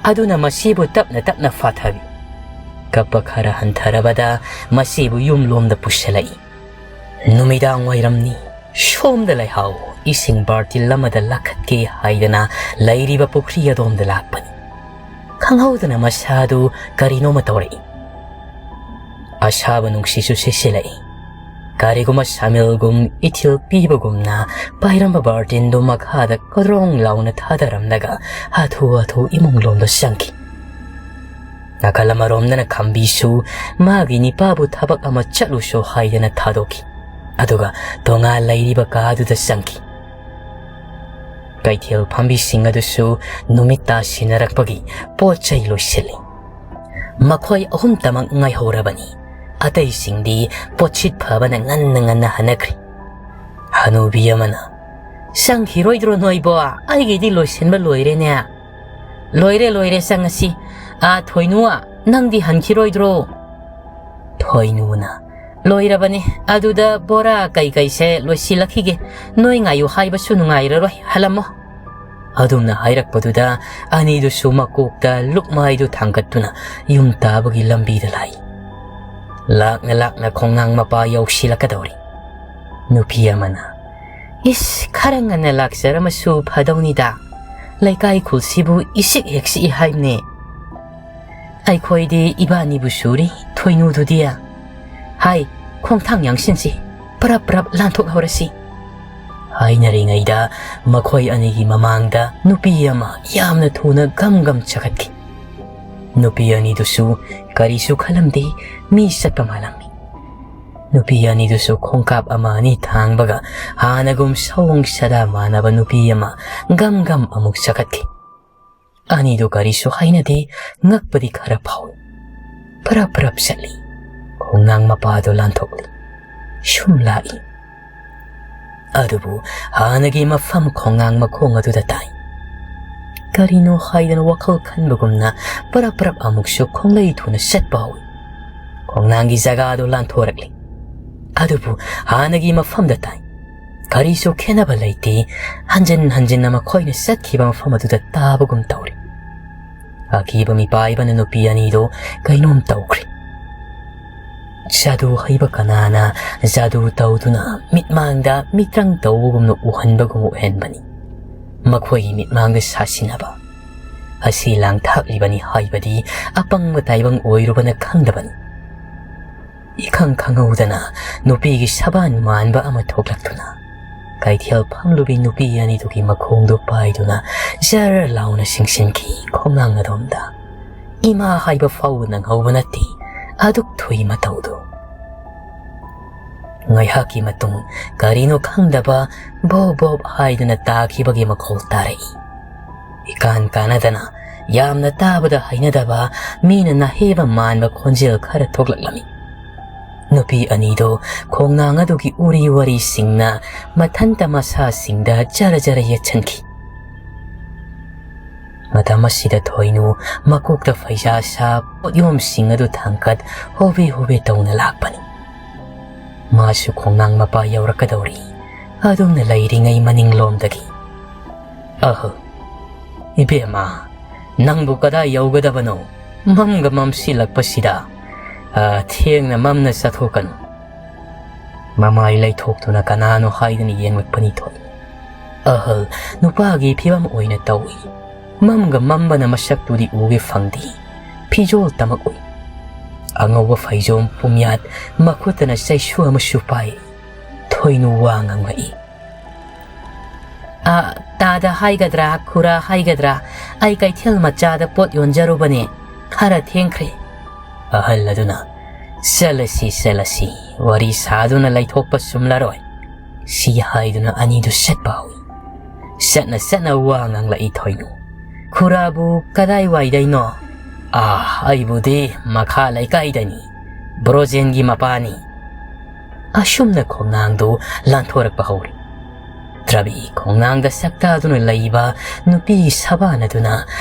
ꯑꯗꯨꯅ ꯃꯁꯤꯕꯨ ꯇꯞꯅ ꯇꯞꯅ ꯐꯥꯊꯕꯤ꯫ ꯀꯞꯄ ꯈꯔ ꯍꯟꯊꯔꯕꯗ ꯃꯁꯤꯕꯨ ꯌꯨꯝꯂꯣꯝꯗ ꯄꯨꯁꯤꯜꯂꯛꯏ꯫ ꯅꯨꯃꯤꯗꯥꯡ ꯋꯥꯏꯔꯝꯅꯤ꯫ "ꯁꯣꯝꯗ ꯂꯩꯍꯥꯎ, ꯏꯁꯤꯡ ꯕꯥꯔꯇꯤꯜ ꯑꯃꯗ ꯂꯥꯛꯈꯠꯀꯦ" ꯍꯥꯏꯗꯅ ꯂꯩꯔꯤꯕ ꯄꯨꯈ꯭ꯔꯤ ꯑꯗꯣꯝꯗ ꯂꯥꯛꯄꯅꯤ꯫ ꯈꯪꯍꯧꯗꯅ ꯃꯁꯥꯗꯨ ꯀꯔꯤꯅꯣꯃ ꯇꯧꯔꯛꯏ꯫ ꯑꯁꯥꯕ ꯅꯨꯡꯁꯤꯠꯁꯨ ꯁꯤꯠꯆꯤꯜꯂꯛꯏ꯫ ꯀꯔꯤꯒꯨꯝꯕ ꯁꯥꯃꯤꯜꯒꯨꯝ ꯏꯊꯤꯜ ꯄꯤꯕꯒꯨꯝꯅ ꯄꯥꯏꯔꯝꯕ ꯕꯥꯔꯇꯤꯟꯗꯨ ꯃꯈꯥꯗ ꯀꯗ꯭ꯔꯣꯡ ꯂꯥꯎꯅ ꯊꯥꯗꯔꯝꯂꯒ ꯍꯥꯊꯨ ꯍꯥꯊꯨ ꯏꯃꯨꯡꯂꯣꯝꯗ ꯆꯪꯈꯤ꯫ ꯅꯥꯀꯜ ꯑꯃꯔꯣꯝꯗꯅ ꯈꯝꯕꯤꯁꯨ ꯃꯥꯒꯤ ꯅꯤꯄꯥꯕꯨ ꯊꯕꯛ ꯑꯃ ꯆꯠꯂꯨꯁꯣ ꯍꯥꯏꯗꯅ ꯊꯥꯗꯣꯛꯈꯤ꯫ ꯑꯗꯨꯒ ꯇꯣꯉꯥꯟ ꯂꯩꯔꯤꯕ ꯀꯥꯗꯨꯗ ꯆꯪꯈꯤ꯫ ꯀꯩꯊꯦꯜ ꯐꯝꯕꯤꯁꯤꯡ ꯑꯗꯨꯁꯨ ꯅꯨꯃꯤꯠ ꯇꯥꯁꯤꯟꯅꯔꯛꯄꯒꯤ ꯄꯣꯠ ꯆꯩ ꯂꯣꯏꯁꯤꯜꯂꯤ꯫ ꯃꯈꯣꯏ ꯑꯍꯨꯝꯇꯃꯛ ꯉꯥꯏꯍꯧꯔꯕꯅꯤ꯫ ꯑꯇꯩꯁꯤꯡꯗꯤ ꯄꯣꯠꯁꯤꯠ ꯐꯕꯅ ꯉꯟꯅ ꯉꯟꯅ ꯍꯟꯅꯈ꯭ꯔꯦ꯫ ꯍꯅꯨꯕꯤ ꯑꯃꯅ, "ꯆꯪꯈꯤꯔꯣꯏꯗ꯭ꯔꯣ ꯅꯣꯏꯕꯣ? ꯑꯩꯒꯤꯗꯤ ꯂꯣꯏꯁꯤꯟꯕ ꯂꯣꯏꯔꯦꯅꯦ꯫" "ꯂꯣꯏꯔꯦ, ꯂꯣꯏꯔꯦ, ꯆꯪꯉꯁꯤ꯫ ꯑꯥ, ꯊꯣꯏꯅꯨ, ꯅꯪꯗꯤ ꯍꯟꯈꯤꯔꯣꯏꯗ꯭ꯔꯣ?" ꯊꯣꯏꯅꯨꯅ, "ꯂꯣꯏꯔꯕꯅꯦ꯫ ꯑꯗꯨꯗ ꯕꯣꯔꯥ ꯀꯩꯀꯩꯁꯦ ꯂꯣꯏꯁꯤꯜꯂꯛꯈꯤꯒꯦ꯫ ꯅꯣꯏ ꯉꯥꯏꯌꯨ ꯍꯥꯏꯕꯁꯨ ꯅꯨꯡꯉꯥꯏꯔꯔꯣꯏ, ꯍꯜꯂꯝꯃꯣ꯫" ꯑꯗꯨꯝꯅ ꯍꯥꯏꯔꯛꯄꯗꯨꯗ ꯑꯅꯤꯗꯨꯁꯨ ꯃꯀꯣꯛꯇ ꯂꯨꯛꯃꯥꯏꯗꯨ ꯊꯥꯡꯒꯠꯇꯨꯅ ꯌꯨꯝ ꯇꯥꯕꯒꯤ ꯂꯝꯕꯤꯗ ꯂꯥꯛꯏ꯫ ꯂꯥꯛꯅ ꯂꯥꯛꯅ ꯈꯣꯡꯅꯥꯡ ꯃꯄꯥ ꯌꯧꯁꯤꯜꯂꯛꯀꯗꯧꯔꯤ꯫ ꯅꯨꯄꯤ ꯑꯃꯅ, "ꯏꯁ, ꯈꯔ ꯉꯟꯅ ꯂꯥꯛꯆꯔꯝꯃꯁꯨ ꯐꯗꯧꯅꯤꯗ꯫ ꯂꯩꯀꯥꯏ ꯈꯨꯜꯁꯤꯕꯨ ꯏꯁꯤꯛ ꯍꯦꯛ ꯁꯤꯛꯏ ꯍꯥꯏꯕꯅꯦ꯫" "ꯑꯩꯈꯣꯏꯗꯤ ꯏꯕꯥꯅꯤꯕꯨ ꯁꯨꯔꯤ, ꯊꯣꯏꯅꯨꯗꯨꯗꯤ?" "ꯍꯥꯏ, ꯈꯣꯡꯊꯥꯡ ꯌꯥꯡꯁꯤꯟꯁꯤ, ꯄꯔꯞ ꯄꯔꯞ ꯂꯥꯟꯊꯣꯛꯍꯧꯔꯁꯤ꯫" ꯍꯥꯏꯅꯔꯤꯉꯩꯗ ꯃꯈꯣꯏ ꯑꯅꯤꯒꯤ ꯃꯃꯥꯡꯗ ꯅꯨꯄꯤ ꯑꯃ ꯌꯥꯝꯅ ꯊꯨꯅ ꯒꯝ ꯒꯝ ꯆꯈꯠꯈꯤ꯫ ꯅꯨꯄꯤ ꯑꯅꯤꯗꯨꯁꯨ ꯀꯔꯤꯁꯨ ꯈꯜꯂꯝꯗꯦ, ꯃꯤ ꯆꯠꯄ ꯃꯥꯜꯂꯝꯃꯤ꯫ ꯅꯨꯄꯤ ꯑꯅꯤꯗꯨꯁꯨ ꯈꯣꯡꯀꯥꯞ ꯑꯃ ꯑꯅꯤ ꯊꯥꯡꯕꯒ ꯍꯥꯟꯅꯒꯨꯝ ꯁꯑꯣꯡ ꯁꯥꯗꯥ ꯃꯥꯟꯅꯕ ꯅꯨꯄꯤ ꯑꯃ ꯒꯝ ꯒꯝ ꯑꯃꯨꯛ ꯆꯈꯠꯈꯤ꯫ ꯑꯅꯤꯗꯨ ꯀꯔꯤꯁꯨ ꯍꯥꯏꯅꯗꯦ, ꯉꯛꯄꯗꯤ ꯈꯔ ꯐꯥꯎꯏ꯫ ꯄꯔꯞ ꯄꯔꯞ ꯆꯠꯂꯤ꯫ ꯈꯣꯡꯅꯥꯡ ꯃꯄꯥꯗꯨ ꯂꯥꯟꯊꯣꯛꯂꯤ꯫ ꯁꯨꯝ ꯂꯥꯛꯏ꯫ ꯑꯗꯨꯕꯨ ꯍꯥꯟꯅꯒꯤ ꯃꯐꯝ ꯈꯣꯡꯅꯥꯡ ꯃꯈꯣꯡ ꯑꯗꯨꯗ ꯇꯥꯏ꯫ ꯀꯔꯤꯅꯣ ꯍꯥꯏꯗꯅ ꯋꯥꯈꯜ ꯈꯟꯕꯒꯨꯝꯅ ꯄꯔꯞ ꯄꯔꯞ ꯑꯃꯨꯛꯁꯨ ꯈꯣꯡꯂꯩ ꯊꯨꯅ ꯆꯠꯄ ꯍꯧꯏ꯫ ꯈꯣꯡꯅꯥꯡꯒꯤ ꯖꯒꯥꯗꯨ ꯂꯥꯟꯊꯣꯔꯛꯂꯤ꯫ ꯑꯗꯨꯕꯨ ꯍꯥꯟꯅꯒꯤ ꯃꯐꯝꯗ ꯇꯥꯏ꯫ ꯀꯔꯤꯁꯨ ꯈꯦꯠꯅꯕ ꯂꯩꯇꯦ꯫ ꯍꯟꯖꯤꯟ ꯍꯟꯖꯤꯟꯅ ꯃꯈꯣꯏꯅ ꯆꯠꯈꯤꯕ ꯃꯐꯝ ꯑꯗꯨꯗ ꯇꯥꯕꯒꯨꯝ ꯇꯧꯔꯤ꯫ ꯑꯀꯤꯕ ꯃꯤꯄꯥꯏꯕꯅ ꯅꯨꯄꯤ ꯑꯅꯤꯗꯨ ꯀꯩꯅꯣꯝ ꯇꯧꯈ꯭ꯔꯦ꯫ ꯖꯥꯗꯨ ꯍꯩꯕ ꯀꯅꯥꯅ ꯖꯥꯗꯨ ꯇꯧꯗꯨꯅ ꯃꯤꯠꯃꯥꯡꯗ ꯃꯤꯇ꯭ꯔꯪ ꯇꯧꯕꯒꯨꯝꯅ ꯎꯍꯟꯕꯒꯨꯝ ꯎꯍꯟꯕꯅꯤ꯫ ꯃꯈꯣꯏꯒꯤ ꯃꯤꯠꯃꯥꯡꯗ ꯁꯥꯁꯤꯟꯅꯕ ꯑꯁꯤ ꯂꯥꯡꯊꯥꯛꯂꯤꯕꯅꯤ ꯍꯥꯏꯕꯗꯤ ꯑꯄꯪꯕ ꯇꯥꯏꯕꯪ ꯑꯣꯏꯔꯨꯕꯅ ꯈꯪꯗꯕꯅꯤ꯫ ꯏꯈꯪ ꯈꯪꯍꯧꯗꯅ ꯅꯨꯄꯤꯒꯤ ꯁꯕꯥꯟ ꯃꯥꯟꯕ ꯑꯃ ꯊꯣꯛꯂꯛꯇꯨꯅ ꯀꯩꯊꯦꯜ ꯐꯝꯂꯨꯕꯤ ꯅꯨꯄꯤ ꯑꯅꯤꯗꯨꯒꯤ ꯃꯈꯣꯡꯗꯨ ꯄꯥꯏꯗꯨꯅ ꯖꯔ ꯂꯥꯎꯅ ꯁꯤꯡꯁꯤꯟꯈꯤ ꯈꯣꯡꯅꯥꯡ ꯑꯗꯣꯝꯗ꯫ ꯏꯃꯥ ꯍꯥꯏꯕ ꯐꯥꯎꯕ ꯅꯪꯍꯧꯕ ꯅꯠꯇꯦ꯫ ꯑꯗꯨꯛ ꯊꯨꯏ ꯃꯇꯧꯗꯨ꯫ ꯉꯥꯏꯍꯥꯛꯀꯤ ꯃꯇꯨꯡ ꯀꯔꯤꯅꯣ ꯈꯪꯗꯕ ꯕꯣꯞ ꯕꯣꯞ ꯍꯥꯏꯗꯨꯅ ꯇꯥꯈꯤꯕꯒꯤ ꯃꯈꯣꯜ ꯇꯥꯔꯛꯏ꯫ ꯏꯀꯥꯟ ꯀꯥꯟꯅꯗꯅ ꯌꯥꯝꯅ ꯇꯥꯕꯗ ꯍꯩꯅꯗꯕ ꯃꯤꯅ ꯅꯥꯍꯦꯕ ꯃꯥꯟꯕ ꯈꯣꯟꯖꯦꯜ ꯈꯔ ꯊꯣꯛꯂꯛꯂꯝꯃꯤ꯫ ꯅꯨꯄꯤ ꯑꯅꯤꯗꯨ ꯈꯣꯡꯅꯥꯡ ꯑꯗꯨꯒꯤ ꯎꯔꯤ ꯋꯥꯔꯤꯁꯤꯡꯅ ꯃꯊꯟꯇ ꯃꯁꯥꯁꯤꯡꯗ ꯖꯔ ꯖꯔ ꯌꯦꯠꯁꯤꯟꯈꯤ꯫ ꯃꯇꯝ ꯑꯁꯤꯗ ꯊꯣꯏꯅꯨ ꯃꯀꯣꯛꯇ ꯐꯩꯖꯥ ꯁꯥ ꯄꯣꯠꯌꯣꯝꯁꯤꯡ ꯑꯗꯨ ꯊꯥꯡꯀꯠ ꯍꯣꯕꯦ ꯍꯣꯕꯦ ꯇꯧꯅ ꯂꯥꯛꯄꯅꯤ꯫ ꯃꯥꯁꯨ ꯈꯣꯡꯅꯥꯡ ꯃꯄꯥ ꯌꯧꯔꯛꯀꯗꯧꯔꯤ꯫ ꯑꯗꯨꯝꯅ ꯂꯩꯔꯤꯉꯩ ꯃꯅꯤꯡꯂꯣꯝꯗꯒꯤ, "ꯑꯍ, ꯏꯕꯦꯝꯃ, ꯅꯪꯕꯨ ꯀꯗꯥꯏ ꯌꯧꯒꯗꯕꯅꯣ? ꯃꯝꯒ ꯃꯝꯁꯤꯜꯂꯛꯄꯁꯤꯗ, ꯑ, ꯊꯦꯡꯅ ꯃꯝꯅ ꯆꯠꯊꯣꯛꯀꯅꯨ"꯫ ꯃꯃꯥꯏ ꯂꯩꯊꯣꯛꯇꯨꯅ ꯀꯅꯥꯅꯣ ꯍꯥꯏꯗꯨꯅ ꯌꯦꯡꯂꯛꯄꯅꯤ ꯊꯣꯏ꯫ ꯑꯍꯜ ꯅꯨꯄꯥꯒꯤ ꯐꯤꯕꯝ ꯑꯣꯏꯅ ꯇꯧꯏ꯫ ꯃꯝꯒ ꯃꯝꯕꯅ ꯃꯁꯛꯇꯨꯗꯤ ꯎꯒꯦ ꯐꯪꯗꯦ꯫ ꯐꯤꯖꯣꯜ ꯇꯃꯛ ꯎꯏ꯫ ꯑꯉꯧꯕ ꯐꯩꯖꯣꯝ ꯄꯨꯝꯌꯥꯠ, ꯃꯈꯨꯠꯇꯅ ꯆꯩꯁꯨ ꯑꯃꯁꯨ ꯄꯥꯏ꯫ ꯊꯣꯏꯅꯨ ꯋꯥ ꯉꯥꯡꯂꯛꯏ꯫ "ꯑ, ꯇꯥꯗ ꯍꯥꯏꯒꯗ꯭ꯔꯥ, ꯈꯨꯔꯥ ꯍꯥꯏꯒꯗ꯭ꯔꯥ, ꯑꯩ ꯀꯩꯊꯦꯜ ꯃꯆꯥꯗ ꯄꯣꯠ ꯌꯣꯟꯖꯔꯨꯕꯅꯦ, ꯈꯔ ꯊꯦꯡꯈ꯭ꯔꯦ"꯫ ꯑꯍꯜ ꯑꯗꯨꯅ, "ꯆꯠꯂꯁꯤ, ꯆꯠꯂꯁꯤ, ꯋꯥꯔꯤ ꯁꯥꯗꯨꯅ ꯂꯩꯊꯣꯛꯄ ꯆꯨꯝꯂꯔꯣꯏ"꯫ ꯁꯤ ꯍꯥꯏꯗꯨꯅ ꯑꯅꯤꯗꯨ ꯆꯠꯄ ꯍꯧꯏ꯫ ꯆꯠꯅ ꯆꯠꯅ ꯋꯥ ꯉꯥꯡꯂꯛꯏ ꯊꯣꯏꯅꯨ꯫ "ꯈꯨꯔꯥꯕꯨ ꯀꯗꯥꯏꯋꯥꯏꯗꯩꯅꯣ?" "ꯑꯥ, ꯑꯩꯕꯨꯗꯤ ꯃꯈꯥ ꯂꯩꯀꯥꯏꯗꯅꯤ, ꯕ꯭ꯔꯣꯖꯦꯟꯒꯤ ꯃꯄꯥꯅꯤ"꯫ ꯑꯁꯨꯝꯅ ꯈꯣꯡꯅꯥꯡꯗꯨ ꯂꯥꯟꯊꯣꯔꯛꯄ ꯍꯧꯔꯦ꯫ ꯇ꯭ꯔꯕꯤ ꯈꯣꯡꯅꯥꯡꯗ ꯁꯛꯇꯥꯗꯨꯅ ꯂꯩꯕ ꯅꯨꯄꯤ ꯁꯕꯥꯟ ꯑꯗꯨꯅ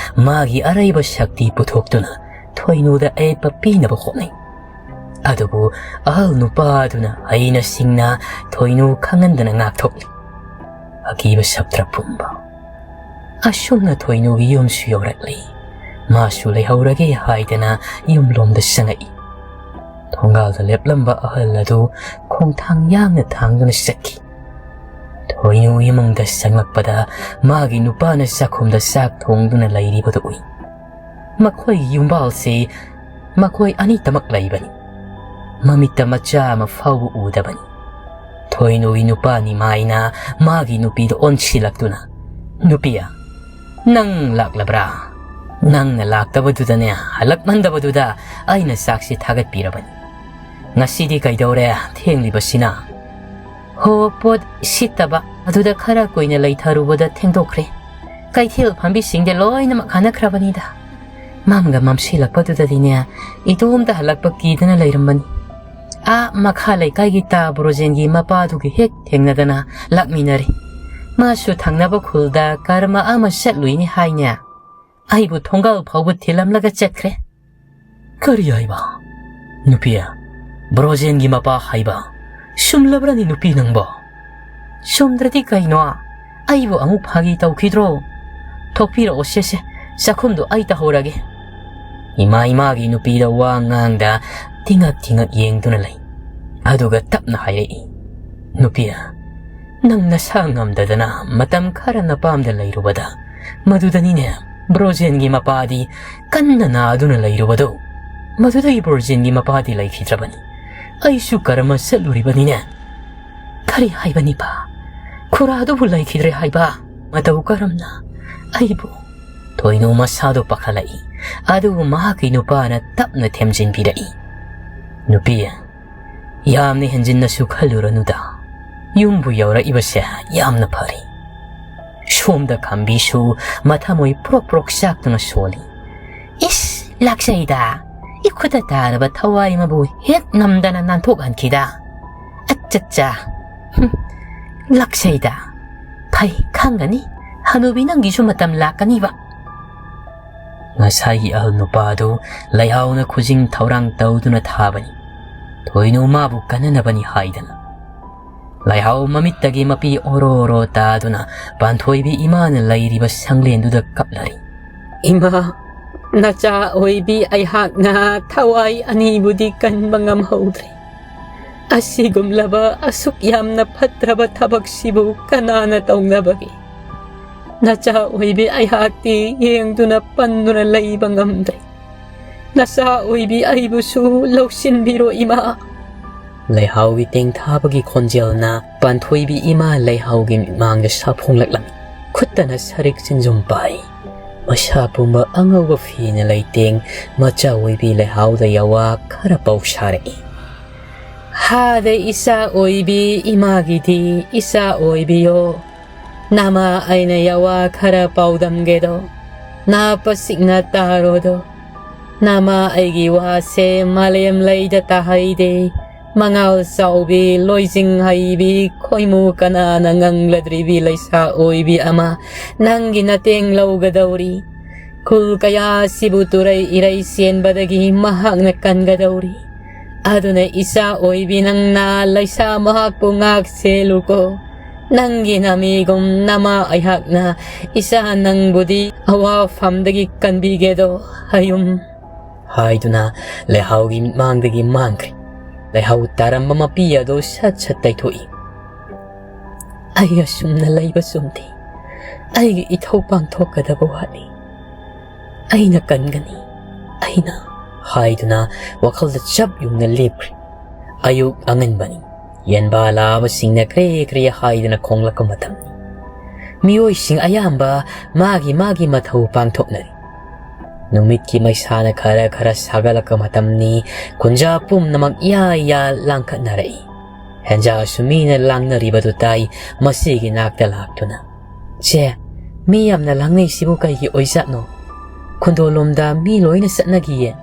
ꯃꯥꯒꯤ ꯑꯔꯩꯕ ꯁꯛꯇꯤ ꯄꯨꯊꯣꯛꯇꯨꯅ ꯊꯣꯏꯅꯨꯗ ꯑꯌꯦꯠꯄ ꯄꯤꯅꯕ ꯍꯣꯠꯅꯩ꯫ ꯑꯗꯨꯕꯨ ꯑꯍꯜ ꯅꯨꯄꯥ ꯑꯗꯨꯅ ꯍꯩꯅ ꯁꯤꯡꯅ ꯊꯣꯏꯅꯨ ꯈꯪꯍꯟꯗꯅ ꯉꯥꯛꯊꯣꯛꯂꯤ꯫ ꯑꯀꯤꯕ ꯁꯛꯇ꯭ꯔ ꯄꯨꯝꯕ꯫ ꯑꯁꯨꯝꯅ ꯊꯣꯏꯅꯨꯒꯤ ꯌꯨꯝꯁꯨ ꯌꯧꯔꯛꯂꯤ꯫ ꯃꯥꯁꯨ ꯂꯩꯍꯧꯔꯒꯦ ꯍꯥꯏꯗꯅ ꯌꯨꯝꯂꯣꯝꯗ ꯆꯪꯉꯛꯏ꯫ ꯊꯣꯡꯒꯥꯜꯗ ꯂꯦꯞꯂꯝꯕ ꯑꯍꯜ ꯑꯗꯨ ꯈꯣꯡꯊꯥꯡ ꯌꯥꯡꯅ ꯊꯥꯡꯗꯨꯅ ꯆꯠꯈꯤ꯫ ꯊꯣꯏꯅꯨ ꯏꯃꯨꯡꯗ ꯆꯪꯂꯛꯄꯗ ꯃꯥꯒꯤ ꯅꯨꯄꯥꯅ ꯆꯥꯛꯈꯨꯝꯗ ꯆꯥꯛ ꯊꯣꯡꯗꯨꯅ ꯂꯩꯔꯤꯕꯗꯨ ꯎꯏ꯫ ꯃꯈꯣꯏꯒꯤ ꯌꯨꯝꯕꯥꯜꯁꯤ ꯃꯈꯣꯏ ꯑꯅꯤꯇꯃꯛ ꯂꯩꯕꯅꯤ꯫ ꯃꯃꯤꯠꯇ ꯃꯆꯥ ꯑꯃ ꯐꯥꯎꯕ ꯎꯗꯕꯅꯤ꯫ ꯊꯣꯏꯅꯨꯒꯤ ꯅꯨꯄꯥ ꯅꯤꯃꯥꯏꯅ ꯃꯥꯒꯤ ꯅꯨꯄꯤꯗ ꯑꯣꯟꯁꯤꯜꯂꯛꯇꯨꯅ, "ꯅꯨꯄꯤꯌꯥ, ꯅꯪ ꯂꯥꯛꯂꯕ꯭ꯔꯥ? ꯅꯪꯅ ꯂꯥꯛꯇꯕꯗꯨꯗꯅꯦ, ꯍꯜꯂꯛꯃꯟꯗꯕꯗꯨꯗ ꯑꯩꯅ ꯆꯥꯛꯁꯤ ꯊꯥꯒꯠꯄꯤꯔꯕꯅꯤ꯫ ꯉꯁꯤꯗꯤ ꯀꯩꯗꯧꯔꯦ ꯊꯦꯡꯂꯤꯕꯁꯤꯅ?" "ꯍꯣ, ꯄꯣꯠ ꯁꯤꯠꯇꯕ ꯑꯗꯨꯗ ꯈꯔ ꯀꯨꯏꯅ ꯂꯩꯊꯔꯨꯕꯗ ꯊꯦꯡꯗꯣꯛꯈ꯭ꯔꯦ꯫ ꯀꯩꯊꯦꯜ ꯐꯝꯕꯤꯁꯤꯡꯗꯤ ꯂꯣꯏꯅꯃꯛ ꯍꯟꯅꯈ꯭ꯔꯕꯅꯤꯗ꯫ ꯃꯝꯒ ꯃꯝꯁꯤꯜꯂꯛꯄꯗꯨꯗꯗꯤꯅꯦ, ꯏꯇꯣꯝꯇ ꯍꯜꯂꯛꯄ ꯀꯤꯗꯅ ꯂꯩꯔꯝꯕꯅꯤ꯫ ꯑꯥ ꯃꯈꯥ ꯂꯩꯀꯥꯏꯒꯤ ꯇꯥ ꯕ꯭ꯔꯣꯖꯦꯟꯒꯤ ꯃꯄꯥꯗꯨꯒꯤ ꯍꯦꯛ ꯊꯦꯡꯅꯗꯅ ꯂꯥꯛꯃꯤꯟꯅꯔꯦ꯫ ꯃꯥꯁꯨ ꯊꯪꯅꯕ ꯈꯨꯜꯗ ꯀꯔꯃ ꯑꯃ ꯆꯠꯂꯨꯏꯅꯤ ꯍꯥꯏꯅꯦ꯫ ꯑꯩꯕꯨ ꯊꯣꯡꯒꯥꯜ ꯐꯥꯎꯕ ꯊꯤꯜꯂꯝꯂꯒ ꯆꯠꯈ꯭ꯔꯦ"꯫ "ꯀꯔꯤ ꯍꯥꯏꯕ? ꯅꯨꯄꯤ, ꯕ꯭ꯔꯣꯖꯦꯟꯒꯤ ꯃꯄꯥ ꯍꯥꯏꯕ ꯁꯨꯝꯂꯕ꯭ꯔꯅꯤ ꯅꯨꯄꯤ ꯅꯪꯕꯣ?" "ꯆꯨꯝꯗ꯭ꯔꯗꯤ ꯀꯩꯅꯣ? ꯑꯩꯕꯨ ꯑꯃꯨꯛ ꯐꯥꯒꯤ ꯇꯧꯈꯤꯗ꯭ꯔꯣ? ꯊꯣꯛꯄꯤꯔꯛꯑꯣ ꯁꯦꯁꯦ, ꯆꯥꯛꯈꯨꯝꯗꯣ ꯑꯩ ꯇꯧꯍꯧꯔꯒꯦ"꯫ ꯏꯃꯥ ꯏꯃꯥꯒꯤ ꯅꯨꯄꯤꯗ ꯋꯥ ꯉꯥꯡꯗ ꯇꯤꯉꯛ ꯇꯤꯉꯛ ꯌꯦꯡꯗꯨꯅ ꯂꯩ꯫ ꯑꯗꯨꯒ ꯇꯞꯅ ꯍꯥꯏꯔꯛꯏ, "ꯅꯨꯄꯤ, ꯅꯪ ꯅꯁꯥ ꯉꯝꯗꯗꯅ ꯃꯇꯝ ꯈꯔ ꯅꯄꯥꯝꯗ ꯂꯩꯔꯨꯕꯗ, ꯃꯗꯨꯗꯅꯤꯅꯦ ꯕ꯭ꯔꯣꯖꯦꯟꯒꯤ ꯃꯄꯥꯗꯤ ꯀꯟꯅ ꯅꯥꯗꯨꯅ ꯂꯩꯔꯨꯕꯗꯨ꯫ ꯃꯗꯨꯗꯒꯤ ꯕ꯭ꯔꯣꯖꯦꯟꯒꯤ ꯃꯄꯥꯗꯤ ꯂꯩꯈꯤꯗ꯭ꯔꯕꯅꯤ꯫ ꯑꯩꯁꯨ ꯀꯔꯃ ꯆꯠꯂꯨꯔꯤꯕꯅꯤꯅꯦ"꯫ "ꯀꯔꯤ ꯍꯥꯏꯕꯅꯤꯕ? ꯈꯨꯔꯥꯗꯨꯕꯨ ꯂꯩꯈꯤꯗ꯭ꯔꯦ ꯍꯥꯏꯕ? ꯃꯇꯧ ꯀꯔꯝꯅ? ꯑꯩꯕꯨ"꯫ ꯊꯣꯏꯅꯨ ꯃꯁꯥꯗꯣ ꯄꯥꯈꯠꯂꯛꯏ꯫ ꯑꯗꯨꯕꯨ ꯃꯍꯥꯛꯀꯤ ꯅꯨꯄꯥꯅ ꯇꯞꯅ ꯊꯦꯝꯖꯤꯟꯕꯤꯔꯛꯏ, "ꯅꯨꯄꯤ, ꯌꯥꯝꯅ ꯍꯦꯟꯖꯤꯟꯅꯁꯨ ꯈꯜꯂꯨꯔꯅꯨꯗ꯫ ꯌꯨꯝꯕꯨ ꯌꯧꯔꯛꯏꯕꯁꯦ ꯌꯥꯝꯅ ꯐꯔꯦ"꯫ ꯁꯣꯝꯗ ꯈꯝꯕꯤꯁꯨ ꯃꯊꯃꯣꯏ ꯄ꯭ꯔꯣꯛ ꯄ꯭ꯔꯣꯛ ꯆꯥꯛꯇꯨꯅ ꯁꯣꯜꯂꯤ꯫ "ꯏꯁ, ꯂꯥꯛꯆꯩꯗ꯫ ꯏꯈꯨꯠꯇ ꯇꯥꯔꯕ ꯊꯋꯥꯏ ꯑꯃꯕꯨ ꯍꯦꯛ ꯉꯝꯗꯅ ꯅꯥꯟꯊꯣꯛꯍꯟꯈꯤꯗ꯫ ꯑꯠꯆꯠꯆꯥ꯫ ꯍꯨꯝ, ꯂꯥꯛꯆꯩꯗ꯫ ꯐꯩ, ꯈꯪꯒꯅꯤ꯫ ꯍꯅꯨꯕꯤ, ꯅꯪꯒꯤꯁꯨ ꯃꯇꯝ ꯂꯥꯛꯀꯅꯤꯕ꯫" ꯉꯁꯥꯏꯒꯤ ꯑꯍꯜ ꯅꯨꯄꯥꯗꯨ ꯂꯩꯍꯥꯎꯅ ꯈꯨꯖꯤꯡ ꯊꯧꯔꯥꯡ ꯇꯧꯗꯨꯅ ꯊꯥꯕꯅꯤ꯫ ꯊꯣꯏꯅꯨ ꯃꯥꯕꯨ ꯀꯟꯅꯅꯕꯅꯤ ꯍꯥꯏꯗꯅ꯫ ꯂꯩꯍꯥꯎ ꯃꯃꯤꯠꯇꯒꯤ ꯃꯄꯤ ꯑꯣꯔꯣ ꯑꯣꯔꯣ ꯇꯥꯗꯨꯅ ꯄꯥꯟꯊꯣꯏꯕꯤ ꯏꯃꯥꯅ ꯂꯩꯔꯤꯕ ꯁꯪꯂꯦꯟꯗꯨꯗ ꯀꯞꯂꯔꯤ꯫ "ꯏꯃꯥ, ꯅꯆꯥ ꯑꯣꯏꯕꯤ ꯑꯩꯍꯥꯛꯅ ꯊꯋꯥꯏ ꯑꯅꯤꯕꯨꯗꯤ ꯀꯟꯕ ꯉꯝꯍꯧꯗ꯭ꯔꯦ꯫ ꯑꯁꯤꯒꯨꯝꯂꯕ ꯑꯁꯨꯛ ꯌꯥꯝꯅ ꯐꯠꯇ꯭ꯔꯕ ꯊꯕꯛꯁꯤꯕꯨ ꯀꯅꯥꯅ ꯇꯧꯅꯕꯒꯦ? ꯅꯆꯥ ꯑꯣꯏꯕꯤ ꯑꯩꯍꯥꯛꯇꯤ ꯌꯦꯡꯗꯨꯅ ꯄꯟꯗꯨꯅ ꯂꯩꯕ ꯉꯝꯗ꯭ꯔꯦ꯫ ꯅꯆꯥ ꯑꯣꯏꯕꯤ ꯑꯩꯕꯨꯁꯨ ꯂꯧꯁꯤꯟꯕꯤꯔꯣ, ꯏꯃꯥ꯫" ꯂꯩꯍꯥꯎꯒꯤ ꯇꯦꯡꯊꯥꯕꯒꯤ ꯈꯣꯟꯖꯦꯜꯅ ꯄꯥꯟꯊꯣꯏꯕꯤ ꯏꯃꯥ ꯂꯩꯍꯥꯎꯒꯤ ꯃꯤꯠꯃꯥꯡꯗ ꯁꯥꯐꯣꯡꯂꯛꯂꯝꯃꯤ꯫ ꯈꯨꯠꯇꯅ ꯁꯔꯤꯛ ꯆꯤꯡꯖꯨꯝ ꯄꯥꯏ꯫ ꯃꯁꯥ ꯄꯨꯝꯕ ꯑꯉꯧꯕ ꯐꯤꯅ ꯂꯩꯇꯦꯡ ꯃꯆꯥ ꯑꯣꯏꯕꯤ ꯂꯩꯍꯥꯎꯗ ꯌꯥꯋꯥ ꯈꯔ ꯄꯥꯎ ꯁꯥꯔꯛꯏ꯫ "ꯍꯥꯗ ꯏꯆꯥ ꯑꯣꯏꯕꯤ ꯏꯃꯥꯒꯤꯗꯤ ꯏꯆꯥ ꯑꯣꯏꯕꯤꯌꯣ꯫ ꯅꯃꯥ ꯑꯩꯅ ꯌꯥꯋꯥ ꯈꯔ ꯄꯥꯎꯗꯝꯒꯦꯗꯣ꯫ ꯅꯥ ꯄꯁꯤꯛꯅ ꯇꯥꯔꯣꯗꯣ꯫ ꯅꯃꯥ ꯑꯩꯒꯤ ꯋꯥꯁꯦ ꯃꯥꯂꯦꯝ ꯂꯩꯗ ꯇꯥꯍꯩꯗꯦ꯫ ꯃꯉꯥꯜ ꯆꯥꯎꯕꯤ, ꯂꯣꯏꯖꯤꯡ ꯍꯩꯕꯤ, ꯈꯣꯏꯃꯨ ꯀꯅꯥꯅ ꯉꯪꯂꯗ꯭ꯔꯤꯕꯤ ꯂꯩꯁꯥ ꯑꯣꯏꯕꯤ ꯑꯃ ꯅꯪꯒꯤ ꯅꯇꯦꯡ ꯂꯧꯒꯗꯧꯔꯤ꯫ ꯈꯨꯜ ꯀꯌꯥꯁꯤꯕꯨ ꯇꯨꯔꯩ ꯏꯔꯩ ꯆꯦꯟꯕꯗꯒꯤ ꯃꯍꯥꯛꯅ ꯀꯟꯒꯗꯧꯔꯤ꯫ ꯑꯗꯨꯅ ꯏꯆꯥ ꯑꯣꯏꯕꯤ ꯅꯪꯅ ꯂꯩꯁꯥ ꯃꯍꯥꯛꯄꯨ ꯉꯥꯛ ꯁꯦꯜꯂꯨꯀꯣ꯫ ꯅꯪꯒꯤ ꯅꯃꯤꯒꯨꯝ ꯅꯃꯥ ꯑꯩꯍꯥꯛꯅ ꯏꯆꯥ ꯅꯪꯕꯨꯗꯤ ꯑꯋꯥꯐꯝꯗꯒꯤ ꯀꯟꯕꯤꯒꯦꯗꯣ ꯍꯌꯨꯝ꯫" ꯍꯥꯏꯗꯨꯅ ꯂꯩꯍꯥꯎꯒꯤ ꯃꯤꯠꯃꯥꯡꯗꯒꯤ ꯃꯥꯡꯈ꯭ꯔꯦ꯫ ꯂꯩꯍꯥꯎ ꯇꯥꯔꯝꯕ ꯃꯄꯤ ꯑꯗꯨ ꯁꯠ ꯁꯠ ꯇꯩꯊꯣꯛꯏ꯫ "ꯑꯩ ꯑꯁꯨꯝꯅ ꯂꯩꯕ ꯆꯨꯝꯗꯦ꯫ ꯑꯩꯒꯤ ꯏꯊꯧ ꯄꯥꯡꯊꯣꯛꯀꯗꯕ ꯋꯥꯠꯂꯤ꯫ ꯑꯩꯅ ꯀꯟꯒꯅꯤ, ꯑꯩꯅ꯫" ꯍꯥꯏꯗꯨꯅ ꯋꯥꯈꯜꯗ ꯆꯞ ꯌꯨꯡꯅ ꯂꯦꯞꯈ꯭ꯔꯦ꯫ ꯑꯌꯨꯛ ꯑꯉꯟꯕꯅꯤ꯫ ꯌꯦꯟꯕꯥ ꯂꯥꯕꯁꯤꯡꯅ ꯀ꯭ꯔꯦ ꯀ꯭ꯔꯦ ꯍꯥꯏꯗꯨꯅ ꯈꯣꯡꯂꯛꯄ ꯃꯇꯝꯅꯤ꯫ ꯃꯤꯑꯣꯏꯁꯤꯡ ꯑꯌꯥꯝꯕ ꯃꯥꯒꯤ ꯃꯥꯒꯤ ꯃꯊꯧ ꯄꯥꯡꯊꯣꯛꯅꯔꯤ꯫ ꯅꯨꯃꯤꯠꯀꯤ ꯃꯩꯁꯥꯅ ꯈꯔ ꯈꯔ ꯁꯥꯒꯠꯂꯛꯄ ꯃꯇꯝꯅꯤ꯫ ꯈꯨꯟꯖꯥ ꯄꯨꯝꯅꯃꯛ ꯌꯥ ꯌꯥ ꯂꯥꯡꯈꯠꯅꯔꯛꯏ꯫ ꯍꯦꯟꯖꯥꯁꯨ ꯃꯤꯅ ꯂꯥꯡꯅꯔꯤꯕꯗꯨ ꯇꯥꯏ꯫ ꯃꯁꯤꯒꯤ ꯅꯥꯛꯇ ꯂꯥꯛꯇꯨꯅ "ꯆꯦ, ꯃꯤ ꯌꯥꯝꯅ ꯂꯥꯡꯅꯩꯁꯤꯕꯨ ꯀꯩꯒꯤ ꯑꯣꯏꯖꯥꯠꯅꯣ? ꯈꯨꯟꯗꯣꯜꯂꯣꯝꯗ ꯃꯤ ꯂꯣꯏꯅ ꯆꯠꯅꯈꯤꯌꯦ꯫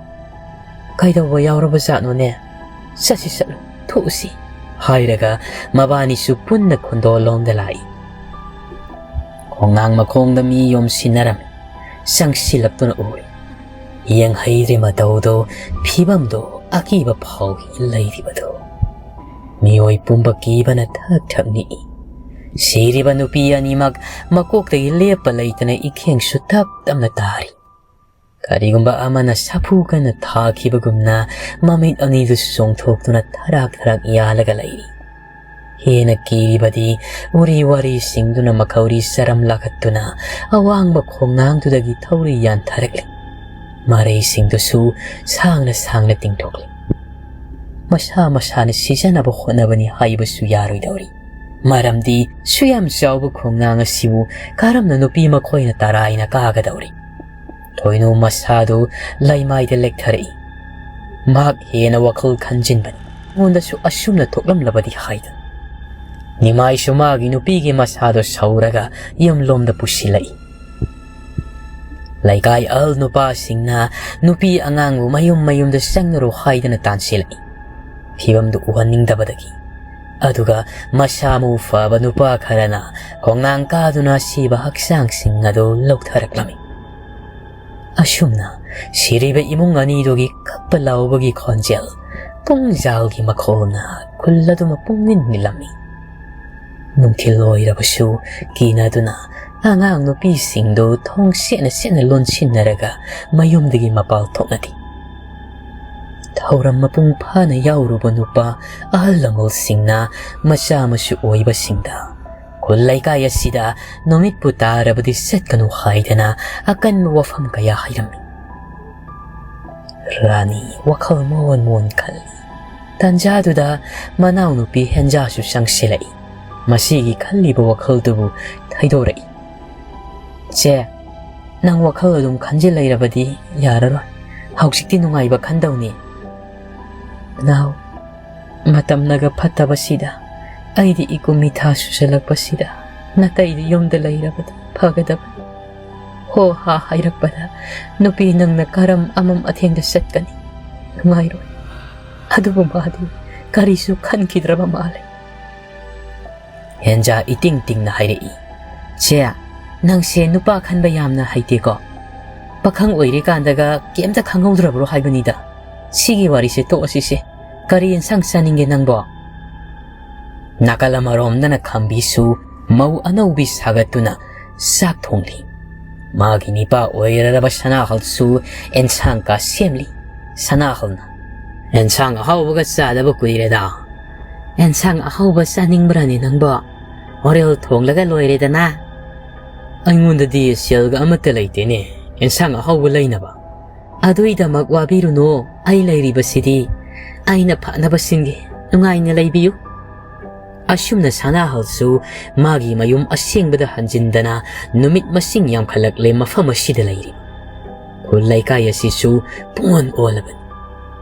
ꯀꯩꯗꯧꯕ ꯌꯥꯎꯔꯕꯖꯥꯠꯅꯣꯅꯦ? ꯆꯠꯁꯤ ꯆꯠꯂꯨ, ꯊꯣꯛꯎꯁꯤ" ꯍꯥꯏꯔꯒ ꯃꯕꯥꯅꯤꯁꯨ ꯄꯨꯟꯅ ꯈꯨꯟꯗꯣꯜꯂꯣꯝꯗ ꯂꯥꯛꯏ꯫ ꯈꯣꯡꯅꯥꯡ ꯃꯈꯣꯡꯗ ꯃꯤ ꯌꯣꯝꯁꯤꯟꯅꯔꯝꯃꯤ꯫ ꯆꯪꯁꯤꯜꯂꯛꯇꯨꯅ ꯎꯔꯦ꯫ ꯌꯦꯡꯍꯩꯗ꯭ꯔꯤ ꯃꯇꯧꯗꯣ, ꯐꯤꯕꯝꯗꯣ ꯑꯀꯤꯕ ꯐꯥꯎꯏ ꯂꯩꯔꯤꯕꯗꯣ꯫ ꯃꯤꯑꯣꯏ ꯄꯨꯝꯕ ꯀꯤꯕꯅ ꯊꯛ ꯊꯛ ꯅꯤꯛꯏ꯫ ꯁꯤꯔꯤꯕ ꯅꯨꯄꯤ ꯑꯅꯤꯃꯛ ꯃꯀꯣꯛꯇꯒꯤ ꯂꯦꯞꯄ ꯂꯩꯇꯅ ꯏꯈꯦꯡꯁꯨ ꯇꯞ ꯇꯞꯅ ꯇꯥꯔꯤ꯫ ꯀꯔꯤꯒꯨꯝꯕ ꯑꯃꯅ ꯁꯥꯐꯨ ꯀꯟꯅ ꯊꯥꯈꯤꯕꯒꯨꯝꯅ ꯃꯃꯤꯠ ꯑꯅꯤꯗꯨ ꯆꯣꯡꯊꯣꯛꯇꯨꯅ ꯊꯔꯥꯛ ꯊꯔꯥꯛ ꯌꯥꯜꯂꯒ ꯂꯩꯔꯤ꯫ ꯍꯦꯟꯅ ꯀꯤꯔꯤꯕꯗꯤ ꯎꯔꯤ ꯋꯥꯔꯤꯁꯤꯡꯗꯨꯅ ꯃꯈꯧꯔꯤ ꯆꯔꯝ ꯂꯥꯈꯠꯇꯨꯅ ꯑꯋꯥꯡꯕ ꯈꯣꯡꯅꯥꯡꯗꯨꯗꯒꯤ ꯊꯧꯔꯤ ꯌꯥꯟꯊꯔꯛꯂꯤ꯫ ꯃꯔꯩꯁꯤꯡꯗꯨꯁꯨ ꯁꯥꯡꯅ ꯁꯥꯡꯅ ꯇꯤꯡꯊꯣꯛꯂꯤ꯫ ꯃꯁꯥ ꯃꯁꯥꯅ ꯁꯤꯖꯅꯕ ꯍꯣꯠꯅꯕꯅꯤ ꯍꯥꯏꯕꯁꯨ ꯌꯥꯔꯣꯏꯗꯧꯔꯤ꯫ ꯃꯔꯝꯗꯤ ꯁꯨꯌꯥꯝ ꯆꯥꯎꯕ ꯈꯣꯡꯅꯥꯡ ꯑꯁꯤꯕꯨ ꯀꯔꯝꯅ ꯅꯨꯄꯤ ꯃꯈꯣꯏꯅ ꯇꯔꯥꯏꯅ ꯀꯥꯒꯗꯧꯔꯤ? ꯊꯣꯏꯅꯨ ꯃꯁꯥꯗꯨ ꯂꯩꯃꯥꯏꯗ ꯂꯦꯛꯊꯔꯛꯏ꯫ ꯃꯍꯥꯛ ꯍꯦꯟꯅ ꯋꯥꯈꯜ ꯈꯟꯖꯤꯟꯕꯅꯤ꯫ ꯑꯩꯉꯣꯟꯗꯁꯨ ꯑꯁꯨꯝꯅ ꯊꯣꯛꯂꯝꯂꯕꯗꯤ ꯍꯥꯏꯗꯅ꯫ ꯅꯤꯃꯥꯏꯁꯨ ꯃꯥꯒꯤ ꯅꯨꯄꯤꯒꯤ ꯃꯁꯥꯗꯨ ꯁꯧꯔꯒ ꯌꯨꯝꯂꯣꯝꯗ ꯄꯨꯁꯤꯜꯂꯛꯏ꯫ ꯂꯩꯀꯥꯏ ꯑꯍꯜ ꯅꯨꯄꯥꯁꯤꯡꯅ ꯅꯨꯄꯤ ꯑꯉꯥꯡꯕꯨ ꯃꯌꯨꯝ ꯃꯌꯨꯝꯗ ꯆꯪꯅꯔꯨ ꯍꯥꯏꯗꯅ ꯇꯥꯟꯁꯤꯜꯂꯛꯏ꯫ ꯐꯤꯕꯝꯗꯨ ꯎꯍꯟꯅꯤꯡꯗꯕꯗꯒꯤ꯫ ꯑꯗꯨꯒ ꯃꯁꯥ ꯃꯎ ꯐꯕ ꯅꯨꯄꯥ ꯈꯔꯅ ꯈꯣꯡꯅꯥꯡ ꯀꯥꯗꯨꯅ ꯁꯤꯕ ꯍꯛꯆꯥꯡꯁꯤꯡ ꯑꯗꯨ ꯂꯧꯊꯔꯛꯂꯝꯃꯤ꯫ ꯑꯁꯨꯝꯅ ꯁꯤꯔꯤꯕ ꯏꯃꯨꯡ ꯑꯅꯤꯗꯨꯒꯤ ꯀꯞꯄ ꯂꯥꯎꯕꯒꯤ ꯈꯣꯟꯖꯦꯜ ꯄꯨꯡꯖꯥꯜꯒꯤ ꯃꯈꯣꯜꯅ ꯈꯨꯜ ꯑꯗꯨ ꯃꯄꯨꯡ ꯅꯤꯟ ꯅꯤꯜꯂꯝꯃꯤ꯫ ꯅꯨꯡꯊꯤꯜ ꯑꯣꯏꯔꯕꯁꯨ ꯀꯤꯅꯗꯨꯅ ꯑꯉꯥꯡ ꯅꯨꯄꯤꯁꯤꯡꯗꯨ ꯊꯣꯡ ꯁꯦꯠꯅ ꯁꯦꯠꯅ ꯂꯣꯟꯁꯤꯟꯅꯔꯒ ꯃꯌꯨꯝꯗꯒꯤ ꯃꯄꯥꯜ ꯊꯣꯛꯅꯗꯦ꯫ ꯊꯧꯔꯝ ꯃꯄꯨꯡ ꯐꯥꯅ ꯌꯥꯎꯔꯨꯕ ꯅꯨꯄꯥ ꯑꯍꯜ ꯂꯃꯟꯁꯤꯡꯅ ꯃꯆꯥ ꯃꯁꯨ ꯑꯣꯏꯕꯁꯤꯡꯗ ꯈꯨꯜ ꯂꯩꯀꯥꯏ ꯑꯁꯤꯗ ꯅꯨꯃꯤꯠꯄꯨ ꯇꯥꯔꯕꯗꯤ ꯆꯠꯀꯅꯨ ꯍꯥꯏꯗꯅ ꯑꯀꯟꯕ ꯋꯥꯐꯝ ꯀꯌꯥ ꯍꯥꯏꯔꯝꯃꯤ꯫ ꯔꯥꯅꯤ ꯋꯥꯈꯜ ꯃꯣꯟ ꯃꯣꯟ ꯈꯜꯂꯤ꯫ ꯇꯥꯟꯖꯥꯗꯨꯗ ꯃꯅꯥꯎꯅꯨꯄꯤ ꯍꯦꯟꯖꯥꯁꯨ ꯆꯪꯁꯤꯜꯂꯛꯏ꯫ ꯃꯁꯤꯒꯤ ꯈꯜꯂꯤꯕ ꯋꯥꯈꯜꯗꯨꯕꯨ ꯊꯩꯗꯣꯔꯛꯏ꯫ "ꯆꯦ, ꯅꯪ ꯋꯥꯈꯜ ꯑꯗꯨꯝ ꯈꯟꯖꯤꯜ ꯂꯩꯔꯕꯗꯤ ꯌꯥꯔꯔꯣꯏ꯫ ꯍꯧꯖꯤꯛꯇꯤ ꯅꯨꯡꯉꯥꯏꯕ ꯈꯟꯗꯧꯅꯤ꯫ ꯅꯥꯎ, ꯃꯇꯝꯅꯒ ꯐꯠꯇꯕꯁꯤꯗ, ꯑꯩꯗꯤ ꯏꯀꯨꯝ ꯏꯊꯥ ꯁꯨꯖꯜꯂꯛꯄꯁꯤꯗ ꯅꯇꯩꯗꯤ ꯌꯨꯝꯗ ꯂꯩꯔꯕꯗꯤ ꯐꯒꯗꯕꯅꯤ꯫ ꯍꯣ ꯍꯥ ꯍꯥꯏꯔꯛꯄꯗ ꯅꯨꯄꯤ ꯅꯪꯅ ꯀꯔꯝ ꯑꯃꯝ ꯑꯊꯦꯡꯗ ꯆꯠꯀꯅꯤ? ꯅꯨꯡꯉꯥꯏꯔꯣꯏ꯫ ꯑꯗꯨꯕꯨ ꯃꯥꯗꯤ ꯀꯔꯤꯁꯨ ꯈꯟꯈꯤꯗ꯭ꯔꯕ ꯃꯥꯜꯂꯦ꯫ ꯍꯦꯟꯖꯥ ꯏꯇꯤꯡ ꯇꯤꯡꯅ ꯍꯥꯏꯔꯛꯏ, "ꯆꯦ, ꯅꯪꯁꯦ ꯅꯨꯄꯥ ꯈꯟꯕ ꯌꯥꯝꯅ ꯍꯩꯇꯦꯀꯣ꯫ ꯄꯥꯈꯪ ꯑꯣꯏꯔꯤꯀꯥꯟꯗꯒ ꯀꯩꯝꯇ ꯈꯪꯍꯧꯗ꯭ꯔꯕ꯭ꯔꯣ ꯍꯥꯏꯕꯅꯤꯗ꯫ ꯁꯤꯒꯤ ꯋꯥꯔꯤꯁꯦ ꯇꯣꯛꯑꯁꯤꯁꯦ꯫ ꯀꯔꯤ ꯌꯦꯟꯁꯥꯡ ꯆꯥꯅꯤꯡꯒꯦ ꯅꯪꯕꯣ?" ꯅꯥꯀꯜ ꯑꯃꯔꯣꯝꯗꯅ ꯈꯝꯕꯤꯁꯨ ꯃꯧ ꯑꯅꯧꯕꯤ ꯁꯥꯒꯠꯇꯨꯅ ꯆꯥꯛ ꯊꯣꯡꯂꯤ꯫ ꯃꯥꯒꯤ ꯅꯤꯄꯥ ꯑꯣꯏꯔꯔꯕ ꯁꯅꯥꯍꯜꯁꯨ ꯑꯦꯟꯁꯥꯡ ꯀꯥ ꯁꯦꯝꯂꯤ꯫ ꯁꯅꯥꯍꯜꯅ, "ꯑꯦꯟꯁꯥꯡ ꯑꯍꯥꯎꯕꯒ ꯆꯥꯗꯕ ꯀꯨꯏꯔꯦꯗ꯫ ꯑꯦꯟꯁꯥꯡ ꯑꯍꯥꯎꯕ ꯆꯥꯅꯤꯡꯕ꯭ꯔꯥꯅꯦ ꯅꯪꯕꯣ? ꯍꯣꯔꯦꯜ ꯊꯣꯡꯂꯒ ꯂꯣꯏꯔꯦꯗꯅ꯫ ꯑꯩꯉꯣꯟꯗꯗꯤ ꯁꯦꯜꯒ ꯑꯃꯠꯇ ꯂꯩꯇꯦꯅꯦ ꯑꯦꯟꯁꯥꯡ ꯑꯍꯥꯎꯕ ꯂꯩꯅꯕ꯫" "ꯑꯗꯨꯏꯗꯃꯛ ꯋꯥꯕꯤꯔꯨꯅꯨ, ꯑꯩ ꯂꯩꯔꯤꯕꯁꯤꯗꯤ꯫ ꯑꯩꯅ ꯐꯅꯕ ꯁꯤꯟꯒꯦ, ꯅꯨꯡꯉꯥꯏꯅ ꯂꯩꯕꯤꯌꯨ꯫" ꯑꯁꯨꯝꯅ ꯁꯅꯥꯍꯜꯁꯨ ꯃꯥꯒꯤ ꯃꯌꯨꯝ ꯑꯁꯦꯡꯕꯗ ꯍꯟꯖꯤꯟꯗꯅ ꯅꯨꯃꯤꯠ ꯃꯁꯤꯡ ꯌꯥꯝꯈꯠꯂꯛꯂꯦ ꯃꯐꯝ ꯑꯁꯤꯗ ꯂꯩꯔꯤ꯫ ꯈꯨꯜ ꯂꯩꯀꯥꯏ ꯑꯁꯤꯁꯨ ꯄꯨꯡꯑꯣꯟ ꯑꯣꯜꯂꯕꯅꯤ꯫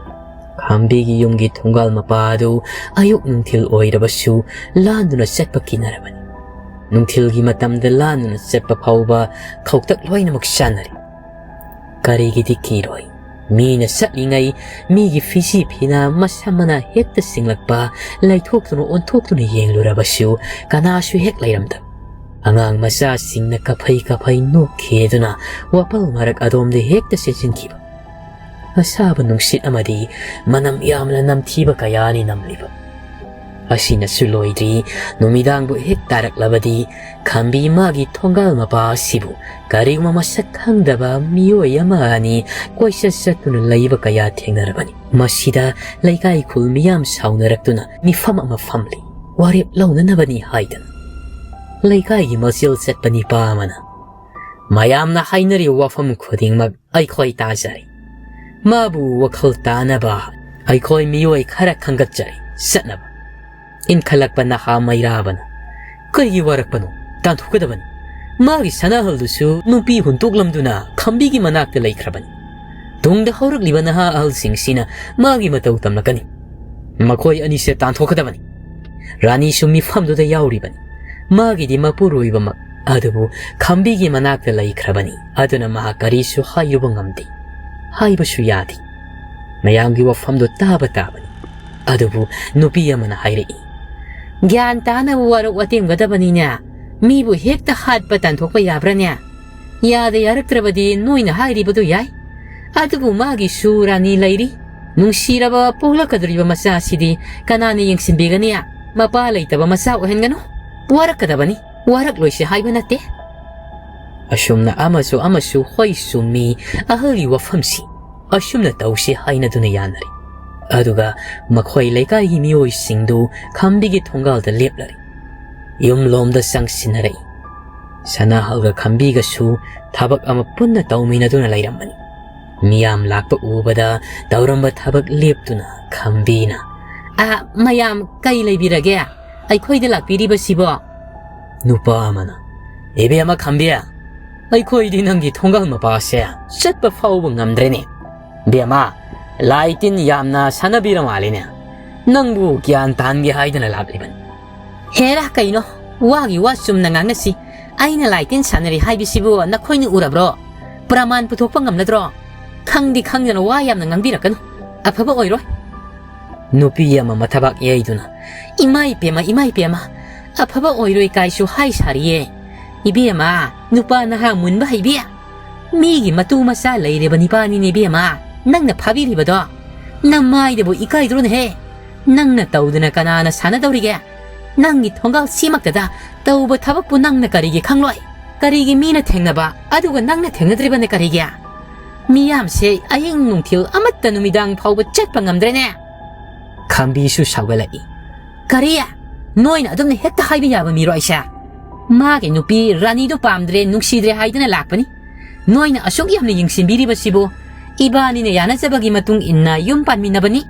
ꯈꯥꯝꯕꯤꯒꯤ ꯌꯨꯝꯒꯤ ꯊꯣꯡꯒꯥꯜ ꯃꯄꯥ ꯑꯗꯨ ꯑꯌꯨꯛ ꯅꯨꯡꯊꯤꯜ ꯑꯣꯏꯔꯕꯁꯨ ꯂꯥꯟꯗꯨꯅ ꯆꯠꯄ ꯀꯤꯅꯔꯕꯅꯤ꯫ ꯅꯨꯡꯊꯤꯜꯒꯤ ꯃꯇꯝꯗ ꯂꯥꯟꯗꯨꯅ ꯆꯠꯄ ꯐꯥꯎꯕ ꯈꯧꯇꯛ ꯂꯣꯏꯅꯃꯛ ꯆꯥꯟꯅꯔꯤ꯫ ꯀꯔꯤꯒꯤꯗꯤ ꯀꯤꯔꯣꯏ? ꯃꯤꯅ ꯆꯠꯂꯤꯉꯩ ꯃꯤꯒꯤ ꯐꯤꯖꯤ ꯐꯤꯅ ꯃꯁꯝ ꯃꯅꯥ ꯍꯦꯛꯇ ꯆꯤꯡꯂꯛꯄ, ꯂꯩꯊꯣꯛꯇꯨꯅ ꯑꯣꯟꯊꯣꯛꯇꯨꯅ ꯌꯦꯡꯂꯨꯔꯕꯁꯨ ꯀꯅꯥꯁꯨ ꯍꯦꯛ ꯂꯩꯔꯝꯗꯕ꯫ ꯑꯉꯥꯡ ꯃꯆꯥꯁꯤꯡꯅ ꯀꯐꯩ ꯀꯐꯩ ꯅꯣꯛꯈꯤꯗꯨꯅ ꯋꯥꯄꯜ ꯃꯔꯛ ꯑꯗꯣꯝꯗ ꯍꯦꯛꯇ ꯆꯦꯟꯁꯤꯟꯈꯤꯕ꯫ ꯑꯁꯥꯕ ꯅꯨꯡꯁꯤꯠ ꯑꯃꯗꯤ ꯃꯅꯝ ꯌꯥꯝꯅ ꯅꯝꯊꯤꯕ ꯀꯌꯥꯅꯤ ꯅꯝꯂꯤꯕ꯫ ꯑꯁꯤꯅꯁꯨ ꯂꯣꯏꯗ꯭ꯔꯤ, ꯅꯨꯃꯤꯗꯥꯡꯕꯨ ꯍꯦꯛ ꯇꯥꯔꯛꯂꯕꯗꯤ ꯈꯥꯝꯕꯤ ꯃꯥꯒꯤ ꯊꯣꯡꯒꯥꯜ ꯃꯄꯥ ꯑꯁꯤꯕꯨ ꯀꯔꯤꯒꯨꯝꯕ ꯃꯁꯛ ꯈꯪꯗꯕ ꯃꯤꯑꯣꯏ ꯑꯃ ꯑꯅꯤ ꯀꯣꯏꯆꯠ ꯆꯠꯇꯨꯅ ꯂꯩꯕ ꯀꯌꯥ ꯊꯦꯡꯅꯔꯕꯅꯤ꯫ ꯃꯁꯤꯗ ꯂꯩꯀꯥꯏ ꯈꯨꯜ ꯃꯤꯌꯥꯝ ꯁꯥꯎꯅꯔꯛꯇꯨꯅ ꯃꯤꯐꯝ ꯑꯃ ꯐꯝꯂꯤ꯫ ꯋꯥꯔꯦꯞ ꯂꯧꯅꯅꯕꯅꯤ ꯍꯥꯏꯗꯅ ꯂꯩꯀꯥꯏꯒꯤ ꯃꯆꯦꯜ ꯆꯠꯄ ꯅꯤꯄꯥ ꯑꯃꯅ, "ꯃꯌꯥꯝꯅ ꯍꯥꯏꯅꯔꯤꯕ ꯋꯥꯐꯝ ꯈꯨꯗꯤꯡꯃꯛ ꯑꯩꯈꯣꯏ ꯇꯥꯖꯔꯦ꯫ ꯃꯥꯕꯨ ꯋꯥꯈꯜ ꯇꯥꯅꯕ ꯑꯩꯈꯣꯏ ꯃꯤꯑꯣꯏ ꯈꯔ ꯈꯟꯒꯠꯆꯔꯦ ꯆꯠꯅꯕ꯫" ꯏꯟꯈꯠꯂꯛꯄ ꯅꯍꯥ ꯃꯩꯔꯥꯕꯅ, "ꯀꯩꯒꯤ ꯋꯥꯔꯛꯄꯅꯣ? ꯇꯥꯟꯊꯣꯛꯀꯗꯕꯅꯤ꯫ ꯃꯥꯒꯤ ꯁꯅꯥꯍꯜꯗꯨꯁꯨ ꯅꯨꯄꯤ ꯍꯨꯟꯗꯣꯛꯂꯝꯗꯨꯅ ꯈꯝꯕꯤꯒꯤ ꯃꯅꯥꯛꯇ ꯂꯩꯈ꯭ꯔꯕꯅꯤ꯫ ꯇꯨꯡꯗ ꯍꯧꯔꯛꯂꯤꯕ ꯅꯍꯥ ꯑꯍꯜꯁꯤꯡꯁꯤꯅ ꯃꯥꯒꯤ ꯃꯇꯧ ꯇꯝꯂꯛꯀꯅꯤ꯫ ꯃꯈꯣꯏ ꯑꯅꯤꯁꯦ ꯇꯥꯟꯊꯣꯛꯀꯗꯕꯅꯤ꯫" ꯔꯥꯅꯤꯁꯨ ꯃꯤꯐꯝꯗꯨꯗ ꯌꯥꯎꯔꯤꯕꯅꯤ꯫ ꯃꯥꯒꯤꯗꯤ ꯃꯄꯨꯔꯣꯏꯕꯃꯛ ꯑꯗꯨꯕꯨ ꯈꯝꯕꯤꯒꯤ ꯃꯅꯥꯛꯇ ꯂꯩꯈ꯭ꯔꯕꯅꯤ꯫ ꯑꯗꯨꯅ ꯃꯍꯥꯛ ꯀꯔꯤꯁꯨ ꯍꯥꯏꯔꯨꯕ ꯉꯝꯗꯦ, ꯍꯥꯏꯕꯁꯨ ꯌꯥꯗꯦ꯫ ꯃꯌꯥꯝꯒꯤ ꯋꯥꯐꯝꯗꯨ ꯇꯥꯕ ꯇꯥꯕꯅꯤ꯫ ꯑꯗꯨꯕꯨ ꯅꯨꯄꯤ ꯑꯃꯅ ꯍꯥꯏꯔꯛꯏ, "ꯒ꯭ꯌꯥꯟ ꯇꯥꯅꯕ ꯋꯥꯔꯣꯛ ꯋꯥꯇꯦꯝꯒꯗꯕꯅꯤꯅꯦ꯫ ꯃꯤꯕꯨ ꯍꯦꯛꯇ ꯍꯥꯠꯄ ꯇꯥꯟꯊꯣꯛꯄ ꯌꯥꯕ꯭ꯔꯥꯅꯦ? ꯌꯥꯗ ꯌꯥꯔꯛꯇ꯭ꯔꯕꯗꯤ ꯅꯣꯏꯅ ꯍꯥꯏꯔꯤꯕꯗꯨ ꯌꯥꯏ꯫ ꯑꯗꯨꯕꯨ ꯃꯥꯒꯤꯁꯨ ꯔꯥꯅꯤ ꯂꯩꯔꯤ꯫ ꯅꯨꯡꯁꯤꯔꯕ ꯄꯣꯛꯂꯛꯀꯗꯧꯔꯤꯕ ꯃꯆꯥꯁꯤꯗꯤ ꯀꯅꯥꯅ ꯌꯦꯡꯁꯤꯟꯕꯤꯒꯅꯤ? ꯃꯄꯥ ꯂꯩꯇꯕ ꯃꯆꯥ ꯑꯣꯏꯍꯟꯒꯅꯨ꯫ ꯋꯥꯔꯛꯀꯗꯕꯅꯤ, ꯋꯥꯔꯛꯂꯣꯏꯁꯤ ꯍꯥꯏꯕ ꯅꯠꯇꯦ꯫" ꯑꯁꯨꯝꯅ ꯑꯃꯁꯨ ꯑꯃꯁꯨ "ꯍꯣꯏ, ꯆꯨꯝꯃꯤ, ꯑꯍꯜꯒꯤ ꯋꯥꯐꯝꯁꯤ" ꯑꯁꯨꯝꯅ ꯇꯧꯁꯤ ꯍꯥꯏꯅꯗꯨꯅ ꯌꯥꯅꯔꯦ꯫ ꯑꯗꯨꯒ ꯃꯈꯣꯏ ꯂꯩꯀꯥꯏꯒꯤ ꯃꯤꯑꯣꯏꯁꯤꯡꯗꯨ ꯈꯝꯕꯤꯒꯤ ꯊꯣꯡꯒꯥꯜꯗ ꯂꯦꯞꯂꯔꯦ꯫ ꯌꯨꯝꯂꯣꯝꯗ ꯆꯪꯁꯤꯟꯅꯔꯛꯏ꯫ ꯁꯅꯥꯍꯜꯒ ꯈꯝꯕꯤꯒꯁꯨ ꯊꯕꯛ ꯑꯃ ꯄꯨꯟꯅ ꯇꯧꯃꯤꯟꯅꯗꯨꯅ ꯂꯩꯔꯝꯕꯅꯤ꯫ ꯃꯤꯌꯥꯝ ꯂꯥꯛꯄ ꯎꯕꯗ ꯇꯧꯔꯝꯕ ꯊꯕꯛ ꯂꯦꯞꯇꯨꯅ ꯈꯝꯕꯤꯅ, "ꯑ, ꯃꯌꯥꯝ ꯀꯩ ꯂꯩꯕꯤꯔꯒꯦ? ꯑꯩꯈꯣꯏꯗ ꯂꯥꯛꯄꯤꯔꯤꯕꯁꯤꯕꯣ?" ꯅꯨꯄꯥ ꯑꯃꯅ, "ꯏꯕꯦꯝꯃ ꯈꯝꯕꯤ, ꯑꯩꯈꯣꯏꯗꯤ ꯅꯪꯒꯤ ꯊꯣꯡꯒꯥꯜ ꯃꯄꯥꯁꯦ ꯆꯠꯄ ꯐꯥꯎꯕ ꯉꯝꯗ꯭ꯔꯦꯅꯦ꯫ ꯕꯦꯝꯃ, ꯂꯥꯏ ꯇꯤꯟ ꯌꯥꯝꯅ ꯁꯥꯟꯅꯕꯤꯔ ꯃꯥꯜꯂꯤꯅꯦ꯫ ꯅꯪꯕꯨ ꯒ꯭ꯌꯥꯟ ꯇꯥꯍꯟꯒꯦ ꯍꯥꯏꯗꯅ ꯂꯥꯛꯂꯤꯕꯅꯤ꯫" "ꯍꯦꯔꯥ, ꯀꯩꯅꯣ? ꯋꯥꯒꯤ ꯋꯥ ꯆꯨꯝꯅ ꯉꯥꯡꯅꯁꯤ꯫ ꯑꯩꯅ ꯂꯥꯏ ꯇꯤꯟ ꯁꯥꯟꯅꯔꯤ ꯍꯥꯏꯕꯁꯤꯕꯨ ꯅꯈꯣꯏꯅ ꯎꯔꯕ꯭ꯔꯣ? ꯄ꯭ꯔꯃꯥꯟ ꯄꯨꯊꯣꯛꯄ ꯉꯝꯅꯗ꯭ꯔꯣ? ꯈꯪꯗꯤ ꯈꯪꯗꯅ ꯋꯥ ꯌꯥꯝꯅ ꯉꯥꯡꯕꯤꯔꯛꯀꯅꯨ꯫ ꯑꯐꯕ ꯑꯣꯏꯔꯣꯏ꯫" ꯅꯨꯄꯤ ꯑꯃ ꯃꯊꯕꯥꯛ ꯌꯩꯗꯨꯅ, "ꯏꯃꯥ ꯏꯄꯦꯝꯃ, ꯏꯃꯥ ꯏꯄꯦꯝꯃ, ꯑꯐꯕ ꯑꯣꯏꯔꯣꯏ ꯀꯥꯏꯁꯨ ꯍꯥꯏ ꯁꯥꯔꯤꯌꯦ꯫ ꯏꯕꯦꯝꯃ, ꯅꯨꯄꯥ ꯅꯍꯥ ꯃꯨꯟꯕ ꯍꯩꯕꯤ? ꯃꯤꯒꯤ ꯃꯇꯨ ꯃꯆꯥ ꯂꯩꯔꯦꯕ ꯅꯤꯄꯥꯅꯤꯅꯦ ꯏꯕꯦꯝꯃ, ꯅꯪꯅ ꯐꯥꯕꯤꯔꯤꯕꯗꯣ? ꯅꯃꯥꯏꯗꯕꯨ ꯏꯀꯥꯏꯗ꯭ꯔꯣꯅꯦꯍꯦ? ꯅꯪꯅ ꯇꯧꯗꯅ ꯀꯅꯥꯅ ꯁꯥꯟꯅꯗꯧꯔꯤꯒꯦ? ꯅꯪꯒꯤ ꯊꯣꯡꯒꯥꯜ ꯁꯤꯃꯛꯇꯗ ꯇꯧꯕ ꯊꯕꯛꯄꯨ ꯅꯪꯅ ꯀꯔꯤꯒꯤ ꯈꯪꯂꯣꯏ? ꯀꯔꯤꯒꯤ ꯃꯤꯅ ꯊꯦꯡꯅꯕ, ꯑꯗꯨꯒ ꯅꯪꯅ ꯊꯦꯡꯅꯗ꯭ꯔꯤꯕꯅ ꯀꯔꯤꯒꯤ? ꯃꯤꯌꯥꯝꯁꯦ ꯑꯍꯤꯡ ꯅꯨꯡꯊꯤꯜ ꯑꯃꯠꯇ ꯅꯨꯃꯤꯗꯥꯡ ꯐꯥꯎꯕ ꯆꯠꯄ ꯉꯝꯗ꯭ꯔꯦꯅꯦ꯫" ꯈꯝꯕꯤꯁꯨ ꯁꯥꯎꯒꯠꯂꯛꯏ꯫ "ꯀꯔꯤ? ꯅꯣꯏꯅ ꯑꯗꯨꯝꯅ ꯍꯦꯛꯇ ꯍꯥꯏꯕ ꯌꯥꯕ ꯃꯤꯔꯣ ꯑꯩꯁꯦ? ꯃꯥꯒꯤ ꯅꯨꯄꯤ ꯔꯥꯅꯤꯗꯨ ꯄꯥꯝꯗ꯭ꯔꯦ, ꯅꯨꯡꯁꯤꯗ꯭ꯔꯦ ꯍꯥꯏꯗꯅ ꯂꯥꯛꯄꯅꯤ꯫ ꯅꯣꯏꯅ ꯑꯁꯨꯛ ꯌꯥꯝꯅ ꯌꯦꯡꯁꯤꯟꯕꯤꯔꯤꯕꯁꯤꯕꯨ ꯏꯕꯥꯅꯤꯅ ꯌꯥꯅꯖꯕꯒꯤ ꯃꯇꯨꯡ ꯏꯟꯅ ꯌꯨꯝ ꯄꯥꯟꯃꯤꯟꯅꯕꯅꯤ꯫"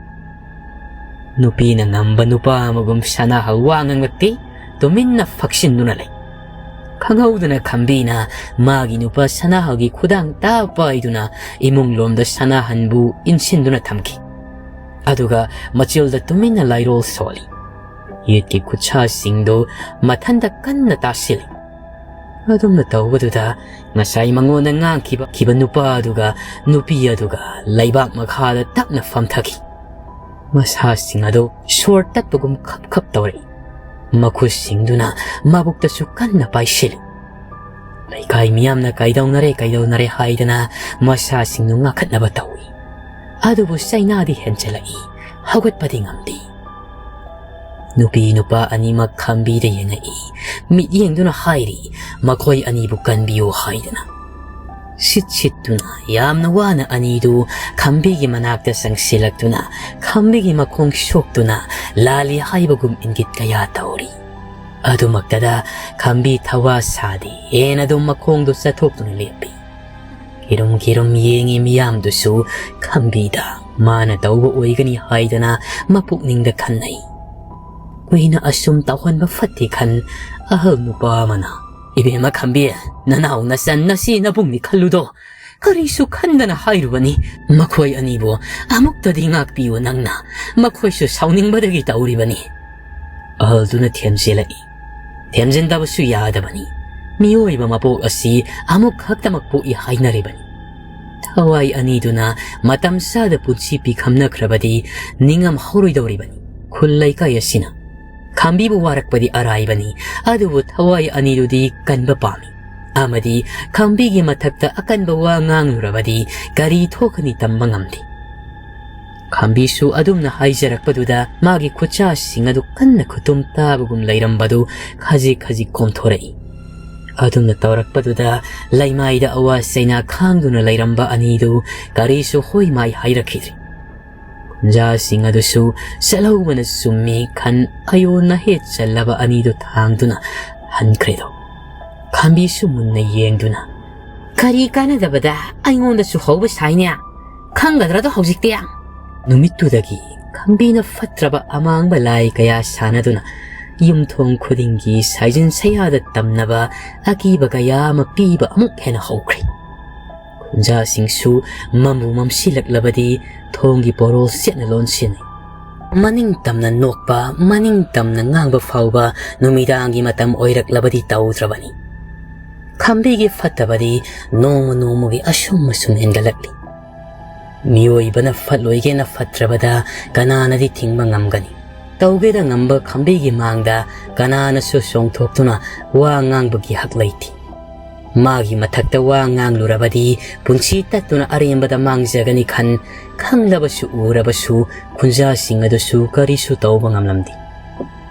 ꯅꯨꯄꯤꯅ ꯉꯝꯕ ꯅꯨꯄꯥ ꯑꯃꯒꯨꯝ ꯁꯅꯥꯍꯜ ꯋꯥ ꯉꯥꯡꯂꯛꯇꯦ, ꯇꯨꯃꯤꯟꯅ ꯐꯛꯁꯤꯟꯗꯨꯅ ꯂꯩ꯫ ꯈꯪꯍꯧꯗꯅ ꯈꯝꯕꯤꯅ ꯃꯥꯒꯤ ꯅꯨꯄꯥ ꯁꯅꯥꯍꯜꯒꯤ ꯈꯨꯗꯥꯡ ꯇꯥ ꯄꯥꯏꯗꯨꯅ ꯏꯃꯨꯡ ꯂꯣꯝꯗ ꯁꯅꯥꯍꯟꯕꯨ ꯏꯟꯁꯤꯟꯗꯨꯅ ꯊꯝꯈꯤ꯫ ꯑꯗꯨꯒ ꯃꯆꯤꯜꯗ ꯇꯨꯃꯤꯟꯅ ꯂꯥꯏꯔꯣꯜ ꯁꯣꯜꯂꯤ꯫ ꯌꯦꯠꯀꯤ ꯈꯨꯠꯁꯥꯁꯤꯡꯗꯨ ꯃꯊꯟꯇ ꯀꯟꯅ ꯇꯥꯁꯤꯜꯂꯤ꯫ ꯑꯗꯨꯝꯅ ꯇꯧꯕꯗꯨꯗ ꯉꯁꯥꯏ ꯃꯉꯣꯟꯗ ꯉꯥꯡꯈꯤꯕ ꯈꯤꯕ ꯅꯨꯄꯥ ꯑꯗꯨꯒ ꯅꯨꯄꯤ ꯑꯗꯨꯒ ꯂꯩꯕꯥꯛ ꯃꯈꯥꯗ ꯇꯞꯅ ꯐꯝꯊꯈꯤ꯫ ꯃꯁꯥꯁꯤꯡ ꯑꯗꯨ ꯁꯣꯔ ꯇꯠꯄꯒꯨꯝ ꯈꯞ ꯈꯞ ꯇꯧꯔꯛꯏ꯫ ꯃꯈꯨꯠꯁꯤꯡꯗꯨꯅ ꯃꯕꯨꯛꯇꯁꯨ ꯀꯟꯅ ꯄꯥꯏꯁꯤꯜꯂꯤ꯫ ꯂꯩꯀꯥꯏ ꯃꯤꯌꯥꯝꯅ "ꯀꯩꯗꯧꯅꯔꯦ, ꯀꯩꯗꯧꯅꯔꯦ?" ꯍꯥꯏꯗꯅ ꯃꯁꯥꯁꯤꯡꯗꯨ ꯉꯥꯈꯠꯅꯕ ꯇꯧꯏ꯫ ꯑꯗꯨꯕꯨ ꯆꯩꯅꯥꯗꯤ ꯍꯦꯟꯖꯜꯂꯛꯏ, ꯍꯧꯒꯠꯄꯗꯤ ꯉꯝꯗꯦ꯫ ꯅꯨꯄꯤ ꯅꯨꯄꯥ ꯑꯅꯤꯃꯛ ꯈꯝꯕꯤꯗ ꯌꯦꯡꯉꯛꯏ꯫ ꯃꯤꯠꯌꯦꯡꯗꯨꯅ ꯍꯥꯏꯔꯤ, "ꯃꯈꯣꯏ ꯑꯅꯤꯕꯨ ꯀꯟꯕꯤꯌꯨ" ꯍꯥꯏꯗꯅ꯫ ꯁꯤꯠ ꯁꯤꯠꯇꯨꯅ ꯌꯥꯝꯅ ꯋꯥꯅ ꯑꯅꯤꯗꯨ ꯈꯝꯕꯤꯒꯤ ꯃꯅꯥꯛꯇ ꯆꯪꯁꯤꯜꯂꯛꯇꯨꯅ ꯈꯝꯕꯤꯒꯤ ꯃꯈꯣꯡ ꯁꯣꯛꯇꯨꯅ ꯂꯥꯜꯂꯤ ꯍꯥꯏꯕꯒꯨꯝ ꯏꯪꯒꯤꯠ ꯀꯌꯥ ꯇꯧꯔꯤ꯫ ꯑꯗꯨꯃꯛꯇꯗ ꯈꯝꯕꯤ ꯊꯋꯥ ꯁꯥꯗꯦ, ꯍꯦꯟꯅ ꯑꯗꯨꯝ ꯃꯈꯣꯡꯗꯨ ꯆꯠꯊꯣꯛꯇꯨꯅ ꯂꯦꯞꯄꯤ꯫ ꯀꯤꯔꯨꯝ ꯀꯤꯔꯨꯝ ꯌꯦꯡꯉꯤ ꯃꯤꯌꯥꯝꯗꯨꯁꯨ ꯈꯝꯕꯤꯗ ꯃꯥꯅ ꯇꯧꯕ ꯑꯣꯏꯒꯅꯤ ꯍꯥꯏꯗꯅ ꯃꯄꯨꯛꯅꯤꯡꯗ ꯈꯟꯅꯩ꯫ ꯀꯨꯏꯅ ꯑꯁꯨꯝ ꯇꯧꯍꯟꯕ ꯐꯠꯇꯦ ꯈꯟ ꯑꯍꯜ ꯅꯨꯄꯥ ꯑꯃꯅ, "ꯏꯕꯦꯝꯃ ꯈꯝꯕꯤ, ꯅꯅꯥꯎ ꯅꯆꯟ ꯅꯆꯦ ꯅꯕꯨꯡꯅꯤ ꯈꯜꯂꯨꯗꯣ꯫ ꯀꯔꯤꯁꯨ ꯈꯟꯗꯅ ꯍꯥꯏꯔꯨꯕꯅꯤ꯫ ꯃꯈꯣꯏ ꯑꯅꯤꯕꯨ ꯑꯃꯨꯛꯇꯗꯤ ꯉꯥꯛꯄꯤꯌꯨ ꯅꯪꯅ꯫ ꯃꯈꯣꯏꯁꯨ ꯁꯥꯎꯅꯤꯡꯕꯗꯒꯤ ꯇꯧꯔꯤꯕꯅꯤ"꯫ ꯑꯍꯜꯗꯨꯅ ꯊꯦꯝꯖꯤꯜꯂꯛꯏ꯫ ꯊꯦꯝꯖꯤꯟꯗꯕꯁꯨ ꯌꯥꯗꯕꯅꯤ꯫ ꯃꯤꯑꯣꯏꯕ ꯃꯄꯣꯛ ꯑꯁꯤ ꯑꯃꯨꯛ ꯈꯛꯇꯃꯛ ꯄꯣꯛꯏ ꯍꯥꯏꯅꯔꯤꯕꯅꯤ꯫ ꯊꯋꯥꯏ ꯑꯅꯤꯗꯨꯅ ꯃꯇꯝ ꯆꯥꯗ ꯄꯨꯟꯁꯤ ꯄꯤꯈꯝꯅꯈ꯭ꯔꯕꯗꯤ ꯅꯤꯡꯉꯝ ꯍꯧꯔꯣꯏꯗꯧꯔꯤꯕꯅꯤ ꯈꯨꯜ ꯂꯩꯀꯥꯏ ꯑꯁꯤꯅ꯫ ꯈꯝꯕꯤꯕꯨ ꯋꯥꯔꯛꯄꯗꯤ ꯑꯔꯥꯏꯕꯅꯤ, ꯑꯗꯨꯕꯨ ꯊꯋꯥꯏ ꯑꯅꯤꯗꯨꯗꯤ ꯀꯟꯕ ꯄꯥꯝꯃꯤ꯫ ꯑꯃꯗꯤ ꯈꯝꯕꯤꯒꯤ ꯃꯊꯛꯇ ꯑꯀꯟꯕ ꯋꯥ ꯉꯥꯡꯂꯨꯔꯕꯗꯤ ꯀꯔꯤ ꯊꯣꯛꯀꯅꯤ ꯇꯝꯕ ꯉꯝꯗꯦ꯫ ꯈꯝꯕꯤꯁꯨ ꯑꯗꯨꯝꯅ ꯍꯥꯏꯖꯔꯛꯄꯗꯨꯗ ꯃꯥꯒꯤ ꯈꯨꯠꯁꯥꯁꯤꯡ ꯑꯗꯨ ꯀꯟꯅ ꯈꯨꯇꯨꯝ ꯇꯥꯕꯒꯨꯝ ꯂꯩꯔꯝꯕꯗꯨ ꯈꯖꯤꯛ ꯈꯖꯤꯛ ꯀꯣꯝꯊꯣꯔꯛꯏ꯫ ꯑꯗꯨꯝꯅ ꯇꯧꯔꯛꯄꯗꯨꯗ ꯂꯩꯃꯥꯏꯗ ꯑꯋꯥ ꯆꯩꯅꯥ ꯈꯥꯡꯗꯨꯅ ꯂꯩꯔꯝꯕ ꯑꯅꯤꯗꯨ ꯀꯔꯤꯁꯨ ꯍꯣꯏ ꯃꯥꯏ ꯍꯥꯏꯔꯛꯈꯤꯗ꯭ꯔꯤ꯫ ꯈꯨꯟꯖꯥꯁꯤꯡ ꯑꯗꯨꯁꯨ ꯆꯠꯍꯧꯕꯅ ꯆꯨꯝꯃꯤ ꯈꯟ ꯑꯌꯣꯟ ꯅꯍꯦꯠ ꯆꯜꯂꯕ ꯑꯅꯤꯗꯨ ꯊꯥꯡꯗꯨꯅ ꯍꯟꯈ꯭ꯔꯦꯗꯣ꯫ ꯈꯝꯕꯤꯁꯨ ꯃꯨꯟꯅ ꯌꯦꯡꯗꯨꯅ, "ꯀꯔꯤ ꯀꯥꯟꯅꯗꯕꯗ ꯑꯩꯉꯣꯟꯗꯁꯨ ꯍꯧꯕ ꯁꯥꯏꯅꯦ? ꯈꯪꯒꯗ꯭ꯔꯗꯣ ꯍꯧꯖꯤꯛꯇꯤ"꯫ ꯅꯨꯃꯤꯠꯇꯨꯗꯒꯤ ꯈꯝꯕꯤꯅ ꯐꯠꯇ꯭ꯔꯕ ꯑꯃꯥꯡꯕ ꯂꯥꯏ ꯀꯌꯥ ꯁꯥꯟꯅꯗꯨꯅ ꯌꯨꯝꯊꯣꯡ ꯈꯨꯗꯤꯡꯒꯤ ꯁꯥꯏꯖꯤꯟ ꯁꯌꯥꯗ ꯇꯝꯅꯕ ꯑꯀꯤꯕ ꯀꯌꯥ ꯑꯃ ꯄꯤꯕ ꯑꯃꯨꯛ ꯍꯦꯟꯅ ꯍꯧꯈ꯭ꯔꯦ꯫ ꯈꯨꯟꯖꯥꯁꯤꯡꯁꯨ ꯃꯝꯕꯨ ꯃꯝꯁꯤꯜꯂꯛꯂꯕꯗꯤ ꯊꯣꯡꯒꯤ ꯄꯣꯔꯣꯜ ꯆꯦꯠꯅ ꯂꯣꯟꯁꯤꯟꯅꯩ꯫ ꯃꯅꯤꯡ ꯇꯝꯅ ꯅꯣꯛꯄ, ꯃꯅꯤꯡ ꯇꯝꯅ ꯉꯥꯡꯕ ꯐꯥꯎꯕ ꯅꯨꯃꯤꯗꯥꯡꯒꯤ ꯃꯇꯝ ꯑꯣꯏꯔꯛꯂꯕꯗꯤ ꯇꯧꯗ꯭ꯔꯕꯅꯤ꯫ ꯈꯝꯕꯤꯒꯤ ꯐꯠꯇꯕꯗꯤ ꯅꯣꯡꯃ ꯅꯣꯡꯃꯒꯤ ꯑꯁꯨꯝ ꯑꯁꯨꯝ ꯍꯦꯟꯒꯠꯂꯛꯂꯤ꯫ ꯃꯤꯑꯣꯏꯕꯅ ꯐꯠꯂꯣꯏꯒꯦꯅ ꯐꯠꯇ꯭ꯔꯕꯗ ꯀꯅꯥꯅꯗꯤ ꯊꯤꯡꯕ ꯉꯝꯒꯅꯤ? ꯇꯧꯒꯦꯗ ꯉꯝꯕ ꯈꯝꯕꯤꯒꯤ ꯃꯥꯡꯗ ꯀꯅꯥꯅꯁꯨ ꯆꯣꯡꯊꯣꯛꯇꯨꯅ ꯋꯥ ꯉꯥꯡꯕꯒꯤ ꯍꯛ ꯂꯩꯇꯦ꯫ ꯃꯥꯒꯤ ꯃꯊꯛꯇ ꯋꯥ ꯉꯥꯡꯂꯨꯔꯕꯗꯤ ꯄꯨꯟꯁꯤ ꯇꯠꯇꯨꯅ ꯑꯔꯦꯝꯕꯗ ꯃꯥꯡꯖꯒꯅꯤ ꯈꯟ, ꯈꯪꯂꯕꯁꯨ ꯎꯔꯕꯁꯨ ꯈꯨꯟꯖꯥꯁꯤꯡ ꯑꯗꯨꯁꯨ ꯀꯔꯤꯁꯨ ꯇꯧꯕ ꯉꯝꯂꯝꯗꯦ꯫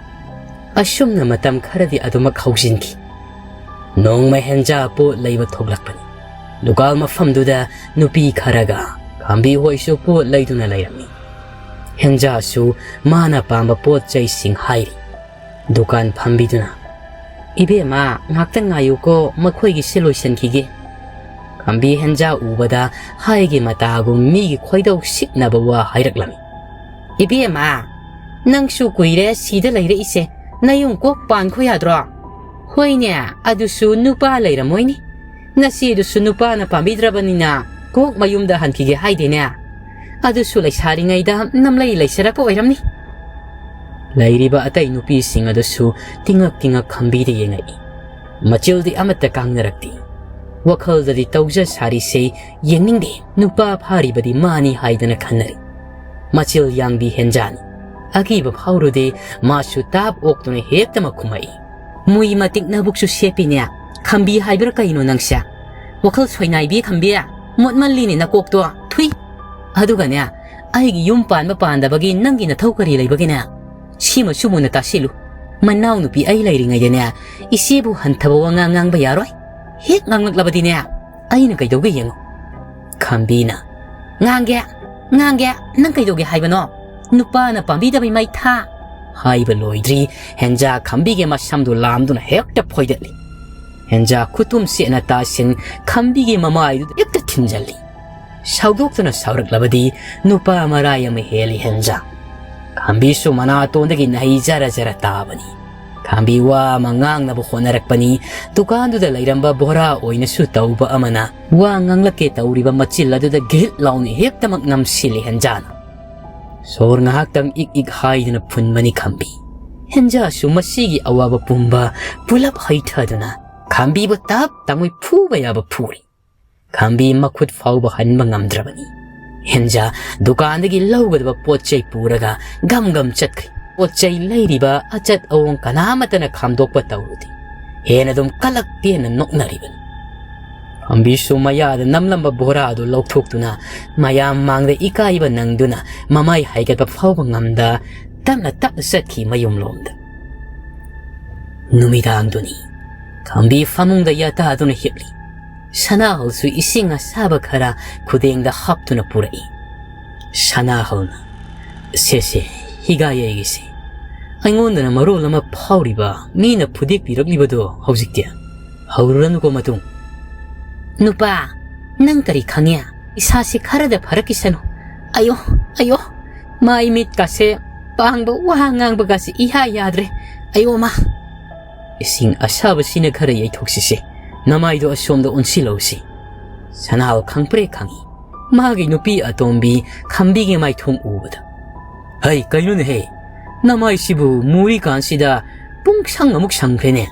ꯑꯁꯨꯝꯅ ꯃꯇꯝ ꯈꯔꯗꯤ ꯑꯗꯨꯃꯛ ꯍꯧꯖꯤꯟꯈꯤ꯫ ꯅꯣꯡꯃ ꯍꯦꯟꯖꯥ ꯄꯣꯠ ꯂꯩꯕ ꯊꯣꯛꯂꯛꯄꯅꯤ꯫ ꯗꯨꯀꯥꯟ ꯃꯐꯝꯗꯨꯗ ꯅꯨꯄꯤ ꯈꯔꯒ ꯈꯝꯕꯤ ꯍꯣꯏꯁꯨ ꯄꯣꯠ ꯂꯩꯗꯨꯅ ꯂꯩꯔꯝꯃꯤ꯫ ꯍꯦꯟꯖꯥꯁꯨ ꯃꯥꯅ ꯄꯥꯝꯕ ꯄꯣꯠ ꯆꯩꯁꯤꯡ ꯍꯥꯏꯔꯤ꯫ ꯗꯨꯀꯥꯟ ꯐꯝꯕꯤꯗꯨꯅ, "ꯏꯕꯦꯝꯃ, ꯉꯥꯛꯇꯪ ꯉꯥꯏꯌꯨꯀꯣ, ꯃꯈꯣꯏꯒꯤꯁꯦ ꯂꯣꯏꯁꯤꯟꯈꯤꯒꯦ꯫" ꯈꯝꯕꯤ ꯍꯦꯟꯖꯥ ꯎꯕꯗ ꯍꯥꯏꯒꯤ ꯃꯇꯥꯒꯨꯝ ꯃꯤꯒꯤ ꯈꯣꯏꯗꯧ ꯁꯤꯛꯅꯕ ꯋꯥ ꯍꯥꯏꯔꯛꯂꯝꯃꯤ꯫ "ꯏꯕꯦꯝꯃ, ꯅꯪꯁꯨ ꯀꯨꯏꯔꯦ ꯁꯤꯗ ꯂꯩꯔꯛꯏꯁꯦ, ꯅꯌꯨꯝ ꯀꯣꯛ ꯄꯥꯟꯈꯣ ꯌꯥꯗ꯭ꯔꯣ?" "ꯍꯣꯏꯅꯦ, ꯑꯗꯨꯁꯨ ꯅꯨꯄꯥ ꯂꯩꯔꯝꯃꯣꯏꯅꯦ꯫ ꯅꯆꯦꯗꯨꯁꯨ ꯅꯨꯄꯥꯅ ꯄꯥꯝꯕꯤꯗ꯭ꯔꯕꯅꯤꯅ ꯀꯣꯛ ꯃꯌꯨꯝꯗ ꯍꯟꯈꯤꯒꯦ ꯍꯥꯏꯗꯦꯅꯦ꯫ ꯑꯗꯨꯁꯨ ꯂꯩꯁꯥꯔꯤꯉꯩꯗ ꯅꯝꯂꯩ ꯂꯩꯁꯔꯛꯄ ꯑꯣꯏꯔꯝꯅꯤ꯫" ꯂꯩꯔꯤꯕ ꯑꯇꯩ ꯅꯨꯄꯤꯁꯤꯡ ꯑꯗꯨꯁꯨ ꯇꯤꯉꯛ ꯇꯤꯉꯛ ꯈꯝꯕꯤꯗ ꯌꯦꯡꯉꯛꯏ꯫ ꯃꯆꯤꯜꯗꯤ ꯑꯃꯠꯇ ꯀꯥꯡꯅꯔꯛꯇꯦ꯫ ꯋꯥꯈꯜꯗꯗꯤ ꯇꯧꯖ ꯁꯥꯔꯤꯁꯦ ꯌꯦꯡꯅꯤꯡꯗꯦ, ꯅꯨꯄꯥ ꯐꯥꯔꯤꯕꯗꯤ ꯃꯥꯅꯤ ꯍꯥꯏꯗꯅ ꯈꯟꯅꯔꯤ꯫ ꯃꯆꯤꯜ ꯌꯥꯡꯕꯤ ꯍꯦꯟꯖꯥꯅꯤ꯫ ꯑꯀꯤꯕ ꯐꯥꯎꯔꯨꯗꯦ, ꯃꯥꯁꯨ ꯇꯥꯞ ꯑꯣꯛꯇꯨꯅ ꯍꯦꯛꯇꯃꯛ ꯈꯨꯝꯃꯛꯏ꯫ "ꯃꯨꯏ ꯃꯇꯤꯛ ꯅꯕꯨꯛꯁꯨ ꯁꯦꯞꯄꯤꯅꯦ꯫ ꯈꯝꯕꯤ ꯍꯥꯏꯕ꯭ꯔꯥ ꯀꯩꯅꯣ ꯅꯪꯁꯦ? ꯋꯥꯈꯜ ꯁꯣꯏꯅꯥꯏꯕꯤ ꯈꯝꯕꯤ, ꯃꯣꯠꯃꯜꯂꯤꯅꯦ ꯅꯀꯣꯛꯇꯣ, ꯊꯨꯏ꯫ ꯑꯗꯨꯒꯅꯦ, ꯑꯩꯒꯤ ꯌꯨꯝ ꯄꯥꯟꯕ ꯄꯥꯟꯗꯕꯒꯤ ꯅꯪꯒꯤ ꯅꯊꯧ ꯀꯔꯤ ꯂꯩꯕꯒꯦꯅꯦ? ꯁꯤꯃꯁꯨ ꯃꯨꯟꯅ ꯇꯥꯁꯤꯜꯂꯨ꯫ ꯃꯅꯥꯎꯅꯨꯄꯤ ꯑꯩ ꯂꯩꯔꯤꯉꯩꯗꯅꯦ, ꯏꯆꯦꯕꯨ ꯍꯟꯊꯕ ꯋꯥꯉꯥꯡ ꯉꯥꯡꯕ ꯌꯥꯔꯣꯏ꯫ ꯍꯦꯛ ꯉꯥꯡꯂꯛꯂꯕꯗꯤꯅꯦ, ꯑꯩꯅ ꯀꯩꯗꯧꯒꯦ ꯌꯦꯡꯉꯨ꯫" ꯈꯝꯕꯤꯅ, "ꯉꯥꯡꯒꯦ, ꯉꯥꯡꯒꯦ, ꯅꯪ ꯀꯩꯗꯧꯒꯦ ꯍꯥꯏꯕꯅꯣ? ꯅꯨꯄꯥꯅ ꯄꯥꯝꯕꯤꯗꯕꯩ ꯃꯩ ꯊꯥ꯫" ꯍꯥꯏꯕ ꯂꯣꯏꯗ꯭ꯔꯤ, ꯍꯦꯟꯖꯥ ꯈꯝꯕꯤꯒꯤ ꯃꯁꯝꯗꯨ ꯂꯥꯝꯗꯨꯅ ꯍꯦꯛꯇ ꯐꯣꯏꯗꯠꯂꯤ꯫ ꯍꯦꯟꯖꯥ ꯈꯨꯇꯨꯝ ꯁꯦꯠꯅ ꯇꯥꯁꯤꯟ ꯈꯝꯕꯤꯒꯤ ꯃꯃꯥꯏꯗꯨꯗ ꯍꯦꯛꯇ ꯊꯤꯟꯖꯜꯂꯤ꯫ ꯁꯥꯎꯗꯣꯛꯇꯨꯅ ꯁꯥꯎꯔꯛꯂꯕꯗꯤ ꯅꯨꯄꯥ ꯃꯔꯥꯏ ꯑꯃ ꯍꯦꯜꯂꯤ ꯍꯦꯟꯖꯥ꯫ ꯈꯝꯕꯤꯁꯨ ꯃꯅꯥꯇꯣꯟꯗꯒꯤ ꯅꯍꯩ ꯖꯔ ꯖꯔ ꯇꯥꯕꯅꯤ꯫ ꯈꯝꯕꯤ ꯋꯥ ꯑꯃ ꯉꯥꯡꯅꯕ ꯍꯣꯠꯅꯔꯛꯄꯅꯤ꯫ ꯗꯨꯀꯥꯟꯗꯨꯗ ꯂꯩꯔꯝꯕ ꯕꯣꯔꯥ ꯑꯣꯏꯅꯁꯨ ꯇꯧꯕ ꯑꯃꯅ ꯋꯥ ꯉꯥꯡꯂꯛꯀꯦ ꯇꯧꯔꯤꯕ ꯃꯆꯤꯜ ꯑꯗꯨꯗ ꯒꯤꯠ ꯂꯥꯎꯅ ꯍꯦꯛꯇꯃꯛ ꯅꯝꯁꯤꯜꯂꯤ ꯍꯦꯟꯖꯥꯅ꯫ ꯁꯣꯔ ꯉꯥꯏꯍꯥꯛꯇꯪ ꯏꯛ ꯏꯛ ꯍꯥꯏꯗꯨꯅ ꯐꯨꯟꯕꯅꯤ ꯈꯥꯝꯕꯤ꯫ ꯍꯦꯟꯖꯥꯁꯨ ꯃꯁꯤꯒꯤ ꯑꯋꯥꯕ ꯄꯨꯝꯕ ꯄꯨꯂꯞ ꯍꯩꯊꯗꯨꯅ ꯈꯥꯝꯕꯤꯕꯨ ꯇꯞ ꯇꯥꯉꯣꯏ ꯐꯨꯕ ꯌꯥꯕ ꯐꯨꯔꯤ꯫ ꯈꯥꯝꯕꯤ ꯃꯈꯨꯠ ꯐꯥꯎꯕ ꯍꯟꯕ ꯉꯝꯗ꯭ꯔꯕꯅꯤ꯫ ꯍꯦꯟꯖꯥ ꯗꯨꯀꯥꯟꯗꯒꯤ ꯂꯧꯒꯗꯕ ꯄꯣꯠ ꯆꯩ ꯄꯨꯔꯒ ꯒꯝ ꯒꯝ ꯆꯠꯈ꯭ꯔꯤ꯫ ꯄꯣꯠ ꯆꯩ ꯂꯩꯔꯤꯕ ꯑꯆꯠ ꯑꯋꯣꯡ ꯀꯅꯥꯃꯠꯇꯅ ꯈꯥꯝꯗꯣꯛꯄ ꯇꯧꯔꯨꯗꯦ꯫ ꯍꯦꯟꯅ ꯑꯗꯨꯝ ꯀꯂꯛ ꯇꯦꯟꯅ ꯅꯣꯛꯅꯔꯤꯕꯅꯤ꯫ ꯈꯥꯝꯕꯤꯁꯨ ꯃꯌꯥꯗ ꯅꯝꯂꯝꯕ ꯕꯣꯔꯥꯗꯨ ꯂꯧꯊꯣꯛꯇꯨꯅ ꯃꯌꯥꯝ ꯃꯥꯡꯗ ꯏꯀꯥꯏꯕ ꯅꯪꯗꯨꯅ ꯃꯃꯥꯏ ꯍꯥꯏꯒꯠꯄ ꯐꯥꯎꯕ ꯉꯝꯗ ꯇꯞꯅ ꯇꯞꯅ ꯆꯠꯈꯤ ꯃꯌꯨꯝꯂꯣꯝꯗ꯫ ꯅꯨꯃꯤꯗꯥꯡꯗꯨꯅꯤ꯫ ꯈꯥꯝꯕꯤ ꯐꯃꯨꯡꯗ ꯌꯥꯇꯥꯗꯨꯅ ꯍꯤꯞꯂꯤ꯫ ꯁꯅꯥꯍꯜꯁꯨ ꯏꯁꯤꯡ ꯑꯁꯥꯕ ꯈꯔ ꯈꯨꯗꯦꯡꯗ ꯍꯥꯞꯇꯨꯅ ꯄꯨꯔꯛꯏ꯫ ꯁꯅꯥꯍꯜꯅ, "ꯁꯦ ꯁꯦ, ꯍꯤꯒꯥꯏ ꯑꯩꯒꯤꯁꯦ꯫ ꯑꯩꯉꯣꯟꯗꯅ ꯃꯔꯣꯜ ꯑꯃ ꯐꯥꯎꯔꯤꯕ, ꯃꯤꯅ ꯐꯨꯗꯦꯛꯄꯤꯔꯛꯂꯤꯕꯗꯣ ꯍꯧꯖꯤꯛꯇꯤ꯫ ꯍꯧꯔꯨꯔꯅꯨꯀꯣ ꯃꯇꯨꯡ꯫" "ꯅꯨꯄꯥ, ꯅꯪ ꯀꯔꯤ ꯈꯪꯉꯦ? ꯏꯁꯥꯁꯤ ꯈꯔꯗ ꯐꯔꯛꯈꯤꯁꯅꯨ꯫ ꯑꯌꯣ, ꯑꯌꯣ, ꯃꯥꯏ ꯃꯤꯠꯀꯥꯁꯦ, ꯄꯥꯡꯕ ꯋꯥ ꯉꯥꯡꯕꯒꯥꯁꯦ ꯏꯌꯥ ꯌꯥꯗ꯭ꯔꯦ꯫ ꯑꯌꯣ ꯃꯥ!" "ꯏꯁꯤꯡ ꯑꯁꯥꯕꯁꯤꯅ ꯈꯔ ꯌꯩꯊꯣꯛꯁꯤꯁꯦ꯫ ꯅꯃꯥꯏꯗꯣ ꯑꯁꯣꯝꯗ ꯑꯣꯟꯁꯤꯜꯂꯧꯁꯤ꯫" ꯁꯅꯥꯍꯜ ꯈꯪꯄ꯭ꯔꯦ ꯈꯪꯏ꯫ ꯃꯥꯒꯤ ꯅꯨꯄꯤ ꯑꯇꯣꯝꯕꯤ ꯈꯥꯝꯕꯤꯒꯤ ꯃꯥꯏꯊꯣꯡ ꯎꯕꯗ꯫ "ꯍꯩ, ꯀꯩꯅꯣꯅꯦꯍꯦ? ꯅꯃꯥꯏꯁꯤꯕꯨ ꯃꯨꯔꯤꯀꯥꯟꯁꯤꯗ ꯄꯨꯡꯁꯪ ꯑꯃꯨꯛ ꯁꯪꯈ꯭ꯔꯦꯅꯦ꯫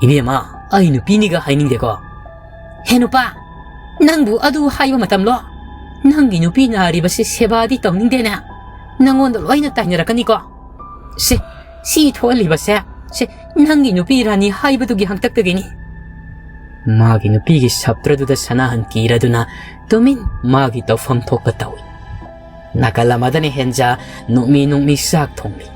ꯏꯕꯦꯝꯃ, ꯑꯩ ꯅꯨꯄꯤꯅꯤꯒ ꯍꯥꯏꯅꯤꯡꯗꯦꯀꯣ꯫" "ꯍꯦ ꯅꯨꯄꯥ, ꯅꯪꯕꯨ ꯑꯗꯨ ꯍꯥꯏꯕ ꯃꯇꯝꯂꯣ? ꯅꯪꯒꯤ ꯅꯨꯄꯤ ꯅꯥꯔꯤꯕꯁꯤ ꯁꯦꯕꯥꯗꯤ ꯇꯧꯅꯤꯡꯗꯦꯅꯦ꯫ ꯅꯪꯉꯣꯟꯗ ꯂꯣꯏꯅ ꯇꯥꯏꯅꯔꯛꯀꯅꯤꯀꯣ꯫ ꯁꯦ, ꯁꯤ ꯊꯣꯛꯍꯜꯂꯤꯕꯁꯦ, ꯁꯦ, ꯅꯪꯒꯤ ꯅꯨꯄꯤ ꯔꯥꯅꯤ ꯍꯥꯏꯕꯗꯨꯒꯤ ꯍꯪꯇꯛꯇꯒꯤꯅꯤ꯫" ꯃꯥꯒꯤ ꯅꯨꯄꯤꯒꯤ ꯁꯞꯇ꯭ꯔꯗꯨꯗ ꯁꯅꯥꯍꯟ ꯀꯤꯔꯗꯨꯅ ꯇꯨꯃꯤꯟ ꯃꯥꯒꯤ ꯇꯧꯐꯝ ꯊꯣꯛꯄ ꯇꯧꯏ꯫ ꯅꯥꯀꯜ ꯑꯃꯗꯅ ꯍꯦꯟꯖꯥ ꯅꯣꯛꯃꯤ ꯅꯣꯛꯃꯤ ꯆꯥꯛ ꯊꯣꯡꯂꯤ꯫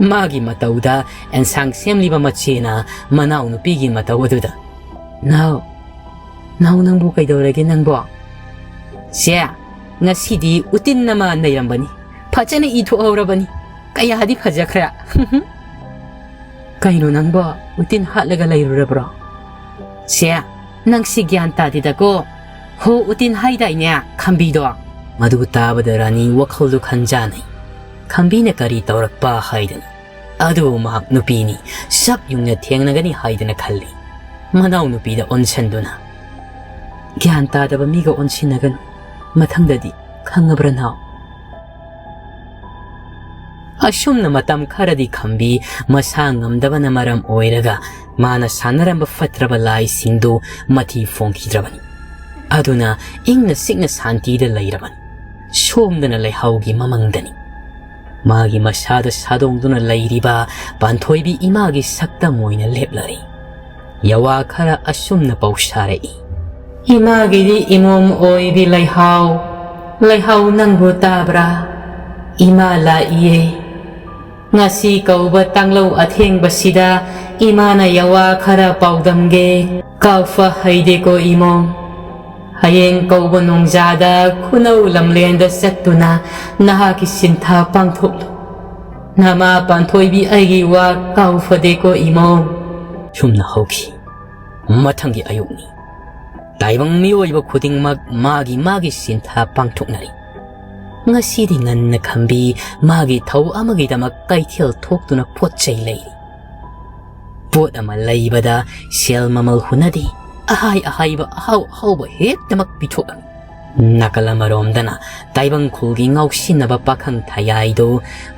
ꯃꯥꯒꯤ ꯃꯇꯧꯗ ꯑꯦꯟꯁꯥꯡ ꯁꯦꯝꯂꯤꯕ ꯃꯆꯦꯅ ꯃꯅꯥꯎ ꯅꯨꯄꯤꯒꯤ ꯃꯇꯧ ꯑꯗꯨꯗ, "ꯅꯥꯎ, ꯅꯥꯎ, ꯅꯪꯕꯨ ꯀꯩꯗꯧꯔꯒꯦ ꯅꯪꯕꯣ?" "ꯁꯦ, ꯉꯁꯤꯗꯤ ꯎꯇꯤꯟ ꯑꯃ ꯅꯩꯔꯝꯕꯅꯤ꯫ ꯐꯖꯅ ꯏ ꯊꯣꯛꯍꯧꯔꯕꯅꯤ꯫ ꯀꯌꯥꯗꯤ ꯐꯖꯈ꯭ꯔꯦ꯫" "ꯀꯩꯅꯣ ꯅꯪꯕꯣ, ꯎꯇꯤꯟ ꯍꯥꯠꯂꯒ ꯂꯩꯔꯨꯔꯕ꯭ꯔꯣ?" "ꯁꯦ, ꯅꯪꯁꯤ ꯒ꯭ꯌꯥꯟ ꯇꯥꯗꯦꯗꯀꯣ꯫ ꯍꯣ, ꯎꯇꯤꯟ ꯍꯥꯏꯗꯥꯏꯅꯦ, ꯈꯥꯝꯕꯤꯗꯣ?" ꯃꯗꯨ ꯇꯥꯕꯗ ꯔꯥꯅꯤ ꯋꯥꯈꯜꯗꯨ ꯈꯟꯖꯥꯅꯩ꯫ ꯈꯥꯝꯕꯤꯅ ꯀꯔꯤ ꯇꯧꯔꯛꯄ ꯍꯥꯏꯗꯅ꯫ ꯑꯗꯨꯕꯨ ꯃꯍꯥꯛ ꯅꯨꯄꯤꯅꯤ, ꯁꯛ ꯌꯨꯡꯅ ꯊꯦꯡꯅꯒꯅꯤ ꯍꯥꯏꯗꯅ ꯈꯜꯂꯤ꯫ ꯃꯅꯥꯎ ꯅꯨꯄꯤꯗ ꯑꯣꯟꯁꯤꯟꯗꯨꯅ, "ꯒ꯭ꯌꯥꯟ ꯇꯥꯗꯕ ꯃꯤꯒ ꯑꯣꯟꯁꯤꯟꯅꯒꯅꯨ꯫ ꯃꯊꯪꯗꯗꯤ, ꯈꯪꯉꯕ꯭ꯔꯥ ꯅꯥꯎ?" ꯑꯁꯨꯝꯅ ꯃꯇꯝ ꯈꯔꯗꯤ ꯈꯝꯕꯤ ꯃꯁꯥ ꯉꯝꯗꯕꯅ ꯃꯔꯝ ꯑꯣꯏꯔꯒ ꯃꯥꯅ ꯁꯥꯟꯅꯔꯝꯕ ꯐꯠꯇ꯭ꯔꯕ ꯂꯥꯏꯁꯤꯡꯗꯨ ꯃꯊꯤ ꯐꯣꯡꯈꯤꯗ꯭ꯔꯕꯅꯤ꯫ ꯑꯗꯨꯅ ꯏꯪꯅ ꯆꯤꯛꯅ ꯁꯥꯟꯇꯤꯗ ꯂꯩꯔꯕꯅꯤ꯫ ꯁꯣꯝꯗꯅ ꯂꯩꯍꯥꯎꯒꯤ ꯃꯃꯪꯗꯅꯤ꯫ ꯃꯥꯒꯤ ꯃꯁꯥꯗ ꯁꯥꯗꯣꯡꯗꯨꯅ ꯂꯩꯔꯤꯕ ꯄꯥꯟꯊꯣꯏꯕꯤ ꯏꯃꯥꯒꯤ ꯁꯛꯇꯝ ꯑꯣꯏꯅ ꯂꯦꯞꯂꯔꯤ꯫ ꯌꯥꯋꯥ ꯈꯔ ꯑꯁꯨꯝꯅ ꯄꯥꯎꯁꯥꯔꯛꯏ꯫ "ꯏꯃꯥꯒꯤꯗꯤ ꯏꯃꯣꯝ ꯑꯣꯏꯕꯤ ꯂꯩꯍꯥꯎ, ꯂꯩꯍꯥꯎ ꯅꯪꯕꯨ ꯇꯥꯕ꯭ꯔꯥ? ꯏꯃꯥ ꯂꯥꯛꯏꯌꯦ꯫ ꯉꯁꯤ ꯀꯧꯕ ꯇꯥꯡꯂꯧ ꯑꯊꯦꯡꯕꯁꯤꯗ ꯏꯃꯥꯅ ꯌꯥꯋꯥ ꯈꯔ ꯄꯥꯎꯗꯝꯒꯦ꯫ ꯀꯥꯎꯐ ꯍꯩꯗꯦꯀꯣ ꯏꯃꯣꯝ꯫ ꯍꯌꯦꯡ ꯀꯧꯕ ꯅꯣꯡꯖꯥꯗ ꯈꯨꯅꯧ ꯂꯝꯂꯦꯟꯗ ꯆꯠꯇꯨꯅ ꯅꯍꯥꯛꯀꯤ ꯁꯤꯟꯊꯥ ꯄꯥꯡꯊꯣꯛꯂꯨ꯫ ꯅꯃꯥ ꯄꯥꯟꯊꯣꯏꯕꯤ ꯑꯩꯒꯤ ꯋꯥ ꯀꯥꯎꯐꯗꯦꯀꯣ ꯏꯃꯣꯝ"꯫ ꯁꯨꯝꯅ ꯍꯧꯈꯤ꯫ ꯃꯊꯪꯒꯤ ꯑꯌꯨꯛꯅꯤ꯫ ꯇꯥꯏꯕꯪ ꯃꯤꯑꯣꯏꯕ ꯈꯨꯗꯤꯡꯃꯛ ꯃꯥꯒꯤ ꯃꯥꯒꯤ ꯁꯤꯟꯊꯥ ꯄꯥꯡꯊꯣꯛꯅꯔꯤ꯫ ꯉꯁꯤꯗꯤ ꯉꯟꯅ ꯈꯝꯕꯤ ꯃꯥꯒꯤ ꯊꯧ ꯑꯃꯒꯤꯗꯃꯛ ꯀꯩꯊꯦꯜ ꯊꯣꯛꯇꯨꯅ ꯄꯣꯠ ꯆꯩ ꯂꯩꯔꯤ꯫ ꯄꯣꯠ ꯑꯃ ꯂꯩꯕꯗ ꯁꯦꯜ ꯃꯃꯜ ꯍꯨꯅꯗꯦ꯫ ꯑꯍꯥꯏ ꯑꯍꯥꯏꯕ ꯑꯍꯥꯎ ꯑꯍꯥꯎꯕ ꯍꯦꯛꯇꯃꯛ ꯄꯤꯊꯣꯛꯂꯝꯃꯤ꯫ ꯅꯥꯀꯜ ꯑꯃꯔꯣꯝꯗꯅ ꯇꯥꯏꯕꯪ ꯈꯨꯜꯒꯤ ꯉꯥꯎꯁꯤꯟꯅꯕ ꯄꯥꯈꯪ ꯊꯌꯥꯏꯗꯨ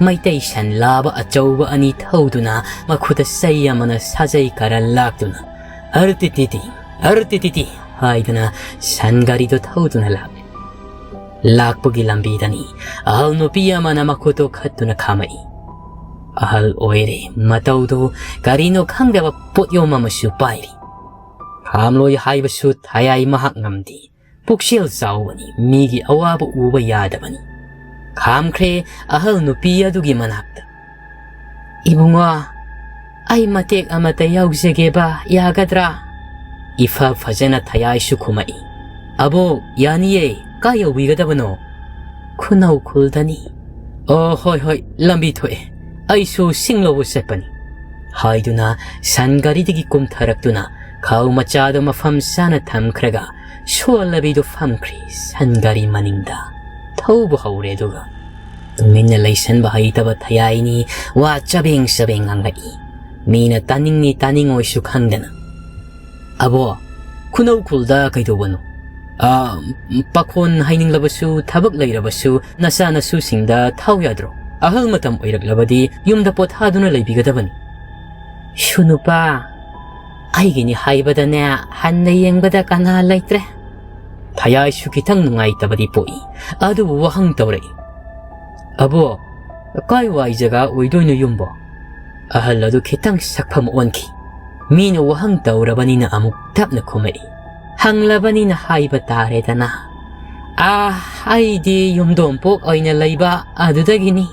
ꯃꯩꯇꯩ ꯁꯟ ꯂꯥꯕ ꯑꯆꯧꯕ ꯑꯅꯤ ꯊꯧꯗꯨꯅ ꯃꯈꯨꯠꯇ ꯆꯩ ꯑꯃꯅ ꯁꯥꯖꯩ ꯈꯔ ꯂꯥꯛꯇꯨꯅ "ꯑꯔꯇꯤꯇꯤꯇꯤ, ꯑꯔꯇꯤꯇꯤꯇꯤ" ꯍꯥꯏꯗꯨꯅ ꯁꯟ ꯒꯥꯔꯤꯗꯨ ꯊꯧꯗꯨꯅ ꯂꯥꯛꯂꯦ꯫ ꯂꯥꯛꯄꯒꯤ ꯂꯝꯕꯤꯗꯅꯤ ꯑꯍꯜ ꯅꯨꯄꯤ ꯑꯃꯅ ꯃꯈꯨꯠꯇꯨ ꯈꯠꯇꯨꯅ ꯈꯥꯝꯃꯛꯏ꯫ ꯑꯍꯜ ꯑꯣꯏꯔꯦ, ꯃꯇꯧꯗꯨ ꯀꯔꯤꯅꯣ ꯈꯪꯗꯕ ꯄꯣꯠꯌꯣꯝ ꯑꯃꯁꯨ ꯄꯥꯏꯔꯤ꯫ ꯈꯥꯝꯂꯣꯏ ꯍꯥꯏꯕꯁꯨ ꯊꯌꯥꯏ ꯃꯍꯥꯛ ꯉꯝꯗꯦ꯫ ꯄꯨꯛꯆꯦꯜ ꯆꯥꯎꯕꯅꯤ, ꯃꯤꯒꯤ ꯑꯋꯥꯕ ꯎꯕ ꯌꯥꯗꯕꯅꯤ꯫ ꯈꯥꯝꯈ꯭ꯔꯦ ꯑꯍꯜ ꯅꯨꯄꯤ ꯑꯗꯨꯒꯤ ꯃꯅꯥꯛꯇ꯫ "ꯏꯕꯨꯡꯉꯣ, ꯑꯩ ꯃꯇꯦꯛ ꯑꯃꯇ ꯌꯥꯎꯖꯒꯦꯕ, ꯌꯥꯒꯗ꯭ꯔꯥ?" ꯏꯐ ꯐꯖꯅ ꯊꯌꯥꯏꯁꯨ ꯈꯨꯝꯃꯛꯏ꯫ "ꯑꯕꯣꯛ, ꯌꯥꯅꯤꯌꯦ, ꯀꯥꯏ ꯌꯧꯕꯤꯒꯗꯕꯅꯣ?" "ꯈꯨꯅꯧ ꯈꯨꯜꯗꯅꯤ"꯫ "ꯑꯣ, ꯍꯣꯏ, ꯍꯣꯏ, ꯂꯝꯕꯤ ꯊꯣꯛꯑꯦ, ꯑꯩꯁꯨ ꯁꯤꯡ ꯂꯧꯕ ꯆꯠꯄꯅꯤ" ꯍꯥꯏꯗꯨꯅ ꯁꯟ ꯒꯥꯔꯤꯗꯒꯤ ꯀꯨꯝꯊꯔꯛꯇꯨꯅ ꯈꯥꯎ ꯃꯆꯥꯗꯨ ꯃꯐꯝ ꯆꯥꯅ ꯊꯝꯈ꯭ꯔꯒ ꯁꯣꯜꯂꯕꯤꯗꯨ ꯐꯝꯈ꯭ꯔꯦ ꯁꯟ ꯒꯥꯔꯤ ꯃꯅꯤꯡꯗ꯫ ꯊꯧꯕ ꯍꯧꯔꯦ꯫ ꯑꯗꯨꯒ ꯇꯨꯃꯤꯟꯅ ꯂꯩꯁꯟꯕ ꯍꯩꯇꯕ ꯊꯌꯥꯏꯅꯤ, ꯋꯥ ꯆꯕꯦꯡ ꯆꯕꯦꯡ ꯉꯥꯡꯂꯛꯏ꯫ ꯃꯤꯅ ꯇꯥꯅꯤꯡꯅꯤ ꯇꯥꯅꯤꯡꯉꯣꯏꯁꯨ ꯈꯪꯗꯅ꯫ "ꯑꯕꯣ, ꯈꯨꯅꯧ ꯈꯨꯜꯗ ꯀꯩꯗꯧꯕꯅꯣ? ꯑ, ꯄꯥꯈꯣꯟ ꯍꯩꯅꯤꯡꯂꯕꯁꯨ, ꯊꯕꯛ ꯂꯩꯔꯕꯁꯨ ꯅꯆꯥ ꯅꯁꯨꯁꯤꯡꯗ ꯊꯥꯎ ꯌꯥꯗ꯭ꯔꯣ? ꯑꯍꯜ ꯃꯇꯝ ꯑꯣꯏꯔꯛꯂꯕꯗꯤ ꯌꯨꯝꯗ ꯄꯣꯊꯥꯗꯨꯅ ꯂꯩꯕꯤꯒꯗꯕꯅꯤ꯫ "ꯁꯨ ꯅꯨꯄꯥ, ꯑꯩꯒꯤꯅꯤ ꯍꯥꯏꯕꯗꯅꯦ, ꯍꯟꯅ ꯌꯦꯡꯕꯗ ꯀꯅꯥ ꯂꯩꯇ꯭ꯔꯦ"꯫ ꯊꯌꯥꯏꯁꯨ ꯈꯤꯇꯪ ꯅꯨꯡꯉꯥꯏꯇꯕꯗꯤ ꯄꯣꯛꯏ, ꯑꯗꯨꯕꯨ ꯋꯥꯍꯪ ꯇꯧꯔꯛꯏ꯫ "ꯑꯕꯣ, ꯀꯥꯏ ꯋꯥꯏ ꯖꯒꯥ ꯑꯣꯏꯗꯣꯏꯅꯣ ꯌꯨꯝꯕꯣ?" ꯑꯍꯜ ꯑꯗꯨ ꯈꯤꯇꯪ ꯁꯛꯐꯝ ꯑꯣꯟꯈꯤ꯫ ꯃꯤꯅ ꯋꯥꯍꯪ ꯇꯧꯔꯕꯅꯤꯅ ꯑꯃꯨꯛ ꯇꯞꯅ ꯈꯨꯝꯃꯛꯏ꯫ "ꯍꯪꯂꯕꯅꯤꯅ ꯍꯥꯏꯕ ꯇꯥꯔꯦꯗꯅ꯫ ꯑꯥ, ꯑꯩꯗꯤ ꯌꯨꯝꯗꯣꯡꯄꯣꯛ ꯑꯣꯏꯅ ꯂꯩꯕ ꯑꯗꯨꯗꯒꯤꯅꯤ"꯫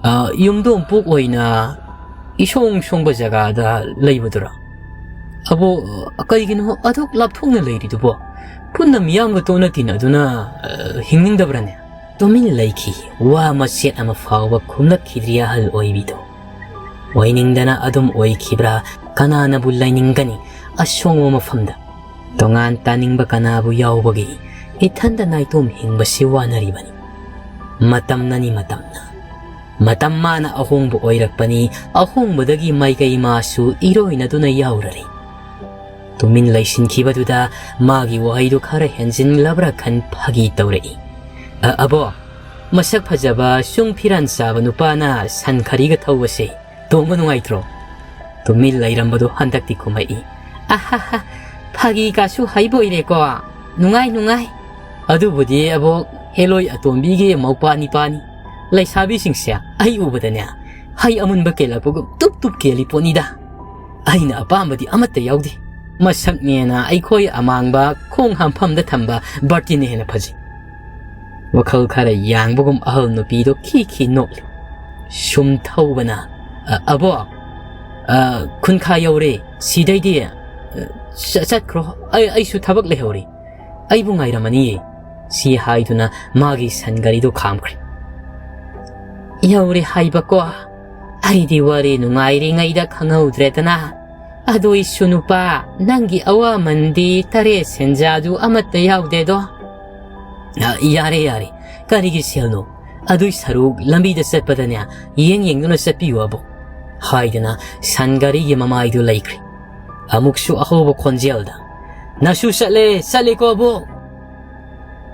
"ꯑꯥ, ꯌꯨꯝꯗꯣꯡꯄꯣꯛ ꯑꯣꯏꯅ ꯏꯁꯣꯡ ꯁꯣꯡꯕ ꯖꯒꯥꯗ ꯂꯩꯕꯗꯨꯔꯣ? ꯑꯕꯣ, ꯀꯩꯒꯤꯅꯣ ꯑꯗꯨꯛ ꯂꯥꯞꯊꯣꯛꯅ ꯂꯩꯔꯤꯗꯨꯕꯣ? ꯄꯨꯟꯅ ꯃꯤꯌꯥꯝꯒ ꯇꯣꯠꯅ ꯇꯤꯟꯅꯗꯨꯅ, ꯑ, ꯍꯤꯡꯅꯤꯡꯗꯕ꯭ꯔꯅꯦ?" ꯇꯨꯃꯤꯟ ꯂꯩꯈꯤ꯫ ꯋꯥ ꯃꯆꯦꯠ ꯑꯃ ꯐꯥꯎꯕ ꯈꯨꯝꯂꯛꯈꯤꯗ꯭ꯔꯤ ꯑꯍꯜ ꯑꯣꯏꯕꯤꯗꯣ꯫ ꯑꯣꯏꯅꯤꯡꯗꯅ ꯑꯗꯨꯝ ꯑꯣꯏꯈꯤꯕ꯭ꯔꯥ, ꯀꯅꯥꯅꯕꯨ ꯂꯩꯅꯤꯡꯒꯅꯤ ꯑꯁꯣꯡꯕ ꯃꯐꯝꯗ? ꯇꯣꯉꯥꯟ ꯇꯥꯅꯤꯡꯕ ꯀꯅꯥꯕꯨ ꯌꯥꯎꯕꯒꯦ? ꯏꯊꯟꯗ ꯅꯥꯏꯇꯣꯝ ꯍꯤꯡꯕꯁꯤ ꯋꯥꯅꯔꯤꯕꯅꯤ꯫ ꯃꯇꯝꯅꯅꯤ ꯃꯇꯝꯅ꯫ ꯃꯇꯝ ꯃꯥꯅ ꯑꯍꯣꯡꯕ ꯑꯣꯏꯔꯛꯄꯅꯤ, ꯑꯍꯣꯡꯕꯗꯒꯤ ꯃꯥꯏꯀꯩ ꯃꯥꯁꯨ ꯏꯔꯣꯏꯅꯗꯨꯅ ꯌꯥꯎꯔꯔꯤ꯫ ꯇꯨꯃꯤꯟ ꯂꯩꯁꯤꯟꯈꯤꯕꯗꯨꯗ ꯃꯥꯒꯤ ꯋꯥꯍꯩꯗꯨ ꯈꯔ ꯍꯦꯟꯖꯤꯟꯂꯕ꯭ꯔꯥ ꯈꯟ ꯐꯥꯒꯤ ꯇꯧꯔꯛꯏ꯫ "ꯑ, ꯑꯕꯣ, ꯃꯁꯛ ꯐꯖꯕ ꯁꯨꯡ ꯐꯤꯔꯥꯟ ꯆꯥꯕ ꯅꯨꯄꯥꯅ ꯁꯟ ꯈꯔꯤꯒ ꯊꯧꯕꯁꯦ ꯇꯣꯡꯕ ꯅꯨꯡꯉꯥꯏꯇ꯭ꯔꯣ?" ꯇꯨꯃꯤꯟ ꯂꯩꯔꯝꯕꯗꯨ ꯍꯟꯗꯛꯇꯤ ꯈꯨꯝꯃꯛꯏ꯫ "ꯑꯍꯥꯍꯥ, ꯐꯥꯒꯤ ꯀꯥꯁꯨ ꯍꯩꯕ ꯑꯣꯏꯔꯦꯀꯣ꯫ ꯅꯨꯡꯉꯥꯏ, ꯅꯨꯡꯉꯥꯏ꯫ ꯑꯗꯨꯕꯨꯗꯤ ꯑꯕꯣꯛ, ꯍꯦꯂꯣꯏ ꯑꯇꯣꯝꯕꯤꯒꯤ ꯃꯧꯄꯥ ꯅꯤꯄꯥꯅꯤ꯫ ꯂꯩꯁꯥꯕꯤꯁꯤꯡꯁꯦ ꯑꯩ ꯎꯕꯗꯅꯦ, ꯍꯩ ꯑꯃꯨꯟꯕ ꯀꯦꯜꯂꯛꯄꯒꯨꯝ ꯇꯨꯞ ꯇꯨꯞ ꯀꯦꯜꯂꯤ ꯄꯣꯠꯅꯤꯗ꯫ ꯑꯩꯅ ꯑꯄꯥꯝꯕꯗꯤ ꯑꯃꯠꯇ ꯌꯥꯎꯗꯦ꯫ ꯃꯁꯛꯅꯦꯅ ꯑꯩꯈꯣꯏ ꯑꯃꯥꯡꯕ ꯈꯣꯡ ꯍꯥꯝꯐꯝꯗ ꯊꯝꯕ ꯕꯥꯔꯇꯤꯟꯅ ꯍꯦꯟꯅ ꯐꯖꯩ"꯫ ꯋꯥꯈꯜ ꯈꯔ ꯌꯥꯡꯕꯒꯨꯝ ꯑꯍꯜ ꯅꯨꯄꯤꯗꯣ ꯈꯤ ꯈꯤ ꯅꯣꯛꯂꯤ꯫ ꯁꯨꯝ ꯊꯧꯕꯅ, "ꯑ, ꯑꯕꯣꯛ, ꯑ, ꯈꯨꯟꯈꯥ ꯌꯧꯔꯦ, ꯁꯤꯗꯩꯗꯤ, ꯑ, ꯆ-, ꯆꯠꯈ꯭ꯔꯣ, ꯑꯩ, ꯑꯩꯁꯨ ꯊꯕꯛ ꯂꯩꯍꯧꯔꯤ, ꯑꯩꯕꯨ ꯉꯥꯏꯔꯝꯃꯅꯤꯌꯦ"꯫ ꯁꯤ ꯍꯥꯏꯗꯨꯅ ꯃꯥꯒꯤ ꯁꯟ ꯒꯥꯔꯤꯗꯨ ꯈꯥꯝꯈ꯭ꯔꯦ꯫ "ꯌꯧꯔꯦ ꯍꯥꯏꯕꯀꯣ? ꯑꯩꯗꯤ ꯋꯥꯔꯤ ꯅꯨꯡꯉꯥꯏꯔꯤꯉꯩꯗ ꯈꯪꯍꯧꯗ꯭ꯔꯦꯗꯅ꯫ ꯑꯗꯨ ꯏꯁꯨ ꯅꯨꯄꯥ, ꯅꯪꯒꯤ ꯑꯋꯥꯃꯟꯗꯤ ꯇꯔꯦꯠ ꯁꯦꯟꯖꯥꯗꯨ ꯑꯃꯠꯇ ꯌꯥꯎꯗꯦꯗꯣ"꯫ "ꯑ, ꯌꯥꯔꯦ, ꯌꯥꯔꯦ, ꯀꯔꯤꯒꯤ ꯁꯦꯜꯅꯣ? ꯑꯗꯨꯏ ꯁꯔꯨꯛ ꯂꯝꯕꯤꯗ ꯆꯠꯄꯗꯅꯦ, ꯌꯦꯡ ꯌꯦꯡꯗꯨꯅ ꯆꯠꯄꯤꯌꯨ ꯑꯕꯣꯛ"꯫ ꯍꯥꯏꯗꯨꯅ ꯁꯟ ꯒꯥꯔꯤꯒꯤ ꯃꯃꯥꯏꯗꯨ ꯂꯩꯈ꯭ꯔꯦ꯫ ꯑꯃꯨꯛꯁꯨ ꯑꯍꯧꯕ ꯈꯣꯟꯖꯦꯜꯗ, "ꯅꯁꯨ ꯆꯠꯂꯦ, ꯆꯠꯂꯦꯀꯣ ꯑꯕꯣꯛ"꯫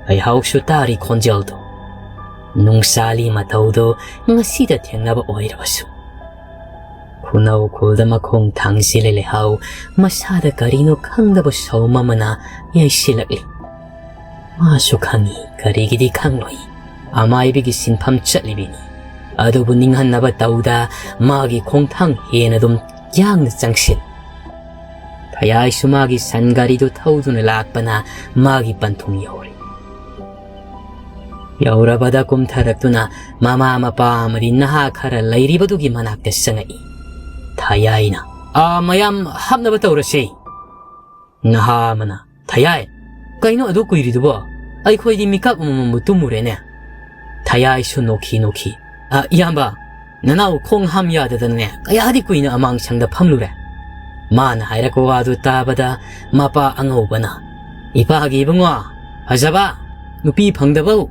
ꯑꯩꯍꯥꯛꯁꯨ ꯇꯥꯔꯤ ꯈꯣꯟꯖꯦꯜꯗꯣ꯫ ꯅꯨꯡꯁꯥꯂꯤ ꯃꯇꯧꯗꯨ ꯉꯁꯤꯗ ꯊꯦꯡꯅꯕ ꯑꯣꯏꯔꯕꯁꯨ꯫ ꯈꯨꯅꯧ ꯈꯨꯜꯗ ꯃꯈꯣꯡ ꯊꯥꯡꯁꯤꯜꯂꯦ ꯂꯩꯍꯥꯎ ꯃꯁꯥꯗ ꯀꯔꯤꯅꯣ ꯈꯪꯗꯕ ꯁꯥꯎꯝ ꯑꯃꯅ ꯌꯩꯁꯤꯜꯂꯛꯂꯤ꯫ ꯃꯥꯁꯨ ꯈꯪꯏ, ꯀꯔꯤꯒꯤꯗꯤ ꯈꯪꯂꯣꯏ꯫ ꯑꯃꯥꯏꯕꯤꯒꯤ ꯁꯤꯟꯐꯝ ꯆꯠꯂꯤꯕꯤꯅꯤ꯫ ꯑꯗꯨꯕꯨ ꯅꯤꯡꯍꯟꯅꯕ ꯇꯧꯗ ꯃꯥꯒꯤ ꯈꯣꯡꯊꯥꯡ ꯍꯦꯟꯅ ꯑꯗꯨꯝ ꯌꯥꯡꯅ ꯆꯪꯁꯤꯜ꯫ ꯊꯌꯥꯏꯁꯨ ꯃꯥꯒꯤ ꯁꯟ ꯒꯥꯔꯤꯗꯨ ꯊꯧꯗꯨꯅ ꯂꯥꯛꯄꯅ ꯃꯥꯒꯤ ꯄꯟꯊꯨꯡ ꯌꯧꯔꯦ꯫ ꯌꯧꯔꯕꯗ ꯀꯨꯝꯊꯔꯛꯇꯨꯅ ꯃꯃꯥ ꯃꯄꯥ ꯑꯃꯗꯤ ꯅꯍꯥ ꯈꯔ ꯂꯩꯔꯤꯕꯗꯨꯒꯤ ꯃꯅꯥꯛꯇ ꯆꯪꯉꯛꯏ꯫ ꯊꯌꯥꯏꯅ, "ꯑꯥ, ꯃꯌꯥꯝ ꯍꯥꯞꯅꯕ ꯇꯧꯔꯁꯦ"꯫ ꯅꯍꯥ ꯑꯃꯅ, "ꯊꯌꯥꯏ, ꯀꯩꯅꯣ ꯑꯗꯨ ꯀꯨꯏꯔꯤꯗꯨꯕꯣ? ꯑꯩꯈꯣꯏꯗꯤ ꯃꯤꯀꯞ ꯑꯃꯃꯝꯕꯨ ꯇꯨꯝꯃꯨꯔꯦꯅꯦ"꯫ ꯊꯌꯥꯏꯁꯨ ꯅꯣꯛꯈꯤ ꯅꯣꯛꯈꯤ꯫ "ꯑ, ꯏꯌꯥꯝꯕ, ꯅꯅꯥꯎ ꯈꯣꯡ ꯍꯥꯝ ꯌꯥꯗꯗꯅꯅꯦ ꯀꯌꯥꯗꯤ ꯀꯨꯏꯅ ꯑꯃꯥꯡꯁꯪꯗ ꯐꯝꯂꯨꯔꯦ"꯫ ꯃꯥꯅ ꯍꯥꯏꯔꯛꯄ ꯋꯥꯗꯨ ꯇꯥꯕꯗ ꯃꯄꯥ ꯑꯉꯧꯕꯅ, "ꯏꯄꯥꯒꯤ ꯏꯕꯨꯡꯉꯣ, ꯐꯖꯕ, ꯅꯨꯄꯤ ꯐꯪꯗꯕꯧ,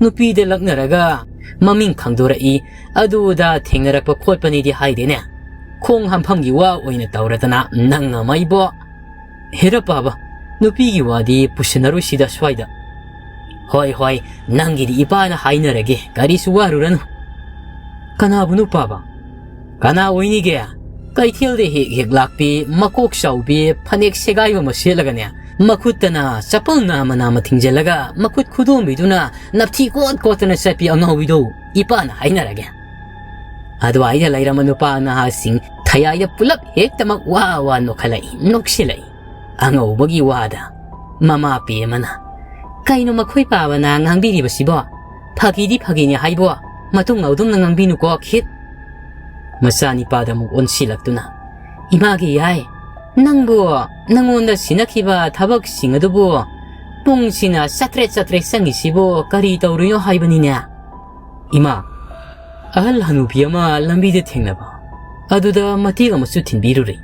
ꯅꯨꯄꯤꯗ ꯂꯛꯅꯔꯒ ꯃꯃꯤꯡ ꯈꯪꯗꯣꯔꯛꯏ, ꯑꯗꯨꯗ ꯊꯦꯡꯅꯔꯛꯄ ꯈꯣꯠꯄꯅꯤꯗꯤ ꯍꯥꯏꯗꯦꯅꯦ꯫ ꯈꯣꯡ ꯍꯥꯝꯐꯝꯒꯤ ꯋꯥ ꯑꯣꯏꯅ ꯇꯧꯔꯗꯅ ꯅꯪ ꯑꯃ ꯏꯕꯣ꯫ ꯍꯦꯔꯥ ꯄꯥꯕ, ꯅꯨꯄꯤꯒꯤ ꯋꯥꯗꯤ ꯄꯨꯁꯤꯟꯅꯔꯨꯁꯤꯗ ꯁ꯭ꯋꯥꯏꯗ"꯫ "ꯍꯣꯏ, ꯍꯣꯏ, ꯅꯪꯒꯤꯗꯤ ꯏꯄꯥꯅ ꯍꯥꯏꯅꯔꯒꯦ, ꯀꯔꯤꯁꯨ ꯋꯥꯔꯨꯔꯅꯨ"꯫ "ꯀꯅꯥꯕꯨꯅꯣ ꯄꯥꯕ?" "ꯀꯅꯥ ꯑꯣꯏꯅꯤꯒꯦ? ꯀꯩꯊꯦꯜꯗ ꯍꯦꯛ ꯍꯦꯛ ꯂꯥꯛꯄꯤ, ꯃꯀꯣꯛ ꯆꯥꯎꯕꯤ, ꯐꯅꯦꯛ ꯁꯦꯒꯥꯏꯕ ꯑꯃ ꯁꯦꯠꯂꯒꯅꯦ, ꯃꯈꯨꯠꯇꯅ ꯆꯄꯜ ꯅꯥꯃ ꯅꯥꯃ ꯊꯤꯡꯖꯤꯜꯂꯒ, ꯃꯈꯨꯠ ꯈꯨꯗꯣꯝꯕꯤꯗꯨꯅ ꯅꯞꯊꯤ ꯀꯣꯠ ꯀꯣꯠꯇꯅ ꯆꯠꯄꯤ ꯑꯉꯥꯎꯕꯤꯗꯣ ꯏꯄꯥꯅ ꯍꯥꯏꯅꯔꯒꯦ"꯫ ꯑꯗꯨꯋꯥꯏꯗ ꯂꯩꯔꯝꯕ ꯅꯨꯄꯥ ꯅꯍꯥꯁꯤꯡ ꯊꯌꯥꯏꯗ ꯄꯨꯂꯞ ꯍꯦꯛꯇꯃꯛ ꯋꯥ ꯋꯥ ꯅꯣꯛꯈꯠꯂꯛꯏ, ꯅꯣꯛꯁꯤꯜꯂꯛꯏ꯫ ꯑꯉꯧꯕꯒꯤ ꯋꯥꯗ ꯃꯃꯥ ꯄꯦꯃꯅ, "ꯀꯩꯅꯣ ꯃꯈꯣꯏ ꯄꯥꯕꯅ ꯉꯥꯡꯕꯤꯔꯤꯕꯁꯤꯕꯣ? ꯐꯥꯒꯤꯗꯤ ꯐꯥꯒꯤꯅꯤ ꯍꯥꯏꯕꯣ, ꯃꯇꯨꯡ ꯃꯥꯎꯗꯨꯝꯅ ꯉꯥꯡꯕꯤꯅꯨꯀꯣ ꯈꯤꯠ"꯫ ꯃꯆꯥꯅꯤꯄꯥꯗ ꯑꯃꯨꯛ ꯑꯣꯟꯁꯤꯜꯂꯛꯇꯨꯅ, "ꯏꯃꯥꯒꯤ ꯌꯥꯏ, ꯅꯪꯕꯨ ꯅꯪꯉꯣꯟꯗ ꯁꯤꯟꯅꯈꯤꯕ ꯊꯕꯛꯁꯤꯡ ꯑꯗꯨꯕꯨ ꯄꯨꯡꯁꯤꯅ ꯆꯥꯇ꯭ꯔꯦꯠ ꯆꯥꯇ꯭ꯔꯦꯠ ꯆꯪꯉꯤꯁꯤꯕꯨ ꯀꯔꯤ ꯇꯧꯔꯨꯏꯅꯣ ꯍꯥꯏꯕꯅꯤꯅꯦ?" "ꯏꯃꯥ, ꯑꯍꯜ ꯍꯅꯨꯕꯤ ꯑꯃ ꯂꯝꯕꯤꯗ ꯊꯦꯡꯅꯕ, ꯑꯗꯨꯗ ꯃꯇꯦꯛ ꯑꯃꯁꯨ ꯊꯤꯟꯕꯤꯔꯨꯔꯦ꯫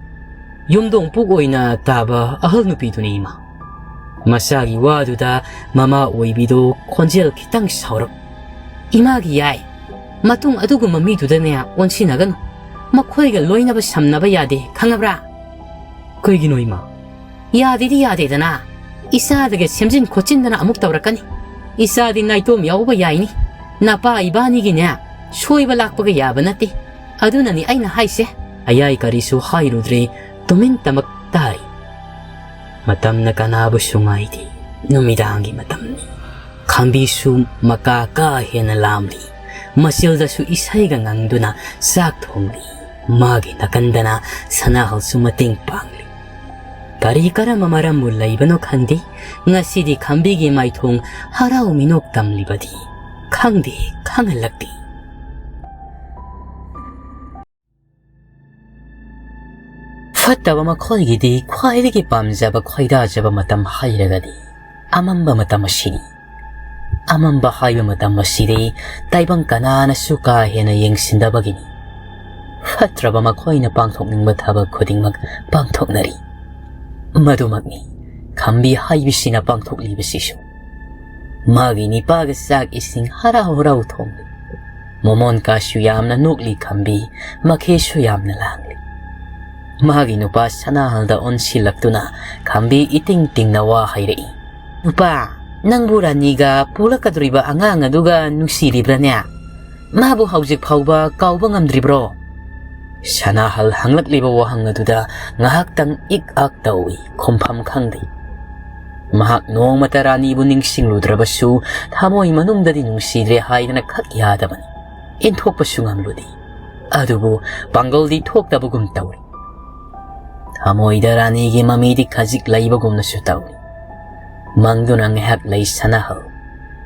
ꯌꯨꯝꯗꯣꯡ ꯄꯨꯛ ꯑꯣꯏꯅ ꯇꯥꯕ ꯑꯍꯜ ꯅꯨꯄꯤꯗꯨꯅꯤ ꯏꯃꯥ"꯫ ꯃꯆꯥꯒꯤ ꯋꯥꯗꯨꯗ ꯃꯃꯥ ꯑꯣꯏꯕꯤꯗꯨ ꯈꯣꯟꯖꯦꯜ ꯈꯤꯇꯪ ꯁꯥꯎꯔꯞ, "ꯏꯃꯥꯒꯤ ꯌꯥꯏ, ꯃꯇꯨꯡ ꯑꯗꯨꯒꯨꯝꯕ ꯃꯤꯗꯨꯗꯅꯦ ꯑꯣꯟꯁꯤꯟꯅꯒꯅꯨ꯫ ꯃꯈꯣꯏꯒ ꯂꯣꯏꯅꯕ ꯁꯝꯅꯕ ꯌꯥꯗꯦ, ꯈꯪꯉꯕ꯭ꯔꯥ?" "ꯀꯩꯒꯤꯅꯣ ꯏꯃꯥ?" "ꯌꯥꯗꯦꯗꯤ ꯌꯥꯗꯦꯗꯅ, ꯏꯆꯥꯗꯒ ꯁꯦꯝꯖꯤꯟ ꯈꯣꯠꯆꯤꯟꯗꯅ ꯑꯃꯨꯛ ꯇꯧꯔꯛꯀꯅꯤ꯫ ꯏꯆꯥꯗꯤ ꯅꯥꯏꯇꯣꯝ ꯌꯥꯎꯕ ꯌꯥꯏꯅꯤ, ꯅꯄꯥ ꯏꯕꯥꯅꯤꯒꯤꯅꯦ, ꯁꯣꯏꯕ ꯂꯥꯛꯄꯒ ꯌꯥꯕ ꯅꯠꯇꯦ꯫ ꯑꯗꯨꯅꯅꯤ ꯑꯩꯅ ꯍꯥꯏꯁꯦ꯫ ꯑꯌꯥꯏ ꯀꯔꯤꯁꯨ ꯍꯥꯏꯔꯨꯗ꯭ꯔꯦ, ꯇꯨꯃꯤꯟ ꯇꯃꯛ ꯇꯥꯔꯤ꯫ ꯃꯇꯝꯅ ꯀꯅꯥꯕꯨꯁꯨ ꯉꯥꯏꯗꯦ꯫ ꯅꯨꯃꯤꯗꯥꯡꯒꯤ ꯃꯇꯝꯅꯤ꯫ ꯈꯥꯝꯕꯤꯁꯨ ꯃꯀꯥ ꯀꯥ ꯍꯦꯟꯅ ꯂꯥꯝꯂꯤ꯫ ꯃꯆꯤꯜꯗꯁꯨ ꯏꯁꯩꯒ ꯉꯪꯗꯨꯅ ꯆꯥꯛ ꯊꯣꯡꯂꯤ꯫ ꯃꯥꯒꯤ ꯅꯥꯀꯟꯗꯅ ꯁꯅꯥꯍꯜꯁꯨ ꯃꯇꯦꯡ ꯄꯥꯡꯂꯤ꯫ ꯀꯔꯤ ꯀꯔꯝꯕ ꯃꯔꯝꯕꯨ ꯂꯩꯕꯅꯣ ꯈꯪꯗꯦ, ꯉꯁꯤꯗꯤ ꯈꯥꯝꯕꯤꯒꯤ ꯃꯥꯏꯊꯣꯡ ꯍꯔꯥꯎ ꯃꯤꯅꯣꯛ ꯇꯝꯂꯤꯕꯗꯤ ꯈꯪꯗꯦ, ꯈꯪꯍꯜꯂꯛꯇꯦ꯫ ꯐꯠꯇꯕ ꯃꯈꯣꯏꯒꯤꯗꯤ ꯈ꯭ꯋꯥꯏꯗꯒꯤ ꯄꯥꯝꯖꯕ ꯈꯣꯏꯗꯥꯖꯕ ꯃꯇꯝ ꯍꯥꯏꯔꯒꯗꯤ ꯑꯃꯝꯕ ꯃꯇꯝ ꯑꯁꯤꯅꯤ꯫ ꯑꯃꯝꯕ ꯍꯥꯏꯕ ꯃꯇꯝ ꯑꯁꯤꯗꯤ ꯇꯥꯏꯕꯪ ꯀꯅꯥꯅꯁꯨ ꯀꯥ ꯍꯦꯟꯅ ꯌꯦꯡꯁꯤꯟꯗꯕꯒꯤꯅꯤ꯫ ꯐꯠꯇ꯭ꯔꯕ ꯃꯈꯣꯏꯅ ꯄꯥꯡꯊꯣꯛꯅꯤꯡꯕ ꯊꯕꯛ ꯈꯨꯗꯤꯡꯃꯛ ꯄꯥꯡꯊꯣꯛꯅꯔꯤ꯫ ꯃꯗꯨꯃꯛꯅꯤ ꯈꯝꯕꯤ ꯍꯥꯏꯕꯁꯤꯅ ꯄꯥꯡꯊꯣꯛꯂꯤꯕꯁꯤꯁꯨ꯫ ꯃꯥꯒꯤ ꯅꯤꯄꯥꯒ ꯆꯥꯛ ꯏꯁꯤꯡ ꯍꯔꯥꯎ ꯍꯔꯥꯎ ꯊꯣꯡꯂꯤ꯫ ꯃꯣꯃꯣꯟꯀꯥꯁꯨ ꯌꯥꯝꯅ ꯅꯣꯛꯂꯤ ꯈꯝꯕꯤ, ꯃꯈꯦꯁꯨ ꯌꯥꯝꯅ ꯂꯥꯡꯂꯤ꯫ ꯃꯥꯒꯤ ꯅꯨꯄꯥ ꯁꯅꯥꯍꯜꯗ ꯑꯣꯟꯁꯤꯜꯂꯛꯇꯨꯅ ꯈꯝꯕꯤ ꯏꯇꯤꯡ ꯇꯤꯡꯅ ꯋꯥ ꯍꯥꯏꯔꯛꯏ꯫ "ꯅꯨꯄꯥ, ꯅꯪꯕꯨ ꯔꯥꯅꯤꯒ ꯄꯣꯛꯂꯛꯀꯗꯧꯔꯤꯕ ꯑꯉꯥꯡ ꯑꯗꯨꯒ ꯅꯨꯡꯁꯤꯔꯤꯕ꯭ꯔꯥꯅꯦ? ꯃꯥꯕꯨ ꯍꯧꯖꯤꯛ ꯐꯥꯎꯕ ꯀꯥꯎꯕ ꯉꯝꯗ꯭ꯔꯤꯕ꯭ꯔꯣ?" ꯁꯅꯥꯍꯜ ꯍꯪꯂꯛꯂꯤꯕ ꯋꯥꯍꯪ ꯑꯗꯨꯗ ꯉꯥꯏꯍꯥꯛꯇꯪ ꯏꯛ ꯑꯛ ꯇꯧꯏ, ꯈꯨꯝꯐꯝ ꯈꯪꯗꯦ꯫ ꯃꯍꯥꯛ ꯅꯣꯡꯃꯇ ꯔꯥꯅꯤꯕꯨ ꯅꯤꯡꯁꯤꯡꯂꯨꯗ꯭ꯔꯕꯁꯨ ꯊꯃꯣꯏ ꯃꯅꯨꯡꯗꯗꯤ ꯅꯨꯡꯁꯤꯗ꯭ꯔꯦ ꯍꯥꯏꯗꯅ ꯈꯛ ꯌꯥꯗꯕꯅꯤ꯫ ꯏꯟꯊꯣꯛꯄꯁꯨ ꯉꯝꯂꯨꯗꯦ꯫ ꯑꯗꯨꯕꯨ ꯄꯥꯡꯒꯜꯗꯤ ꯊꯣꯛꯇꯕꯒꯨꯝ ꯇꯧꯔꯤ꯫ ꯊꯃꯣꯏꯗ ꯔꯥꯅꯤꯒꯤ ꯃꯃꯤꯗꯤ ꯈꯖꯤꯛ ꯂꯩꯕꯒꯨꯝꯅꯁꯨ ꯇꯧꯏ꯫ ꯃꯪꯗꯨꯅ ꯉꯥꯏꯍꯥꯛ ꯂꯩ ꯁꯅꯥꯍꯜ꯫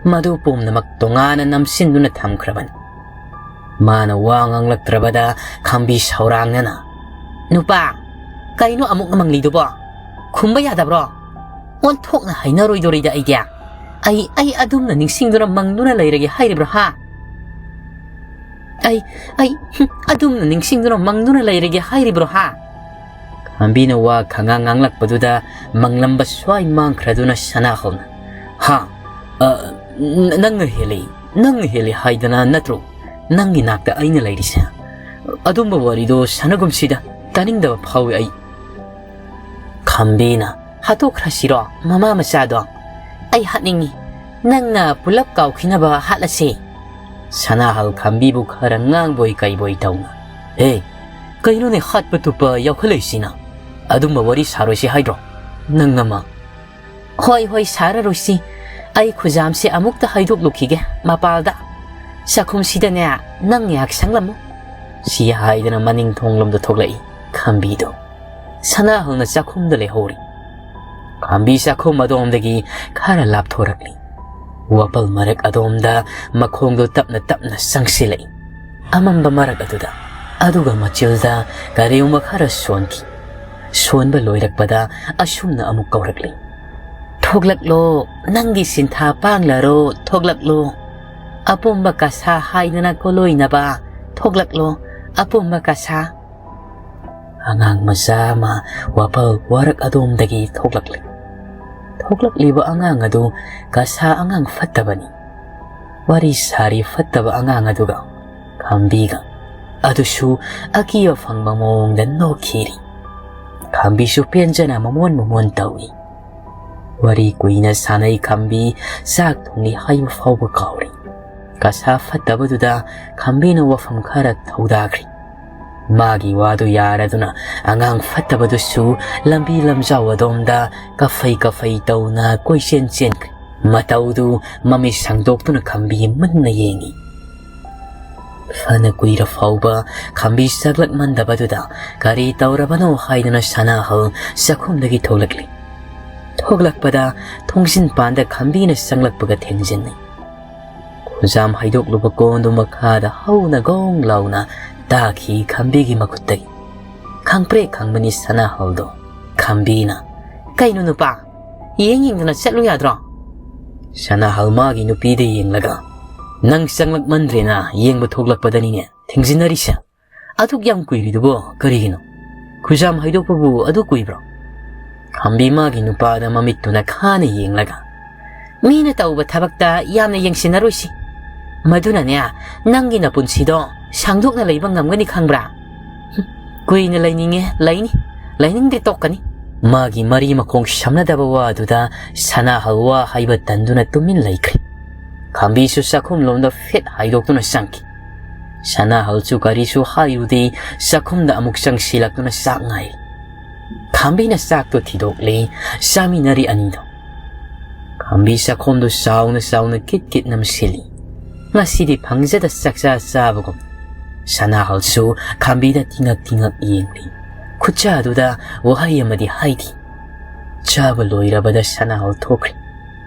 ꯃꯗꯨ ꯄꯨꯝꯅꯃꯛ ꯇꯣꯉꯥꯟꯅ ꯅꯝꯁꯤꯟꯗꯨꯅ ꯊꯝꯈ꯭ꯔꯕꯅꯤ꯫ ꯃꯥꯅ ꯋꯥ ꯉꯥꯡꯂꯛꯇ꯭ꯔꯕꯗ ꯈꯝꯕꯤ ꯁꯧꯔꯥꯡꯅꯅ, "ꯅꯨꯄꯥ, ꯀꯩꯅꯣ ꯑꯃꯨꯛ ꯃꯪꯂꯤꯗꯨꯕꯣ? ꯈꯨꯝꯕ ꯌꯥꯗꯕ꯭ꯔꯣ? ꯑꯣꯟꯊꯣꯛꯅ ꯍꯩꯅꯔꯣꯏꯗꯣꯔꯤꯗ ꯑꯩꯗꯤ꯫ ꯑꯩ, ꯑꯩ ꯑꯗꯨꯝꯅ ꯅꯤꯡꯁꯤꯡꯗꯨꯅ ꯃꯪꯗꯨꯅ ꯂꯩꯔꯒꯦ ꯍꯥꯏꯔꯤꯕ꯭ꯔꯣ ꯍꯥ? ꯑꯩ, ꯑꯩ, ꯍꯨꯝ, ꯑꯗꯨꯝꯅ ꯅꯤꯡꯁꯤꯡꯗꯨꯅ ꯃꯪꯗꯨꯅ ꯂꯩꯔꯒꯦ ꯍꯥꯏꯔꯤꯕ꯭ꯔꯣ ꯍꯥ?" ꯈꯝꯕꯤꯅ ꯋꯥ ꯈꯪꯉꯥꯡ ꯉꯥꯡꯂꯛꯄꯗꯨꯗ ꯃꯪꯂꯝꯕ ꯁ꯭ꯋꯥꯏ ꯃꯥꯡꯈ꯭ꯔꯗꯨꯅ ꯁꯅꯥꯍꯜꯅ, "ꯍꯥ? ꯑ, ꯅ-, ꯅꯪꯅ ꯍꯦꯜꯂꯤ, ꯅꯪꯅ ꯍꯦꯜꯂꯤ ꯍꯥꯏꯗꯅ ꯅꯠꯇ꯭ꯔꯣ ꯅꯪꯒꯤ ꯅꯥꯛꯇ ꯑꯩꯅ ꯂꯩꯔꯤꯁꯦ? ꯑꯗꯨꯝꯕ ꯋꯥꯔꯤꯗꯣ ꯁꯥꯟꯅꯒꯨꯝꯁꯤꯗ, ꯇꯥꯅꯤꯡꯗꯕ ꯐꯥꯎꯏ ꯑꯩ꯫" ꯈꯝꯕꯤꯅ, "ꯍꯥꯠꯇꯣꯛꯈ꯭ꯔꯁꯤꯔꯣ ꯃꯃꯥ ꯃꯆꯥꯗꯣ? ꯑꯩ ꯍꯥꯠꯅꯤꯡꯉꯤ꯫ ꯅꯪꯅ ꯄꯨꯂꯞ ꯀꯥꯎꯈꯤꯅꯕ ꯍꯥꯠꯂꯁꯦ꯫ ꯁꯅꯥꯍꯜ ꯈꯝꯕꯤꯕꯨ ꯈꯔ ꯉꯥꯡꯕꯣꯏ ꯀꯩꯕꯣꯏ ꯇꯧꯅ, "ꯍꯦ, ꯀꯩꯅꯣꯅꯦ ꯍꯥꯠꯄ ꯇꯨꯞꯄ ꯌꯥꯎꯈꯠꯂꯛꯏꯁꯤꯅ? ꯑꯗꯨꯝꯕ ꯋꯥꯔꯤ ꯁꯥꯔꯣꯏꯁꯤ ꯍꯥꯏꯗ꯭ꯔꯣ ꯅꯪ ꯑꯃ?" "ꯍꯣꯏ, ꯍꯣꯏ, ꯁꯥꯔꯔꯣꯏꯁꯤ꯫ ꯑꯩ ꯈꯨꯖꯥꯝꯁꯦ ꯑꯃꯨꯛꯇ ꯍꯩꯗꯣꯛꯂꯨꯈꯤꯒꯦ ꯃꯄꯥꯜꯗ꯫ ꯆꯥꯛꯈꯨꯝꯁꯤꯗꯅꯦ, ꯅꯪ ꯉꯥꯏꯍꯥꯛ ꯁꯪꯂꯝꯃꯨ꯫" ꯁꯤ ꯍꯥꯏꯗꯅ ꯃꯅꯤꯡ ꯊꯣꯡꯂꯣꯝꯗ ꯊꯣꯛꯂꯛꯏ ꯈꯝꯕꯤꯗꯣ꯫ ꯁꯅꯥꯍꯜꯅ ꯆꯥꯛꯈꯨꯝꯗ ꯂꯩꯍꯧꯔꯤ꯫ ꯈꯝꯕꯤ ꯆꯥꯛꯈꯨꯝ ꯑꯗꯣꯝꯗꯒꯤ ꯈꯔ ꯂꯥꯞꯊꯣꯔꯛꯂꯤ꯫ ꯋꯥꯄꯜ ꯃꯔꯛ ꯑꯗꯣꯝꯗ ꯃꯈꯣꯡꯗꯣ ꯇꯞꯅ ꯇꯞꯅ ꯆꯪꯁꯤꯜꯂꯛꯏ꯫ ꯑꯃꯝꯕ ꯃꯔꯛ ꯑꯗꯨꯗ, ꯑꯗꯨꯒ ꯃꯆꯤꯜꯗ ꯀꯔꯤꯒꯨꯝꯕ ꯈꯔ ꯁꯣꯟꯈꯤ꯫ ꯁꯣꯟꯕ ꯂꯣꯏꯔꯛꯄꯗ ꯑꯁꯨꯝꯅ ꯑꯃꯨꯛ ꯀꯧꯔꯛꯂꯤ, "ꯊꯣꯛꯂꯛꯂꯣ, ꯅꯪꯒꯤ ꯁꯤꯟꯊꯥ ꯄꯥꯡꯂꯔꯣ, ꯊꯣꯛꯂꯛꯂꯣ꯫ ꯑꯄꯨꯝꯕ ꯀꯁꯥ ꯍꯥꯏꯗꯅ ꯀꯣꯂꯣꯏꯅꯕ, ꯊꯣꯛꯂꯛꯂꯣ, ꯑꯄꯨꯝꯕ ꯀꯁꯥ꯫" ꯑꯉꯥꯡ ꯃꯆꯥ ꯑꯃ ꯋꯥꯄꯜ ꯋꯥꯔꯛ ꯑꯗꯣꯝꯗꯒꯤ ꯊꯣꯛꯂꯛꯂꯤ꯫ ꯊꯣꯛꯂꯛꯂꯤꯕ ꯑꯉꯥꯡ ꯑꯗꯨ ꯀꯁꯥ ꯑꯉꯥꯡ ꯐꯠꯇꯕꯅꯤ꯫ ꯋꯥꯔꯤ ꯁꯥꯔꯤ ꯐꯠꯇꯕ ꯑꯉꯥꯡ ꯑꯗꯨꯒ ꯈꯝꯕꯤꯒ, ꯑꯗꯨꯁꯨ ꯑꯀꯤꯕ ꯐꯪꯕ ꯃꯑꯣꯡꯗ ꯅꯣꯛꯈꯤꯔꯤ꯫ ꯈꯝꯕꯤꯁꯨ ꯄꯦꯟꯖꯅ ꯃꯃꯣꯟ ꯃꯃꯣꯟ ꯇꯧꯏ꯫ ꯋꯥꯔꯤ ꯀꯨꯏꯅ ꯁꯥꯟꯅꯩ ꯈꯝꯕꯤ, ꯆꯥꯛ ꯊꯣꯡꯂꯤ ꯍꯥꯏꯕ ꯐꯥꯎꯕ ꯀꯥꯎꯔꯤ꯫ ꯀꯁꯥ ꯐꯠꯇꯕꯗꯨꯗ ꯈꯝꯕꯤꯅ ꯋꯥꯐꯝ ꯈꯔ ꯊꯧꯗꯥꯈ꯭ꯔꯤ꯫ ꯃꯥꯒꯤ ꯋꯥꯗꯨ ꯌꯥꯔꯗꯨꯅ ꯑꯉꯥꯡ ꯐꯠꯇꯕꯗꯨꯁꯨ ꯂꯝꯕꯤ ꯂꯝꯖꯥꯎ ꯑꯗꯣꯝꯗ ꯀꯐꯩ ꯀꯐꯩ ꯇꯧꯅ ꯀꯣꯏꯆꯦꯟ ꯆꯦꯟꯈ꯭ꯔꯦ꯫ ꯃꯇꯧꯗꯨ ꯃꯃꯤꯠ ꯁꯥꯡꯗꯣꯛꯇꯨꯅ ꯈꯝꯕꯤ ꯃꯨꯟꯅ ꯌꯦꯡꯏ꯫ ꯐꯅ ꯀꯨꯏꯔ ꯐꯥꯎꯕ ꯈꯝꯕꯤ ꯆꯥꯛꯂꯛꯃꯟꯗꯕꯗꯨꯗ ꯀꯔꯤ ꯇꯧꯔꯕꯅꯣ ꯍꯥꯏꯗꯨꯅ ꯁꯅꯥꯍꯜ ꯆꯥꯛꯈꯨꯝꯗꯒꯤ ꯊꯣꯛꯂꯛꯂꯤ꯫ ꯊꯣꯛꯂꯛꯄꯗ ꯊꯣꯡꯖꯤꯟ ꯄꯥꯟꯗ ꯈꯝꯕꯤꯅ ꯆꯪꯂꯛꯄꯒ ꯊꯦꯡꯖꯤꯟꯅꯩ꯫ ꯈꯨꯖꯥꯝ ꯍꯩꯗꯣꯛꯂꯨꯕ ꯀꯣꯟꯗꯨ ꯃꯈꯥꯗ ꯍꯧꯅ ꯒꯣꯡ ꯂꯥꯎꯅ ꯇꯥꯈꯤ ꯈꯝꯕꯤꯒꯤ ꯃꯈꯨꯠꯇꯒꯤ꯫ ꯈꯪꯄ꯭ꯔꯦꯛ ꯈꯪꯕꯅꯤ ꯁꯅꯥꯍꯜꯗꯣ꯫ ꯈꯝꯕꯤꯅ, "ꯀꯩꯅꯣ ꯅꯨꯄꯥ, ꯌꯦꯡ ꯌꯦꯡꯗꯅ ꯆꯠꯂꯨ ꯌꯥꯗ꯭ꯔꯣ?" ꯁꯅꯥꯍꯜ ꯃꯥꯒꯤ ꯅꯨꯄꯤꯗ ꯌꯦꯡꯂꯒ, "ꯅꯪ ꯆꯪꯂꯛꯃꯟꯗ꯭ꯔꯦꯅ ꯌꯦꯡꯕ ꯊꯣꯛꯂꯛꯄꯗꯅꯤꯅꯦ ꯊꯦꯡꯖꯤꯟꯅꯔꯤꯁꯦ꯫ ꯑꯗꯨꯛ ꯌꯥꯝ ꯀꯨꯏꯔꯤꯗꯨꯕꯣ ꯀꯔꯤꯒꯤꯅꯣ? ꯈꯨꯖꯥꯝ ꯍꯩꯗꯣꯛꯄꯕꯨ ꯑꯗꯨ ꯀꯨꯏꯕ꯭ꯔꯣ?" ꯈꯝꯕꯤ ꯃꯥꯒꯤ ꯅꯨꯄꯥꯗ ꯃꯃꯤꯠꯇꯨꯅ ꯈꯥꯅ ꯌꯦꯡꯂꯒ, "ꯃꯤꯅ ꯇꯧꯕ ꯊꯕꯛꯇ ꯌꯥꯝꯅ ꯌꯦꯡꯁꯤꯟꯅꯔꯣꯏꯁꯤ꯫ ꯃꯗꯨꯅꯅꯦ, ꯅꯪꯒꯤ ꯅꯄꯨꯟꯁꯤꯗꯣ ꯁꯥꯡꯗꯣꯛꯅ ꯂꯩꯕ ꯉꯝꯒꯅꯤ ꯈꯪꯕ꯭ꯔꯥ? ꯍꯨꯝ, ꯀꯨꯏꯅ ꯂꯩꯅꯤꯡꯉꯦ, ꯂꯩꯅꯤ꯫ ꯂꯩꯅꯤꯡꯗꯦ, ꯇꯣꯛꯀꯅꯤ꯫" ꯃꯥꯒꯤ ꯃꯔꯤ ꯃꯈꯣꯡ ꯁꯝꯅꯗꯕ ꯋꯥꯗꯨꯗ ꯁꯅꯥꯍꯜ ꯋꯥ ꯍꯥꯏꯕ ꯇꯟꯗꯨꯅ ꯇꯨꯃꯤꯟ ꯂꯩꯈ꯭ꯔꯦ꯫ ꯈꯥꯝꯕꯤꯁꯨ ꯆꯥꯛꯈꯨꯝꯂꯣꯝꯗ ꯐꯤꯠ ꯍꯥꯏꯗꯣꯛꯇꯨꯅ ꯆꯪꯈꯤ꯫ ꯁꯅꯥꯍꯜꯁꯨ ꯀꯔꯤꯁꯨ ꯍꯥꯏꯔꯨꯗꯦ, ꯆꯥꯛꯈꯨꯝꯗ ꯑꯃꯨꯛ ꯆꯪꯁꯤꯜꯂꯛꯇꯨꯅ ꯆꯥꯛ ꯉꯥꯏꯔꯤ꯫ ꯈꯥꯝꯕꯤꯅ ꯆꯥꯛꯇꯣ ꯊꯤꯗꯣꯛꯂꯦ, ꯆꯥꯃꯤꯟꯅꯔꯤ ꯑꯅꯤꯗꯣ꯫ ꯈꯥꯝꯕꯤ ꯆꯥꯛꯈꯣꯝꯗꯨ ꯆꯥꯎꯅ ꯆꯥꯎꯅ ꯀꯤꯠ ꯀꯤꯠ ꯅꯝꯁꯤꯜꯂꯤ꯫ ꯉꯁꯤꯗꯤ ꯐꯪꯖꯗ ꯆꯥꯛꯆꯥ ꯆꯥꯕꯒꯨꯝ꯫ ꯁꯅꯥꯍꯜꯁꯨ ꯈꯥꯝꯕꯤꯗ ꯇꯤꯉꯛ ꯇꯤꯉꯛ ꯌꯦꯡꯂꯤ꯫ ꯈꯨꯠꯆꯥꯗꯨꯗ ꯋꯥꯍꯩ ꯑꯃꯗꯤ ꯍꯥꯏꯗꯦ꯫ ꯆꯥꯕ ꯂꯣꯏꯔꯕꯗ ꯁꯅꯥꯍꯜ ꯊꯣꯛꯈ꯭ꯔꯦ꯫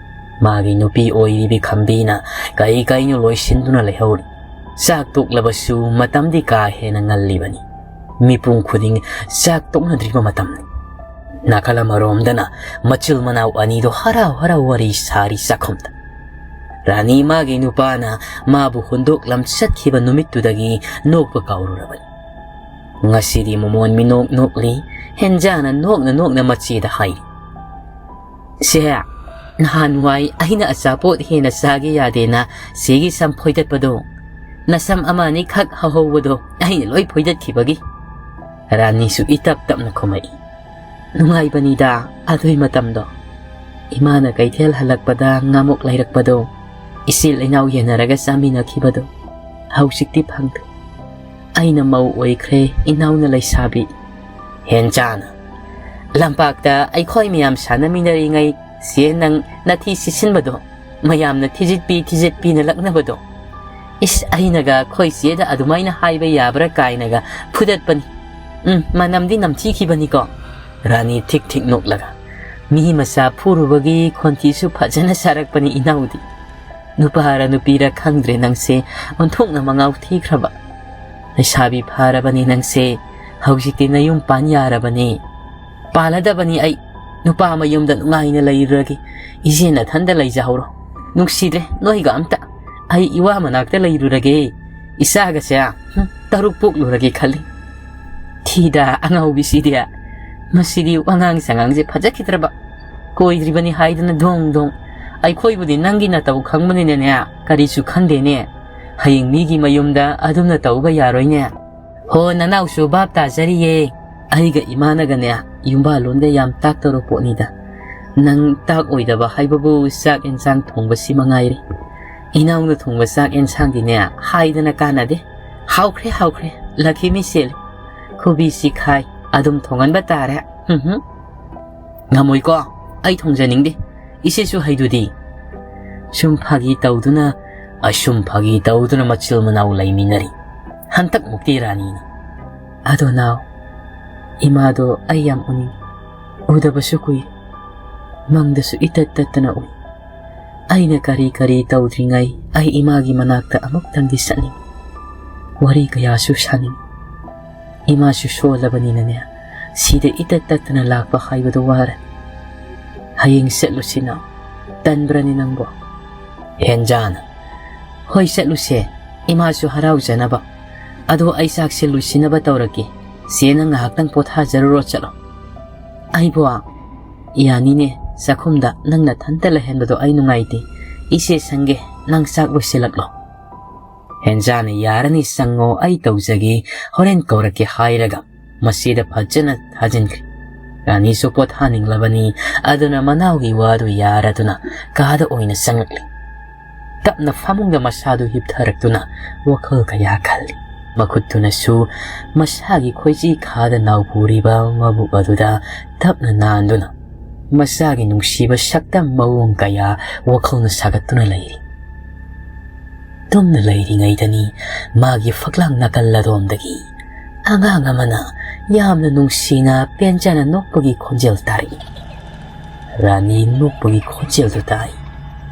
ꯃꯥꯒꯤ ꯅꯨꯄꯤ ꯑꯣꯏꯔꯤꯕꯤ ꯈꯥꯝꯕꯤꯅ ꯀꯩ ꯀꯩꯅꯣ ꯂꯣꯏꯁꯤꯟꯗꯨꯅ ꯂꯩꯍꯧꯔꯤ꯫ ꯆꯥꯛ ꯇꯣꯛꯂꯕꯁꯨ ꯃꯇꯝꯗꯤ ꯀꯥ ꯍꯦꯟꯅ ꯉꯜꯂꯤꯕꯅꯤ꯫ ꯃꯤꯄꯨꯝ ꯈꯨꯗꯤꯡ ꯆꯥꯛ ꯇꯣꯛꯅꯗ꯭ꯔꯤꯕ ꯃꯇꯝꯅꯤ꯫ ꯅꯥꯀꯜ ꯑꯃꯔꯣꯝꯗꯅ ꯃꯆꯤꯜ ꯃꯅꯥꯎ ꯑꯅꯤꯗꯣ ꯍꯔꯥꯎ ꯍꯔꯥꯎ ꯋꯥꯔꯤ ꯁꯥꯔꯤ ꯆꯥꯛꯈꯨꯝꯗ꯫ ꯔꯥꯅꯤ ꯃꯥꯒꯤ ꯅꯨꯄꯥꯅ ꯃꯥꯕꯨ ꯍꯨꯟꯗꯣꯛꯂꯝ ꯆꯠꯈꯤꯕ ꯅꯨꯃꯤꯠꯇꯨꯗꯒꯤ ꯅꯣꯛꯄ ꯀꯥꯎꯔꯨꯔꯕꯅꯤ꯫ ꯉꯁꯤꯗꯤ ꯃꯃꯣꯟ ꯃꯤꯅꯣꯛ ꯅꯣꯛꯂꯤ꯫ ꯍꯦꯟꯖꯥꯅ ꯅꯣꯛꯅ ꯅꯣꯛꯅ ꯃꯆꯦꯗ ꯍꯥꯏꯔꯤ, "ꯁꯦ, ꯅꯍꯥꯟꯋꯥꯏ ꯑꯩꯅ ꯑꯆꯥꯄꯣꯠ ꯍꯦꯟꯅ ꯆꯥꯒꯦ ꯌꯥꯗꯦꯅ ꯆꯦꯒꯤ ꯁꯝ ꯐꯣꯏꯗꯠꯄꯗꯣ, ꯅꯁꯝ ꯑꯃ ꯑꯅꯤꯈꯛ ꯍꯧꯍꯧꯕꯗꯣ ꯑꯩꯅ ꯂꯣꯏ ꯐꯣꯏꯗꯠꯈꯤꯕꯒꯤ꯫" ꯔꯥꯅꯤꯁꯨ ꯏꯇꯞ ꯇꯞꯅ ꯈꯨꯝꯃꯛꯏ, "ꯅꯨꯡꯉꯥꯏꯕꯅꯤꯗ ꯑꯗꯨꯏ ꯃꯇꯝꯗꯣ꯫ ꯏꯃꯥꯅ ꯀꯩꯊꯦꯜ ꯍꯜꯂꯛꯄꯗ ꯉꯥꯃꯨꯛ ꯂꯩꯔꯛꯄꯗꯣ, ꯏꯆꯤꯜ ꯏꯅꯥꯎ ꯌꯦꯟꯅꯔꯒ ꯆꯥꯃꯤꯟꯅꯈꯤꯕꯗꯣ꯫ ꯍꯧꯖꯤꯛꯇꯤ ꯐꯪꯗ꯭ꯔꯦ꯫ ꯑꯩꯅ ꯃꯧ ꯑꯣꯏꯈ꯭ꯔꯦ, ꯏꯅꯥꯎꯅ ꯂꯩꯁꯥꯕꯤ꯫" ꯍꯦꯟꯆꯥꯅ, "ꯂꯝꯄꯥꯛꯇ ꯑꯩꯈꯣꯏ ꯃꯌꯥꯝ ꯁꯥꯟꯅꯃꯤꯟꯅꯔꯤꯉꯩ ꯆꯦ ꯅꯪ ꯅꯊꯤ ꯁꯤꯠꯆꯤꯟꯕꯗꯣ, ꯃꯌꯥꯝꯅ ꯊꯤꯖꯤꯠꯄꯤ ꯊꯤꯖꯤꯠꯄꯤꯅ ꯂꯛꯅꯕꯗꯣ꯫ ꯏꯁ, ꯑꯩꯅꯒ ꯑꯩꯈꯣꯏ ꯆꯦꯗ ꯑꯗꯨꯃꯥꯏꯅ ꯍꯥꯏꯕ ꯌꯥꯕ꯭ꯔꯥ ꯀꯥꯏꯅꯒ ꯐꯨꯗꯠꯄꯅꯤ꯫ ꯎꯝ, ꯃꯅꯝꯗꯤ ꯅꯝꯊꯤꯈꯤꯕꯅꯤꯀꯣ꯫" ꯔꯥꯅꯤ ꯊꯤꯛ ꯊꯤꯛ ꯅꯣꯛꯂꯒ, "ꯃꯤ ꯃꯆꯥ ꯐꯨꯔꯨꯕꯒꯤ ꯈꯣꯟꯊꯤꯁꯨ ꯐꯖꯅ ꯆꯥꯔꯛꯄꯅꯤ ꯏꯅꯥꯎꯗꯤ꯫ ꯅꯨꯄꯥꯔ ꯅꯨꯄꯤꯔ ꯈꯪꯗ꯭ꯔꯦ ꯅꯪꯁꯦ, ꯑꯣꯟꯊꯣꯛꯅ ꯃꯉꯥꯎ ꯊꯤꯈ꯭ꯔꯕ꯫ ꯂꯩꯁꯥꯕꯤ ꯐꯥꯔꯕꯅꯤ ꯅꯪꯁꯦ, ꯍꯧꯖꯤꯛꯇꯤ ꯅꯌꯨꯝ ꯄꯥꯟ ꯌꯥꯔꯕꯅꯤ꯫" "ꯄꯥꯜꯂꯗꯕꯅꯤ ꯑꯩ꯫ ꯅꯨꯄꯥ ꯃꯌꯨꯝꯗ ꯅꯨꯡꯉꯥꯏꯅ ꯂꯩꯔꯨꯔꯒꯦ꯫ ꯏꯆꯦ ꯅꯊꯟꯗ ꯂꯩꯖꯍꯧꯔꯣ꯫ ꯅꯨꯡꯁꯤꯗ꯭ꯔꯦ ꯅꯣꯏꯒ ꯑꯝꯇ꯫ ꯑꯩ ꯏꯋꯥ ꯃꯅꯥꯛꯇ ꯂꯩꯔꯨꯔꯒꯦ꯫ ꯏꯆꯥꯒꯁꯦ, ꯍꯨꯝ, ꯇꯔꯨꯛ ꯄꯣꯛꯂꯨꯔꯒꯦ ꯈꯜꯂꯤ꯫" "ꯊꯤꯗ ꯑꯉꯥꯎꯕꯤꯁꯤꯗꯤ꯫ ꯃꯁꯤꯗꯤ ꯋꯥꯉꯥꯡ ꯁꯉꯥꯡꯁꯦ ꯐꯖꯈꯤꯗ꯭ꯔꯕ꯫ ꯀꯣꯏꯗ꯭ꯔꯤꯕꯅꯤ ꯍꯥꯏꯗꯅ ꯗꯣꯡ ꯗꯣꯡ꯫ ꯑꯩꯈꯣꯏꯕꯨꯗꯤ ꯅꯪꯒꯤ ꯅꯇꯧ ꯈꯪꯕꯅꯤꯅꯅꯦ, ꯀꯔꯤꯁꯨ ꯈꯟꯗꯦꯅꯦ꯫ ꯍꯌꯦꯡ ꯃꯤꯒꯤ ꯃꯌꯨꯝꯗ ꯑꯗꯨꯝꯅ ꯇꯧꯕ ꯌꯥꯔꯣꯏꯅꯦ꯫ ꯍꯣ, ꯅꯅꯥꯎꯁꯨ ꯚꯥꯞ ꯇꯥꯖꯔꯤꯌꯦ꯫ ꯑꯩꯒ ꯏꯃꯥꯅꯒꯅꯦ, ꯌꯨꯝꯕꯥꯜꯂꯣꯟꯗ ꯌꯥꯝ ꯇꯥꯛꯇꯧꯔ ꯄꯣꯠꯅꯤꯗ꯫ ꯅꯪ ꯇꯥꯛꯑꯣꯏꯗꯕ ꯍꯥꯏꯕꯕꯨ ꯆꯥꯛ ꯌꯦꯟꯁꯥꯡ ꯊꯣꯡꯕꯁꯤ ꯃꯉꯥꯏꯔꯦ꯫ "ꯏꯅꯥꯎꯅ ꯊꯣꯡꯕ ꯆꯥꯛ ꯑꯦꯟꯁꯥꯡꯗꯤꯅꯦ ꯍꯥꯏꯗꯅ ꯀꯥꯟꯅꯗꯦ꯫ ꯍꯥꯎꯈ꯭ꯔꯦ, ꯍꯥꯎꯈ꯭ꯔꯦ, ꯂꯛꯈꯤꯃꯤ ꯆꯦꯜꯂꯤ꯫ ꯈꯨꯕꯤꯁꯤ ꯈꯥꯏ, ꯑꯗꯨꯝ ꯊꯣꯡꯍꯟꯕ ꯇꯥꯔꯦ꯫ ꯎꯝꯍꯨꯝ꯫ ꯉꯝꯃꯣꯏꯀꯣ, ꯑꯩ ꯊꯣꯡꯖꯅꯤꯡꯗꯦ꯫ ꯏꯆꯦꯁꯨ ꯍꯩꯗꯨꯗꯤ꯫" ꯁꯨꯝ ꯐꯥꯒꯤ ꯇꯧꯗꯨꯅ, ꯑꯁꯨꯝ ꯐꯥꯒꯤ ꯇꯧꯗꯨꯅ ꯃꯆꯤꯜ ꯃꯅꯥꯎ ꯂꯩꯃꯤꯟꯅꯔꯤ꯫ ꯍꯟꯇꯛꯃꯨꯛꯇꯤ ꯔꯥꯅꯤꯅ, "ꯑꯗꯣ ꯅꯥꯎ, ꯏꯃꯥꯗꯣ ꯑꯩ ꯌꯥꯝ ꯎꯅꯤꯡꯉꯤ꯫ ꯎꯗꯕꯁꯨ ꯀꯨꯏꯔꯦ꯫ ꯃꯪꯗꯁꯨ ꯏꯇꯠ ꯇꯠꯇꯅ ꯎꯏ꯫ ꯑꯩꯅ ꯀꯔꯤ ꯀꯔꯤ ꯇꯧꯗ꯭ꯔꯤꯉꯩ ꯑꯩ ꯏꯃꯥꯒꯤ ꯃꯅꯥꯛꯇ ꯑꯃꯨꯛꯇꯪꯗꯤ ꯆꯠꯅꯤꯡꯉꯤ꯫ ꯋꯥꯔꯤ ꯀꯌꯥꯁꯨ ꯁꯥꯅꯤꯡꯉꯤ꯫ ꯏꯃꯥꯁꯨ ꯁꯣꯜꯂꯕꯅꯤꯅꯅꯦ, ꯁꯤꯗ ꯏꯇꯠ ꯇꯠꯇꯅ ꯂꯥꯛꯄ ꯍꯥꯏꯕꯗꯣ ꯋꯥꯔꯦ꯫ ꯍꯌꯦꯡ ꯆꯠꯂꯨꯁꯤꯅ꯫ ꯇꯟꯕ꯭ꯔꯅꯤ ꯅꯪꯕꯣ?" ꯍꯦꯟꯖꯥꯅ, "ꯍꯣꯏ, ꯆꯠꯂꯨꯁꯦ, ꯏꯃꯥꯁꯨ ꯍꯔꯥꯎꯖꯅꯕ꯫ ꯑꯗꯣ ꯑꯩ ꯆꯥꯛꯁꯦ ꯂꯣꯏꯁꯤꯟꯅꯕ ꯇꯧꯔꯒꯦ꯫ ꯆꯦ, ꯅꯪ ꯉꯥꯏꯍꯥꯛꯇꯪ ꯄꯣꯊꯥꯖꯔꯨꯔꯣ, ꯆꯠꯂꯣ꯫" "ꯑꯩꯕꯣ?" "ꯌꯥꯅꯤꯅꯦ, ꯆꯥꯛꯈꯨꯝꯗ ꯅꯪ ꯅꯊꯟꯇ ꯂꯩꯍꯟꯕꯗꯣ ꯑꯩ ꯅꯨꯡꯉꯥꯏꯇꯦ꯫ ꯏꯆꯦ ꯁꯪꯒꯦ, ꯅꯪ ꯆꯥꯛ ꯂꯣꯏꯁꯤꯜꯂꯛꯂꯣ꯫" ꯍꯦꯟꯖꯥꯅ, "ꯌꯥꯔꯅꯤ, ꯆꯪꯉꯣ, ꯑꯩ ꯇꯧꯖꯒꯦ, ꯍꯣꯔꯦꯟ ꯀꯧꯔꯛꯀꯦ" ꯍꯥꯏꯔꯒ ꯃꯁꯤꯗ ꯐꯖꯅ ꯊꯥꯖꯤꯟꯈ꯭ꯔꯦ꯫ ꯔꯥꯅꯤꯁꯨ ꯄꯣꯊꯥꯅꯤꯡꯂꯕꯅꯤ, ꯑꯗꯨꯅ ꯃꯅꯥꯎꯒꯤ ꯋꯥꯗꯨ ꯌꯥꯔꯗꯨꯅ ꯀꯥꯗ ꯑꯣꯏꯅ ꯆꯪꯂꯛꯂꯤ꯫ ꯇꯞꯅ ꯐꯃꯨꯡꯗ ꯃꯁꯥꯗꯨ ꯍꯤꯞꯊꯔꯛꯇꯨꯅ ꯋꯥꯈꯜ ꯀꯌꯥ ꯈꯜꯂꯤ꯫ ꯃꯈꯨꯠꯇꯨꯅꯁꯨ ꯃꯁꯥꯒꯤ ꯈꯣꯏꯆꯤ ꯈꯥꯗ ꯅꯥꯎꯄꯨꯔꯤꯕ ꯃꯕꯨꯛ ꯑꯗꯨꯗ ꯇꯞꯅ ꯅꯥꯟꯗꯨꯅ ꯃꯆꯥꯒꯤ ꯅꯨꯡꯁꯤꯕ ꯁꯛꯇꯝ ꯃꯑꯣꯡ ꯀꯌꯥ ꯋꯥꯈꯜꯅ ꯁꯥꯒꯠꯇꯨꯅ ꯂꯩꯔꯤ꯫ ꯇꯨꯝꯅ ꯂꯩꯔꯤꯉꯩꯗꯅꯤ ꯃꯥꯒꯤ ꯐꯛꯂꯥꯡ ꯅꯥꯀꯜ ꯑꯗꯣꯝꯗꯒꯤ ꯑꯉꯥꯡ ꯑꯃꯅ ꯌꯥꯝꯅ ꯅꯨꯡꯁꯤꯅ ꯄꯦꯟꯖꯅ ꯅꯣꯛꯄꯒꯤ ꯈꯣꯟꯖꯦꯜ ꯇꯥꯔꯛꯏ꯫ ꯔꯥꯅꯤ ꯅꯣꯛꯄꯒꯤ ꯈꯣꯟꯖꯦꯜꯗꯨ ꯇꯥꯏ꯫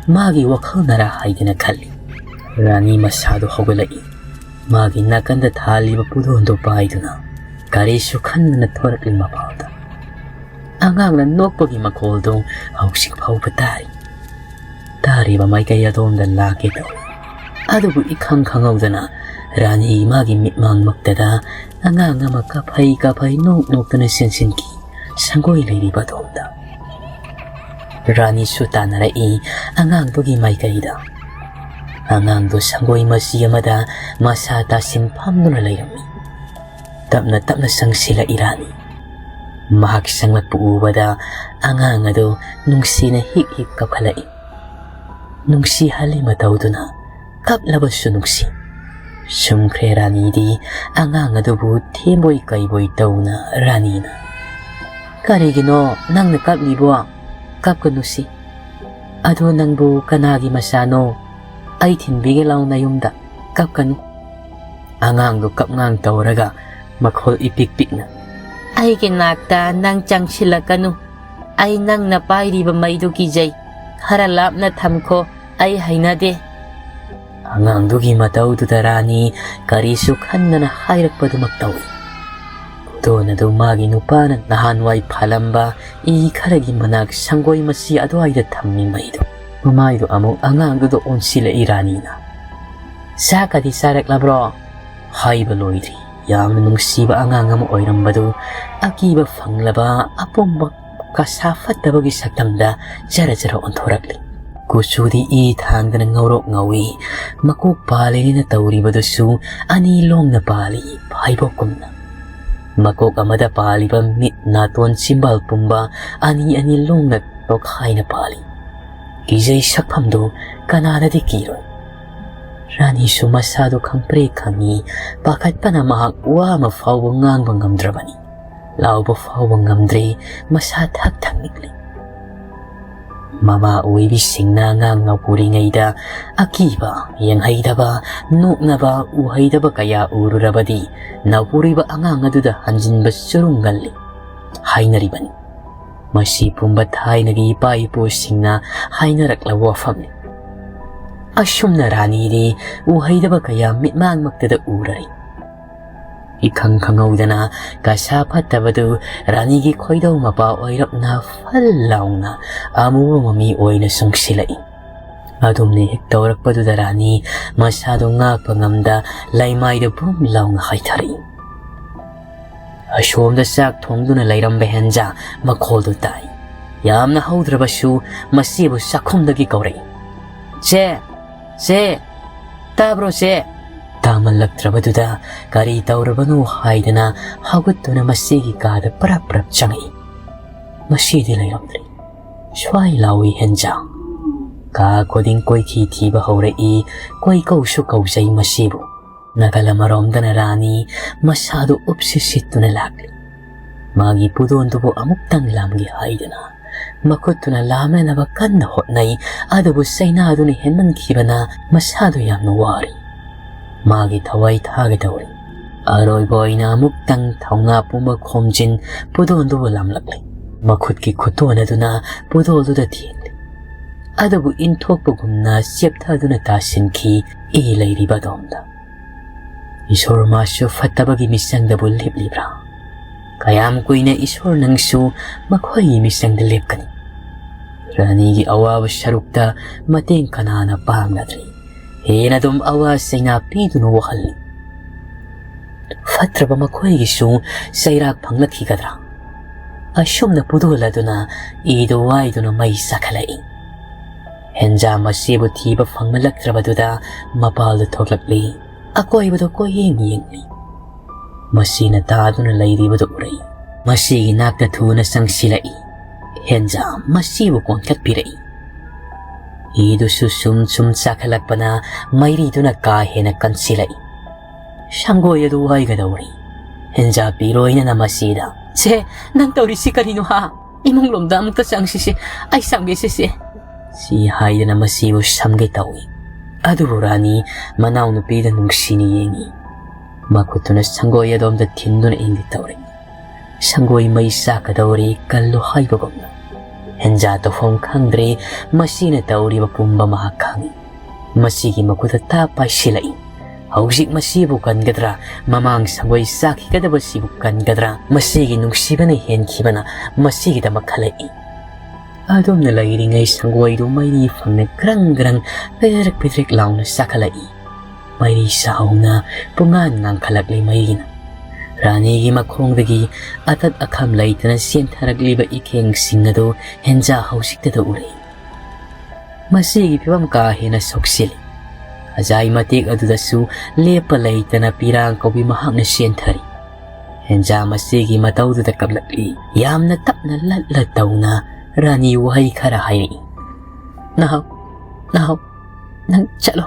ꯃꯥꯒꯤ ꯋꯥꯈꯜꯅꯔꯥ ꯍꯥꯏꯗꯅ ꯈꯜꯂꯤ꯫ ꯔꯥꯅꯤ ꯃꯁꯥꯗꯨ ꯍꯧꯒꯠꯂꯛꯏ꯫ ꯃꯥꯒꯤ ꯅꯥꯀꯟꯗ ꯊꯥꯜꯂꯤꯕ ꯄꯨꯗꯣꯟꯗꯨ ꯄꯥꯏꯗꯨꯅ ꯀꯔꯤꯁꯨ ꯈꯟꯗꯅ ꯊꯣꯔꯛꯂꯤ ꯃꯄꯥꯟꯗ꯫ ꯑꯉꯥꯡꯅ ꯅꯣꯛꯄꯒꯤ ꯃꯈꯣꯜꯗꯨ ꯍꯧꯖꯤꯛ ꯐꯥꯎꯕ ꯇꯥꯔꯤ꯫ ꯇꯥꯔꯤꯕ ꯃꯥꯏꯀꯩ ꯑꯗꯣꯝꯗ ꯂꯥꯛꯀꯦ ꯇꯧꯏ꯫ ꯑꯗꯨꯕꯨ ꯏꯈꯪ ꯈꯪꯍꯧꯗꯅ ꯔꯥꯅꯤ ꯃꯥꯒꯤ ꯃꯤꯠꯃꯥꯡꯃꯛꯇꯗ ꯑꯉꯥꯡ ꯑꯃ ꯀꯥꯐꯩ ꯀꯥꯐꯩ ꯅꯣꯛ ꯅꯣꯛꯇꯨꯅ ꯆꯦꯟꯁꯤꯟꯈꯤ, ꯁꯪꯒꯣꯏ ꯂꯩꯔꯤꯕ ꯑꯗꯣꯝꯗ꯫ ꯔꯥꯅꯤꯁꯨ ꯇꯥꯟꯅꯔꯛꯏ ꯑꯉꯥꯡꯗꯨꯒꯤ ꯃꯥꯏꯀꯩꯗ꯫ ꯑꯉꯥꯡꯗꯨ ꯁꯪꯒꯣꯏ ꯃꯆꯤ ꯑꯃꯗ ꯃꯁꯥ ꯇꯥꯁꯤꯟ ꯐꯝꯗꯨꯅ ꯂꯩꯔꯝꯃꯤ꯫ ꯇꯞꯅ ꯇꯞꯅ ꯆꯪꯁꯤꯜꯂꯛꯏ ꯔꯥꯅꯤ꯫ ꯃꯍꯥꯛ ꯆꯪꯂꯛꯄ ꯎꯕꯗ ꯑꯉꯥꯡ ꯑꯗꯨ ꯅꯨꯡꯁꯤꯅ ꯍꯤꯛ ꯍꯤꯛ ꯀꯞꯈꯠꯂꯛꯏ꯫ ꯅꯨꯡꯁꯤꯍꯜꯂꯤ ꯃꯇꯧꯗꯨꯅ ꯀꯞꯂꯕꯁꯨ ꯅꯨꯡꯁꯤ꯫ ꯁꯨꯝꯈ꯭ꯔꯦ ꯔꯥꯅꯤꯗꯤ ꯑꯉꯥꯡ ꯑꯗꯨꯕꯨ ꯊꯦꯝꯕꯣꯏ ꯀꯩꯕꯣꯏ ꯇꯧꯅ꯫ ꯔꯥꯅꯤꯅ, "ꯀꯔꯤꯒꯤꯅꯣ ꯅꯪꯅ ꯀꯞꯂꯤꯕꯣ? ꯀꯞꯀꯅꯨꯁꯤ꯫ ꯑꯗꯣ ꯅꯪꯕꯨ ꯀꯅꯥꯒꯤ ꯃꯆꯥꯅꯣ? ꯑꯩ ꯊꯤꯟꯕꯤꯒꯦ ꯂꯥꯎ ꯅꯌꯨꯝꯗ꯫ ꯀꯞꯀꯅꯨ꯫" ꯑꯉꯥꯡꯗꯨ ꯀꯞꯉꯥꯡ ꯇꯧꯔꯒ ꯃꯈꯣꯜ ꯏꯄꯤꯛ ꯄꯤꯛꯅ, "ꯑꯩꯒꯤ ꯅꯥꯛꯇ ꯅꯪ ꯆꯪꯁꯤꯜꯂꯛꯀꯅꯨ꯫ ꯑꯩ ꯅꯪꯅ ꯄꯥꯏꯔꯤꯕ ꯃꯩꯗꯨ ꯀꯤꯖꯩ꯫ ꯈꯔ ꯂꯥꯞꯅ ꯊꯝꯈꯣ꯫ ꯑꯩ ꯍꯩꯅꯗꯦ꯫" ꯑꯉꯥꯡꯗꯨꯒꯤ ꯃꯇꯧꯗꯨꯗ ꯔꯥꯅꯤ ꯀꯔꯤꯁꯨ ꯈꯟꯗꯅ ꯍꯥꯏꯔꯛꯄꯗꯨꯃꯛ ꯇꯧꯏ꯫ ꯈꯨꯗꯣꯟ ꯑꯗꯨ ꯃꯥꯒꯤ ꯅꯨꯄꯥꯅ ꯅꯍꯥꯟꯋꯥꯏ ꯐꯥꯜꯂꯝꯕ ꯏ ꯈꯔꯒꯤ ꯃꯅꯥꯛ ꯁꯪꯒꯣꯏ ꯃꯆꯤ ꯑꯗꯨꯋꯥꯏꯗ ꯊꯝꯃꯤ ꯃꯩꯗꯨ꯫ ꯃꯃꯥꯏꯗꯨ ꯑꯃꯨꯛ ꯑꯉꯥꯡꯗꯨꯗ ꯑꯣꯟꯁꯤꯜꯂꯛꯏ ꯔꯥꯅꯤꯅ꯫ "ꯆꯥꯛꯀꯗꯤ ꯆꯥꯔꯛꯂꯕ꯭ꯔꯣ?" ꯍꯥꯏꯕ ꯂꯣꯏꯗ꯭ꯔꯤ꯫ ꯌꯥꯝꯅ ꯅꯨꯡꯁꯤꯕ ꯑꯉꯥꯡ ꯑꯃ ꯑꯣꯏꯔꯝꯕꯗꯨ ꯑꯀꯤꯕ ꯐꯪꯂꯕ ꯑꯄꯣꯝꯕ ꯀꯁꯥ ꯐꯠꯇꯕꯒꯤ ꯁꯛꯇꯝꯗ ꯖꯔ ꯖꯔ ꯑꯣꯟꯊꯣꯔꯛꯂꯤ꯫ ꯀꯨꯆꯨꯗꯤ ꯏ ꯊꯥꯡꯗꯅ ꯉꯧꯔꯣꯛ ꯉꯧꯏ꯫ ꯃꯀꯣꯛ ꯄꯥꯜꯂꯦꯅ ꯇꯧꯔꯤꯕꯗꯨꯁꯨ ꯑꯅꯤ ꯂꯣꯡꯅ ꯄꯥꯜꯂꯤ, ꯐꯥꯏꯕꯣꯛꯀꯨꯝꯅ꯫ ꯃꯀꯣꯛ ꯑꯃꯗ ꯄꯥꯜꯂꯤꯕ ꯃꯤꯠ, ꯅꯥꯇꯣꯟ, ꯆꯤꯝꯕꯥꯜ ꯄꯨꯝꯕ ꯑꯅꯤ ꯑꯅꯤ ꯂꯣꯡꯅ ꯇꯣꯈꯥꯏꯅ ꯄꯥꯜꯂꯤ꯫ ꯀꯤꯖꯩ ꯁꯛꯐꯝꯗꯨ ꯀꯅꯥꯅꯗꯤ ꯀꯤꯔꯣꯏ꯫ ꯔꯥꯅꯤꯁꯨ ꯃꯁꯥꯗꯨ ꯈꯪꯄ꯭ꯔꯦꯛ ꯈꯪꯉꯤ꯫ ꯄꯥꯈꯠꯄꯅ ꯃꯍꯥꯛ ꯋꯥ ꯑꯃ ꯐꯥꯎꯕ ꯉꯥꯡꯕ ꯉꯝꯗ꯭ꯔꯕꯅꯤ꯫ ꯂꯥꯎꯕ ꯐꯥꯎꯕ ꯉꯝꯗ꯭ꯔꯦ꯫ ꯃꯁꯥ ꯊꯛ ꯊꯛ ꯅꯤꯛꯂꯤ꯫ ꯃꯃꯥ ꯑꯣꯏꯕꯤꯁꯤꯡꯅ ꯑꯉꯥꯡ ꯅꯧꯄꯨꯔꯤꯉꯩꯗ ꯑꯀꯤꯕ, ꯌꯦꯡꯍꯩꯗꯕ, ꯅꯣꯛꯅꯕ, ꯎꯍꯩꯗꯕ ꯀꯌꯥ ꯎꯔꯨꯔꯕꯗꯤ ꯅꯧꯄꯨꯔꯤꯕ ꯑꯉꯥꯡ ꯑꯗꯨꯗ ꯍꯟꯖꯤꯟꯕ ꯆꯨꯔꯨꯡꯒꯜꯂꯤ ꯍꯥꯏꯅꯔꯤꯕꯅꯤ꯫ ꯃꯁꯤ ꯄꯨꯝꯕ ꯊꯥꯏꯅꯒꯤ ꯏꯄꯥ ꯏꯄꯨꯁꯤꯡꯅ ꯍꯥꯏꯅꯔꯛꯂꯕ ꯋꯥꯐꯝꯅꯤ꯫ ꯑꯁꯨꯝꯅ ꯔꯥꯅꯤꯗꯤ ꯎꯍꯩꯗꯕ ꯀꯌꯥ ꯃꯤꯠꯃꯥꯡꯃꯛꯇꯗ ꯎꯔꯔꯤ꯫ ꯏꯈꯪ ꯈꯪꯍꯧꯗꯅ ꯀꯁꯥ ꯐꯠꯇꯕꯗꯨ ꯔꯥꯅꯤꯒꯤ ꯈꯣꯏꯗꯧ ꯃꯄꯥ ꯑꯣꯏꯔꯞꯅ ꯐꯜ ꯂꯥꯎꯅ ꯑꯃꯨꯕ ꯃꯃꯤ ꯑꯣꯏꯅ ꯆꯨꯡꯁꯤꯜꯂꯛꯏ꯫ ꯑꯗꯨꯝꯅ ꯍꯦꯛ ꯇꯧꯔꯛꯄꯗꯨꯗ ꯔꯥꯅꯤ ꯃꯁꯥꯗꯨ ꯉꯥꯛꯄ ꯉꯝꯗ ꯂꯩꯃꯥꯏꯗ ꯕꯨꯝ ꯂꯥꯎꯅ ꯍꯥꯏꯊꯔꯛꯏ꯫ ꯑꯁꯣꯝꯗ ꯆꯥꯛ ꯊꯣꯡꯗꯨꯅ ꯂꯩꯔꯝꯕ ꯍꯦꯟꯖꯥ ꯃꯈꯣꯜꯗꯨ ꯇꯥꯏ꯫ ꯌꯥꯝꯅ ꯍꯧꯗ꯭ꯔꯕꯁꯨ ꯃꯆꯦꯕꯨ ꯆꯥꯛꯈꯨꯝꯗꯒꯤ ꯀꯧꯔꯛꯏ꯫ "ꯆꯦ! ꯆꯦ! ꯇꯥꯕ꯭ꯔꯣ ꯆꯦ?" ꯇꯥꯃꯜꯂꯛꯇ꯭ꯔꯕꯗꯨꯗ ꯀꯔꯤ ꯇꯧꯔꯕꯅꯣ ꯍꯥꯏꯗꯅ ꯍꯧꯒꯠꯇꯨꯅ ꯃꯆꯦꯒꯤ ꯀꯥꯗ ꯄꯔꯞ ꯄꯔꯞ ꯆꯪꯉꯛꯏ꯫ ꯃꯆꯦꯗꯤ ꯂꯩꯔꯝꯗ꯭ꯔꯦ꯫ ꯁ꯭ꯋꯥꯏ ꯂꯥꯎꯏ ꯍꯦꯟꯖꯥ꯫ ꯀꯥ ꯈꯨꯗꯤꯡ ꯀꯣꯏꯈꯤ ꯊꯤꯕ ꯍꯧꯔꯛꯏ꯫ ꯀꯣꯏꯀꯧꯁꯨ ꯀꯧꯖꯩ ꯃꯁꯤꯕꯨ꯫ ꯅꯥꯀꯜ ꯑꯃꯔꯣꯝꯗꯅ ꯔꯥꯅꯤ ꯃꯁꯥꯗꯨ ꯎꯞꯁꯤ ꯁꯤꯠꯇꯨꯅ ꯂꯥꯛꯂꯤ꯫ ꯃꯥꯒꯤ ꯄꯨꯗꯣꯟꯗꯨꯕꯨ ꯑꯃꯨꯛꯇꯪ ꯂꯥꯝꯒꯦ ꯍꯥꯏꯗꯨꯅ ꯃꯈꯨꯠꯇꯨꯅ ꯂꯥꯝꯅꯅꯕ ꯀꯟꯅ ꯍꯣꯠꯅꯩ꯫ ꯑꯗꯨꯕꯨ ꯆꯩꯅꯥꯗꯨꯅ ꯍꯦꯟꯃꯟꯈꯤꯕꯅ ꯃꯁꯥꯗꯨ ꯌꯥꯝꯅ ꯋꯥꯔꯤ꯫ ꯃꯥꯒꯤ ꯊꯋꯥꯏ ꯊꯥꯒꯦ ꯇꯧꯔꯤ꯫ ꯑꯔꯣꯏꯕ ꯑꯣꯏꯅ ꯑꯃꯨꯛꯇꯪ ꯊꯧꯅꯥ ꯄꯨꯝꯕ ꯈꯣꯝꯖꯤꯟ ꯄꯨꯗꯣꯟꯗꯨꯕꯨ ꯂꯥꯝꯂꯛꯂꯤ꯫ ꯃꯈꯨꯠꯀꯤ ꯈꯨꯇꯣꯟ ꯑꯗꯨꯅ ꯄꯨꯗꯣꯜꯗꯨꯗ ꯊꯦꯡꯂꯤ꯫ ꯑꯗꯨꯕꯨ ꯏꯟꯊꯣꯛꯄꯒꯨꯝꯅ ꯆꯦꯞꯊꯗꯨꯅ ꯇꯥꯁꯤꯟꯈꯤ ꯏ ꯂꯩꯔꯤꯕ ꯑꯗꯣꯝꯗ꯫ ꯏꯁꯣꯔ ꯃꯥꯁꯨ ꯐꯠꯇꯕꯒꯤ ꯃꯤꯆꯪꯗꯕꯨ ꯂꯦꯞꯂꯤꯕ꯭ꯔꯥ? ꯀꯌꯥꯝ ꯀꯨꯏꯅ ꯏꯁꯣꯔ ꯅꯪꯁꯨ ꯃꯈꯣꯏꯒꯤ ꯃꯤꯆꯪꯗ ꯂꯦꯞꯀꯅꯤ? ꯔꯥꯅꯤꯒꯤ ꯑꯋꯥꯕ ꯁꯔꯨꯛꯇ ꯃꯇꯦꯡ ꯀꯅꯥꯅ ꯄꯥꯡꯅꯗ꯭ꯔꯤ? ꯍꯦꯟꯅ ꯑꯗꯨꯝ ꯑꯋꯥ ꯆꯩꯅꯥ ꯄꯤꯗꯨꯅ ꯋꯥꯍꯜꯂꯤ꯫ ꯐꯠꯇ꯭ꯔꯕ ꯃꯈꯣꯏꯒꯤꯁꯨ ꯆꯩꯔꯥꯛ ꯐꯪꯂꯛꯈꯤꯒꯗ꯭ꯔꯥ? ꯑꯁꯨꯝꯅ ꯄꯨꯗꯣꯜ ꯑꯗꯨꯅ ꯏꯗꯨ ꯋꯥꯏꯗꯨꯅ ꯃꯩ ꯆꯥꯈꯠꯂꯛꯏ꯫ ꯍꯦꯟꯖꯥ ꯃꯁꯤꯕꯨ ꯊꯤꯕ ꯐꯪꯂꯛꯇ꯭ꯔꯕꯗꯨꯗ ꯃꯄꯥꯜꯗ ꯊꯣꯛꯂꯛꯂꯤ꯫ ꯑꯀꯣꯏꯕꯗ ꯀꯣꯏꯌꯦꯡ ꯌꯦꯡꯂꯤ꯫ ꯃꯁꯤꯅ ꯇꯥꯗꯨꯅ ꯂꯩꯔꯤꯕꯗꯨ ꯎꯔꯛꯏ꯫ ꯃꯁꯤꯒꯤ ꯅꯥꯛꯇ ꯊꯨꯅ ꯆꯪꯁꯤꯜꯂꯛꯏ꯫ ꯍꯦꯟꯖꯥ ꯃꯁꯤꯕꯨ ꯀꯣꯟꯈꯠꯄꯤꯔꯛꯏ꯫ ꯏꯗꯨꯁꯨ ꯁꯨꯝ ꯁꯨꯝ ꯆꯥꯈꯠꯂꯛꯄꯅ ꯃꯩꯔꯤꯗꯨꯅ ꯀꯥ ꯍꯦꯟꯅ ꯀꯟꯁꯤꯜꯂꯛꯏ꯫ ꯁꯪꯒꯣꯏ ꯑꯗꯨ ꯋꯥꯏꯒꯗꯧꯔꯤ꯫ ꯍꯦꯟꯖꯥ ꯄꯤꯔꯣꯏꯅꯅ ꯃꯁꯤꯗ, "ꯁꯦ, ꯅꯪ ꯇꯧꯔꯤꯁꯤ ꯀꯔꯤꯅꯣ ꯍꯥ? ꯏꯃꯨꯡ ꯂꯣꯝꯗ ꯑꯃꯨꯛꯇ ꯆꯪꯁꯤꯁꯦ, ꯑꯩ ꯆꯪꯒꯦꯁꯦ ꯁꯦ꯫" ꯁꯤ ꯍꯥꯏꯗꯅ ꯃꯁꯤꯕꯨ ꯁꯝꯒꯦ ꯇꯧꯏ꯫ ꯑꯗꯨꯕꯨ ꯔꯥꯅꯤ ꯃꯅꯥꯎꯅꯨꯄꯤꯗ ꯅꯨꯡꯁꯤꯅ ꯌꯦꯡꯏ꯫ ꯃꯈꯨꯠꯇꯨꯅ ꯁꯪꯒꯣꯏ ꯑꯗꯣꯝꯗ ꯊꯤꯟꯗꯨꯅ ꯏꯪꯒꯦ ꯇꯧꯔꯤ꯫ ꯁꯪꯒꯣꯏ ꯃꯩ ꯆꯥꯛꯀꯗꯧꯔꯤ ꯀꯜꯂꯨ ꯍꯥꯏꯕꯒꯨꯝꯅ꯫ ꯍꯦꯟꯖꯥ ꯇꯧꯐꯝ ꯈꯪꯗ꯭ꯔꯦ꯫ ꯃꯁꯤꯅ ꯇꯧꯔꯤꯕ ꯄꯨꯝꯕ ꯃꯍꯥꯛ ꯈꯪꯏ꯫ ꯃꯁꯤꯒꯤ ꯃꯈꯨꯠꯇ ꯇꯥꯞ ꯄꯥꯏꯁꯤꯜꯂꯛꯏ꯫ ꯍꯧꯖꯤꯛ ꯃꯁꯤꯕꯨ ꯀꯟꯒꯗ꯭ꯔꯥ? ꯃꯃꯥꯡ ꯁꯪꯒꯣꯏ ꯆꯥꯈꯤꯒꯗꯕꯁꯤꯕꯨ ꯀꯟꯒꯗ꯭ꯔꯥ? ꯃꯁꯤꯒꯤ ꯅꯨꯡꯁꯤꯕꯅ ꯍꯦꯟꯈꯤꯕꯅ ꯃꯁꯤꯒꯤꯗꯃꯛ ꯈꯜꯂꯛꯏ꯫ ꯑꯗꯨꯝꯅ ꯂꯩꯔꯤꯉꯩ ꯁꯪꯒꯣꯏꯗꯨ ꯃꯩꯔꯤ ꯐꯪꯅ ꯒ꯭ꯔꯪ ꯒ꯭ꯔꯪ ꯄꯤꯗ꯭ꯔꯤꯛ ꯄꯤꯗ꯭ꯔꯤꯛ ꯂꯥꯎꯅ ꯆꯥꯈꯠꯂꯛꯏ꯫ ꯃꯩꯔꯤ ꯆꯥꯎꯅ ꯄꯨꯡꯉꯥꯟ ꯉꯥꯡꯈꯠꯂꯛꯂꯤ ꯃꯩꯒꯤꯅ꯫ ꯔꯥꯅꯤꯒꯤ ꯃꯈꯣꯡꯗꯒꯤ ꯑꯇꯠ ꯑꯈꯝ ꯂꯩꯇꯅ ꯆꯦꯟꯊꯔꯛꯂꯤꯕ ꯏꯈꯦꯡꯁꯤꯡ ꯑꯗꯨ ꯍꯦꯟꯖꯥ ꯍꯧꯖꯤꯛꯇꯗ ꯎꯔꯛꯏ꯫ ꯃꯁꯤꯒꯤ ꯐꯤꯕꯝ ꯀꯥ ꯍꯦꯟꯅ ꯁꯣꯛꯆꯤꯜꯂꯤ꯫ ꯈꯖꯥꯏ ꯃꯇꯦꯛ ꯑꯗꯨꯗꯁꯨ ꯂꯦꯞꯄ ꯂꯩꯇꯅ ꯄꯤꯔꯥꯡ ꯀꯧꯕꯤ ꯃꯍꯥꯛꯅ ꯆꯦꯟꯊꯔꯤ꯫ ꯍꯦꯟꯖꯥ ꯃꯁꯤꯒꯤ ꯃꯇꯧꯗꯨꯗ ꯀꯞꯂꯛꯂꯤ꯫ ꯌꯥꯝꯅ ꯇꯞꯅ ꯂꯠꯂ ꯇꯧꯅ ꯔꯥꯅꯤ ꯋꯥꯍꯩ ꯈꯔ ꯍꯥꯏꯔꯛꯏ꯫ "ꯅꯍꯥꯛ "ꯅꯥꯎ, ꯅꯪ ꯆꯠꯂꯣ,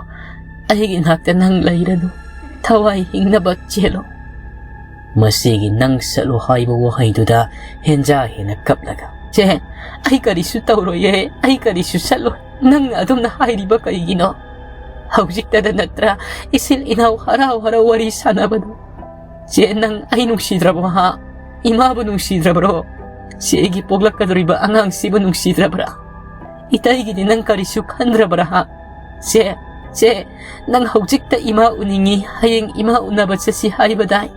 ꯑꯩꯒꯤ ꯅꯥꯛꯇ ꯅꯪ ꯂꯩꯔꯅꯨ, ꯊꯋꯥꯏ ꯍꯤꯡꯅꯕ ꯆꯦꯜꯂꯣ"꯫ ꯃꯁꯤꯒꯤ "ꯅꯪ ꯆꯠꯂꯣ" ꯍꯥꯏꯕ ꯋꯥꯍꯩꯗꯨꯗ ꯍꯦꯟꯖꯥ ꯍꯦꯟꯅ ꯀꯞꯂꯒ, "ꯆꯦ, ꯑꯩ ꯀꯔꯤꯁꯨ ꯇꯧꯔꯣꯏꯌꯦ, ꯑꯩ ꯀꯔꯤꯁꯨ ꯆꯠꯂꯣꯏ, ꯅꯪꯅ ꯑꯗꯨꯝꯅ ꯍꯥꯏꯔꯤꯕ ꯀꯩꯒꯤꯅꯣ? ꯍꯧꯖꯤꯛꯇꯗ ꯅꯠꯇ꯭ꯔꯥ ꯏꯆꯤꯜ ꯏꯅꯥꯎ ꯍꯔꯥꯎ ꯍꯔꯥꯎ ꯋꯥꯔꯤ ꯁꯥꯟꯅꯕꯗꯣ? ꯆꯦ, ꯅꯪ ꯑꯩ ꯅꯨꯡꯁꯤꯗ꯭ꯔꯕꯣ, ꯍꯥ? ꯏꯃꯥꯕꯨ ꯅꯨꯡꯁꯤꯗ꯭ꯔꯕ꯭ꯔꯣ? ꯆꯦꯒꯤ ꯄꯣꯛꯂꯛꯀꯗꯧꯔꯤꯕ ꯑꯉꯥꯡꯁꯤꯕꯨ ꯅꯨꯡꯁꯤꯗ꯭ꯔꯕ꯭ꯔꯥ? ꯏꯇꯩꯒꯤꯗꯤ ꯅꯪ ꯀꯔꯤꯁꯨ ꯈꯟꯗ꯭ꯔꯕ꯭ꯔꯥ, ꯍꯥ? ꯆꯦ, ꯆꯦ, ꯅꯪ ꯍꯧꯖꯤꯛꯇ ꯏꯃꯥ ꯎꯅꯤꯡꯉꯤ, ꯍꯌꯦꯡ ꯏꯃꯥ ꯎꯅꯕ ꯆꯠꯁꯤ ꯍꯥꯏꯕꯗꯥꯏ?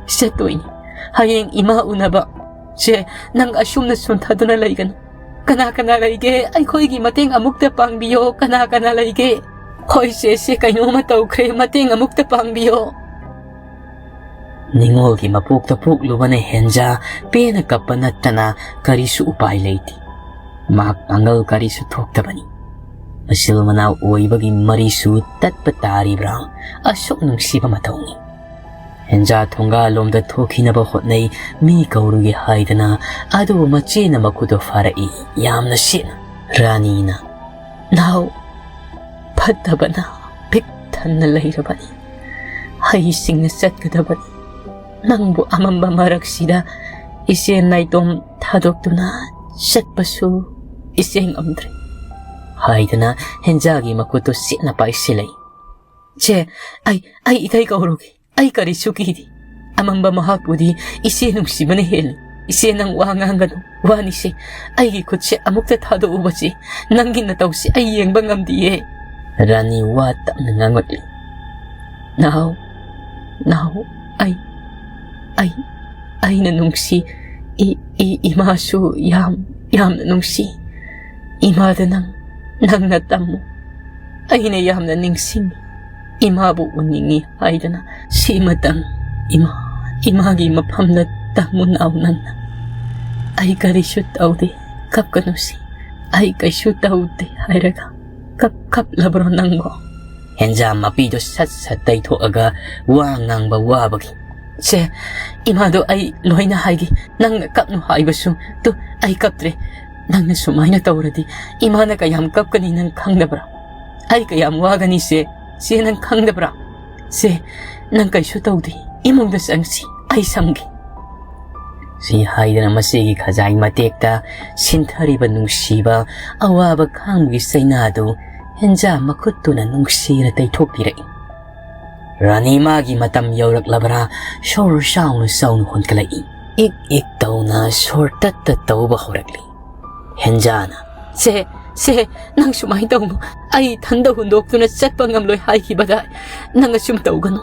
ꯆꯠꯇꯣꯏꯅꯤ, ꯍꯌꯦꯡ ꯏꯃꯥ ꯎꯅꯕ꯫ ꯆꯦ, ꯅꯪ ꯑꯁꯨꯝꯅ ꯁꯣꯟꯊꯗꯨꯅ ꯂꯩꯒꯅꯨ꯫ ꯀꯅꯥ ꯀꯅꯥ ꯂꯩꯒꯦ? ꯑꯩꯈꯣꯏꯒꯤ ꯃꯇꯦꯡ ꯑꯃꯨꯛꯇ ꯄꯥꯡꯕꯤꯌꯣ꯫ ꯀꯅꯥ ꯀꯅꯥ ꯂꯩꯒꯦ? ꯍꯣꯏ ꯆꯦ, ꯆꯦ, ꯀꯩꯅꯣꯝꯃ ꯇꯧꯈ꯭ꯔꯦ, ꯃꯇꯦꯡ ꯑꯃꯨꯛꯇ ꯄꯥꯡꯕꯤꯌꯣ"꯫ ꯅꯤꯉꯣꯜꯒꯤ ꯃꯄꯣꯛꯇ ꯄꯣꯛꯂꯨꯕꯅ ꯍꯦꯟꯖꯥ ꯄꯦꯟꯅ ꯀꯞꯄ ꯅꯠꯇꯅ ꯀꯔꯤꯁꯨ ꯎꯄꯥꯏ ꯂꯩꯇꯦ꯫ ꯃꯍꯥꯛ ꯄꯥꯡꯒꯜ ꯀꯔꯤꯁꯨ ꯊꯣꯛꯇꯕꯅꯤ꯫ ꯃꯆꯤꯜ ꯃꯅꯥꯎ ꯑꯣꯏꯕꯒꯤ ꯃꯔꯤꯁꯨ ꯇꯠꯄ ꯇꯥꯔꯤꯕ꯭ꯔꯥ? ꯑꯁꯨꯛ ꯅꯨꯡꯁꯤꯕ ꯃꯇꯧꯅꯤ꯫ ꯍꯦꯟꯖꯥ ꯊꯣꯡꯒꯥꯜꯂꯣꯝꯗ ꯊꯣꯛꯈꯤꯅꯕ ꯍꯣꯠꯅꯩ꯫ ꯃꯤ ꯀꯧꯔꯨꯒꯦ ꯍꯥꯏꯗꯅ ꯑꯗꯨꯕꯨ ꯃꯆꯦꯅ ꯃꯈꯨꯠꯇꯨ ꯐꯥꯔꯛꯏ, ꯌꯥꯝꯅ ꯁꯦꯠꯅ꯫ ꯔꯥꯅꯤꯅ, "ꯅꯥꯎ, ꯐꯠꯇꯕꯅ ꯄꯤꯛ ꯊꯟꯅ ꯂꯩꯔꯕꯅꯤ꯫ ꯍꯩꯁꯤꯡꯅ ꯆꯠꯀꯗꯕꯅꯤ꯫ ꯅꯪꯕꯨ ꯑꯃꯝꯕ ꯃꯔꯛꯁꯤꯗ ꯏꯆꯦ ꯅꯥꯏꯇꯣꯝ ꯊꯥꯗꯣꯛꯇꯨꯅ ꯆꯠꯄꯁꯨ ꯏꯆꯦ ꯉꯝꯗ꯭ꯔꯦ" ꯍꯥꯏꯗꯅ ꯍꯦꯟꯖꯥꯒꯤ ꯃꯈꯨꯠꯇꯨ ꯁꯦꯠꯅ ꯄꯥꯏꯁꯤꯜꯂꯛꯏ꯫ "ꯆꯦ, ꯑꯩ, ꯑꯩ ꯏꯇꯩ ꯀꯧꯔꯨꯒꯦ꯫ ꯑꯩ ꯀꯔꯤꯁꯨ ꯀꯤꯗꯦ꯫ ꯑꯃꯝꯕ ꯃꯍꯥꯛꯄꯨꯗꯤ ꯏꯆꯦ ꯅꯨꯡꯁꯤꯕꯅ ꯍꯦꯜꯂꯤ꯫ ꯏꯆꯦ, ꯅꯪ ꯋꯥ ꯉꯥꯡꯒꯅꯨ꯫ ꯋꯥꯅꯤꯁꯦ, ꯑꯩꯒꯤ ꯈꯨꯠꯁꯦ ꯑꯃꯨꯛꯇ ꯊꯥꯗꯣꯛꯎꯕꯁꯦ꯫ ꯅꯪꯒꯤ ꯅꯇꯧꯁꯦ ꯑꯩ ꯌꯦꯡꯕ ꯉꯝꯗꯤꯌꯦ"꯫ ꯔꯥꯅꯤ ꯋꯥ ꯇꯞꯅ ꯉꯥꯡꯂꯛꯂꯤ꯫ "ꯅꯥꯎ, ꯅꯥꯎ, ꯑꯩ, ꯑꯩ, ꯑꯩꯅ ꯅꯨꯡꯁꯤ꯫ ꯏ-, ꯏ-, ꯏꯃꯥꯁꯨ ꯌꯥꯝ, ꯌꯥꯝꯅ ꯅꯨꯡꯁꯤ꯫ ꯏꯃꯥꯗ ꯅꯪ, ꯅꯪꯅ ꯇꯝꯃꯨ꯫ ꯑꯩꯅ ꯌꯥꯝꯅ ꯅꯤꯡꯁꯤꯡꯉꯤ꯫ ꯏꯃꯥꯕꯨ ꯎꯅꯤꯡꯉꯤ" ꯍꯥꯏꯗꯅ ꯁꯤꯃꯇꯪ ꯏꯃꯥ, ꯏꯃꯥꯒꯤ ꯃꯐꯝꯗ ꯇꯝꯃꯨ ꯅꯥꯎ ꯅꯪꯅ꯫ "ꯑꯩ ꯀꯔꯤꯁꯨ ꯇꯧꯗꯦ, ꯀꯞꯀꯅꯨꯁꯤ꯫ ꯑꯩ ꯀꯩꯁꯨ ꯇꯧꯗꯦ" ꯍꯥꯏꯔꯒ ꯀꯞ ꯀꯞꯂꯕ꯭ꯔꯣ ꯅꯪꯕꯣ? ꯍꯦꯟꯖꯥ ꯃꯄꯤꯗꯨ ꯁꯠ ꯁꯠ ꯇꯩꯊꯣꯛꯑꯒ ꯋꯥ ꯉꯥꯡꯕ ꯋꯥꯕꯒꯤ꯫ "ꯁꯦ, ꯏꯃꯥꯗꯣ ꯑꯩ ꯂꯣꯏꯅ ꯍꯥꯏꯒꯦ꯫ ꯅꯪꯅ ꯀꯞꯅꯨ ꯍꯥꯏꯕꯁꯨ꯫ ꯇꯨ, ꯑꯩ ꯀꯞꯇ꯭ꯔꯦ꯫ ꯅꯪꯅ ꯁꯨꯃꯥꯏꯅ ꯇꯧꯔꯗꯤ ꯏꯃꯥꯅ ꯀꯌꯥꯝ ꯀꯞꯀꯅꯤ ꯅꯪ ꯈꯪꯗꯕ꯭ꯔꯥ? ꯑꯩ ꯀꯌꯥꯝ ꯋꯥꯒꯅꯤ ꯁꯦ, ꯁꯦ ꯅꯪ ꯈꯪꯗꯕ꯭ꯔꯥ? ꯁꯦ, ꯅꯪ ꯀꯩꯁꯨ ꯇꯧꯗꯦ, ꯏꯃꯨꯡꯗ ꯆꯪꯁꯤ, ꯑꯩ ꯁꯝꯒꯦ꯫ ꯁꯤ ꯍꯥꯏꯗꯅ ꯃꯁꯤꯒꯤ ꯈꯖꯥꯏ ꯃꯇꯦꯛꯇ ꯁꯤꯟꯊꯔꯤꯕ ꯅꯨꯡꯁꯤꯕ ꯑꯋꯥꯕ ꯈꯥꯡꯕꯒꯤ ꯆꯩꯅꯥꯗꯨ ꯍꯦꯟꯖꯥ ꯃꯈꯨꯠꯇꯨꯅ ꯅꯨꯡꯁꯤꯅ ꯇꯩꯊꯣꯛꯄꯤꯔꯛꯏ꯫ ꯔꯥꯅꯤ ꯃꯥꯒꯤ ꯃꯇꯝ ꯌꯧꯔꯛꯂꯕ꯭ꯔꯥ ꯁꯣꯔ ꯆꯥꯎꯅ ꯆꯥꯎꯅ ꯍꯣꯟꯀꯠꯂꯛꯏ꯫ ꯏꯛ ꯏꯛ ꯇꯧꯅ ꯁꯣꯔ ꯇꯠꯇ ꯇꯧꯕ ꯍꯧꯔꯛꯂꯤ꯫ ꯍꯦꯟꯖꯥꯅ, "ꯁꯦ, ꯁꯦ, ꯅꯪ ꯁꯨꯃꯥꯏꯅ ꯇꯧꯅꯨ꯫ ꯑꯩ ꯏꯊꯟꯗ ꯍꯨꯟꯗꯣꯛꯇꯨꯅ ꯆꯠꯄ ꯉꯝꯂꯣꯏ ꯍꯥꯏꯈꯤꯕꯗ ꯅꯪ ꯑꯁꯨꯝ ꯇꯧꯒꯅꯨ꯫"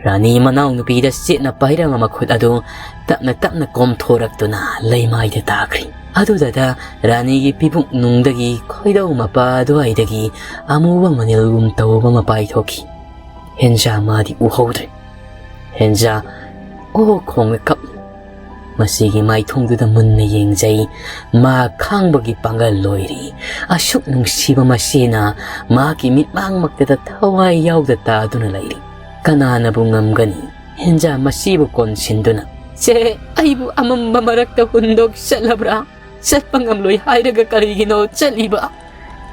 ꯔꯥꯅꯤ ꯃꯅꯥꯎꯅꯨꯄꯤꯗ ꯆꯦꯠꯅ ꯄꯥꯏꯔꯝꯕ ꯃꯈꯨꯠ ꯑꯗꯨ ꯇꯞꯅ ꯇꯞꯅ ꯀꯣꯝꯊꯣꯔꯛꯇꯨꯅ ꯂꯩꯃꯥꯏꯗ ꯇꯥꯈ꯭ꯔꯤ꯫ ꯑꯗꯨꯗꯗ ꯔꯥꯅꯤꯒꯤ ꯄꯤꯕꯨꯛ ꯅꯨꯡꯗꯒꯤ ꯈꯣꯏꯗꯧ ꯃꯄꯥ ꯑꯗꯨꯋꯥꯏꯗꯒꯤ ꯑꯃꯨꯕ ꯃꯅꯤꯜꯒꯨꯝ ꯇꯧꯕ ꯑꯃ ꯄꯥꯏꯊꯣꯛꯈꯤ꯫ ꯍꯦꯟꯖꯥ ꯃꯥꯗꯤ ꯎꯍꯧꯗ꯭ꯔꯦ꯫ ꯍꯦꯟꯖꯥ ꯑꯣ ꯈꯣꯡꯅ ꯀꯞꯂꯤ꯫ ꯃꯁꯤꯒꯤ ꯃꯥꯏꯊꯣꯡꯗꯨꯗ ꯃꯨꯟꯅ ꯌꯦꯡꯖꯩ꯫ ꯃꯥ ꯈꯥꯡꯕꯒꯤ ꯄꯥꯡꯒꯜ ꯂꯣꯏꯔꯤ꯫ ꯑꯁꯨꯛ ꯅꯨꯡꯁꯤꯕ ꯃꯆꯦꯅ ꯃꯍꯥꯛꯀꯤ ꯃꯤꯠꯃꯥꯡꯃꯛꯇꯗ ꯊꯋꯥꯏ ꯌꯥꯎꯗ ꯇꯥꯗꯨꯅ ꯂꯩꯔꯤ꯫ ꯀꯅꯥꯅꯕꯨ ꯉꯝꯒꯅꯤ? ꯍꯦꯟꯖꯥ ꯃꯁꯤꯕꯨ ꯀꯣꯟꯁꯤꯟꯗꯨꯅ, "ꯁꯦ, ꯑꯩꯕꯨ ꯑꯃꯝꯕ ꯃꯔꯛꯇ ꯍꯨꯟꯗꯣꯛ ꯆꯠꯂꯕ꯭ꯔꯥ? ꯆꯠꯄ ꯉꯝꯂꯣꯏ ꯍꯥꯏꯔꯒ ꯀꯔꯤꯒꯤꯅꯣ ꯆꯠꯂꯤꯕ?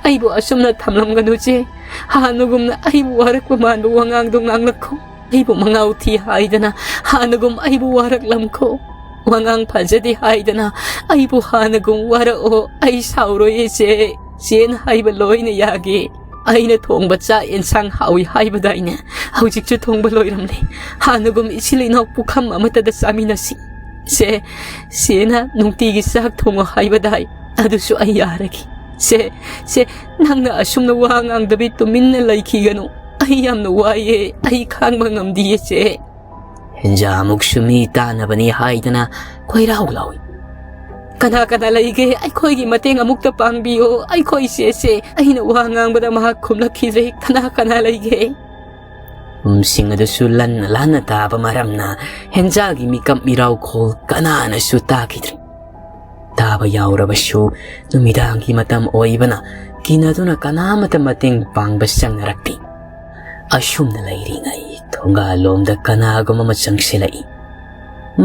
ꯑꯩꯕꯨ ꯑꯁꯨꯝꯅ ꯊꯝꯂꯝꯒꯅꯨ ꯆꯦ꯫ ꯍꯥꯟꯅꯒꯨꯝꯅ ꯑꯩꯕꯨ ꯋꯥꯔꯛꯄ ꯃꯥꯟꯕ ꯋꯥꯉꯥꯡꯗꯣ ꯉꯥꯡꯂꯛꯈꯣ꯫ ꯑꯩꯕꯨ ꯃꯉꯥꯎ ꯊꯤ ꯍꯥꯏꯗꯅ ꯍꯥꯟꯅꯒꯨꯝ ꯑꯩꯕꯨ ꯋꯥꯔꯛꯂꯝꯈꯣ꯫ ꯋꯥꯉꯥꯡ ꯐꯖꯗꯦ ꯍꯥꯏꯗꯅ ꯑꯩꯕꯨ ꯍꯥꯟꯅꯒꯨꯝ ꯋꯥꯔꯛꯑꯣ꯫ ꯑꯩ ꯁꯥꯎꯔꯣꯏꯌꯦ ꯆꯦ꯫ ꯆꯦꯅ ꯍꯥꯏꯕ ꯂꯣꯏꯅ ꯌꯥꯒꯦ꯫ ꯑꯩꯅ ꯊꯣꯡꯕ ꯆꯥꯛ ꯌꯦꯟꯁꯥꯡ ꯍꯥꯎꯏ ꯍꯥꯏꯕꯗꯥꯏꯅꯦ? ꯍꯧꯖꯤꯛꯁꯨ ꯊꯣꯡꯕ ꯂꯣꯏꯔꯝꯂꯦ꯫ ꯍꯥꯟꯅꯒꯨꯝ ꯏꯆꯤꯜ ꯏꯅꯥꯎ ꯄꯨꯈꯝ ꯑꯃꯠꯇꯗ ꯆꯥꯃꯤꯟꯅꯁꯤ꯫ ꯁꯦ, ꯆꯦꯅ ꯅꯨꯡꯇꯤꯒꯤ ꯆꯥꯛ ꯊꯣꯡꯉꯣ ꯍꯥꯏꯕꯗꯥꯏ? ꯑꯗꯨꯁꯨ ꯑꯩ ꯌꯥꯔꯒꯦ꯫ ꯁꯦ, ꯁꯦ, ꯅꯪꯅ ꯑꯁꯨꯝꯅ ꯋꯥ ꯉꯥꯡꯗꯕꯤ ꯇꯨꯃꯤꯟꯅ ꯂꯩꯈꯤꯒꯅꯨ꯫ ꯑꯩ ꯌꯥꯝꯅ ꯋꯥꯏꯌꯦ꯫ ꯑꯩ ꯈꯥꯡꯕ ꯉꯝꯗꯤꯌꯦ ꯆꯦ꯫" ꯍꯦꯟꯖꯥ ꯑꯃꯨꯛꯁꯨ ꯃꯤ ꯇꯥꯅꯕꯅꯤ ꯍꯥꯏꯗꯅ ꯀꯣꯏꯔꯥꯎ ꯂꯥꯎꯏ꯫ "ꯀꯅꯥ ꯀꯅꯥ ꯂꯩꯒꯦ ꯑꯩꯈꯣꯏꯒꯤ ꯃꯇꯦꯡ ꯑꯃꯨꯛꯇ ꯄꯥꯡꯕꯤꯌꯣ? ꯑꯩꯈꯣꯏ ꯆꯦꯁꯦ ꯑꯩꯅ ꯋꯥ ꯉꯥꯡꯕꯗ ꯃꯍꯥꯛ ꯈꯨꯝꯂꯛꯈꯤꯗ꯭ꯔꯦ꯫ ꯀꯅꯥ ꯀꯅꯥ ꯂꯩꯒꯦ?" ꯎꯝꯁꯤꯡ ꯑꯗꯨꯁꯨ ꯂꯟꯅ ꯂꯥꯟꯅ ꯇꯥꯕ ꯃꯔꯝꯅ ꯍꯦꯟꯖꯥꯒꯤ ꯃꯤꯀꯞ ꯃꯤꯔꯥꯎꯈꯣꯜ ꯀꯅꯥꯅꯁꯨ ꯇꯥꯈꯤꯗ꯭ꯔꯦ꯫ ꯇꯥꯕ ꯌꯥꯎꯔꯕꯁꯨ ꯅꯨꯃꯤꯗꯥꯡꯒꯤ ꯃꯇꯝ ꯑꯣꯏꯕꯅ ꯀꯤꯅꯗꯨꯅ ꯀꯅꯥꯃꯠꯇ ꯃꯇꯦꯡ ꯄꯥꯡꯕ ꯆꯪꯅꯔꯛꯇꯦ꯫ ꯑꯁꯨꯝꯅ ꯂꯩꯔꯤꯉꯩ ꯊꯣꯡꯒꯥꯜꯂꯣꯝꯗ ꯀꯅꯥꯒꯨꯝꯕ ꯑꯃ ꯆꯪꯁꯤꯜꯂꯛꯏ꯫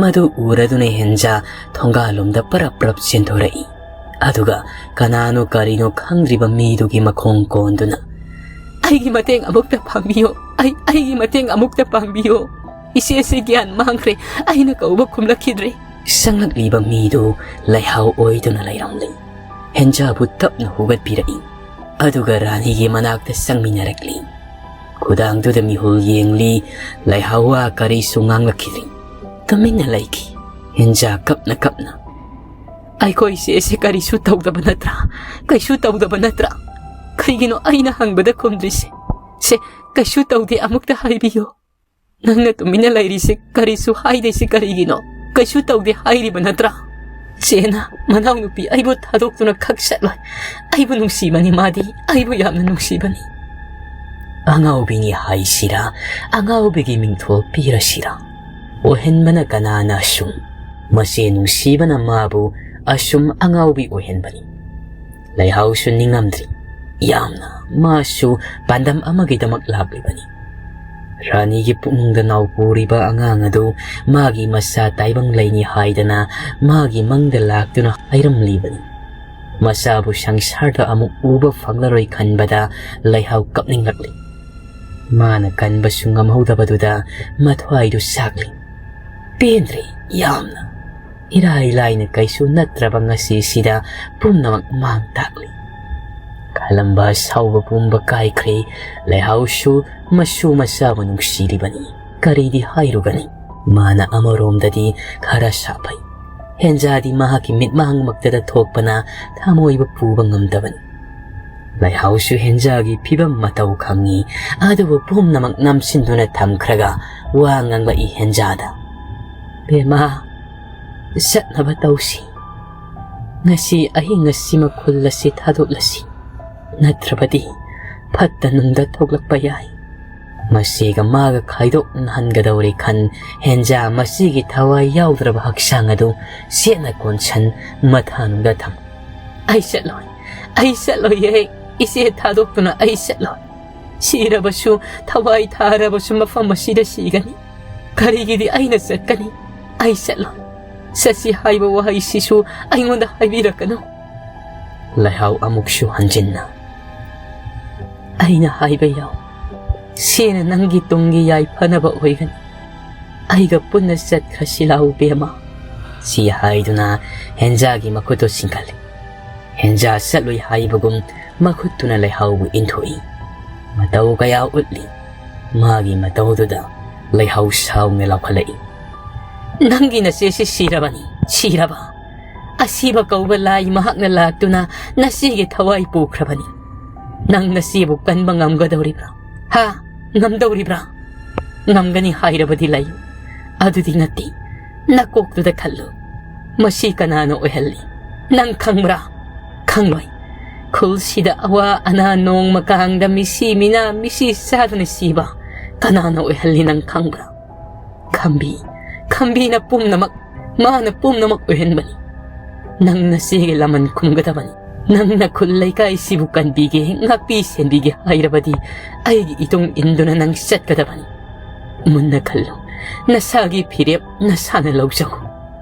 ꯃꯗꯨ ꯎꯔꯗꯨꯅ ꯍꯦꯟꯖꯥ ꯊꯣꯡꯒꯥꯜꯂꯣꯝꯗ ꯄꯔꯞ ꯄꯔꯞ ꯆꯦꯟꯊꯣꯔꯛꯏ꯫ ꯑꯗꯨꯒ ꯀꯅꯥꯅꯣ ꯀꯔꯤꯅꯣ ꯈꯪꯗ꯭ꯔꯤꯕ ꯃꯤꯗꯨꯒꯤ ꯃꯈꯣꯡ ꯀꯣꯟꯗꯨꯅ, "ꯑꯩꯒꯤ ꯃꯇꯦꯡ ꯑꯃꯨꯛꯇ ꯄꯥꯡꯕꯤꯌꯣ, ꯑꯩ, ꯑꯩꯒꯤ ꯃꯇꯦꯡ ꯑꯃꯨꯛꯇ ꯄꯥꯡꯕꯤꯌꯣ, ꯏꯆꯦꯁꯦ ꯒ꯭ꯌꯥꯟ ꯃꯥꯡꯈ꯭ꯔꯦ, ꯑꯩꯅ ꯀꯧꯕ ꯈꯨꯝꯂꯛꯈꯤꯗ꯭ꯔꯦ"꯫ ꯆꯪꯂꯛꯂꯤꯕ ꯃꯤꯗꯨ ꯂꯩꯍꯥꯎ ꯑꯣꯏꯗꯨꯅ ꯂꯩꯔꯝꯂꯤ꯫ ꯍꯦꯟꯖꯥꯕꯨ ꯇꯞꯅ ꯍꯨꯒꯠꯄꯤꯔꯛꯏ, ꯑꯗꯨꯒ ꯔꯥꯅꯤꯒꯤ ꯃꯅꯥꯛꯇ ꯆꯪꯃꯤꯟꯅꯔꯛꯂꯤ꯫ ꯈꯨꯗꯥꯡꯗꯨꯗ ꯃꯤꯍꯨꯜ ꯌꯦꯡꯂꯤ꯫ ꯂꯩꯍꯥꯎ ꯋꯥ ꯀꯔꯤꯁꯨ ꯉꯥꯡꯂꯛꯈꯤꯗ꯭ꯔꯤ꯫ ꯇꯨꯃꯤꯟꯅ ꯂꯩꯈꯤ꯫ ꯍꯦꯟꯖꯥ ꯀꯞꯅ ꯀꯞꯅ, "ꯑꯩꯈꯣꯏ ꯏꯆꯦꯁꯦ ꯀꯔꯤꯁꯨ ꯇꯧꯗꯕ ꯅꯠꯇ꯭ꯔꯥ? ꯀꯩꯁꯨ ꯇꯧꯗꯕ ꯅꯠꯇ꯭ꯔꯥ? ꯀꯩꯒꯤꯅꯣ ꯑꯩꯅ ꯍꯪꯕꯗ ꯈꯨꯝꯗ꯭ꯔꯤꯁꯦ? ꯁꯦ, ꯀꯩꯁꯨ ꯇꯧꯗꯦ, ꯑꯃꯨꯛꯇ ꯍꯥꯏꯕꯤꯌꯨ꯫ ꯅꯪꯅ ꯇꯨꯃꯤꯟꯅ ꯂꯩꯔꯤꯁꯦ, ꯀꯔꯤꯁꯨ ꯍꯥꯏꯗ꯭ꯔꯤꯁꯦ ꯀꯔꯤꯒꯤꯅꯣ? ꯀꯩꯁꯨ ꯇꯧꯗꯦ ꯍꯥꯏꯔꯤꯕ ꯅꯠꯇ꯭ꯔꯥ?" ꯆꯦꯅ ꯃꯅꯥꯎꯅꯨꯄꯤ ꯑꯩꯕꯨ ꯊꯥꯗꯣꯛꯇꯨꯅ ꯈꯛ ꯆꯠꯂꯣꯏ꯫ ꯑꯩꯕꯨ ꯅꯨꯡꯁꯤꯕꯅꯤ ꯃꯥꯗꯤ, ꯑꯩꯕꯨ ꯌꯥꯝꯅ ꯅꯨꯡꯁꯤꯕꯅꯤ꯫ ꯑꯉꯥꯎꯕꯤꯅꯤ ꯍꯥꯏꯁꯤꯔꯥ, ꯑꯉꯥꯎꯕꯤꯒꯤ ꯃꯤꯡꯊꯣꯜ ꯄꯤꯔꯁꯤꯔꯥ? ꯑꯣꯏꯍꯟꯕꯅ ꯀꯅꯥꯅ ꯑꯁꯨꯝ? ꯃꯆꯦ ꯅꯨꯡꯁꯤꯕꯅ ꯃꯥꯕꯨ ꯑꯁꯨꯝ ꯑꯉꯥꯎꯕꯤ ꯑꯣꯏꯍꯟꯕꯅꯤ꯫ ꯂꯩꯍꯥꯎꯁꯨ ꯅꯤꯡꯉꯝꯗ꯭ꯔꯤ꯫ ꯌꯥꯝꯅ ꯃꯥꯁꯨ ꯄꯥꯟꯗꯝ ꯑꯃꯒꯤꯗꯃꯛ ꯂꯥꯛꯂꯤꯕꯅꯤ꯫ ꯔꯥꯅꯤꯒꯤ ꯄꯨꯛꯅꯨꯡꯗ ꯅꯥꯎꯄꯨꯔꯤꯕ ꯑꯉꯥꯡ ꯑꯗꯨ ꯃꯥꯒꯤ ꯃꯆꯥ ꯇꯥꯏꯕꯪ ꯂꯩꯅꯤ ꯍꯥꯏꯗꯅ ꯃꯥꯒꯤ ꯃꯪꯗ ꯂꯥꯛꯇꯨꯅ ꯍꯥꯏꯔꯝꯂꯤꯕꯅꯤ꯫ ꯃꯆꯥꯕꯨ ꯁꯪꯁꯥꯔꯗ ꯑꯃꯨꯛ ꯎꯕ ꯐꯪꯂꯔꯣꯏ ꯈꯟꯕꯗ ꯂꯩꯍꯥꯎ ꯀꯞꯅꯤꯡꯂꯛꯂꯤ꯫ ꯃꯥꯅ ꯀꯟꯕꯁꯨ ꯉꯝꯍꯧꯗꯕꯗꯨꯗ ꯃꯊ꯭ꯋꯥꯏꯗꯨ ꯆꯥꯛꯂꯤ꯫ ꯄꯦꯟꯗ꯭ꯔꯦ ꯌꯥꯝꯅ꯫ ꯏꯔꯥꯏ ꯂꯥꯏꯅ ꯀꯩꯁꯨ ꯅꯠꯇ꯭ꯔꯕ ꯉꯁꯤꯁꯤꯗ ꯄꯨꯝꯅꯃꯛ ꯃꯥꯡ ꯇꯥꯛꯂꯤ꯫ ꯈꯜꯂꯝꯕ ꯑꯁꯥꯎꯕ ꯄꯨꯝꯕ ꯀꯥꯏꯈ꯭ꯔꯦ꯫ ꯂꯩꯍꯥꯎꯁꯨ ꯃꯁꯨ ꯃꯆꯥꯕꯨ ꯅꯨꯡꯁꯤꯔꯤꯕꯅꯤ꯫ ꯀꯔꯤꯗꯤ ꯍꯥꯏꯔꯨꯒꯅꯤ? ꯃꯥꯅ ꯑꯃꯔꯣꯝꯗꯗꯤ ꯈꯔ ꯁꯥꯐꯩ꯫ ꯍꯦꯟꯖꯥꯗꯤ ꯃꯍꯥꯛꯀꯤ ꯃꯤꯠꯃꯥꯡꯃꯛꯇꯗ ꯊꯣꯛꯄꯅ ꯊꯃꯣꯏꯕꯨ ꯄꯨꯕ ꯉꯝꯗꯕꯅꯤ꯫ ꯂꯩꯍꯥꯎꯁꯨ ꯍꯦꯟꯖꯥꯒꯤ ꯐꯤꯕꯝ ꯃꯇꯧ ꯈꯪꯉꯤ, ꯑꯗꯨꯕꯨ ꯄꯨꯝꯅꯃꯛ ꯅꯝꯁꯤꯟꯗꯨꯅ ꯊꯝꯈ꯭ꯔꯒ ꯋꯥ ꯉꯥꯡꯂꯛꯏ ꯍꯦꯟꯖꯥꯗ꯫ "ꯕꯦꯃꯥ, ꯆꯠꯅꯕ ꯇꯧꯁꯤ꯫ ꯉꯁꯤ ꯑꯍꯤꯡ ꯑꯁꯤꯃꯛ ꯈꯨꯜ ꯑꯁꯤ ꯊꯥꯗꯣꯛꯂꯁꯤ꯫ ꯅꯠꯇ꯭ꯔꯕꯗꯤ ꯐꯠꯇ ꯅꯨꯡꯗ ꯊꯣꯛꯂꯛꯄ ꯌꯥꯏ"꯫ ꯃꯁꯤꯒ ꯃꯥꯒ ꯈꯥꯏꯗꯣꯛꯅꯍꯟꯒꯗꯧꯔꯦ ꯈꯟ ꯍꯦꯟꯖꯥ ꯃꯁꯤꯒꯤ ꯊꯋꯥꯏ ꯌꯥꯎꯗ꯭ꯔꯕ ꯍꯛꯆꯥꯡ ꯑꯗꯨ ꯆꯦꯠꯅ ꯀꯣꯟꯁꯟ ꯃꯊꯥꯅꯨꯡꯗ ꯊꯝ꯫ "ꯑꯩ ꯆꯠꯂꯣꯏ, ꯑꯩ ꯆꯠꯂꯣꯏꯌꯦ꯫ ꯏꯆꯦ ꯊꯥꯗꯣꯛꯇꯨꯅ ꯑꯩ ꯆꯠꯂꯣꯏ꯫ ꯁꯤꯔꯕꯁꯨ, ꯊꯋꯥꯏ ꯊꯥꯔꯕꯁꯨ ꯃꯐꯝ ꯑꯁꯤꯗ ꯁꯤꯒꯅꯤ꯫ ꯀꯔꯤꯒꯤꯗꯤ ꯑꯩꯅ ꯆꯠꯀꯅꯤ? ꯑꯩ ꯆꯠꯂꯣꯏ꯫ ꯆꯠꯁꯤ ꯍꯥꯏꯕ ꯋꯥꯍꯩꯁꯤꯁꯨ ꯑꯩꯉꯣꯟꯗ ꯍꯥꯏꯕꯤꯔꯛꯀꯅꯨ"꯫ ꯂꯩꯍꯥꯎ ꯑꯃꯨꯛꯁꯨ ꯍꯟꯖꯤꯟꯅ, "ꯑꯩꯅ ꯍꯥꯏꯕ ꯌꯥꯎ, ꯁꯤꯅ ꯅꯪꯒꯤ ꯇꯨꯡꯒꯤ ꯌꯥꯏꯐꯅꯕ ꯑꯣꯏꯒꯅꯤ꯫ ꯑꯩꯒ ꯄꯨꯟꯅ ꯆꯠꯈ꯭ꯔꯁꯤ ꯂꯥꯎ ꯕꯦꯝꯃ"꯫ ꯁꯤ ꯍꯥꯏꯗꯨꯅ ꯍꯦꯟꯖꯥꯒꯤ ꯃꯈꯨꯠꯇꯨ ꯁꯤꯡꯀꯠꯂꯤ꯫ ꯍꯦꯟꯖꯥ ꯆꯠꯂꯨꯏ ꯍꯥꯏꯕꯒꯨꯝ ꯃꯈꯨꯠꯇꯨꯅ ꯂꯩꯍꯥꯎꯕꯨ ꯏꯟꯊꯣꯛꯏ꯫ ꯃꯇꯧ ꯀꯌꯥ ꯎꯠꯂꯤ꯫ ꯃꯥꯒꯤ ꯃꯇꯧꯗꯨꯗ ꯂꯩꯍꯥꯎ ꯁꯥꯎꯅ ꯂꯥꯎꯈꯠꯂꯛꯏ꯫ "ꯅꯪꯒꯤ ꯅꯆꯦꯁꯤ ꯁꯤꯔꯕꯅꯤ, ꯁꯤꯔꯕ꯫ ꯑꯁꯤꯕ ꯀꯧꯕ ꯂꯥꯏ ꯃꯍꯥꯛꯅ ꯂꯥꯛꯇꯨꯅ ꯅꯆꯦꯒꯤ ꯊꯋꯥꯏ ꯄꯨꯈ꯭ꯔꯕꯅꯤ꯫ ꯅꯪ ꯅꯆꯦꯕꯨ ꯀꯟꯕ ꯉꯝꯒꯗꯧꯔꯤꯕ꯭ꯔꯥ? ꯍꯥ? ꯉꯝꯗꯧꯔꯤꯕ꯭ꯔꯥ? ꯉꯝꯒꯅꯤ ꯍꯥꯏꯔꯕꯗꯤ ꯂꯩꯌꯨ꯫ ꯑꯗꯨꯗꯤ ꯅꯠꯇꯦ꯫ ꯅꯀꯣꯛꯇꯨꯗ ꯈꯜꯂꯨ꯫ ꯃꯁꯤ ꯀꯅꯥꯅ ꯑꯣꯏꯍꯜꯂꯤ? ꯅꯪ ꯈꯪꯕ꯭ꯔꯥ? ꯈꯪꯂꯣꯏ꯫ ꯈꯨꯜꯁꯤꯗ ꯑꯋꯥ ꯑꯅꯥ ꯅꯣꯡꯃ ꯀꯥꯡꯗ ꯃꯤꯁꯤ ꯃꯤꯅꯥ ꯃꯤꯁꯤ ꯆꯥꯗꯨꯅ ꯁꯤꯕ ꯀꯅꯥꯅ ꯑꯣꯏꯍꯜꯂꯤ ꯅꯪ ꯈꯪꯕ꯭ꯔꯥ? ꯈꯝꯕꯤ, ꯈꯝꯕꯤꯅ ꯄꯨꯝꯅꯃꯛ, ꯃꯥꯅ ꯄꯨꯝꯅꯃꯛ ꯑꯣꯏꯍꯟꯕꯅꯤ꯫ ꯅꯪ ꯅꯆꯦꯒꯤ ꯂꯃꯟ ꯈꯨꯝꯒꯗꯕꯅꯤ꯫ ꯅꯪꯅ ꯈꯨꯜ ꯂꯩꯀꯥꯏꯁꯤꯕꯨ ꯀꯟꯕꯤꯒꯦ, ꯉꯥꯛꯄꯤ ꯁꯦꯟꯕꯤꯒꯦ ꯍꯥꯏꯔꯕꯗꯤ ꯑꯩꯒꯤ ꯏꯇꯨꯡ ꯏꯟꯗꯨꯅ ꯅꯪ ꯆꯠꯀꯗꯕꯅꯤ꯫ ꯃꯨꯟꯅ ꯈꯜꯂꯨ꯫ ꯅꯁꯥꯒꯤ ꯐꯤꯔꯦꯞ ꯅꯁꯥꯅ ꯂꯧꯖꯧ"꯫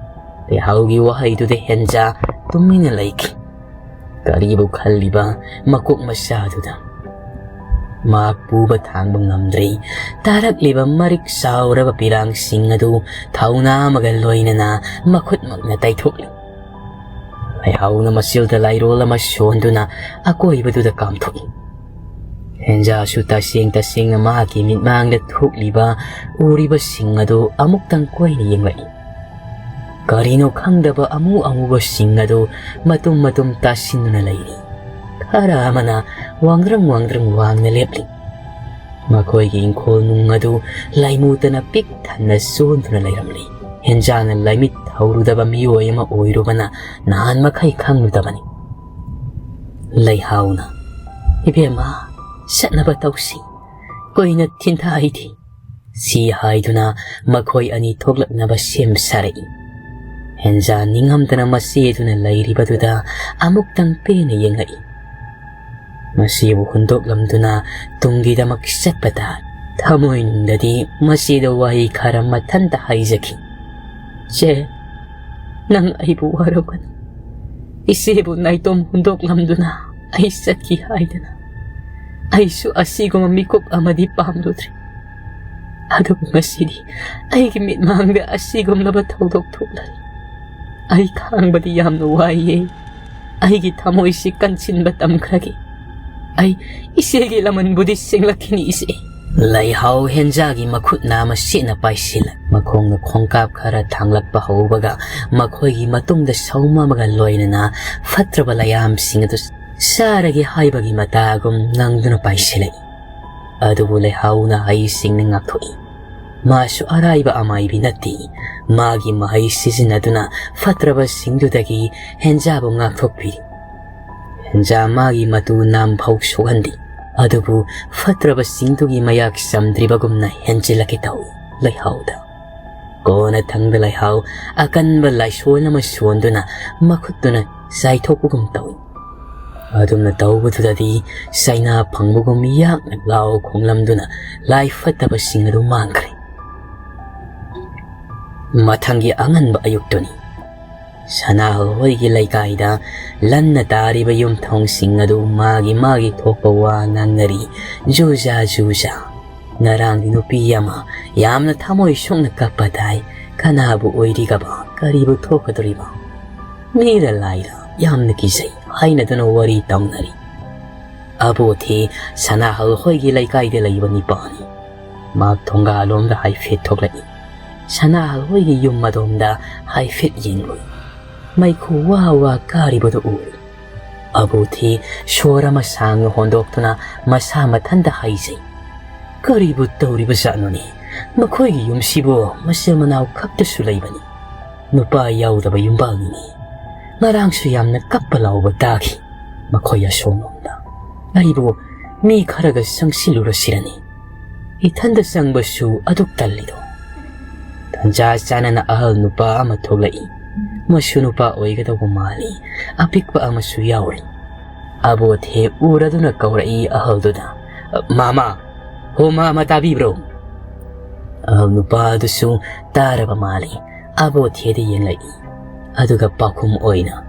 ꯂꯩꯍꯥꯎꯒꯤ ꯋꯥꯍꯩꯗꯨꯗ ꯍꯦꯟꯖꯥ ꯇꯨꯃꯤꯟꯅ ꯂꯩꯈꯤ꯫ ꯀꯔꯤꯕꯨ ꯈꯜꯂꯤꯕ ꯃꯀꯣꯛ ꯃꯆꯥꯗꯨꯗ? ꯃꯍꯥꯛ ꯄꯨꯕ ꯊꯥꯡꯕ ꯉꯝꯗ꯭ꯔꯦ꯫ ꯇꯥꯔꯛꯂꯤꯕ ꯃꯔꯤꯛ ꯆꯥꯎꯔꯕ ꯄꯤꯔꯥꯡꯁꯤꯡ ꯑꯗꯨ ꯊꯧꯅꯥ ꯑꯃꯒ ꯂꯣꯏꯅꯅ ꯃꯈꯨꯠꯃꯛꯅ ꯇꯩꯊꯣꯛꯂꯤ꯫ ꯂꯩꯍꯥꯎꯅ ꯃꯆꯤꯜꯗ ꯂꯥꯏꯔꯣꯜ ꯑꯃ ꯁꯣꯟꯗꯨꯅ ꯑꯀꯣꯏꯕꯗꯨꯗ ꯀꯥꯝꯊꯣꯛꯏ꯫ ꯍꯦꯟꯖꯥꯁꯨ ꯇꯁꯦꯡ ꯇꯁꯦꯡꯅ ꯃꯍꯥꯛꯀꯤ ꯃꯤꯠꯃꯥꯡꯗ ꯊꯣꯛꯂꯤꯕ, ꯎꯔꯤꯕꯁꯤꯡ ꯑꯗꯨ ꯑꯃꯨꯛꯇꯪ ꯀꯣꯏꯅ ꯌꯦꯡꯂꯛꯏ꯫ ꯀꯔꯤꯅꯣ ꯈꯪꯗꯕ ꯑꯃꯨ ꯑꯃꯨꯕꯁꯤꯡ ꯑꯗꯨ ꯃꯇꯨꯝ ꯃꯇꯨꯝ ꯇꯥꯁꯤꯟꯗꯨꯅ ꯂꯩꯔꯤ꯫ ꯈꯔ ꯑꯃꯅ ꯋꯥꯡꯗ꯭ꯔꯪ ꯋꯥꯡꯗ꯭ꯔꯪ ꯋꯥꯡꯅ ꯂꯦꯞꯂꯤ꯫ ꯃꯈꯣꯏꯒꯤ ꯏꯪꯈꯣꯜ ꯅꯨꯡ ꯑꯗꯨ ꯂꯩꯃꯨꯇꯅ ꯄꯤꯛ ꯊꯟꯅ ꯆꯣꯟꯗꯨꯅ ꯂꯩꯔꯝꯂꯤ꯫ ꯍꯦꯟꯖꯥꯅ ꯂꯥꯏꯃꯤꯠ ꯊꯧꯔꯨꯗꯕ ꯃꯤꯑꯣꯏ ꯑꯃ ꯑꯣꯏꯔꯨꯕꯅ ꯅꯍꯥꯟ ꯃꯈꯩ ꯈꯪꯂꯨꯗꯕꯅꯤ꯫ ꯂꯩꯍꯥꯎꯅ, "ꯏꯕꯦꯝꯃ, ꯆꯠꯅꯕ ꯇꯧꯁꯤ꯫ ꯀꯨꯏꯅ ꯊꯤꯟꯊꯍꯩꯗꯦ"꯫ ꯁꯤ ꯍꯥꯏꯗꯨꯅ ꯃꯈꯣꯏ ꯑꯅꯤ ꯊꯣꯛꯂꯛꯅꯕ ꯁꯦꯝ ꯁꯥꯔꯛꯏ꯫ ꯍꯦꯟꯖꯥ ꯅꯤꯡꯉꯝꯗꯅ ꯃꯆꯦꯗꯨꯅ ꯂꯩꯔꯤꯕꯗꯨꯗ ꯑꯃꯨꯛꯇꯪ ꯄꯦꯟꯅ ꯌꯦꯡꯂꯛꯏ꯫ ꯃꯆꯦꯕꯨ ꯍꯨꯟꯗꯣꯛꯂꯝꯗꯨꯅ ꯇꯨꯡꯒꯤꯗꯃꯛ ꯆꯠꯄꯗ ꯊꯃꯣꯏꯅꯨꯡꯗꯗꯤ ꯃꯆꯦꯗ ꯋꯥꯍꯩ ꯈꯔ ꯃꯊꯟꯇ ꯍꯥꯏꯖꯈꯤ꯫ "ꯆꯦ, ꯅꯪ ꯑꯩꯕꯨ ꯋꯥꯔꯧꯒꯅꯨ꯫ ꯏꯆꯦꯕꯨ ꯅꯥꯏꯇꯣꯝ ꯍꯨꯟꯗꯣꯛꯂꯝꯗꯨꯅ ꯑꯩ ꯆꯠꯈꯤ ꯍꯥꯏꯗꯅ ꯑꯩꯁꯨ ꯑꯁꯤꯒꯨꯝꯕ ꯃꯤꯀꯨꯞ ꯑꯃꯗꯤ ꯄꯥꯝꯂꯨꯗ꯭ꯔꯤ꯫ ꯑꯗꯨꯕꯨ ꯉꯁꯤꯗꯤ ꯑꯩꯒꯤ ꯃꯤꯠꯃꯥꯡꯗ ꯑꯁꯤꯒꯨꯝꯂꯕ ꯊꯧꯗꯣꯛ ꯊꯣꯛꯂꯔꯤ꯫ ꯑꯩ ꯈꯥꯡꯕꯗꯤ ꯌꯥꯝꯅ ꯋꯥꯏꯌꯦ꯫ ꯑꯩꯒꯤ ꯊꯃꯣꯏꯁꯤ ꯀꯟꯁꯤꯟꯕ ꯇꯝꯈ꯭ꯔꯒꯦ꯫ ꯑꯩ ꯏꯆꯦꯒꯤ ꯂꯃꯟꯕꯨꯗꯤ ꯁꯦꯡꯂꯛꯈꯤꯅꯤ, ꯏꯆꯦ꯫ ꯂꯩꯍꯥꯎ ꯍꯦꯟꯖꯥꯒꯤ ꯃꯈꯨꯠꯅ ꯃꯁꯤꯅ ꯄꯥꯏꯁꯤꯜꯂꯛ, ꯃꯈꯣꯡꯅ ꯈꯣꯡꯀꯥꯞ ꯈꯔ ꯊꯥꯡꯂꯛꯄ ꯍꯧꯕꯒ ꯃꯈꯣꯏꯒꯤ ꯃꯇꯨꯡꯗ ꯁꯧꯃꯝꯒ ꯂꯣꯏꯅꯅ ꯐꯠꯇ꯭ꯔꯕ ꯂꯩꯌꯥꯝꯁꯤꯡ ꯑꯗꯨ ꯆꯥꯔꯒꯦ ꯍꯥꯏꯕꯒꯤ ꯃꯇꯥꯒꯨꯝ ꯉꯪꯗꯨꯅ ꯄꯥꯏꯁꯤꯜꯂꯛꯏ꯫ ꯑꯗꯨꯕꯨ ꯂꯩꯍꯥꯎꯅ ꯍꯩꯁꯤꯡꯅ ꯉꯥꯛꯊꯣꯛꯏ꯫ ꯃꯥꯁꯨ ꯑꯔꯥꯏꯕ ꯑꯃꯥꯏꯕꯤ ꯅꯠꯇꯦ꯫ ꯃꯥꯒꯤ ꯃꯍꯩ ꯁꯤꯖꯤꯟꯅꯗꯨꯅ ꯐꯠꯇ꯭ꯔꯕꯁꯤꯡꯗꯨꯗꯒꯤ ꯍꯦꯟꯖꯥꯕꯨ ꯉꯥꯛꯊꯣꯛꯄꯤꯔꯤ꯫ ꯍꯦꯟꯖꯥ ꯃꯥꯒꯤ ꯃꯇꯨ ꯅꯥꯝꯐꯥꯎ ꯁꯣꯛꯍꯟꯗꯦ꯫ ꯑꯗꯨꯕꯨ ꯐꯠꯇ꯭ꯔꯕꯁꯤꯡꯗꯨꯒꯤ ꯃꯌꯥꯛ ꯆꯝꯗ꯭ꯔꯤꯕꯒꯨꯝꯅ ꯍꯦꯟꯖꯤꯜꯂꯛꯀꯦ ꯇꯧꯏ ꯂꯩꯍꯥꯎꯗ꯫ ꯀꯣꯟꯅ ꯊꯪꯗ ꯂꯩꯍꯥꯎ ꯑꯀꯟꯕ ꯂꯥꯏꯁꯣꯟ ꯑꯃ ꯁꯣꯟꯗꯨꯅ ꯃꯈꯨꯠꯇꯨꯅ ꯆꯥꯏꯊꯣꯛꯄꯒꯨꯝ ꯇꯧꯏ꯫ ꯑꯗꯨꯝꯅ ꯇꯧꯕꯗꯨꯗꯗꯤ ꯆꯩꯅꯥ ꯐꯪꯕꯒꯨꯝ ꯌꯥꯛꯅ ꯂꯥꯎ ꯈꯣꯡꯂꯝꯗꯨꯅ ꯂꯥꯏ ꯐꯠꯇꯕꯁꯤꯡ ꯑꯗꯨ ꯃꯥꯡꯈ꯭ꯔꯦ꯫ ꯃꯊꯪꯒꯤ ꯑꯉꯟꯕ ꯑꯌꯨꯛꯇꯨꯅꯤ꯫ ꯁꯅꯥꯍꯜ ꯍꯣꯏꯒꯤ ꯂꯩꯀꯥꯏꯗ ꯂꯟꯅ ꯇꯥꯔꯤꯕ ꯌꯨꯝꯊꯣꯡꯁꯤꯡ ꯑꯗꯨ ꯃꯥꯒꯤ ꯃꯥꯒꯤ ꯊꯣꯛꯄ ꯋꯥ ꯉꯥꯡꯅꯔꯤ꯫ ꯖꯨꯖꯥ ꯖꯨꯖꯥ꯫ ꯉꯔꯥꯡꯒꯤ ꯅꯨꯄꯤ ꯑꯃ ꯌꯥꯝꯅ ꯊꯃꯣꯏ ꯁꯣꯛꯅ ꯀꯞꯄ ꯇꯥꯏ꯫ ꯀꯅꯥꯕꯨ ꯑꯣꯏꯔꯤꯒꯕ? ꯀꯔꯤꯕꯨ ꯊꯣꯛꯀꯗꯧꯔꯤꯕ? ꯃꯤꯔ ꯂꯥꯏꯔ? ꯌꯥꯝꯅ ꯀꯤꯖꯩ ꯍꯥꯏꯅꯗꯨꯅ ꯋꯥꯔꯤ ꯇꯧꯅꯔꯤ꯫ ꯑꯕꯣꯊꯤ ꯁꯅꯥꯍꯜ ꯍꯣꯏꯒꯤ ꯂꯩꯀꯥꯏꯗ ꯂꯩꯕ ꯅꯤꯄꯥꯅꯤ꯫ ꯃꯍꯥꯛ ꯊꯣꯡꯒꯥꯂꯣꯝꯗ ꯍꯥꯏꯐꯦꯠ ꯊꯣꯛꯂꯛꯏ꯫ ꯁꯅꯥꯍꯜ ꯍꯣꯏꯒꯤ ꯌꯨꯝ ꯑꯗꯣꯝꯗ ꯍꯥꯏꯐꯦꯠ ꯌꯦꯡꯂꯨꯏ꯫ ꯃꯩꯈꯨ ꯋꯥ ꯋꯥ ꯀꯥꯔꯤꯕꯗꯨ ꯎꯔꯤ꯫ ꯑꯕꯣꯊꯤ ꯁꯣꯔ ꯑꯃ ꯁꯥꯡꯅ ꯍꯣꯟꯗꯣꯛꯇꯨꯅ ꯃꯁꯥ ꯃꯊꯟꯇ ꯍꯥꯏꯖꯩ, "ꯀꯔꯤꯕꯨ ꯇꯧꯔꯤꯕꯖꯥꯠꯅꯣꯅꯦ? ꯃꯈꯣꯏꯒꯤ ꯌꯨꯝꯁꯤꯕꯨ ꯃꯆꯤꯟ ꯃꯅꯥꯎ ꯈꯛꯇꯁꯨ ꯂꯩꯕꯅꯤ꯫ ꯅꯨꯄꯥ ꯌꯥꯎꯗꯕ ꯌꯨꯝꯕꯥꯜꯅꯤꯅꯦ꯫ ꯉꯔꯥꯡꯁꯨ ꯌꯥꯝꯅ ꯀꯞꯄ ꯂꯥꯎꯕ ꯇꯥꯈꯤ ꯃꯈꯣꯏ ꯑꯁꯣꯝꯂꯣꯝꯗ꯫ ꯑꯩꯕꯨ ꯃꯤ ꯈꯔꯒ ꯆꯪꯁꯤꯜꯂꯨꯔꯁꯤꯔꯅꯤ? ꯏꯊꯟꯗ ꯆꯪꯕꯁꯨ ꯑꯗꯨꯛ ꯇꯜꯂꯤꯗꯣ?" ꯇꯟꯖꯥ ꯆꯥꯅꯅ ꯑꯍꯜ ꯅꯨꯄꯥ ꯑꯃ ꯊꯣꯛꯂꯛꯏ꯫ ꯃꯁꯨ ꯅꯨꯄꯥ ꯑꯣꯏꯒꯗꯧꯕ ꯃꯥꯜꯂꯤ꯫ ꯑꯄꯤꯛꯄ ꯑꯃꯁꯨ ꯌꯥꯎꯔꯤ꯫ ꯑꯕꯣꯊꯦ ꯎꯔꯗꯨꯅ ꯀꯧꯔꯛꯏ ꯑꯍꯜꯗꯨꯗ, "ꯃꯥꯃꯥ, ꯍꯣ ꯃꯥꯃꯥ, ꯇꯥꯕꯤꯕ꯭ꯔꯣ?" ꯑꯍꯜ ꯅꯨꯄꯥ ꯑꯗꯨꯁꯨ ꯇꯥꯔꯕ ꯃꯥꯜꯂꯤ꯫ ꯑꯕꯣꯊꯦꯗ ꯌꯦꯡꯂꯛꯏ꯫ ꯑꯗꯨꯒ ꯄꯥꯎꯈꯨꯝ ꯑꯣꯏꯅ,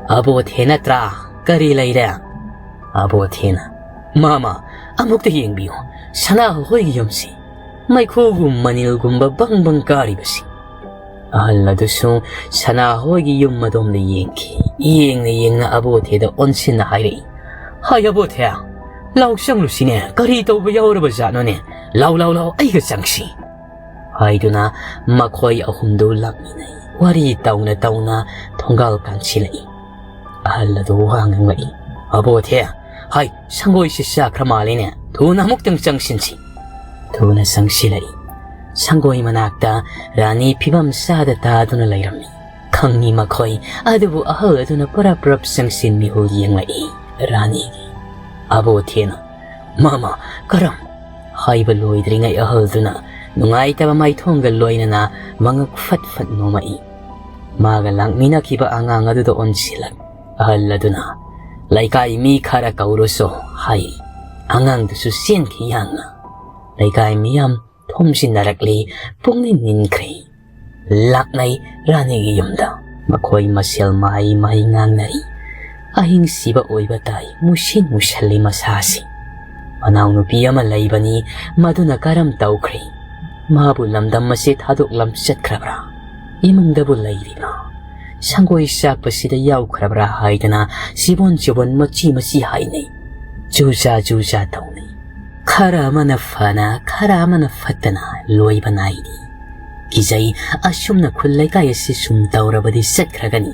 "ꯑꯕꯣꯊꯦ ꯅꯠꯇ꯭ꯔꯥ? ꯀꯔꯤ ꯂꯩꯔꯦ?" ꯑꯕꯣꯊꯦꯅ, "ꯃꯥꯃ, ꯑꯃꯨꯛꯇ ꯌꯦꯡꯕꯤꯌꯨ, ꯁꯅꯥꯍꯜ ꯍꯣꯏꯒꯤ ꯌꯨꯝꯁꯤ꯫ ꯃꯩꯈꯨꯒꯨꯝ ꯃꯅꯤꯜꯒꯨꯝꯕ ꯕꯪ ꯕꯪ ꯀꯥꯔꯤꯕꯁꯤ"꯫ ꯑꯍꯜ ꯑꯗꯨꯁꯨ ꯁꯅꯥꯍꯜ ꯍꯣꯏꯒꯤ ꯌꯨꯝ ꯑꯗꯣꯝꯗ ꯌꯦꯡꯈꯤ꯫ ꯌꯦꯡꯅ ꯌꯦꯡꯅ ꯑꯕꯣꯊꯦꯗ ꯑꯣꯟꯁꯤꯟꯅ ꯍꯥꯏꯔꯛꯏ, "ꯍꯥꯏ ꯑꯕꯣꯊꯦ, ꯂꯥꯎ ꯆꯪꯂꯨꯁꯤꯅꯦ, ꯀꯔꯤ ꯇꯧꯕ ꯌꯥꯎꯔꯕ ꯖꯥꯠꯅꯣꯅꯦ? ꯂꯥꯎ, ꯂꯥꯎ, ꯂꯥꯎ, ꯑꯩꯒ ꯆꯪꯁꯤ"꯫ ꯍꯥꯏꯗꯨꯅ ꯃꯈꯣꯏ ꯑꯍꯨꯝꯗꯨ ꯂꯥꯛꯃꯤꯟꯅꯩ꯫ ꯋꯥꯔꯤ ꯇꯧꯅ ꯇꯧꯅ ꯊꯣꯡꯒꯥꯜ ꯀꯥꯟꯁꯤꯜꯂꯛꯏ꯫ ꯑꯍꯜ ꯑꯗꯨ ꯋꯥ ꯉꯥꯡꯂꯛꯏ, "ꯑꯕꯣꯊꯦ, ꯍꯥꯏ, ꯁꯪꯒꯣꯏꯁꯤ ꯆꯥꯈ꯭ꯔ ꯃꯥꯜꯂꯤꯅꯦ, ꯊꯨꯅ ꯑꯃꯨꯛꯇꯪ ꯆꯪꯁꯤꯟꯁꯤ"꯫ ꯊꯨꯅ ꯆꯪꯁꯤꯜꯂꯛꯏ꯫ ꯁꯪꯒꯣꯏ ꯃꯅꯥꯛꯇ ꯔꯥꯅꯤ ꯐꯤꯕꯝ ꯆꯥꯗ ꯇꯥꯗꯨꯅ ꯂꯩꯔꯝꯃꯤ꯫ ꯈꯪꯉꯤ ꯃꯈꯣꯏ, ꯑꯗꯨꯕꯨ ꯑꯍꯜ ꯑꯗꯨꯅ ꯄꯔꯞ ꯄꯔꯞ ꯆꯪꯁꯤꯟ ꯃꯤꯍꯨꯜ ꯌꯦꯡꯂꯛꯏ꯫ ꯔꯥꯅꯤꯒꯤ ꯑꯕꯣꯊꯦꯅ, "ꯃꯥꯃ, ꯀꯔꯝ?" ꯍꯥꯏꯕ ꯂꯣꯏꯗ꯭ꯔꯤꯉꯩ ꯑꯍꯜꯗꯨꯅ ꯅꯨꯡꯉꯥꯏꯇꯕ ꯃꯥꯏꯊꯣꯡꯒ ꯂꯣꯏꯅꯅ ꯃꯉꯛ ꯐꯠ ꯐꯠ ꯅꯣꯝꯃꯛꯏ꯫ ꯃꯥꯒ ꯂꯥꯛꯃꯤꯟꯅꯈꯤꯕ ꯑꯉꯥꯡ ꯑꯗꯨꯗ ꯑꯣꯟꯁꯤꯜꯂꯛ ꯑꯍꯜ ꯑꯗꯨꯅ, "ꯂꯩꯀꯥꯏ ꯃꯤ ꯈꯔ ꯀꯧꯔꯨꯁꯣ" ꯍꯥꯏ꯫ ꯑꯉꯥꯡꯗꯨꯁꯨ ꯆꯦꯟꯈꯤ ꯌꯥꯡꯅ꯫ ꯂꯩꯀꯥꯏ ꯃꯤꯌꯥꯝ ꯊꯣꯝꯖꯤꯟꯅꯔꯛꯂꯤ, ꯄꯨꯛꯅꯤꯡ ꯅꯤꯟꯈ꯭ꯔꯦ꯫ ꯂꯥꯛꯅꯩ ꯔꯥꯅꯤꯒꯤ ꯌꯨꯝꯗ꯫ ꯃꯈꯣꯏ ꯃꯁꯦꯜ ꯃꯍꯩ ꯃꯍꯩ ꯉꯥꯡꯅꯔꯤ꯫ ꯑꯍꯤꯡ ꯁꯤꯕ ꯑꯣꯏꯕ ꯇꯥꯏ, ꯃꯨꯁꯤꯟ ꯃꯨꯁꯜꯂꯤ ꯃꯁꯥꯁꯤ꯫ ꯃꯅꯥꯎꯅꯨꯄꯤ ꯑꯃ ꯂꯩꯕꯅꯤ, ꯃꯗꯨꯅ ꯀꯔꯝ ꯇꯧꯈ꯭ꯔꯦ? ꯃꯥꯕꯨ ꯂꯝꯗꯝ ꯑꯁꯤ ꯊꯥꯗꯣꯛꯂꯝ ꯆꯠꯈ꯭ꯔꯕ꯭ꯔꯥ? ꯏꯃꯨꯡꯗꯕꯨ ꯂꯩꯔꯤꯕ꯭ꯔꯥ? ꯁꯪꯒꯣꯏ ꯆꯥꯛꯄꯁꯤꯗ ꯌꯥꯎꯈ꯭ꯔꯕ꯭ꯔꯥ ꯍꯥꯏꯗꯅ ꯁꯤꯕꯣꯟ ꯆꯤꯕꯣꯟ ꯃꯆꯤ ꯃꯆꯤ ꯍꯥꯏꯅꯩ꯫ ꯖꯨꯖꯥ ꯖꯨꯖꯥ ꯇꯧꯅꯩ꯫ ꯈꯔ ꯑꯃꯅ ꯐꯅ, ꯈꯔ ꯑꯃꯅ ꯐꯠꯇꯅ ꯂꯣꯏꯕ ꯅꯥꯏꯗꯦ꯫ ꯀꯤꯖꯩ, ꯑꯁꯨꯝꯅ ꯈꯨꯜ ꯂꯩꯀꯥꯏ ꯑꯁꯤ ꯁꯨꯝ ꯇꯧꯔꯕꯗꯤ ꯆꯠꯈ꯭ꯔꯒꯅꯤ꯫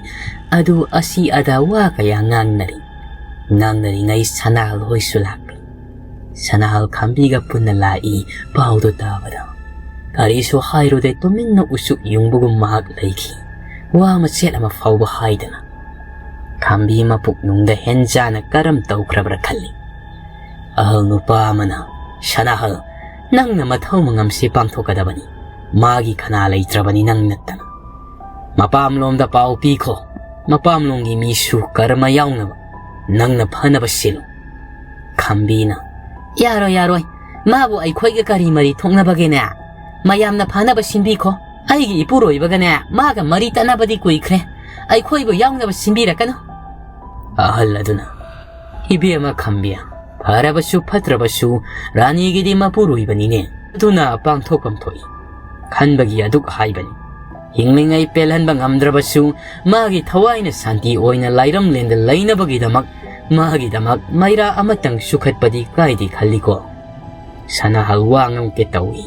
ꯑꯗꯨ ꯑꯁꯤ ꯑꯗꯥ ꯋꯥ ꯀꯌꯥ ꯉꯥꯡꯅꯔꯤ꯫ ꯉꯥꯡꯅꯔꯤꯉꯩ ꯁꯅꯥꯍꯜ ꯍꯣꯏꯁꯨ ꯂꯥꯛꯂꯤ꯫ ꯁꯅꯥꯍꯜ ꯈꯥꯝꯕꯤꯒ ꯄꯨꯟꯅ ꯂꯥꯛꯏ꯫ ꯄꯥꯎꯗꯨ ꯇꯥꯕꯗ ꯀꯔꯤꯁꯨ ꯍꯥꯏꯔꯨꯗꯦ, ꯇꯨꯃꯤꯟꯅ ꯎꯆꯨꯛ ꯌꯨꯡꯕꯒꯨꯝ ꯃꯍꯥꯛ ꯂꯩꯈꯤ꯫ ꯋꯥ ꯃꯆꯦꯠ ꯑꯃ ꯐꯥꯎꯕ ꯍꯥꯏꯗꯅ꯫ ꯈꯥꯝꯕꯤ ꯃꯄꯨꯛꯅꯨꯡꯗ ꯍꯦꯟꯖꯥꯅ ꯀꯔꯝ ꯇꯧꯈ꯭ꯔꯕ꯭ꯔꯥ ꯈꯜꯂꯤ꯫ ꯑꯍꯜ ꯅꯨꯄꯥ ꯑꯃꯅ, "ꯁꯅꯥꯍꯜ, ꯅꯪꯅ ꯃꯊꯧ ꯃꯉꯝꯁꯤ ꯄꯥꯡꯊꯣꯛꯀꯗꯕꯅꯤ꯫ ꯃꯥꯒꯤ ꯈꯅꯥ ꯂꯩꯇ꯭ꯔꯕꯅꯤ ꯅꯪ ꯅꯠꯇꯅ꯫ ꯃꯄꯥꯝꯂꯣꯝꯗ ꯄꯥꯎ ꯄꯤꯈꯣ꯫ ꯃꯄꯥꯝꯂꯣꯝꯒꯤ ꯃꯤꯁꯨ ꯀꯔꯃ ꯌꯥꯎꯅꯕ ꯅꯪꯅ ꯐꯅꯕ ꯁꯤꯜꯂꯨ"꯫ ꯈꯥꯝꯕꯤꯅ, "ꯌꯥꯔꯣꯏ, ꯌꯥꯔꯣꯏ꯫ ꯃꯥꯕꯨ ꯑꯩꯈꯣꯏꯒ ꯀꯔꯤ ꯃꯔꯤ ꯊꯣꯛꯅꯕꯒꯦꯅꯦ? ꯃꯌꯥꯝꯅ ꯐꯅꯕ ꯁꯤꯟꯕꯤꯈꯣ꯫ ꯑꯩꯒꯤ ꯏꯄꯨꯔꯣꯏꯕꯒꯅꯦ ꯃꯥꯒ ꯃꯔꯤ ꯇꯠꯅꯕꯗꯤ ꯀꯨꯏꯈ꯭ꯔꯦ꯫ ꯑꯩꯈꯣꯏꯕꯨ ꯌꯥꯎꯅꯕ ꯁꯤꯟꯕꯤꯔꯛꯀꯅꯨ꯫ ꯑꯍꯜ ꯑꯗꯨꯅ, "ꯏꯕꯦꯝꯃ ꯈꯝꯕꯤ, ꯐꯔꯕꯁꯨ ꯐꯠꯇ꯭ꯔꯕꯁꯨ ꯔꯥꯅꯤꯒꯤꯗꯤ ꯃꯄꯨꯔꯣꯏꯕꯅꯤꯅꯦ, ꯑꯗꯨꯅ ꯄꯥꯡꯊꯣꯛꯐꯝ ꯊꯣꯛꯏ" ꯈꯟꯕꯒꯤ ꯑꯗꯨꯛ ꯍꯥꯏꯕꯅꯤ꯫ ꯍꯤꯡꯂꯤꯉꯩ ꯄꯦꯜꯍꯟꯕ ꯉꯝꯗ꯭ꯔꯕꯁꯨ, ꯃꯥꯒꯤ ꯊꯋꯥꯏꯅ ꯁꯥꯟꯇꯤ ꯑꯣꯏꯅ ꯂꯥꯏꯔꯝꯂꯦꯟꯗ ꯂꯩꯅꯕꯒꯤꯗꯃꯛ, ꯃꯥꯒꯤꯗꯃꯛ ꯃꯩꯔꯥ ꯑꯃꯇꯪ ꯁꯨꯈꯠꯄꯗꯤ ꯀꯥꯏꯗꯦ ꯈꯜꯂꯤꯀꯣ꯫ ꯁꯅꯥꯍꯜ ꯋꯥ ꯉꯥꯡꯀꯦ ꯇꯧꯏ꯫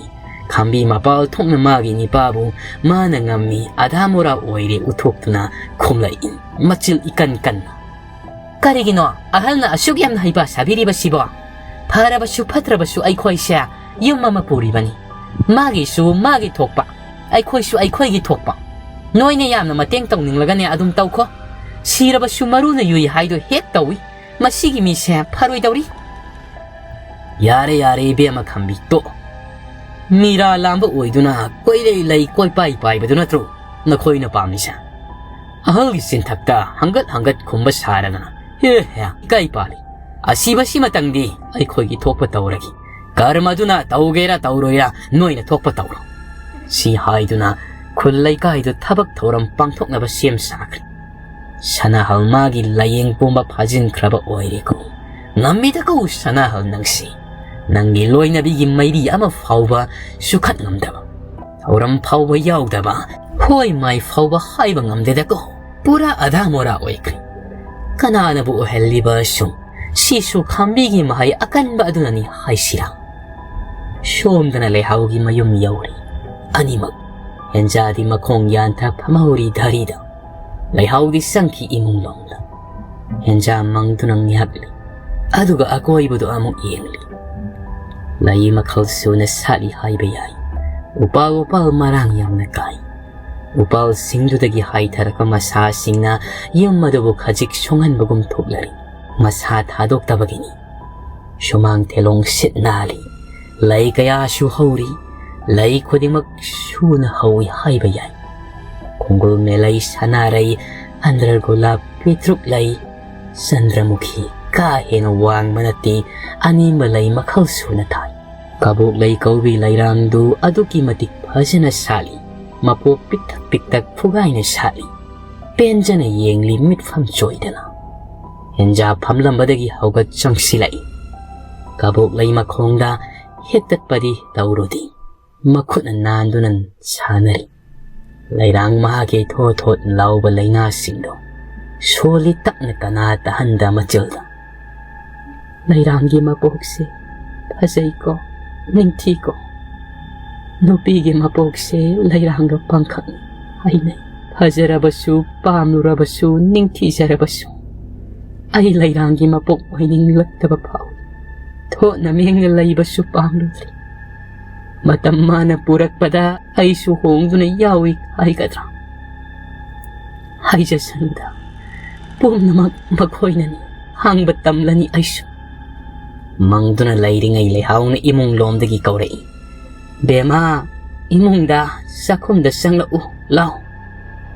ꯈꯥꯝꯕꯤ ꯃꯄꯥꯜ ꯊꯣꯛꯅ ꯃꯥꯒꯤ ꯅꯤꯄꯥꯕꯨ ꯃꯥꯅ ꯉꯝꯃꯤ, ꯑꯙꯥ ꯃꯣꯔꯥ ꯑꯣꯏꯔꯦ ꯎꯠꯊꯣꯛꯇꯨꯅ ꯈꯨꯝꯂꯛꯏ, ꯃꯆꯤꯜ ꯏꯀꯟ ꯀꯟꯅ꯫ "ꯀꯔꯤꯒꯤꯅꯣ ꯑꯍꯜꯅ ꯑꯁꯨꯛ ꯌꯥꯝꯅ ꯍꯩꯄꯥ ꯁꯥꯕꯤꯔꯤꯕꯁꯤꯕꯣ? ꯐꯔꯕꯁꯨ ꯐꯠꯇ꯭ꯔꯕꯁꯨ ꯑꯩꯈꯣꯏꯁꯦ ꯌꯨꯝ ꯑꯃ ꯄꯨꯔꯤꯕꯅꯤ꯫ ꯃꯥꯒꯤꯁꯨ ꯃꯥꯒꯤ ꯊꯣꯛꯄ, ꯑꯩꯈꯣꯏꯁꯨ ꯑꯩꯈꯣꯏꯒꯤ ꯊꯣꯛꯄ꯫ ꯅꯣꯏꯅ ꯌꯥꯝꯅ ꯃꯇꯦꯡ ꯇꯧꯅꯤꯡꯂꯒꯅꯦ ꯑꯗꯨꯝ ꯇꯧꯈꯣ꯫ ꯁꯤꯔꯕꯁꯨ ꯃꯔꯨꯅ ꯌꯨꯏ ꯍꯥꯏꯗꯣ ꯍꯦꯛ ꯇꯧꯏ꯫ ꯃꯁꯤꯒꯤ ꯃꯤꯁꯦ ꯐꯔꯣꯏꯗꯧꯔꯤ꯫" "ꯌꯥꯔꯦ, ꯌꯥꯔꯦ, ꯏꯕꯦꯝꯃ ꯈꯝꯕꯤ, ꯇꯣꯛꯑꯣ꯫ ꯃꯤꯔꯥ ꯂꯥꯝꯕ ꯑꯣꯏꯗꯨꯅ ꯀꯣꯏꯂꯩ ꯂꯩ ꯀꯣꯏꯄꯥꯏ ꯄꯥꯏꯕꯗꯨ ꯅꯠꯇ꯭ꯔꯣ ꯅꯈꯣꯏꯅ ꯄꯥꯝꯃꯤꯁꯦ?" ꯑꯍꯜꯒꯤ ꯆꯤꯟꯊꯛꯇ ꯍꯪꯒꯠ ꯍꯪꯒꯠ ꯈꯨꯝꯕ ꯁꯥꯔꯗꯅ, "ꯍꯦ ꯍꯦ, ꯏꯀꯥꯏ ꯄꯥꯜꯂꯤ꯫ ꯑꯁꯤꯕꯁꯤꯃꯇꯪꯗꯤ ꯑꯩꯈꯣꯏꯒꯤ ꯊꯣꯛꯄ ꯇꯧꯔꯒꯦ꯫ ꯀꯔꯃꯗꯨꯅ ꯇꯧꯒꯦꯔꯥ ꯇꯧꯔꯣꯏꯔꯥ ꯅꯣꯏꯅ ꯊꯣꯛꯄ ꯇꯧꯔꯣ" ꯁꯤ ꯍꯥꯏꯗꯨꯅ ꯈꯨꯜ ꯂꯩꯀꯥꯏꯗꯨ ꯊꯕꯛ ꯊꯧꯔꯝ ꯄꯥꯡꯊꯣꯛꯅꯕ ꯁꯦꯝ ꯁꯥꯈ꯭ꯔꯦ꯫ ꯁꯅꯥꯍꯜ ꯃꯥꯒꯤ ꯂꯥꯏꯌꯦꯡ ꯄꯨꯝꯕ ꯐꯥꯖꯤꯟꯈ꯭ꯔꯕ ꯑꯣꯏꯔꯦꯀꯣ꯫ ꯉꯝꯃꯤꯗꯀꯣ ꯁꯅꯥꯍꯜ ꯅꯪꯁꯤ꯫ ꯅꯪꯒꯤ ꯂꯣꯏꯅꯕꯤꯒꯤ ꯃꯩꯔꯤ ꯑꯃ ꯐꯥꯎꯕ ꯁꯨꯈꯠ ꯉꯝꯗꯕ, ꯊꯧꯔꯝ ꯐꯥꯎꯕ ꯌꯥꯎꯗꯕ, ꯍꯣꯏ ꯃꯥꯏ ꯐꯥꯎꯕ ꯍꯥꯏꯕ ꯉꯝꯗꯦꯗꯀꯣ꯫ ꯄꯨꯔꯥ ꯑꯙꯥ ꯃꯣꯔꯥ ꯑꯣꯏꯈ꯭ꯔꯦ꯫ ꯀꯅꯥꯅꯕꯨ ꯑꯣꯏꯍꯜꯂꯤꯕ ꯁꯨꯝ? ꯁꯤꯁꯨ ꯈꯥꯝꯕꯤꯒꯤ ꯃꯍꯩ ꯑꯀꯟꯕ ꯑꯗꯨꯅꯅꯤ ꯍꯥꯏꯁꯤꯔꯥ? ꯁꯣꯝꯗꯅ ꯂꯩꯍꯥꯎꯒꯤ ꯃꯌꯨꯝ ꯌꯧꯔꯤ꯫ ꯑꯅꯤꯃꯛ ꯍꯦꯟꯖꯥꯗꯤ ꯃꯈꯣꯡ ꯌꯥꯟꯊ ꯐꯝꯍꯧꯔꯤ ꯙꯔꯤꯗ꯫ ꯂꯩꯍꯥꯎꯗꯤ ꯆꯪꯈꯤ ꯏꯃꯨꯡ ꯂꯣꯝꯗ꯫ ꯍꯦꯟꯖꯥ ꯃꯪꯗꯨꯅ ꯉꯥꯏꯍꯥꯛꯂꯤ꯫ ꯑꯗꯨꯒ ꯑꯀꯣꯏꯕꯗꯨ ꯑꯃꯨꯛ ꯌꯦꯡꯂꯤ꯫ ꯂꯩ ꯃꯈꯜ ꯁꯨꯅ ꯁꯥꯠꯂꯤ ꯍꯥꯏꯕ ꯌꯥꯏ꯫ ꯎꯄꯥꯜ ꯎꯄꯥꯜ ꯃꯔꯥꯡ ꯌꯥꯝꯅ ꯀꯥꯏ꯫ ꯎꯄꯥꯜꯁꯤꯡꯗꯨꯗꯒꯤ ꯍꯥꯏꯊꯔꯛꯄ ꯃꯁꯥꯁꯤꯡꯅ ꯌꯨꯝ ꯑꯗꯨꯕꯨ ꯈꯖꯤꯛ ꯁꯣꯡꯍꯟꯕꯒꯨꯝ ꯊꯣꯛꯂꯔꯤ꯫ ꯃꯁꯥ ꯊꯥꯗꯣꯛꯇꯕꯒꯤꯅꯤ꯫ ꯁꯨꯃꯥꯡ ꯊꯦꯂꯣꯡ ꯁꯤꯠ ꯅꯥꯜꯂꯤ꯫ ꯂꯩ ꯀꯌꯥꯁꯨ ꯍꯧꯔꯤ꯫ ꯂꯩ ꯈꯨꯗꯤꯡꯃꯛ ꯁꯨꯅ ꯍꯧꯏ ꯍꯥꯏꯕ ꯌꯥꯏ꯫ ꯈꯣꯡꯒꯨꯜ ꯃꯦꯂꯩ, ꯁꯅꯥꯔꯩ, ꯑꯟꯗ꯭ꯔꯒꯨꯂꯥꯞ, ꯄꯦꯇ꯭ꯔꯨꯛ ꯂꯩ, ꯆꯟꯗ꯭ꯔꯃꯨꯈꯤ ꯀꯥ ꯍꯦꯟꯅ ꯋꯥꯡꯕ ꯅꯠꯇꯦ, ꯑꯅꯦꯝꯕ ꯂꯩ ꯃꯈꯜ ꯁꯨꯅ ꯊꯥꯏ꯫ ꯀꯕꯣꯛ ꯂꯩ ꯀꯧꯕꯤ ꯂꯩꯔꯥꯡꯗꯨ ꯑꯗꯨꯛꯀꯤ ꯃꯇꯤꯛ ꯐꯖꯅ ꯁꯥꯠꯂꯤ, ꯃꯄꯣꯞ ꯄꯤꯛꯇꯛ ꯄꯤꯛꯇꯛ ꯐꯨꯒꯥꯏꯅ ꯁꯥꯠꯂꯤ꯫ ꯄꯦꯟꯖꯅ ꯌꯦꯡꯂꯤ ꯃꯤꯠꯐꯝ ꯆꯣꯏꯗꯅ꯫ ꯍꯦꯟꯖꯥ ꯐꯝꯂꯝꯕꯗꯒꯤ ꯍꯧꯒꯠ ꯆꯪꯁꯤꯜꯂꯛꯏ꯫ ꯀꯕꯣꯛ ꯂꯩ ꯃꯈꯣꯡꯗ ꯍꯦꯛꯇꯠꯄꯗꯤ ꯇꯧꯔꯨꯗꯦ꯫ ꯃꯈꯨꯠꯅ ꯅꯥꯟꯗꯨꯅ ꯁꯥꯟꯅꯔꯤ꯫ ꯂꯩꯔꯥꯡ ꯃꯍꯥꯛꯀꯤ ꯊꯣꯠ ꯊꯣꯠ ꯂꯥꯎꯕ ꯂꯩꯅꯥꯁꯤꯡꯗꯣ ꯁꯣꯜꯂꯤ ꯇꯞꯅ ꯀꯅꯥ ꯇꯥꯍꯟꯗ ꯃꯆꯤꯜꯗ꯫ "ꯂꯩꯔꯥꯡꯒꯤ ꯃꯄꯣꯛꯁꯦ ꯐꯖꯩꯀꯣ, ꯅꯤꯡꯊꯤꯀꯣ꯫ ꯅꯨꯄꯤꯒꯤ ꯃꯄꯣꯛꯁꯦ ꯂꯩꯔꯥꯡꯒ ꯄꯥꯡꯈꯛꯅꯤ ꯍꯥꯏꯅꯩ꯫ ꯐꯖꯔꯕꯁꯨ, ꯄꯥꯝꯂꯨꯔꯕꯁꯨ, ꯅꯤꯡꯊꯤꯖꯔꯕꯁꯨ, ꯑꯩ ꯂꯩꯔꯥꯡꯒꯤ ꯃꯄꯣꯛ ꯑꯣꯏꯅꯤꯡꯂꯛꯇꯕ ꯐꯥꯎꯏ꯫ ꯊꯣꯠꯅ ꯃꯦꯡꯅ ꯂꯩꯕꯁꯨ ꯄꯥꯝꯂꯨꯗ꯭ꯔꯦ꯫ ꯃꯇꯝ ꯃꯥꯅ ꯄꯨꯔꯛꯄꯗ ꯑꯩꯁꯨ ꯍꯣꯡꯗꯨꯅ ꯌꯥꯎꯏ ꯍꯥꯏꯒꯗ꯭ꯔꯥ? ꯍꯥꯏꯖꯁꯅꯨꯗ, ꯄꯨꯝꯅꯃꯛ ꯃꯈꯣꯏꯅꯅꯤ, ꯍꯥꯡꯕ ꯇꯝꯂꯅꯤ ꯑꯩꯁꯨ꯫" ꯃꯪꯗꯨꯅ ꯂꯩꯔꯤꯉꯩ ꯂꯩꯍꯥꯎꯅ ꯏꯃꯨꯡ ꯂꯣꯝꯗꯒꯤ ꯀꯧꯔꯛꯏ꯫ "ꯕꯦꯝꯃ, ꯏꯃꯨꯡꯗ ꯆꯥꯛꯈꯨꯝꯗ ꯆꯪꯂꯛꯎ ꯂꯥꯎ꯫"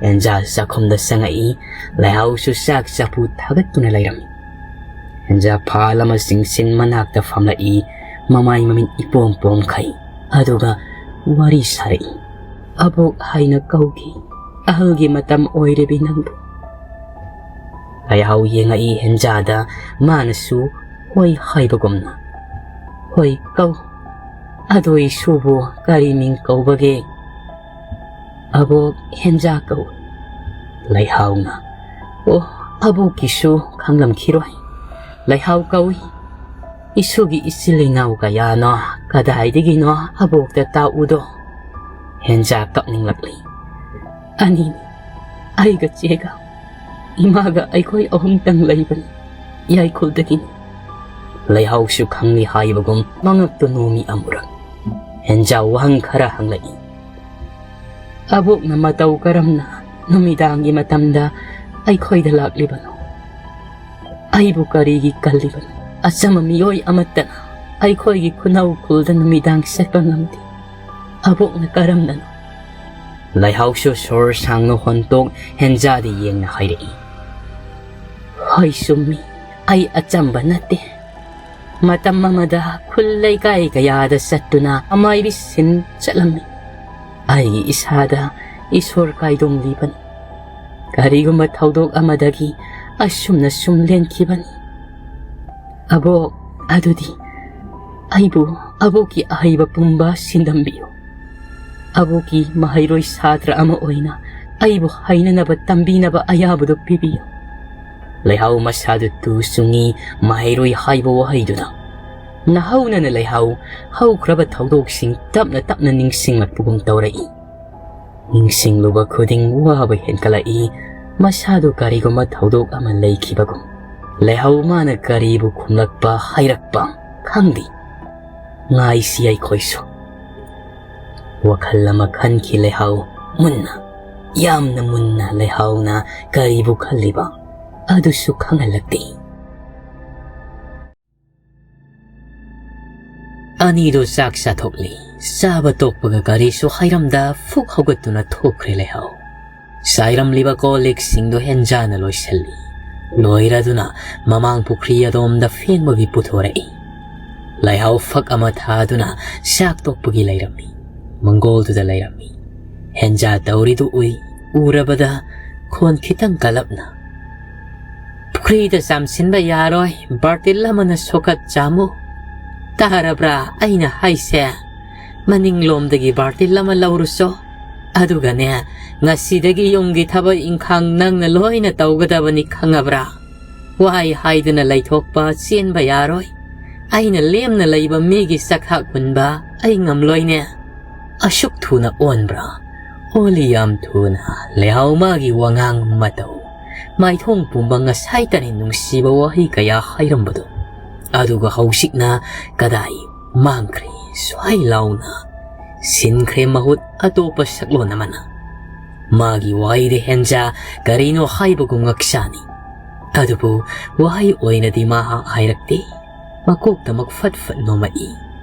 ꯍꯦꯟꯖꯥ ꯆꯥꯛꯈꯨꯝꯗ ꯆꯪꯉꯛꯏ꯫ ꯂꯩꯍꯥꯎꯁꯨ ꯆꯥꯛ ꯆꯐꯨ ꯊꯥꯒꯠꯇꯨꯅ ꯂꯩꯔꯝꯃꯤ꯫ ꯍꯦꯟꯖꯥ ꯐꯥꯜ ꯑꯃ ꯆꯤꯡꯁꯤꯟ ꯃꯅꯥꯛꯇ ꯐꯝꯂꯛꯏ꯫ ꯃꯃꯥꯏ ꯃꯃꯤꯠ ꯏꯄꯣꯝ ꯄꯣꯝꯈꯩ, ꯑꯗꯨꯒ ꯋꯥꯔꯤ ꯁꯥꯔꯛꯏ꯫ "ꯑꯕꯣꯛ ꯍꯥꯏꯅ ꯀꯧꯈꯤ, ꯑꯍꯜꯒꯤ ꯃꯇꯝ ꯑꯣꯏꯔꯦꯕꯤ ꯅꯪꯕꯨ꯫" ꯂꯩꯍꯥꯎ ꯌꯦꯡꯉꯛꯏ ꯍꯦꯟꯖꯥꯗ, ꯃꯥꯅꯁꯨ ꯍꯣꯏ ꯍꯥꯏꯕꯒꯨꯝꯅ꯫ "ꯍꯣꯏ ꯀꯧ꯫ ꯑꯗꯣ ꯏꯁꯨꯕꯨ ꯀꯔꯤ ꯃꯤꯡ ꯀꯧꯕꯒꯦ?" "ꯑꯕꯣꯛ ꯍꯦꯟꯖꯥ ꯀꯧꯏ꯫" ꯂꯩꯍꯥꯎꯅ, "ꯑꯣ, ꯑꯕꯣꯛꯀꯤꯁꯨ ꯈꯪꯂꯝꯈꯤꯔꯣꯏ꯫ ꯂꯩꯍꯥꯎ ꯀꯧꯏ꯫ ꯏꯁꯨꯒꯤ ꯏꯆꯤꯜ ꯏꯅꯥꯎ ꯀꯌꯥꯅꯣ, ꯀꯗꯥꯏꯗꯒꯤꯅꯣ ꯑꯕꯣꯛꯇ ꯇꯥꯛꯎꯗꯣ?" ꯍꯦꯟꯖꯥ ꯀꯞꯅꯤꯡꯂꯛꯂꯤ꯫ "ꯑꯅꯤꯅꯤ, ꯑꯩꯒ ꯆꯦꯒ꯫ ꯏꯃꯥꯒ ꯑꯩꯈꯣꯏ ꯑꯍꯨꯝꯇꯪ ꯂꯩꯕꯅꯤ꯫ ꯌꯥꯏꯈꯨꯜꯗꯒꯤꯅꯤ꯫" ꯂꯩꯍꯥꯎꯁꯨ ꯈꯪꯂꯤ ꯍꯥꯏꯕꯒꯨꯝ ꯃꯉꯛꯇꯨ ꯅꯣꯝꯃꯤ ꯑꯃꯨꯔꯛ꯫ ꯍꯦꯟꯖꯥ ꯋꯥꯍꯪ ꯈꯔ ꯍꯪꯂꯛꯏ꯫ "ꯑꯕꯣꯛꯅ ꯃꯇꯧ ꯀꯔꯝꯅ ꯅꯨꯃꯤꯗꯥꯡꯒꯤ ꯃꯇꯝꯗ ꯑꯩꯈꯣꯏꯗ ꯂꯥꯛꯂꯤꯕꯅꯣ? ꯑꯩꯕꯨ ꯀꯔꯤꯒꯤ ꯀꯜꯂꯤꯕꯅꯣ? ꯑꯆꯝꯕ ꯃꯤꯑꯣꯏ ꯑꯃꯠꯇꯅ ꯑꯩꯈꯣꯏꯒꯤ ꯈꯨꯅꯧ ꯈꯨꯜꯗ ꯅꯨꯃꯤꯗꯥꯡ ꯆꯠꯄ ꯉꯝꯗꯦ꯫ ꯑꯕꯣꯛꯅ ꯀꯔꯝꯅꯅꯣ?" ꯂꯩꯍꯥꯎꯁꯨ ꯁꯣꯔ ꯁꯥꯡꯅ ꯍꯣꯟꯇꯣꯛ ꯍꯦꯟꯖꯥꯗ ꯌꯦꯡꯅ ꯍꯥꯏꯔꯛꯏ꯫ "ꯍꯣꯏ, ꯆꯨꯝꯃꯤ, ꯑꯩ ꯑꯆꯝꯕ ꯅꯠꯇꯦ꯫ ꯃꯇꯝ ꯑꯃꯗ ꯈꯨꯜ ꯂꯩꯀꯥꯏ ꯀꯌꯥꯗ ꯆꯠꯇꯨꯅ ꯑꯃꯥꯏꯕꯤ ꯁꯤꯟ ꯆꯠꯂꯝꯃꯤ꯫ ꯑꯩꯒꯤ ꯏꯁꯥꯗ ꯏꯁꯣꯔ ꯀꯥꯏꯗꯣꯡꯂꯤꯕꯅꯤ꯫ ꯀꯔꯤꯒꯨꯝꯕ ꯊꯧꯗꯣꯛ ꯑꯃꯗꯒꯤ ꯑꯁꯨꯝꯅ ꯁꯨꯝ ꯂꯦꯟꯈꯤꯕꯅꯤ꯫ ꯑꯕꯣꯛ, ꯑꯗꯨꯗꯤ ꯑꯩꯕꯨ ꯑꯕꯣꯛꯀꯤ ꯑꯍꯩꯕ ꯄꯨꯝꯕ ꯁꯤꯟꯗꯝꯕꯤꯌꯨ꯫ ꯑꯕꯣꯛꯀꯤ ꯃꯍꯩꯔꯣꯏ ꯁꯥꯇ꯭ꯔ ꯑꯃ ꯑꯣꯏꯅ ꯑꯩꯕꯨ ꯍꯩꯅꯅꯕ ꯇꯝꯕꯤꯅꯕ ꯑꯌꯥꯕꯗꯨ ꯄꯤꯕꯤꯌꯨ꯫ ꯂꯩꯍꯥꯎ ꯃꯁꯥꯗꯨ ꯇꯨ ꯆꯨꯡꯉꯤ ꯃꯍꯩꯔꯣꯏ ꯍꯥꯏꯕ ꯋꯥꯍꯩꯗꯨꯅ꯫ ꯅꯍꯧꯅꯅ ꯂꯩꯍꯥꯎ ꯍꯧꯈ꯭ꯔꯕ ꯊꯧꯗꯣꯛꯁꯤꯡ ꯇꯞꯅ ꯇꯞꯅ ꯅꯤꯡꯁꯤꯡꯂꯛꯄꯒꯨꯝ ꯇꯧꯔꯛꯏ꯫ ꯅꯤꯡꯁꯤꯡꯂꯨꯕ ꯈꯨꯗꯤꯡ ꯋꯥꯕ ꯍꯦꯟꯀꯠꯂꯛꯏ꯫ ꯃꯁꯥꯗꯨ ꯀꯔꯤꯒꯨꯝꯕ ꯊꯧꯗꯣꯛ ꯑꯃ ꯂꯩꯈꯤꯕꯒꯨꯝ꯫ ꯂꯩꯍꯧ ꯃꯥꯅ ꯀꯔꯤꯕꯨ ꯈꯨꯝꯂꯛꯄ ꯍꯥꯏꯔꯛꯄ ꯈꯪꯗꯦ꯫ ꯉꯥꯏꯁꯤ ꯑꯩꯈꯣꯏꯁꯨ꯫ ꯋꯥꯈꯜ ꯑꯃ ꯈꯟꯈꯤ ꯂꯩꯍꯧ ꯃꯨꯟꯅ꯫ ꯌꯥꯝꯅ ꯃꯨꯟꯅ ꯂꯩꯍꯧꯅ ꯀꯔꯤꯕꯨ ꯈꯜꯂꯤꯕ ꯑꯗꯨꯁꯨ ꯈꯪꯍꯜꯂꯛꯇꯦ꯫ ꯑꯅꯤꯗꯨ ꯆꯥꯛ ꯆꯥꯊꯣꯛꯂꯤ꯫ ꯆꯥꯕ ꯇꯣꯛꯄꯒ ꯀꯔꯤꯁꯨ ꯍꯥꯏꯔꯝꯗ ꯐꯨꯛ ꯍꯧꯒꯠꯇꯨꯅ ꯊꯣꯛꯈ꯭ꯔꯦ ꯂꯩꯍꯧ꯫ ꯆꯥꯏꯔꯝꯂꯤꯕ ꯀꯣꯜ ꯂꯤꯛꯁꯤꯡꯗꯨ ꯍꯦꯟꯖꯥꯅ ꯂꯣꯏꯁꯤꯜꯂꯤ꯫ ꯂꯣꯏꯔꯗꯨꯅ ꯃꯃꯥꯡ ꯄꯨꯈ꯭ꯔꯤ ꯑꯗꯣꯝꯗ ꯐꯦꯡꯕꯒꯤ ꯄꯨꯊꯣꯔꯛꯏ꯫ ꯂꯩꯍꯧ ꯐꯛ ꯑꯃ ꯊꯥꯗꯨꯅ ꯆꯥꯛ ꯇꯣꯛꯄꯒꯤ ꯂꯩꯔꯝꯃꯤ꯫ ꯃꯪꯒꯣꯜꯗꯨꯗ ꯂꯩꯔꯝꯃꯤ꯫ ꯍꯦꯟꯖꯥ ꯇꯧꯔꯤꯗꯨ ꯎꯏ꯫ ꯎꯔꯕꯗ ꯈꯣꯟ ꯈꯤꯇꯪ ꯀꯜꯂꯞꯅ, "ꯄꯨꯈ꯭ꯔꯤꯗ ꯆꯥꯝꯁꯤꯟꯕ ꯌꯥꯔꯣꯏ, ꯕꯥꯔꯇꯤꯜ ꯑꯃꯅ ꯁꯣꯛꯀꯠ ꯆꯥꯝꯃꯨ꯫ ꯇꯥꯔꯕ꯭ꯔꯥ ꯑꯩꯅ ꯍꯥꯏꯁꯦ? ꯃꯅꯤꯡꯂꯣꯝꯗꯒꯤ ꯕꯥꯔꯇꯤꯜ ꯑꯃ ꯂꯧꯔꯨꯆꯣ꯫ ꯑꯗꯨꯒꯅꯦ, ꯉꯁꯤꯗꯒꯤ ꯌꯨꯝꯒꯤ ꯊꯕꯛ ꯏꯪꯈꯥꯡ ꯅꯪꯅ ꯂꯣꯏꯅ ꯇꯧꯒꯗꯕꯅꯤ, ꯈꯪꯉꯕ꯭ꯔꯥ? ꯋꯥꯍꯩ ꯍꯥꯏꯗꯨꯅ ꯂꯩꯊꯣꯛꯄ, ꯆꯦꯟꯕ ꯌꯥꯔꯣꯏ꯫ ꯑꯩꯅ ꯂꯦꯝꯅ ꯂꯩꯕ ꯃꯤꯒꯤ ꯆꯥꯛꯈꯥꯛ ꯍꯨꯟꯕ ꯑꯩ ꯉꯝꯂꯣꯏꯅꯦ꯫ ꯑꯁꯨꯛ ꯊꯨꯅ ꯑꯣꯟꯕ꯭ꯔꯥ?" ꯑꯣꯜꯂꯤ ꯌꯥꯝ ꯊꯨꯅ꯫ ꯂꯩꯍꯥꯎ ꯃꯥꯒꯤ ꯋꯥꯉꯥꯡ ꯃꯇꯧ, ꯃꯥꯏꯊꯣꯡ ꯄꯨꯝꯕ ꯉꯁꯥꯏꯇꯅꯤ ꯅꯨꯡꯁꯤꯕ ꯋꯥꯍꯩ ꯀꯌꯥ ꯍꯥꯏꯔꯝꯕꯗꯨ꯫ ꯑꯗꯨꯒ ꯍꯧꯖꯤꯛꯅ ꯀꯗꯥꯏ ꯃꯥꯡꯈ꯭ꯔꯦ? ꯁ꯭ꯋꯥꯏ ꯂꯥꯎꯅ ꯁꯤꯟꯈ꯭ꯔꯦ ꯃꯍꯨꯠ ꯑꯇꯣꯞꯄ ꯁꯛꯂꯣꯟ ꯑꯃꯅ꯫ ꯃꯥꯒꯤ ꯋꯥꯍꯩꯗ ꯍꯦꯟꯖꯥ ꯀꯔꯤꯅꯣ ꯍꯥꯏꯕꯒꯨꯝ ꯉꯛꯆꯥꯅꯤ꯫ ꯑꯗꯨꯕꯨ ꯋꯥꯍꯩ ꯑꯣꯏꯅꯗꯤ ꯃꯍꯥꯛ ꯍꯥꯏꯔꯛꯇꯦ꯫ ꯃꯀꯣꯛꯇꯃꯛ ꯐꯠ ꯐꯠ ꯅꯣꯝꯃꯛꯏ꯫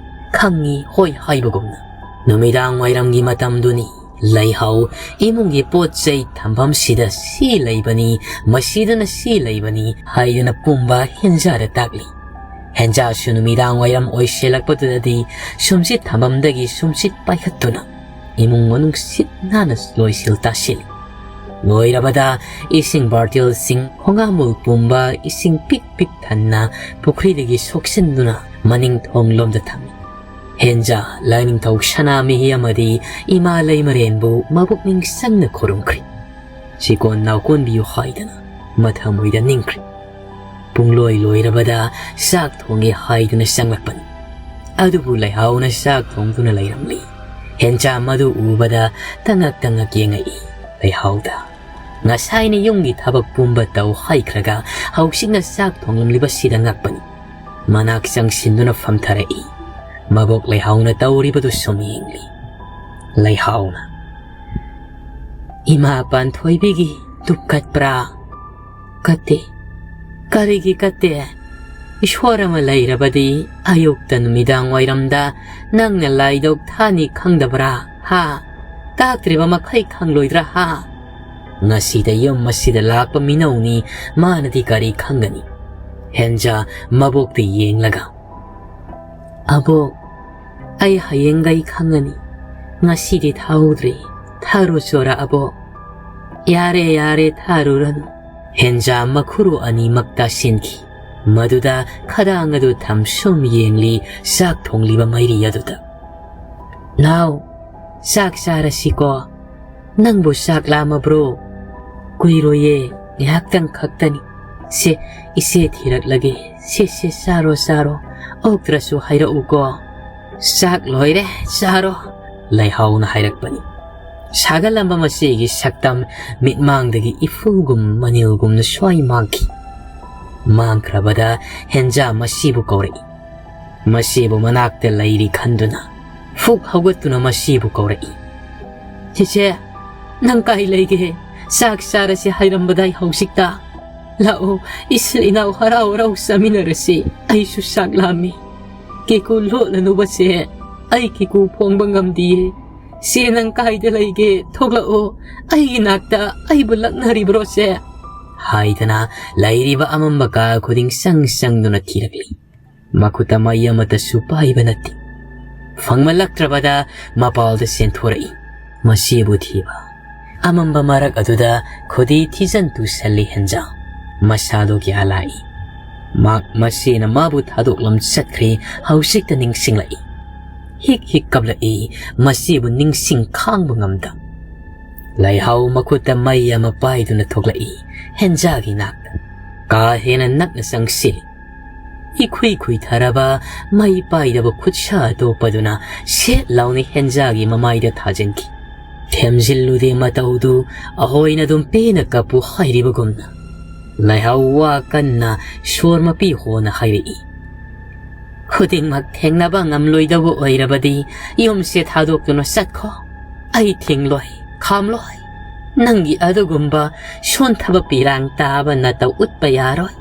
ꯈꯪꯉꯤ ꯍꯣꯏ ꯍꯥꯏꯕꯒꯨꯝꯅ꯫ ꯅꯨꯃꯤꯗꯥꯡ ꯋꯥꯏꯔꯝꯒꯤ ꯃꯇꯝꯗꯨꯅꯤ꯫ ꯂꯩꯍꯥꯎ ꯏꯃꯨꯡꯒꯤ ꯄꯣꯠ ꯆꯩ ꯊꯝꯐꯝꯁꯤꯗ ꯁꯤ ꯂꯩꯕꯅꯤ, ꯃꯁꯤꯗꯅ ꯁꯤ ꯂꯩꯕꯅꯤ ꯍꯥꯏꯗꯨꯅ ꯄꯨꯝꯕ ꯍꯦꯟꯖꯥꯗ ꯇꯥꯛꯂꯤ꯫ ꯍꯦꯟꯖꯥꯁꯨ ꯅꯨꯃꯤꯗꯥꯡ ꯋꯥꯏꯔꯝ ꯑꯣꯏꯁꯤꯜꯂꯛꯄꯗꯨꯗꯗꯤ ꯁꯨꯝꯁꯤꯠ ꯊꯝꯐꯝꯗꯒꯤ ꯁꯨꯝꯁꯤꯠ ꯄꯥꯏꯈꯠꯇꯨꯅ ꯏꯃꯨꯡ ꯃꯅꯨꯡ ꯁꯤꯠ ꯅꯥꯟꯅ ꯂꯣꯏꯁꯤꯜ ꯇꯥꯁꯤꯜꯂꯤ꯫ ꯂꯣꯏꯔꯕꯗ ꯏꯁꯤꯡ ꯕꯥꯔꯇꯤꯜꯁꯤꯡ, ꯈꯣꯡꯉꯥꯃꯨꯜ ꯄꯨꯝꯕ ꯏꯁꯤꯡ ꯄꯤꯛ ꯄꯤꯛ ꯊꯟꯅ ꯄꯨꯈ꯭ꯔꯤꯗꯒꯤ ꯁꯣꯛꯆꯤꯟꯗꯨꯅ ꯃꯅꯤꯡ ꯊꯣꯡꯂꯣꯝꯗ ꯊꯝꯃꯤ꯫ ꯍꯦꯟꯖꯥ ꯂꯥꯏꯅꯤꯡꯊꯧ ꯁꯅꯥꯃꯍꯤ ꯑꯃꯗꯤ ꯏꯃꯥ ꯂꯩꯃꯔꯦꯟꯕꯨ ꯃꯕꯨꯛꯅꯤꯡ ꯆꯪꯅ ꯈꯨꯔꯨꯝꯈ꯭ꯔꯤ꯫ ꯁꯤꯀꯣꯟ ꯅꯥꯎꯀꯣꯟꯕꯤꯌꯨ ꯍꯥꯏꯗꯅ ꯃꯊꯃꯣꯏꯗ ꯅꯤꯡꯈ꯭ꯔꯤ꯫ ꯄꯨꯡꯂꯣꯏ ꯂꯣꯏꯔꯕꯗ ꯆꯥꯛ ꯊꯣꯡꯒꯦ ꯍꯥꯏꯗꯨꯅ ꯆꯪꯂꯛꯄꯅꯤ꯫ ꯑꯗꯨꯕꯨ ꯂꯩꯍꯥꯎꯅ ꯆꯥꯛ ꯊꯣꯡꯗꯨꯅ ꯂꯩꯔꯝꯂꯤ꯫ ꯍꯦꯟꯆꯥ ꯃꯗꯨ ꯎꯕꯗ ꯇꯉꯛ ꯇꯉꯛ ꯌꯦꯡꯉꯛꯏ ꯂꯩꯍꯥꯎꯗ꯫ ꯉꯁꯥꯏꯅ ꯌꯨꯝꯒꯤ ꯊꯕꯛ ꯄꯨꯝꯕ ꯇꯧ ꯍꯥꯏꯈ꯭ꯔꯒ ꯍꯧꯖꯤꯛꯅ ꯆꯥꯛ ꯊꯣꯡꯂꯝꯂꯤꯕꯁꯤꯗ ꯉꯛꯄꯅꯤ꯫ ꯃꯅꯥꯛ ꯆꯪꯁꯤꯟꯗꯨꯅ ꯐꯝꯊꯔꯛꯏ꯫ ꯃꯕꯣꯛ ꯂꯩꯍꯥꯎꯅ ꯇꯧꯔꯤꯕꯗꯨ ꯁꯨꯝ ꯌꯦꯡꯂꯤ꯫ ꯂꯩꯍꯥꯎꯅ, "ꯏꯃꯥ ꯄꯥꯟꯊꯣꯏꯕꯤꯒꯤ ꯙꯨꯞ ꯀꯠꯄ꯭ꯔꯥ?" "ꯀꯠꯇꯦ꯫ ꯀꯔꯤꯒꯤ ꯀꯠꯇꯦ? ꯏꯁꯣꯔ ꯑꯃ ꯂꯩꯔꯕꯗꯤ ꯑꯌꯨꯛꯇ ꯅꯨꯃꯤꯗꯥꯡ ꯋꯥꯏꯔꯝꯗ ꯅꯪꯅ ꯂꯥꯏꯗꯧ ꯊꯥꯅꯤ ꯈꯪꯗꯕ꯭ꯔꯥ? ꯍꯥ? ꯇꯥꯛꯇ꯭ꯔꯤꯕ ꯃꯈꯩ ꯈꯪꯂꯣꯏꯗ꯭ꯔꯥ? ꯍꯥ?" ꯉꯁꯤꯗ ꯌꯨꯝ ꯑꯁꯤꯗ ꯂꯥꯛꯄ ꯃꯤꯅꯧꯅꯤ, ꯃꯥꯅꯗꯤ ꯀꯔꯤ ꯈꯪꯒꯅꯤ? ꯍꯦꯟꯖꯥ ꯃꯕꯣꯛꯇ ꯌꯦꯡꯂꯒ, "ꯑꯕꯣꯛ, ꯑꯩ ꯍꯌꯦꯡꯒꯩ ꯈꯪꯉꯅꯤ꯫ ꯉꯁꯤꯗꯤ ꯊꯥꯍꯧꯗ꯭ꯔꯦ꯫ ꯊꯥꯔꯨ ꯆꯣꯔꯥ ꯑꯕꯣꯛ?" "ꯌꯥꯔꯦ, ꯌꯥꯔꯦ, ꯊꯥꯔꯨꯔꯅꯨ꯫" ꯍꯦꯟꯖꯥ ꯃꯈꯨꯔꯨ ꯑꯅꯤꯃꯛ ꯇꯥꯁꯤꯟꯈꯤ꯫ ꯃꯗꯨꯗ ꯈꯗꯥꯡ ꯑꯗꯨ ꯊꯝ ꯁꯨꯝ ꯌꯦꯡꯂꯤ ꯆꯥꯛ ꯊꯣꯡꯂꯤꯕ ꯃꯩꯔꯤ ꯑꯗꯨꯗ꯫ "ꯅꯥꯎ, ꯆꯥꯛ ꯆꯥꯔꯁꯤꯀꯣ꯫ ꯅꯪꯕꯨ ꯆꯥꯛ ꯂꯥꯝꯃꯕ꯭ꯔꯣ?" "ꯀꯨꯏꯔꯣꯏꯌꯦ, ꯉꯥꯏꯍꯥꯛꯇꯪ ꯈꯛꯇꯅꯤ꯫ ꯁꯦ, ꯏꯆꯦ ꯊꯤꯔꯛꯂꯒꯦ꯫ ꯁꯦ, ꯁꯦ, ꯆꯥꯔꯣ, ꯆꯥꯔꯣ꯫ ꯑꯣꯛꯇ꯭ꯔꯁꯨ ꯍꯥꯏꯔꯛꯎꯀꯣ꯫" "ꯆꯥꯛ ꯂꯣꯏꯔꯦ, ꯆꯥꯔꯣ", ꯂꯩꯍꯥꯎꯅ ꯍꯥꯏꯔꯛꯄꯅꯤ꯫ ꯁꯥꯒꯠꯂꯝꯕ ꯃꯆꯦꯒꯤ ꯁꯛꯇꯝ ꯃꯤꯠꯃꯥꯡꯗꯒꯤ ꯏꯐꯨꯒꯨꯝ ꯃꯅꯤꯜꯒꯨꯝꯅ ꯁ꯭ꯋꯥꯏ ꯃꯥꯡꯈꯤ꯫ ꯃꯥꯡꯈ꯭ꯔꯕꯗ ꯍꯦꯟꯖꯥ ꯃꯁꯤꯕꯨ ꯀꯧꯔꯛꯏ꯫ ꯃꯁꯤꯕꯨ ꯃꯅꯥꯛꯇ ꯂꯩꯔꯤ ꯈꯟꯗꯨꯅ ꯐꯨꯛ ꯍꯧꯒꯠꯇꯨꯅ ꯃꯁꯤꯕꯨ ꯀꯧꯔꯛꯏ꯫ "ꯆꯦꯆꯦ, ꯅꯪ ꯀꯥꯏ ꯂꯩꯒꯦ? ꯆꯥꯛ ꯆꯥꯔꯁꯤ ꯍꯥꯏꯔꯝꯕꯗꯥꯏ ꯍꯧꯖꯤꯛꯇ꯫ ꯂꯥꯛꯑꯣ, ꯏꯆꯤꯜ ꯏꯅꯥꯎ ꯍꯔꯥꯎ ꯍꯔꯥꯎ ꯆꯥꯃꯤꯟꯅꯔꯁꯤ꯫ ꯑꯩꯁꯨ ꯆꯥꯛ ꯂꯥꯝꯃꯤ꯫ ꯀꯦꯀꯨ ꯂꯣꯠꯂꯅꯨꯕꯁꯦ, ꯑꯩ ꯀꯦꯀꯨ ꯐꯣꯡꯕ ꯉꯝꯗꯤꯌꯦ꯫ ꯆꯦ, ꯅꯪ ꯀꯥꯏꯗ ꯂꯩꯒꯦ? ꯊꯣꯛꯂꯛꯑꯣ, ꯑꯩꯒꯤ ꯅꯥꯛꯇ꯫ ꯑꯩꯕꯨ ꯂꯛꯅꯔꯤꯕ꯭ꯔꯣ ꯆꯦ?" ꯍꯥꯏꯗꯅ ꯂꯩꯔꯤꯕ ꯑꯃꯝꯕ ꯀꯥ ꯈꯨꯗꯤꯡ ꯆꯪ ꯆꯪꯗꯨꯅ ꯊꯤꯔꯛꯂꯤ꯫ ꯃꯈꯨꯠꯇ ꯃꯩ ꯑꯃꯠꯇꯁꯨ ꯄꯥꯏꯕ ꯅꯠꯇꯦ꯫ ꯐꯪꯃꯜꯂꯛꯇ꯭ꯔꯕꯗ ꯃꯄꯥꯜꯗ ꯆꯦꯟꯊꯣꯔꯛꯏ꯫ ꯃꯆꯦꯕꯨ ꯊꯤꯕ꯫ ꯑꯃꯝꯕ ꯃꯔꯛ ꯑꯗꯨꯗ ꯈꯨꯗꯤ ꯊꯤꯖꯟ ꯇꯨꯁꯜꯂꯤ ꯍꯦꯟꯖꯥ꯫ ꯃꯁꯥꯗꯣ ꯒ꯭ꯌꯥꯟ ꯂꯥꯛꯏ꯫ ꯃꯍꯥꯛ ꯃꯆꯦꯅ ꯃꯥꯕꯨ ꯊꯥꯗꯣꯛꯂꯝ ꯆꯠꯈ꯭ꯔꯦ ꯍꯧꯖꯤꯛꯇ ꯅꯤꯡꯁꯤꯡꯂꯛꯏ꯫ ꯍꯤꯛ ꯍꯤꯛ ꯀꯞꯂꯛꯏ, ꯃꯆꯦꯕꯨ ꯅꯤꯡꯁꯤꯡ ꯈꯥꯡꯕ ꯉꯝꯗ꯫ ꯂꯩꯍꯥꯎ ꯃꯈꯨꯠꯇ ꯃꯩ ꯑꯃ ꯄꯥꯏꯗꯨꯅ ꯊꯣꯛꯂꯛꯏ ꯍꯦꯟꯖꯥꯒꯤ ꯅꯥꯛꯇ꯫ ꯀꯥ ꯍꯦꯟꯅ ꯅꯛꯅ ꯆꯪꯁꯤꯜꯂꯤ꯫ ꯏꯈꯨꯏ ꯈꯨꯏꯊꯔꯕ ꯃꯩ ꯄꯥꯏꯗꯕ ꯈꯨꯠꯁꯥ ꯑꯇꯣꯞꯄꯗꯨꯅ ꯁꯦꯠ ꯂꯥꯎꯅ ꯍꯦꯟꯖꯥꯒꯤ ꯃꯃꯥꯏꯗ ꯊꯥꯖꯤꯟꯈꯤ꯫ ꯊꯦꯝꯖꯤꯜꯂꯨꯗꯦ ꯃꯇꯧꯗꯨ, ꯑꯍꯣꯏꯅ ꯑꯗꯨꯝ ꯄꯦꯅ ꯀꯞꯄꯨ ꯍꯥꯏꯔꯤꯕꯒꯨꯝꯅ꯫ ꯂꯩꯍꯥꯎ ꯋꯥ ꯀꯟꯅ ꯁꯣꯔ ꯃꯄꯤ ꯍꯣꯅ ꯍꯥꯏꯔꯛꯏ꯫ "ꯈꯨꯗꯤꯡꯃꯛ ꯊꯦꯡꯅꯕ ꯉꯝꯂꯣꯏꯗꯕ ꯑꯣꯏꯔꯕꯗꯤ ꯌꯨꯝꯁꯦ ꯊꯥꯗꯣꯛꯇꯨꯅ ꯆꯠꯈꯣ꯫ ꯑꯩ ꯊꯤꯡꯂꯣꯏ, ꯈꯥꯝꯂꯣꯏ꯫ ꯅꯪꯒꯤ ꯑꯗꯨꯒꯨꯝꯕ ꯁꯣꯟꯊꯕ ꯄꯤꯔꯥꯡ ꯇꯥꯕ ꯅꯇꯧ ꯎꯠꯄ ꯌꯥꯔꯣꯏ꯫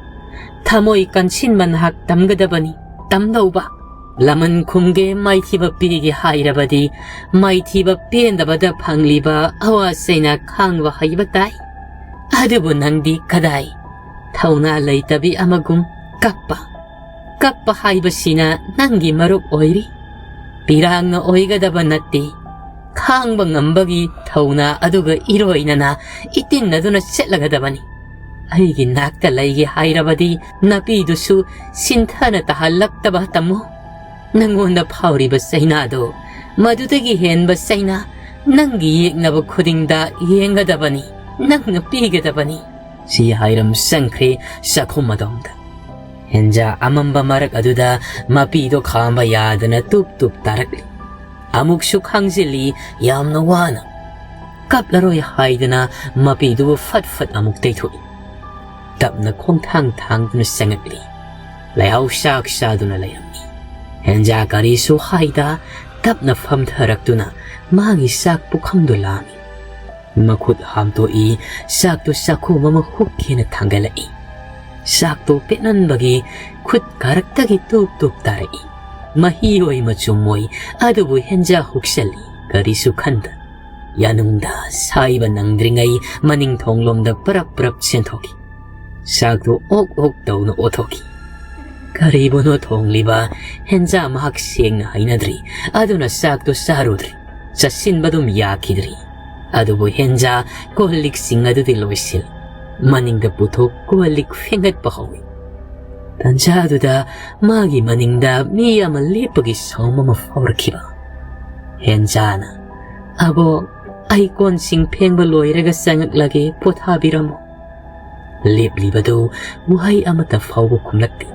ꯊꯃꯣꯏ ꯀꯟꯁꯤꯟꯕ ꯅꯍꯥꯛ ꯇꯝꯒꯗꯕꯅꯤ, ꯇꯝꯗꯧꯕ꯫ ꯂꯃꯟ ꯈꯨꯝꯒꯦ, ꯃꯥꯏꯊꯤꯕ ꯄꯤꯒꯦ ꯍꯥꯏꯔꯕꯗꯤ ꯃꯥꯏꯊꯤꯕ ꯄꯦꯟꯗꯕꯗ ꯐꯪꯂꯤꯕ ꯑꯋꯥ ꯆꯩꯅ ꯈꯥꯡꯕ ꯍꯩꯕ ꯇꯥꯏ꯫ ꯑꯗꯨꯕꯨ ꯅꯪꯗꯤ ꯀꯗꯥꯏ? ꯊꯧꯅꯥ ꯂꯩꯇꯕꯤ ꯑꯃꯒꯨꯝ ꯀꯞꯄ꯫ ꯀꯞꯄ ꯍꯥꯏꯕꯁꯤꯅ ꯅꯪꯒꯤ ꯃꯔꯨꯞ ꯑꯣꯏꯔꯤ꯫ ꯄꯤꯔꯥꯡꯅ ꯑꯣꯏꯒꯗꯕ ꯅꯠꯇꯦ꯫ ꯈꯥꯡꯕ ꯉꯝꯕꯒꯤ ꯊꯧꯅꯥ ꯑꯗꯨꯒ ꯏꯔꯣꯏꯅꯅ ꯏꯇꯤꯟꯅꯗꯨꯅ ꯆꯠꯂꯒꯗꯕꯅꯤ꯫ ꯑꯩꯒꯤ ꯅꯥꯛꯇ ꯂꯩꯒꯦ ꯍꯥꯏꯔꯕꯗꯤ ꯅꯥꯄꯤꯗꯨꯁꯨ ꯁꯤꯟꯊꯅ ꯇꯥꯍꯜꯂꯛꯇꯕ ꯇꯝꯃꯨ꯫ ꯅꯪꯉꯣꯟꯗ ꯐꯥꯎꯔꯤꯕ ꯆꯩꯅꯥꯗꯣ ꯃꯗꯨꯗꯒꯤ ꯍꯦꯟꯕ ꯆꯩꯅꯥ ꯅꯪꯒꯤ ꯌꯦꯛꯅꯕ ꯈꯨꯗꯤꯡꯗ ꯌꯦꯡꯒꯗꯕꯅꯤ, ꯅꯪꯅ ꯄꯤꯒꯗꯕꯅꯤ꯫" ꯁꯤ ꯍꯥꯏꯔꯝ ꯆꯪꯈ꯭ꯔꯦ ꯆꯥꯛꯈꯨꯝ ꯑꯗꯣꯝꯗ꯫ ꯍꯦꯟꯖꯥ ꯑꯃꯝꯕ ꯃꯔꯛ ꯑꯗꯨꯗ ꯃꯄꯤꯗꯣ ꯈꯥꯝꯕ ꯌꯥꯗꯅ ꯇꯨꯞ ꯇꯨꯞ ꯇꯥꯔꯛꯂꯤ꯫ ꯑꯃꯨꯛꯁꯨ ꯈꯥꯡꯖꯤꯜꯂꯤ ꯌꯥꯝꯅ ꯋꯥꯅ꯫ ꯀꯞꯂꯔꯣꯏ ꯍꯥꯏꯗꯅ ꯃꯄꯤꯗꯨꯕꯨ ꯐꯠ ꯐꯠ ꯑꯃꯨꯛ ꯇꯩꯊꯣꯛꯏ꯫ ꯇꯞꯅ ꯈꯣꯡꯊꯥꯡ ꯊꯥꯡꯗꯨꯅ ꯆꯪꯉꯛꯂꯤ꯫ ꯂꯩꯍꯥꯎ ꯆꯥꯛ ꯆꯥꯗꯨꯅ ꯂꯩꯔꯝꯃꯤ꯫ ꯍꯦꯟꯖꯥ ꯀꯔꯤꯁꯨ ꯍꯥꯏꯗ ꯇꯞꯅ ꯐꯝꯊꯔꯛꯇꯨꯅ ꯃꯥꯒꯤ ꯆꯥꯛ ꯄꯨꯈꯝꯗꯨ ꯂꯥꯝꯃꯤ꯫ ꯃꯈꯨꯠ ꯍꯥꯝꯇꯣꯛꯏ, ꯆꯥꯛꯇꯨ ꯆꯥꯛꯈꯨꯝ ꯑꯃ ꯍꯨꯛꯀꯦꯅ ꯊꯥꯡꯒꯠꯂꯛꯏ꯫ ꯆꯥꯛꯇꯨ ꯄꯦꯠꯃꯟꯕꯒꯤ ꯈꯨꯠ ꯀꯥꯔꯛꯇꯒꯤ ꯇꯨꯞ ꯇꯨꯞ ꯇꯥꯔꯛꯏ꯫ ꯃꯍꯤ ꯑꯣꯏ ꯃꯆꯨꯝ ꯑꯣꯏ, ꯑꯗꯨꯕꯨ ꯍꯦꯟꯖꯥ ꯍꯨꯛꯆꯜꯂꯤ, ꯀꯔꯤꯁꯨ ꯈꯟꯗ꯫ ꯌꯥꯅꯨꯡꯗ ꯁꯥꯏꯕ ꯅꯪꯗ꯭ꯔꯤꯉꯩ ꯃꯅꯤꯡ ꯊꯣꯡꯂꯣꯝꯗ ꯄꯔꯞ ꯄꯔꯞ ꯆꯦꯟꯊꯣꯛꯈꯤ꯫ ꯆꯥꯛꯇꯨ ꯑꯣꯛ ꯑꯣꯛ ꯇꯧꯅ ꯑꯣꯊꯣꯛꯈꯤ꯫ ꯀꯔꯤꯕꯨꯅꯣ ꯊꯣꯡꯂꯤꯕ? ꯍꯦꯟꯖꯥ ꯃꯍꯥꯛ ꯁꯦꯡꯅ ꯍꯩꯅꯗ꯭ꯔꯤ, ꯑꯗꯨꯅ ꯆꯥꯛꯇꯨ ꯆꯥꯔꯨꯗ꯭ꯔꯤ꯫ ꯆꯠꯁꯤꯟꯕꯗꯨꯝ ꯌꯥꯈꯤꯗ꯭ꯔꯤ꯫ ꯑꯗꯨꯕꯨ ꯍꯦꯟꯖꯥ ꯀꯣꯜ ꯂꯤꯛꯁꯤꯡ ꯑꯗꯨꯗꯤ ꯂꯣꯏꯁꯤꯜ, ꯃꯅꯤꯡꯗ ꯄꯨꯊꯣꯛ ꯀꯣꯜ ꯂꯤꯛ ꯐꯦꯡꯒꯠꯄ ꯍꯧꯏ꯫ ꯇꯟꯖꯥꯗꯨꯗ ꯃꯥꯒꯤ ꯃꯅꯤꯡꯗ ꯃꯤ ꯑꯃ ꯂꯦꯞꯄꯒꯤ ꯁꯥꯎꯝ ꯑꯃ ꯐꯥꯎꯔꯛꯈꯤꯕ꯫ ꯍꯦꯟꯖꯥꯅ, "ꯑꯕꯣꯛ, ꯑꯩ ꯀꯣꯟꯁꯤꯡ ꯐꯦꯡꯕ ꯂꯣꯏꯔꯒ ꯆꯪꯉꯛꯂꯒꯦ, ꯄꯣꯊꯥꯕꯤꯔꯝꯃꯣ"꯫ ꯂꯦꯞꯂꯤꯕꯗꯨ ꯋꯥꯍꯩ ꯑꯃꯠꯇ ꯐꯥꯎꯕ ꯈꯨꯝꯂꯛꯇꯦ꯫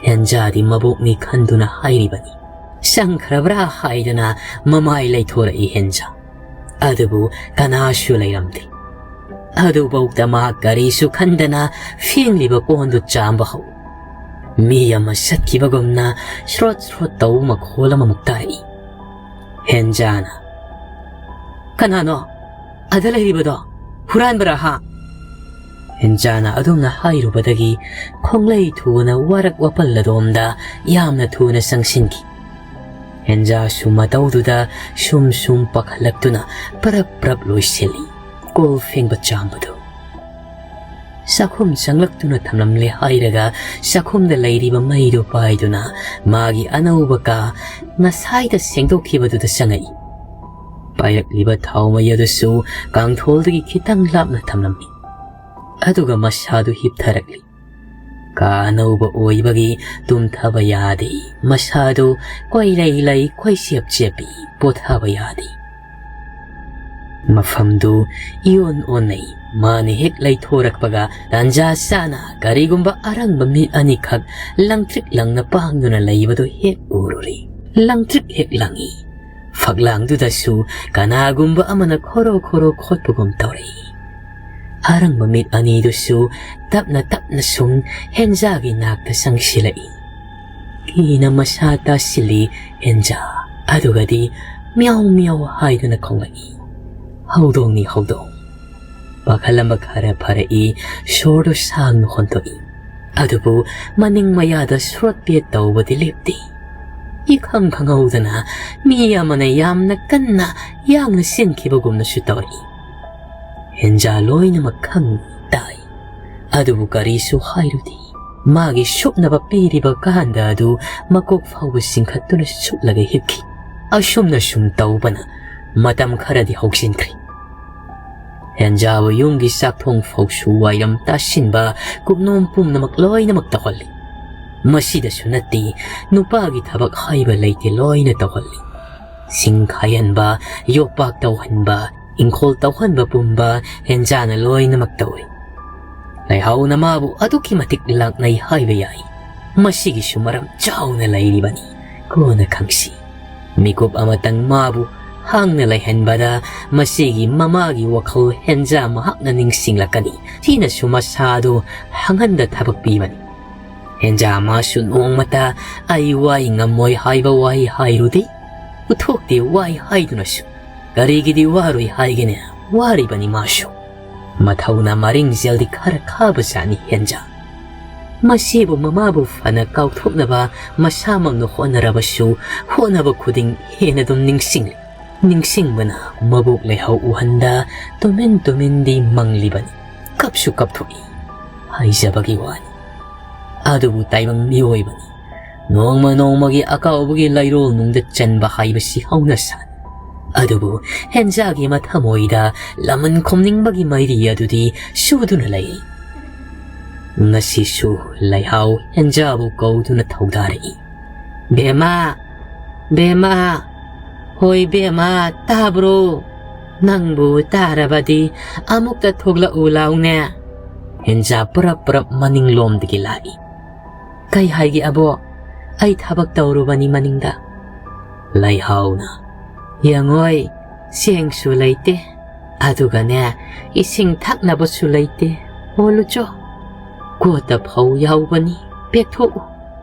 ꯍꯦꯟꯖꯥꯗꯤ ꯃꯕꯣꯛꯅꯤ ꯈꯟꯗꯨꯅ ꯍꯥꯏꯔꯤꯕꯅꯤ꯫ ꯆꯪꯈ꯭ꯔꯕ꯭ꯔꯥ ꯍꯥꯏꯗꯨꯅ ꯃꯃꯥꯏ ꯂꯩꯊꯣꯔꯛꯏ ꯍꯦꯟꯖꯥ꯫ ꯑꯗꯨꯕꯨ ꯀꯅꯥꯁꯨ ꯂꯩꯔꯝꯗꯦ꯫ ꯑꯗꯨꯐꯥꯎꯗ ꯃꯍꯥꯛ ꯀꯔꯤꯁꯨ ꯈꯟꯗꯅ ꯐꯦꯡꯂꯤꯕ ꯀꯣꯟꯗꯨ ꯆꯥꯝꯕ ꯍꯧꯏ꯫ ꯃꯤ ꯑꯃ ꯆꯠꯈꯤꯕꯒꯨꯝꯅ ꯁ꯭ꯔꯣꯠ ꯁ꯭ꯔꯣꯠ ꯇꯧꯕ ꯃꯈꯣꯜ ꯑꯃꯃꯨꯛ ꯇꯥꯔꯛꯏ꯫ ꯍꯦꯟꯖꯥꯅ, "ꯀꯅꯥꯅꯣ ꯑꯗ ꯂꯩꯔꯤꯕꯗꯣ? ꯍꯨꯔꯥꯟꯕꯔꯥ ꯍꯥ?" ꯍꯦꯟꯖꯥꯅ ꯑꯗꯨꯝꯅ ꯍꯥꯏꯔꯨꯕꯗꯒꯤ ꯈꯣꯡꯂꯩ ꯊꯨꯅ ꯋꯥꯔꯛ ꯋꯥꯄꯜ ꯑꯗꯣꯝꯗ ꯌꯥꯝꯅ ꯊꯨꯅ ꯆꯪꯁꯤꯟꯈꯤ꯫ ꯍꯦꯟꯖꯥꯁꯨ ꯃꯇꯧꯗꯨꯗ ꯁꯨꯝ ꯁꯨꯝ ꯄꯥꯈꯠꯂꯛꯇꯨꯅ ꯄꯔꯞ ꯄꯔꯞ ꯂꯣꯏꯁꯤꯜꯂꯤ ꯀꯣꯜ ꯐꯦꯡꯕ ꯆꯥꯝꯕꯗꯨ꯫ ꯆꯥꯛꯈꯨꯝ ꯆꯪꯂꯛꯇꯨꯅ ꯊꯝꯂꯝꯂꯦ ꯍꯥꯏꯔꯒ ꯆꯥꯛꯈꯨꯝꯗ ꯂꯩꯔꯤꯕ ꯃꯩꯗꯨ ꯄꯥꯏꯗꯨꯅ ꯃꯥꯒꯤ ꯑꯅꯧꯕ ꯀꯥ ꯉꯁꯥꯏꯗ ꯁꯦꯡꯗꯣꯛꯈꯤꯕꯗꯨꯗ ꯆꯪꯉꯛꯏ꯫ ꯄꯥꯏꯔꯛꯂꯤꯕ ꯊꯥꯎ ꯃꯩ ꯑꯗꯨꯁꯨ ꯀꯥꯡꯊꯣꯜꯗꯒꯤ ꯈꯤꯇꯪ ꯂꯥꯞꯅ ꯊꯝꯂꯝꯃꯤ꯫ ꯑꯗꯨꯒ ꯃꯁꯥꯗꯨ ꯍꯤꯞꯊꯔꯛꯂꯤ꯫ ꯀꯥ ꯑꯅꯧꯕ ꯑꯣꯏꯕꯒꯤ ꯇꯨꯝꯊꯕ ꯌꯥꯗꯦ꯫ ꯃꯁꯥꯗꯨ ꯀꯣꯏꯂꯩ ꯂꯩ, ꯀꯣꯏꯆꯦꯞ ꯆꯦꯞꯄꯤ, ꯄꯣꯊꯥꯕ ꯌꯥꯗꯦ꯫ ꯃꯐꯝꯗꯨ ꯏꯑꯣꯟ ꯑꯣꯟꯅꯩ꯫ ꯃꯥꯅ ꯍꯦꯛ ꯂꯩꯊꯣꯔꯛꯄꯒ ꯇꯥꯟꯖꯥ ꯆꯥꯅ ꯀꯔꯤꯒꯨꯝꯕ ꯑꯔꯪꯕ ꯃꯤꯠ ꯑꯅꯤꯈꯛ ꯂꯪꯇ꯭ꯔꯤꯛ ꯂꯪꯅ ꯄꯥꯡꯗꯨꯅ ꯂꯩꯕꯗꯨ ꯍꯦꯛ ꯎꯔꯨꯔꯦ꯫ ꯂꯪꯇ꯭ꯔꯤꯛ ꯍꯦꯛ ꯂꯪꯏ꯫ ꯐꯛꯂꯥꯡꯗꯨꯗꯁꯨ ꯀꯅꯥꯒꯨꯝꯕ ꯑꯃꯅ ꯈꯣꯔꯣ ꯈꯣꯔꯣ ꯈꯣꯠꯄꯒꯨꯝ ꯇꯧꯔꯛꯏ꯫ ꯑꯔꯪꯕ ꯃꯤꯠ ꯑꯅꯤꯗꯨꯁꯨ ꯇꯞꯅ ꯇꯞꯅ ꯁꯨꯝ ꯍꯦꯟꯖꯥꯒꯤ ꯅꯥꯛꯇ ꯆꯪꯁꯤꯜꯂꯛꯏ꯫ ꯀꯤꯅ ꯃꯁꯥ ꯇꯥꯁꯤꯜꯂꯤ ꯍꯦꯟꯖꯥ꯫ ꯑꯗꯨꯒꯗꯤ ꯃꯤꯌꯥꯎ ꯃꯤꯌꯥꯎ ꯍꯥꯏꯗꯨꯅ ꯈꯣꯡꯂꯛꯏ꯫ ꯍꯧꯗꯣꯡꯅꯤ ꯍꯧꯗꯣꯡ꯫ ꯄꯥꯈꯠꯂꯝꯕ ꯈꯔ ꯐꯔꯛꯏ, ꯁꯣꯔꯗꯨ ꯁꯥꯡꯅ ꯍꯣꯟꯗꯣꯛꯏ꯫ ꯑꯗꯨꯕꯨ ꯃꯅꯤꯡ ꯃꯌꯥꯗ ꯁ꯭ꯔꯣꯠ ꯄꯦꯠ ꯇꯧꯕꯗꯤ ꯂꯦꯞꯇꯦ꯫ ꯏꯈꯪ ꯈꯪꯍꯧꯗꯅ ꯃꯤ ꯑꯃꯅ ꯌꯥꯝꯅ ꯀꯟꯅ ꯌꯥꯡꯅ ꯆꯦꯟꯈꯤꯕꯒꯨꯝꯅꯁꯨ ꯇꯧꯔꯛꯏ꯫ ꯍꯦꯟꯖꯥ ꯂꯣꯏꯅꯃꯛ ꯈꯪ ꯇꯥꯏ꯫ ꯑꯗꯨꯕꯨ ꯀꯔꯤꯁꯨ ꯍꯥꯏꯔꯨꯗꯦ꯫ ꯃꯥꯒꯤ ꯁꯨꯞꯅꯕ ꯄꯤꯔꯤꯕ ꯀꯥꯟꯗ ꯑꯗꯨ ꯃꯀꯣꯛ ꯐꯥꯎꯕ ꯆꯤꯡꯈꯠꯇꯨꯅ ꯁꯨꯞꯂꯒ ꯍꯤꯞꯈꯤ꯫ ꯑꯁꯨꯝꯅ ꯁꯨꯝ ꯇꯧꯕꯅ ꯃꯇꯝ ꯈꯔꯗꯤ ꯍꯧꯖꯤꯟꯈ꯭ꯔꯦ꯫ ꯍꯦꯟꯖꯥꯕꯨ ꯌꯨꯝꯒꯤ ꯆꯥꯛꯊꯣꯡ ꯐꯥꯎꯁꯨ ꯋꯥꯏꯔꯝ ꯇꯥꯁꯤꯟꯕ, ꯀꯨꯞꯅꯣꯝ ꯄꯨꯝꯅꯃꯛ ꯂꯣꯏꯅꯃꯛ ꯇꯧꯍꯜꯂꯤ꯫ ꯃꯁꯤꯗꯁꯨ ꯅꯠꯇꯦ, ꯅꯨꯄꯥꯒꯤ ꯊꯕꯛ ꯍꯥꯏꯕ ꯂꯩꯇꯦ, ꯂꯣꯏꯅ ꯇꯧꯍꯜꯂꯤ꯫ ꯁꯤꯡ ꯈꯥꯏꯍꯟꯕ, ꯌꯣꯄꯥꯛ ꯇꯧꯍꯟꯕ, ꯏꯪꯈꯣꯜ ꯇꯧꯍꯟꯕ ꯄꯨꯝꯕ ꯍꯦꯟꯖꯥꯅ ꯂꯣꯏꯅꯃꯛ ꯇꯧꯏ꯫ ꯂꯩꯍꯥꯎꯅ ꯃꯥꯕꯨ ꯑꯗꯨꯛꯀꯤ ꯃꯇꯤꯛ ꯂꯥꯛꯅꯩ ꯍꯥꯏꯕ ꯌꯥꯏ꯫ ꯃꯁꯤꯒꯤꯁꯨ ꯃꯔꯝ ꯆꯥꯎꯅ ꯂꯩꯔꯤꯕꯅꯤ꯫ ꯀꯣꯟꯅ ꯈꯪꯁꯤ꯫ ꯃꯤꯀꯨꯞ ꯑꯃꯇꯪ ꯃꯥꯕꯨ ꯍꯥꯡꯅ ꯂꯩꯍꯟꯕꯗ ꯃꯁꯤꯒꯤ ꯃꯃꯥꯒꯤ ꯋꯥꯈꯜ ꯍꯦꯟꯖꯥ ꯃꯍꯥꯛꯅ ꯅꯤꯡꯁꯤꯡꯂꯛꯀꯅꯤ꯫ ꯁꯤꯅꯁꯨ ꯃꯁꯥꯗꯨ ꯍꯥꯡꯍꯟꯗ ꯊꯕꯛ ꯄꯤꯕꯅꯤ꯫ ꯍꯦꯟꯖꯥ ꯃꯥꯁꯨ ꯅꯣꯡꯃꯇ "ꯑꯩ ꯋꯥꯏ ꯉꯝꯃꯣꯏ" ꯍꯥꯏꯕ ꯋꯥꯍꯩ ꯍꯥꯏꯔꯨꯗꯦ꯫ ꯎꯠꯊꯣꯛꯇꯦ ꯋꯥꯏ ꯍꯥꯏꯗꯨꯅꯁꯨ꯫ ꯀꯔꯤꯒꯤꯗꯤ ꯋꯥꯔꯣꯏ ꯍꯥꯏꯒꯅꯤ? ꯋꯥꯔꯤꯕꯅꯤ ꯃꯥꯁꯨ꯫ ꯃꯊꯧꯅ ꯃꯔꯤꯡꯖꯦꯜꯗꯤ ꯈꯔ ꯈꯥꯕꯖꯥꯠꯅꯤ ꯍꯦꯟꯖꯥ꯫ ꯃꯁꯤꯕꯨ ꯃꯃꯥꯕꯨ ꯐꯅ ꯀꯥꯎꯊꯣꯛꯅꯕ ꯃꯁꯥꯃꯛꯅ ꯍꯣꯠꯅꯔꯕꯁꯨ, ꯍꯣꯠꯅꯕ ꯈꯨꯗꯤꯡ ꯍꯦꯟꯅ ꯑꯗꯨꯝ ꯅꯤꯡꯁꯤꯡꯂꯤ꯫ ꯅꯤꯡꯁꯤꯡꯕꯅ ꯃꯕꯣꯛ ꯂꯩꯍꯥꯎ ꯎꯍꯟꯗ ꯇꯨꯃꯤꯟ ꯇꯨꯃꯤꯟꯗꯤ ꯃꯪꯂꯤꯕꯅꯤ꯫ ꯀꯞꯁꯨ ꯀꯞꯊꯣꯛꯏ꯫ ꯍꯥꯏꯖꯕꯒꯤ ꯋꯥꯅꯤ꯫ ꯑꯗꯨꯕꯨ ꯇꯥꯏꯕꯪ ꯃꯤꯑꯣꯏꯕꯅꯤ꯫ ꯅꯣꯡꯃ ꯅꯣꯡꯃꯒꯤ ꯑꯀꯥꯎꯕꯒꯤ ꯂꯩꯔꯣꯜ ꯅꯨꯡꯗ ꯆꯟꯕ ꯍꯥꯏꯕꯁꯤ ꯍꯧꯅ ꯁꯥꯅꯤ꯫ ꯑꯗꯨꯕꯨ ꯍꯦꯟꯖꯥꯒꯤ ꯃꯊꯃꯣꯏꯗ ꯂꯃꯟ ꯈꯨꯝꯅꯤꯡꯕꯒꯤ ꯃꯩꯔꯤ ꯑꯗꯨꯗꯤ ꯁꯨꯗꯨꯅ ꯂꯩꯔꯤ꯫ ꯉꯁꯤꯁꯨ ꯂꯩꯍꯥꯎ ꯍꯦꯟꯖꯥꯕꯨ ꯀꯧꯗꯨꯅ ꯊꯧꯗꯥꯔꯛꯏ꯫ "ꯕꯦꯝꯃ, ꯕꯦꯝꯃ, ꯍꯣꯏ ꯕꯦꯝꯃ, ꯇꯥꯕ꯭ꯔꯣ? ꯅꯪꯕꯨ ꯇꯥꯔꯕꯗꯤ ꯑꯃꯨꯛꯇ ꯊꯣꯛꯂꯛꯎ ꯂꯥꯎꯅꯦ꯫" ꯍꯦꯟꯖꯥ ꯄꯔꯞ ꯄꯔꯞ ꯃꯅꯤꯡꯂꯣꯝꯗꯒꯤ ꯂꯥꯛꯏ꯫ "ꯀꯩ ꯍꯥꯏꯒꯦ ꯑꯕꯣꯛ? ꯑꯩ ꯊꯕꯛ ꯇꯧꯔꯨꯕꯅꯤ ꯃꯅꯤꯡꯗ꯫" ꯂꯩꯍꯥꯎꯅ, "ꯌꯦꯡꯉꯣꯏ, ꯆꯦꯡꯁꯨ ꯂꯩꯇꯦ, ꯑꯗꯨꯒꯅꯦ, ꯏꯁꯤꯡ ꯊꯛꯅꯕꯁꯨ ꯂꯩꯇꯦ꯫ ꯍꯣꯜꯂꯨꯆꯣ, ꯀꯣꯠꯇ ꯐꯧ ꯌꯥꯎꯕꯅꯤ, ꯄꯦꯛꯊꯣꯛꯎ꯫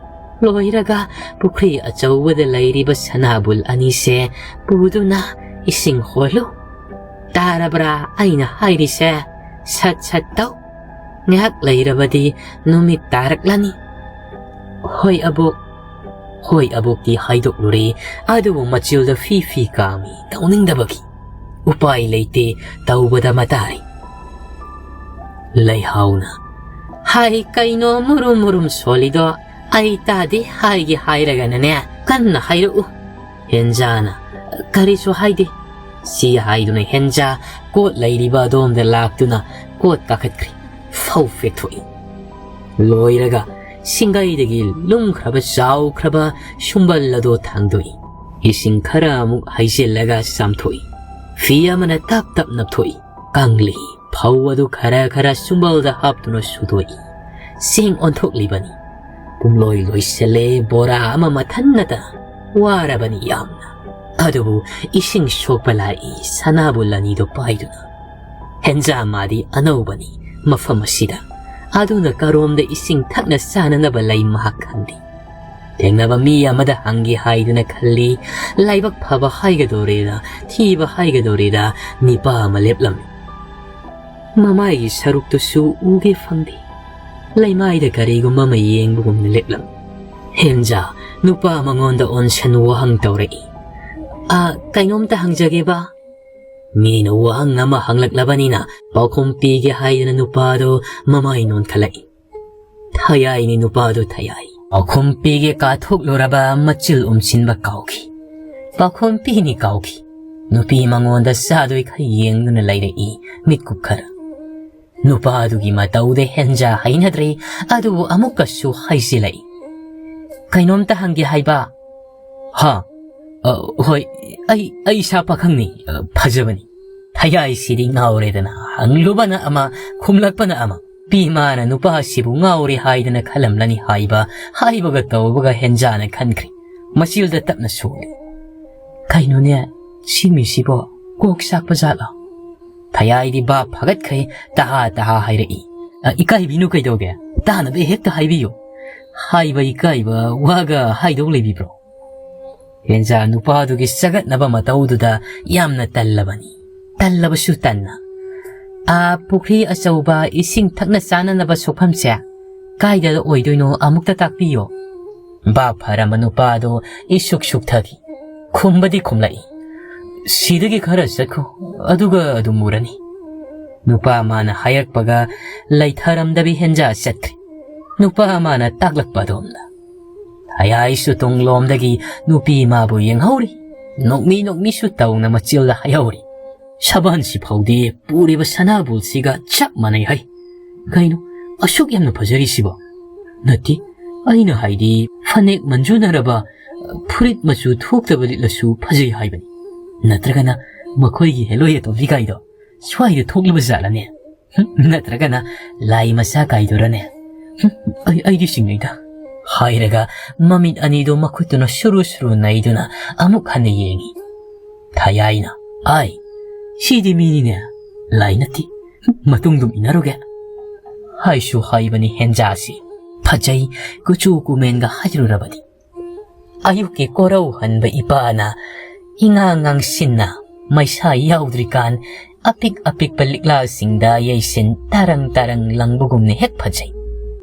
ꯂꯣꯏꯔꯒ ꯄꯨꯈ꯭ꯔꯤ ꯑꯆꯧꯕꯗ ꯂꯩꯔꯤꯕ ꯁꯅꯥꯕꯨꯜ ꯑꯅꯤꯁꯦ ꯄꯨꯗꯨꯅ ꯏꯁꯤꯡ ꯍꯣꯜꯂꯨ꯫ ꯇꯥꯔꯕ꯭ꯔꯥ ꯑꯩꯅ ꯍꯥꯏꯔꯤꯁꯦ? ꯁꯠ ꯁꯠ ꯇꯧ꯫ ꯉꯥꯏꯍꯥꯛ ꯂꯩꯔꯕꯗꯤ ꯅꯨꯃꯤꯠ ꯇꯥꯔꯛꯂꯅꯤ꯫" "ꯍꯣꯏ ꯑꯕꯣꯛ꯫" ꯍꯣꯏ ꯑꯕꯣꯛꯇꯤ ꯍꯥꯏꯗꯣꯛꯂꯨꯔꯦ, ꯑꯗꯨꯕꯨ ꯃꯆꯤꯜꯗ ꯐꯤ ꯐꯤ ꯀꯥꯝꯃꯤ, ꯇꯧꯅꯤꯡꯗꯕꯒꯤ꯫ ꯎꯄꯥꯏ ꯂꯩꯇꯦ, ꯇꯧꯕꯗ ꯃꯇꯥꯏ꯫ ꯂꯩꯍꯥꯎꯅ, "ꯍꯥꯏ, ꯀꯩꯅꯣ ꯃꯨꯔꯨꯝ ꯃꯨꯔꯨꯝ ꯁꯣꯜꯂꯤꯗꯣ? ꯑꯩ ꯇꯥꯗꯦ, ꯍꯥꯏꯒꯦ ꯍꯥꯏꯔꯒꯅꯅꯦ, ꯀꯟꯅ ꯍꯥꯏꯔꯛꯎ꯫" ꯍꯦꯟꯖꯥꯅ, "ꯀꯔꯤꯁꯨ ꯍꯥꯏꯗꯦ, ꯁꯤ ꯍꯥꯏꯗꯨꯅ ꯍꯦꯟꯖꯥ ꯀꯣꯠ ꯂꯩꯔꯤꯕ ꯑꯗꯣꯝꯗ ꯂꯥꯛꯇꯨꯅ ꯀꯣꯠ ꯀꯥꯈꯠꯈ꯭ꯔꯦ꯫ ꯐꯧ ꯄꯦꯛꯊꯣꯛꯏ꯫ ꯂꯣꯏꯔꯒ ꯁꯤꯡꯒꯩꯗꯒꯤ ꯂꯨꯝꯈ꯭ꯔꯕ ꯆꯥꯎꯈ꯭ꯔꯕ ꯁꯨꯝꯕꯜ ꯑꯗꯨ ꯊꯥꯡꯗꯣꯛꯏ꯫ ꯏꯁꯤꯡ ꯈꯔ ꯑꯃꯨꯛ ꯍꯩꯖꯤꯜꯂꯒ ꯆꯥꯝꯊꯣꯛꯏ꯫ ꯐꯤ ꯑꯃꯅ ꯇꯞ ꯇꯞ ꯅꯞꯊꯣꯛꯏ꯫ ꯀꯪꯂꯤ꯫ ꯐꯧ ꯑꯗꯨ ꯈꯔ ꯈꯔ ꯁꯨꯝꯕꯜꯗ ꯍꯥꯞꯇꯨꯅ ꯁꯨꯗꯣꯛꯏ꯫ ꯆꯦꯡ ꯑꯣꯟꯊꯣꯛꯂꯤꯕꯅꯤ꯫ ꯄꯨꯝꯂꯣꯏ ꯂꯣꯏꯁꯤꯜꯂꯦ, ꯕꯣꯔꯥ ꯑꯃ ꯃꯊꯟ ꯅꯠꯇꯅ꯫ ꯋꯥꯔꯕꯅꯤ ꯌꯥꯝꯅ꯫ ꯑꯗꯨꯕꯨ ꯏꯁꯤꯡ ꯁꯣꯛꯄ ꯂꯥꯛꯏ, ꯁꯅꯥꯕꯨꯜ ꯑꯅꯤꯗꯨ ꯄꯥꯏꯗꯨꯅ꯫ ꯍꯦꯟꯖꯥ ꯃꯥꯗꯤ ꯑꯅꯧꯕꯅꯤ ꯃꯐꯝ ꯑꯁꯤꯗ꯫ ꯑꯗꯨꯅ ꯀꯔꯣꯝꯗ ꯏꯁꯤꯡ ꯊꯛꯅ ꯆꯥꯅꯅꯕ ꯂꯩ ꯃꯍꯥꯛ ꯈꯪꯗꯦ꯫ ꯊꯦꯡꯅꯕ ꯃꯤ ꯑꯃꯗ ꯍꯪꯒꯦ ꯍꯥꯏꯗꯨꯅ ꯈꯜꯂꯤ꯫ ꯂꯥꯏꯕꯛ ꯐꯕ ꯍꯥꯏꯒꯗꯧꯔꯤꯔꯥ, ꯊꯤꯕ ꯍꯥꯏꯒꯗꯧꯔꯤꯔꯥ, ꯅꯤꯄꯥ ꯑꯃ ꯂꯦꯞꯂꯝꯃꯤ꯫ ꯃꯃꯥꯏꯒꯤ ꯁꯔꯨꯛꯇꯨꯁꯨ ꯎꯒꯦ ꯐꯪꯗꯦ꯫ ꯂꯩꯃꯥꯏꯗ ꯀꯔꯤꯒꯨꯝꯕ ꯑꯃ ꯌꯦꯡꯕꯒꯨꯝꯅ ꯂꯦꯞꯂꯝꯃꯤ꯫ ꯍꯦꯟꯖꯥ ꯅꯨꯄꯥ ꯃꯉꯣꯟꯗ ꯑꯣꯟꯁꯟ ꯋꯥꯍꯪ ꯇꯧꯔꯛꯏ꯫ "ꯑ, ꯀꯩꯅꯣꯝꯇ ꯍꯪꯖꯒꯦꯕ?" ꯃꯤꯅ ꯋꯥꯍꯪ ꯑꯃ ꯍꯪꯂꯛꯂꯕꯅꯤꯅ ꯄꯥꯎꯈꯨꯝ ꯄꯤꯒꯦ ꯍꯥꯏꯗꯅ ꯅꯨꯄꯥꯗꯨ ꯃꯃꯥꯏ ꯅꯣꯟꯈꯠꯂꯛꯏ꯫ ꯊꯌꯥꯏꯅꯤ ꯅꯨꯄꯥꯗꯨ ꯊꯌꯥꯏ꯫ ꯄꯥꯎꯈꯨꯝ ꯄꯤꯒꯦ ꯀꯥꯊꯣꯛꯂꯨꯔꯕ ꯃꯆꯤꯜ ꯎꯝꯁꯤꯟꯕ ꯀꯥꯎꯈꯤ꯫ ꯄꯥꯎꯈꯨꯝ ꯄꯤꯅꯤ ꯀꯥꯎꯈꯤ꯫ ꯅꯨꯄꯤ ꯃꯉꯣꯟꯗ ꯆꯥꯗꯣꯏꯈꯩ ꯌꯦꯡꯗꯨꯅ ꯂꯩꯔꯛꯏ ꯃꯤꯠꯀꯨꯞ ꯈꯔ꯫ ꯅꯨꯄꯥꯗꯨꯒꯤ ꯃꯇꯧꯗ ꯍꯦꯟꯖꯥ ꯍꯩꯅꯗ꯭ꯔꯦ, ꯑꯗꯨꯕꯨ ꯑꯃꯨꯛꯀꯁꯨ ꯍꯩꯖꯤꯜꯂꯛꯏ꯫ "ꯀꯩꯅꯣꯝꯇ ꯍꯪꯒꯦ ꯍꯥꯏꯕ?" "ꯍꯥ? ꯑ, ꯍꯣꯏ, ꯑꯩ, ꯑꯩ ꯏꯁꯥ ꯄꯥꯈꯪꯅꯤ, ꯑ, ꯐꯖꯕꯅꯤ"꯫ ꯊꯌꯥꯏꯁꯤꯗꯤ ꯉꯥꯎꯔꯦꯗꯅ, ꯍꯪꯂꯨꯕꯅ ꯑꯃ, ꯈꯨꯝꯂꯛꯄꯅ ꯑꯃ꯫ ꯅꯨꯄꯤ ꯃꯥꯅ ꯅꯨꯄꯥꯁꯤꯕꯨ ꯉꯥꯎꯔꯦ ꯍꯥꯏꯗꯅ ꯈꯜꯂꯝꯂꯅꯤ ꯍꯥꯏꯕ, ꯍꯥꯏꯕꯒ ꯇꯧꯕꯒ ꯍꯦꯟꯖꯥꯅ ꯈꯟꯈ꯭ꯔꯦ꯫ ꯃꯆꯤꯜꯗ ꯇꯞꯅ ꯁꯣꯜꯂꯤ꯫ "ꯀꯩꯅꯣꯅꯦ, ꯁꯤ ꯃꯤꯁꯤꯕꯣ ꯀꯣꯛ ꯆꯥꯛꯄ ꯖꯥꯠꯂꯣ?" ꯊꯌꯥꯏꯗꯤ ꯚꯥꯞ ꯐꯒꯠꯈ꯭ꯔꯦ, ꯇꯍꯥ ꯇꯍꯥ ꯍꯥꯏꯔꯛꯏ꯫ "ꯑ, ꯏꯀꯥꯏꯕꯤꯅꯨ ꯀꯩꯗꯧꯒꯦ? ꯇꯥꯅꯕ ꯍꯦꯛꯇ ꯍꯥꯏꯕꯤꯌꯨ꯫ ꯍꯥꯏꯕ ꯏꯀꯥꯏꯕ ꯋꯥꯒ ꯍꯥꯏꯗꯧ ꯂꯩꯕꯤꯕ꯭ꯔꯣ?" ꯍꯦꯟꯖꯥ ꯅꯨꯄꯥꯗꯨꯒꯤ ꯆꯒꯠꯅꯕ ꯃꯇꯧꯗꯨꯗ ꯌꯥꯝꯅ ꯇꯜꯂꯕꯅꯤ꯫ ꯇꯜꯂꯕꯁꯨ ꯇꯟꯅ꯫ "ꯑꯥ, ꯄꯨꯈ꯭ꯔꯤ ꯑꯆꯧꯕ ꯏꯁꯤꯡ ꯊꯛꯅ ꯆꯥꯅꯅꯕ ꯁꯣꯛꯐꯝꯁꯦ ꯀꯥꯏꯗ ꯑꯣꯏꯗꯣꯏꯅꯣ, ꯑꯃꯨꯛꯇ ꯇꯥꯛꯄꯤꯌꯣ"꯫ ꯚꯥꯞ ꯐꯔꯝꯕ ꯅꯨꯄꯥꯗꯣ ꯏꯁꯨꯛ ꯁꯨꯛꯊꯈꯤ꯫ ꯈꯨꯝꯕꯗꯤ ꯈꯨꯝꯂꯛꯏ, "ꯁꯤꯗꯒꯤ ꯈꯔ ꯆꯠꯈꯣ, ꯑꯗꯨꯒ ꯑꯗꯨꯝ ꯎꯔꯅꯤ"꯫ ꯅꯨꯄꯥ ꯃꯥꯅ ꯍꯥꯏꯔꯛꯄꯒ ꯂꯩꯊꯔꯝꯗꯕꯤ ꯍꯦꯟꯖꯥ ꯆꯠꯈ꯭ꯔꯦ꯫ ꯅꯨꯄꯥ ꯃꯥꯅ ꯇꯥꯛꯂꯛꯄ ꯑꯗꯣꯝꯗ꯫ ꯊꯌꯥꯏꯁꯨ ꯇꯨꯡꯂꯣꯝꯗꯒꯤ ꯅꯨꯄꯤ ꯃꯥꯕꯨ ꯌꯦꯡꯍꯧꯔꯤ꯫ ꯅꯣꯛꯃꯤ ꯅꯣꯛꯃꯤꯁꯨ ꯇꯧꯅ ꯃꯆꯦꯜꯗ ꯍꯥꯏꯍꯧꯔꯤ꯫ "ꯁꯕꯥꯟꯁꯤ ꯐꯥꯎꯗꯤ ꯄꯨꯔꯤꯕ ꯁꯅꯥꯕꯨꯜꯁꯤꯒ ꯆꯞ ꯃꯥꯟꯅꯩ ꯍꯥꯏ꯫ ꯀꯩꯅꯣ ꯑꯁꯨꯛ ꯌꯥꯝꯅ ꯐꯖꯔꯤꯁꯤꯕꯣ?" "ꯅꯠꯇꯦ, ꯑꯩꯅ ꯍꯥꯏꯗꯤ ꯐꯅꯦꯛ ꯃꯟꯖꯨꯅꯔꯕ ꯐꯨꯔꯤꯠ ꯃꯆꯨ ꯊꯣꯛꯇꯕ ꯂꯤꯠꯂꯁꯨ ꯐꯖꯩ ꯍꯥꯏꯕꯅꯤ꯫ ꯅꯠꯇ꯭ꯔꯒꯅ ꯃꯈꯣꯏꯒꯤ ꯍꯦꯂꯣꯏ ꯑꯇꯣꯝꯕꯤꯒꯥꯏꯗꯣ ꯁ꯭ꯋꯥꯏꯗ ꯊꯣꯛꯂꯕ ꯖꯥꯠꯂꯅꯦ? ꯍꯨꯝ, ꯅꯠꯇ꯭ꯔꯒꯅ ꯂꯥꯏ ꯃꯆꯥ ꯀꯥꯏꯗꯨꯔꯅꯦ? ꯍꯨꯝ, ꯑꯩ, ꯑꯩꯗꯤ ꯆꯤꯡꯅꯩꯗ," ꯍꯥꯏꯔꯒ ꯃꯃꯤꯠ ꯑꯅꯤꯗꯨ ꯃꯈꯨꯠꯇꯨꯅ ꯁꯨꯔꯨ ꯁꯨꯔꯨ ꯅꯩꯗꯨꯅ ꯑꯃꯨꯛ ꯍꯟꯅ ꯌꯦꯡꯉꯤ꯫ ꯊꯌꯥꯏꯅ, "ꯑꯥꯏ, ꯁꯤꯗꯤ ꯃꯤꯅꯤꯅꯦ, ꯂꯥꯏ ꯅꯠꯇꯦ꯫ ꯃꯇꯨꯡꯗꯨꯝ ꯏꯟꯅꯔꯨꯒꯦ," ꯍꯥꯏꯁꯨ ꯍꯥꯏꯕꯅꯤ ꯍꯦꯟꯖꯥꯁꯤ꯫ ꯐꯖꯩ, ꯀꯨꯆꯨ ꯀꯨꯃꯦꯟꯒ ꯍꯥꯏꯔꯨꯔꯕꯗꯤ꯫ ꯑꯌꯨꯛꯀꯤ ꯀꯣꯔꯧ ꯍꯟꯕ ꯏꯄꯥꯅ ꯏꯉꯥꯡ ꯉꯥꯡꯁꯤꯟꯅ ꯃꯩꯁꯥ ꯌꯥꯎꯗ꯭ꯔꯤꯀꯥꯟ ꯑꯄꯤꯛ ꯑꯄꯤꯛꯄ ꯂꯤꯛꯂꯥꯁꯤꯡꯗ ꯌꯩꯁꯤꯟ ꯇꯔꯪ ꯇꯔꯪ ꯂꯪꯕꯒꯨꯝꯅ ꯍꯦꯛ ꯐꯖꯩ꯫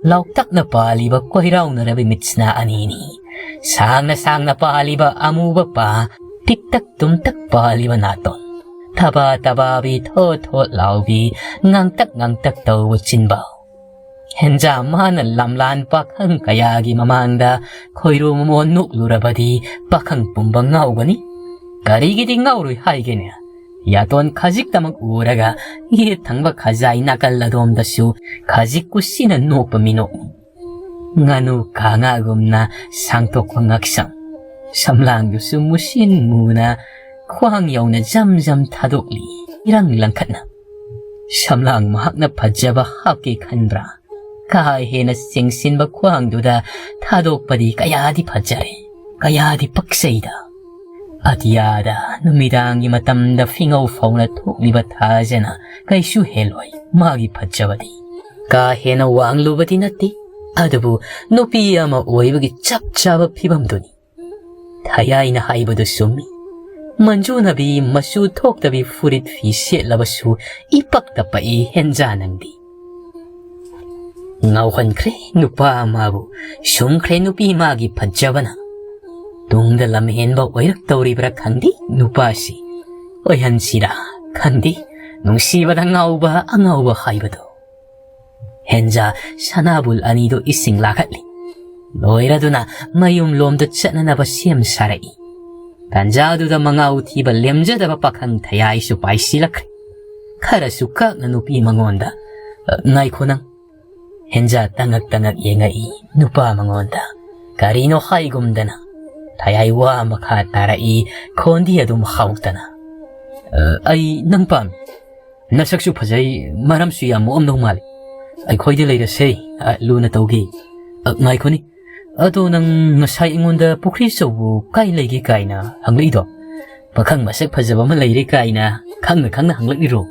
ꯂꯥꯎꯇꯛꯅ ꯄꯥꯜꯂꯤꯕ ꯀꯣꯏꯔꯥꯎꯅꯔꯕ ꯃꯤꯠꯁꯤꯅ ꯑꯅꯤꯅꯤ꯫ ꯁꯥꯡꯅ ꯁꯥꯡꯅ ꯄꯥꯜꯂꯤꯕ ꯑꯃꯨꯕ ꯄꯥ, ꯄꯤꯛꯇꯛ ꯇꯨꯝꯇꯛ ꯄꯥꯜꯂꯤꯕ ꯅꯥꯇꯣꯟ, ꯊꯕꯥ ꯊꯕꯥꯕꯤ ꯊꯣꯠ ꯊꯣꯠ ꯂꯥꯎꯕꯤ, ꯉꯥꯡꯇꯛ ꯉꯥꯡꯇꯛ ꯇꯧꯕ ꯆꯤꯟꯕꯥꯜ꯫ ꯍꯦꯟꯖꯥ ꯃꯥꯅ ꯂꯝꯂꯥꯟ ꯄꯥꯈꯪ ꯀꯌꯥꯒꯤ ꯃꯃꯥꯡꯗ ꯈꯣꯏꯔꯨ ꯃꯃꯣꯟ ꯅꯣꯛꯂꯨꯔꯕꯗꯤ ꯄꯥꯈꯪ ꯄꯨꯝꯕ ꯉꯥꯎꯒꯅꯤ꯫ ꯀꯔꯤꯒꯤꯗꯤ ꯉꯥꯎꯔꯣꯏ ꯍꯥꯏꯒꯦꯅꯦ? ꯌꯥꯇꯣꯟ ꯈꯖꯤꯛꯇꯃꯛ ꯎꯔꯒ ꯌꯦꯠ ꯊꯪꯕ ꯈꯖꯥꯏ ꯅꯥꯀꯜ ꯑꯗꯣꯝꯗꯁꯨ ꯈꯖꯤꯛ ꯀꯨꯁꯤꯅ ꯅꯣꯛꯄ ꯃꯤꯅꯣꯛꯅꯤ꯫ ꯉꯥꯅꯨ ꯀꯥꯉꯥꯒꯨꯝꯅ ꯁꯥꯡꯊꯣꯛꯄ ꯉꯛꯁꯝ, ꯁꯝꯂꯥꯡꯗꯨꯁꯨ ꯃꯨꯁꯤꯟ ꯃꯨꯅ ꯈ꯭ꯋꯥꯡ ꯌꯧꯅ ꯖꯝ ꯖꯝ ꯊꯥꯗꯣꯛꯂꯤ, ꯏꯔꯪ ꯂꯪꯈꯠꯅ꯫ ꯁꯝꯂꯥꯡ ꯃꯍꯥꯛꯅ ꯐꯖꯕ ꯍꯥꯞꯀꯦ ꯈꯟꯕ꯭ꯔꯥ? ꯀꯥ ꯍꯦꯟꯅ ꯆꯦꯡꯁꯤꯟꯕ ꯈ꯭ꯋꯥꯡꯗꯨꯗ ꯊꯥꯗꯣꯛꯄꯗꯤ ꯀꯌꯥꯗꯤ ꯐꯖꯔꯦ, ꯀꯌꯥꯗꯤ ꯄꯛꯆꯩꯗ꯫ ꯑꯇꯤꯌꯥꯗ ꯅꯨꯃꯤꯗꯥꯡꯒꯤ ꯃꯇꯝꯗ ꯐꯤꯉꯧ ꯐꯧꯅ ꯊꯣꯛꯂꯤꯕ ꯊꯥꯖꯅ ꯀꯩꯁꯨ ꯍꯦꯜꯂꯣꯏ ꯃꯥꯒꯤ ꯐꯖꯕꯗꯤ꯫ ꯀꯥ ꯍꯦꯟꯅ ꯋꯥꯡꯂꯨꯕꯗꯤ ꯅꯠꯇꯦ, ꯑꯗꯨꯕꯨ ꯅꯨꯄꯤ ꯑꯃ ꯑꯣꯏꯕꯒꯤ ꯆꯞ ꯆꯥꯕ ꯐꯤꯕꯝꯗꯨꯅꯤ꯫ ꯊꯌꯥꯏꯅ ꯍꯥꯏꯕꯗꯨ ꯆꯨꯝꯃꯤ꯫ ꯃꯟꯖꯨꯅꯕꯤ ꯃꯆꯨ ꯊꯣꯛꯇꯕꯤ ꯐꯨꯔꯤꯠ ꯐꯤ ꯁꯦꯠꯂꯕꯁꯨ ꯏꯄꯛꯇ ꯄꯛꯏ ꯍꯦꯟꯖꯥ ꯅꯪꯗꯤ꯫ ꯉꯥꯎꯍꯟꯈ꯭ꯔꯦ ꯅꯨꯄꯥ ꯑꯃꯕꯨ, ꯁꯨꯝꯈ꯭ꯔꯦ ꯅꯨꯄꯤ ꯃꯥꯒꯤ ꯐꯖꯕꯅ꯫ ꯇꯨꯡꯗ ꯂꯝꯍꯦꯟꯕ ꯑꯣꯏꯔꯛꯇꯧꯔꯤꯕ꯭ꯔꯥ ꯈꯪꯗꯦ ꯅꯨꯄꯥꯁꯤ꯫ ꯑꯣꯏꯍꯟꯁꯤꯔꯥ ꯈꯪꯗꯦ, ꯅꯨꯡꯁꯤꯕꯗ ꯉꯥꯎꯕ ꯑꯉꯥꯎꯕ ꯍꯥꯏꯕꯗꯣ꯫ ꯍꯦꯟꯖꯥ ꯁꯅꯥꯕꯨꯜ ꯑꯅꯤꯗꯨ ꯏꯁꯤꯡ ꯂꯥꯈꯠꯂꯤ꯫ ꯂꯣꯏꯔꯗꯨꯅ ꯃꯌꯨꯝ ꯂꯣꯝꯗ ꯆꯠꯅꯅꯕ ꯁꯦꯝ ꯁꯥꯔꯛꯏ꯫ ꯇꯥꯟꯖꯥꯗꯨꯗ ꯃꯉꯥꯎ ꯊꯤꯕ ꯂꯦꯝꯖꯗꯕ ꯄꯥꯈꯪ ꯊꯌꯥꯏꯁꯨ ꯄꯥꯏꯁꯤꯜꯂꯛꯈ꯭ꯔꯦ꯫ ꯈꯔꯁꯨ ꯀꯛꯅ ꯅꯨꯄꯤ ꯃꯉꯣꯟꯗ, "ꯑ, ꯉꯥꯏꯈꯣ ꯅꯪ꯫" ꯍꯦꯟꯖꯥ ꯇꯉꯛ ꯇꯉꯛ ꯌꯦꯡꯉꯛꯏ ꯅꯨꯄꯥ ꯃꯉꯣꯟꯗ꯫ ꯀꯔꯤꯅꯣ ꯍꯥꯏꯒꯨꯝꯗꯅ ꯊꯌꯥꯏ ꯋꯥ ꯃꯈꯥ ꯇꯥꯔꯛꯏ, ꯈꯣꯟꯗꯤ ꯑꯗꯨꯝ ꯍꯥꯎꯇꯅ꯫ "ꯑ, ꯑꯩ ꯅꯪ ꯄꯥꯝꯃꯤ꯫ ꯅꯁꯛꯁꯨ ꯐꯖꯩ, ꯃꯔꯝꯁꯨ ꯌꯥꯝ ꯃꯣꯛꯑꯝꯗꯧ ꯃꯥꯜꯂꯤ꯫ ꯑꯩꯈꯣꯏꯗ ꯂꯩꯔꯁꯦ, ꯑ, ꯂꯨꯅ ꯇꯧꯒꯦ꯫ ꯑ, ꯉꯥꯏꯈꯣꯅꯤ, ꯑꯗꯣ ꯅꯪ ꯉꯁꯥꯏ ꯑꯩꯉꯣꯟꯗ ꯄꯨꯈ꯭ꯔꯤ ꯑꯆꯧꯕ ꯀꯥꯏ ꯂꯩꯒꯦ ꯀꯥꯏꯅ ꯍꯪꯂꯛꯏꯗꯣ? ꯄꯥꯈꯪ ꯃꯁꯛ ꯐꯖꯕ ꯑꯃ ꯂꯩꯔꯦ ꯀꯥꯏꯅ ꯈꯪꯅ ꯈꯪꯅ ꯍꯪꯂꯛꯂꯤꯔꯣ?"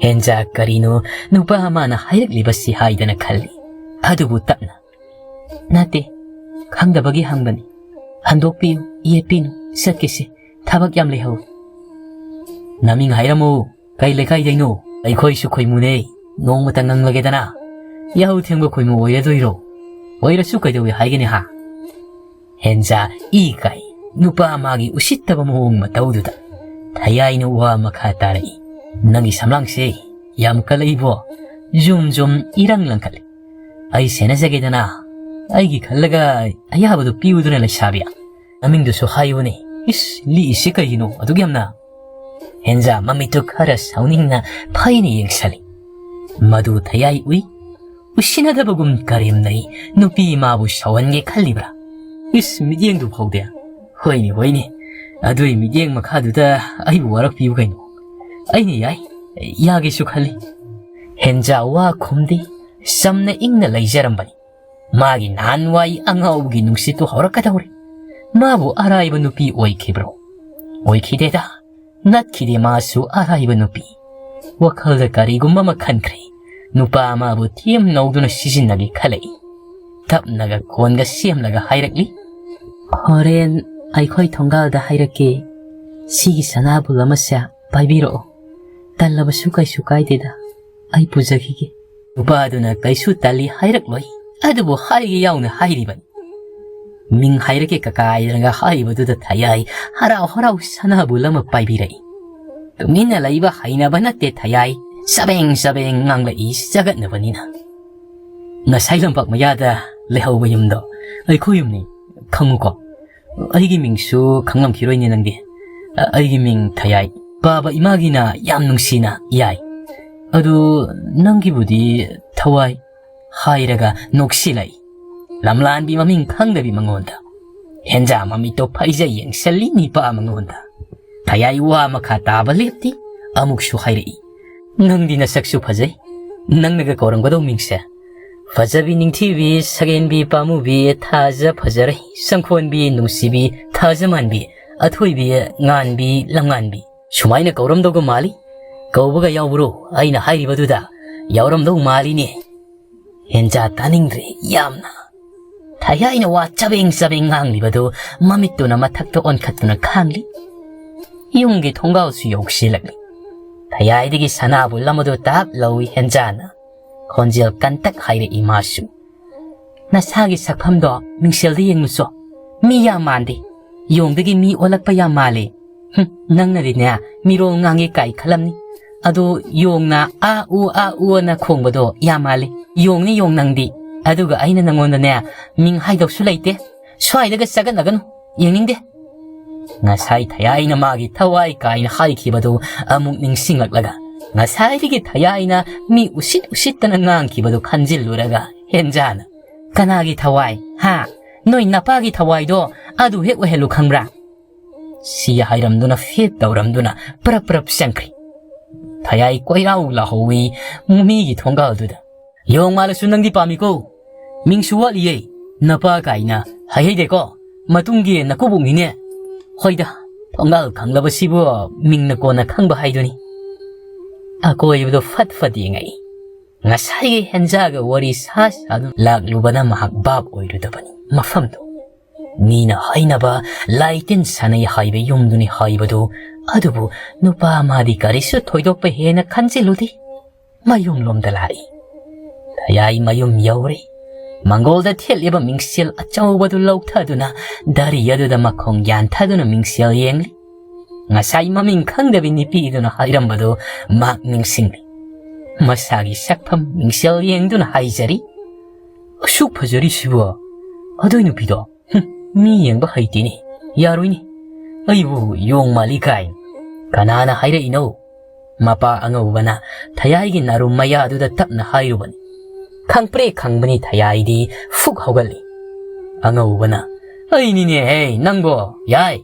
ꯍꯦꯟꯖꯥ ꯀꯔꯤꯅꯣ ꯅꯨꯄꯥ ꯑꯃꯅ ꯍꯥꯏꯔꯛꯂꯤꯕꯁꯤ ꯍꯥꯏꯗꯅ ꯈꯜꯂꯤ꯫ ꯑꯗꯨꯕꯨ ꯇꯞꯅ, "ꯅꯠꯇꯦ, ꯈꯪꯗꯕꯒꯤ ꯍꯪꯕꯅꯤ꯫ ꯍꯟꯗꯣꯛꯄꯤꯌꯨ, ꯌꯦꯠꯄꯤꯅꯨ, ꯆꯠꯀꯦꯁꯦ, ꯊꯕꯛ ꯌꯥꯝ ꯂꯩꯍꯧꯏ꯫" "ꯅꯃꯤꯡ ꯍꯥꯏꯔꯝꯃꯨ, ꯀꯩ ꯂꯩꯀꯥꯏꯗꯩꯅꯣ? ꯑꯩꯈꯣꯏꯁꯨ ꯈꯣꯏꯃꯨꯅꯦ, ꯅꯣꯡꯃꯇ ꯉꯪꯂꯒꯦꯗꯅ꯫ ꯌꯥꯍꯧ ꯊꯦꯡꯕ ꯈꯣꯏꯃꯨ ꯑꯣꯏꯔꯗꯣꯏꯔꯣ? ꯑꯣꯏꯔꯁꯨ ꯀꯩꯗꯧꯏ ꯍꯥꯏꯒꯅꯤ ꯍꯥ?" ꯍꯦꯟꯖꯥ ꯏ ꯀꯥꯏ ꯅꯨꯄꯥ ꯃꯥꯒꯤ ꯎꯁꯤꯠꯇꯕ ꯃꯑꯣꯡ ꯃꯇꯧꯗꯨꯗ꯫ ꯊꯌꯥꯏꯅ ꯋꯥ ꯃꯈꯥ ꯇꯥꯔꯛꯏ, "ꯅꯪꯒꯤ ꯁꯝꯂꯥꯡꯁꯦ ꯌꯥꯝ ꯀꯜꯂꯛꯏꯕꯣ, ꯖꯨꯝ ꯖꯨꯝ ꯏꯔꯪ ꯂꯪꯈꯠꯂꯤ꯫ ꯑꯩ ꯁꯦꯟꯅꯖꯒꯦꯗꯅ, ꯑꯩꯒꯤ ꯈꯜꯂꯒ ꯑꯌꯥꯕꯗꯨ ꯄꯤꯌꯨꯗꯅ ꯂꯩꯁꯥꯕꯤ꯫ ꯅꯃꯤꯡꯗꯨꯁꯨ ꯍꯥꯏꯌꯨꯅꯦ, ꯏꯁ, ꯂꯤꯛꯏꯁꯤ ꯀꯩꯒꯤꯅꯣ ꯑꯗꯨꯛ ꯌꯥꯝꯅ?" ꯍꯦꯟꯖꯥ ꯃꯃꯤꯠꯇꯨ ꯈꯔ ꯁꯥꯎꯅꯤꯡꯅ ꯐꯩꯅ ꯌꯦꯡꯁꯜꯂꯤ꯫ ꯃꯗꯨ ꯊꯌꯥꯏ ꯎꯏ꯫ ꯎꯁꯤꯟꯅꯗꯕꯒꯨꯝ ꯀꯔꯦꯝꯅꯩ꯫ ꯅꯨꯄꯤ ꯃꯥꯕꯨ ꯁꯥꯎꯍꯟꯒꯦ ꯈꯜꯂꯤꯕ꯭ꯔꯥ? ꯏꯁ, ꯃꯤꯠꯌꯦꯡꯗꯨ ꯐꯥꯎꯗꯦ꯫ ꯍꯣꯏꯅꯦ, ꯍꯣꯏꯅꯦ, ꯑꯗꯨꯏ ꯃꯤꯠꯌꯦꯡ ꯃꯈꯥꯗꯨꯗ ꯑꯩꯕꯨ ꯋꯥꯔꯛꯄꯤꯌꯨ ꯀꯩꯅꯣ꯫ ꯑꯩꯅ ꯌꯥꯏ, ꯌꯥꯒꯦꯁꯨ ꯈꯜꯂꯤ꯫ ꯍꯦꯟꯖꯥ ꯋꯥ ꯈꯨꯝꯗꯦ꯫ ꯆꯝꯅ ꯏꯪꯅ ꯂꯩꯖꯔꯝꯕꯅꯤ꯫ ꯃꯥꯒꯤ ꯅꯍꯥꯟꯋꯥꯏ ꯑꯉꯥꯎꯕꯒꯤ ꯅꯨꯡꯁꯤꯠꯇꯨ ꯍꯧꯔꯛꯀꯗꯧꯔꯦ꯫ ꯃꯥꯕꯨ ꯑꯔꯥꯏꯕ ꯅꯨꯄꯤ ꯑꯣꯏꯈꯤꯕ꯭ꯔꯣ? ꯑꯣꯏꯈꯤꯗꯦꯗ꯫ ꯅꯠꯈꯤꯗꯦ ꯃꯥꯁꯨ ꯑꯔꯥꯏꯕ ꯅꯨꯄꯤ꯫ ꯋꯥꯈꯜꯗ ꯀꯔꯤꯒꯨꯝꯕ ꯑꯃ ꯈꯟꯈ꯭ꯔꯦ꯫ ꯅꯨꯄꯥ ꯑꯃꯕꯨ ꯊꯦꯝ ꯅꯧꯗꯨꯅ ꯁꯤꯖꯤꯟꯅꯒꯦ ꯈꯜꯂꯛꯏ꯫ ꯇꯞꯅꯒ ꯈꯣꯟꯒ ꯁꯦꯝꯂꯒ ꯍꯥꯏꯔꯛꯂꯤ, "ꯍꯣꯔꯦꯟ ꯑꯩꯈꯣꯏ ꯊꯣꯡꯒꯥꯜꯗ ꯍꯥꯏꯔꯛꯀꯦ꯫ ꯁꯤꯒꯤ ꯁꯅꯥꯕꯨꯜ ꯑꯃꯁꯦ ꯄꯥꯏꯕꯤꯔꯛꯑꯣ꯫ ꯇꯜꯂꯕꯁꯨ ꯀꯩꯁꯨ ꯀꯥꯏꯗꯦꯗ, ꯑꯩ ꯄꯨꯖꯈꯤꯒꯦ꯫" ꯅꯨꯄꯥꯗꯨꯅ ꯀꯩꯁꯨ ꯇꯜꯂꯤ ꯍꯥꯏꯔꯛꯂꯣꯏ, ꯑꯗꯨꯕꯨ ꯍꯥꯏꯒꯦ ꯌꯥꯎꯅ ꯍꯥꯏꯔꯤꯕꯅꯤ꯫ "ꯃꯤꯡ ꯍꯥꯏꯔꯛꯀꯦ ꯀꯀꯥ" ꯍꯥꯏꯗꯅꯒ ꯍꯥꯏꯔꯤꯕꯗꯨꯗ ꯊꯌꯥꯏ ꯍꯔꯥꯎ ꯍꯔꯥꯎ ꯁꯅꯥꯕꯨꯜ ꯑꯃ ꯄꯥꯏꯕꯤꯔꯛꯏ꯫ ꯇꯨꯃꯤꯟꯅ ꯂꯩꯕ ꯍꯩꯅꯕ ꯅꯠꯇꯦ ꯊꯌꯥꯏ, ꯆꯕꯦꯡ ꯆꯕꯦꯡ ꯉꯥꯡꯂꯛꯏ ꯆꯒꯠꯅꯕꯅꯤꯅ꯫ "ꯉꯁꯥꯏ ꯂꯝꯄꯥꯛ ꯃꯌꯥꯗ ꯂꯩꯍꯧꯕ ꯌꯨꯝꯗꯣ ꯑꯩꯈꯣꯏ ꯌꯨꯝꯅꯤ, ꯈꯪꯉꯨꯀꯣ꯫ ꯑꯩꯒꯤ ꯃꯤꯡꯁꯨ ꯈꯪꯂꯝꯈꯤꯔꯣꯏꯅꯦ ꯅꯪꯗꯤ꯫ ꯑ, ꯑꯩꯒꯤ ꯃꯤꯡ ꯊꯌꯥꯏ꯫ ꯄꯥꯕ ꯏꯃꯥꯒꯤꯅ ꯌꯥꯝ ꯅꯨꯡꯁꯤꯅ ꯌꯥꯏ꯫ ꯑꯗꯨ ꯅꯪꯒꯤꯕꯨꯗꯤ ꯊꯋꯥꯏ ꯍꯥꯏꯔꯒ ꯅꯣꯛꯁꯤꯜꯂꯛꯏ꯫ ꯂꯝꯂꯥꯟꯕꯤ ꯃꯃꯤꯡ ꯈꯪꯗꯕꯤ ꯃꯉꯣꯟꯗ꯫ ꯍꯦꯟꯖꯥ ꯃꯃꯤꯠꯇꯣ ꯐꯩꯖꯩ ꯌꯦꯡꯁꯤꯜꯂꯤ ꯅꯤꯄꯥ ꯃꯉꯣꯟꯗ꯫ ꯊꯌꯥꯏ ꯋꯥ ꯃꯈꯥ ꯇꯥꯕ ꯂꯦꯞꯇꯦ꯫ ꯑꯃꯨꯛꯁꯨ ꯍꯥꯏꯔꯛꯏ, "ꯅꯪꯗꯤ ꯅꯁꯛꯁꯨ ꯐꯖꯩ꯫ ꯅꯪꯅꯒ ꯀꯧꯔꯝꯒꯗꯧ ꯃꯤꯡꯁꯦ? ꯐꯖꯕꯤ ꯅꯤꯡꯊꯤꯕꯤ, ꯁꯒꯦꯟꯕꯤ ꯄꯥꯝꯃꯨꯕꯤ, ꯊꯥꯖ ꯐꯖꯔꯩ, ꯁꯪꯈꯣꯟꯕꯤ ꯅꯨꯡꯁꯤꯕꯤ, ꯊꯥꯖ ꯃꯥꯟꯕꯤ, ꯑꯊꯣꯏꯕꯤ ꯉꯥꯟꯕꯤ ꯂꯝꯉꯥꯟꯕꯤ꯫ ꯁꯨꯃꯥꯏꯅ ꯀꯧꯔꯝꯗꯧꯒ ꯃꯥꯜꯂꯤ꯫ ꯀꯧꯕꯒ ꯌꯥꯎꯕ꯭ꯔꯣ? ꯑꯩꯅ ꯍꯥꯏꯔꯤꯕꯗꯨꯗ ꯌꯥꯎꯔꯝꯗꯧ ꯃꯥꯜꯂꯤꯅꯦ꯫" ꯍꯦꯟꯖꯥ ꯇꯥꯅꯤꯡꯗ꯭ꯔꯦ ꯌꯥꯝꯅ꯫ ꯊꯌꯥꯏꯅ ꯋꯥ ꯆꯕꯦꯡ ꯆꯕꯦꯡ ꯉꯥꯡꯂꯤꯕꯗꯨ ꯃꯃꯤꯠꯇꯨꯅ ꯃꯊꯛꯇ ꯑꯣꯟꯈꯠꯇꯨꯅ ꯈꯥꯡꯂꯤ꯫ ꯌꯨꯝꯒꯤ ꯊꯣꯡꯒꯥꯜꯁꯨ ꯌꯧꯁꯤꯜꯂꯛꯂꯤ꯫ ꯊꯌꯥꯏꯗꯒꯤ ꯁꯅꯥꯕꯨꯜ ꯑꯃꯗꯨ ꯇꯥꯞ ꯂꯧꯏ ꯍꯦꯟꯖꯥꯅ꯫ ꯈꯣꯟꯖꯦꯜ ꯀꯟꯇꯛ ꯍꯥꯏꯔꯛꯏ ꯃꯥꯁꯨ꯫ "ꯅꯁꯥꯒꯤ ꯁꯛꯐꯝꯗꯣ ꯃꯤꯡꯁꯦꯜꯗ ꯌꯦꯡꯂꯨꯆꯣ꯫ ꯃꯤ ꯌꯥꯝ ꯃꯥꯟꯗꯦ꯫ ꯌꯣꯡꯗꯒꯤ ꯃꯤ ꯑꯣꯜꯂꯛꯄ ꯌꯥꯝ ꯃꯥꯜꯂꯦ꯫ ꯍꯨꯝ, ꯅꯪꯅꯗꯤꯅꯦ ꯃꯤꯔꯣꯜ ꯉꯥꯡꯉꯦ ꯀꯥꯏ ꯈꯜꯂꯝꯅꯤ꯫ ꯑꯗꯣ ꯌꯣꯡꯅ ꯑꯥ ꯎ ꯑꯥ ꯎ ꯑꯅ ꯈꯣꯡꯕꯗꯣ ꯌꯥꯝ ꯃꯥꯜꯂꯦ꯫ ꯌꯣꯡꯅꯤ ꯌꯣꯡ ꯅꯪꯗꯤ꯫ ꯑꯗꯨꯒ ꯑꯩꯅ ꯅꯪꯉꯣꯟꯗꯅꯦ ꯃꯤꯡ ꯍꯥꯏꯗꯧꯁꯨ ꯂꯩꯇꯦ꯫ ꯁ꯭ꯋꯥꯏꯗꯒ ꯆꯒꯠꯅꯒꯅꯨ꯫ ꯌꯦꯡꯅꯤꯡꯗꯦ꯫" ꯉꯁꯥꯏ ꯊꯌꯥꯏꯅ ꯃꯥꯒꯤ ꯊꯋꯥꯏ ꯀꯥꯏꯅ ꯍꯥꯏꯈꯤꯕꯗꯨ ꯑꯃꯨꯛ ꯅꯤꯡꯁꯤꯡꯂꯛꯂꯒ, ꯉꯁꯥꯏꯗꯒꯤ ꯊꯌꯥꯏꯅ ꯃꯤ ꯎꯁꯤꯠ ꯎꯁꯤꯠꯇꯅ ꯉꯥꯡꯈꯤꯕꯗꯨ ꯈꯟꯖꯤꯜꯂꯨꯔꯒ ꯍꯦꯟꯖꯥꯅ, "ꯀꯅꯥꯒꯤ ꯊꯋꯥꯏ? ꯍꯥ? ꯅꯣꯏ ꯅꯄꯥꯒꯤ ꯊꯋꯥꯏꯗꯣ ꯑꯗꯨ ꯍꯦꯛ ꯑꯣꯏꯍꯜꯂꯨ ꯈꯪꯕ꯭ꯔꯥ?" ꯁꯤ ꯍꯥꯏꯔꯝꯗꯨꯅ ꯐꯦꯠ ꯇꯧꯔꯝꯗꯨꯅ ꯄ꯭ꯔꯞ ꯄ꯭ꯔꯞ ꯆꯪꯈ꯭ꯔꯤ꯫ ꯊꯌꯥꯏ ꯀꯣꯏꯔꯥꯎ ꯂꯥꯍꯧꯋꯤ ꯃꯤꯒꯤ ꯊꯣꯡꯒꯥꯜꯗꯨꯗ꯫ "ꯌꯣꯡ ꯃꯥꯜꯂꯁꯨ ꯅꯪꯗꯤ ꯄꯥꯝꯃꯤꯀꯣ꯫ ꯃꯤꯡꯁꯨ ꯋꯥꯠꯂꯤꯌꯦ꯫ ꯅꯄꯥ ꯀꯥꯏꯅ ꯍꯥꯏꯍꯩꯗꯦꯀꯣ꯫ ꯃꯇꯨꯡꯒꯤ ꯅꯀꯨꯕꯣꯛꯅꯤꯅꯦ꯫" ꯍꯣꯏꯗ, ꯊꯣꯡꯒꯥꯜ ꯈꯪꯂꯕꯁꯤꯕꯨ ꯃꯤꯡꯅ ꯀꯣꯟꯅ ꯈꯪꯕ ꯍꯥꯏꯗꯨꯅꯤ꯫ ꯑꯀꯣꯏꯕꯗꯣ ꯐꯠ ꯐꯠ ꯌꯦꯡꯉꯛꯏ꯫ ꯉꯁꯥꯏꯒꯤ ꯍꯦꯟꯖꯥꯒ ꯋꯥꯔꯤ ꯁꯥ ꯁꯥꯗꯨꯅ ꯂꯥꯛꯂꯨꯕꯅ ꯃꯍꯥꯛ ꯚꯥꯞ ꯑꯣꯏꯔꯨꯗꯕꯅꯤ꯫ ꯃꯐꯝꯗꯨ ꯃꯤꯅ ꯍꯥꯏꯅꯕ ꯂꯥꯏꯇꯤꯟ ꯁꯥꯟꯅꯩ ꯍꯥꯏꯕ ꯌꯨꯝꯗꯨꯅꯤ ꯍꯥꯏꯕꯗꯨ, ꯑꯗꯨꯕꯨ ꯅꯨꯄꯥ ꯑꯃꯗꯤ ꯀꯔꯤꯁꯨ ꯊꯣꯏꯗꯣꯛꯄ ꯍꯦꯟꯅ ꯈꯟꯖꯤꯜꯂꯨꯗꯦ꯫ ꯃꯌꯨꯝꯂꯣꯝꯗ ꯂꯥꯛꯏ꯫ ꯊꯌꯥꯏ ꯃꯌꯨꯝ ꯌꯧꯔꯦ꯫ ꯃꯪꯒꯣꯜꯗ ꯊꯦꯠꯂꯤꯕ ꯃꯤꯡꯁꯦꯜ ꯑꯆꯧꯕꯗꯨ ꯂꯧꯊꯗꯨꯅ ꯗꯥꯔꯤ ꯑꯗꯨꯗ ꯃꯈꯣꯡ ꯌꯥꯟꯊꯗꯨꯅ ꯃꯤꯡꯁꯦꯜ ꯌꯦꯡꯂꯤ꯫ ꯉꯁꯥꯏ ꯃꯃꯤꯡ ꯈꯪꯗꯕꯤ ꯅꯨꯄꯤꯗꯨꯅ ꯍꯥꯏꯔꯝꯕꯗꯨ ꯃꯍꯥꯛ ꯅꯤꯡꯁꯤꯡꯂꯤ꯫ ꯃꯁꯥꯒꯤ ꯁꯛꯐꯝ ꯃꯤꯡꯁꯦꯜ ꯌꯦꯡꯗꯨꯅ ꯍꯥꯏꯖꯔꯤ, "ꯑꯁꯨꯛ ꯐꯖꯔꯤꯁꯤꯕꯨ ꯑꯗꯨꯏ ꯅꯨꯄꯤꯗꯣ? ꯍꯨꯝ, ꯃꯤ ꯌꯦꯡꯕ ꯍꯩꯇꯦꯅꯦ, ꯌꯥꯔꯣꯏꯅꯦ, ꯑꯩꯕꯨ ꯌꯣꯡ ꯃꯥꯜꯂꯤ ꯀꯥꯏꯅ ꯀꯅꯥꯅ ꯍꯥꯏꯔꯛꯏꯅꯣ?" ꯃꯄꯥ ꯑꯉꯧꯕꯅ ꯊꯌꯥꯏꯒꯤ ꯅꯥꯔꯨꯝ ꯃꯌꯥꯗꯨꯗ ꯇꯞꯅ ꯍꯥꯏꯔꯨꯕꯅꯤ꯫ ꯈꯪꯄ꯭ꯔꯦ ꯈꯪꯕꯅꯤ ꯊꯌꯥꯏꯗꯤ ꯐꯨꯛ ꯍꯧꯒꯠꯂꯤ꯫ ꯑꯉꯧꯕꯅ, "ꯑꯩꯅꯤꯅꯦꯍꯦ ꯅꯪꯕꯣ, ꯌꯥꯏ!"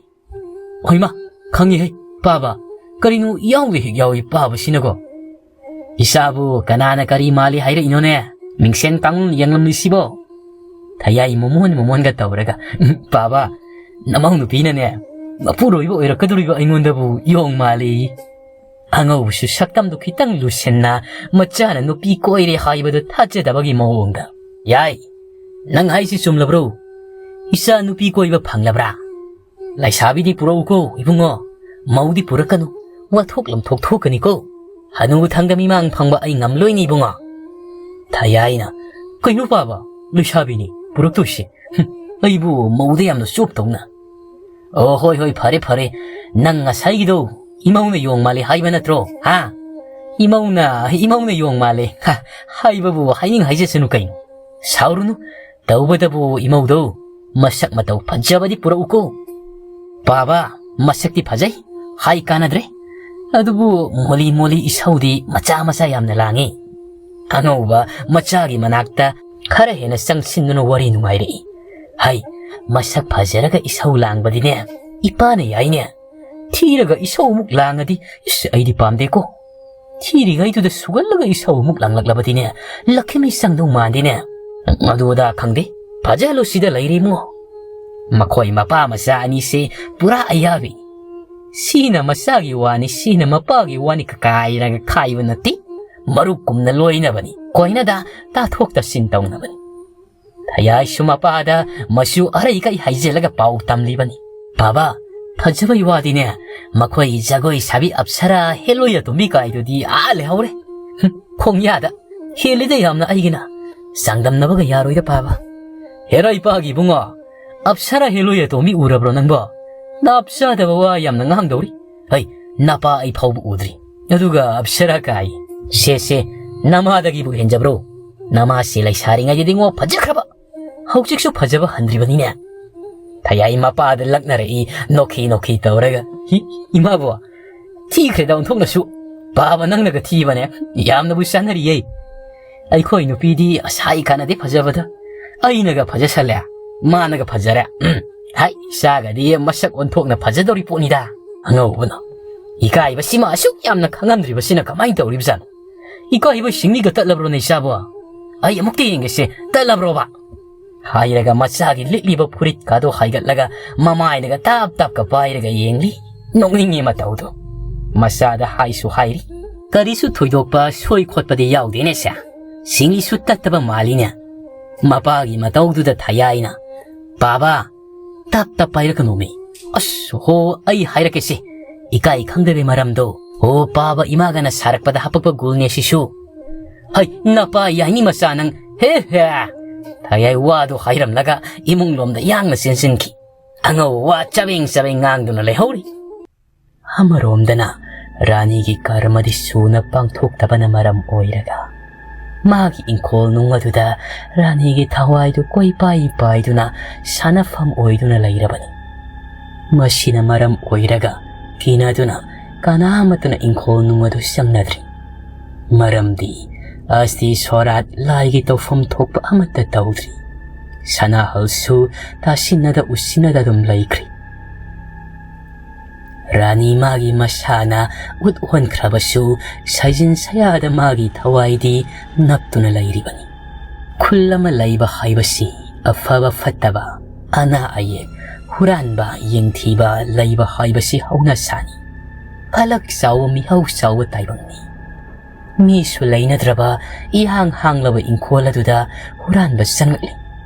"ꯍꯣꯏꯃ, ꯈꯪꯉꯤꯍꯦ ꯄꯥꯕ, ꯀꯔꯤꯅꯣ ꯏꯌꯥꯎꯗ ꯍꯦꯛ ꯌꯥꯎꯏ ꯄꯥꯕꯁꯤꯅꯀꯣ?" "ꯏꯆꯥꯕꯨ ꯀꯅꯥꯅ ꯀꯔꯤ ꯃꯥꯜꯂꯤ ꯍꯥꯏꯔꯛꯏꯅꯣꯅꯦ? ꯃꯤꯡꯁꯦꯟ ꯀꯥꯡꯂꯨꯟ ꯌꯦꯡꯂꯝꯂꯤꯁꯤꯕꯣ?" ꯊꯌꯥꯏ ꯃꯣꯃꯣꯟ ꯃꯣꯃꯣꯟꯒ ꯇꯧꯔꯒ, "ꯄꯥꯕ, ꯅꯃꯧ ꯅꯨꯄꯤꯅꯅꯦ ꯃꯄꯨꯔꯣꯏꯕ ꯑꯣꯏꯔꯛꯀꯗꯧꯔꯤꯕ ꯑꯩꯉꯣꯟꯗꯕꯨ ꯌꯣꯡ ꯃꯥꯜꯂꯤ꯫" ꯑꯉꯧꯕꯁꯨ ꯁꯛꯇꯝꯗꯨ ꯈꯤꯇꯪ ꯂꯨꯁꯤꯟꯅ ꯃꯆꯥꯅ ꯅꯨꯄꯤ ꯀꯣꯏꯔꯦ ꯍꯥꯏꯕꯗꯨ ꯊꯥꯖꯗꯕꯒꯤ ꯃꯑꯣꯡꯗ, "ꯌꯥꯏ, ꯅꯪ ꯍꯥꯏꯁꯤ ꯆꯨꯝꯂꯕ꯭ꯔꯣ? ꯏꯆꯥ ꯅꯨꯄꯤ ꯀꯣꯏꯕ ꯐꯪꯂꯕ꯭ꯔꯥ? ꯂꯩꯁꯥꯕꯤꯗꯤ ꯄꯨꯔꯛꯎꯀꯣ ꯏꯕꯨꯡꯉꯣ, ꯃꯧꯗꯤ ꯄꯨꯔꯛꯀꯅꯨ, ꯋꯥꯊꯣꯛ ꯂꯝꯊꯣꯛ ꯊꯣꯛꯀꯅꯤꯀꯣ꯫ ꯍꯅꯨ ꯊꯪꯗ ꯃꯤꯃꯥꯡ ꯐꯪꯕ ꯑꯩ ꯉꯝꯂꯣꯏꯅꯦ ꯏꯕꯨꯡꯉꯣ꯫" ꯊꯌꯥꯏꯅ, "ꯀꯩꯅꯣ ꯄꯥꯕ, ꯂꯩꯁꯥꯕꯤꯅꯤ ꯄꯨꯔꯛꯇꯣꯏꯁꯦ? ꯍꯨꯝ, ꯑꯩꯕꯨ ꯃꯧꯗ ꯌꯥꯝꯅ ꯆꯣꯞꯇꯧꯅ꯫" "ꯑꯣ, ꯍꯣꯏ, ꯍꯣꯏ, ꯐꯔꯦ, ꯐꯔꯦ꯫ ꯅꯪ ꯉꯁꯥꯏꯒꯤꯗꯣ ꯏꯃꯧꯅ ꯌꯣꯡ ꯃꯥꯜꯂꯦ ꯍꯥꯏꯕ ꯅꯠꯇ꯭ꯔꯣ? ꯍꯥ? ꯏꯃꯧꯅ, ꯏꯃꯧꯅ ꯌꯣꯡ ꯃꯥꯜꯂꯦ꯫ ꯍꯥ, ꯍꯥꯏꯕꯕꯨ ꯍꯥꯏꯅꯤꯡ ꯍꯥꯏꯖꯁꯅꯨ ꯀꯩꯅꯣ꯫ ꯁꯥꯎꯔꯨꯅꯨ꯫ ꯇꯧꯕꯇꯕꯨ ꯏꯃꯧꯗꯣ ꯃꯁꯛ ꯃꯇꯧ ꯐꯖꯕꯗꯤ ꯄꯨꯔꯛꯎꯀꯣ꯫" "ꯄꯥꯕ, ꯃꯁꯛꯇꯤ ꯐꯖꯩ꯫ ꯍꯥꯏ ꯀꯥꯟꯅꯗ꯭ꯔꯦ꯫ ꯑꯗꯨꯕꯨ ꯃꯣꯂꯤ ꯃꯣꯂꯤ ꯏꯁꯧꯗꯤ ꯃꯆꯥ ꯃꯆꯥ ꯌꯥꯝꯅ ꯂꯥꯡꯉꯤ꯫" ꯑꯉꯧꯕ ꯃꯆꯥꯒꯤ ꯃꯅꯥꯛꯇ ꯈꯔ ꯍꯦꯟꯅ ꯆꯪꯁꯤꯟꯗꯨꯅ ꯋꯥꯔꯤ ꯅꯨꯡꯉꯥꯏꯔꯛꯏ꯫ "ꯍꯩ, ꯃꯁꯛ ꯐꯖꯔꯒ ꯏꯁꯧ ꯂꯥꯡꯕꯗꯤꯅꯦ ꯏꯄꯥꯅ ꯌꯥꯏꯅꯦ꯫ ꯊꯤꯔꯒ ꯏꯁꯧ ꯑꯃꯨꯛ ꯂꯥꯡꯉꯗꯤ, ꯏꯁ, ꯑꯩꯗꯤ ꯄꯥꯝꯗꯦꯀꯣ꯫ ꯊꯤꯔꯤꯉꯩꯗꯨꯗ ꯁꯨꯒꯜꯂꯒ ꯏꯁꯧ ꯑꯃꯨꯛ ꯂꯥꯡꯂꯛꯂꯕꯗꯤꯅꯦ, ꯂꯛꯈꯤꯃꯤ ꯆꯪꯗꯧ ꯃꯥꯟꯗꯦꯅꯦ꯫ ꯑꯗꯨ ꯑꯗꯥ ꯈꯪꯗꯦ, ꯐꯖꯍꯜꯂꯨ ꯁꯤꯗ ꯂꯩꯔꯦ ꯏꯕꯨꯡꯉꯣ꯫" ꯃꯈꯣꯏ ꯃꯄꯥ ꯃꯆꯥ ꯑꯅꯤꯁꯦ ꯄꯨꯔꯥ ꯑꯌꯥꯕꯤ꯫ ꯁꯤꯅ ꯃꯆꯥꯒꯤ ꯋꯥꯅꯤ, ꯁꯤꯅ ꯃꯄꯥꯒꯤ ꯋꯥꯅꯤ ꯀꯥꯏꯅꯒ ꯈꯥꯏꯕ ꯅꯠꯇꯦ꯫ ꯃꯔꯨꯞꯀꯨꯝꯅ ꯂꯣꯏꯅꯕꯅꯤ, ꯀꯣꯏꯅꯗ ꯇꯥꯊꯣꯛ ꯇꯥꯁꯤꯟ ꯇꯧꯅꯕꯅꯤ꯫ ꯊꯌꯥꯏꯁꯨ ꯃꯄꯥꯗ ꯃꯆꯨ ꯑꯔꯩꯀꯩ ꯍꯩꯖꯤꯜꯂꯒ ꯄꯥꯎ ꯇꯝꯂꯤꯕꯅꯤ꯫ "ꯄꯥꯕ, ꯐꯖꯕꯩ ꯋꯥꯗꯤꯅꯦ, ꯃꯈꯣꯏ ꯖꯒꯣꯏ ꯁꯥꯕꯤ ꯑꯞꯁꯔꯥ ꯍꯦꯂꯣꯏ ꯑꯇꯣꯝꯕꯤ ꯀꯥꯏꯗꯨꯗꯤ ꯑꯥ ꯂꯩꯍꯧꯔꯦ꯫ ꯍꯨꯝ, ꯈꯣꯡꯌꯥꯗ꯫ ꯍꯦꯜꯂꯤꯗ ꯌꯥꯝꯅ ꯑꯩꯒꯤꯅ꯫ ꯆꯥꯡꯗꯝꯅꯕꯒ ꯌꯥꯔꯣꯏꯗ ꯄꯥꯕ꯫ ꯍꯦꯔꯥ ꯏꯄꯥꯒꯤ ꯏꯕꯨꯡꯉꯣ, ꯑꯞꯁꯔꯥ ꯍꯦꯂꯣꯏ ꯑꯇꯣꯝꯕꯤ ꯎꯔꯕ꯭ꯔꯣ ꯅꯪꯕꯣ? ꯅꯥꯞ ꯆꯥꯗꯕ ꯋꯥ ꯌꯥꯝꯅ ꯉꯥꯡꯗꯧꯔꯤ꯫ ꯍꯩ, ꯅꯄꯥ ꯑꯩ ꯐꯥꯎꯕ ꯎꯗ꯭ꯔꯤ꯫ ꯑꯗꯨꯒ ꯑꯞꯁꯔꯥ ꯀꯥꯏ꯫ ꯁꯦ, ꯁꯦ, ꯅꯃꯥꯗꯒꯤꯕꯨ ꯍꯦꯟꯖꯕ꯭ꯔꯣ? ꯅꯃꯥꯁꯦ ꯂꯩꯁꯥꯔꯤꯉꯩꯗꯗꯤ ꯉꯣ ꯐꯖꯈ꯭ꯔꯕ꯫ ꯍꯧꯖꯤꯛꯁꯨ ꯐꯖꯕ ꯍꯟꯗ꯭ꯔꯤꯕꯅꯤꯅꯦ꯫" ꯊꯌꯥꯏ ꯃꯄꯥꯗ ꯂꯛꯅꯔꯛꯏ, ꯅꯣꯛꯈꯤ ꯅꯣꯛꯈꯤ ꯇꯧꯔꯒ꯫ "ꯍꯤ, ꯏꯃꯥꯕꯣ, ꯊꯤꯈ꯭ꯔꯦꯗ ꯑꯣꯟꯊꯣꯛꯅꯁꯨ꯫ ꯄꯥꯕ ꯅꯪꯅꯒ ꯊꯤꯕꯅꯦ, ꯌꯥꯝꯅꯕꯨ ꯆꯥꯟꯅꯔꯤꯌꯦ꯫ ꯑꯩꯈꯣꯏ ꯅꯨꯄꯤꯗꯤ ꯑꯁꯥꯏ ꯀꯥꯟꯅꯗꯦ ꯐꯖꯕꯗ, ꯑꯩꯅꯒ ꯐꯖꯁꯜꯂꯦ, ꯃꯥꯅꯒ ꯐꯖꯔꯦ꯫ ꯎꯝ, ꯍꯥꯏ, ꯏꯆꯥꯒꯗꯤ ꯃꯁꯛ ꯑꯣꯟꯊꯣꯛꯅ ꯐꯖꯗꯧꯔꯤ ꯄꯣꯠꯅꯤꯗ꯫ ꯑꯉꯧꯕꯅ ꯏꯀꯥꯏꯕꯁꯤꯃ ꯑꯁꯨꯛ ꯌꯥꯝꯅ ꯈꯪꯍꯟꯗ꯭ꯔꯤꯕꯁꯤꯅ ꯀꯃꯥꯏꯅ ꯇꯧꯔꯤꯕꯖꯥꯠꯅꯣ? ꯏꯀꯥꯏꯕ ꯁꯤꯡꯂꯤꯒ ꯇꯠꯂꯕ꯭ꯔꯣꯅꯦ ꯏꯆꯥꯕꯣ? ꯑꯩ ꯑꯃꯨꯛꯇ ꯌꯦꯡꯒꯦꯁꯦ, ꯇꯠꯂꯕ꯭ꯔꯣꯕ?" ꯍꯥꯏꯔꯒ ꯃꯆꯥꯒꯤ ꯂꯤꯠꯂꯤꯕ ꯐꯨꯔꯤꯠꯀꯥꯗꯣ ꯍꯥꯏꯒꯠꯂꯒ ꯃꯃꯥꯏꯅꯒ ꯇꯞ ꯇꯞꯀ ꯄꯥꯏꯔꯒ ꯌꯦꯡꯂꯤ꯫ ꯅꯣꯛꯅꯤꯡꯉꯤ ꯃꯇꯧꯗꯣ꯫ ꯃꯆꯥꯗ ꯍꯥꯏꯁꯨ ꯍꯥꯏꯔꯤ, "ꯀꯔꯤꯁꯨ ꯊꯣꯏꯗꯣꯛꯄ ꯁꯣꯏ ꯈꯣꯠꯄꯗꯤ ꯌꯥꯎꯗꯦꯅꯦ ꯁꯦ꯫ ꯁꯤꯡꯂꯤꯁꯨ ꯇꯠꯇꯕ ꯃꯥꯜꯂꯤꯅꯦ꯫" ꯃꯄꯥꯒꯤ ꯃꯇꯧꯗꯨꯗ ꯊꯌꯥꯏꯅ, "ꯄꯥꯕ, ꯇꯞ ꯇꯞ ꯄꯥꯏꯔꯛꯀꯅꯣꯃꯤ꯫ ꯑꯁ ꯍꯣ, ꯑꯩ ꯍꯥꯏꯔꯛꯀꯦꯁꯦ꯫ ꯏꯀꯥꯏ ꯈꯪꯗꯕꯒꯤ ꯃꯔꯝꯗꯣ꯫ ꯍꯣ, ꯄꯥꯕ ꯏꯃꯥꯒꯅ ꯁꯥꯔꯛꯄꯗ ꯍꯥꯄꯛꯄ ꯒꯨꯜꯅꯦ ꯁꯤꯁꯨ꯫ ꯍꯩ, ꯅꯄꯥ ꯌꯥꯏꯅꯤ ꯃꯆꯥ ꯅꯪ꯫ ꯍꯦ ꯍꯦ!" ꯊꯌꯥꯏ ꯋꯥꯗꯨ ꯍꯥꯏꯔꯝꯂꯒ ꯏꯃꯨꯡ ꯂꯣꯝꯗ ꯌꯥꯡꯅ ꯆꯦꯟꯁꯤꯟꯈꯤ꯫ ꯑꯉꯧꯕ ꯋꯥ ꯆꯕꯦꯡ ꯆꯕꯦꯡ ꯉꯥꯡꯗꯨꯅ ꯂꯩꯍꯧꯔꯤ꯫ ꯑꯃꯔꯣꯝꯗꯅ ꯔꯥꯅꯤꯒꯤ ꯀꯔꯃꯗꯤ ꯁꯨꯅ ꯄꯥꯡꯊꯣꯛꯇꯕꯅ ꯃꯔꯝ ꯑꯣꯏꯔꯒ ꯃꯥꯒꯤ ꯏꯪꯈꯣꯜ ꯅꯨꯡ ꯑꯗꯨꯗ ꯔꯥꯅꯤꯒꯤ ꯊꯋꯥꯏꯗꯨ ꯀꯣꯏꯄꯥꯏ ꯄꯥꯏꯗꯨꯅ ꯁꯥꯟꯅꯐꯝ ꯑꯣꯏꯗꯨꯅ ꯂꯩꯔꯕꯅꯤ꯫ ꯃꯁꯤꯅ ꯃꯔꯝ ꯑꯣꯏꯔꯒ ꯀꯤꯅꯗꯨꯅ ꯀꯅꯥ ꯑꯃꯠꯇꯅ ꯏꯪꯈꯣꯜ ꯅꯨꯡ ꯑꯗꯨ ꯆꯪꯅꯗ꯭ꯔꯤ꯫ ꯃꯔꯝꯗꯤ ꯑꯁꯇꯤ ꯁꯣꯔꯥꯠ ꯂꯥꯏꯒꯤ ꯇꯧꯐꯝ ꯊꯣꯛꯄ ꯑꯃꯠꯇ ꯇꯧꯗ꯭ꯔꯤ꯫ ꯁꯅꯥꯍꯜꯁꯨ ꯇꯥꯁꯤꯟꯅꯗ ꯎꯁꯤꯟꯅꯗ ꯑꯗꯨꯝ ꯂꯩꯈ꯭ꯔꯤ꯫ ꯔꯥꯅꯤ ꯃꯥꯒꯤ ꯃꯁꯥꯅ ꯎꯠ ꯍꯣꯟꯈ꯭ꯔꯕꯁꯨ ꯁꯩꯖꯤꯟ ꯁꯌꯥꯗ ꯃꯥꯒꯤ ꯊꯋꯥꯏꯗꯤ ꯅꯞꯇꯨꯅ ꯂꯩꯔꯤꯕꯅꯤ꯫ ꯈꯨꯜ ꯑꯃ ꯂꯩꯕ ꯍꯥꯏꯕꯁꯤ ꯑꯐꯕ ꯐꯠꯇꯕ, ꯑꯅꯥ ꯑꯌꯦꯛ, ꯍꯨꯔꯥꯟꯕ, ꯌꯦꯡꯊꯤꯕ ꯂꯩꯕ ꯍꯥꯏꯕꯁꯤ ꯍꯧꯅ ꯁꯥꯅꯤ꯫ ꯐꯂꯛ ꯆꯥꯎꯕ ꯃꯤꯍꯧ ꯆꯥꯎꯕ ꯇꯥꯏꯕꯪꯅꯤ꯫ ꯃꯤꯁꯨ ꯂꯩꯅꯗ꯭ꯔꯕ ꯏꯍꯥꯡ ꯍꯥꯡꯂꯕ ꯏꯪꯈꯣꯜ ꯑꯗꯨꯗ ꯍꯨꯔꯥꯟꯕ ꯆꯪꯂꯛꯂꯤ꯫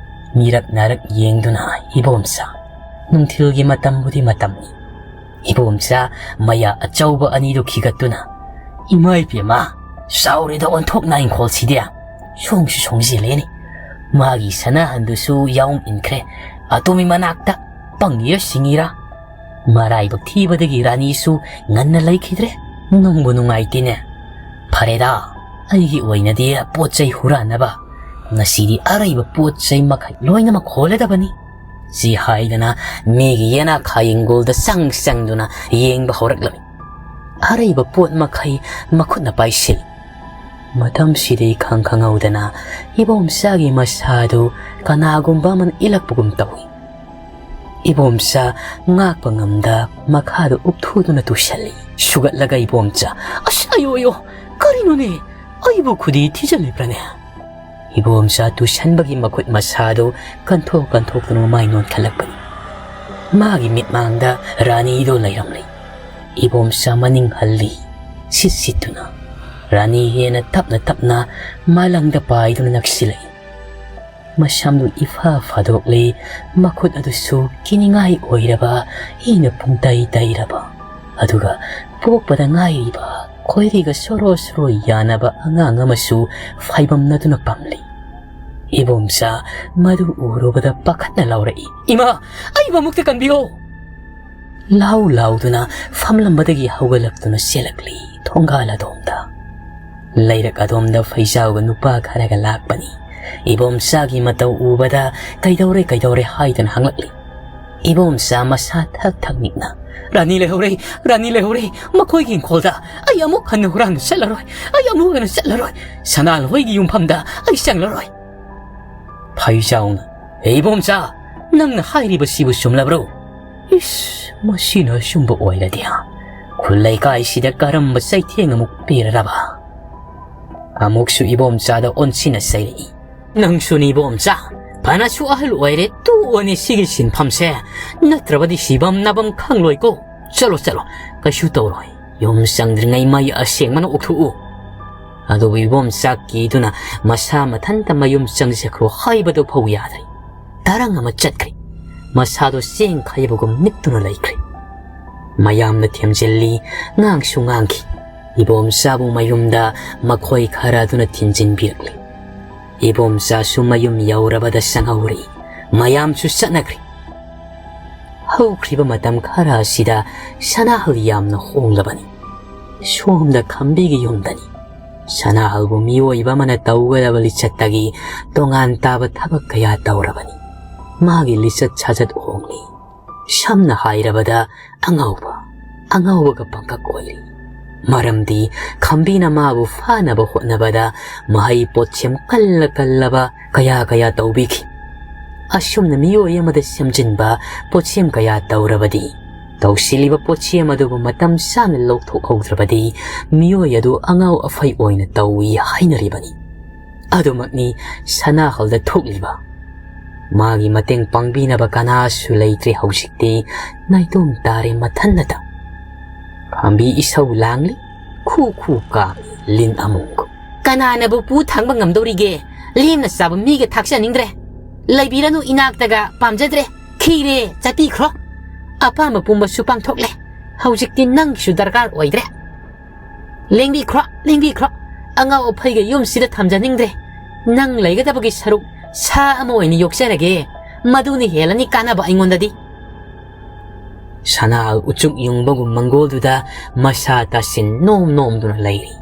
ꯃꯤꯔꯛ ꯅꯥꯔꯛ ꯌꯦꯡꯗꯨꯅ ꯏꯕꯣꯝꯆꯥ, ꯅꯨꯡꯊꯤꯜꯒꯤ ꯃꯇꯝꯕꯨꯗꯤ ꯃꯇꯝꯅꯤ꯫ ꯏꯕꯣꯝꯆꯥ ꯃꯌꯥ ꯑꯆꯧꯕ ꯑꯅꯤꯗꯨ ꯈꯤꯒꯠꯇꯨꯅ, "ꯏꯃꯥ ꯏꯕꯦꯝꯃ, ꯆꯥꯎꯔꯦꯗ ꯑꯣꯟꯊꯣꯛꯅ ꯏꯪꯈꯣꯜꯁꯤꯗꯤ꯫ ꯁꯣꯡꯁꯨ ꯁꯣꯡꯖꯤꯜꯂꯦꯅꯦ꯫ ꯃꯥꯒꯤ ꯁꯅꯥꯍꯟꯗꯨꯁꯨ ꯌꯥꯎꯝ ꯏꯟꯈ꯭ꯔꯦ꯫ ꯑꯇꯣꯝꯕꯤ ꯃꯅꯥꯛꯇ ꯄꯪꯉꯤꯔ ꯁꯤꯡꯉꯤꯔ?" ꯃꯔꯥꯏꯕꯛ ꯊꯤꯕꯗꯒꯤ ꯔꯥꯅꯤꯁꯨ ꯉꯟꯅ ꯂꯩꯈꯤꯗ꯭ꯔꯦ꯫ ꯅꯨꯡꯕꯨ ꯅꯨꯡꯉꯥꯏꯇꯦꯅꯦ꯫ ꯐꯔꯦꯗ, ꯑꯩꯒꯤ ꯑꯣꯏꯅꯗꯤ ꯄꯣꯠ ꯆꯩ ꯍꯨꯔꯥꯟꯅꯕ ꯉꯁꯤꯗꯤ ꯑꯔꯩꯕ ꯄꯣꯠ ꯆꯩ ꯃꯈꯩ ꯂꯣꯏꯅꯃꯛ ꯍꯣꯜꯂꯗꯕꯅꯤ꯫ ꯁꯤ ꯍꯥꯏꯗꯅ ꯃꯤꯒꯤ ꯌꯦꯅꯥꯈꯥ ꯌꯦꯡꯒꯣꯜꯗ ꯆꯪ ꯆꯪꯗꯨꯅ ꯌꯦꯡꯕ ꯍꯧꯔꯛꯂꯝꯃꯤ꯫ ꯑꯔꯩꯕ ꯄꯣꯠ ꯃꯈꯩ ꯃꯈꯨꯠꯅ ꯄꯥꯏꯁꯤꯜꯂꯤ꯫ ꯃꯇꯝꯁꯤꯗ ꯏꯈꯪ ꯈꯪꯍꯧꯗꯅ ꯏꯕꯣꯝꯆꯥꯒꯤ ꯃꯁꯥꯗꯨ ꯀꯅꯥꯒꯨꯝꯕ ꯑꯃꯅ ꯏꯜꯂꯛꯄꯒꯨꯝ ꯇꯧꯏ꯫ ꯏꯕꯣꯝꯆꯥ ꯉꯥꯛꯄ ꯉꯝꯗ ꯃꯈꯥꯗ ꯎꯞꯊꯨꯗꯨꯅ ꯇꯨꯁꯜꯂꯤ꯫ ꯁꯨꯒꯠꯂꯒ ꯏꯕꯣꯝꯆꯥ, "ꯑꯁ, ꯑꯌꯣ, ꯑꯌꯣ, ꯀꯔꯤꯅꯣꯅꯦ? ꯑꯩꯕꯨ ꯈꯨꯗꯤ ꯊꯤꯖꯤꯜꯂꯤꯕ꯭ꯔꯥꯅꯦ?" ꯏꯕꯣꯝꯆꯥ ꯇꯨꯁꯟꯕꯒꯤ ꯃꯈꯨꯠ ꯃꯁꯥꯗꯨ ꯀꯟꯊꯣꯛ ꯀꯟꯊꯣꯛꯇꯨꯅ ꯃꯃꯥꯏ ꯅꯣꯟꯈꯠꯂꯛꯄꯅꯤ꯫ ꯃꯥꯒꯤ ꯃꯤꯠꯃꯥꯡꯗ ꯔꯥꯅꯤꯗꯨ ꯂꯩꯔꯝꯂꯤ꯫ ꯏꯕꯣꯝꯆꯥ ꯃꯅꯤꯡ ꯍꯜꯂꯤ, ꯁꯤꯠ ꯁꯤꯠꯇꯨꯅ꯫ ꯔꯥꯅꯤ ꯍꯦꯟꯅ ꯇꯞꯅ ꯇꯞꯅ ꯃꯥꯂꯪꯗ ꯄꯥꯏꯗꯨꯅ ꯅꯛꯁꯤꯜꯂꯛꯏ꯫ ꯃꯁꯝꯗꯨ ꯏꯐꯥ ꯐꯥꯗꯣꯛꯂꯤ, ꯃꯈꯨꯠ ꯑꯗꯨꯁꯨ ꯀꯤꯅꯤꯡꯉꯥꯏ ꯑꯣꯏꯔꯕ, ꯏꯅ ꯄꯨꯡꯇꯩ ꯇꯩꯔꯕ, ꯑꯗꯨꯒ ꯄꯣꯛꯄꯗ ꯉꯥꯏꯔꯤꯕ ꯈꯣꯏꯔꯤꯒ ꯁꯣꯔꯣ ꯁꯣꯔꯣ ꯌꯥꯅꯕ ꯑꯉꯥꯡ ꯑꯃꯁꯨ ꯐꯥꯏꯕꯝꯅꯗꯨꯅ ꯄꯝꯂꯤ꯫ ꯏꯕꯣꯝꯆꯥ ꯃꯗꯨ ꯎꯔꯨꯕꯗ ꯄꯥꯈꯠꯅ ꯂꯥꯎꯔꯛꯏ, "ꯏꯃꯥ, ꯑꯩꯕꯨ ꯑꯃꯨꯛꯇ ꯀꯟꯕꯤꯌꯣ!" ꯂꯥꯎ ꯂꯥꯎꯗꯨꯅ ꯐꯝꯂꯝꯕꯗꯒꯤ ꯍꯧꯒꯠꯂꯛꯇꯨꯅ ꯆꯦꯜꯂꯛꯂꯤ ꯊꯣꯡꯒꯥꯜ ꯑꯗꯣꯝꯗ꯫ ꯂꯩꯔꯛ ꯑꯗꯣꯝꯗ ꯐꯩꯖꯥꯎꯒ ꯅꯨꯄꯥ ꯈꯔꯒ ꯂꯥꯛꯄꯅꯤ꯫ ꯏꯕꯣꯝꯆꯥꯒꯤ ꯃꯇꯧ ꯎꯕꯗ "ꯀꯩꯗꯧꯔꯦ, ꯀꯩꯗꯧꯔꯦ?" ꯍꯥꯏꯗꯨꯅ ꯍꯪꯂꯛꯂꯤ꯫ ꯏꯕꯣꯝꯆꯥ ꯃꯁꯥ ꯊꯛ ꯊꯛ ꯅꯤꯛꯅ, "ꯔꯥꯅꯤ ꯂꯩꯍꯧꯔꯦ, ꯔꯥꯅꯤ ꯂꯩꯍꯧꯔꯦ, ꯃꯈꯣꯏꯒꯤ ꯏꯪꯈꯣꯜꯗ꯫ ꯑꯩ ꯑꯃꯨꯛ ꯍꯟꯅ ꯍꯨꯔꯥꯟꯕ ꯆꯠꯂꯔꯣꯏ, ꯑꯩ ꯑꯃꯨꯛ ꯍꯟꯅ ꯆꯠꯂꯔꯣꯏ, ꯁꯅꯥꯜꯍꯣꯏꯒꯤ ꯌꯨꯝꯐꯝꯗ ꯑꯩ ꯆꯪꯂꯔꯣꯏ꯫" ꯐꯩꯖꯥꯎꯅ, "ꯍꯦ ꯏꯕꯣꯝꯆꯥ, ꯅꯪꯅ ꯍꯥꯏꯔꯤꯕꯁꯤꯕꯨ ꯆꯨꯝꯂꯕ꯭ꯔꯣ? ꯏꯁ, ꯃꯁꯤꯅ ꯑꯆꯨꯝꯕ ꯑꯣꯏꯔꯗꯤ ꯈꯨꯜ ꯂꯩꯀꯥꯏꯁꯤꯗ ꯀꯔꯝꯕ ꯆꯩꯊꯦꯡ ꯑꯃꯨꯛ ꯄꯤꯔꯔꯕ?" ꯑꯃꯨꯛꯁꯨ ꯏꯕꯣꯝꯆꯥꯗ ꯑꯣꯟꯁꯤꯟꯅ ꯆꯩꯔꯛꯏ꯫ "ꯅꯪꯁꯨꯅꯤ ꯏꯕꯣꯝꯆꯥ, ꯐꯅꯁꯨ ꯑꯍꯜ ꯑꯣꯏꯔꯦ, ꯇꯣꯛꯑꯣꯅꯦ ꯁꯤꯒꯤ ꯁꯤꯟꯐꯝꯁꯦ, ꯅꯠꯇ꯭ꯔꯕꯗꯤ ꯁꯤꯐꯝ ꯅꯥꯐꯝ ꯈꯪꯂꯣꯏꯀꯣ꯫ ꯆꯠꯂꯣ, ꯆꯠꯂꯣ, ꯀꯩꯁꯨ ꯇꯧꯔꯣꯏ꯫ ꯌꯨꯝ ꯆꯪꯗ꯭ꯔꯤꯉꯩ ꯃꯩ ꯑꯁꯦꯡꯕꯅ ꯑꯣꯛꯊꯣꯛꯎ꯫" ꯑꯗꯨꯕꯨ ꯏꯕꯣꯝꯆꯥ ꯀꯤꯗꯨꯅ ꯃꯁꯥ ꯃꯊꯟꯇ ꯃꯌꯨꯝ ꯆꯪꯖꯈ꯭ꯔꯣ ꯍꯥꯏꯕꯗꯨ ꯐꯥꯎ ꯌꯥꯗ꯭ꯔꯦ꯫ ꯇꯔꯪ ꯑꯃ ꯆꯠꯈ꯭ꯔꯦ꯫ ꯃꯁꯥꯗꯣ ꯆꯦꯡ ꯈꯥꯏꯕꯒꯨꯝ ꯅꯤꯛꯇꯨꯅ ꯂꯩꯈ꯭ꯔꯦ꯫ ꯃꯌꯥꯝꯅ ꯊꯦꯝꯖꯤꯜꯂꯤ, ꯉꯥꯡꯁꯨ ꯉꯥꯡꯈꯤ꯫ ꯏꯕꯣꯝꯆꯥꯕꯨ ꯃꯌꯨꯝꯗ ꯃꯈꯣꯏ ꯈꯔ ꯑꯗꯨꯅ ꯊꯤꯟꯖꯤꯟꯕꯤꯔꯛꯂꯤ꯫ ꯏꯕꯣꯝꯆꯥꯁꯨ ꯃꯌꯨꯝ ꯌꯧꯔꯕꯗ ꯆꯪꯍꯧꯔꯤ꯫ ꯃꯌꯥꯝꯁꯨ ꯆꯠꯅꯈ꯭ꯔꯦ꯫ ꯍꯧꯈ꯭ꯔꯤꯕ ꯃꯇꯝ ꯈꯔ ꯑꯁꯤꯗ ꯁꯅꯥꯍꯜ ꯌꯥꯝꯅ ꯍꯣꯡꯂꯕꯅꯤ꯫ ꯁꯣꯝꯗ ꯈꯝꯕꯤꯒꯤ ꯌꯨꯝꯗꯅꯤ꯫ ꯁꯅꯥꯍꯜꯕꯨ ꯃꯤꯑꯣꯏꯕ ꯑꯃꯅ ꯇꯧꯒꯗꯕ ꯂꯤꯆꯠꯇꯒꯤ ꯇꯣꯉꯥꯟ ꯇꯥꯕ ꯊꯕꯛ ꯀꯌꯥ ꯇꯧꯔꯕꯅꯤ꯫ ꯃꯥꯒꯤ ꯂꯤꯆꯠ ꯁꯥꯖꯠ ꯍꯣꯡꯂꯤ꯫ ꯁꯝꯅ ꯍꯥꯏꯔꯕꯗ ꯑꯉꯥꯎꯕ, ꯑꯉꯥꯎꯕꯒ ꯄꯪꯀꯛ ꯑꯣꯏꯔꯤ꯫ ꯃꯔꯝꯗꯤ ꯈꯝꯕꯤꯅ ꯃꯥꯕꯨ ꯐꯥꯅꯕ ꯍꯣꯠꯅꯕꯗ ꯃꯍꯩ ꯄꯣꯠꯁꯦꯝ ꯀꯜꯂ ꯀꯜꯂꯕ ꯀꯌꯥ ꯀꯌꯥ ꯇꯧꯕꯤꯈꯤ꯫ ꯑꯁꯨꯝꯅ ꯃꯤꯑꯣꯏ ꯑꯃꯗ ꯁꯦꯝꯖꯤꯟꯕ ꯄꯣꯠꯁꯦꯝ ꯀꯌꯥ ꯇꯧꯔꯕꯗꯤ ꯇꯧꯁꯤꯜꯂꯤꯕ ꯄꯣꯠꯁꯦꯝ ꯑꯗꯨꯕꯨ ꯃꯇꯝ ꯆꯥꯅ ꯂꯧꯊꯣꯛꯍꯧꯗ꯭ꯔꯕꯗꯤ ꯃꯤꯑꯣꯏ ꯑꯗꯨ ꯑꯉꯥꯎ ꯑꯐꯩ ꯑꯣꯏꯅ ꯇꯧꯏ ꯍꯥꯏꯅꯔꯤꯕꯅꯤ꯫ ꯑꯗꯨꯃꯛꯅꯤ ꯁꯅꯥꯍꯜꯗ ꯊꯣꯛꯂꯤꯕ꯫ ꯃꯥꯒꯤ ꯃꯇꯦꯡ ꯄꯥꯡꯕꯤꯅꯕ ꯀꯅꯥꯁꯨ ꯂꯩꯇ꯭ꯔꯦ ꯍꯧꯖꯤꯛꯇꯤ꯫ ꯅꯥꯏꯇꯣꯝ ꯇꯥꯔꯦ ꯃꯊꯟꯅꯇ꯫ ꯈꯥꯝꯕꯤ ꯏꯁꯧ ꯂꯥꯡꯂꯤ, ꯈꯨ ꯈꯨ ꯀꯥꯝꯂꯤ ꯂꯤꯟ ꯑꯃꯣꯝꯒꯨꯝ꯫ "ꯀꯅꯥꯅꯕꯨ ꯄꯨ ꯊꯥꯡꯕ ꯉꯝꯗꯧꯔꯤꯒꯦ? ꯂꯦꯝꯅ ꯆꯥꯕ ꯃꯤꯒ ꯊꯥꯛꯆꯅꯤꯡꯗ꯭ꯔꯦ꯫ ꯂꯩꯕꯤꯔꯅꯨ ꯏꯅꯥꯛꯇꯒ, ꯄꯥꯝꯖꯗ꯭ꯔꯦ꯫ ꯈꯤꯔꯦ, ꯆꯠꯄꯤꯈ꯭ꯔꯣ꯫ ꯑꯄꯥꯝꯕ ꯄꯨꯝꯕꯁꯨ ꯄꯥꯡꯊꯣꯛꯂꯦ꯫ ꯍꯧꯖꯤꯛꯇꯤ ꯅꯪꯒꯤꯁꯨ ꯗꯔꯀꯥꯔ ꯑꯣꯏꯗ꯭ꯔꯦ꯫ ꯂꯦꯡꯕꯤꯈ꯭ꯔꯣ, ꯂꯦꯡꯕꯤꯈ꯭ꯔꯣ꯫ ꯑꯉꯥꯎ ꯑꯐꯩꯒ ꯌꯨꯝꯁꯤꯗ ꯊꯝꯖꯅꯤꯡꯗ꯭ꯔꯦ꯫ ꯅꯪ ꯂꯩꯒꯗꯕꯒꯤ ꯁꯔꯨꯛ ꯁꯥ ꯑꯃ ꯑꯣꯏꯅ ꯌꯣꯛꯆꯔꯒꯦ꯫ ꯃꯗꯨꯅ ꯍꯦꯜꯂꯅꯤ ꯀꯥꯟꯅꯕ ꯑꯩꯉꯣꯟꯗꯗꯤ꯫" ꯁꯅꯥꯍꯜ ꯎꯆꯨꯛ ꯌꯨꯡꯕꯒꯨꯝ ꯃꯪꯒꯣꯜꯗꯨꯗ ꯃꯁꯥ ꯇꯥꯁꯤꯟ ꯅꯣꯝ ꯅꯣꯝꯗꯨꯅ ꯂꯩꯔꯤ꯫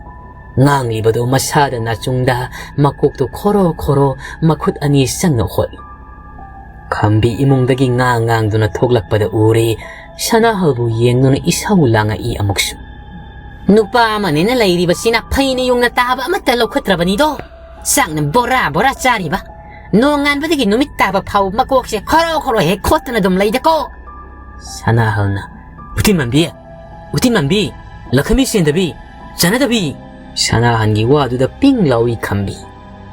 ꯉꯥꯡꯂꯤꯕꯗꯨ ꯃꯁꯥꯗ ꯅꯥꯆꯨꯡꯗ ꯃꯀꯣꯛꯇꯨ ꯈꯣꯔꯣ ꯈꯣꯔꯣ ꯃꯈꯨꯠ ꯑꯅꯤ ꯆꯪꯅ ꯍꯣꯠꯂꯤ꯫ ꯈꯝꯕꯤ ꯏꯃꯨꯡꯗꯒꯤ ꯉꯥꯡ ꯉꯥꯡꯗꯨꯅ ꯊꯣꯛꯂꯛꯄꯗ ꯎꯔꯦ꯫ ꯁꯅꯥꯍꯜꯕꯨ ꯌꯦꯡꯗꯨꯅ ꯏꯁꯧ ꯂꯥꯡꯉꯛꯏ ꯑꯃꯨꯛꯁꯨ꯫ "ꯅꯨꯄꯥ ꯑꯃꯅꯦꯅ ꯂꯩꯔꯤꯕꯁꯤꯅ ꯐꯩꯅ ꯌꯨꯡꯅ ꯇꯥꯕ ꯑꯃꯠꯇ ꯂꯧꯈꯠꯇ꯭ꯔꯕꯅꯤꯗꯣ꯫ ꯆꯥꯛꯅ ꯕꯣꯔꯥ ꯕꯣꯔꯥ ꯆꯥꯔꯤꯕ꯫ ꯅꯣꯡꯉꯥꯟꯕꯗꯒꯤ ꯅꯨꯃꯤꯠ ꯇꯥꯕ ꯐꯥꯎ ꯃꯀꯣꯛꯁꯦ ꯈꯣꯔꯣ ꯈꯣꯔꯣ ꯍꯦꯛ ꯈꯣꯠꯇꯅ ꯑꯗꯨꯝ ꯂꯩꯗꯀꯣ꯫" ꯁꯅꯥꯍꯜꯅ, "ꯎꯇꯤꯟ ꯃꯥꯟꯕꯤ, ꯎꯇꯤꯟ ꯃꯥꯟꯕꯤ, ꯂꯈꯃꯤ ꯁꯦꯟꯗꯕꯤ, ꯆꯥꯟꯅꯗꯕꯤ꯫" ꯁꯅꯥꯍꯜꯒꯤ ꯋꯥꯗꯨꯗ ꯄꯤꯡ ꯂꯥꯎꯏ ꯈꯝꯕꯤ꯫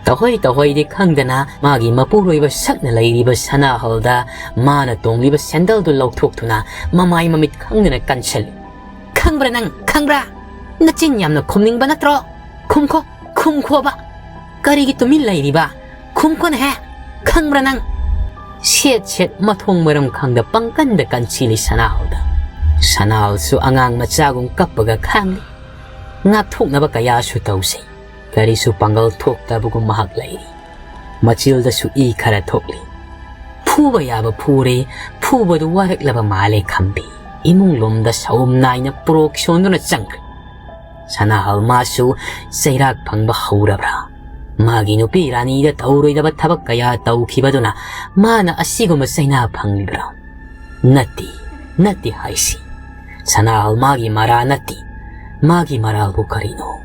ꯇꯧꯍꯩ ꯇꯧꯍꯩꯗꯤ ꯈꯪꯗꯅ ꯃꯥꯒꯤ ꯃꯄꯨꯔꯣꯏꯕ ꯁꯛꯅ ꯂꯩꯔꯤꯕ ꯁꯅꯥꯍꯜꯗ ꯃꯥꯅ ꯇꯣꯡꯂꯤꯕ ꯁꯦꯟꯗꯜꯗꯨ ꯂꯧꯊꯣꯛꯇꯨꯅ ꯃꯃꯥꯏ ꯃꯃꯤꯠ ꯈꯪꯗꯅ ꯀꯟꯁꯤꯜꯂꯤ꯫ "ꯈꯪꯕ꯭ꯔꯥ ꯅꯪ? ꯈꯪꯕ꯭ꯔꯥ? ꯅꯆꯤꯟ ꯌꯥꯝꯅ ꯈꯨꯝꯅꯤꯡꯕ ꯅꯠꯇ꯭ꯔꯣ? ꯈꯨꯝꯈꯣ, ꯈꯨꯝꯈꯣꯕ꯫ ꯀꯔꯤꯒꯤ ꯇꯨꯃꯤꯟ ꯂꯩꯔꯤꯕ? ꯈꯨꯝꯈꯣꯅꯦꯍꯦ꯫ ꯈꯪꯕ꯭ꯔꯥ ꯅꯪ?" ꯁꯦꯠ ꯁꯦꯠ ꯃꯊꯣꯡ ꯃꯔꯝ ꯈꯪꯗ ꯄꯪꯀꯟꯗ ꯀꯟꯁꯤꯜꯂꯤ ꯁꯅꯥꯍꯜꯗ꯫ ꯁꯅꯥꯍꯜꯁꯨ ꯑꯉꯥꯡ ꯃꯆꯥꯒꯨꯝ ꯀꯞꯄꯒ ꯈꯥꯡꯂꯤ꯫ ꯉꯥꯛꯊꯣꯛꯅꯕ ꯀꯌꯥꯁꯨ ꯇꯧꯖꯩ꯫ ꯀꯔꯤꯁꯨ ꯄꯥꯡꯒꯜ ꯊꯣꯛꯇꯕꯒꯨꯝ ꯃꯍꯥꯛ ꯂꯩꯔꯤ꯫ ꯃꯆꯤꯜꯗꯁꯨ ꯏ ꯈꯔ ꯊꯣꯛꯂꯤ꯫ ꯐꯨꯕ ꯌꯥꯕ ꯐꯨꯔꯦ, ꯐꯨꯕꯗꯨ ꯋꯥꯔꯛꯂꯕ ꯃꯥꯜꯂꯦ ꯈꯝꯕꯤ꯫ ꯏꯃꯨꯡ ꯂꯣꯝꯗ ꯁꯥꯎꯝ ꯅꯥꯏꯅ ꯄ꯭ꯔꯣꯛ ꯁꯣꯟꯗꯨꯅ ꯆꯪꯈ꯭ꯔꯦ꯫ ꯁꯅꯥꯍꯜ ꯃꯥꯁꯨ ꯆꯩꯔꯥꯛ ꯐꯪꯕ ꯍꯧꯔꯕ꯭ꯔꯥ? ꯃꯥꯒꯤ ꯅꯨꯄꯤ ꯔꯥꯅꯤꯗ ꯇꯧꯔꯣꯏꯗꯕ ꯊꯕꯛ ꯀꯌꯥ ꯇꯧꯈꯤꯕꯗꯨꯅ ꯃꯥꯅ ꯑꯁꯤꯒꯨꯝꯕ ꯆꯩꯅꯥ ꯐꯪꯂꯤꯕ꯭ꯔꯥ? ꯅꯠꯇꯦ, ꯅꯠꯇꯦ ꯍꯥꯏꯁꯤ꯫ ꯁꯅꯥꯍꯜ ꯃꯥꯒꯤ ꯃꯔꯥ ꯅꯠꯇꯦ꯫ ꯃꯥꯒꯤ ꯃꯔꯥꯜꯕꯨ ꯀꯔꯤꯅꯣ?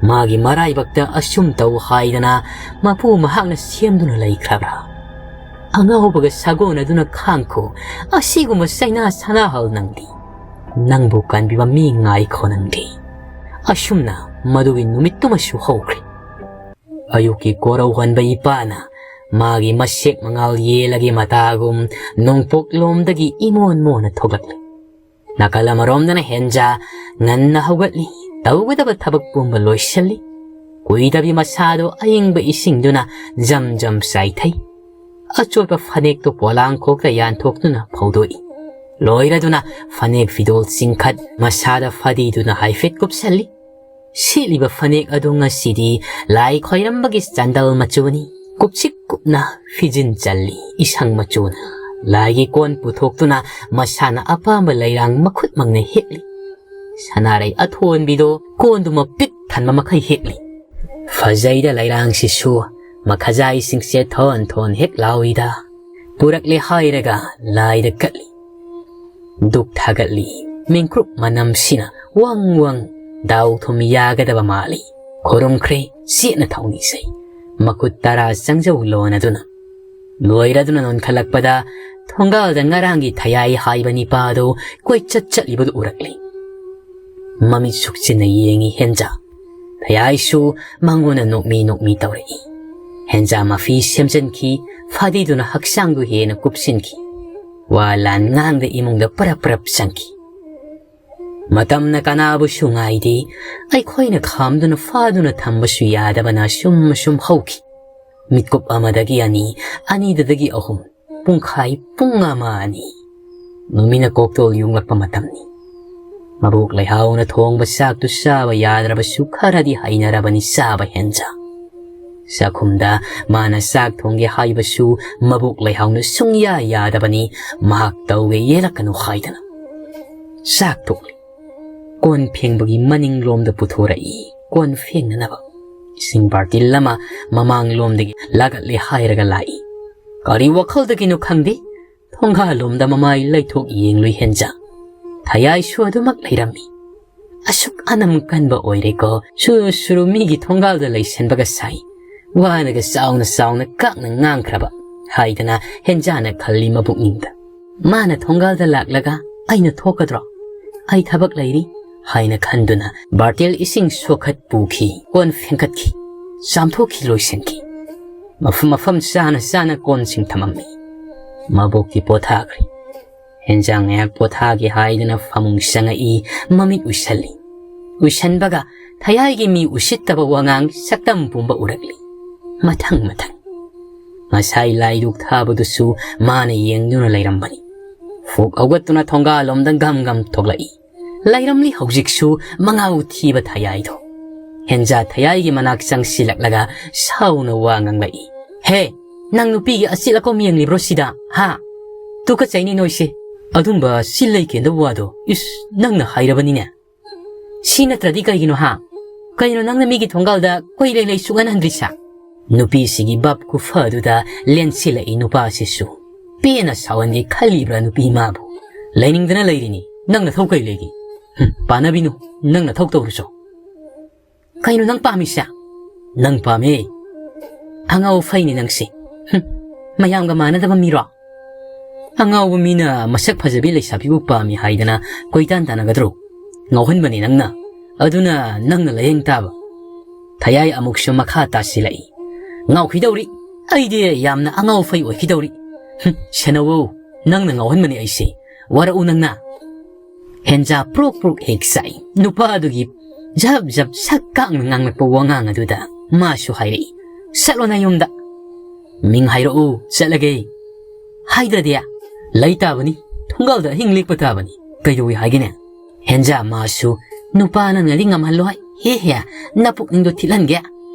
ꯃꯥꯒꯤ ꯃꯔꯥꯏꯕꯛꯇ ꯑꯁꯨꯝ ꯇꯧ ꯍꯥꯏꯗꯅ ꯃꯄꯨ ꯃꯍꯥꯛꯅ ꯁꯦꯝꯗꯨꯅ ꯂꯩꯈ꯭ꯔꯕ꯭ꯔꯥ? ꯑꯉꯥꯎꯕꯒ ꯁꯥꯒꯣꯟꯅꯗꯨꯅ ꯈꯥꯡꯈꯣ꯫ ꯑꯁꯤꯒꯨꯝꯕ ꯆꯩꯅꯥ ꯁꯅꯥꯍꯜ ꯅꯪꯗꯤ꯫ ꯅꯪꯕꯨ ꯀꯟꯕꯤꯕ ꯃꯤ ꯉꯥꯏꯈꯣ ꯅꯪꯗꯤ꯫ ꯑꯁꯨꯝꯅ ꯃꯗꯨꯒꯤ ꯅꯨꯃꯤꯠꯇꯨꯃꯁꯨ ꯍꯧꯈ꯭ꯔꯦ꯫ ꯑꯌꯨꯛꯀꯤ ꯀꯣꯔꯧꯍꯟꯕ ꯏꯄꯥꯅ ꯃꯥꯒꯤ ꯃꯁꯦꯛ ꯃꯉꯥꯜ ꯌꯦꯜꯂꯒꯤ ꯃꯇꯥꯒꯨꯝ ꯅꯣꯡꯄꯣꯛꯂꯣꯝꯗꯒꯤ ꯏꯃꯣꯟ ꯃꯣꯟꯅ ꯊꯣꯛꯂꯛꯂꯦ꯫ ꯅꯥꯀꯜ ꯑꯃꯔꯣꯝꯗꯅ ꯍꯦꯟꯖꯥ ꯉꯟꯅ ꯍꯧꯒꯠꯂꯤ, ꯇꯧꯒꯗꯕ ꯊꯕꯛ ꯄꯨꯝꯕ ꯂꯣꯏꯁꯤꯜꯂꯤ꯫ ꯀꯨꯏꯗꯕꯤ ꯃꯁꯥꯗꯣ ꯑꯏꯪꯕ ꯏꯁꯤꯡꯗꯨꯅ ꯖꯝ ꯖꯝ ꯆꯥꯏꯊꯩ꯫ ꯑꯆꯣꯠꯄ ꯐꯅꯦꯛꯇꯣ ꯄꯣꯂꯥꯡꯈꯣꯛꯇ ꯌꯥꯟꯊꯣꯛꯇꯨꯅ ꯐꯧꯗꯣꯛꯏ꯫ ꯂꯣꯏꯔꯗꯨꯅ ꯐꯅꯦꯛ ꯐꯤꯗꯣꯜ ꯆꯤꯡꯈꯠ ꯃꯁꯥꯗ ꯐꯗꯤꯗꯨꯅ ꯍꯥꯏꯐꯦꯠ ꯀꯨꯞꯁꯜꯂꯤ꯫ ꯁꯦꯠꯂꯤꯕ ꯐꯅꯦꯛ ꯑꯗꯨ ꯉꯁꯤꯗꯤ ꯂꯥꯏ ꯈꯣꯏꯔꯝꯕꯒꯤ ꯆꯥꯟꯗꯜ ꯃꯆꯨꯅꯤ꯫ ꯀꯨꯞꯁꯤ ꯀꯨꯞꯅ ꯐꯤꯖꯤꯟ ꯆꯜꯂꯤ ꯏꯁꯪ ꯃꯆꯨꯅ꯫ ꯂꯥꯏꯒꯤ ꯀꯣꯟ ꯄꯨꯊꯣꯛꯇꯨꯅ ꯃꯁꯥꯅ ꯑꯄꯥꯝꯕ ꯂꯩꯔꯥꯡ ꯃꯈꯨꯠꯃꯛꯅ ꯍꯦꯛꯂꯤ꯫ ꯁꯅꯥꯔꯩ ꯑꯊꯣꯟꯕꯤꯗꯣ ꯀꯣꯟꯗꯨꯃ ꯄꯤꯛ ꯊꯟꯕ ꯃꯈꯩ ꯍꯦꯛꯂꯤ꯫ ꯐꯖꯩꯗ ꯂꯩꯔꯥꯡꯁꯤꯁꯨ, ꯃꯈꯖꯥꯏꯁꯤꯡꯁꯦ ꯊꯣꯟ ꯊꯣꯟ ꯍꯦꯛ ꯂꯥꯎꯏꯗ꯫ ꯄꯨꯔꯛꯂꯦ ꯍꯥꯏꯔꯒ ꯂꯥꯏꯗ ꯀꯠꯂꯤ꯫ ꯗꯨꯛ ꯊꯥꯒꯠꯂꯤ꯫ ꯃꯤꯡꯀ꯭ꯔꯨꯞ ꯃꯅꯝꯁꯤꯅ ꯋꯪ ꯋꯪ ꯗꯥꯎ ꯊꯨꯝ ꯌꯥꯒꯗꯕ ꯃꯥꯜꯂꯤ꯫ ꯈꯨꯔꯨꯝꯈ꯭ꯔꯦ ꯆꯦꯠꯅ ꯊꯧꯅꯤꯖꯩ꯫ ꯃꯈꯨꯠ ꯇꯔꯥ ꯆꯪꯖꯧ ꯂꯣꯟꯅꯗꯨꯅ꯫ ꯂꯣꯏꯔꯗꯨꯅ ꯅꯣꯟꯈꯠꯂꯛꯄꯗ ꯊꯣꯡꯒꯥꯜꯗ ꯉꯔꯥꯡꯒꯤ ꯊꯌꯥꯏ ꯍꯥꯏꯕ ꯅꯤꯄꯥꯗꯨ ꯀꯣꯏꯆꯠ ꯆꯠꯂꯤꯕꯗꯨ ꯎꯔꯛꯂꯤ꯫ ꯃꯃꯤꯠ ꯁꯨꯛꯆꯤꯟꯅ ꯌꯦꯡꯉꯤ ꯍꯦꯟꯖꯥ꯫ ꯊꯌꯥꯏꯁꯨ ꯃꯉꯣꯟꯗ ꯅꯣꯛꯃꯤ ꯅꯣꯛꯃꯤ ꯇꯧꯔꯛꯏ꯫ ꯍꯦꯟꯖꯥ ꯃꯐꯤ ꯁꯦꯝꯖꯤꯟꯈꯤ, ꯐꯗꯤꯗꯨꯅ ꯍꯛꯆꯥꯡꯗꯨ ꯍꯦꯟꯅ ꯀꯨꯞꯁꯤꯟꯈꯤ꯫ ꯋꯥ ꯂꯥꯟ ꯉꯥꯡꯗ ꯏꯃꯨꯡꯗ ꯄꯔꯞ ꯄꯔꯞ ꯆꯪꯈꯤ꯫ ꯃꯇꯝꯅ ꯀꯅꯥꯕꯨꯁꯨ ꯉꯥꯏꯗꯦ꯫ ꯑꯩꯈꯣꯏꯅ ꯈꯥꯝꯗꯨꯅ ꯐꯥꯗꯨꯅ ꯊꯝꯕꯁꯨ ꯌꯥꯗꯕꯅ ꯑꯁꯨꯝ ꯑꯁꯨꯝ ꯍꯧꯈꯤ꯫ ꯃꯤꯠꯀꯨꯞ ꯑꯃꯗꯒꯤ ꯑꯅꯤ, ꯑꯅꯤꯗꯨꯗꯒꯤ ꯑꯍꯨꯝ, ꯄꯨꯡꯈꯥꯏ ꯄꯨꯡ ꯑꯃ ꯑꯅꯤ꯫ ꯅꯨꯃꯤꯠꯅ ꯀꯣꯛꯇꯣꯜ ꯌꯨꯡꯂꯛꯄ ꯃꯇꯝꯅꯤ꯫ ꯃꯕꯣꯛ ꯂꯩꯍꯥꯎꯅ ꯊꯣꯡꯕ ꯆꯥꯛꯇꯨ ꯆꯥꯕ ꯌꯥꯗ꯭ꯔꯕꯁꯨ ꯈꯔꯗꯤ ꯍꯩꯅꯔꯕꯅꯤ ꯆꯥꯕ ꯍꯦꯟꯖꯥ꯫ ꯆꯥꯛꯈꯨꯝꯗ ꯃꯥꯅ ꯆꯥꯛ ꯊꯣꯡꯒꯦ ꯍꯥꯏꯕꯁꯨ ꯃꯕꯣꯛ ꯂꯩꯍꯥꯎꯅ ꯁꯨꯡꯌꯥ ꯌꯥꯗꯕꯅꯤ, ꯃꯍꯥꯛ ꯇꯧꯒꯦ ꯌꯦꯜꯂꯛꯀꯅꯨ ꯍꯥꯏꯗꯅ꯫ ꯆꯥꯛ ꯇꯣꯛꯂꯤ꯫ ꯀꯣꯟ ꯐꯦꯡꯕꯒꯤ ꯃꯅꯤꯡꯂꯣꯝꯗ ꯄꯨꯊꯣꯔꯛꯏ ꯀꯣꯟ ꯐꯦꯡꯅꯅꯕ꯫ ꯏꯁꯤꯡ ꯕꯥꯔꯇꯤꯜ ꯑꯃ ꯃꯃꯥꯡꯂꯣꯝꯗꯒꯤ ꯂꯥꯛꯂꯦ ꯍꯥꯏꯔꯒ ꯂꯥꯛꯏ꯫ ꯀꯔꯤ ꯋꯥꯈꯜꯗꯒꯤꯅꯣ ꯈꯪꯗꯦ, ꯊꯣꯡꯒꯥꯜꯂꯣꯝꯗ ꯃꯃꯥꯏ ꯂꯩꯊꯣꯛ ꯌꯦꯡꯂꯨꯏ ꯍꯦꯟꯖꯥ꯫ ꯊꯌꯥꯏꯁꯨ ꯑꯗꯨꯃꯛ ꯂꯩꯔꯝꯃꯤ꯫ "ꯑꯁꯨꯛ ꯑꯅꯝ ꯀꯟꯕ ꯑꯣꯏꯔꯦꯀꯣ, ꯁꯨꯔꯨ ꯁꯨꯔꯨ ꯃꯤꯒꯤ ꯊꯣꯡꯒꯥꯜꯗ ꯂꯩꯁꯟꯕꯒ ꯁꯥꯏ, ꯋꯥꯅꯒ ꯆꯥꯎꯅ ꯆꯥꯎꯅ ꯀꯥꯛꯅ ꯉꯥꯡꯈ꯭ꯔꯕ" ꯍꯥꯏꯗꯅ ꯍꯦꯟꯖꯥꯅ ꯈꯜꯂꯤ ꯃꯄꯨꯛꯅꯤꯡꯗ꯫ ꯃꯥꯅ ꯊꯣꯡꯒꯥꯜꯗ ꯂꯥꯛꯂꯒ "ꯑꯩꯅ ꯊꯣꯛꯀꯗ꯭ꯔꯣ? ꯑꯩ ꯊꯕꯛ ꯂꯩꯔꯤ" ꯍꯥꯏꯅ ꯈꯟꯗꯨꯅ ꯕꯥꯔꯇꯦꯜ ꯏꯁꯤꯡ ꯁꯣꯛꯈꯠ ꯄꯨꯈꯤ, ꯀꯣꯟ ꯐꯦꯡꯀꯠꯈꯤ, ꯆꯥꯝꯊꯣꯛꯈꯤ, ꯂꯣꯏꯁꯤꯟꯈꯤ꯫ ꯃꯐꯝ ꯃꯐꯝ ꯆꯥꯅ ꯆꯥꯅ ꯀꯣꯟꯁꯤꯡ ꯊꯝꯃꯝꯃꯤ꯫ ꯃꯕꯣꯛꯇꯤ ꯄꯣꯊꯥꯈ꯭ꯔꯦ꯫ ꯍꯦꯟꯖꯥꯡ ꯉꯥꯏꯍꯥꯛ ꯄꯣꯊꯥꯒꯦ ꯍꯥꯏꯗꯅ ꯐꯃꯨꯡ ꯆꯪꯉꯛꯏ, ꯃꯃꯤꯠ ꯎꯏꯁꯜꯂꯤ꯫ ꯎꯏꯁꯟꯕꯒ ꯊꯌꯥꯏꯒꯤ ꯃꯤ ꯎꯁꯤꯠꯇꯕ ꯋꯥꯉꯥꯡ ꯁꯛꯇꯝ ꯄꯨꯝꯕ ꯎꯔꯛꯂꯤ꯫ ꯃꯊꯪ ꯃꯊꯪ꯫ ꯉꯁꯥꯏ ꯂꯥꯏꯗꯨꯛ ꯊꯥꯕꯗꯨꯁꯨ ꯃꯥꯅ ꯌꯦꯡꯗꯨꯅ ꯂꯩꯔꯝꯕꯅꯤ꯫ ꯐꯨꯛ ꯍꯧꯒꯠꯇꯨꯅ ꯊꯣꯡꯒꯥꯜꯂꯣꯝꯗ ꯒꯝ ꯒꯝ ꯊꯣꯛꯂꯛꯏ꯫ ꯂꯩꯔꯝꯂꯤ ꯍꯧꯖꯤꯛꯁꯨ ꯃꯉꯥꯎ ꯊꯤꯕ ꯊꯌꯥꯏꯗꯣ꯫ ꯍꯦꯟꯖꯥ ꯊꯌꯥꯏꯒꯤ ꯃꯅꯥꯛ ꯆꯪꯁꯤꯜꯂꯛꯂꯒ ꯁꯥꯎꯅ ꯋꯥ ꯉꯥꯡꯂꯛꯏ꯫ "ꯍꯦ, ꯅꯪ ꯅꯨꯄꯤꯒꯤ ꯑꯆꯤꯜ ꯑꯀꯣꯝ ꯌꯦꯡꯂꯤꯕ꯭ꯔꯣ ꯁꯤꯗ, ꯍꯥ? ꯇꯨꯀꯠꯆꯩꯅꯦ ꯅꯣꯏꯁꯦ꯫ ꯑꯗꯨꯝꯕ ꯆꯤꯜ ꯂꯩ ꯀꯦꯟꯗꯕ ꯋꯥꯗꯣ, ꯏꯁ, ꯅꯪꯅ ꯍꯥꯏꯔꯕꯅꯤꯅꯦ꯫ ꯁꯤ ꯅꯠꯇ꯭ꯔꯗꯤ ꯀꯩꯒꯤꯅꯣ, ꯍꯥ? ꯀꯩꯅꯣ ꯅꯪꯅ ꯃꯤꯒꯤ ꯊꯣꯡꯒꯥꯜꯗ ꯀꯣꯏ ꯂꯩ ꯂꯩ ꯁꯨꯛꯍꯟ ꯍꯟꯗ꯭ꯔꯤꯁꯦ?" ꯅꯨꯄꯤꯁꯤꯒꯤ ꯚꯥꯕ ꯈꯨꯐꯗꯨꯗ ꯂꯦꯟꯁꯤꯜꯂꯛꯏ ꯅꯨꯄꯥꯁꯤꯁꯨ꯫ ꯄꯦꯟꯅ ꯁꯥꯎꯍꯟꯒꯦ ꯈꯜꯂꯤꯕ꯭ꯔꯥ ꯅꯨꯄꯤ ꯃꯥꯕꯨ? "ꯂꯩꯅꯤꯡꯗꯅ ꯂꯩꯔꯤꯅꯤ, ꯅꯪ ꯅꯊꯧ ꯀꯩ ꯂꯩꯒꯦ? ꯍꯨꯝ, ꯄꯥꯅꯕꯤꯅꯨ, ꯅꯪ ꯅꯊꯧ ꯇꯧꯔꯨꯆꯣ꯫ ꯀꯩꯅꯣ ꯅꯪ ꯄꯥꯝꯃꯤꯁꯦ?" "ꯅꯪ ꯄꯥꯝꯃꯦ꯫ ꯑꯉꯥꯎ ꯐꯩꯅꯤ ꯅꯪꯁꯦ꯫ ꯍꯨꯝ, ꯃꯌꯥꯝꯒ ꯃꯥꯟꯅꯗꯕ ꯃꯤꯔꯣ? ꯑꯉꯥꯎꯕ ꯃꯤꯅ ꯃꯁꯛ ꯐꯖꯕꯤ ꯂꯩꯁꯥꯕꯤꯕꯨ ꯄꯥꯝꯃꯤ ꯍꯥꯏꯗꯅ ꯀꯣꯏꯇꯥꯟ ꯇꯥꯟꯅꯒꯗ꯭ꯔꯣ? ꯉꯥꯎꯍꯟꯕꯅꯤ ꯅꯪꯅ꯫ ꯑꯗꯨꯅ ꯅꯪꯅ ꯂꯥꯌꯦꯡ ꯇꯥꯕ꯫" ꯊꯌꯥꯏ ꯑꯃꯨꯛꯁꯨ ꯃꯈꯥ ꯇꯥꯁꯤꯜꯂꯛꯏ꯫ "ꯉꯥꯎꯈꯤꯗꯧꯔꯤ꯫ ꯑꯩꯗꯤ ꯌꯥꯝꯅ ꯑꯉꯥꯎ ꯐꯩ ꯑꯣꯏꯈꯤꯗꯧꯔꯤ꯫ ꯍꯨꯝ, ꯁꯦꯟꯅꯧꯋꯣ, ꯅꯪꯅ ꯉꯥꯎꯍꯟꯕꯅꯤ ꯑꯩꯁꯦ꯫ ꯋꯥꯔꯛꯎ ꯅꯪꯅ꯫" ꯍꯦꯟꯖꯥ ꯄ꯭ꯔꯣꯛ ꯄ꯭ꯔꯣꯛ ꯍꯦꯛ ꯆꯥꯛꯏ꯫ ꯅꯨꯄꯥ ꯑꯗꯨꯒꯤ ꯖꯞ ꯖꯞ ꯁꯛ ꯀꯥꯛꯅ ꯉꯥꯡꯂꯛꯄ ꯋꯥꯉꯥꯡ ꯑꯗꯨꯗ ꯃꯥꯁꯨ ꯍꯥꯏꯔꯛꯏ, "ꯆꯠꯂꯣ ꯅꯌꯨꯝꯗ꯫" "ꯃꯤꯡ ꯍꯥꯏꯔꯛꯎ, ꯆꯠꯂꯒꯦ꯫" "ꯍꯥꯏꯗ꯭ꯔꯗꯤ?" "ꯂꯩ ꯇꯥꯕꯅꯤ, ꯊꯣꯡꯒꯥꯜꯗ ꯑꯍꯤꯡ ꯂꯦꯛꯄ ꯇꯥꯕꯅꯤ, ꯀꯩꯗꯧꯏ ꯍꯥꯏꯒꯦꯅꯦ?" ꯍꯦꯟꯖꯥ ꯃꯥꯁꯨ, "ꯅꯨꯄꯥ ꯅꯪꯅꯗꯤ ꯉꯝꯍꯜꯂꯣꯏ, ꯍꯦ ꯍꯦ, ꯅꯄꯨꯛꯅꯤꯡꯗꯣ ꯊꯤꯠꯍꯟꯒꯦ"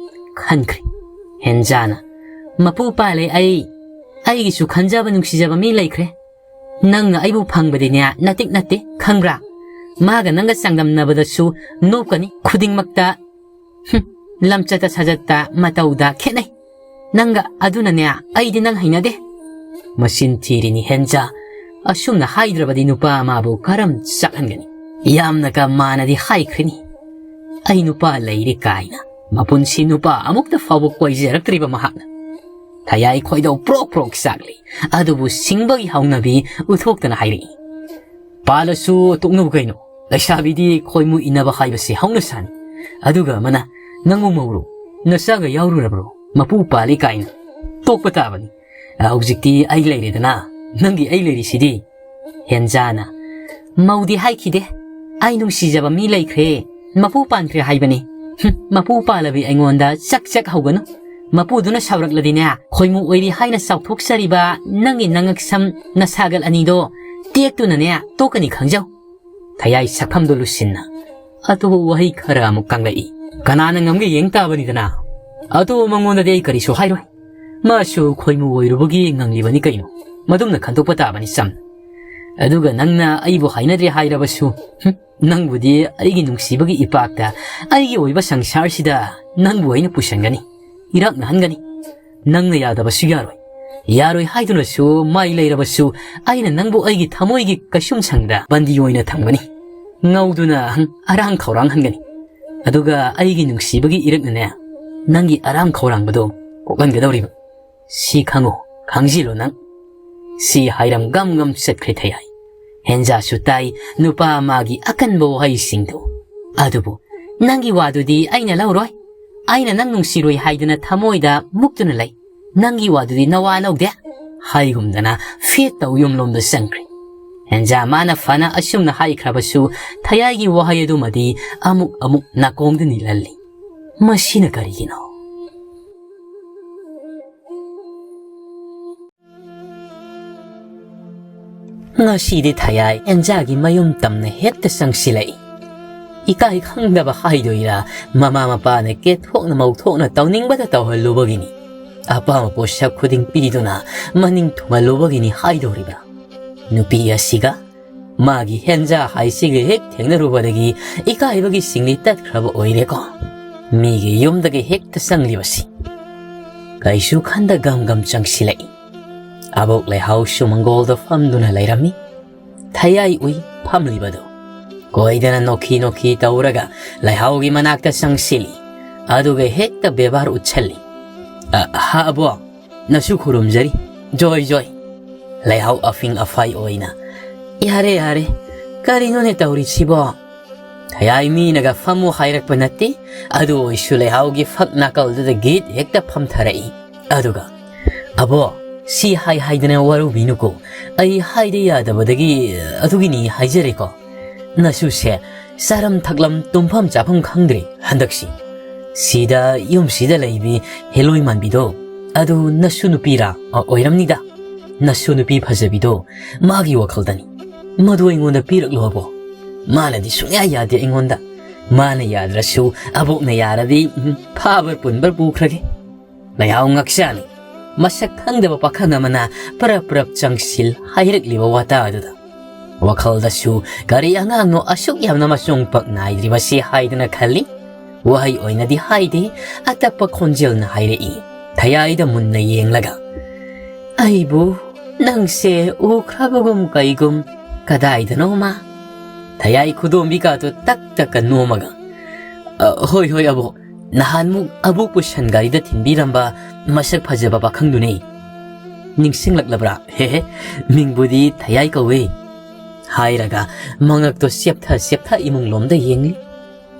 ꯈꯟꯈ꯭ꯔꯦ꯫ ꯍꯦꯟꯖꯥꯅ, "ꯃꯄꯨ ꯄꯥꯜꯂꯦ ꯑꯩ, ꯑꯩꯒꯤꯁꯨ ꯈꯟꯖꯕ ꯅꯨꯡꯁꯤꯖꯕ ꯃꯤ ꯂꯩꯈ꯭ꯔꯦ꯫ ꯅꯪꯅ ꯑꯩꯕꯨ ꯐꯪꯕꯗꯤꯅꯦ ꯅꯇꯤꯛ ꯅꯠꯇꯦ, ꯈꯪꯕ꯭ꯔꯥ? ꯃꯥꯒ ꯅꯪꯒ ꯆꯥꯡꯗꯝꯅꯕꯗꯁꯨ ꯅꯣꯞꯀꯅꯤ ꯈꯨꯗꯤꯡꯃꯛꯇ꯫" ꯍꯨꯝ, ꯂꯝꯆꯠꯇ ꯁꯥꯖꯠꯇ ꯃꯇꯧꯗ ꯈꯦꯠꯅꯩ꯫ ꯅꯪꯒ ꯑꯗꯨꯅꯅꯦ, ꯑꯩꯗꯤ ꯅꯪ ꯍꯩꯅꯗꯦ꯫ ꯃꯆꯤꯟ ꯊꯤꯔꯤꯅꯤ ꯍꯦꯟꯖꯥ꯫ ꯑꯁꯨꯝꯅ ꯍꯥꯏꯗ꯭ꯔꯕꯗꯤ ꯅꯨꯄꯥ ꯑꯃꯕꯨ ꯀꯔꯝ ꯆꯥꯛꯍꯟꯒꯅꯤ? ꯌꯥꯝꯅꯒ ꯃꯥꯅꯗꯤ ꯍꯥꯏꯈ꯭ꯔꯤꯅꯤ, "ꯑꯩ ꯅꯨꯄꯥ ꯂꯩꯔꯦ" ꯀꯥꯏꯅ꯫ ꯃꯄꯨꯟꯁꯤ ꯅꯨꯄꯥ ꯑꯃꯨꯛꯇ ꯐꯥꯎꯕ ꯀꯣꯏꯖꯔꯛꯇ꯭ꯔꯤꯕ ꯃꯍꯥꯛꯅ꯫ ꯊꯌꯥꯏ ꯈꯣꯏꯗꯧ ꯄ꯭ꯔꯣꯛ ꯄ꯭ꯔꯣꯛ ꯆꯥꯛꯂꯤ꯫ ꯑꯗꯨꯕꯨ ꯁꯤꯡꯕꯒꯤ ꯍꯧꯅꯕꯤ ꯎꯠꯊꯣꯛꯇꯅ ꯍꯥꯏꯔꯛꯏ, "ꯄꯥꯜꯂꯁꯨ ꯇꯣꯛꯅꯧ ꯀꯩꯅꯣ? ꯂꯩꯁꯥꯕꯤꯗꯤ ꯈꯣꯏꯃꯨ ꯏꯟꯅꯕ ꯍꯥꯏꯕꯁꯤ ꯍꯧꯅ ꯁꯥꯅꯤ꯫ ꯑꯗꯨꯒ ꯑꯃꯅ ꯅꯪꯕꯨ ꯃꯧꯔꯣ? ꯅꯆꯥꯒ ꯌꯥꯎꯔꯨꯔꯕ꯭ꯔꯣ? ꯃꯄꯨ ꯄꯥꯜꯂꯤ ꯀꯥꯏꯅ ꯇꯣꯛꯄ ꯇꯥꯕꯅꯤ꯫ ꯍꯧꯖꯤꯛꯇꯤ ꯑꯩ ꯂꯩꯔꯦꯗꯅ, ꯅꯪꯒꯤ ꯑꯩ ꯂꯩꯔꯤꯁꯤꯗꯤ"꯫ ꯍꯦꯟꯖꯥꯅ, "ꯃꯧꯗꯤ ꯍꯥꯏꯈꯤꯗꯦ꯫ ꯑꯩ ꯅꯨꯡꯁꯤꯖꯕ ꯃꯤ ꯂꯩꯈ꯭ꯔꯦ, ꯃꯄꯨ ꯄꯥꯟꯈ꯭ꯔꯦ ꯍꯥꯏꯕꯅꯤ꯫ ꯍꯨꯝ, ꯃꯄꯨ ꯄꯥꯜꯂꯕꯤ ꯑꯩꯉꯣꯟꯗ ꯆꯛ ꯆꯛ ꯍꯧꯒꯅꯨ꯫ ꯃꯄꯨꯗꯨꯅ ꯁꯥꯎꯔꯛꯂꯗꯤꯅꯦ, ꯈꯣꯏꯃꯨ ꯑꯣꯏꯔꯤ ꯍꯥꯏꯅ ꯆꯥꯎꯊꯣꯛꯆꯔꯤꯕ ꯅꯪꯒꯤ ꯅꯉꯛꯁꯝ ꯅꯁꯥꯒꯜ ꯑꯅꯤꯗꯣ ꯇꯦꯛꯇꯨꯅꯅꯦ ꯇꯣꯛꯀꯅꯤ ꯈꯪꯖꯧ"꯫ ꯊꯌꯥꯏ ꯁꯛꯐꯝꯗꯨ ꯂꯨꯁꯤꯟꯅ ꯑꯇꯣꯞꯄ ꯋꯥꯍꯩ ꯈꯔ ꯑꯃꯨꯛ ꯀꯪꯂꯛꯏ꯫ "ꯀꯅꯥꯅ ꯉꯝꯒꯦ ꯌꯦꯡ ꯇꯥꯕꯅꯤꯗꯅ꯫ ꯑꯇꯣꯞꯄ ꯃꯉꯣꯟꯗꯗꯤ ꯑꯩ ꯀꯔꯤꯁꯨ ꯍꯥꯏꯔꯣꯏ꯫ ꯃꯥꯁꯨ ꯈꯣꯏꯃꯨ ꯑꯣꯏꯔꯨꯕꯒꯤ ꯉꯪꯂꯤꯕꯅꯤ ꯀꯩꯅꯣ꯫ ꯃꯗꯨꯝꯅ ꯈꯟꯗꯣꯛꯄ ꯇꯥꯕꯅꯤ ꯆꯝꯅ꯫ ꯑꯗꯨꯒ ꯅꯪꯅ ꯑꯩꯕꯨ ꯍꯥꯏꯅꯗ꯭ꯔꯦ ꯍꯥꯏꯔꯕꯁꯨ, ꯍꯨꯝ, ꯅꯪꯕꯨꯗꯤ ꯑꯩꯒꯤ ꯅꯨꯡꯁꯤꯕꯒꯤ ꯏꯄꯥꯛꯇ, ꯑꯩꯒꯤ ꯑꯣꯏꯕ ꯁꯪꯁꯥꯔꯁꯤꯗ ꯅꯪꯕꯨ ꯑꯩꯅ ꯄꯨꯁꯟꯒꯅꯤ, ꯏꯔꯥꯛꯅꯍꯟꯒꯅꯤ꯫ ꯅꯪꯅ ꯌꯥꯗꯕꯁꯨ ꯌꯥꯔꯣꯏ꯫ ꯌꯥꯔꯣꯏ ꯍꯥꯏꯗꯨꯅꯁꯨ ꯃꯥꯏ ꯂꯩꯔꯕꯁꯨ, ꯑꯩꯅ ꯅꯪꯕꯨ ꯑꯩꯒꯤ ꯊꯃꯣꯏꯒꯤ ꯀꯩꯁꯨꯝꯁꯪꯗ ꯕꯟꯗꯤ ꯑꯣꯏꯅ ꯊꯝꯒꯅꯤ꯫ ꯉꯧꯗꯨꯅ ꯑꯔꯥꯡ ꯈꯧꯔꯥꯡꯍꯟꯒꯅꯤ꯫ ꯑꯗꯨꯒ ꯑꯩꯒꯤ ꯅꯨꯡꯁꯤꯕꯒꯤ ꯏꯔꯛꯅꯅꯦ, ꯅꯪꯒꯤ ꯑꯔꯥꯡ ꯈꯧꯔꯥꯡꯕꯗꯣ ꯀꯣꯛꯍꯟꯒꯗꯧꯔꯤꯕ꯫ ꯁꯤ ꯈꯪꯉꯨ, ꯈꯪꯖꯤꯜꯂꯨ ꯅꯪ"꯫ ꯁꯤ ꯍꯥꯏꯔꯝ ꯒꯝ ꯒꯝ ꯆꯠꯈ꯭ꯔꯦ ꯊꯌꯥꯏ꯫ ꯍꯦꯟꯖꯥꯁꯨ ꯇꯥꯏ, ꯅꯨꯄꯥ ꯃꯥꯒꯤ ꯑꯀꯟꯕ ꯋꯥꯍꯩꯁꯤꯡꯗꯨ꯫ ꯑꯗꯨꯕꯨ ꯅꯪꯒꯤ ꯋꯥꯗꯨꯗꯤ ꯑꯩꯅ ꯂꯧꯔꯣꯏ꯫ ꯑꯩꯅ ꯅꯪ ꯅꯨꯡꯁꯤꯔꯣꯏ ꯍꯥꯏꯗꯨꯅ ꯊꯃꯣꯏꯗ ꯃꯨꯛꯇꯨꯅ ꯂꯩ꯫ ꯅꯪꯒꯤ ꯋꯥꯗꯨꯗꯤ ꯅꯋꯥ ꯂꯧꯗꯦ꯫ ꯍꯥꯏꯒꯨꯝꯗꯅ ꯐꯦꯠ ꯇꯧ ꯌꯨꯝꯂꯣꯝꯗ ꯆꯪꯈ꯭ꯔꯦ꯫ ꯍꯦꯟꯖꯥ ꯃꯥꯅ ꯐꯅ ꯑꯁꯨꯝꯅ ꯍꯥꯏꯈ꯭ꯔꯕꯁꯨ ꯊꯌꯥꯏꯒꯤ ꯋꯥꯍꯩ ꯑꯗꯨꯃꯗꯤ ꯑꯃꯨꯛ ꯑꯃꯨꯛ ꯅꯥꯀꯣꯡꯗ ꯅꯤꯜꯍꯜꯂꯤ꯫ ꯃꯁꯤꯅ ꯀꯔꯤꯒꯤꯅꯣ? ꯉꯁꯤꯗꯤ ꯊꯌꯥꯏ ꯑꯦꯟꯖꯥꯒꯤ ꯃꯌꯨꯝ ꯇꯝꯅ ꯍꯦꯛꯇ ꯆꯪꯁꯤꯜꯂꯛꯏ꯫ ꯏꯀꯥꯏ ꯈꯪꯗꯕ ꯍꯥꯏꯗꯣꯏꯔꯥ, ꯃꯃꯥ ꯃꯄꯥꯅ ꯀꯦꯊꯣꯛꯅ ꯃꯧꯊꯣꯛꯅ ꯇꯧꯅꯤꯡꯕꯗ ꯇꯧꯍꯜꯂꯨꯕꯒꯤꯅꯤ꯫ ꯑꯄꯥꯝꯕ ꯄꯣꯠꯁꯛ ꯈꯨꯗꯤꯡ ꯄꯤꯗꯨꯅ ꯃꯅꯤꯡ ꯊꯨꯡꯍꯜꯂꯨꯕꯒꯤꯅꯤ ꯍꯥꯏꯗꯧꯔꯤꯕ꯭ꯔꯥ? ꯅꯨꯄꯤ ꯑꯁꯤꯒ ꯃꯥꯒꯤ ꯍꯦꯟꯖꯥ ꯍꯥꯏꯁꯤꯒ ꯍꯦꯛ ꯊꯦꯡꯅꯔꯨꯕꯗꯒꯤ ꯏꯀꯥꯏꯕꯒꯤ ꯁꯤꯡꯂꯤ ꯇꯠꯈ꯭ꯔꯕ ꯑꯣꯏꯔꯦꯀꯣ꯫ ꯃꯤꯒꯤ ꯌꯨꯝꯗꯒꯤ ꯍꯦꯛꯇ ꯆꯪꯂꯤꯕꯁꯤ꯫ ꯀꯩꯁꯨ ꯈꯟꯗ ꯒꯝ ꯒꯝ ꯆꯪꯁꯤꯜꯂꯛꯏ꯫ ꯑꯕꯣꯛ ꯂꯩꯍꯥꯎꯁꯨ ꯃꯪꯒꯣꯜꯗ ꯐꯝꯗꯨꯅ ꯂꯩꯔꯝꯃꯤ꯫ ꯊꯌꯥꯏ ꯎꯏ ꯐꯝꯂꯤꯕꯗꯨ꯫ ꯀꯣꯏꯗꯅ ꯅꯣꯛꯈꯤ ꯅꯣꯛꯈꯤ ꯇꯧꯔꯒ ꯂꯩꯍꯥꯎꯒꯤ ꯃꯅꯥꯛꯇ ꯆꯪꯁꯤꯜꯂꯤ꯫ ꯑꯗꯨꯒ ꯍꯦꯛꯇ ꯕꯦꯕꯥꯔ ꯎꯠꯁꯜꯂꯤ꯫ "ꯑ, ꯍꯥ ꯑꯕꯣꯛ, ꯅꯁꯨ ꯈꯨꯔꯨꯝꯖꯔꯤ꯫ ꯖꯣꯏ ꯖꯣꯏ"꯫ ꯂꯩꯍꯥꯎ ꯑꯐꯤꯡ ꯑꯐꯥꯏ ꯑꯣꯏꯅ, "ꯌꯥꯔꯦ ꯌꯥꯔꯦ, ꯀꯔꯤꯅꯣꯅꯦ ꯇꯧꯔꯤꯁꯤꯕꯣ? ꯊꯌꯥꯏ ꯃꯤꯅꯒ ꯐꯝꯃꯨ ꯍꯥꯏꯔꯛꯄ ꯅꯠꯇꯦ, ꯑꯗꯨ ꯑꯣꯏꯁꯨ" ꯂꯩꯍꯥꯎꯒꯤ ꯐꯛ ꯅꯥꯀꯜꯗꯨꯗ ꯒꯤꯠ ꯍꯦꯛꯇ ꯐꯝꯊꯔꯛꯏ꯫ ꯑꯗꯨꯒ, "ꯑꯕꯣ, ꯁꯤ ꯍꯥꯏ ꯍꯥꯏꯗꯅ ꯋꯥꯔꯧꯕꯤꯅꯨꯀꯣ, ꯑꯩ ꯍꯥꯏꯗ ꯌꯥꯗꯕꯗꯒꯤ ꯑꯗꯨꯒꯤꯅꯤ ꯍꯥꯏꯖꯔꯦꯀꯣ꯫ ꯅꯁꯨꯁꯦ ꯆꯥꯔꯝ ꯊꯛꯂꯝ ꯇꯨꯝꯐꯝ ꯆꯥꯐꯝ ꯈꯪꯗ꯭ꯔꯦ ꯍꯟꯗꯛꯁꯤ꯫ ꯁꯤꯗ ꯌꯨꯝꯁꯤꯗ ꯂꯩꯕꯤ ꯍꯦꯂꯣꯏ ꯃꯥꯟꯕꯤꯗꯣ, ꯑꯗꯨ ꯅꯁꯨ ꯅꯨꯄꯤꯔꯥ? ꯑ, ꯑꯣꯏꯔꯝꯅꯤꯗ꯫ ꯅꯁꯨ ꯅꯨꯄꯤ ꯐꯖꯕꯤꯗꯣ ꯃꯥꯒꯤ ꯋꯥꯈꯜꯗꯅꯤ꯫ ꯃꯗꯨ ꯑꯩꯉꯣꯟꯗ ꯄꯤꯔꯛꯂꯣ ꯑꯕꯣ꯫ ꯃꯥꯅꯗꯤ ꯁꯨꯡꯌꯥ ꯌꯥꯗꯦ ꯑꯩꯉꯣꯟꯗ꯫ ꯃꯥꯅ ꯌꯥꯗ꯭ꯔꯁꯨ ꯑꯕꯣꯛꯅ ꯌꯥꯔꯗꯤ, ꯎꯝ, ꯐꯥꯕꯔ ꯄꯨꯟꯕꯔ ꯄꯨꯈ꯭ꯔꯒꯦ"꯫ ꯂꯩꯍꯥꯎ ꯉꯛꯆꯥꯅꯤ꯫ ꯃꯁꯛ ꯈꯪꯗꯕ ꯄꯥꯈꯪ ꯑꯃꯅ ꯄꯔꯞ ꯄꯔꯞ ꯆꯪꯁꯤꯜ ꯍꯥꯏꯔꯛꯂꯤꯕ ꯋꯥꯇꯥ ꯑꯗꯨꯗ꯫ ꯋꯥꯈꯜꯗꯁꯨ ꯀꯔꯤ ꯑꯉꯥꯡꯅꯣ ꯑꯁꯨꯛ ꯌꯥꯝꯅ ꯃꯆꯣꯡ ꯄꯛ ꯅꯥꯏꯗ꯭ꯔꯤꯕꯁꯤ ꯍꯥꯏꯗꯅ ꯈꯜꯂꯤ꯫ ꯋꯥꯍꯩ ꯑꯣꯏꯅꯗꯤ ꯍꯥꯏꯗꯦ, ꯑꯇꯞꯄ ꯈꯣꯟꯖꯦꯜꯅ ꯍꯥꯏꯔꯛꯏ, ꯊꯌꯥꯏꯗ ꯃꯨꯟꯅ ꯌꯦꯡꯂꯒ꯫ "ꯑꯩꯕꯨ ꯅꯪꯁꯦ ꯎꯈ꯭ꯔꯕꯒꯨꯝ ꯀꯩꯒꯨꯝ ꯀꯗꯥꯏꯗꯅꯣꯃ?" ꯊꯌꯥꯏ ꯈꯨꯗꯣꯝꯕꯤꯒꯥꯗꯨ ꯇꯛ ꯇꯛꯀ ꯅꯣꯝꯃꯒ, "ꯑ, ꯍꯣꯏ, ꯍꯣꯏ, ꯑꯕꯣꯛ, ꯅꯍꯥꯟꯃꯨꯛ ꯑꯕꯣꯛꯄꯨ ꯁꯟ ꯒꯥꯔꯤꯗ ꯊꯤꯟꯕꯤꯔꯝꯕ ꯃꯁꯛ ꯐꯖꯕ ꯄꯥꯈꯪꯗꯨꯅꯦ꯫ ꯅꯤꯡꯁꯤꯡꯂꯛꯂꯕ꯭ꯔꯥ? ꯍꯦ ꯍꯦ, ꯃꯤꯡꯕꯨꯗꯤ ꯊꯌꯥꯏ ꯀꯧꯋꯦ"꯫ ꯍꯥꯏꯔꯒ ꯃꯉꯛꯇꯣ ꯆꯦꯞꯊ ꯆꯦꯞꯊ ꯏꯃꯨꯡꯂꯣꯝꯗ ꯌꯦꯡꯂꯤ꯫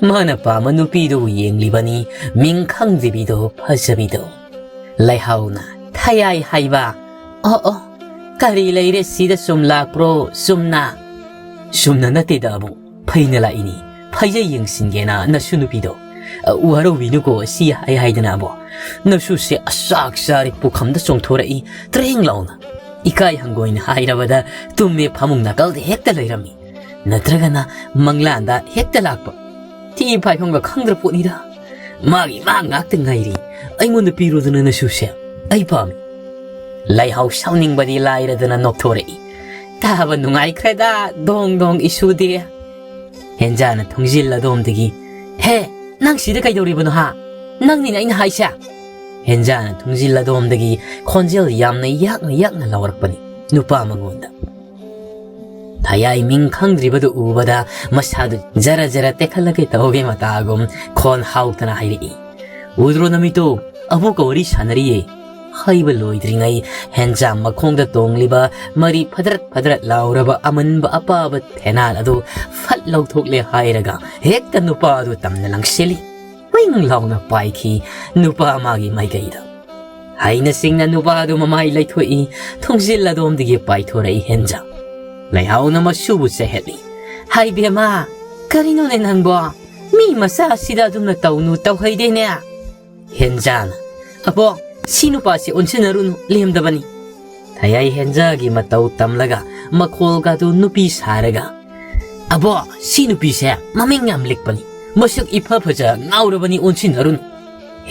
ꯃꯥꯅ ꯄꯥꯝꯕ ꯅꯨꯄꯤꯗꯨꯕꯨ ꯌꯦꯡꯂꯤꯕꯅꯤ, ꯃꯤꯡ ꯈꯪꯗ꯭ꯔꯤꯕꯤꯗꯣ, ꯐꯖꯕꯤꯗꯣ꯫ ꯂꯩꯍꯥꯎꯅ, "ꯊꯌꯥꯏ ꯍꯥꯏꯕ? ꯑꯣ, ꯑꯣ, ꯀꯔꯤ ꯂꯩꯔꯦ ꯁꯤꯗ ꯁꯨꯝ ꯂꯥꯛꯄ꯭ꯔꯣ, ꯆꯨꯝꯅ?" "ꯆꯨꯝꯅ ꯅꯠꯇꯦꯗ ꯑꯕꯨꯡ, ꯐꯩꯅ ꯂꯥꯛꯏꯅꯤ, ꯐꯩꯖꯩ ꯌꯦꯡꯁꯤꯟꯒꯦꯅ ꯅꯁꯨ ꯅꯨꯄꯤꯗꯣ꯫ ꯑ, ꯋꯥꯔꯧꯕꯤꯅꯨꯀꯣ, ꯁꯤ ꯍꯥꯏ ꯍꯥꯏꯗꯅ ꯑꯕꯣ꯫ ꯅꯁꯨꯁꯦ ꯑꯆꯥꯛ ꯆꯥꯔꯤ ꯄꯨꯈꯝꯗ ꯆꯣꯡꯊꯣꯔꯛꯏ, ꯇ꯭ꯔꯦꯡ ꯂꯥꯎꯅ꯫ ꯏꯀꯥꯏ ꯍꯪꯒꯣꯏꯅ ꯍꯥꯏꯔꯕꯗ ꯇꯨꯝꯃꯦ ꯐꯃꯨꯡ ꯅꯥꯀꯜꯗ ꯍꯦꯛꯇ ꯂꯩꯔꯝꯃꯤ꯫ ꯅꯠꯇ꯭ꯔꯒꯅ ꯃꯪꯂꯥꯟꯗ ꯍꯦꯛꯇ ꯂꯥꯛꯄ꯫ ꯊꯤ ꯐꯥꯏꯐꯝꯒ ꯈꯪꯗ꯭ꯔ ꯄꯣꯠꯅꯤꯗ꯫ ꯃꯥꯒꯤ ꯃꯥ ꯉꯥꯛꯇ ꯉꯥꯏꯔꯤ꯫ ꯑꯩꯉꯣꯟꯗ ꯄꯤꯔꯨꯗꯅ ꯅꯁꯨꯁꯦ꯫ ꯑꯩ ꯄꯥꯝꯃꯤ"꯫ ꯂꯩꯍꯥꯎ ꯁꯥꯎꯅꯤꯡꯕꯗꯤ ꯂꯥꯏꯔꯗꯅ ꯅꯣꯛꯊꯣꯔꯛꯏ꯫ "ꯇꯥꯕ ꯅꯨꯡꯉꯥꯏꯈ꯭ꯔꯦꯗ, ꯗꯣꯡ ꯗꯣꯡ ꯏꯁꯨꯗꯤ"꯫ ꯍꯦꯟꯖꯥꯅ ꯊꯣꯡꯖꯤꯜ ꯑꯗꯣꯝꯗꯒꯤ, "ꯍꯦ, ꯅꯪ ꯁꯤꯗ ꯀꯩꯗꯧꯔꯤꯕꯅꯣ ꯍꯥ? ꯅꯪꯅꯤꯅꯦ ꯑꯩꯅ ꯍꯥꯏꯁꯦ꯫ ꯍꯦꯟꯖꯥꯅ ꯊꯣꯡꯖꯤꯜ ꯑꯗꯣꯝꯗꯒꯤ ꯈꯣꯟꯖꯦꯜ ꯌꯥꯝꯅ ꯌꯥꯛꯅ ꯌꯥꯛꯅ ꯂꯥꯎꯔꯛꯄꯅꯤ ꯅꯨꯄꯥ ꯃꯉꯣꯟꯗ꯫ ꯊꯌꯥꯏ ꯃꯤꯡ ꯈꯪꯗ꯭ꯔꯤꯕꯗꯨ ꯎꯕꯗ ꯃꯁꯥꯗꯨ ꯖꯔ ꯖꯔ ꯇꯦꯛꯈꯠꯂꯒꯦ ꯇꯧꯒꯦ ꯃꯇꯥꯒꯨꯝ ꯈꯣꯟ ꯍꯥꯎꯇꯅ ꯍꯥꯏꯔꯛꯏ, "ꯎꯗ꯭ꯔꯣ ꯅꯃꯤꯠꯇꯣ? ꯑꯕꯣꯛꯀ ꯋꯥꯔꯤ ꯁꯥꯟꯅꯔꯤꯌꯦ꯫" ꯍꯥꯏꯕ ꯂꯣꯏꯗ꯭ꯔꯤꯉꯩ ꯍꯦꯟꯖꯥ ꯃꯈꯣꯡꯗ ꯇꯣꯡꯂꯤꯕ ꯃꯔꯤ ꯐꯗ꯭ꯔꯠ ꯐꯗ꯭ꯔꯠ ꯂꯥꯎꯔꯕ ꯑꯃꯟꯕ ꯑꯄꯥꯕ ꯊꯦꯅꯥꯜ ꯑꯗꯨ ꯐꯠ ꯂꯧꯊꯣꯛꯂꯦ ꯍꯥꯏꯔꯒ ꯍꯦꯛꯇ ꯅꯨꯄꯥ ꯑꯗꯨ ꯇꯝꯅ ꯂꯪꯁꯤꯜꯂꯤ꯫ ꯋꯤꯡ ꯂꯥꯎꯅ ꯄꯥꯏꯈꯤ ꯅꯨꯄꯥ ꯃꯥꯒꯤ ꯃꯥꯏꯀꯩꯗ꯫ ꯍꯩꯅ ꯁꯤꯡꯅ ꯅꯨꯄꯥ ꯑꯗꯨ ꯃꯃꯥꯏ ꯂꯩꯊꯣꯛꯏ, ꯊꯣꯡꯖꯤꯜ ꯑꯗꯣꯝꯗꯒꯤ ꯄꯥꯏꯊꯣꯔꯛꯏ ꯍꯦꯟꯖꯥ꯫ ꯂꯩꯍꯥꯎꯅ ꯃꯁꯨꯕꯨ ꯆꯩꯍꯠꯂꯤ꯫ "ꯍꯥꯏ ꯕꯦꯝꯃ, ꯀꯔꯤꯅꯣꯅꯦ ꯅꯪꯕꯣ? ꯃꯤ ꯃꯆꯥꯁꯤꯗ ꯑꯗꯨꯝꯅ ꯇꯧꯅꯨ, ꯇꯧꯍꯩꯗꯦꯅꯦ꯫" ꯍꯦꯟꯖꯥꯅ, "ꯑꯕꯣ, ꯁꯤ ꯅꯨꯄꯥꯁꯤ ꯑꯣꯟꯁꯤꯟꯅꯔꯨꯅꯨ, ꯂꯦꯝꯗꯕꯅꯤ꯫" ꯊꯌꯥꯏ ꯍꯦꯟꯖꯥꯒꯤ ꯃꯇꯧ ꯇꯝꯂꯒ ꯃꯈꯣꯜꯒꯗꯨ ꯅꯨꯄꯤ ꯁꯥꯔꯒ, "ꯑꯕꯣ, ꯁꯤ ꯅꯨꯄꯤꯁꯦ ꯃꯃꯤꯡ ꯌꯥꯝ ꯂꯤꯛꯄꯅꯤ, ꯃꯁꯛ ꯏꯐ ꯐꯖ ꯉꯥꯎꯔꯕꯅꯤ, ꯑꯣꯟꯁꯤꯟꯅꯔꯨꯅꯨ꯫"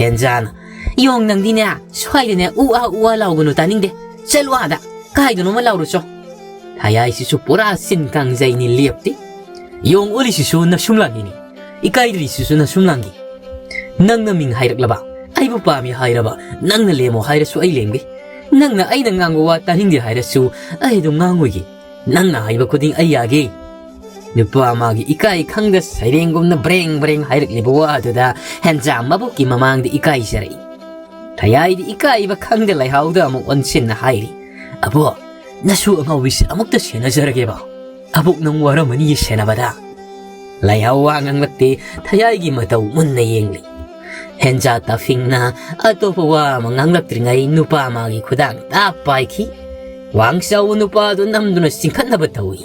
ꯍꯦꯟꯖꯥꯅ, "ꯌꯣꯡ ꯅꯪꯗꯤꯅꯦ, ꯁ꯭ꯋꯥꯏꯗꯅꯦ ꯎ ꯑꯥ ꯎ ꯑꯥ ꯂꯥꯎꯒꯅꯨ, ꯇꯥꯅꯤꯡꯗꯦ꯫ ꯆꯠꯂꯣ ꯑꯥꯗ, ꯀꯥꯏꯗꯅꯣꯃ ꯂꯥꯎꯔꯨꯆꯣ꯫" ꯊꯌꯥꯏꯁꯤꯁꯨ ꯄꯨꯔꯥ ꯁꯤꯟ ꯀꯥꯡꯖꯩꯅꯤ, ꯂꯦꯞꯇꯦ꯫ ꯌꯣꯡ ꯑꯣꯜꯂꯤꯁꯤꯁꯨ ꯅꯁꯨꯝ ꯂꯥꯡꯒꯤꯅꯤ, ꯏꯀꯥꯏꯗ꯭ꯔꯤꯁꯤꯁꯨ ꯅꯁꯨꯝ ꯂꯥꯡꯒꯤ꯫ ꯅꯪꯅ ꯃꯤꯡ ꯍꯥꯏꯔꯛꯂꯕ, ꯑꯩꯕꯨ ꯄꯥꯝꯃꯤ ꯍꯥꯏꯔꯕ, ꯅꯪꯅ ꯂꯦꯝꯃꯣ ꯍꯥꯏꯔꯁꯨ ꯑꯩ ꯂꯦꯝꯒꯦ꯫ ꯅꯪꯅ ꯑꯩꯅ ꯉꯥꯡꯕ ꯋꯥ ꯇꯥꯅꯤꯡꯗꯦ ꯍꯥꯏꯔꯁꯨ ꯑꯩ ꯑꯗꯨꯝ ꯉꯥꯡꯉꯣꯏꯒꯦ꯫ ꯅꯪꯅ ꯍꯥꯏꯕ ꯈꯨꯗꯤꯡ ꯑꯩ ꯌꯥꯒꯦ꯫ ꯅꯨꯄꯥ ꯃꯥꯒꯤ ꯏꯀꯥꯏ ꯈꯪꯗ ꯁꯩꯔꯦꯡꯒꯨꯝꯅ ꯕ꯭ꯔꯦꯡ ꯕ꯭ꯔꯦꯡ ꯍꯥꯏꯔꯛꯂꯤꯕ ꯋꯥꯗꯨꯗ ꯍꯦꯟꯖꯥ ꯃꯕꯨꯛꯀꯤ ꯃꯃꯥꯡꯗ ꯏꯀꯥꯏꯖꯔꯛꯏ꯫ ꯊꯌꯥꯏꯗꯤ ꯏꯀꯥꯏꯕ ꯈꯪꯗ ꯂꯩꯍꯥꯎꯗ ꯑꯃꯨꯛ ꯑꯣꯟꯁꯤꯟꯅ ꯍꯥꯏꯔꯤ, "ꯑꯕꯣ, ꯅꯁꯨ ꯑꯉꯥꯎꯕꯤꯁꯦ ꯑꯃꯨꯛꯇ ꯁꯦꯟꯅꯖꯔꯒꯦꯕ꯫ ꯑꯕꯣꯛ ꯅꯪ ꯋꯥꯔꯝꯃꯅꯤꯌꯦ ꯁꯦꯟꯅꯕꯗ꯫" ꯂꯩꯍꯥꯎ ꯋꯥ ꯉꯥꯡꯂꯛꯇꯦ, ꯊꯌꯥꯏꯒꯤ ꯃꯇꯧ ꯃꯨꯟꯅ ꯌꯦꯡꯂꯤ꯫ ꯍꯦꯟꯖꯥ ꯇꯥꯐꯤꯡꯅ ꯑꯇꯣꯞꯄ ꯋꯥ ꯑꯃ ꯉꯥꯡꯂꯛꯇ꯭ꯔꯤꯉꯩ ꯅꯨꯄꯥ ꯃꯥꯒꯤ ꯈꯨꯗꯥꯡ ꯇꯥꯞ ꯄꯥꯏꯈꯤ꯫ ꯋꯥꯡ ꯆꯥꯎꯕ ꯅꯨꯄꯥ ꯑꯗꯨ ꯅꯝꯗꯨꯅ ꯆꯤꯡꯈꯠꯅꯕ ꯇꯧꯏ꯫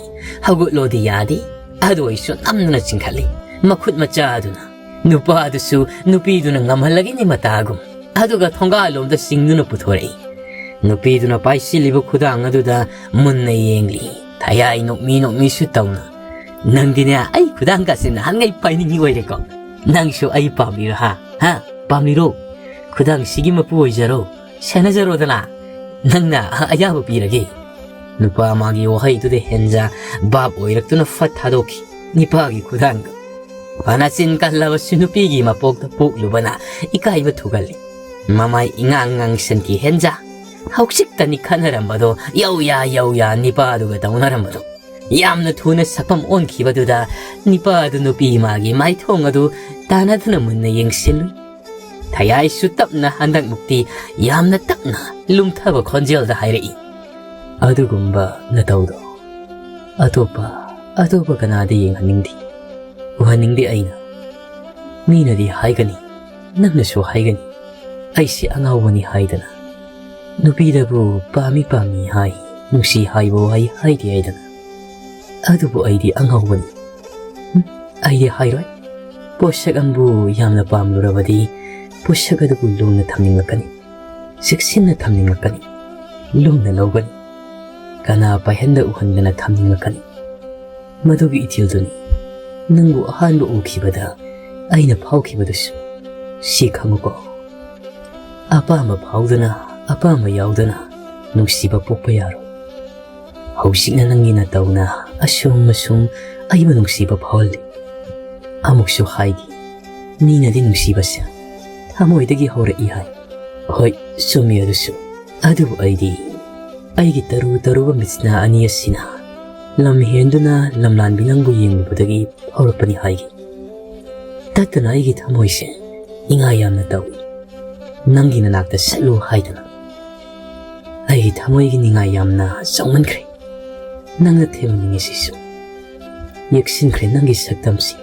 ꯍꯧꯒꯠꯂꯣꯗꯤ ꯌꯥꯗꯦ, ꯑꯗꯨ ꯑꯣꯏꯁꯨ ꯅꯝꯗꯨꯅ ꯆꯤꯡꯈꯠꯂꯤ꯫ ꯃꯈꯨꯠ ꯃꯆꯥ ꯑꯗꯨꯅ ꯅꯨꯄꯥ ꯑꯗꯨꯁꯨ ꯅꯨꯄꯤꯗꯨꯅ ꯉꯝꯍꯜꯂꯒꯅꯤ ꯃꯇꯥꯒꯨꯝ꯫ ꯑꯗꯨꯒ ꯊꯣꯡꯒꯥꯜꯂꯣꯝꯗ ꯆꯤꯡꯗꯨꯅ ꯄꯨꯊꯣꯔꯛꯏ꯫ ꯅꯨꯄꯤꯗꯨꯅ ꯄꯥꯏꯁꯤꯜꯂꯤꯕ ꯈꯨꯗꯥꯡ ꯑꯗꯨꯗ ꯃꯨꯟꯅ ꯌꯦꯡꯂꯤ꯫ ꯊꯌꯥꯏ ꯅꯣꯛꯃꯤ ꯅꯣꯛꯃꯤꯁꯨ ꯇꯧꯅ, "ꯅꯪꯗꯤꯅꯦ ꯑꯩ ꯈꯨꯗꯥꯡꯒꯁꯦ ꯅꯍꯥꯟꯉꯩ ꯄꯥꯏꯅꯤꯡꯉꯤ ꯑꯣꯏꯔꯦꯀꯣ꯫ ꯅꯪꯁꯨ ꯑꯩ ꯄꯥꯝꯂꯤꯔꯣ ꯍꯥ? ꯍꯥ? ꯄꯥꯝꯂꯤꯔꯣ? ꯈꯨꯗꯥꯡꯁꯤꯒꯤ ꯃꯄꯨ ꯑꯣꯏꯖꯔꯣ, ꯁꯦꯟꯅꯖꯔꯣꯗꯅ꯫ ꯅꯪꯅ ꯑꯌꯥꯕ ꯄꯤꯔꯒꯦ꯫" ꯅꯨꯄꯥ ꯃꯥꯒꯤ ꯋꯥꯍꯩꯗꯨꯗ ꯍꯦꯟꯖꯥ ꯚꯥꯞ ꯑꯣꯏꯔꯛꯇꯨꯅ ꯐꯠ ꯊꯥꯗꯣꯛꯈꯤ ꯅꯤꯄꯥꯒꯤ ꯈꯨꯗꯥꯡꯗꯨ꯫ ꯐꯅ ꯆꯤꯟ ꯀꯜꯂꯕꯁꯨ ꯅꯨꯄꯤꯒꯤ ꯃꯄꯣꯛꯇ ꯄꯣꯛꯂꯨꯕꯅ ꯏꯀꯥꯏꯕ ꯊꯨꯒꯜꯂꯤ꯫ ꯃꯃꯥꯏ ꯏꯉꯥꯡ ꯉꯥꯡꯁꯟꯈꯤ ꯍꯦꯟꯖꯥ꯫ ꯍꯧꯖꯤꯛꯇꯅꯤ ꯈꯠꯅꯔꯝꯕꯗꯣ ꯌꯧꯌꯥ ꯌꯧꯌꯥ ꯅꯤꯄꯥꯗꯨꯒ ꯇꯧꯅꯔꯝꯕꯗꯣ꯫ ꯌꯥꯝꯅ ꯊꯨꯅ ꯁꯛꯐꯝ ꯑꯣꯟꯈꯤꯕꯗꯨꯗ ꯅꯤꯄꯥꯗꯨ ꯅꯨꯄꯤ ꯃꯥꯒꯤ ꯃꯥꯏꯊꯣꯡ ꯑꯗꯨ ꯇꯥꯟꯅꯗꯨꯅ ꯃꯨꯟꯅ ꯌꯦꯡꯁꯤꯜꯂꯨꯏ꯫ ꯊꯌꯥꯏꯁꯨ ꯇꯞꯅ ꯍꯟꯗꯛꯃꯨꯛꯇꯤ ꯌꯥꯝꯅ ꯇꯞꯅ ꯂꯨꯝꯊꯕ ꯈꯣꯟꯖꯦꯜꯗ ꯍꯥꯏꯔꯛꯏ, "ꯑꯗꯨꯒꯨꯝꯕ ꯅꯇꯧꯗꯣ ꯑꯇꯣꯞꯄ, ꯑꯇꯣꯞꯄ ꯀꯅꯥꯗ ꯌꯦꯡꯍꯟꯅꯤꯡꯗꯦ, ꯎꯍꯟꯅꯤꯡꯗꯦ ꯑꯩꯅ꯫ ꯃꯤꯅꯗꯤ ꯍꯥꯏꯒꯅꯤ, ꯅꯪꯅꯁꯨ ꯍꯥꯏꯒꯅꯤ, ꯑꯩꯁꯦ ꯑꯉꯥꯎꯕꯅꯤ ꯍꯥꯏꯗꯅ꯫ ꯅꯨꯄꯤꯗꯕꯨ ꯄꯥꯝꯃꯤ ꯄꯥꯝꯃꯤ ꯍꯥꯏ, ꯅꯨꯡꯁꯤ ꯍꯥꯏꯕ ꯋꯥꯍꯩ ꯍꯥꯏꯗꯦ ꯍꯥꯏꯗꯅ꯫ ꯑꯗꯨꯕꯨ ꯑꯩꯗꯤ ꯑꯉꯥꯎꯕꯅꯤ꯫ ꯍꯨꯝ, ꯑꯩꯗꯤ ꯍꯥꯏꯔꯣꯏ꯫ ꯄꯣꯠꯁꯛ ꯑꯃꯕꯨ ꯌꯥꯝꯅ ꯄꯥꯝꯂꯨꯔꯕꯗꯤ ꯄꯣꯠꯁꯛ ꯑꯗꯨꯕꯨ ꯂꯨꯝꯅ ꯊꯝꯅꯤꯡꯂꯛꯀꯅꯤ, ꯆꯦꯛꯁꯤꯟꯅ ꯊꯝꯅꯤꯡꯂꯛꯀꯅꯤ, ꯂꯨꯝꯅ ꯂꯧꯒꯅꯤ, ꯀꯅꯥ ꯄꯥꯏꯍꯟꯗ ꯎꯍꯟꯗꯅ ꯊꯝꯅꯤꯡꯂꯛꯀꯅꯤ꯫ ꯃꯗꯨꯒꯤ ꯏꯊꯤꯜꯗꯨꯅꯤ ꯅꯪꯕꯨ ꯑꯍꯥꯟꯕ ꯎꯈꯤꯕꯗ ꯑꯩꯅ ꯐꯥꯎꯈꯤꯕꯗꯨꯁꯨ꯫ ꯁꯤ ꯈꯪꯉꯨꯀꯣ, ꯑꯄꯥꯝꯕ ꯐꯥꯎꯗꯅ, ꯑꯄꯥꯝꯕ ꯌꯥꯎꯗꯅ ꯅꯨꯡꯁꯤꯕ ꯄꯣꯛꯄ ꯌꯥꯔꯣꯏ꯫ ꯍꯧꯖꯤꯛꯅ ꯅꯪꯒꯤ ꯅꯇꯧꯅ ꯑꯁꯨꯝ ꯑꯁꯨꯝ ꯑꯩꯕꯨ ꯅꯨꯡꯁꯤꯕ ꯐꯥꯎꯍꯜꯂꯤ꯫ ꯑꯃꯨꯛꯁꯨ ꯍꯥꯏꯒꯦ, ꯃꯤꯅꯗꯤ ꯅꯨꯡꯁꯤꯕꯁꯦ ꯊꯃꯣꯏꯗꯒꯤ ꯍꯧꯔꯛꯏ ꯍꯥꯏ꯫ ꯍꯣꯏ, ꯆꯨꯝꯃꯤ ꯑꯗꯨꯁꯨ꯫ ꯑꯗꯨꯕꯨ ꯑꯩꯗꯤ ꯑꯩꯒꯤ ꯇꯔꯨ ꯇꯔꯨꯕ ꯃꯤꯠꯁꯅꯥ ꯑꯅꯤ ꯑꯁꯤꯅ ꯂꯝ ꯍꯦꯟꯗꯨꯅ ꯂꯝꯂꯥꯟꯕꯤ ꯅꯪꯕꯨ ꯌꯦꯡꯂꯨꯕꯗꯒꯤ ꯐꯥꯎꯔꯛꯄꯅꯤ ꯍꯥꯏꯒꯦ꯫ ꯇꯠꯇꯅ ꯑꯩꯒꯤ ꯊꯃꯣꯏꯁꯦ ꯅꯤꯡꯉꯥꯏ ꯌꯥꯝꯅ ꯇꯧꯏ꯫ ꯅꯪꯒꯤ ꯅꯅꯥꯛꯇ ꯆꯠꯂꯨ ꯍꯥꯏꯗꯅ꯫ ꯑꯩꯒꯤ ꯊꯃꯣꯏꯒꯤ ꯅꯤꯡꯉꯥꯏ ꯌꯥꯝꯅ ꯆꯥꯎꯃꯟꯈ꯭ꯔꯦ꯫ ꯅꯪꯅ ꯊꯦꯝꯅꯤꯡꯉꯤꯁꯤꯁꯨ ꯌꯦꯛꯁꯤꯟꯈ꯭ꯔꯦ ꯅꯪꯒꯤ ꯁꯛꯇꯝꯁꯤ꯫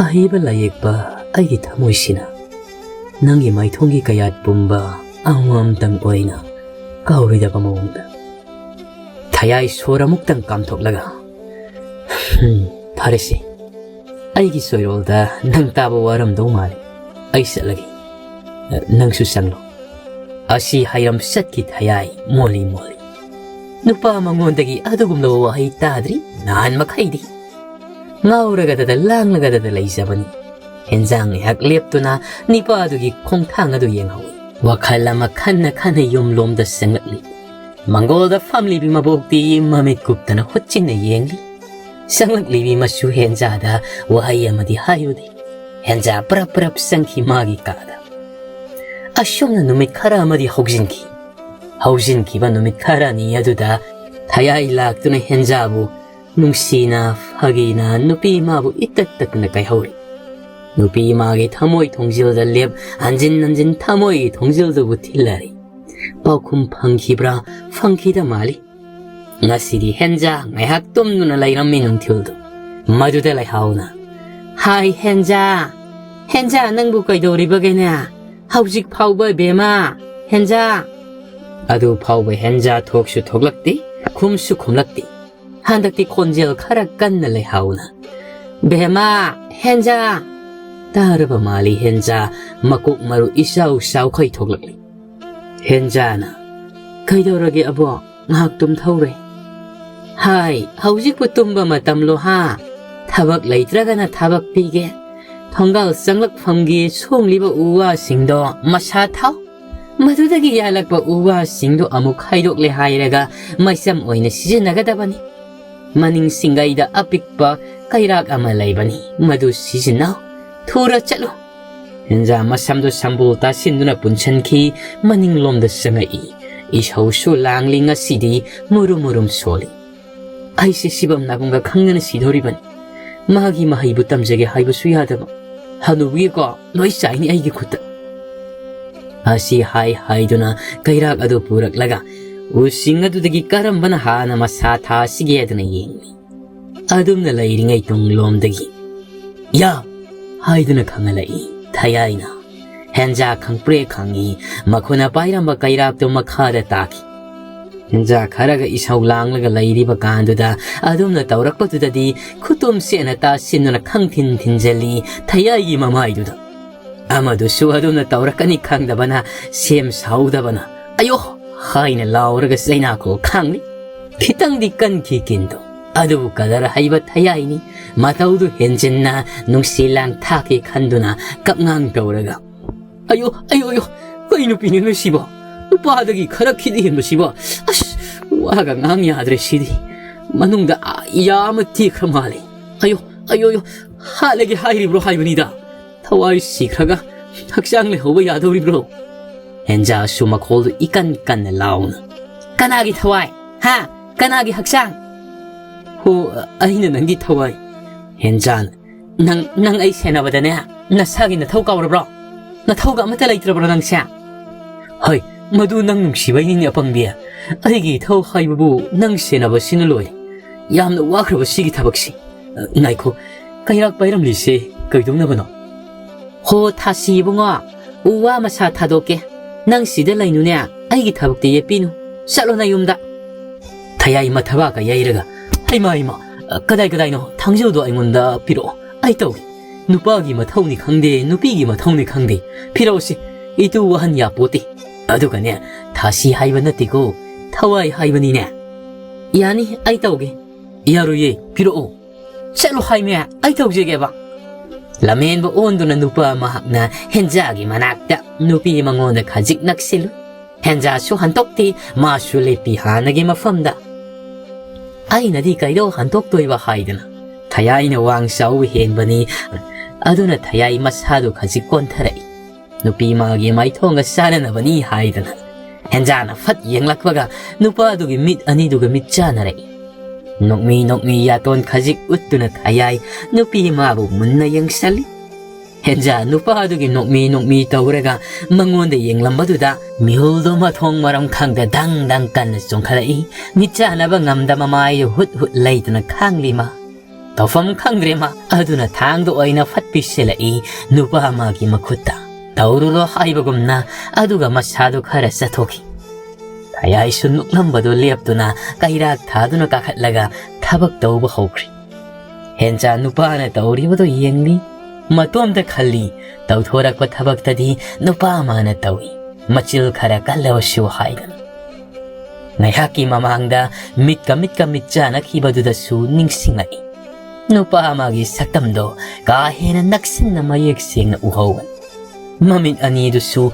ꯑꯍꯩꯕ ꯂꯥꯏꯌꯦꯛꯄ ꯑꯩꯒꯤ ꯊꯃꯣꯏꯁꯤꯅ ꯅꯪꯒꯤ ꯃꯥꯏꯊꯣꯡꯒꯤ ꯀꯌꯥꯠ ꯄꯨꯝꯕ ꯑꯉꯝ ꯑꯃꯇꯪ ꯑꯣꯏꯅ ꯀꯥꯎꯔꯣꯏꯗꯕ ꯃꯑꯣꯡꯗ꯫ ꯊꯌꯥꯏ ꯁꯣꯔ ꯑꯃꯨꯛꯇꯪ ꯀꯥꯝꯊꯣꯛꯂꯒ, "ꯍꯝ, ꯐꯔꯦꯁꯦ, ꯑꯩꯒꯤ ꯁꯣꯏꯔꯣꯜꯗ ꯅꯪ ꯇꯥꯕ ꯋꯥꯔꯝꯗꯧ ꯃꯥꯜꯂꯤ꯫ ꯑꯩ ꯆꯠꯂꯒꯦ꯫ ꯅꯪꯁꯨ ꯆꯪꯂꯣ"꯫ ꯑꯁꯤ ꯍꯥꯏꯔꯝ ꯆꯠꯈꯤ ꯊꯌꯥꯏ ꯃꯣꯜꯂꯤ ꯃꯣꯜꯂꯤ꯫ ꯅꯨꯄꯥ ꯃꯉꯣꯟꯗꯒꯤ ꯑꯗꯨꯒꯨꯝꯂꯕ ꯋꯥꯍꯩ ꯇꯥꯗ꯭ꯔꯤ ꯅꯍꯥꯟ ꯃꯈꯩꯗꯤ꯫ ꯉꯥꯎꯔꯒꯗꯗ ꯂꯥꯡꯂꯒꯗꯗ ꯂꯩꯖꯕꯅꯤ꯫ ꯍꯦꯟꯖꯥꯡ ꯉꯥꯏꯍꯥꯛ ꯂꯦꯞꯇꯨꯅ ꯅꯤꯄꯥꯗꯨꯒꯤ ꯈꯣꯡꯊꯥꯡ ꯑꯗꯨ ꯌꯦꯡꯍꯧꯏ꯫ ꯋꯥꯈꯜ ꯑꯃ ꯈꯟꯅ ꯈꯟꯅ ꯌꯨꯝꯂꯣꯝꯗ ꯆꯪꯂꯛꯂꯤ꯫ ꯃꯪꯒꯣꯜꯗ ꯐꯝꯂꯤꯕꯤ ꯃꯕꯣꯛꯇꯤ ꯃꯃꯤꯠ ꯀꯨꯞꯇꯅ ꯍꯨꯠꯆꯤꯟꯅ ꯌꯦꯡꯂꯤ꯫ ꯆꯪꯂꯛꯂꯤꯕꯤ ꯃꯆꯨ ꯍꯦꯟꯖꯥꯗ ꯋꯥꯍꯩ ꯑꯃꯗꯤ ꯍꯥꯏꯔꯨꯗꯦ꯫ ꯍꯦꯟꯖꯥ ꯄ꯭ꯔꯞ ꯄ꯭ꯔꯞ ꯆꯪꯈꯤ ꯃꯥꯒꯤ ꯀꯥꯗ꯫ ꯑꯁꯨꯝꯅ ꯅꯨꯃꯤꯠ ꯈꯔ ꯑꯃꯗꯤ ꯍꯧꯖꯤꯟꯈꯤ꯫ ꯍꯧꯖꯤꯟꯈꯤꯕ ꯅꯨꯃꯤꯠ ꯈꯔꯅꯤ ꯑꯗꯨꯗ ꯊꯌꯥꯏ ꯂꯥꯛꯇꯨꯅ ꯍꯦꯟꯖꯥꯕꯨ ꯅꯨꯡꯁꯤꯅ, ꯐꯥꯒꯤꯅ ꯅꯨꯄꯤ ꯃꯥꯕꯨ ꯏꯇꯠ ꯇꯠꯇꯨꯅ ꯀꯥꯏꯍꯧꯔꯦ꯫ ꯅꯨꯄꯤ ꯃꯥꯒꯤ ꯊꯃꯣꯏ ꯊꯣꯡꯖꯤꯜꯗ ꯂꯦꯞ, ꯍꯟꯖꯤꯟ ꯍꯟꯖꯤꯟ ꯊꯃꯣꯏꯒꯤ ꯊꯣꯡꯖꯤꯜꯗꯨꯕꯨ ꯊꯤꯜꯂꯔꯦ꯫ ꯄꯥꯎꯈꯨꯝ ꯐꯪꯈꯤꯕ꯭ꯔꯥ? ꯐꯪꯈꯤꯗ ꯃꯥꯜꯂꯤ꯫ ꯉꯁꯤꯗꯤ ꯍꯦꯟꯖꯥ ꯉꯥꯏꯍꯥꯛ ꯇꯨꯝꯗꯨꯅ ꯂꯩꯔꯝꯃꯤ ꯅꯨꯡꯊꯤꯜꯗꯨ꯫ ꯃꯗꯨꯗ ꯂꯩꯍꯥꯎꯅ, "ꯍꯥꯏ ꯍꯦꯟꯖꯥ, ꯍꯦꯟꯖꯥ ꯅꯪꯕꯨ ꯀꯩꯗꯧꯔꯤꯕꯒꯦꯅꯦ? ꯍꯧꯖꯤꯛ ꯐꯥꯎꯕ ꯕꯦꯃꯥ, ꯍꯦꯟꯖꯥ?" ꯑꯗꯨ ꯐꯥꯎꯕ ꯍꯦꯟꯖꯥ ꯊꯣꯛꯁꯨ ꯊꯣꯛꯂꯛꯇꯦ, ꯈꯨꯝꯁꯨ ꯈꯨꯝꯂꯛꯇꯦ꯫ ꯍꯟꯗꯛꯇꯤ ꯈꯣꯟꯖꯦꯜ ꯈꯔ ꯀꯟꯅ ꯂꯩꯍꯥꯎꯅ, "ꯕꯦꯃꯥ, ꯍꯦꯟꯖꯥ!" ꯇꯥꯔꯕ ꯃꯥꯜꯂꯤ ꯍꯦꯟꯖꯥ, ꯃꯀꯣꯛ ꯃꯔꯨ ꯏꯆꯥꯎ ꯆꯥꯎꯈꯩ ꯊꯣꯛꯂꯛꯂꯤ꯫ ꯍꯦꯟꯖꯥꯅ, "ꯀꯩꯗꯧꯔꯒꯦ ꯑꯕꯣ? ꯉꯥꯏꯍꯥꯛ ꯇꯨꯝꯊꯧꯔꯦ꯫" "ꯍꯥꯏ, ꯍꯧꯖꯤꯛꯄꯨ ꯇꯨꯝꯕ ꯃꯇꯝꯂꯣ ꯍꯥ? ꯊꯕꯛ ꯂꯩꯇ꯭ꯔꯒꯅ ꯊꯕꯛ ꯄꯤꯒꯦ꯫ ꯊꯣꯡꯒꯥꯜ ꯆꯪꯂꯛꯐꯝꯒꯤ ꯁꯣꯡꯂꯤꯕ ꯎ ꯋꯥꯁꯤꯡꯗꯣ ꯃꯁꯥ ꯊꯥꯎ꯫ ꯃꯗꯨꯗꯒꯤ ꯌꯥꯜꯂꯛꯄ ꯎ ꯋꯥꯁꯤꯡꯗꯣ ꯑꯃꯨꯛ ꯈꯥꯏꯗꯣꯛꯂꯦ ꯍꯥꯏꯔꯒ ꯃꯩꯆꯝ ꯑꯣꯏꯅ ꯁꯤꯖꯤꯟꯅꯒꯗꯕꯅꯤ꯫ ꯃꯅꯤꯡ ꯁꯤꯡꯒꯩꯗ ꯑꯄꯤꯛꯄ ꯀꯩꯔꯥꯛ ꯑꯃ ꯂꯩꯕꯅꯤ, ꯃꯗꯨ ꯁꯤꯖꯤꯟꯅꯧ꯫ ꯊꯨꯔ ꯆꯠꯂꯨ꯫" ꯍꯦꯟꯖꯥ ꯃꯁꯝꯗꯨ ꯁꯝꯕꯨꯜ ꯇꯥꯁꯤꯟꯗꯨꯅ ꯄꯨꯟꯁꯤꯟꯈꯤ, ꯃꯅꯤꯡꯂꯣꯝꯗ ꯆꯪꯉꯛꯏ꯫ ꯏꯁꯧꯁꯨ ꯂꯥꯡꯂꯤ, ꯉꯁꯤꯗꯤ ꯃꯨꯔꯨꯝ ꯃꯨꯔꯨꯝ ꯁꯣꯜꯂꯤ꯫ "ꯑꯩꯁꯦ ꯁꯤꯐꯝ ꯅꯥꯐꯝꯒ ꯈꯪꯗꯅ ꯁꯤꯗꯧꯔꯤꯕꯅꯤ꯫ ꯃꯥꯒꯤ ꯃꯍꯩꯕꯨ ꯇꯝꯖꯒꯦ ꯍꯥꯏꯕꯁꯨ ꯌꯥꯗꯕ꯫ ꯍꯅꯨꯕꯤꯀꯣ, ꯂꯣꯏ ꯆꯥꯏꯅꯤ ꯑꯩꯒꯤ ꯈꯨꯠꯇ꯫" ꯑꯁꯤ ꯍꯥꯏ ꯍꯥꯏꯗꯨꯅ ꯀꯩꯔꯥꯛ ꯑꯗꯨ ꯄꯨꯔꯛꯂꯒ ꯎꯁꯤꯡ ꯑꯗꯨꯗꯒꯤ ꯀꯔꯝꯕꯅ ꯍꯥꯟꯅ ꯃꯁꯥ ꯊꯥꯁꯤꯒꯦꯗꯅ ꯌꯦꯡꯂꯤ꯫ ꯑꯗꯨꯝꯅ ꯂꯩꯔꯤꯉꯩ ꯇꯨꯡꯂꯣꯝꯗꯒꯤ, "ꯌꯥ!" ꯍꯥꯏꯗꯨꯅ ꯈꯪꯍꯜꯂꯛꯏ ꯊꯌꯥꯏꯅ꯫ ꯍꯦꯟꯖꯥ ꯈꯪꯄ꯭ꯔꯦ ꯈꯪꯉꯤ, ꯃꯈꯨꯠꯅ ꯄꯥꯏꯔꯝꯕ ꯀꯩꯔꯥꯛꯇꯨ ꯃꯈꯥꯗ ꯇꯥꯈꯤ꯫ ꯍꯦꯟꯖꯥ ꯈꯔꯒ ꯏꯁꯧ ꯂꯥꯡꯂꯒ ꯂꯩꯔꯤꯕ ꯀꯥꯟꯗꯨꯗ ꯑꯗꯨꯝꯅ ꯇꯧꯔꯛꯄꯗꯨꯗꯗꯤ ꯈꯨꯇꯨꯝ ꯁꯦꯠꯅ ꯇꯥꯁꯤꯟꯗꯨꯅ ꯈꯪꯊꯤꯟ ꯊꯤꯟꯖꯜꯂꯤ ꯊꯌꯥꯏꯒꯤ ꯃꯃꯥꯏꯗꯨꯗ꯫ ꯑꯃꯗꯨꯁꯨ ꯑꯗꯨꯝꯅ ꯇꯧꯔꯛꯀꯅꯤ ꯈꯪꯗꯕꯅ ꯁꯦꯝ ꯁꯥꯍꯧꯗꯕꯅ "ꯑꯌꯣ!" ꯍꯥꯏꯅ ꯂꯥꯎꯔꯒ ꯆꯩꯅꯥꯈꯣꯜ ꯈꯥꯡꯂꯤ꯫ ꯈꯤꯇꯪꯗꯤ ꯀꯟꯈꯤ ꯀꯤꯟꯗꯣ, ꯑꯗꯨꯕꯨ ꯀꯗꯔ ꯍꯩꯕ ꯊꯌꯥꯏꯅꯤ꯫ ꯃꯇꯧꯗꯨ ꯍꯦꯟꯖꯤꯟꯅ ꯅꯨꯡꯁꯤ ꯂꯥꯡ ꯊꯥꯛꯀꯦ ꯈꯟꯗꯨꯅ ꯀꯞꯉꯥꯡ ꯇꯧꯔꯒ, "ꯑꯌꯣ, ꯑꯌꯣ, ꯑꯌꯣ, ꯀꯩ ꯅꯨꯄꯤꯅꯣ ꯁꯤꯕꯣ? ꯅꯨꯄꯥꯗꯒꯤ ꯈꯔ ꯈꯤꯠ ꯍꯦꯟꯕꯁꯤꯕꯣ? ꯑꯁ, ꯋꯥꯒ ꯉꯥꯡ ꯌꯥꯗ꯭ꯔꯦ ꯁꯤꯗꯤ꯫ ꯃꯅꯨꯡꯗ ꯑꯥ ꯌꯥ ꯑꯃ ꯇꯦꯛꯈ꯭ꯔ ꯃꯥꯜꯂꯦ꯫ ꯑꯌꯣ, ꯑꯌꯣ, ꯑꯌꯣ, ꯍꯥꯠꯂꯒꯦ ꯍꯥꯏꯔꯤꯕ꯭ꯔꯣ ꯍꯥꯏꯕꯅꯤꯗ꯫ ꯊꯋꯥꯏ ꯁꯤꯈ꯭ꯔꯒ ꯍꯛꯆꯥꯡ ꯂꯩꯍꯧꯕ ꯌꯥꯗꯧꯔꯤꯕ꯭ꯔꯣ? ꯍꯦꯟꯖꯥꯁꯨ ꯃꯈꯣꯜꯗꯨ ꯏꯀꯟ ꯀꯟꯅ ꯂꯥꯎꯅ, "ꯀꯅꯥꯒꯤ ꯊꯋꯥꯏ? ꯍꯥ? ꯀꯅꯥꯒꯤ ꯍꯛꯆꯥꯡ?" "ꯍꯣ, ꯑꯩꯅ ꯅꯪꯒꯤ ꯊꯋꯥꯏ꯫" ꯍꯦꯟꯖꯥꯅ, "ꯅꯪ, ꯅꯪ ꯑꯩ ꯁꯦꯟꯅꯕꯗꯅꯦ, ꯅꯁꯥꯒꯤ ꯅꯊꯧ ꯀꯥꯎꯔꯕ꯭ꯔꯣ? ꯅꯊꯧꯒ ꯑꯃꯠꯇ ꯂꯩꯇ꯭ꯔꯕ꯭ꯔꯣ ꯅꯪꯁꯦ?" "ꯍꯣꯏ, ꯃꯗꯨ ꯅꯪ ꯅꯨꯡꯁꯤꯕꯩꯅꯤꯅꯦ ꯑꯄꯪꯕꯤ꯫ ꯑꯩꯒꯤ ꯏꯊꯧ ꯍꯥꯏꯕꯕꯨ ꯅꯪ ꯁꯦꯟꯅꯕꯁꯤꯅ ꯂꯣꯏꯔꯦ꯫ ꯌꯥꯝꯅ ꯋꯥꯈ꯭ꯔꯕ ꯁꯤꯒꯤ ꯊꯕꯛꯁꯤ꯫ ꯑ, ꯉꯥꯏꯈꯣ, ꯀꯩꯔꯥꯛ ꯄꯥꯏꯔꯝꯂꯤꯁꯦ ꯀꯩꯗꯧꯅꯕꯅꯣ?" "ꯍꯣ, ꯊꯥꯁꯤ ꯏꯕꯨꯡꯉꯣ, ꯎ ꯋꯥ ꯃꯁꯥ ꯊꯥꯗꯣꯛꯀꯦ꯫ ꯅꯪ ꯁꯤꯗ ꯂꯩꯅꯨꯅꯦ, ꯑꯩꯒꯤ ꯊꯕꯛꯇ ꯌꯦꯠꯄꯤꯅꯨ꯫ ꯆꯠꯂꯣ ꯅꯌꯨꯝꯗ꯫" ꯊꯌꯥꯏ ꯃꯊꯕꯥꯛꯀ ꯌꯩꯔꯒ, "ꯍꯩꯃꯥ, ꯍꯩꯃꯥ, ꯀꯗꯥꯏ, ꯀꯗꯥꯏꯅꯣ? ꯊꯥꯡꯖꯧꯗꯣ ꯑꯩꯉꯣꯟꯗ ꯄꯤꯔꯛꯑꯣ, ꯑꯩ ꯇꯧꯒꯦ꯫ ꯅꯨꯄꯥꯒꯤ ꯃꯊꯧꯅꯤ ꯈꯪꯗꯦ, ꯅꯨꯄꯤꯒꯤ ꯃꯊꯧꯅꯤ ꯈꯪꯗꯦ, ꯄꯤꯔꯛꯑꯣꯁꯤ꯫ ꯏꯇꯨ ꯋꯥꯍꯟ ꯌꯥꯄꯣꯠꯇꯦ꯫ ꯑꯗꯨꯒꯅꯦ, ꯊꯥꯁꯤ ꯍꯥꯏꯕ ꯅꯠꯇꯦꯀꯣ, ꯊꯋꯥꯏ ꯍꯥꯏꯕꯅꯤꯅꯦ꯫ ꯌꯥꯅꯤ, ꯑꯩ ꯇꯧꯒꯦ꯫" "ꯌꯥꯔꯣꯏꯌꯦ, ꯄꯤꯔꯛꯑꯣ꯫" "ꯆꯠꯂꯣ ꯍꯥꯏꯃꯦ, ꯑꯩ ꯇꯧꯖꯒꯦꯕ꯫" ꯂꯝꯍꯦꯟꯕ ꯑꯣꯟꯗꯨꯅ ꯅꯨꯄꯥ ꯃꯍꯥꯛꯅ ꯍꯦꯟꯖꯥꯒꯤ ꯃꯅꯥꯛꯇ ꯅꯨꯄꯤ ꯃꯉꯣꯟꯗ ꯈꯖꯤꯛ ꯅꯛꯁꯤꯜꯂꯨ꯫ ꯍꯦꯟꯖꯥꯁꯨ ꯍꯟꯇꯣꯛꯇꯦ, ꯃꯥꯁꯨ ꯂꯦꯞꯄꯤ ꯍꯥꯟꯅꯒꯤ ꯃꯐꯝꯗ꯫ "ꯑꯩꯅꯗꯤ ꯀꯩꯗꯧ ꯍꯟꯇꯣꯛꯇꯣꯏꯕ?" ꯍꯥꯏꯗꯅ꯫ ꯊꯌꯥꯏꯅ ꯋꯥꯡ ꯆꯥꯎꯕ ꯍꯦꯟꯕꯅꯤ, ꯑꯗꯨꯅ ꯊꯌꯥꯏ ꯃꯁꯥꯗꯨ ꯈꯖꯤꯛ ꯀꯣꯟꯊꯔꯛꯏ꯫ ꯅꯨꯄꯤ ꯃꯥꯒꯤ ꯃꯥꯏꯊꯣꯡꯒ ꯆꯥꯟꯅꯅꯕꯅꯤ ꯍꯥꯏꯗꯅ꯫ ꯍꯦꯟꯖꯥꯅ ꯐꯠ ꯌꯦꯡꯂꯛꯄꯒ ꯅꯨꯄꯥꯗꯨꯒꯤ ꯃꯤꯠ ꯑꯅꯤꯗꯨꯒ ꯃꯤꯠ ꯆꯥꯟꯅꯔꯛꯏ꯫ ꯅꯣꯛꯃꯤ ꯅꯣꯛꯃꯤ ꯌꯥꯇꯣꯟ ꯈꯖꯤꯛ ꯎꯠꯇꯨꯅ ꯊꯌꯥꯏ ꯅꯨꯄꯤ ꯃꯥꯕꯨ ꯃꯨꯟꯅ ꯌꯦꯡꯁꯜꯂꯤ꯫ ꯍꯦꯟꯖꯥ ꯅꯨꯄꯥꯗꯨꯒꯤ ꯅꯣꯛꯃꯤ ꯅꯣꯛꯃꯤ ꯇꯧꯔꯒ ꯃꯉꯣꯟꯗ ꯌꯦꯡꯂꯝꯕꯗꯨꯗ ꯃꯤꯍꯨꯜꯗꯨ ꯃꯊꯣꯡ ꯃꯔꯝ ꯈꯪꯗ ꯗꯪ ꯗꯪ ꯀꯟꯅ ꯆꯣꯡꯈꯠꯂꯛꯏ꯫ ꯃꯤꯠ ꯆꯥꯟꯅꯕ ꯉꯝꯗ ꯃꯃꯥꯏꯗꯨ ꯍꯨꯠ ꯍꯨꯠ ꯂꯩꯗꯨꯅ ꯈꯥꯡꯂꯤ ꯃꯥ꯫ ꯇꯧꯐꯝ ꯈꯪꯗ꯭ꯔꯦ ꯃꯥ, ꯑꯗꯨꯅ ꯊꯥꯡꯗ ꯑꯣꯏꯅ ꯐꯠ ꯄꯤꯁꯤꯜꯂꯛꯏ ꯅꯨꯄꯥ ꯑꯃꯒꯤ ꯃꯈꯨꯠꯇ꯫ ꯇꯧꯔꯨꯔꯣ ꯍꯥꯏꯕꯒꯨꯝꯅ ꯑꯗꯨꯒ ꯃꯁꯥꯗꯨ ꯈꯔ ꯆꯠꯊꯣꯛꯈꯤ꯫ ꯊꯌꯥꯏꯁꯨ ꯅꯣꯛꯂꯝꯕꯗꯨ ꯂꯦꯞꯇꯨꯅ ꯀꯩꯔꯥꯛ ꯊꯥꯗꯨꯅ ꯀꯥꯈꯠꯂꯒ ꯊꯕꯛ ꯇꯧꯕ ꯍꯧꯈ꯭ꯔꯦ꯫ ꯍꯦꯟꯆꯥ ꯅꯨꯄꯥꯅ ꯇꯧꯔꯤꯕꯗꯨ ꯌꯦꯡꯂꯤ, ꯃꯇꯣꯝꯇ ꯈꯜꯂꯤ, ꯇꯧꯊꯣꯔꯛꯄ ꯊꯕꯛꯇꯗꯤ ꯅꯨꯄꯥ ꯑꯃꯅ ꯇꯧꯏ, ꯃꯆꯤꯜ ꯈꯔ ꯀꯜꯂꯕꯁꯨ ꯍꯥꯏꯗꯅ꯫ ꯉꯥꯏꯍꯥꯛꯀꯤ ꯃꯃꯥꯡꯗ ꯃꯤꯠꯀ ꯃꯤꯠꯀ ꯃꯤꯠ ꯆꯥꯟꯅꯈꯤꯕꯗꯨꯗꯁꯨ ꯅꯤꯡꯁꯤꯡꯂꯛꯏ꯫ ꯅꯨꯄꯥ ꯑꯃꯒꯤ ꯁꯛꯇꯝꯗꯣ ꯀꯥ ꯍꯦꯟꯅ ꯅꯛꯁꯤꯟꯅ ꯃꯌꯦꯛ ꯁꯦꯡꯅ ꯎꯍꯧꯕꯅꯤ꯫ ꯃꯃꯤꯠ ꯑꯅꯤꯗꯨꯁꯨ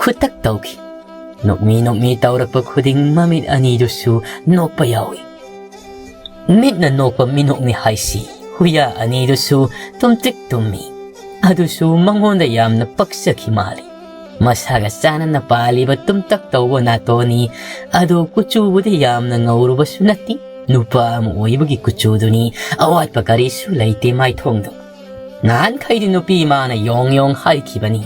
ꯈꯨꯇꯛ ꯇꯧꯈꯤ꯫ ꯅꯣꯛꯃꯤ ꯅꯣꯛꯃꯤ ꯇꯧꯔꯛꯄ ꯈꯨꯗꯤꯡ ꯃꯃꯤꯠ ꯑꯅꯤꯗꯨꯁꯨ ꯅꯣꯛꯄ ꯌꯥꯎꯏ꯫ ꯃꯤꯠꯅ ꯅꯣꯛꯄ ꯃꯤꯅꯣꯛꯅꯤ ꯍꯥꯏꯁꯤ ꯍꯨꯏꯌꯥ ꯑꯅꯤꯗꯨꯁꯨ ꯇꯨꯝꯇ꯭ꯔꯤꯛ ꯇꯨꯝꯃꯤ꯫ ꯑꯗꯨꯁꯨ ꯃꯉꯣꯟꯗ ꯌꯥꯝꯅ ꯄꯛꯆꯈꯤ ꯃꯥꯜꯂꯤ꯫ ꯃꯁꯥꯒ ꯆꯥꯟꯅꯅ ꯄꯥꯜꯂꯤꯕ ꯇꯨꯝꯇꯛ ꯇꯧꯕ ꯅꯥꯇꯣꯟꯅꯤ꯫ ꯑꯗꯣ ꯀꯨꯆꯨꯕꯨꯗꯤ ꯌꯥꯝꯅ ꯉꯧꯔꯨꯕꯁꯨ ꯅꯠꯇꯦ꯫ ꯅꯨꯄꯥ ꯑꯃ ꯑꯣꯏꯕꯒꯤ ꯀꯨꯆꯨꯗꯨꯅꯤ꯫ ꯑꯋꯥꯠꯄ ꯀꯔꯤꯁꯨ ꯂꯩꯇꯦ ꯃꯥꯏꯊꯣꯡꯗꯣ꯫ ꯅꯍꯥꯟꯈꯩꯗꯤ ꯅꯨꯄꯤ ꯃꯥꯅ ꯌꯣꯡ ꯌꯣꯡ ꯍꯥꯏꯈꯤꯕꯅꯤ꯫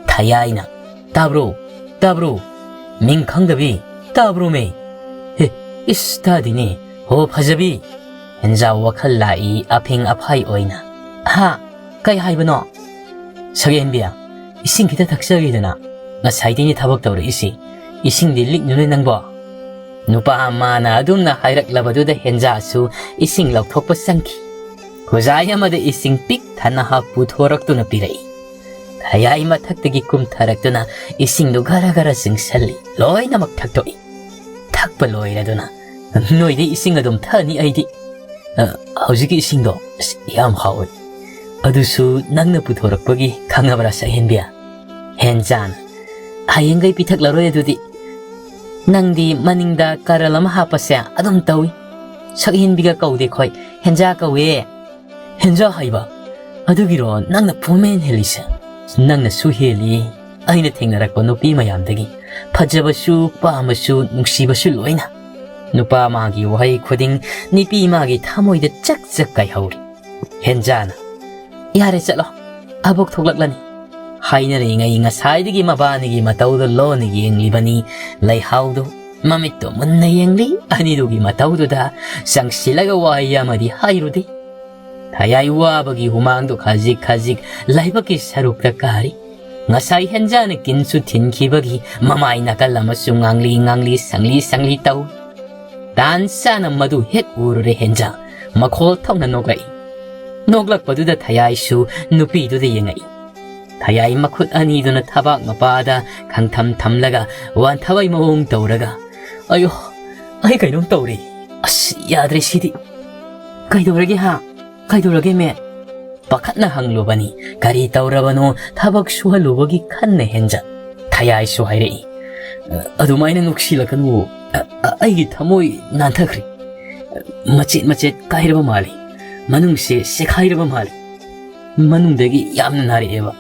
ꯊꯌꯥꯏꯅ, "ꯇꯥꯕ꯭ꯔꯣ? ꯇꯥꯕ꯭ꯔꯣ? ꯃꯤꯡ ꯈꯪꯗꯕꯤ, ꯇꯥꯕ꯭ꯔꯣꯃꯦ? ꯍꯦ, ꯏꯁ, ꯇꯥꯗꯤꯅꯦ꯫ ꯍꯣ, ꯐꯖꯕꯤ!" ꯍꯦꯟꯖꯥꯎ ꯋꯥꯈꯜ ꯂꯥꯛꯏ ꯑꯐꯤꯡ ꯑꯐꯥꯏ ꯑꯣꯏꯅ꯫ "ꯍꯥ? ꯀꯩ ꯍꯥꯏꯕꯅꯣ?" "ꯁꯛꯍꯦꯟꯕꯤ, ꯏꯁꯤꯡ ꯈꯤꯇ ꯊꯛꯆꯒꯦꯗꯅ꯫ ꯉꯁꯥꯏꯗꯩꯅꯦ ꯊꯕꯛ ꯇꯧꯔꯛꯏꯁꯤ꯫ ꯏꯁꯤꯡꯗꯤ ꯂꯤꯛꯅꯨꯅꯦ ꯅꯪꯕꯣ?" ꯅꯨꯄꯥ ꯃꯥꯅ ꯑꯗꯨꯝꯅ ꯍꯥꯏꯔꯛꯂꯕꯗꯨꯗ ꯍꯦꯟꯖꯥꯁꯨ ꯏꯁꯤꯡ ꯂꯧꯊꯣꯛꯄ ꯆꯪꯈꯤ꯫ ꯈꯨꯖꯥꯏ ꯑꯃꯗ ꯏꯁꯤꯡ ꯄꯤꯛ ꯊꯟꯅ ꯍꯥꯞ ꯄꯨꯊꯣꯔꯛꯇꯨꯅ ꯄꯤꯔꯛꯏ꯫ ꯊꯌꯥꯏ ꯃꯊꯛꯇꯒꯤ ꯀꯨꯝꯊꯔꯛꯇꯨꯅ ꯏꯁꯤꯡꯗꯨ ꯒꯔ ꯒꯔ ꯆꯤꯡꯁꯜꯂꯤ꯫ ꯂꯣꯏꯅꯃꯛ ꯊꯛꯇꯣꯛꯏ꯫ ꯊꯛꯄ ꯂꯣꯏꯔꯗꯨꯅ, "ꯅꯣꯏꯗꯤ ꯏꯁꯤꯡ ꯑꯗꯨꯝ ꯊꯛꯑꯅꯤ ꯑꯩꯗꯤ꯫ ꯑ, ꯍꯧꯖꯤꯛꯀꯤ ꯏꯁꯤꯡꯗꯣ, ꯑꯁ, ꯌꯥꯝ ꯍꯥꯎꯏ꯫ ꯑꯗꯨꯁꯨ ꯅꯪꯅ ꯄꯨꯊꯣꯔꯛꯄꯒꯤ, ꯈꯪꯉꯕ꯭ꯔꯥ ꯁꯛꯍꯦꯟꯕꯤ?" ꯍꯦꯟꯖꯥꯅ, "ꯍꯌꯦꯡꯈꯩ ꯄꯤꯊꯛꯂꯔꯣꯏ ꯑꯗꯨꯗꯤ꯫ ꯅꯪꯗꯤ ꯃꯅꯤꯡꯗ ꯀꯔꯜ ꯑꯃ ꯍꯥꯞꯄꯁꯦ ꯑꯗꯨꯝ ꯇꯧꯏ꯫ ꯁꯛꯍꯦꯟꯕꯤꯒ ꯀꯧꯗꯦ ꯈꯣꯏ, ꯍꯦꯟꯖꯥ ꯀꯧꯋꯦ꯫" "ꯍꯦꯟꯖꯥ ꯍꯥꯏꯕ? ꯑꯗꯨꯒꯤꯔꯣ ꯅꯪꯅ ꯄꯨꯡꯍꯦꯟ ꯍꯦꯜꯂꯤꯁꯦ?" "ꯅꯪꯅꯁꯨ ꯍꯦꯜꯂꯤ ꯑꯩꯅ ꯊꯦꯡꯅꯔꯛꯄ ꯅꯨꯄꯤ ꯃꯌꯥꯝꯗꯒꯤ꯫ ꯐꯖꯕꯁꯨ, ꯄꯥꯝꯕꯁꯨ, ꯅꯨꯡꯁꯤꯕꯁꯨ ꯂꯣꯏꯅ꯫" ꯅꯨꯄꯥ ꯃꯥꯒꯤ ꯋꯥꯍꯩ ꯈꯨꯗꯤꯡ ꯅꯨꯄꯤ ꯃꯥꯒꯤ ꯊꯃꯣꯏꯗ ꯆꯛ ꯆꯛ ꯀꯥꯏꯍꯧꯔꯤ꯫ ꯍꯦꯟꯖꯥꯅ, "ꯌꯥꯔꯦ, ꯆꯠꯂꯣ, ꯑꯕꯣꯛ ꯊꯣꯛꯂꯛꯂꯅꯤ꯫" ꯍꯥꯏꯅꯔꯤꯉꯩ ꯉꯁꯥꯏꯗꯒꯤ ꯃꯕꯥꯅꯤꯒꯤ ꯃꯇꯧꯗ ꯂꯣꯟꯅ ꯌꯦꯡꯂꯤꯕꯅꯤ ꯂꯩꯍꯥꯎꯗꯨ꯫ ꯃꯃꯤꯠꯇꯣ ꯃꯨꯟꯅ ꯌꯦꯡꯂꯤ꯫ ꯑꯅꯤꯗꯨꯒꯤ ꯃꯇꯧꯗꯨꯗ ꯆꯪꯁꯤꯜꯂꯒ ꯋꯥꯍꯩ ꯑꯃꯗꯤ ꯍꯥꯏꯔꯨꯗꯦ꯫ ꯊꯌꯥꯏ ꯋꯥꯕꯒꯤ ꯍꯨꯃꯥꯡꯗꯣ ꯈꯖꯤꯛ ꯈꯖꯤꯛ ꯂꯥꯏꯕꯛꯀꯤ ꯁꯔꯨꯛꯇ ꯀꯥꯔꯤ꯫ ꯉꯁꯥꯏ ꯍꯦꯟꯖꯥꯅ ꯀꯤꯟꯁꯨ ꯊꯤꯟꯈꯤꯕꯒꯤ ꯃꯃꯥꯏ ꯅꯥꯀꯜ ꯑꯃꯁꯨ ꯉꯥꯡꯂꯤ ꯉꯥꯡꯂꯤ, ꯁꯪꯂꯤ ꯁꯪꯂꯤ ꯇꯧ꯫ ꯇꯥꯟ ꯆꯥꯅ ꯃꯗꯨ ꯍꯦꯛ ꯎꯔꯨꯔꯦ ꯍꯦꯟꯖꯥ꯫ ꯃꯈꯣꯜ ꯊꯣꯛꯅ ꯅꯣꯛꯂꯛꯏ꯫ ꯅꯣꯛꯂꯛꯄꯗꯨꯗ ꯊꯌꯥꯏꯁꯨ ꯅꯨꯄꯤꯗꯨꯗ ꯌꯦꯡꯉꯛꯏ꯫ ꯊꯌꯥꯏ ꯃꯈꯨꯠ ꯑꯅꯤꯗꯨꯅ ꯊꯕꯥꯛ ꯃꯄꯥꯗ ꯈꯪꯊꯝ ꯊꯝꯂꯒ ꯋꯥꯟꯊꯕꯩ ꯃꯑꯣꯡ ꯇꯧꯔꯒ, "ꯑꯌꯣ, ꯑꯩ ꯀꯩꯅꯣꯝ ꯇꯧꯔꯦ꯫ ꯑꯁ, ꯌꯥꯗ꯭ꯔꯦ ꯁꯤꯗꯤ꯫" "ꯀꯩꯗꯧꯔꯒꯦ ꯍꯥ? ꯀꯩꯗꯧꯔꯒꯦ ꯃꯦ?" ꯄꯥꯈꯠꯅ ꯍꯪꯂꯨꯕꯅꯤ꯫ "ꯀꯔꯤ ꯇꯧꯔꯕꯅꯣ?" ꯊꯕꯛ ꯁꯨꯍꯜꯂꯨꯕꯒꯤ ꯈꯟꯅ ꯍꯦꯟꯖ ꯊꯌꯥꯏꯁꯨ ꯍꯥꯏꯔꯛꯏ꯫ "ꯑꯗꯨꯃꯥꯏꯅ ꯅꯨꯡꯁꯤꯜꯂꯛꯀꯅꯨ꯫ ꯑ-, ꯑ-, ꯑꯩꯒꯤ ꯊꯃꯣꯏ ꯅꯥꯟꯊꯈ꯭ꯔꯦ꯫ ꯃꯆꯦꯠ ꯃꯆꯦꯠ ꯀꯥꯏꯔꯕ ꯃꯥꯜꯂꯤ꯫ ꯃꯅꯨꯡꯁꯦ ꯁꯦꯈꯥꯏꯔꯕ ꯃꯥꯜꯂꯤ꯫ ꯃꯅꯨꯡꯗꯒꯤ ꯌꯥꯝꯅ ꯅꯥꯔꯛꯑꯦꯕ꯫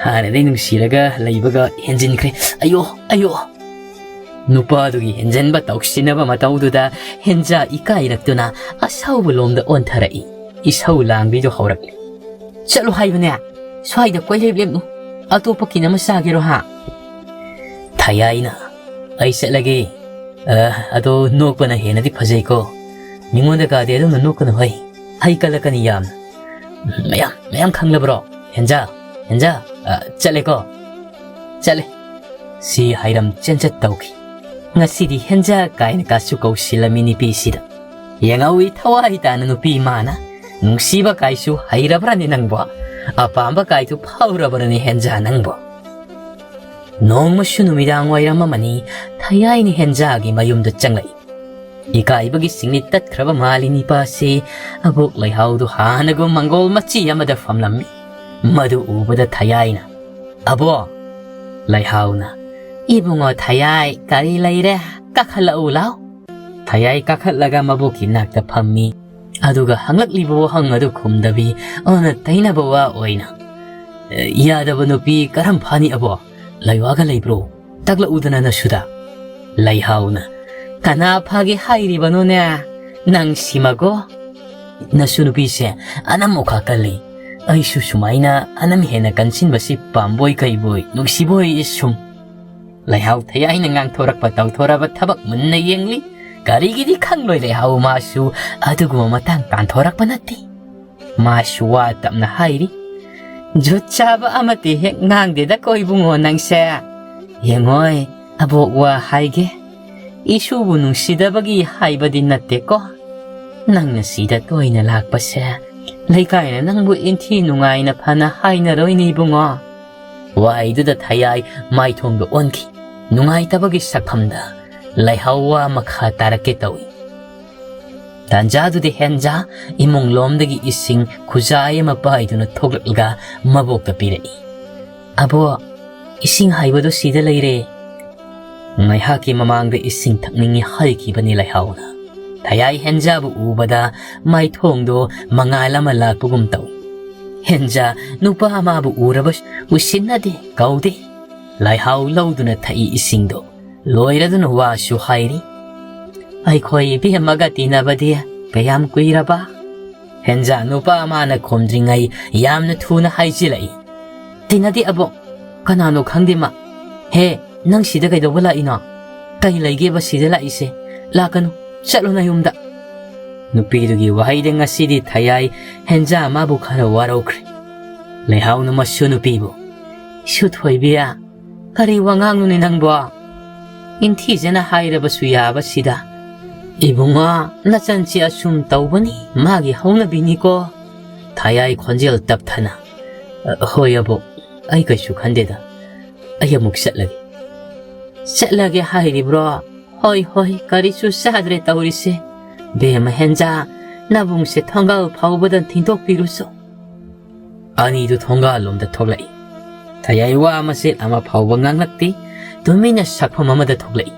ꯍꯥꯟꯅꯗꯩ ꯅꯨꯡꯁꯤꯔꯒ ꯂꯩꯕꯒ ꯍꯦꯟꯖꯤꯟꯈ꯭ꯔꯦ꯫ ꯑꯌꯣ, ꯑꯌꯣ!" ꯅꯨꯄꯥꯗꯨꯒꯤ ꯍꯦꯟꯖꯟꯕ ꯇꯧꯁꯤꯟꯅꯕ ꯃꯇꯧꯗꯨꯗ ꯍꯦꯟꯖꯥ ꯏꯀꯥꯏꯔꯛꯇꯨꯅ ꯑꯁꯥꯎꯕ ꯂꯣꯝꯗ ꯑꯣꯟꯊꯔꯛꯏ꯫ ꯏꯁꯧ ꯂꯥꯡꯕꯤꯗꯨ ꯍꯧꯔꯛꯂꯤ꯫ "ꯆꯠꯂꯨ ꯍꯥꯏꯕꯅꯦ, ꯁ꯭ꯋꯥꯏꯗ ꯀꯣꯏꯂꯦꯞ ꯂꯦꯞꯅꯨ꯫ ꯑꯇꯣꯞꯄ ꯀꯤꯟ ꯑꯃ ꯆꯥꯒꯦꯔꯣ ꯍꯥ?" ꯊꯌꯥꯏꯅ, "ꯑꯩ ꯆꯠꯂꯒꯦ꯫ ꯑ, ꯑꯗꯣ ꯅꯣꯛꯄꯅ ꯍꯦꯟꯅꯗꯤ ꯐꯖꯩꯀꯣ꯫ ꯃꯤꯉꯣꯟꯗ ꯀꯥꯗꯤ ꯑꯗꯨꯝꯅ ꯅꯣꯛꯀꯅꯨ ꯍꯩ꯫ ꯍꯩ ꯀꯜꯂꯛꯀꯅꯤ ꯌꯥꯝꯅ꯫ ꯃꯌꯥꯝ, ꯃꯌꯥꯝ ꯈꯪꯂꯕ꯭ꯔꯣ? ꯍꯦꯟꯖꯥ, ꯍꯦꯟꯖꯥ, ꯑ, ꯆꯠꯂꯦꯀꯣ꯫ ꯆꯠꯂꯦ꯫" ꯁꯤ ꯍꯥꯏꯔꯝ ꯆꯦꯟꯆꯠ ꯇꯧꯈꯤ꯫ "ꯉꯁꯤꯗꯤ ꯍꯦꯟꯖꯥ ꯀꯥꯏꯅ ꯀꯥꯁꯨ ꯀꯧꯁꯤꯜꯂꯝꯃꯤ ꯅꯨꯄꯤꯁꯤꯗ꯫ ꯌꯦꯡꯍꯧꯏ ꯊꯋꯥꯏ ꯇꯥꯅ ꯅꯨꯄꯤ ꯃꯥꯅ꯫ ꯅꯨꯡꯁꯤꯕ ꯀꯥꯏꯁꯨ ꯍꯩꯔꯕ꯭ꯔꯅꯦ ꯅꯪꯕꯣ? ꯑꯄꯥꯝꯕ ꯀꯥꯏꯗꯨ ꯐꯥꯎꯔꯕ꯭ꯔꯅꯦ ꯍꯦꯟꯖꯥ ꯅꯪꯕꯣ?" ꯅꯣꯡꯃꯁꯨ ꯅꯨꯃꯤꯗꯥꯡ ꯋꯥꯏꯔꯝ ꯑꯃꯅꯤ꯫ ꯊꯌꯥꯏꯅ ꯍꯦꯟꯖꯥꯒꯤ ꯃꯌꯨꯝꯗ ꯆꯪꯂꯛꯏ꯫ ꯏꯀꯥꯏꯕꯒꯤ ꯁꯤꯡꯂꯤ ꯇꯠꯈ꯭ꯔꯕ ꯃꯥꯜꯂꯤ ꯅꯤꯄꯥꯁꯤ꯫ ꯑꯕꯣꯛ ꯂꯩꯍꯥꯎꯗꯨ ꯍꯥꯟꯅꯒꯨꯝ ꯃꯪꯒꯣꯜ ꯃꯆꯤ ꯑꯃꯗ ꯐꯝꯂꯝꯃꯤ꯫ ꯃꯗꯨ ꯎꯕꯗ ꯊꯌꯥꯏꯅ, "ꯑꯕꯣ!" ꯂꯩꯍꯥꯎꯅ, "ꯏꯕꯨꯡꯉꯣ ꯊꯌꯥꯏ, ꯀꯔꯤ ꯂꯩꯔꯦ? ꯀꯥꯈꯠꯂꯛꯎ ꯂꯥꯎ꯫" ꯊꯌꯥꯏ ꯀꯥꯈꯠꯂꯒ ꯃꯕꯣꯛꯀꯤ ꯅꯥꯛꯇ ꯐꯝꯃꯤ꯫ ꯑꯗꯨꯒ ꯍꯪꯂꯛꯂꯤꯕ ꯋꯥꯍꯪ ꯑꯗꯨ ꯈꯨꯝꯗꯕꯤ, ꯑꯣꯟꯅ ꯇꯩꯅꯕ ꯋꯥ ꯑꯣꯏꯅ, "ꯌꯥꯗꯕ ꯅꯨꯄꯤ ꯀꯔꯝ ꯐꯥꯅꯤ ꯑꯕꯣ? ꯂꯩꯋꯥꯒ ꯂꯩꯕ꯭ꯔꯣ? ꯇꯥꯛꯂꯛꯎꯗꯅ ꯅꯁꯨꯗ꯫" ꯂꯩꯍꯥꯎꯅ, "ꯀꯅꯥ ꯐꯥꯒꯦ ꯍꯥꯏꯔꯤꯕꯅꯣꯅꯦ? ꯅꯪ ꯁꯤꯃꯒꯣ꯫ ꯅꯁꯨ ꯅꯨꯄꯤꯁꯦ ꯑꯅꯝ ꯑꯣꯈꯥ ꯀꯜꯂꯤ꯫ ꯑꯩꯁꯨ ꯁꯨꯃꯥꯏꯅ ꯑꯅꯝ ꯍꯦꯟꯅ ꯀꯟꯁꯤꯟꯕꯁꯤ ꯄꯥꯝꯕꯣꯏ ꯀꯩꯕꯣꯏ, ꯅꯨꯡꯁꯤꯕꯣꯏ ꯁꯨꯝ꯫" ꯂꯩꯍꯥꯎ ꯊꯌꯥꯏꯅ ꯉꯥꯡꯊꯣꯔꯛꯄ ꯇꯧꯊꯣꯔꯛꯄ ꯊꯕꯛ ꯃꯨꯟꯅ ꯌꯦꯡꯂꯤ꯫ ꯀꯔꯤꯒꯤꯗꯤ ꯈꯪꯂꯣꯏ ꯂꯩꯍꯥꯎ ꯃꯥꯁꯨ ꯑꯗꯨꯒꯨꯝꯕ ꯃꯇꯥꯡ ꯇꯥꯟꯊꯣꯔꯛꯄ ꯅꯠꯇꯦ꯫ ꯃꯥꯁꯨ ꯋꯥ ꯇꯞꯅ ꯍꯥꯏꯔꯤ, "ꯖꯨꯠ ꯆꯥꯕ ꯑꯃꯠꯇ ꯍꯦꯛ ꯉꯥꯡꯗꯦꯗꯀꯣ ꯏꯕꯨꯡꯉꯣ ꯅꯪꯁꯦ꯫ ꯌꯦꯡꯉꯣꯏ, ꯑꯕꯣꯛ ꯋꯥ ꯍꯥꯏꯒꯦ꯫ ꯏꯁꯨꯕꯨ ꯅꯨꯡꯁꯤꯗꯕꯒꯤ ꯍꯥꯏꯕꯗꯤ ꯅꯠꯇꯦꯀꯣ꯫ ꯅꯪꯅ ꯁꯤꯗ ꯇꯣꯏꯅ ꯂꯥꯛꯄꯁꯦ ꯂꯩꯀꯥꯏꯅ ꯅꯪꯕꯨ ꯏꯟꯊꯤ ꯅꯨꯡꯉꯥꯏꯅ ꯐꯅ ꯍꯥꯏꯅꯔꯣꯏꯅꯦ ꯏꯕꯨꯡꯉꯣ꯫" ꯋꯥꯍꯩꯗꯨꯗ ꯊꯌꯥꯏ ꯃꯥꯏꯊꯣꯡꯗ ꯑꯣꯟꯈꯤ꯫ ꯅꯨꯡꯉꯥꯏꯇꯕꯒꯤ ꯁꯛꯐꯝꯗ ꯂꯩꯍꯥꯎ ꯋꯥ ꯃꯈꯥ ꯇꯥꯔꯛꯀꯦ ꯇꯧꯏ꯫ ꯇꯥꯟꯖꯥꯗꯨꯗ ꯍꯦꯟꯖꯥ ꯏꯃꯨꯡ ꯂꯣꯝꯗꯒꯤ ꯏꯁꯤꯡ ꯈꯨꯖꯥꯏ ꯑꯃ ꯄꯥꯏꯗꯨꯅ ꯊꯣꯛꯂꯛꯂꯒ ꯃꯕꯣꯛꯇ ꯄꯤꯔꯛꯏ꯫ "ꯑꯕꯣ, ꯏꯁꯤꯡ ꯍꯥꯏꯕꯗꯨ ꯁꯤꯗ ꯂꯩꯔꯦ꯫" ꯉꯥꯏꯍꯥꯛꯀꯤ ꯃꯃꯥꯡꯗ ꯏꯁꯤꯡ ꯊꯛꯅꯤꯡꯏ ꯍꯥꯏꯈꯤꯕꯅꯤ ꯂꯩꯍꯥꯎꯅ꯫ ꯊꯌꯥꯏ ꯍꯦꯟꯖꯥꯕꯨ ꯎꯕꯗ ꯃꯥꯏꯊꯣꯡꯗꯣ ꯃꯉꯥꯜ ꯑꯃ ꯂꯥꯛꯄꯒꯨꯝ ꯇꯧꯏ꯫ ꯍꯦꯟꯖꯥ ꯅꯨꯄꯥ ꯑꯃꯕꯨ ꯎꯔꯕꯁꯨ ꯎꯁꯤꯟꯅꯗꯦ, ꯀꯧꯗꯦ꯫ ꯂꯥꯏꯍꯥꯎ ꯂꯧꯗꯨꯅ ꯊꯛꯏ ꯏꯁꯤꯡꯗꯣ꯫ ꯂꯣꯏꯔꯗꯨꯅ ꯋꯥꯁꯨ ꯍꯥꯏꯔꯤ꯫ "ꯑꯩꯈꯣꯏ ꯏꯕꯦꯝꯃꯒ ꯇꯤꯟꯅꯕꯗꯤ ꯀꯌꯥꯝ ꯀꯨꯏꯔꯕ?" ꯍꯦꯟꯖꯥ ꯅꯨꯄꯥ ꯑꯃꯅ ꯈꯨꯝꯗ꯭ꯔꯤꯉꯩ ꯌꯥꯝꯅ ꯊꯨꯅ ꯍꯥꯏꯖꯤꯜꯂꯛꯏ꯫ "ꯇꯤꯟꯅꯗꯦ ꯑꯕꯣꯛ, ꯀꯅꯥꯅꯣ ꯈꯪꯗꯦ ꯃꯥ꯫ ꯍꯦ, ꯅꯪ ꯁꯤꯗ ꯀꯩꯗꯧꯕ ꯂꯥꯛꯏꯅꯣ? ꯀꯩ ꯂꯩꯒꯦꯕ ꯁꯤꯗ ꯂꯥꯛꯏꯁꯦ? ꯂꯥꯛꯀꯅꯨ, ꯆꯠꯂꯣ ꯅꯌꯨꯝꯗ꯫" ꯅꯨꯄꯤꯗꯨꯒꯤ ꯋꯥꯍꯩꯗ ꯉꯁꯤꯗꯤ ꯊꯌꯥꯏ ꯍꯦꯟꯖꯥ ꯃꯥꯕꯨ ꯈꯔ ꯋꯥꯔꯧꯈ꯭ꯔꯦ꯫ ꯂꯩꯍꯥꯎꯅ ꯃꯁꯨ ꯅꯨꯄꯤꯕꯨ, "ꯏꯁꯨ ꯊꯣꯏꯕꯤ, ꯀꯔꯤ ꯋꯥꯉꯥꯡꯅꯣꯅꯦ ꯅꯪꯕꯣ? ꯏꯟꯊꯤꯖꯅ ꯍꯥꯏꯔꯕꯁꯨ ꯌꯥꯕꯁꯤꯗ꯫ ꯏꯕꯨꯡꯉꯣ, ꯅꯆꯟꯁꯤ ꯑꯁꯨꯝ ꯇꯧꯕꯅꯤ, ꯃꯥꯒꯤ ꯍꯧꯅꯕꯤꯅꯤꯀꯣ꯫" ꯊꯌꯥꯏ ꯈꯣꯟꯖꯦꯜ ꯇꯞꯊꯅ, "ꯑ, ꯍꯣꯏ ꯑꯕꯣꯛ, ꯑꯩ ꯀꯩꯁꯨ ꯈꯟꯗꯦꯗ꯫ ꯑꯩ ꯑꯃꯨꯛ ꯆꯠꯂꯒꯦ꯫" "ꯆꯠꯂꯒꯦ ꯍꯥꯏꯔꯤꯕ꯭ꯔꯣ? ꯍꯣꯏ, ꯍꯣꯏ, ꯀꯔꯤꯁꯨ ꯆꯥꯗ꯭ꯔꯦ ꯇꯧꯔꯤꯁꯦ꯫ ꯕꯦꯝꯃ ꯍꯦꯟꯖꯥ, ꯅꯕꯨꯡꯁꯦ ꯊꯣꯡꯒꯥꯜ ꯐꯥꯎꯕꯗ ꯊꯤꯟꯗꯣꯛꯄꯤꯔꯨꯆꯣ꯫" ꯑꯅꯤꯗꯨ ꯊꯣꯡꯒꯥꯜꯂꯣꯝꯗ ꯊꯣꯛꯂꯛꯏ꯫ ꯊꯌꯥꯏ ꯋꯥ ꯃꯆꯦꯠ ꯑꯃ ꯐꯥꯎꯕ ꯉꯥꯡꯂꯛꯇꯦ, ꯇꯨꯃꯤꯟꯅ ꯁꯛꯐꯝ ꯑꯃꯗ ꯊꯣꯛꯂꯛꯏ꯫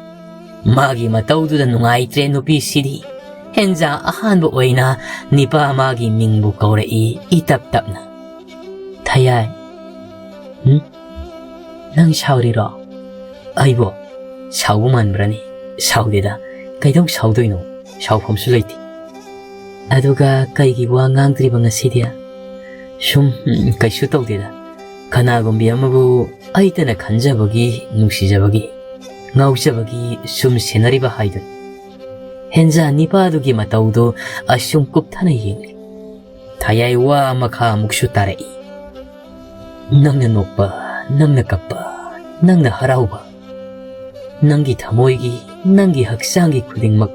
ꯃꯥꯒꯤ ꯃꯇꯧꯗꯨꯗ ꯅꯨꯡꯉꯥꯏꯇ꯭ꯔꯦ ꯅꯨꯄꯤꯁꯤꯗꯤ꯫ ꯍꯦꯟꯖꯥ ꯑꯍꯥꯟꯕ ꯑꯣꯏꯅ ꯅꯤꯄꯥ ꯃꯥꯒꯤ ꯃꯤꯡꯕꯨ ꯀꯧꯔꯛꯏ ꯏꯇꯞ ꯇꯞꯅ꯫ "ꯊꯌꯥꯏ, ꯎꯝ? ꯅꯪ ꯁꯥꯎꯔꯤꯔꯣ?" "ꯑꯩꯕꯣ? ꯁꯥꯎꯕ ꯃꯥꯟꯕ꯭ꯔꯅꯤ? ꯁꯥꯎꯗꯦꯗ꯫ ꯀꯩꯗꯧ ꯁꯥꯎꯗꯣꯏꯅꯣ? ꯁꯥꯎꯐꯝꯁꯨ ꯂꯩꯇꯦ꯫" "ꯑꯗꯨꯒ ꯀꯩꯒꯤ ꯋꯥ ꯉꯥꯡꯗ꯭ꯔꯤꯕ ꯉꯁꯤꯗꯤ?" "ꯁꯨꯝ, ꯎꯝ, ꯀꯩꯁꯨ ꯇꯧꯗꯦꯗ꯫ ꯀꯅꯥꯒꯨꯝꯕꯤ ꯑꯃꯕꯨ ꯑꯩꯇꯅ ꯈꯟꯖꯕꯒꯤ, ꯅꯨꯡꯁꯤꯖꯕꯒꯤ, ꯉꯥꯎꯖꯕꯒꯤ ꯁꯨꯝ ꯁꯦꯟꯅꯔꯤꯕ ꯍꯥꯏꯗꯨꯅꯤ꯫" ꯍꯦꯟꯖꯥ ꯅꯤꯄꯥꯗꯨꯒꯤ ꯃꯇꯧꯗꯨ ꯑꯁꯨꯝ ꯀꯨꯞꯊꯅ ꯌꯦꯡꯂꯤ꯫ ꯊꯌꯥꯏ ꯋꯥ ꯃꯈꯥ ꯑꯃꯨꯛꯁꯨ ꯇꯥꯔꯛꯏ꯫ "ꯅꯪꯅ ꯅꯣꯛꯄ, ꯅꯪꯅ ꯀꯞꯄ, ꯅꯪꯅ ꯍꯔꯥꯎꯕ, ꯅꯪꯒꯤ ꯊꯃꯣꯏꯒꯤ, ꯅꯪꯒꯤ ꯍꯛꯆꯥꯡꯒꯤ ꯈꯨꯗꯤꯡꯃꯛ,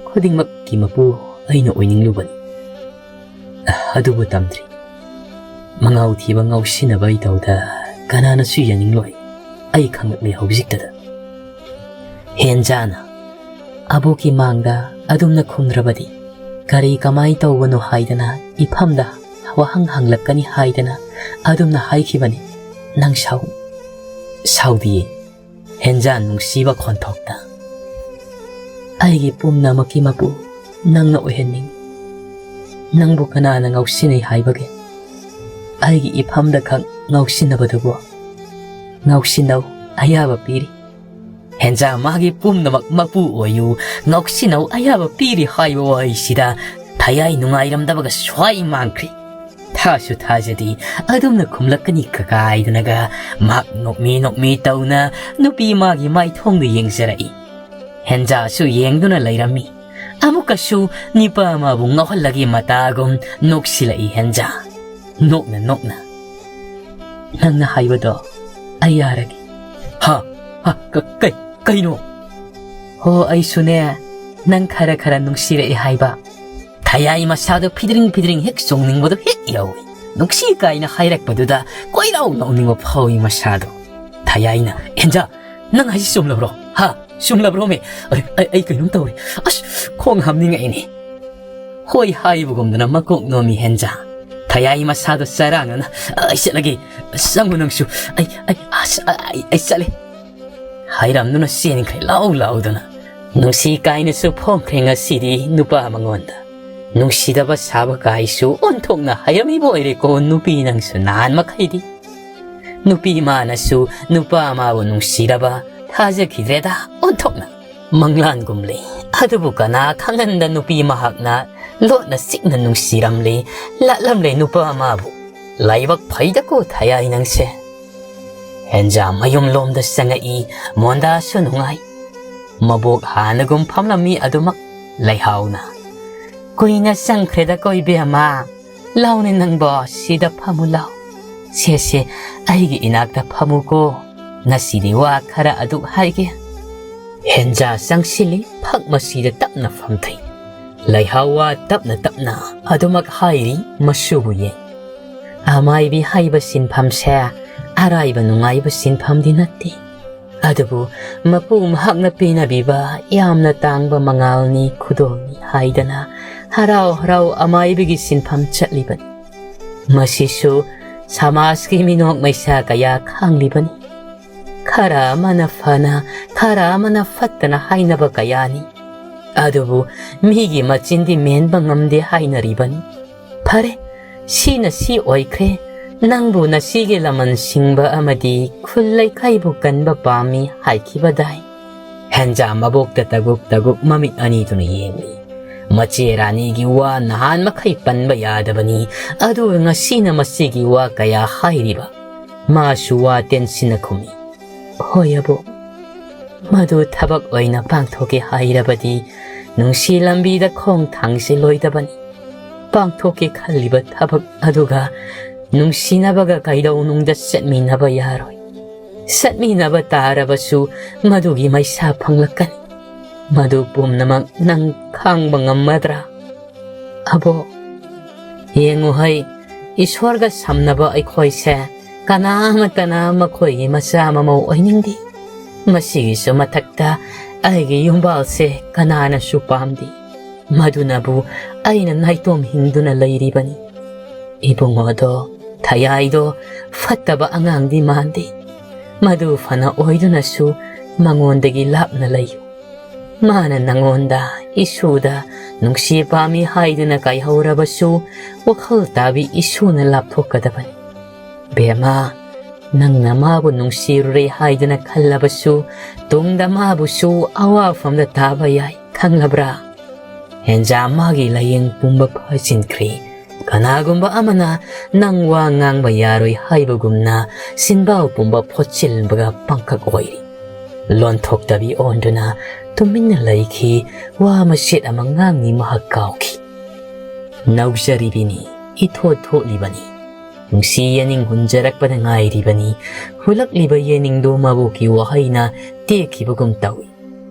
ꯈꯨꯗꯤꯡꯃꯛꯀꯤ ꯃꯄꯨ ꯑꯩꯅ ꯑꯣꯏꯅꯤꯡꯂꯨꯕꯅꯤ꯫ ꯑꯗꯨꯕꯨ ꯇꯝꯗ꯭ꯔꯤ꯫ ꯃꯉꯥꯎ ꯊꯤꯕ ꯉꯥꯎꯁꯤꯟꯅꯕ ꯑꯩ ꯇꯧꯗ ꯀꯅꯥꯅꯁꯨ ꯌꯥꯅꯤꯡꯂꯣꯏ꯫ ꯑꯩ ꯈꯪꯂꯛꯂꯦ ꯍꯧꯖꯤꯛꯇꯗ꯫" ꯍꯦꯟꯖꯥꯅ ꯑꯕꯣꯛꯀꯤ ꯃꯥꯡꯗ ꯑꯗꯨꯝꯅ ꯈꯨꯝꯗ꯭ꯔꯕꯗꯤ ꯀꯔꯤ ꯀꯃꯥꯏ ꯇꯧꯕꯅꯣ ꯍꯥꯏꯗꯅ ꯏꯐꯝꯗ ꯋꯥꯍꯪ ꯍꯪꯂꯛꯀꯅꯤ ꯍꯥꯏꯗꯅ ꯑꯗꯨꯝꯅ ꯍꯥꯏꯈꯤꯕꯅꯤ꯫ "ꯅꯪ ꯁꯥꯎ-, ꯁꯥꯎꯗꯤꯌꯦ꯫" ꯍꯦꯟꯖꯥ ꯅꯨꯡꯁꯤꯕ ꯈꯣꯟꯊꯣꯛꯇ꯫ ꯑꯩꯒꯤ ꯄꯨꯝꯅꯃꯛꯀꯤ ꯃꯄꯨ ꯅꯪꯅ ꯑꯣꯏꯍꯟꯅꯤꯡꯏ꯫ ꯅꯪꯕꯨ ꯀꯅꯥꯅ ꯉꯥꯎꯁꯤꯟꯅꯩ ꯍꯥꯏꯕꯒꯦ? ꯑꯩꯒꯤ ꯏꯐꯝꯗ ꯈꯛ ꯉꯥꯎꯁꯤꯟꯅꯕꯗꯨꯕꯨ꯫ ꯉꯥꯎꯁꯤꯟꯅꯧ, ꯑꯌꯥꯕ ꯄꯤꯔꯤ꯫ ꯍꯦꯟꯖꯥ ꯃꯥꯒꯤ ꯄꯨꯝꯅꯃꯛ ꯃꯄꯨ ꯑꯣꯏꯌꯨ, ꯉꯥꯎꯁꯤꯟꯅꯧ, ꯑꯌꯥꯕ ꯄꯤꯔꯤ ꯍꯥꯏꯕ ꯋꯥꯍꯩꯁꯤꯗ ꯊꯌꯥꯏ ꯅꯨꯡꯉꯥꯏꯔꯝꯗꯕꯒ ꯁ꯭ꯋꯥꯏ ꯃꯥꯡꯈ꯭ꯔꯤ꯫ ꯊꯥꯁꯨ ꯊꯥꯖꯗꯦ, ꯑꯗꯨꯝꯅ ꯈꯨꯝꯂꯛꯀꯅꯤ ꯀꯀꯥꯏꯗꯨꯅꯒ ꯃꯍꯥꯛ ꯅꯣꯛꯃꯤ ꯅꯣꯛꯃꯤ ꯇꯧꯅ ꯅꯨꯄꯤ ꯃꯥꯒꯤ ꯃꯥꯏꯊꯣꯡꯗ ꯌꯦꯡꯖꯔꯛꯏ꯫ ꯍꯦꯟꯖꯥꯁꯨ ꯌꯦꯡꯗꯨꯅ ꯂꯩꯔꯝꯃꯤ꯫ ꯑꯃꯨꯛꯀꯁꯨ ꯅꯤꯄꯥ ꯑꯃꯕꯨ ꯉꯥꯎꯍꯜꯂꯒꯦ ꯃꯇꯥꯒꯨꯝ ꯅꯣꯛꯁꯤꯜꯂꯛꯏ ꯍꯦꯟꯖꯥ꯫ ꯅꯣꯛꯅ ꯅꯣꯛꯅ, "ꯅꯪꯅ ꯍꯥꯏꯕꯗꯣ ꯑꯩ ꯌꯥꯔꯒꯦ꯫" "ꯍꯥ? ꯍꯥ? ꯀ-, ꯀꯩ-, ꯀꯩꯅꯣ?" "ꯍꯣ, ꯑꯩꯁꯨꯅꯦ, ꯅꯪ ꯈꯔ ꯈꯔ ꯅꯨꯡꯁꯤꯔꯛꯑꯦ ꯍꯥꯏꯕ꯫" ꯊꯌꯥꯏ ꯃꯁꯥꯗꯣ ꯐꯤꯗ꯭ꯔꯤꯡ ꯐꯤꯗ꯭ꯔꯤꯡ ꯍꯦꯛ ꯆꯣꯡꯅꯤꯡꯕꯗꯣ ꯍꯦꯛ ꯌꯥꯎꯏ꯫ ꯅꯨꯡꯁꯤ ꯀꯥꯏꯅ ꯍꯥꯏꯔꯛꯄꯗꯨꯗ ꯀꯣꯏꯂꯥꯎ ꯂꯥꯎꯅꯤꯡꯕ ꯐꯥꯎꯏ ꯃꯁꯥꯗꯣ꯫ ꯊꯌꯥꯏꯅ, "ꯍꯦꯟꯖꯥ, ꯅꯪ ꯍꯥꯏꯁꯤ ꯆꯨꯝꯂꯕ꯭ꯔꯣ? ꯍꯥ? ꯆꯨꯝꯂꯕ꯭ꯔꯣꯃꯦ? ꯑꯩ, ꯑꯩ, ꯑꯩ ꯀꯩꯅꯣꯝ ꯇꯧꯔꯦ꯫ ꯑꯁ, ꯈꯣꯡ ꯍꯥꯝꯅꯤꯡꯉꯛꯏꯅꯦ꯫" ꯍꯣꯏ ꯍꯥꯏꯕꯒꯨꯝꯗꯅ ꯃꯀꯣꯛ ꯅꯣꯝꯃꯤ ꯍꯦꯟꯖꯥ꯫ ꯊꯌꯥꯏ ꯃꯁꯥꯗꯣ ꯆꯔꯥꯡꯅꯅ, "ꯑꯩ ꯆꯠꯂꯒꯦ꯫ ꯆꯪꯉꯨ ꯅꯪꯁꯨ꯫ ꯑꯩ, ꯑꯩ, ꯑꯁ, ꯑꯩ, ꯑꯩ ꯆꯠꯂꯦ꯫" ꯍꯥꯏꯔꯝꯗꯨꯅ ꯆꯦꯟꯈ꯭ꯔꯦ ꯂꯥꯎ ꯂꯥꯎꯗꯨꯅ꯫ ꯅꯨꯡꯁꯤ ꯀꯥꯏꯅꯁꯨ ꯐꯣꯡꯈ꯭ꯔꯦ ꯉꯁꯤꯗꯤ ꯅꯨꯄꯥ ꯃꯉꯣꯟꯗ꯫ ꯅꯨꯡꯁꯤꯗꯕ ꯁꯥꯕ ꯀꯥꯏꯁꯨ ꯑꯣꯟꯊꯣꯛꯅ ꯍꯩꯔꯝꯃꯤꯕ ꯑꯣꯏꯔꯦꯀꯣ ꯅꯨꯄꯤ ꯅꯪꯁꯨ ꯅꯍꯥꯟ ꯃꯈꯩꯗꯤ꯫ ꯅꯨꯄꯤ ꯃꯥꯅꯁꯨ ꯅꯨꯄꯥ ꯃꯥꯕꯨ ꯅꯨꯡꯁꯤꯔꯕ ꯊꯥꯖꯈꯤꯗ꯭ꯔꯦꯗ ꯑꯣꯟꯊꯣꯛꯅ꯫ ꯃꯪꯂꯥꯟꯒꯨꯝꯂꯤ꯫ ꯑꯗꯨꯕꯨ ꯀꯅꯥ ꯈꯪꯍꯟꯗ ꯅꯨꯄꯤ ꯃꯍꯥꯛꯅ ꯂꯣꯠꯅ ꯆꯤꯛꯅ ꯅꯨꯡꯁꯤꯔꯝꯂꯤ, ꯂꯥꯠꯂꯝꯂꯦ ꯅꯨꯄꯥ ꯃꯥꯕꯨ꯫ ꯂꯥꯏꯕꯛ ꯐꯩꯗꯀꯣ ꯊꯌꯥꯏ ꯅꯪꯁꯦ꯫ ꯍꯦꯟꯖꯥ ꯃꯌꯨꯝ ꯂꯣꯝꯗ ꯆꯪꯉꯛꯏ, ꯃꯣꯟꯗꯥꯁꯨ ꯅꯨꯡꯉꯥꯏ꯫ ꯃꯕꯣꯛ ꯍꯥꯟꯅꯒꯨꯝ ꯐꯝꯂꯝꯃꯤ ꯑꯗꯨꯃꯛ ꯂꯩꯍꯥꯎꯅ꯫ "ꯀꯨꯏꯅ ꯆꯪꯈ꯭ꯔꯦꯗꯀꯣ ꯏꯕꯦꯝꯃ꯫ ꯂꯥꯎꯅꯦ ꯅꯪꯕꯣ, ꯁꯤꯗ ꯐꯝꯃꯨ ꯂꯥꯎ꯫ ꯁꯦ, ꯁꯦ, ꯑꯩꯒꯤ ꯏꯅꯥꯛꯇ ꯐꯝꯃꯨꯀꯣ꯫ ꯉꯁꯤꯗꯤ ꯋꯥ ꯈꯔ ꯑꯗꯨꯛ ꯍꯥꯏꯒꯦ꯫" ꯍꯦꯟꯖꯥ ꯆꯪꯁꯤꯜꯂꯤ, ꯐꯛ ꯃꯁꯤꯗ ꯇꯞꯅ ꯐꯝꯊꯩ꯫ ꯂꯩꯍꯥꯎ ꯋꯥ ꯇꯞꯅ ꯇꯞꯅ ꯑꯗꯨꯃꯛ ꯍꯥꯏꯔꯤ ꯃꯁꯨꯕꯨ ꯌꯦꯡ꯫ ꯑꯃꯥꯏꯕꯤ ꯍꯥꯏꯕ ꯁꯤꯟꯐꯝꯁꯦ ꯑꯔꯥꯏꯕ ꯅꯨꯡꯉꯥꯏꯕ ꯁꯤꯟꯐꯝꯗꯤ ꯅꯠꯇꯦ꯫ ꯑꯗꯨꯕꯨ ꯃꯄꯨ ꯃꯍꯥꯛꯅ ꯄꯤꯅꯕꯤꯕ ꯌꯥꯝꯅ ꯇꯥꯡꯕ ꯃꯉꯥꯜꯅꯤ, ꯈꯨꯗꯣꯜꯅꯤ ꯍꯥꯏꯗꯅ ꯍꯔꯥꯎ ꯍꯔꯥꯎ ꯑꯃꯥꯏꯕꯤꯒꯤ ꯁꯤꯟꯐꯝ ꯆꯠꯂꯤꯕꯅꯤ꯫ ꯃꯁꯤꯁꯨ ꯁꯃꯥꯖꯀꯤ ꯃꯤꯅꯣꯛ ꯃꯩꯁꯥ ꯀꯌꯥ ꯈꯥꯡꯂꯤꯕꯅꯤ꯫ ꯈꯔ ꯑꯃꯅ ꯐꯅ, ꯈꯔ ꯑꯃꯅ ꯐꯠꯇꯅ ꯍꯥꯏꯅꯕ ꯀꯌꯥꯅꯤ꯫ ꯑꯗꯨꯕꯨ ꯃꯤꯒꯤ ꯃꯆꯤꯟꯗꯤ ꯃꯦꯟꯕ ꯉꯝꯗꯦ ꯍꯥꯏꯅꯔꯤꯕꯅꯤ꯫ ꯐꯔꯦ, ꯁꯤꯅ ꯁꯤ ꯑꯣꯏꯈ꯭ꯔꯦ꯫ ꯅꯪꯕꯨ ꯅꯁꯤꯒꯤ ꯂꯃꯟ ꯁꯤꯡꯕ ꯑꯃꯗꯤ ꯈꯨꯜ ꯂꯩꯀꯥꯏꯕꯨ ꯀꯟꯕ ꯄꯥꯝꯃꯤ ꯍꯥꯏꯈꯤꯕꯗꯥꯏ? ꯍꯦꯟꯖꯥ ꯃꯕꯣꯛꯇ ꯇꯒꯨꯞ ꯇꯒꯨꯞ ꯃꯃꯤꯠ ꯑꯅꯤꯗꯨꯅ ꯌꯦꯡꯂꯤ꯫ ꯃꯆꯦ ꯔꯥꯅꯤꯒꯤ ꯋꯥ ꯅꯍꯥꯟ ꯃꯈꯩ ꯄꯟꯕ ꯌꯥꯗꯕꯅꯤ, ꯑꯗꯨꯒ ꯉꯁꯤꯅ ꯃꯁꯤꯒꯤ ꯋꯥ ꯀꯌꯥ ꯍꯥꯏꯔꯤꯕ? ꯃꯥꯁꯨ ꯋꯥ ꯇꯦꯟꯁꯤꯟꯅ ꯈꯨꯝꯃꯤ, "ꯍꯣꯏ ꯑꯕꯣꯛ, ꯃꯗꯨ ꯊꯕꯛ ꯑꯣꯏꯅ ꯄꯥꯡꯊꯣꯛꯀꯦ ꯍꯥꯏꯔꯕꯗꯤ ꯅꯨꯡꯁꯤ ꯂꯝꯕꯤꯗ ꯈꯣꯡ ꯊꯥꯡꯁꯤꯜꯂꯣꯏꯗꯕꯅꯤ꯫ ꯄꯥꯡꯊꯣꯛꯀꯦ ꯈꯜꯂꯤꯕ ꯊꯕꯛ ꯑꯗꯨꯒ ꯅꯨꯡꯁꯤꯅꯕꯒ ꯀꯩꯗꯧꯅꯨꯡꯗ ꯆꯠꯃꯤꯟꯅꯕ ꯌꯥꯔꯣꯏ꯫ ꯆꯠꯃꯤꯟꯅꯕ ꯇꯥꯔꯕꯁꯨ ꯃꯗꯨꯒꯤ ꯃꯩꯁꯥ ꯐꯪꯂꯛꯀꯅꯤ꯫ ꯃꯗꯨ ꯄꯨꯝꯅꯃꯛ ꯅꯪ ꯈꯥꯡꯕ ꯉꯝꯃꯗ꯭ꯔꯥ?" "ꯑꯕꯣꯛ, ꯌꯦꯡꯉꯨ ꯍꯩ, ꯏꯁꯣꯔꯒ ꯁꯝꯅꯕ ꯑꯩꯈꯣꯏꯁꯦ ꯀꯅꯥ ꯑꯃꯠꯇꯅ ꯃꯈꯣꯏꯒꯤ ꯃꯆꯥ ꯃꯃꯧ ꯑꯣꯏꯅꯤꯡꯗꯦ꯫ ꯃꯁꯤꯒꯤꯁꯨ ꯃꯊꯛꯇ ꯑꯩꯒꯤ ꯌꯨꯝꯕꯥꯜꯁꯦ ꯀꯅꯥꯅꯁꯨ ꯄꯥꯝꯗꯦ꯫ ꯃꯗꯨꯅꯕꯨ ꯑꯩꯅ ꯅꯥꯏꯇꯣꯝ ꯍꯤꯡꯗꯨꯅ ꯂꯩꯔꯤꯕꯅꯤ꯫ ꯏꯕꯨꯡꯉꯣꯗꯣ, ꯊꯌꯥꯏꯗꯣ ꯐꯠꯇꯕ ꯑꯉꯥꯡꯗꯤ ꯃꯥꯟꯗꯦ꯫ ꯃꯗꯨ ꯐꯅ ꯑꯣꯏꯗꯨꯅꯁꯨ ꯃꯉꯣꯟꯗꯒꯤ ꯂꯥꯞꯅ ꯂꯩꯌꯨ꯫ ꯃꯥꯅ ꯅꯉꯣꯟꯗ, ꯏꯁꯨꯗ ꯅꯨꯡꯁꯤ ꯄꯥꯝꯃꯤ ꯍꯥꯏꯗꯨꯅ ꯀꯥꯏꯍꯧꯔꯕꯁꯨ, ꯋꯥꯈꯜ ꯇꯥꯕꯤ ꯏꯁꯨꯅ ꯂꯥꯞꯊꯣꯛꯀꯗꯕꯅꯤ꯫ ꯕꯦꯝꯃ, ꯅꯪꯅ ꯃꯥꯕꯨ ꯅꯨꯡꯁꯤꯔꯨꯔꯦ ꯍꯥꯏꯗꯨꯅ ꯈꯜꯂꯕꯁꯨ, ꯇꯨꯡꯗ ꯃꯥꯕꯨꯁꯨ ꯑꯋꯥꯐꯝꯗ ꯇꯥꯕ ꯌꯥꯏ, ꯈꯪꯂꯕ꯭ꯔꯥ?" ꯍꯦꯟꯖꯥ ꯃꯥꯒꯤ ꯂꯥꯏꯌꯦꯡ ꯄꯨꯝꯕ ꯐꯥꯖꯤꯟꯈ꯭ꯔꯦ꯫ ꯀꯅꯥꯒꯨꯝꯕ ꯑꯃꯅ ꯅꯪ ꯋꯥ ꯉꯥꯡꯕ ꯌꯥꯔꯣꯏ ꯍꯥꯏꯕꯒꯨꯝꯅ ꯁꯤꯟꯕꯥꯎ ꯄꯨꯝꯕ ꯐꯣꯠꯆꯤꯟꯕꯒ ꯄꯪꯀꯛ ꯑꯣꯏꯔꯤ꯫ ꯂꯣꯟꯊꯣꯛꯇꯕꯤ ꯑꯣꯟꯗꯨꯅ ꯇꯨꯃꯤꯟꯅ ꯂꯩꯈꯤ꯫ ꯋꯥ ꯃꯆꯦꯠ ꯑꯃ ꯉꯥꯡꯅꯤ ꯃꯍꯥꯛ ꯀꯥꯎꯈꯤ꯫ ꯅꯧꯖꯔꯤꯕꯤꯅꯤ, ꯏꯊꯣꯠ ꯊꯣꯠꯂꯤꯕꯅꯤ꯫ ꯅꯨꯡꯁꯤ ꯌꯦꯅꯤꯡ ꯍꯨꯟꯖꯔꯛꯄꯗ ꯉꯥꯏꯔꯤꯕꯅꯤ꯫ ꯍꯨꯜꯂꯛꯂꯤꯕ ꯌꯦꯅꯤꯡꯗꯨ ꯃꯕꯣꯛꯀꯤ ꯋꯥꯍꯩꯅ ꯇꯦꯛꯈꯤꯕꯒꯨꯝ ꯇꯧꯏ꯫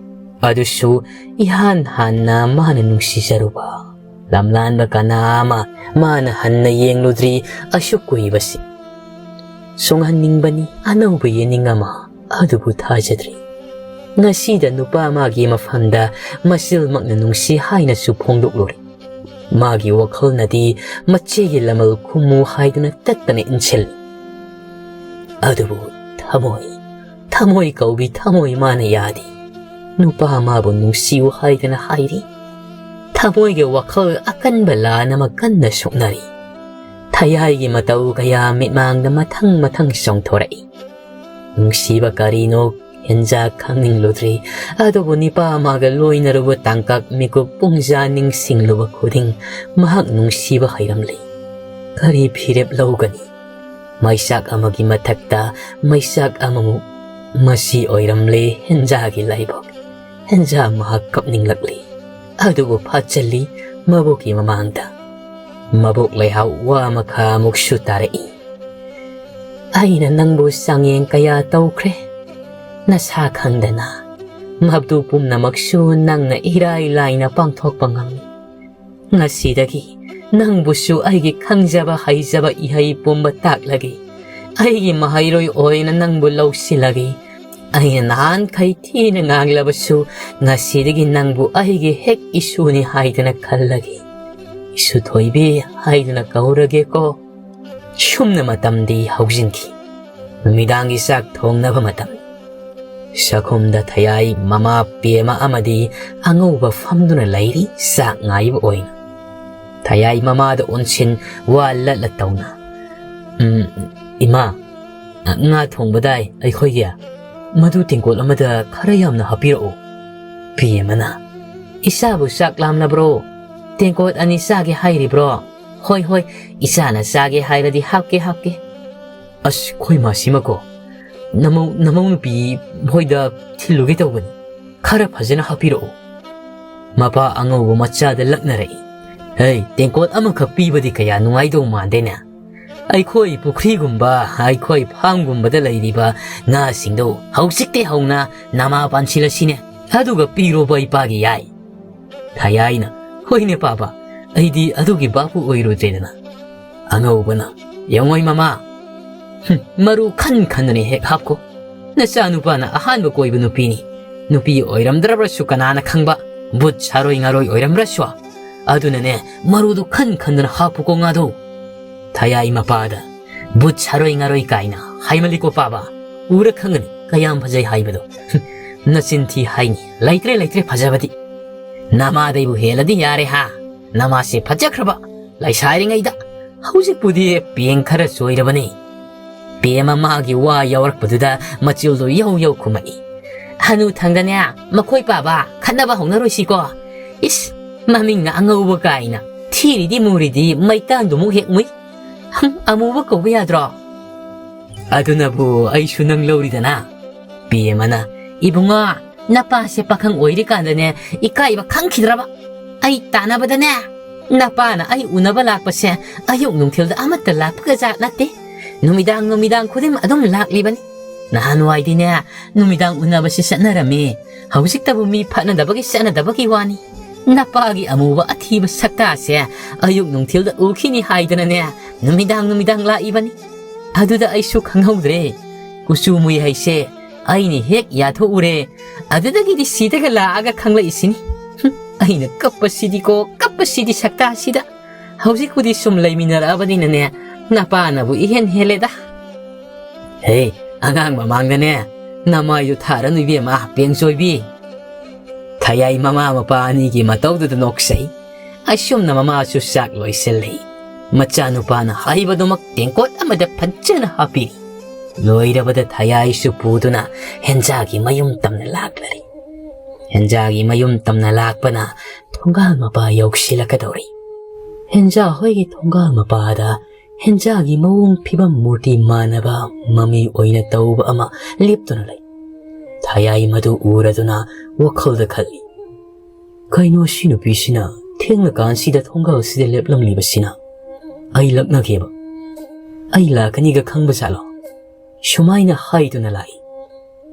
ꯑꯗꯨꯁꯨ ꯏꯍꯥꯟ ꯍꯥꯟꯅ ꯃꯥꯅ ꯅꯨꯡꯁꯤꯖꯔꯨꯕ ꯂꯝꯂꯥꯟꯕ ꯀꯅꯥ ꯑꯃ ꯃꯥꯅ ꯍꯟꯅ ꯌꯦꯡꯂꯨꯗ꯭ꯔꯤ ꯑꯁꯨꯛ ꯀꯨꯏꯕꯁꯤ꯫ ꯁꯨꯡꯍꯟꯅꯤꯡꯕꯅꯤ ꯑꯅꯧꯕ ꯌꯦꯅꯤꯡ ꯑꯃ, ꯑꯗꯨꯕꯨ ꯊꯥꯖꯗ꯭ꯔꯤ꯫ ꯉꯁꯤꯗ ꯅꯨꯄꯥ ꯑꯃꯒꯤ ꯃꯐꯝꯗ ꯃꯆꯤꯜꯃꯛꯅ ꯅꯨꯡꯁꯤ ꯍꯥꯏꯅꯁꯨ ꯐꯣꯡꯗꯣꯛꯂꯨꯔꯦ꯫ ꯃꯥꯒꯤ ꯋꯥꯈꯜꯅꯗꯤ ꯃꯆꯦꯒꯤ ꯂꯃꯜ ꯈꯨꯝꯃꯨ ꯍꯥꯏꯗꯨꯅ ꯇꯠꯇꯅ ꯏꯟꯁꯤꯜꯂꯤ꯫ ꯑꯗꯨꯕꯨ ꯊꯃꯣꯏ, ꯊꯃꯣꯏ ꯀꯧꯕꯤ ꯊꯃꯣꯏ ꯃꯥꯅ ꯌꯥꯗꯦ꯫ ꯅꯨꯄꯥ ꯑꯃꯕꯨ ꯅꯨꯡꯁꯤꯌꯨ ꯍꯥꯏꯗꯅ ꯍꯥꯏꯔꯤ꯫ ꯊꯃꯣꯏꯒꯤ ꯋꯥꯈꯜ ꯑꯀꯟꯕ ꯂꯥꯟ ꯑꯃ ꯀꯟꯅ ꯁꯣꯛꯅꯔꯤ꯫ ꯊꯌꯥꯏꯒꯤ ꯃꯇꯧ ꯀꯌꯥ ꯃꯤꯠꯃꯥꯡꯗ ꯃꯊꯪ ꯃꯊꯪ ꯆꯣꯡꯊꯣꯔꯛꯏ꯫ ꯅꯨꯡꯁꯤꯕ ꯀꯔꯤꯅꯣ ꯍꯦꯟꯖꯥ ꯈꯪꯅꯤꯡꯂꯨꯗ꯭ꯔꯤ, ꯑꯗꯨꯕꯨ ꯅꯤꯄꯥ ꯑꯃꯒ ꯂꯣꯏꯅꯔꯨꯕ ꯇꯥꯡꯀꯛ ꯃꯤꯀꯨꯞ ꯄꯨꯡꯖꯥ ꯅꯤꯡꯁꯤꯡꯂꯨꯕ ꯈꯨꯗꯤꯡ ꯃꯍꯥꯛ ꯅꯨꯡꯁꯤꯕ ꯍꯩꯔꯝꯂꯦ꯫ ꯀꯔꯤ ꯐꯤꯔꯦꯞ ꯂꯧꯒꯅꯤ? ꯃꯩꯁꯥꯛ ꯑꯃꯒꯤ ꯃꯊꯛꯇ ꯃꯩꯁꯥꯛ ꯑꯃꯃꯨꯛ꯫ ꯃꯁꯤ ꯑꯣꯏꯔꯝꯂꯦ ꯍꯦꯟꯖꯥꯒꯤ ꯂꯥꯏꯕꯛ꯫ ꯍꯦꯟꯖꯥ ꯃꯍꯥꯛ ꯀꯞꯅꯤꯡꯂꯛꯂꯤ꯫ ꯑꯗꯨꯕꯨ ꯐꯥꯠꯆꯜꯂꯤ ꯃꯕꯣꯛꯀꯤ ꯃꯃꯥꯡꯗ꯫ ꯃꯕꯣꯛ ꯂꯩꯍꯥꯎ ꯋꯥ ꯃꯈꯥ ꯑꯃꯨꯛꯁꯨ ꯇꯥꯔꯛꯏ꯫ ꯑꯩꯅ ꯅꯪꯕꯨ ꯆꯥꯡꯌꯦꯡ ꯀꯌꯥ ꯇꯧꯈ꯭ꯔꯦ꯫ ꯅꯁꯥ ꯈꯪꯗꯅ꯫ ꯃꯗꯨ ꯄꯨꯝꯅꯃꯛꯁꯨ ꯅꯪꯅ ꯏꯔꯥꯏ ꯂꯥꯏꯅ ꯄꯥꯡꯊꯣꯛꯄ ꯉꯝꯃꯤ꯫ ꯉꯁꯤꯗꯒꯤ ꯅꯪꯕꯨꯁꯨ ꯑꯩꯒꯤ ꯈꯪꯖꯕ ꯍꯩꯖꯕ ꯏꯍꯩ ꯄꯨꯝꯕ ꯇꯥꯛꯂꯒꯦ꯫ ꯑꯩꯒꯤ ꯃꯍꯩꯔꯣꯏ ꯑꯣꯏꯅ ꯅꯪꯕꯨ ꯂꯧꯁꯤꯜꯂꯒꯦ꯫ ꯑꯩꯅ ꯅꯍꯥꯟꯈꯩ ꯊꯤꯅ ꯉꯥꯡꯂꯕꯁꯨ ꯉꯁꯤꯗꯒꯤ ꯅꯪꯕꯨ ꯑꯩꯒꯤ ꯍꯦꯛ ꯏꯁꯨꯅꯤ ꯍꯥꯏꯗꯅ ꯈꯜꯂꯒꯦ꯫ ꯏꯁꯨ ꯊꯣꯏꯕꯤ ꯍꯥꯏꯗꯨꯅ ꯀꯧꯔꯒꯦꯀꯣ꯫ ꯁꯨꯝꯅ ꯃꯇꯝꯗꯤ ꯍꯧꯖꯤꯟꯈꯤ꯫ ꯅꯨꯃꯤꯗꯥꯡꯒꯤ ꯆꯥꯛ ꯊꯣꯡꯅꯕ ꯃꯇꯝ꯫ ꯆꯥꯛꯈꯨꯝꯗ ꯊꯌꯥꯏ ꯃꯃꯥ ꯄꯦꯃ ꯑꯃꯗꯤ ꯑꯉꯧꯕ ꯐꯝꯗꯨꯅ ꯂꯩꯔꯤ ꯆꯥꯛ ꯉꯥꯏꯕ ꯑꯣꯏꯅ꯫ ꯊꯌꯥꯏ ꯃꯃꯥꯗ ꯑꯣꯟꯁꯤꯟ ꯋꯥ ꯂꯠꯂ ꯇꯧꯅ꯫ "ꯎꯝ, ꯏꯃꯥ, ꯉꯥ ꯊꯣꯡꯕꯗꯥꯏ ꯑꯩꯈꯣꯏꯒꯤ? ꯃꯗꯨ ꯇꯦꯡꯀꯣꯠ ꯑꯃꯗ ꯈꯔ ꯌꯥꯝꯅ ꯍꯥꯞꯄꯤꯔꯛꯎ꯫" ꯄꯦꯃꯅ, "ꯏꯆꯥꯕꯨ ꯆꯥꯛ ꯂꯥꯝꯂꯕ꯭ꯔꯣ? ꯇꯦꯡꯀꯣꯠ ꯑꯅꯤ ꯆꯥꯒꯦ ꯍꯥꯏꯔꯤꯕ꯭ꯔꯣ?" "ꯍꯣꯏ, ꯍꯣꯏ, ꯏꯆꯥꯅ ꯆꯥꯒꯦ ꯍꯥꯏꯔꯗꯤ ꯍꯥꯞꯀꯦ, ꯍꯥꯞꯀꯦ꯫" "ꯑꯁ, ꯑꯩꯈꯣꯏ ꯃꯥꯁꯤꯃꯀꯣ, ꯅꯃꯧ, ꯅꯃꯧ ꯅꯨꯄꯤ ꯍꯣꯏꯗ ꯊꯤꯜꯂꯨꯒꯦ ꯇꯧꯕꯅꯤ꯫ ꯈꯔ ꯐꯖꯅ ꯍꯥꯞꯄꯤꯔꯛꯎ꯫" ꯃꯄꯥ ꯑꯉꯧꯕ ꯃꯆꯥꯗ ꯂꯛꯅꯔꯛꯏ꯫ "ꯍꯦ, ꯇꯦꯡꯀꯣꯠ ꯑꯃꯈꯛ ꯄꯤꯕꯗꯤ ꯀꯌꯥ ꯅꯨꯡꯉꯥꯏꯗꯧ ꯃꯥꯟꯗꯦꯅꯦ꯫ ꯑꯩꯈꯣꯏ ꯄꯨꯈ꯭ꯔꯤꯒꯨꯝꯕ, ꯑꯩꯈꯣꯏ ꯐꯥꯝꯒꯨꯝꯕꯗ ꯂꯩꯔꯤꯕ ꯉꯥꯁꯤꯡꯗꯣ ꯍꯧꯖꯤꯛꯇꯤ ꯍꯧꯅ ꯅꯃꯥ ꯄꯥꯟꯁꯤꯜꯂꯁꯤꯅꯦ꯫ ꯑꯗꯨꯒ ꯄꯤꯔꯣꯕ ꯏꯄꯥꯒꯤ ꯌꯥꯏ꯫" ꯊꯌꯥꯏꯅ, "ꯍꯣꯏꯅꯦ ꯄꯥꯕ, ꯑꯩꯗꯤ ꯑꯗꯨꯒꯤ ꯕꯥꯕꯨ ꯑꯣꯏꯔꯨꯗ꯭ꯔꯦꯗꯅ꯫" ꯑꯉꯧꯕꯅ, "ꯌꯦꯡꯉꯣꯏ ꯃꯃꯥ, ꯍꯨꯝ, ꯃꯔꯨ ꯈꯟ ꯈꯟꯗꯨꯅ ꯍꯦꯛ ꯍꯥꯞꯀꯣ꯫ ꯅꯆꯥꯅꯨꯄꯥꯅ ꯑꯍꯥꯟꯕ ꯀꯣꯏꯕ ꯅꯨꯄꯤꯅꯤ꯫ ꯅꯨꯄꯤ ꯑꯣꯏꯔꯝꯗ꯭ꯔꯕꯁꯨ ꯀꯅꯥꯅ ꯈꯪꯕ, ꯕꯨꯠ ꯁꯥꯔꯣꯏ ꯉꯥꯔꯣꯏ ꯑꯣꯏꯔꯝꯕ꯭ꯔꯁꯨ꯫ ꯑꯗꯨꯅꯅꯦ, ꯃꯔꯨꯗꯨ ꯈꯟ ꯈꯟꯗꯨꯅ ꯍꯥꯞꯄꯨꯀꯣ ꯉꯥꯗꯣ꯫" ꯊꯌꯥꯏ ꯃꯄꯥꯗ, "ꯕꯨꯠ ꯁꯥꯔꯣꯏ ꯉꯥꯔꯣꯏ ꯀꯥꯏꯅ ꯍꯥꯏꯃꯜꯂꯤꯀꯣ ꯄꯥꯕ꯫ ꯎꯔ ꯈꯪꯒꯅꯤ ꯀꯌꯥꯝ ꯐꯖꯩ ꯍꯥꯏꯕꯗꯣ꯫ ꯍꯨꯝ, ꯅꯆꯤꯟ ꯊꯤ ꯍꯥꯏꯅꯤ꯫ ꯂꯩꯇ꯭ꯔꯦ, ꯂꯩꯇ꯭ꯔꯦ ꯐꯖꯕꯗꯤ꯫ ꯅꯃꯥꯗꯩꯕꯨ ꯍꯦꯜꯂꯗꯤ ꯌꯥꯔꯦ ꯍꯥ꯫ ꯅꯃꯥꯁꯦ ꯐꯖꯈ꯭ꯔꯕ꯫ ꯂꯩꯁꯥꯔꯤꯉꯩꯗ꯫ ꯍꯧꯖꯤꯛꯄꯨꯗꯤ ꯄꯦꯡ ꯈꯔ ꯆꯣꯏꯔꯕꯅꯤ꯫ ꯄꯦꯝꯃ ꯃꯥꯒꯤ ꯋꯥ ꯌꯥꯎꯔꯛꯄꯗꯨꯗ ꯃꯆꯤꯜꯗꯣ ꯌꯧ ꯌꯧ ꯈꯨꯝꯃꯛꯏ꯫ ꯍꯅꯨ ꯊꯪꯗꯅꯦ, ꯃꯈꯣꯏ ꯄꯥꯕ ꯈꯠꯅꯕ ꯍꯧꯅꯔꯣꯏꯁꯤꯀꯣ꯫ ꯏꯁ, ꯃꯃꯤꯡꯅ ꯑꯉꯧꯕ ꯀꯥꯏꯅ꯫ ꯊꯤꯔꯤꯗꯤ ꯃꯨꯔꯤꯗꯤ ꯃꯩꯇꯥꯟꯗꯨꯃꯨꯛ ꯍꯦꯛ ꯃꯨꯏ꯫ ꯍꯝ, ꯑꯃꯨꯕ ꯀꯧꯕ ꯌꯥꯗ꯭ꯔꯣ? ꯑꯗꯨꯅꯕꯨ ꯑꯩꯁꯨ ꯅꯪ ꯂꯧꯔꯤꯗꯅ꯫ ꯄꯦꯝꯃꯅ, "ꯏꯕꯨꯡꯉꯣ, ꯅꯄꯥꯁꯦ ꯄꯥꯈꯪ ꯑꯣꯏꯔꯤꯀꯥꯟꯗꯅꯦ ꯏꯀꯥꯏꯕ ꯈꯪꯈꯤꯗ꯭ꯔꯕ? ꯑꯩ ꯇꯥꯟꯅꯕꯗꯅꯦ, ꯅꯄꯥꯅ ꯑꯩ ꯎꯅꯕ ꯂꯥꯛꯄꯁꯦ ꯑꯌꯨꯛ ꯅꯨꯡꯊꯤꯜꯗ ꯑꯃꯠꯇ ꯂꯥꯛꯄꯒ ꯖꯥꯠ ꯅꯠꯇꯦ꯫ ꯅꯨꯃꯤꯗꯥꯡ ꯅꯨꯃꯤꯗꯥꯡ ꯈꯨꯗꯤꯡ ꯑꯗꯨꯝ ꯂꯥꯛꯂꯤꯕꯅꯤ꯫ ꯅꯍꯥꯟꯋꯥꯏꯗꯤꯅꯦ, ꯅꯨꯃꯤꯗꯥꯡ ꯎꯅꯕꯁꯤ ꯆꯠꯅꯔꯝꯃꯤ꯫ ꯍꯧꯖꯤꯛꯇꯕꯨ ꯃꯤ ꯐꯠꯅꯗꯕꯒꯤ ꯆꯠꯅꯗꯕꯒꯤ ꯋꯥꯅꯤ꯫ ꯅꯄꯥꯒꯤ ꯑꯃꯨꯕ ꯑꯊꯤꯕ ꯁꯛꯇꯥꯁꯦ ꯑꯌꯨꯛ ꯅꯨꯡꯊꯤꯜꯗ ꯎꯈꯤꯅꯤ ꯍꯥꯏꯗꯅꯅꯦ, ꯅꯨꯃꯤꯗꯥꯡ ꯅꯨꯃꯤꯗꯥꯡ ꯂꯥꯛꯏꯕꯅꯤ꯫ ꯑꯗꯨꯗ ꯑꯩꯁꯨ ꯈꯪꯍꯧꯗ꯭ꯔꯦ꯫ ꯀꯨꯆꯨ ꯃꯨꯏ ꯍꯥꯏꯁꯦ ꯑꯩꯅ ꯍꯦꯛ ꯌꯥꯊꯣꯛꯎꯔꯦ꯫ ꯑꯗꯨꯗꯒꯤꯗꯤ ꯁꯤꯗꯒ ꯂꯥꯛꯑꯒ ꯈꯪꯂꯛꯏꯁꯤꯅꯤ꯫ ꯍꯨꯝ, ꯑꯩꯅ ꯀꯞꯄꯁꯤꯗꯤꯀꯣ, ꯀꯞꯄꯁꯤꯗꯤ ꯁꯛꯇꯥꯁꯤꯗ꯫ ꯍꯧꯖꯤꯛꯄꯨꯗꯤ ꯁꯨꯝ ꯂꯩꯃꯤꯟꯅꯔꯛꯑꯕꯅꯤꯅꯅꯦ, ꯅꯄꯥꯅꯕꯨ ꯏꯍꯦꯟ ꯍꯦꯜꯂꯦꯗ꯫ ꯍꯦ, ꯑꯉꯥꯡ ꯃꯃꯥꯡꯗꯅꯦ, ꯅꯃꯥꯏꯗꯨ ꯊꯥꯔꯅꯨ ꯏꯕꯦꯝꯃ, ꯄꯦꯡꯆꯣꯏꯕꯤ꯫ ꯊꯌꯥꯏ ꯃꯃꯥ ꯃꯄꯥ ꯑꯅꯤꯒꯤ ꯃꯇꯧꯗꯨꯗ ꯅꯣꯛꯆꯩ꯫ ꯑꯁꯨꯝꯅ ꯃꯃꯥꯁꯨ ꯆꯥꯛ ꯂꯣꯏꯁꯤꯜꯂꯤ꯫ ꯃꯆꯥꯅꯨꯄꯥꯅ ꯍꯥꯏꯕꯗꯨꯃꯛ ꯇꯦꯡꯀꯣꯠ ꯑꯃꯗ ꯐꯖꯅ ꯍꯥꯞꯄꯤ꯫ ꯂꯣꯏꯔꯕꯗ ꯊꯌꯥꯏꯁꯨ ꯄꯨꯗꯨꯅ ꯍꯦꯟꯖꯥꯒꯤ ꯃꯌꯨꯝ ꯇꯝꯅ ꯂꯥꯛꯂꯔꯤ꯫ ꯍꯦꯟꯖꯥꯒꯤ ꯃꯌꯨꯝ ꯇꯝꯅ ꯂꯥꯛꯄꯅ ꯊꯣꯡꯒꯥꯜ ꯃꯄꯥ ꯌꯧꯁꯤꯜꯂꯛꯀꯗꯧꯔꯤ꯫ ꯍꯦꯟꯖꯥ ꯍꯣꯏꯒꯤ ꯊꯣꯡꯒꯥꯜ ꯃꯄꯥꯗ ꯍꯦꯟꯖꯥꯒꯤ ꯃꯑꯣꯡ ꯐꯤꯕꯝ ꯃꯨꯔꯇꯤ ꯃꯥꯟꯅꯕ ꯃꯃꯤ ꯑꯣꯏꯅ ꯇꯧꯕ ꯑꯃ ꯂꯦꯞꯇꯨꯅ ꯂꯩ꯫ ꯊꯌꯥꯏ ꯃꯗꯨ ꯎꯔꯗꯨꯅ ꯋꯥꯈꯜꯗ ꯈꯜꯂꯤ, "ꯀꯩꯅꯣ ꯁꯤ ꯅꯨꯄꯤꯁꯤꯅ ꯊꯦꯡꯂꯀꯥꯟꯁꯤꯗ ꯊꯣꯡꯒꯥꯜꯁꯤꯗ ꯂꯦꯞꯂꯝꯂꯤꯕꯁꯤꯅ? ꯑꯩ ꯂꯛꯅꯒꯦꯕ꯫ ꯑꯩ ꯂꯥꯛꯀꯅꯤꯒ ꯈꯪꯕ ꯖꯥꯠꯂꯣ?" ꯁꯨꯃꯥꯏꯅ ꯍꯥꯏꯗꯨꯅ ꯂꯥꯛꯏ꯫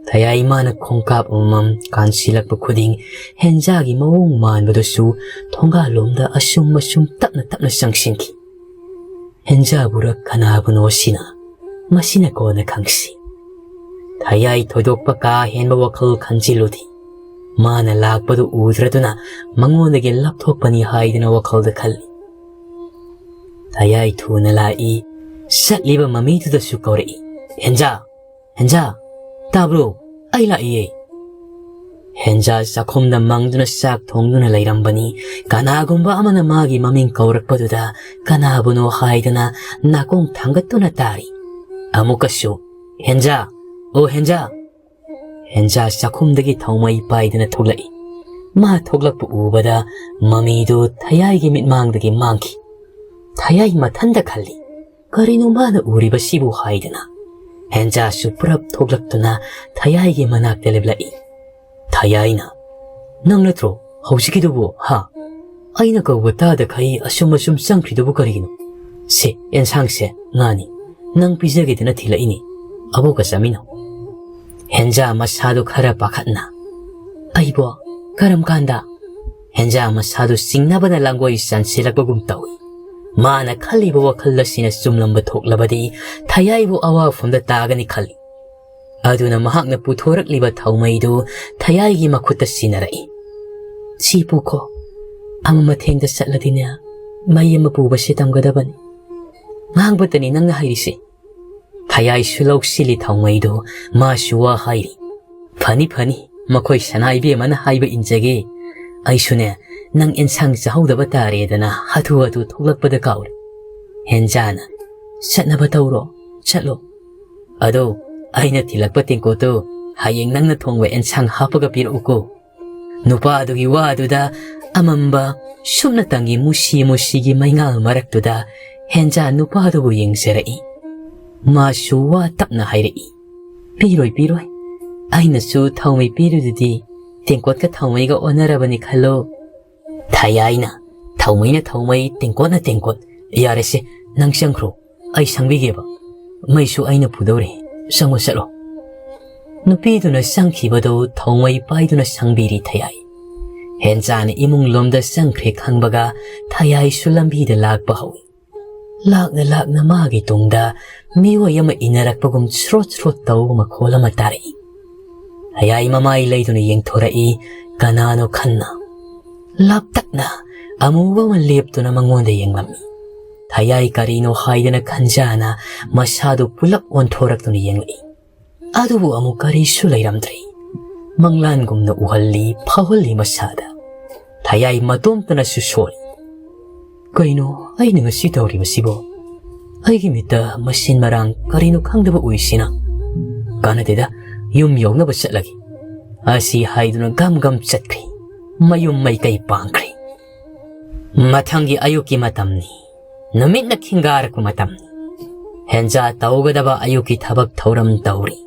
ꯊꯌꯥꯏ ꯃꯥꯅ ꯈꯣꯡꯀꯥꯞ ꯑꯃꯃꯝ ꯀꯥꯟꯁꯤꯜꯂꯛꯄ ꯈꯨꯗꯤꯡ ꯍꯦꯟꯖꯥꯒꯤ ꯃꯑꯣꯡ ꯃꯥꯟꯕꯗꯨꯁꯨ ꯊꯣꯡꯒꯥꯜꯂꯣꯝꯗ ꯑꯁꯨꯝ ꯑꯁꯨꯝ ꯇꯞꯅ ꯇꯞꯅ ꯆꯪꯁꯤꯟꯈꯤ꯫ ꯍꯦꯟꯖꯥꯕꯨꯔ ꯀꯅꯥꯕꯨꯅꯣ ꯁꯤꯅ? ꯃꯁꯤꯅ ꯀꯣꯟꯅ ꯈꯪꯁꯤ꯫ ꯊꯌꯥꯏ ꯊꯣꯏꯗꯣꯛꯄ ꯀꯥ ꯍꯦꯟꯕ ꯋꯥꯈꯜ ꯈꯟꯖꯤꯜꯂꯨꯗꯦ꯫ ꯃꯥꯅ ꯂꯥꯛꯄꯗꯨ ꯎꯗ꯭ꯔꯗꯨꯅ ꯃꯉꯣꯟꯗꯒꯤ ꯂꯥꯞꯊꯣꯛꯄꯅꯤ ꯍꯥꯏꯗꯨꯅ ꯋꯥꯈꯜꯗ ꯈꯜꯂꯤ꯫ ꯊꯌꯥꯏ ꯊꯨꯅ ꯂꯥꯛꯏ꯫ ꯆꯠꯂꯤꯕ ꯃꯃꯤꯗꯨꯗꯁꯨ ꯀꯧꯔꯛꯏ, "ꯍꯦꯟꯖꯥ! ꯍꯦꯟꯖꯥ! ꯇꯥꯕ꯭ꯔꯣ? ꯑꯩ ꯂꯥꯛꯏꯌꯦ!" ꯍꯦꯟꯖꯥ ꯆꯥꯛꯈꯨꯝꯗ ꯃꯪꯗꯨꯅ ꯆꯥꯛ ꯊꯣꯡꯗꯨꯅ ꯂꯩꯔꯝꯕꯅꯤ꯫ ꯀꯅꯥꯒꯨꯝꯕ ꯑꯃꯅ ꯃꯥꯒꯤ ꯃꯃꯤꯡ ꯀꯧꯔꯛꯄꯗꯨꯗ ꯀꯅꯥꯕꯨꯅꯣ ꯍꯥꯏꯗꯨꯅ ꯅꯥꯀꯣꯡ ꯊꯥꯡꯒꯠꯇꯨꯅ ꯇꯥꯔꯤ꯫ ꯑꯃꯨꯛꯀꯁꯨ, "ꯍꯦꯟꯖꯥ! ꯑꯣ ꯍꯦꯟꯖꯥ!" ꯍꯦꯟꯖꯥ ꯆꯥꯛꯈꯨꯝꯗꯒꯤ ꯊꯥꯎꯃꯩ ꯄꯥꯏꯗꯨꯅ ꯊꯣꯛꯂꯛꯏ꯫ ꯃꯥ ꯊꯣꯛꯂꯛꯄ ꯎꯕꯗ ꯃꯃꯤꯗꯨ ꯊꯌꯥꯏꯒꯤ ꯃꯤꯠꯃꯥꯡꯗꯒꯤ ꯃꯥꯡꯈꯤ꯫ ꯊꯌꯥꯏ ꯃꯊꯟꯗ ꯈꯜꯂꯤ, "ꯀꯔꯤꯅꯣ ꯃꯥꯅ ꯎꯔꯤꯕꯁꯤꯕꯨ?" ꯍꯥꯏꯗꯅ꯫ ꯍꯦꯟꯖꯥꯁꯨ ꯄꯨꯔꯞ ꯊꯣꯛꯂꯛꯇꯨꯅ ꯊꯌꯥꯏꯒꯤ ꯃꯅꯥꯛꯇ ꯂꯦꯞꯂꯛꯏ꯫ ꯊꯌꯥꯏꯅ, "ꯅꯪ ꯅꯠꯇ꯭ꯔꯣ ꯍꯧꯖꯤꯛꯀꯤꯗꯨꯕꯨ, ꯍꯥ? ꯑꯩꯅ ꯀꯧꯕ ꯇꯥꯗꯈꯩ ꯑꯁꯨꯝ ꯑꯁꯨꯝ ꯆꯪꯈ꯭ꯔꯤꯗꯨꯕꯨ ꯀꯔꯤꯒꯤꯅꯣ? ꯁꯦ, ꯑꯦꯟꯁꯥꯡꯁꯦ ꯉꯥꯅꯤ, ꯅꯪ ꯄꯤꯖꯒꯦꯗꯅ ꯊꯤꯜꯂꯛꯏꯅꯤ꯫ ꯑꯕꯣꯛꯀ ꯆꯥꯃꯤꯟꯅꯧ꯫" ꯍꯦꯟꯖꯥ ꯃꯁꯥꯗꯨ ꯈꯔ ꯄꯥꯈꯠꯅ, "ꯑꯩꯕꯣ? ꯀꯔꯝ ꯀꯥꯟꯗ?" ꯍꯦꯟꯖꯥ ꯃꯁꯥꯗꯨ ꯆꯤꯡꯅꯕꯅ ꯂꯥꯡꯒꯣꯏ ꯆꯟꯁꯤꯜꯂꯛꯄꯒꯨꯝ ꯇꯧꯏ꯫ ꯃꯥꯅ ꯈꯜꯂꯤꯕ ꯋꯥꯈꯜ ꯑꯁꯤꯅ ꯆꯨꯝꯂꯝꯕ ꯊꯣꯛꯂꯕꯗꯤ ꯊꯌꯥꯏꯕꯨ ꯑꯋꯥꯐꯝꯗ ꯇꯥꯒꯅꯤ ꯈꯜꯂꯤ꯫ ꯑꯗꯨꯅ ꯃꯍꯥꯛꯅ ꯄꯨꯊꯣꯔꯛꯂꯤꯕ ꯊꯥꯎꯃꯩꯗꯨ ꯊꯌꯥꯏꯒꯤ ꯃꯈꯨꯠꯇ ꯁꯤꯟꯅꯔꯛꯏ꯫ "ꯁꯤ ꯄꯨꯈꯣ, ꯑꯃ ꯃꯊꯦꯡꯗ ꯆꯠꯂꯗꯤꯅꯦ, ꯃꯩ ꯑꯃ ꯄꯨꯕꯁꯤ ꯇꯝꯒꯗꯕꯅꯤ꯫ ꯉꯥꯡꯕꯇꯅꯤ ꯅꯪꯅ ꯍꯩꯔꯤꯁꯤ꯫" ꯊꯌꯥꯏꯁꯨ ꯂꯧꯁꯤꯜꯂꯤ ꯊꯥꯎꯃꯩꯗꯨ, ꯃꯥꯁꯨ ꯋꯥ ꯍꯥꯏꯔꯤ꯫ "ꯐꯅꯤ ꯐꯅꯤ, ꯃꯈꯣꯏ ꯁꯅꯥ ꯏꯕꯦꯝꯃꯅ ꯍꯥꯏꯕ ꯏꯟꯖꯒꯦ꯫ ꯑꯩꯁꯨꯅꯦ, ꯅꯪ ꯑꯦꯟꯁꯥꯡ ꯆꯥꯍꯧꯗꯕ ꯇꯥꯔꯦꯗꯅ ꯍꯥꯊꯨ ꯍꯥꯊꯨ ꯊꯣꯛꯂꯛꯄꯗ ꯀꯥꯎꯔꯦ꯫" ꯍꯦꯟꯖꯥꯅ, "ꯆꯠꯅꯕ ꯇꯧꯔꯣ, ꯆꯠꯂꯣ꯫ ꯑꯗꯣ ꯑꯩꯅ ꯊꯤꯜꯂꯛꯄ ꯇꯦꯡꯀꯣꯠꯇꯨ ꯍꯌꯦꯡ ꯅꯪꯅ ꯊꯣꯡꯕ ꯑꯦꯟꯁꯥꯡ ꯍꯥꯞꯄꯒ ꯄꯤꯔꯛꯎꯀꯣ꯫" ꯅꯨꯄꯥꯗꯨꯒꯤ ꯋꯥꯗꯨꯗ ꯑꯃꯝꯕ ꯁꯨꯞꯅꯇꯪꯒꯤ ꯃꯨꯁꯤ ꯃꯨꯁꯤꯒꯤ ꯃꯩꯉꯥꯜ ꯃꯔꯛꯇꯨꯗ ꯍꯦꯟꯖꯥ ꯅꯨꯄꯥꯗꯨꯕꯨ ꯌꯦꯡꯖꯔꯛꯏ꯫ ꯃꯥꯁꯨ ꯋꯥ ꯇꯞꯅ ꯍꯥꯏꯔꯛꯏ, "ꯄꯤꯔꯣꯏ, ꯄꯤꯔꯣꯏ꯫ ꯑꯩꯅꯁꯨ ꯊꯥꯎꯃꯩ ꯄꯤꯔꯤꯗꯨꯗꯤ, ꯇꯦꯡꯀꯣꯠꯀ ꯊꯥꯎꯃꯩꯒ ꯑꯣꯟꯅꯔꯕꯅꯤ ꯈꯜꯂꯣ꯫" ꯊꯌꯥꯏꯅ, "ꯊꯥꯎꯃꯩꯅ ꯊꯥꯎꯃꯩ, ꯇꯦꯡꯀꯣꯠꯅ ꯇꯦꯡꯀꯣꯠ꯫ ꯌꯥꯔꯦꯁꯦ, ꯅꯪ ꯆꯪꯈ꯭ꯔꯣ꯫ ꯑꯩ ꯁꯪꯕꯤꯒꯦꯕ꯫ ꯃꯩꯁꯨ ꯑꯩꯅ ꯄꯨꯗꯧꯔꯦ꯫ ꯆꯪꯉꯣ ꯆꯠꯂꯣ꯫" ꯅꯨꯄꯤꯗꯨꯅ ꯆꯪꯈꯤꯕꯗꯨ ꯊꯥꯎꯃꯩ ꯄꯥꯏꯗꯨꯅ ꯁꯪꯕꯤꯔꯤ ꯊꯌꯥꯏ꯫ ꯍꯦꯟꯆꯥꯅ ꯏꯃꯨꯡ ꯂꯣꯝꯗ ꯆꯪꯈ꯭ꯔꯦ ꯈꯪꯕꯒ ꯊꯌꯥꯏꯁꯨ ꯂꯝꯕꯤꯗ ꯂꯥꯛꯄ ꯍꯧꯏ꯫ ꯂꯥꯛꯅ ꯂꯥꯛꯅ ꯃꯥꯒꯤ ꯇꯨꯡꯗ ꯃꯤꯑꯣꯏ ꯑꯃ ꯏꯟꯅꯔꯛꯄꯒꯨꯝ ꯁ꯭ꯔꯣꯠ ꯁ꯭ꯔꯣꯠ ꯇꯧꯕ ꯃꯈꯣꯜ ꯑꯃ ꯇꯥꯔꯛꯏ꯫ ꯊꯌꯥꯏ ꯃꯃꯥꯏ ꯂꯩꯗꯨꯅ ꯌꯦꯡꯊꯣꯔꯛꯏ, ꯀꯅꯥꯅꯣ ꯈꯟꯅ꯫ ꯂꯥꯞꯇꯛꯅ ꯑꯃꯨꯕ ꯑꯃ ꯂꯦꯞꯇꯨꯅ ꯃꯉꯣꯟꯗ ꯌꯦꯡꯂꯝꯃꯤ꯫ ꯊꯌꯥꯏ ꯀꯔꯤꯅꯣ ꯍꯥꯏꯗꯅ ꯈꯟꯖꯥꯅ ꯃꯁꯥꯗꯨ ꯄꯨꯂꯞ ꯑꯣꯟꯊꯣꯔꯛꯇꯨꯅ ꯌꯦꯡꯂꯛꯏ꯫ ꯑꯗꯨꯕꯨ ꯑꯃꯨꯛ ꯀꯔꯤꯁꯨ ꯂꯩꯔꯝꯗ꯭ꯔꯦ꯫ ꯃꯪꯂꯥꯟꯒꯨꯝꯅ ꯎꯍꯜꯂꯤ, ꯐꯥꯎꯍꯜꯂꯤ ꯃꯁꯥꯗ꯫ ꯊꯌꯥꯏ ꯃꯇꯣꯝꯇꯅꯁꯨ ꯁꯣꯜꯂꯤ꯫ ꯀꯩꯅꯣ ꯑꯩꯅ ꯉꯁꯤ ꯇꯧꯔꯤꯕꯁꯤꯕꯣ? ꯑꯩꯒꯤ ꯃꯤꯠꯇ ꯃꯁꯤꯟ ꯃꯔꯥꯡ ꯀꯔꯤꯅꯣ ꯈꯪꯗꯕ ꯎꯏꯁꯤꯅ? ꯀꯥꯟꯅꯗꯦꯗ, ꯌꯨꯝ ꯌꯧꯅꯕ ꯆꯠꯂꯒꯦ꯫ ꯑꯁꯤ ꯍꯥꯏꯗꯨꯅ ꯒꯝ ꯒꯝ ꯆꯠꯈ꯭ꯔꯦ꯫ ꯃꯌꯨꯝ ꯃꯩꯀꯩ ꯄꯥꯡꯈ꯭ꯔꯦ꯫ ꯃꯊꯪꯒꯤ ꯑꯌꯨꯛꯀꯤ ꯃꯇꯝꯅꯤ꯫ ꯅꯨꯃꯤꯠꯅ ꯈꯤꯡꯒꯥꯔꯛꯄ ꯃꯇꯝꯅꯤ꯫ ꯍꯦꯟꯖꯥ ꯇꯧꯒꯗꯕ ꯑꯌꯨꯛꯀꯤ ꯊꯕꯛ ꯊꯧꯔꯝ ꯇꯧꯔꯤ꯫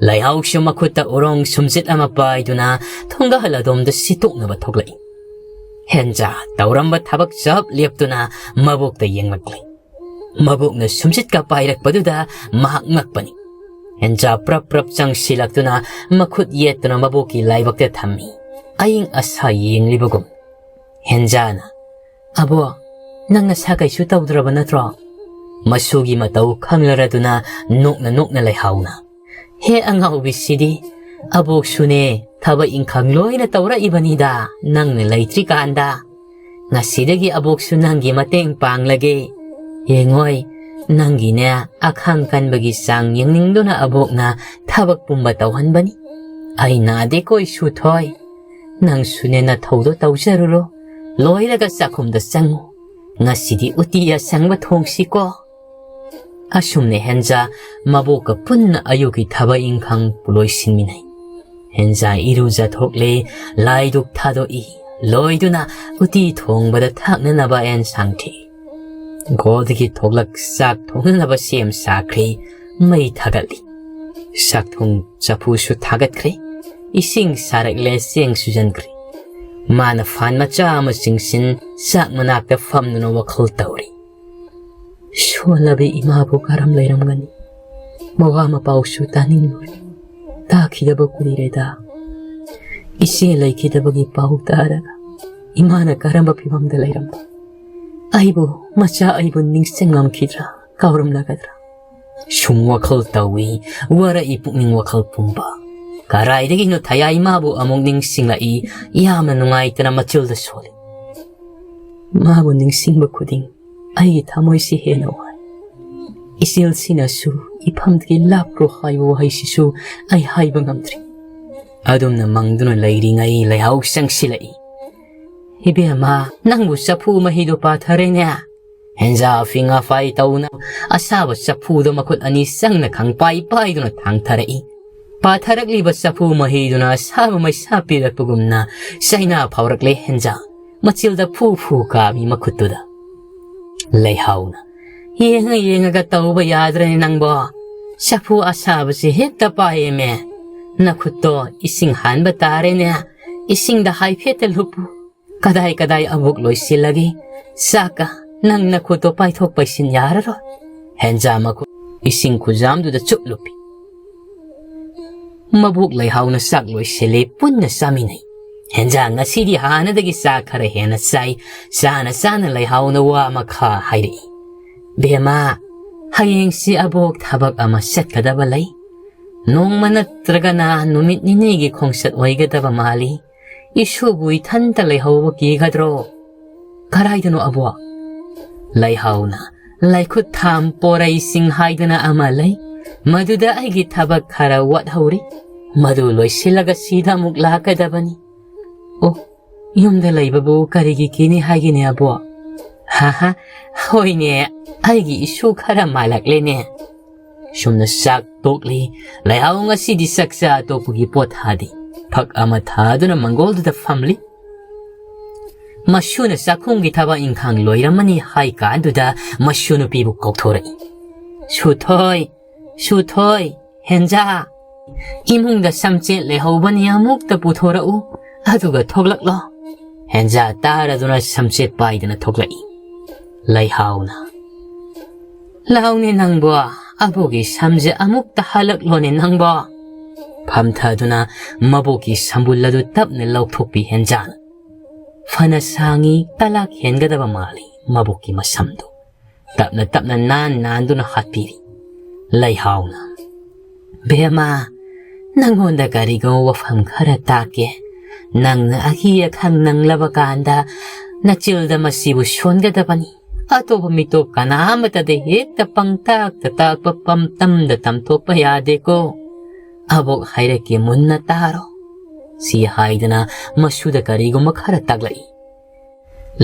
ꯂꯩꯍꯥꯎꯁꯨ ꯃꯈꯨꯠꯇ ꯎꯔꯣꯡ ꯁꯨꯝꯖꯤꯠ ꯑꯃ ꯄꯥꯏꯗꯨꯅ ꯊꯣꯡꯒꯥꯜ ꯑꯗꯣꯝꯗ ꯁꯤꯠꯇꯣꯛꯅꯕ ꯊꯣꯛꯂꯛꯏ꯫ ꯍꯦꯟꯖꯥ ꯇꯧꯔꯝꯕ ꯊꯕꯛ ꯆꯞ ꯂꯦꯞꯇꯨꯅ ꯃꯕꯣꯛꯇ ꯌꯦꯡꯂꯛꯂꯤ꯫ ꯃꯕꯣꯛꯅ ꯁꯨꯝꯖꯤꯠꯀ ꯄꯥꯏꯔꯛꯄꯗꯨꯗ ꯃꯍꯥꯛ ꯉꯛꯄꯅꯤ꯫ ꯍꯦꯟꯖꯥ ꯄ꯭ꯔꯞ ꯄ꯭ꯔꯞ ꯆꯪꯁꯤꯜꯂꯛꯇꯨꯅ ꯃꯈꯨꯠ ꯌꯦꯠꯇꯨꯅ ꯃꯕꯣꯛꯀꯤ ꯂꯥꯏꯕꯛꯇ ꯊꯝꯃꯤ꯫ ꯑꯏꯪ ꯑꯁꯥ ꯌꯦꯡꯂꯤꯕꯒꯨꯝ꯫ ꯍꯦꯟꯖꯥꯅ, "ꯑꯕꯣ, ꯅꯪ ꯅꯁꯥ ꯀꯩꯁꯨ ꯇꯧꯗ꯭ꯔꯕ ꯅꯠꯇ꯭ꯔꯣ?" ꯃꯁꯨꯒꯤ ꯃꯇꯧ ꯈꯪꯂꯔꯗꯨꯅ ꯅꯣꯛꯅ ꯅꯣꯛꯅ ꯂꯩꯍꯥꯎꯅ, "ꯍꯦ ꯑꯉꯥꯎꯕꯤꯁꯤꯗꯤ, ꯑꯕꯣꯛꯁꯨꯅꯦ ꯊꯕꯛ ꯏꯪꯈꯥꯡ ꯂꯣꯏꯅ ꯇꯧꯔꯛꯏꯕꯅꯤꯗ, ꯅꯪꯅ ꯂꯩꯇ꯭ꯔꯤꯀꯥꯟꯗ꯫ ꯉꯁꯤꯗꯒꯤ ꯑꯕꯣꯛꯁꯨ ꯅꯪꯒꯤ ꯃꯇꯦꯡ ꯄꯥꯡꯂꯒꯦ꯫ ꯌꯦꯡꯉꯣꯏ, ꯅꯪꯒꯤꯅꯦ ꯑꯈꯥꯡ ꯀꯟꯕꯒꯤ ꯆꯥꯡ ꯌꯦꯡꯅꯤꯡꯗꯨꯅ ꯑꯕꯣꯛꯅ ꯊꯕꯛ ꯄꯨꯝꯕ ꯇꯧꯍꯟꯕꯅꯤ꯫ ꯑꯩ ꯅꯥꯗꯦꯀꯣ ꯏꯁꯨꯊꯣꯏ꯫ ꯅꯪꯁꯨꯅꯦ ꯅꯊꯧꯗꯣ ꯇꯧꯖꯔꯨꯔꯣ꯫ ꯂꯣꯏꯔꯒ ꯆꯥꯛꯈꯨꯝꯗ ꯆꯪꯉꯨ꯫ ꯉꯁꯤꯗꯤ ꯎꯇꯤ ꯑꯁꯪꯕ ꯊꯣꯡꯁꯤꯀꯣ꯫" ꯑꯁꯨꯝꯅ ꯍꯦꯟꯖꯥ ꯃꯕꯣꯛꯀ ꯄꯨꯟꯅ ꯑꯌꯨꯛꯀꯤ ꯊꯕꯛ ꯏꯪꯈꯥꯡ ꯂꯣꯏꯁꯤꯟꯃꯤꯟꯅꯩ꯫ ꯍꯦꯟꯖꯥ ꯏꯔꯨꯖꯊꯣꯛꯂꯦ, ꯂꯥꯏꯗꯨꯛ ꯊꯥꯗꯣꯛꯏ, ꯂꯣꯏꯗꯨꯅ ꯎꯇꯤ ꯊꯣꯡꯕꯗ ꯊꯥꯛꯅꯅꯕ ꯑꯦꯟꯁꯥꯡ ꯊꯤ꯫ ꯒꯣꯗꯒꯤ ꯊꯣꯛꯂꯛ ꯆꯥꯛ ꯊꯣꯡꯅꯅꯕ ꯁꯦꯝ ꯁꯥꯈ꯭ꯔꯦ, ꯃꯩ ꯊꯥꯒꯠꯂꯤ꯫ ꯆꯥꯛꯊꯣꯡ ꯆꯐꯨꯁꯨ ꯊꯥꯒꯠꯈ꯭ꯔꯦ, ꯏꯁꯤꯡ ꯁꯥꯔꯛꯂꯦ, ꯆꯦꯡ ꯁꯨꯖꯟꯈ꯭ꯔꯦ꯫ ꯃꯥꯅ ꯐꯥꯟ ꯃꯆꯥ ꯑꯃ ꯆꯤꯡꯁꯤꯟ ꯆꯥꯛ ꯃꯅꯥꯛꯇ ꯐꯝꯗꯨꯅ ꯋꯥꯈꯜ ꯇꯧꯔꯤ꯫ ꯁꯣꯜꯂꯕꯤ ꯏꯃꯥꯕꯨ ꯀꯔꯝ ꯂꯩꯔꯝꯒꯅꯤ? ꯃꯋꯥ ꯃꯄꯥꯎꯁꯨ ꯇꯥꯅꯤꯡꯂꯨꯔꯦ꯫ ꯇꯥꯈꯤꯗꯕ ꯀꯨꯏꯔꯦꯗ꯫ ꯏꯆꯦ ꯂꯩꯈꯤꯗꯕꯒꯤ ꯄꯥꯎ ꯇꯥꯔꯒ ꯏꯃꯥꯅ ꯀꯔꯝꯕ ꯐꯤꯕꯝꯗ ꯂꯩꯔꯝꯕ? ꯑꯩꯕꯨ, ꯃꯆꯥ ꯑꯩꯕꯨ ꯅꯤꯡꯁꯤꯡꯂꯝꯈꯤꯗ꯭ꯔꯥ, ꯀꯥꯎꯔꯝꯂꯒꯗ꯭ꯔꯥ? ꯁꯨꯝ ꯋꯥꯈꯜ ꯇꯧꯏ, ꯋꯥꯔꯛꯏ ꯄꯨꯛꯅꯤꯡ ꯋꯥꯈꯜ ꯄꯨꯝꯕ꯫ ꯀꯔꯥꯏꯗꯒꯤꯅꯣ ꯊꯌꯥꯏ ꯃꯥꯕꯨ ꯑꯃꯨꯛ ꯅꯤꯡꯁꯤꯡꯂꯛꯏ, ꯌꯥꯝꯅ ꯅꯨꯡꯉꯥꯏꯇꯅ ꯃꯆꯤꯜꯗ ꯁꯣꯜꯂꯤ꯫ ꯃꯥꯕꯨ ꯅꯤꯡꯁꯤꯡꯕ ꯈꯨꯗꯤꯡ ꯑꯩꯒꯤ ꯊꯃꯣꯏꯁꯤ ꯍꯦꯟꯅ ꯋꯥꯏ꯫ ꯏꯆꯦꯜꯁꯤꯅꯁꯨ ꯏꯐꯝꯗꯒꯤ ꯂꯥꯞꯈ꯭ꯔꯣ ꯍꯥꯏꯕ ꯋꯥꯍꯩꯁꯤꯁꯨ ꯑꯩ ꯍꯥꯏꯕ ꯉꯝꯗ꯭ꯔꯤ꯫ ꯑꯗꯨꯝꯅ ꯃꯪꯗꯨꯅ ꯂꯩꯔꯤꯉꯩ ꯂꯩꯍꯥꯎ ꯆꯪꯁꯤꯜꯂꯛꯏ꯫ "ꯏꯕꯦꯝꯃ, ꯅꯪꯕꯨ ꯆꯐꯨ ꯃꯍꯤꯗꯨ ꯄꯥꯊꯔꯦꯅꯦ?" ꯍꯦꯟꯖꯥ ꯐꯤꯉꯥ ꯐꯥꯏ ꯇꯧꯅ ꯑꯁꯥꯕ ꯆꯐꯨꯗꯣ ꯃꯈꯨꯠ ꯑꯅꯤ ꯆꯪꯅ ꯈꯪꯄꯥꯏ ꯄꯥꯏꯗꯨꯅ ꯊꯥꯡꯊꯔꯛꯏ꯫ ꯄꯥꯊꯔꯛꯂꯤꯕ ꯆꯐꯨ ꯃꯍꯤꯗꯨꯅ ꯑꯁꯥꯕ ꯃꯩꯁꯥ ꯄꯤꯔꯛꯄꯒꯨꯝꯅ ꯆꯩꯅꯥ ꯐꯥꯎꯔꯛꯂꯦ ꯍꯦꯟꯖꯥ꯫ ꯃꯆꯤꯜꯗ ꯐꯨ ꯐꯨ ꯀꯥꯝꯃꯤ ꯃꯈꯨꯠꯇꯨꯗ꯫ ꯂꯩꯍꯥꯎꯅ, "ꯌꯦꯡꯉ ꯌꯦꯡꯉꯒ ꯇꯧꯕ ꯌꯥꯗ꯭ꯔꯦꯅꯦ ꯅꯪꯕꯣ꯫ ꯆꯐꯨ ꯑꯁꯥꯕꯁꯤ ꯍꯦꯛꯇ ꯄꯥꯏꯌꯦꯃꯦ꯫ ꯅꯈꯨꯠꯇꯣ ꯏꯁꯤꯡ ꯍꯥꯟꯕ ꯇꯥꯔꯦꯅꯦ꯫ ꯏꯁꯤꯡꯗ ꯍꯥꯏꯐꯦꯠꯇ ꯂꯨꯞꯄꯨ꯫ ꯀꯗꯥꯏ ꯀꯗꯥꯏ ꯑꯕꯣꯛ ꯂꯣꯏꯁꯤꯜꯂꯒꯦ? ꯆꯥꯛꯀ ꯅꯪ ꯅꯈꯨꯠꯇꯣ ꯄꯥꯏꯊꯣꯛ ꯄꯥꯏꯁꯤꯟ ꯌꯥꯔꯔꯣꯏ꯫" ꯍꯦꯟꯖꯥ ꯃꯈꯨꯠ ꯏꯁꯤꯡ ꯈꯨꯖꯥꯝꯗꯨꯗ ꯆꯨꯞ ꯂꯨꯞꯄꯤ꯫ ꯃꯕꯣꯛ ꯂꯩꯍꯥꯎꯅ ꯆꯥꯛ ꯂꯣꯏꯁꯤꯜꯂꯦ, ꯄꯨꯟꯅ ꯆꯥꯃꯤꯟꯅꯩ꯫ ꯍꯦꯟꯖꯥ ꯉꯁꯤꯗꯤ ꯍꯥꯟꯅꯗꯒꯤ ꯆꯥꯛ ꯈꯔ ꯍꯦꯟꯅ ꯆꯥꯏ꯫ ꯆꯥꯅ ꯆꯥꯅ ꯂꯩꯍꯥꯎꯅ ꯋꯥ ꯑꯃꯈꯛ ꯍꯥꯏꯔꯛꯏ꯫ "ꯕꯦꯝꯃ, ꯍꯌꯦꯡꯁꯤ ꯑꯕꯣꯛ ꯊꯕꯛ ꯑꯃ ꯆꯠꯀꯗꯕ ꯂꯩ꯫ ꯅꯣꯡꯃ ꯅꯠꯇ꯭ꯔꯒꯅ ꯅꯨꯃꯤꯠ ꯅꯤꯅꯤꯒꯤ ꯈꯣꯡꯆꯠ ꯑꯣꯏꯒꯗꯕ ꯃꯥꯜꯂꯤ꯫ ꯏꯁꯨꯕꯨ ꯏꯊꯟꯇ ꯂꯩꯍꯧꯕ ꯀꯤꯒꯗ꯭ꯔꯣ?" "ꯀꯗꯥꯏꯗꯅꯣ ꯑꯕꯣꯛ?" ꯂꯩꯍꯥꯎꯅ, "ꯂꯩꯈꯨꯠ ꯊꯥꯝ ꯄꯣꯔꯩꯁꯤꯡ ꯍꯥꯏꯗꯅ ꯑꯃ ꯂꯩ꯫ ꯃꯗꯨꯗ ꯑꯩꯒꯤ ꯊꯕꯛ ꯈꯔ ꯋꯥꯠꯍꯧꯔꯤ꯫ ꯃꯗꯨ ꯂꯣꯏꯁꯤꯜꯂꯒ ꯁꯤꯗ ꯑꯃꯨꯛ ꯂꯥꯛꯀꯗꯕꯅꯤ꯫" "ꯑꯣ, ꯌꯨꯝꯗ ꯂꯩꯕꯕꯨ ꯀꯔꯤꯒꯤ ꯀꯤꯅꯤ ꯍꯥꯏꯒꯦꯅꯦ ꯑꯕꯣꯛ?" "ꯍꯥ ꯍꯥ, ꯍꯣꯏꯅꯦ, ꯑꯩꯒꯤ ꯏꯁꯨ ꯈꯔ ꯃꯥꯜꯂꯛꯂꯦꯅꯦ꯫" ꯁꯨꯝꯅ ꯆꯥꯛ ꯇꯣꯛꯂꯤ꯫ ꯂꯩꯍꯥꯎ ꯉꯁꯤꯗꯤ ꯆꯥꯛꯆꯥ ꯇꯣꯛꯄꯒꯤ ꯄꯣꯊꯥꯗꯦ꯫ ꯐꯛ ꯑꯃ ꯊꯥꯗꯨꯅ ꯃꯪꯒꯣꯜꯗꯨꯗ ꯐꯝꯂꯤ꯫ ꯃꯁꯨꯅ ꯆꯥꯛꯈꯨꯝꯒꯤ ꯊꯕꯛ ꯏꯪꯈꯥꯡ ꯂꯣꯏꯔꯝꯃꯅꯤ ꯍꯥꯏ ꯀꯥꯟꯗꯨꯗ ꯃꯁꯨ ꯅꯨꯄꯤꯕꯨ ꯀꯧꯊꯣꯔꯛꯏ꯫ "ꯁꯨꯊꯣꯏ, ꯁꯨꯊꯣꯏ, ꯍꯦꯟꯖꯥ, ꯏꯃꯨꯡꯗ ꯁꯝꯆꯦꯠ ꯂꯩꯍꯧꯕꯅꯤ, ꯑꯃꯨꯛꯇ ꯄꯨꯊꯣꯔꯛꯎ, ꯑꯗꯨꯒ ꯊꯣꯛꯂꯛꯂꯣ꯫" ꯍꯦꯟꯖꯥ ꯇꯥꯔꯗꯨꯅ ꯁꯝꯆꯦꯠ ꯄꯥꯏꯗꯅ ꯊꯣꯛꯂꯛꯏ꯫ ꯂꯩꯍꯥꯎꯅ, "ꯂꯥꯎꯅꯦ ꯅꯪꯕꯣ, ꯑꯕꯣꯛꯀꯤ ꯁꯝꯁꯦ ꯑꯃꯨꯛꯇ ꯍꯜꯂꯛꯂꯣꯅꯦ ꯅꯪꯕꯣ꯫" ꯐꯝꯊꯗꯨꯅ ꯃꯕꯣꯛꯀꯤ ꯁꯝꯕꯨꯜ ꯑꯗꯨ ꯇꯞꯅ ꯂꯧꯊꯣꯛꯄꯤ ꯍꯦꯟꯖꯥꯅ꯫ ꯐꯅ ꯁꯥꯡꯉꯤ, ꯇꯂꯥꯛ ꯍꯦꯟꯒꯗꯕ ꯃꯥꯜꯂꯤ ꯃꯕꯣꯛꯀꯤ ꯃꯁꯝꯗꯨ꯫ ꯇꯞꯅ ꯇꯞꯅ ꯅꯥꯟ ꯅꯥꯟꯗꯨꯅ ꯍꯥꯠꯄꯤꯔꯤ꯫ ꯂꯩꯍꯥꯎꯅ, "ꯕꯦꯝꯃ, ꯅꯪꯉꯣꯟꯗ ꯀꯔꯤꯒꯨꯝꯕ ꯋꯥꯐꯝ ꯈꯔ ꯇꯥꯛꯀꯦ꯫ ꯅꯪꯅ ꯑꯀꯤ ꯑꯈꯪ ꯅꯪꯂꯕ ꯀꯥꯟꯗ ꯅꯆꯤꯜꯗ ꯃꯁꯤꯕꯨ ꯁꯣꯟꯒꯗꯕꯅꯤ꯫ ꯑꯇꯣꯞꯄ ꯃꯤꯇꯣꯞ ꯀꯅꯥ ꯑꯃꯠꯇꯗ ꯍꯦꯛꯇ ꯄꯪꯇꯥꯛꯇ ꯇꯥꯛꯄ, ꯄꯪꯇꯝꯗ ꯇꯝꯊꯣꯛꯄ ꯌꯥꯗꯦꯀꯣ꯫ ꯑꯕꯣꯛ ꯍꯥꯏꯔꯛꯀꯦ, ꯃꯨꯟꯅ ꯇꯥꯔꯣ꯫ ꯁꯤ ꯍꯥꯏꯗꯅ ꯃꯁꯨꯗ ꯀꯔꯤꯒꯨꯝꯕ ꯈꯔ ꯇꯥꯛꯂꯛꯏ꯫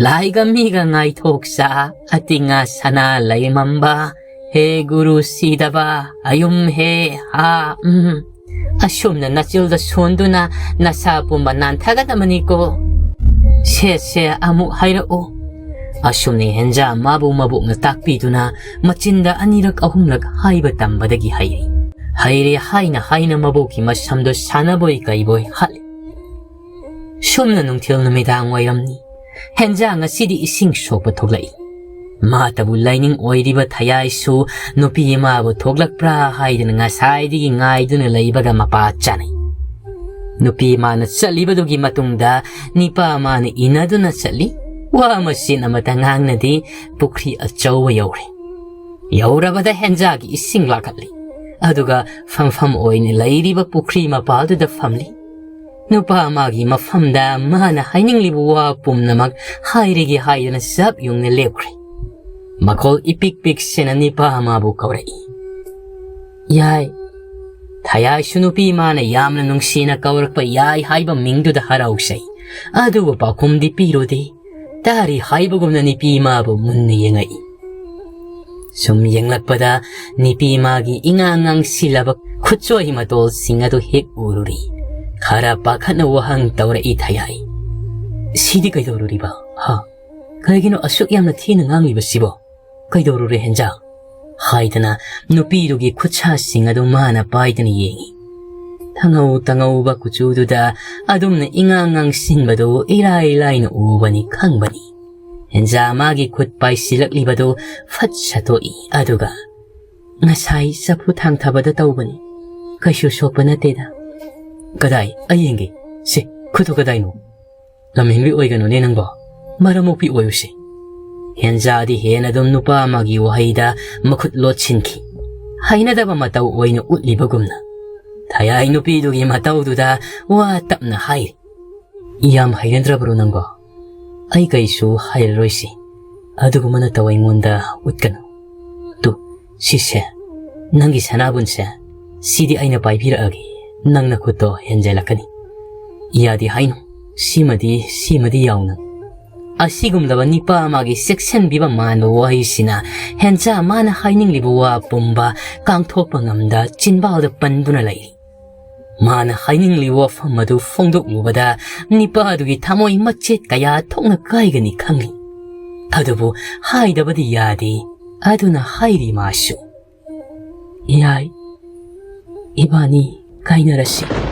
ꯂꯥꯏꯒ ꯃꯤꯒ ꯉꯥꯏꯊꯣꯛꯆ, ꯑꯇꯤꯉꯥ ꯁꯅꯥ ꯂꯩꯃꯝꯕ, ꯍꯦ ꯒꯨꯔꯨ ꯁꯤꯗꯕ, ꯑꯌꯨꯝ ꯍꯦ, ꯍꯥ, ꯎꯝ꯫ ꯑꯁꯨꯝꯅ ꯅꯆꯤꯜꯗ ꯁꯣꯟꯗꯨꯅ ꯅꯁꯥ ꯄꯨꯝꯕ ꯅꯥꯟꯊꯒꯗꯕꯅꯤꯀꯣ꯫ ꯁꯦ, ꯁꯦ, ꯑꯃꯨꯛ ꯍꯥꯏꯔꯛꯎ꯫ ꯑꯁꯨꯝꯅ ꯍꯦꯟꯖꯥ ꯃꯥꯕꯨ ꯃꯕꯣꯛꯅ ꯇꯥꯛꯄꯤꯗꯨꯅ ꯃꯆꯤꯟꯗ ꯑꯅꯤꯔꯛ ꯑꯍꯨꯝꯂꯛ ꯍꯥꯏꯕ ꯇꯝꯕꯗꯒꯤ ꯍꯩꯔꯦ꯫ ꯍꯩꯔꯦ ꯍꯥꯏꯅ ꯍꯥꯏꯅ ꯃꯕꯣꯛꯀꯤ ꯃꯁꯝꯗꯣ ꯁꯥꯟꯅꯕꯣꯏ ꯀꯩꯕꯣꯏ ꯍꯥꯠꯂꯦ꯫ ꯁꯨꯝꯅ ꯅꯨꯡꯊꯤꯜ ꯅꯨꯃꯤꯗꯥꯡ ꯋꯥꯏꯔꯝꯅꯤ꯫ ꯍꯦꯟꯖꯥꯡ ꯑꯁꯤꯗꯤ ꯏꯁꯤꯡ ꯁꯣꯛꯄ ꯊꯣꯛꯂꯛꯏ꯫ ꯃꯥꯇꯕꯨ ꯂꯥꯏꯅꯤꯡ ꯑꯣꯏꯔꯤꯕ ꯊꯌꯥꯏꯁꯨ ꯅꯨꯄꯤ ꯑꯃꯕꯨ ꯊꯣꯛꯂꯛꯄ꯭ꯔꯥ ꯍꯥꯏꯗꯅ ꯉꯁꯥꯏꯗꯒꯤ ꯉꯥꯏꯗꯨꯅ ꯂꯩꯕꯒ ꯃꯄꯥ ꯆꯥꯅꯩ꯫ ꯅꯨꯄꯤ ꯃꯥꯅ ꯆꯠꯂꯤꯕꯗꯨꯒꯤ ꯃꯇꯨꯡꯗ ꯅꯤꯄꯥ ꯃꯥꯅ ꯏꯟꯅꯗꯨꯅ ꯆꯠꯂꯤ꯫ ꯋꯥ ꯃꯆꯤꯟ ꯑꯃꯠꯇ ꯉꯥꯡꯅꯗꯦ꯫ ꯄꯨꯈ꯭ꯔꯤ ꯑꯆꯧꯕ ꯌꯧꯔꯦ꯫ ꯌꯧꯔꯕꯗ ꯍꯦꯟꯖꯥꯒꯤ ꯏꯁꯤꯡ ꯂꯥꯛꯀꯠꯂꯤ꯫ ꯑꯗꯨꯒ ꯐꯝꯐꯝ ꯑꯣꯏꯅ ꯂꯩꯔꯤꯕ ꯄꯨꯈ꯭ꯔꯤ ꯃꯄꯥꯜꯗꯨꯗ ꯐꯝꯂꯤ꯫ ꯅꯨꯄꯥ ꯑꯃꯒꯤ ꯃꯐꯝꯗ ꯃꯥꯅ ꯍꯥꯏꯅꯤꯡꯂꯤꯕ ꯋꯥ ꯄꯨꯝꯅꯃꯛ ꯍꯥꯏꯔꯒꯦ ꯍꯥꯏꯗꯅ ꯆꯞ ꯌꯨꯡꯅ ꯂꯦꯞꯈ꯭ꯔꯦ꯫ ꯃꯈꯣꯜ ꯏꯄꯤꯛ ꯄꯤꯛꯁꯤꯅ ꯅꯤꯄꯥ ꯑꯃꯕꯨ ꯀꯧꯔꯛꯏ꯫ "ꯌꯥꯏ꯫" ꯊꯌꯥꯏꯁꯨ ꯅꯨꯄꯤ ꯃꯥꯅ ꯌꯥꯝꯅ ꯅꯨꯡꯁꯤꯅ ꯀꯧꯔꯛꯄ "ꯌꯥꯏ" ꯍꯥꯏꯕ ꯃꯤꯡꯗꯨꯗ ꯍꯔꯥꯎꯖꯩ꯫ ꯑꯗꯨꯕꯨ ꯄꯥꯎꯈꯨꯝꯗꯤ ꯄꯤꯔꯨꯗꯦ꯫ ꯇꯥꯔꯤ ꯍꯥꯏꯕꯒꯨꯝꯅ ꯅꯨꯄꯤ ꯃꯥꯕꯨ ꯃꯨꯟꯅ ꯌꯦꯡꯉꯛꯏ꯫ ꯁꯨꯝ ꯌꯦꯡꯂꯛꯄꯗ ꯅꯨꯄꯤ ꯃꯥꯒꯤ ꯏꯉꯥꯡ ꯉꯥꯡꯁꯤꯜꯂꯕ ꯈꯨꯠꯆꯣꯏ ꯃꯇꯣꯜꯁꯤꯡ ꯑꯗꯨ ꯍꯦꯛ ꯎꯔꯨꯔꯤ꯫ ꯈꯔ ꯄꯥꯈꯠꯅ ꯋꯥꯍꯪ ꯇꯧꯔꯛꯏ ꯊꯌꯥꯏ꯫ "ꯁꯤꯗꯤ ꯀꯩꯗꯧꯔꯨꯔꯤꯕ? ꯍꯥ? ꯀꯩꯒꯤꯅꯣ ꯑꯁꯨꯛ ꯌꯥꯝꯅ ꯊꯤꯅ ꯉꯥꯡꯂꯤꯕꯁꯤꯕꯣ? ꯀꯩꯗꯧꯔꯨꯔꯦ ꯍꯦꯟꯖꯥ?" ꯍꯥꯏꯗꯅ ꯅꯨꯄꯤꯗꯨꯒꯤ ꯈꯨꯠꯁꯥꯁꯤꯡ ꯑꯗꯨ ꯃꯥꯅ ꯄꯥꯏꯗꯨꯅ ꯌꯦꯡꯉꯤ꯫ ꯊꯉꯧ ꯇꯉꯧꯕ ꯀꯨꯆꯨꯗꯨꯗ ꯑꯗꯨꯝꯅ ꯏꯉꯥꯡ ꯉꯥꯡꯁꯤꯟꯕꯗꯨ ꯏꯔꯥꯏ ꯂꯥꯏꯅ ꯎꯕꯅꯤ ꯈꯪꯕꯅꯤ꯫ ꯍꯦꯟꯖꯥ ꯃꯥꯒꯤ ꯈꯨꯠ ꯄꯥꯏꯁꯤꯜꯂꯛꯂꯤꯕꯗꯨ ꯐꯠ ꯁꯠꯇꯣꯛꯏ, ꯑꯗꯨꯒ, "ꯉꯁꯥꯏ ꯆꯐꯨ ꯊꯥꯡꯊꯕꯗ ꯇꯧꯕꯅꯤ, ꯀꯩꯁꯨ ꯁꯣꯛꯄ ꯅꯠꯇꯦꯗ꯫" "ꯀꯗꯥꯏ? ꯑꯩ ꯌꯦꯡꯒꯦ꯫ ꯁꯦ, ꯈꯨꯠꯇꯨ ꯀꯗꯥꯏꯅꯣ?" "ꯂꯝꯍꯦꯟꯕꯤ ꯑꯣꯏꯒꯅꯨꯅꯦ ꯅꯪꯕꯣ, ꯃꯔꯝ ꯃꯣꯛꯄꯤ ꯑꯣꯏꯌꯨꯁꯦ꯫" ꯍꯦꯟꯖꯥꯗꯤ ꯍꯦꯟꯅ ꯑꯗꯨꯝ ꯅꯨꯄꯥ ꯑꯃꯒꯤ ꯋꯥꯍꯩꯗ ꯃꯈꯨꯠ ꯂꯣꯠꯁꯤꯟꯈꯤ꯫ ꯍꯩꯅꯗꯕ ꯃꯇꯧ ꯑꯣꯏꯅ ꯎꯠꯂꯤꯕꯒꯨꯝꯅ꯫ ꯊꯌꯥꯏ ꯅꯨꯄꯤꯗꯨꯒꯤ ꯃꯇꯧꯗꯨꯗ ꯋꯥ ꯇꯞꯅ ꯍꯥꯏ꯫ "ꯌꯥꯝ ꯍꯩꯅꯗ꯭ꯔꯕ꯭ꯔꯣ ꯅꯪꯕꯣ? ꯑꯩ ꯀꯩꯁꯨ ꯍꯥꯏꯔꯔꯣꯏꯁꯤ꯫ ꯑꯗꯨꯒꯨꯝꯕ ꯅꯇꯧ ꯑꯩꯉꯣꯟꯗ ꯎꯠꯀꯅꯨ꯫ ꯇꯨ, ꯁꯤꯁꯦ, ꯅꯪꯒꯤ ꯁꯅꯥꯕꯨꯟꯁꯦ, ꯁꯤꯗꯤ ꯑꯩꯅ ꯄꯥꯏꯕꯤꯔꯛꯑꯒꯦ꯫ ꯅꯪ ꯅꯈꯨꯠꯇꯣ ꯍꯦꯟꯖꯜꯂꯛꯀꯅꯤ꯫" ꯌꯥꯗꯦ ꯍꯥꯏꯅꯣ? ꯁꯤꯃꯗꯤ, ꯁꯤꯃꯗꯤ ꯌꯥꯎꯅ꯫ ꯑꯁꯤꯒꯨꯝꯂꯕ ꯅꯤꯄꯥ ꯑꯃꯒꯤ ꯆꯦꯛꯁꯤꯟꯕꯤꯕ ꯃꯥꯟꯕ ꯋꯥꯍꯩꯁꯤꯅ ꯍꯦꯟꯆꯥ ꯃꯥꯅ ꯍꯥꯏꯅꯤꯡꯂꯤꯕ ꯋꯥ ꯄꯨꯝꯕ ꯀꯥꯡꯊꯣꯛꯄ ꯉꯝꯗ ꯆꯤꯟꯕꯥꯜꯗ ꯄꯟꯗꯨꯅ ꯂꯩꯔꯤ꯫ ꯃꯥꯅ ꯍꯥꯏꯅꯤꯡꯂꯤꯕ ꯋꯥꯐꯝ ꯑꯗꯨ ꯐꯣꯡꯗꯣꯛꯂꯨꯕꯗ ꯅꯤꯄꯥ ꯑꯗꯨꯒꯤ ꯊꯃꯣꯏ ꯃꯆꯦꯠ ꯀꯌꯥ ꯊꯣꯛꯅ ꯀꯥꯏꯒꯅꯤ ꯈꯪꯂꯤ꯫ ꯑꯗꯨꯕꯨ ꯍꯥꯏꯗꯕꯗꯤ ꯌꯥꯗꯦ꯫ ꯑꯗꯨꯅ ꯍꯥꯏꯔꯤ ꯃꯥꯁꯨ, "ꯌꯥꯏ, ꯏꯕꯥꯅꯤ ꯀꯥꯏꯅꯔꯁꯤ"꯫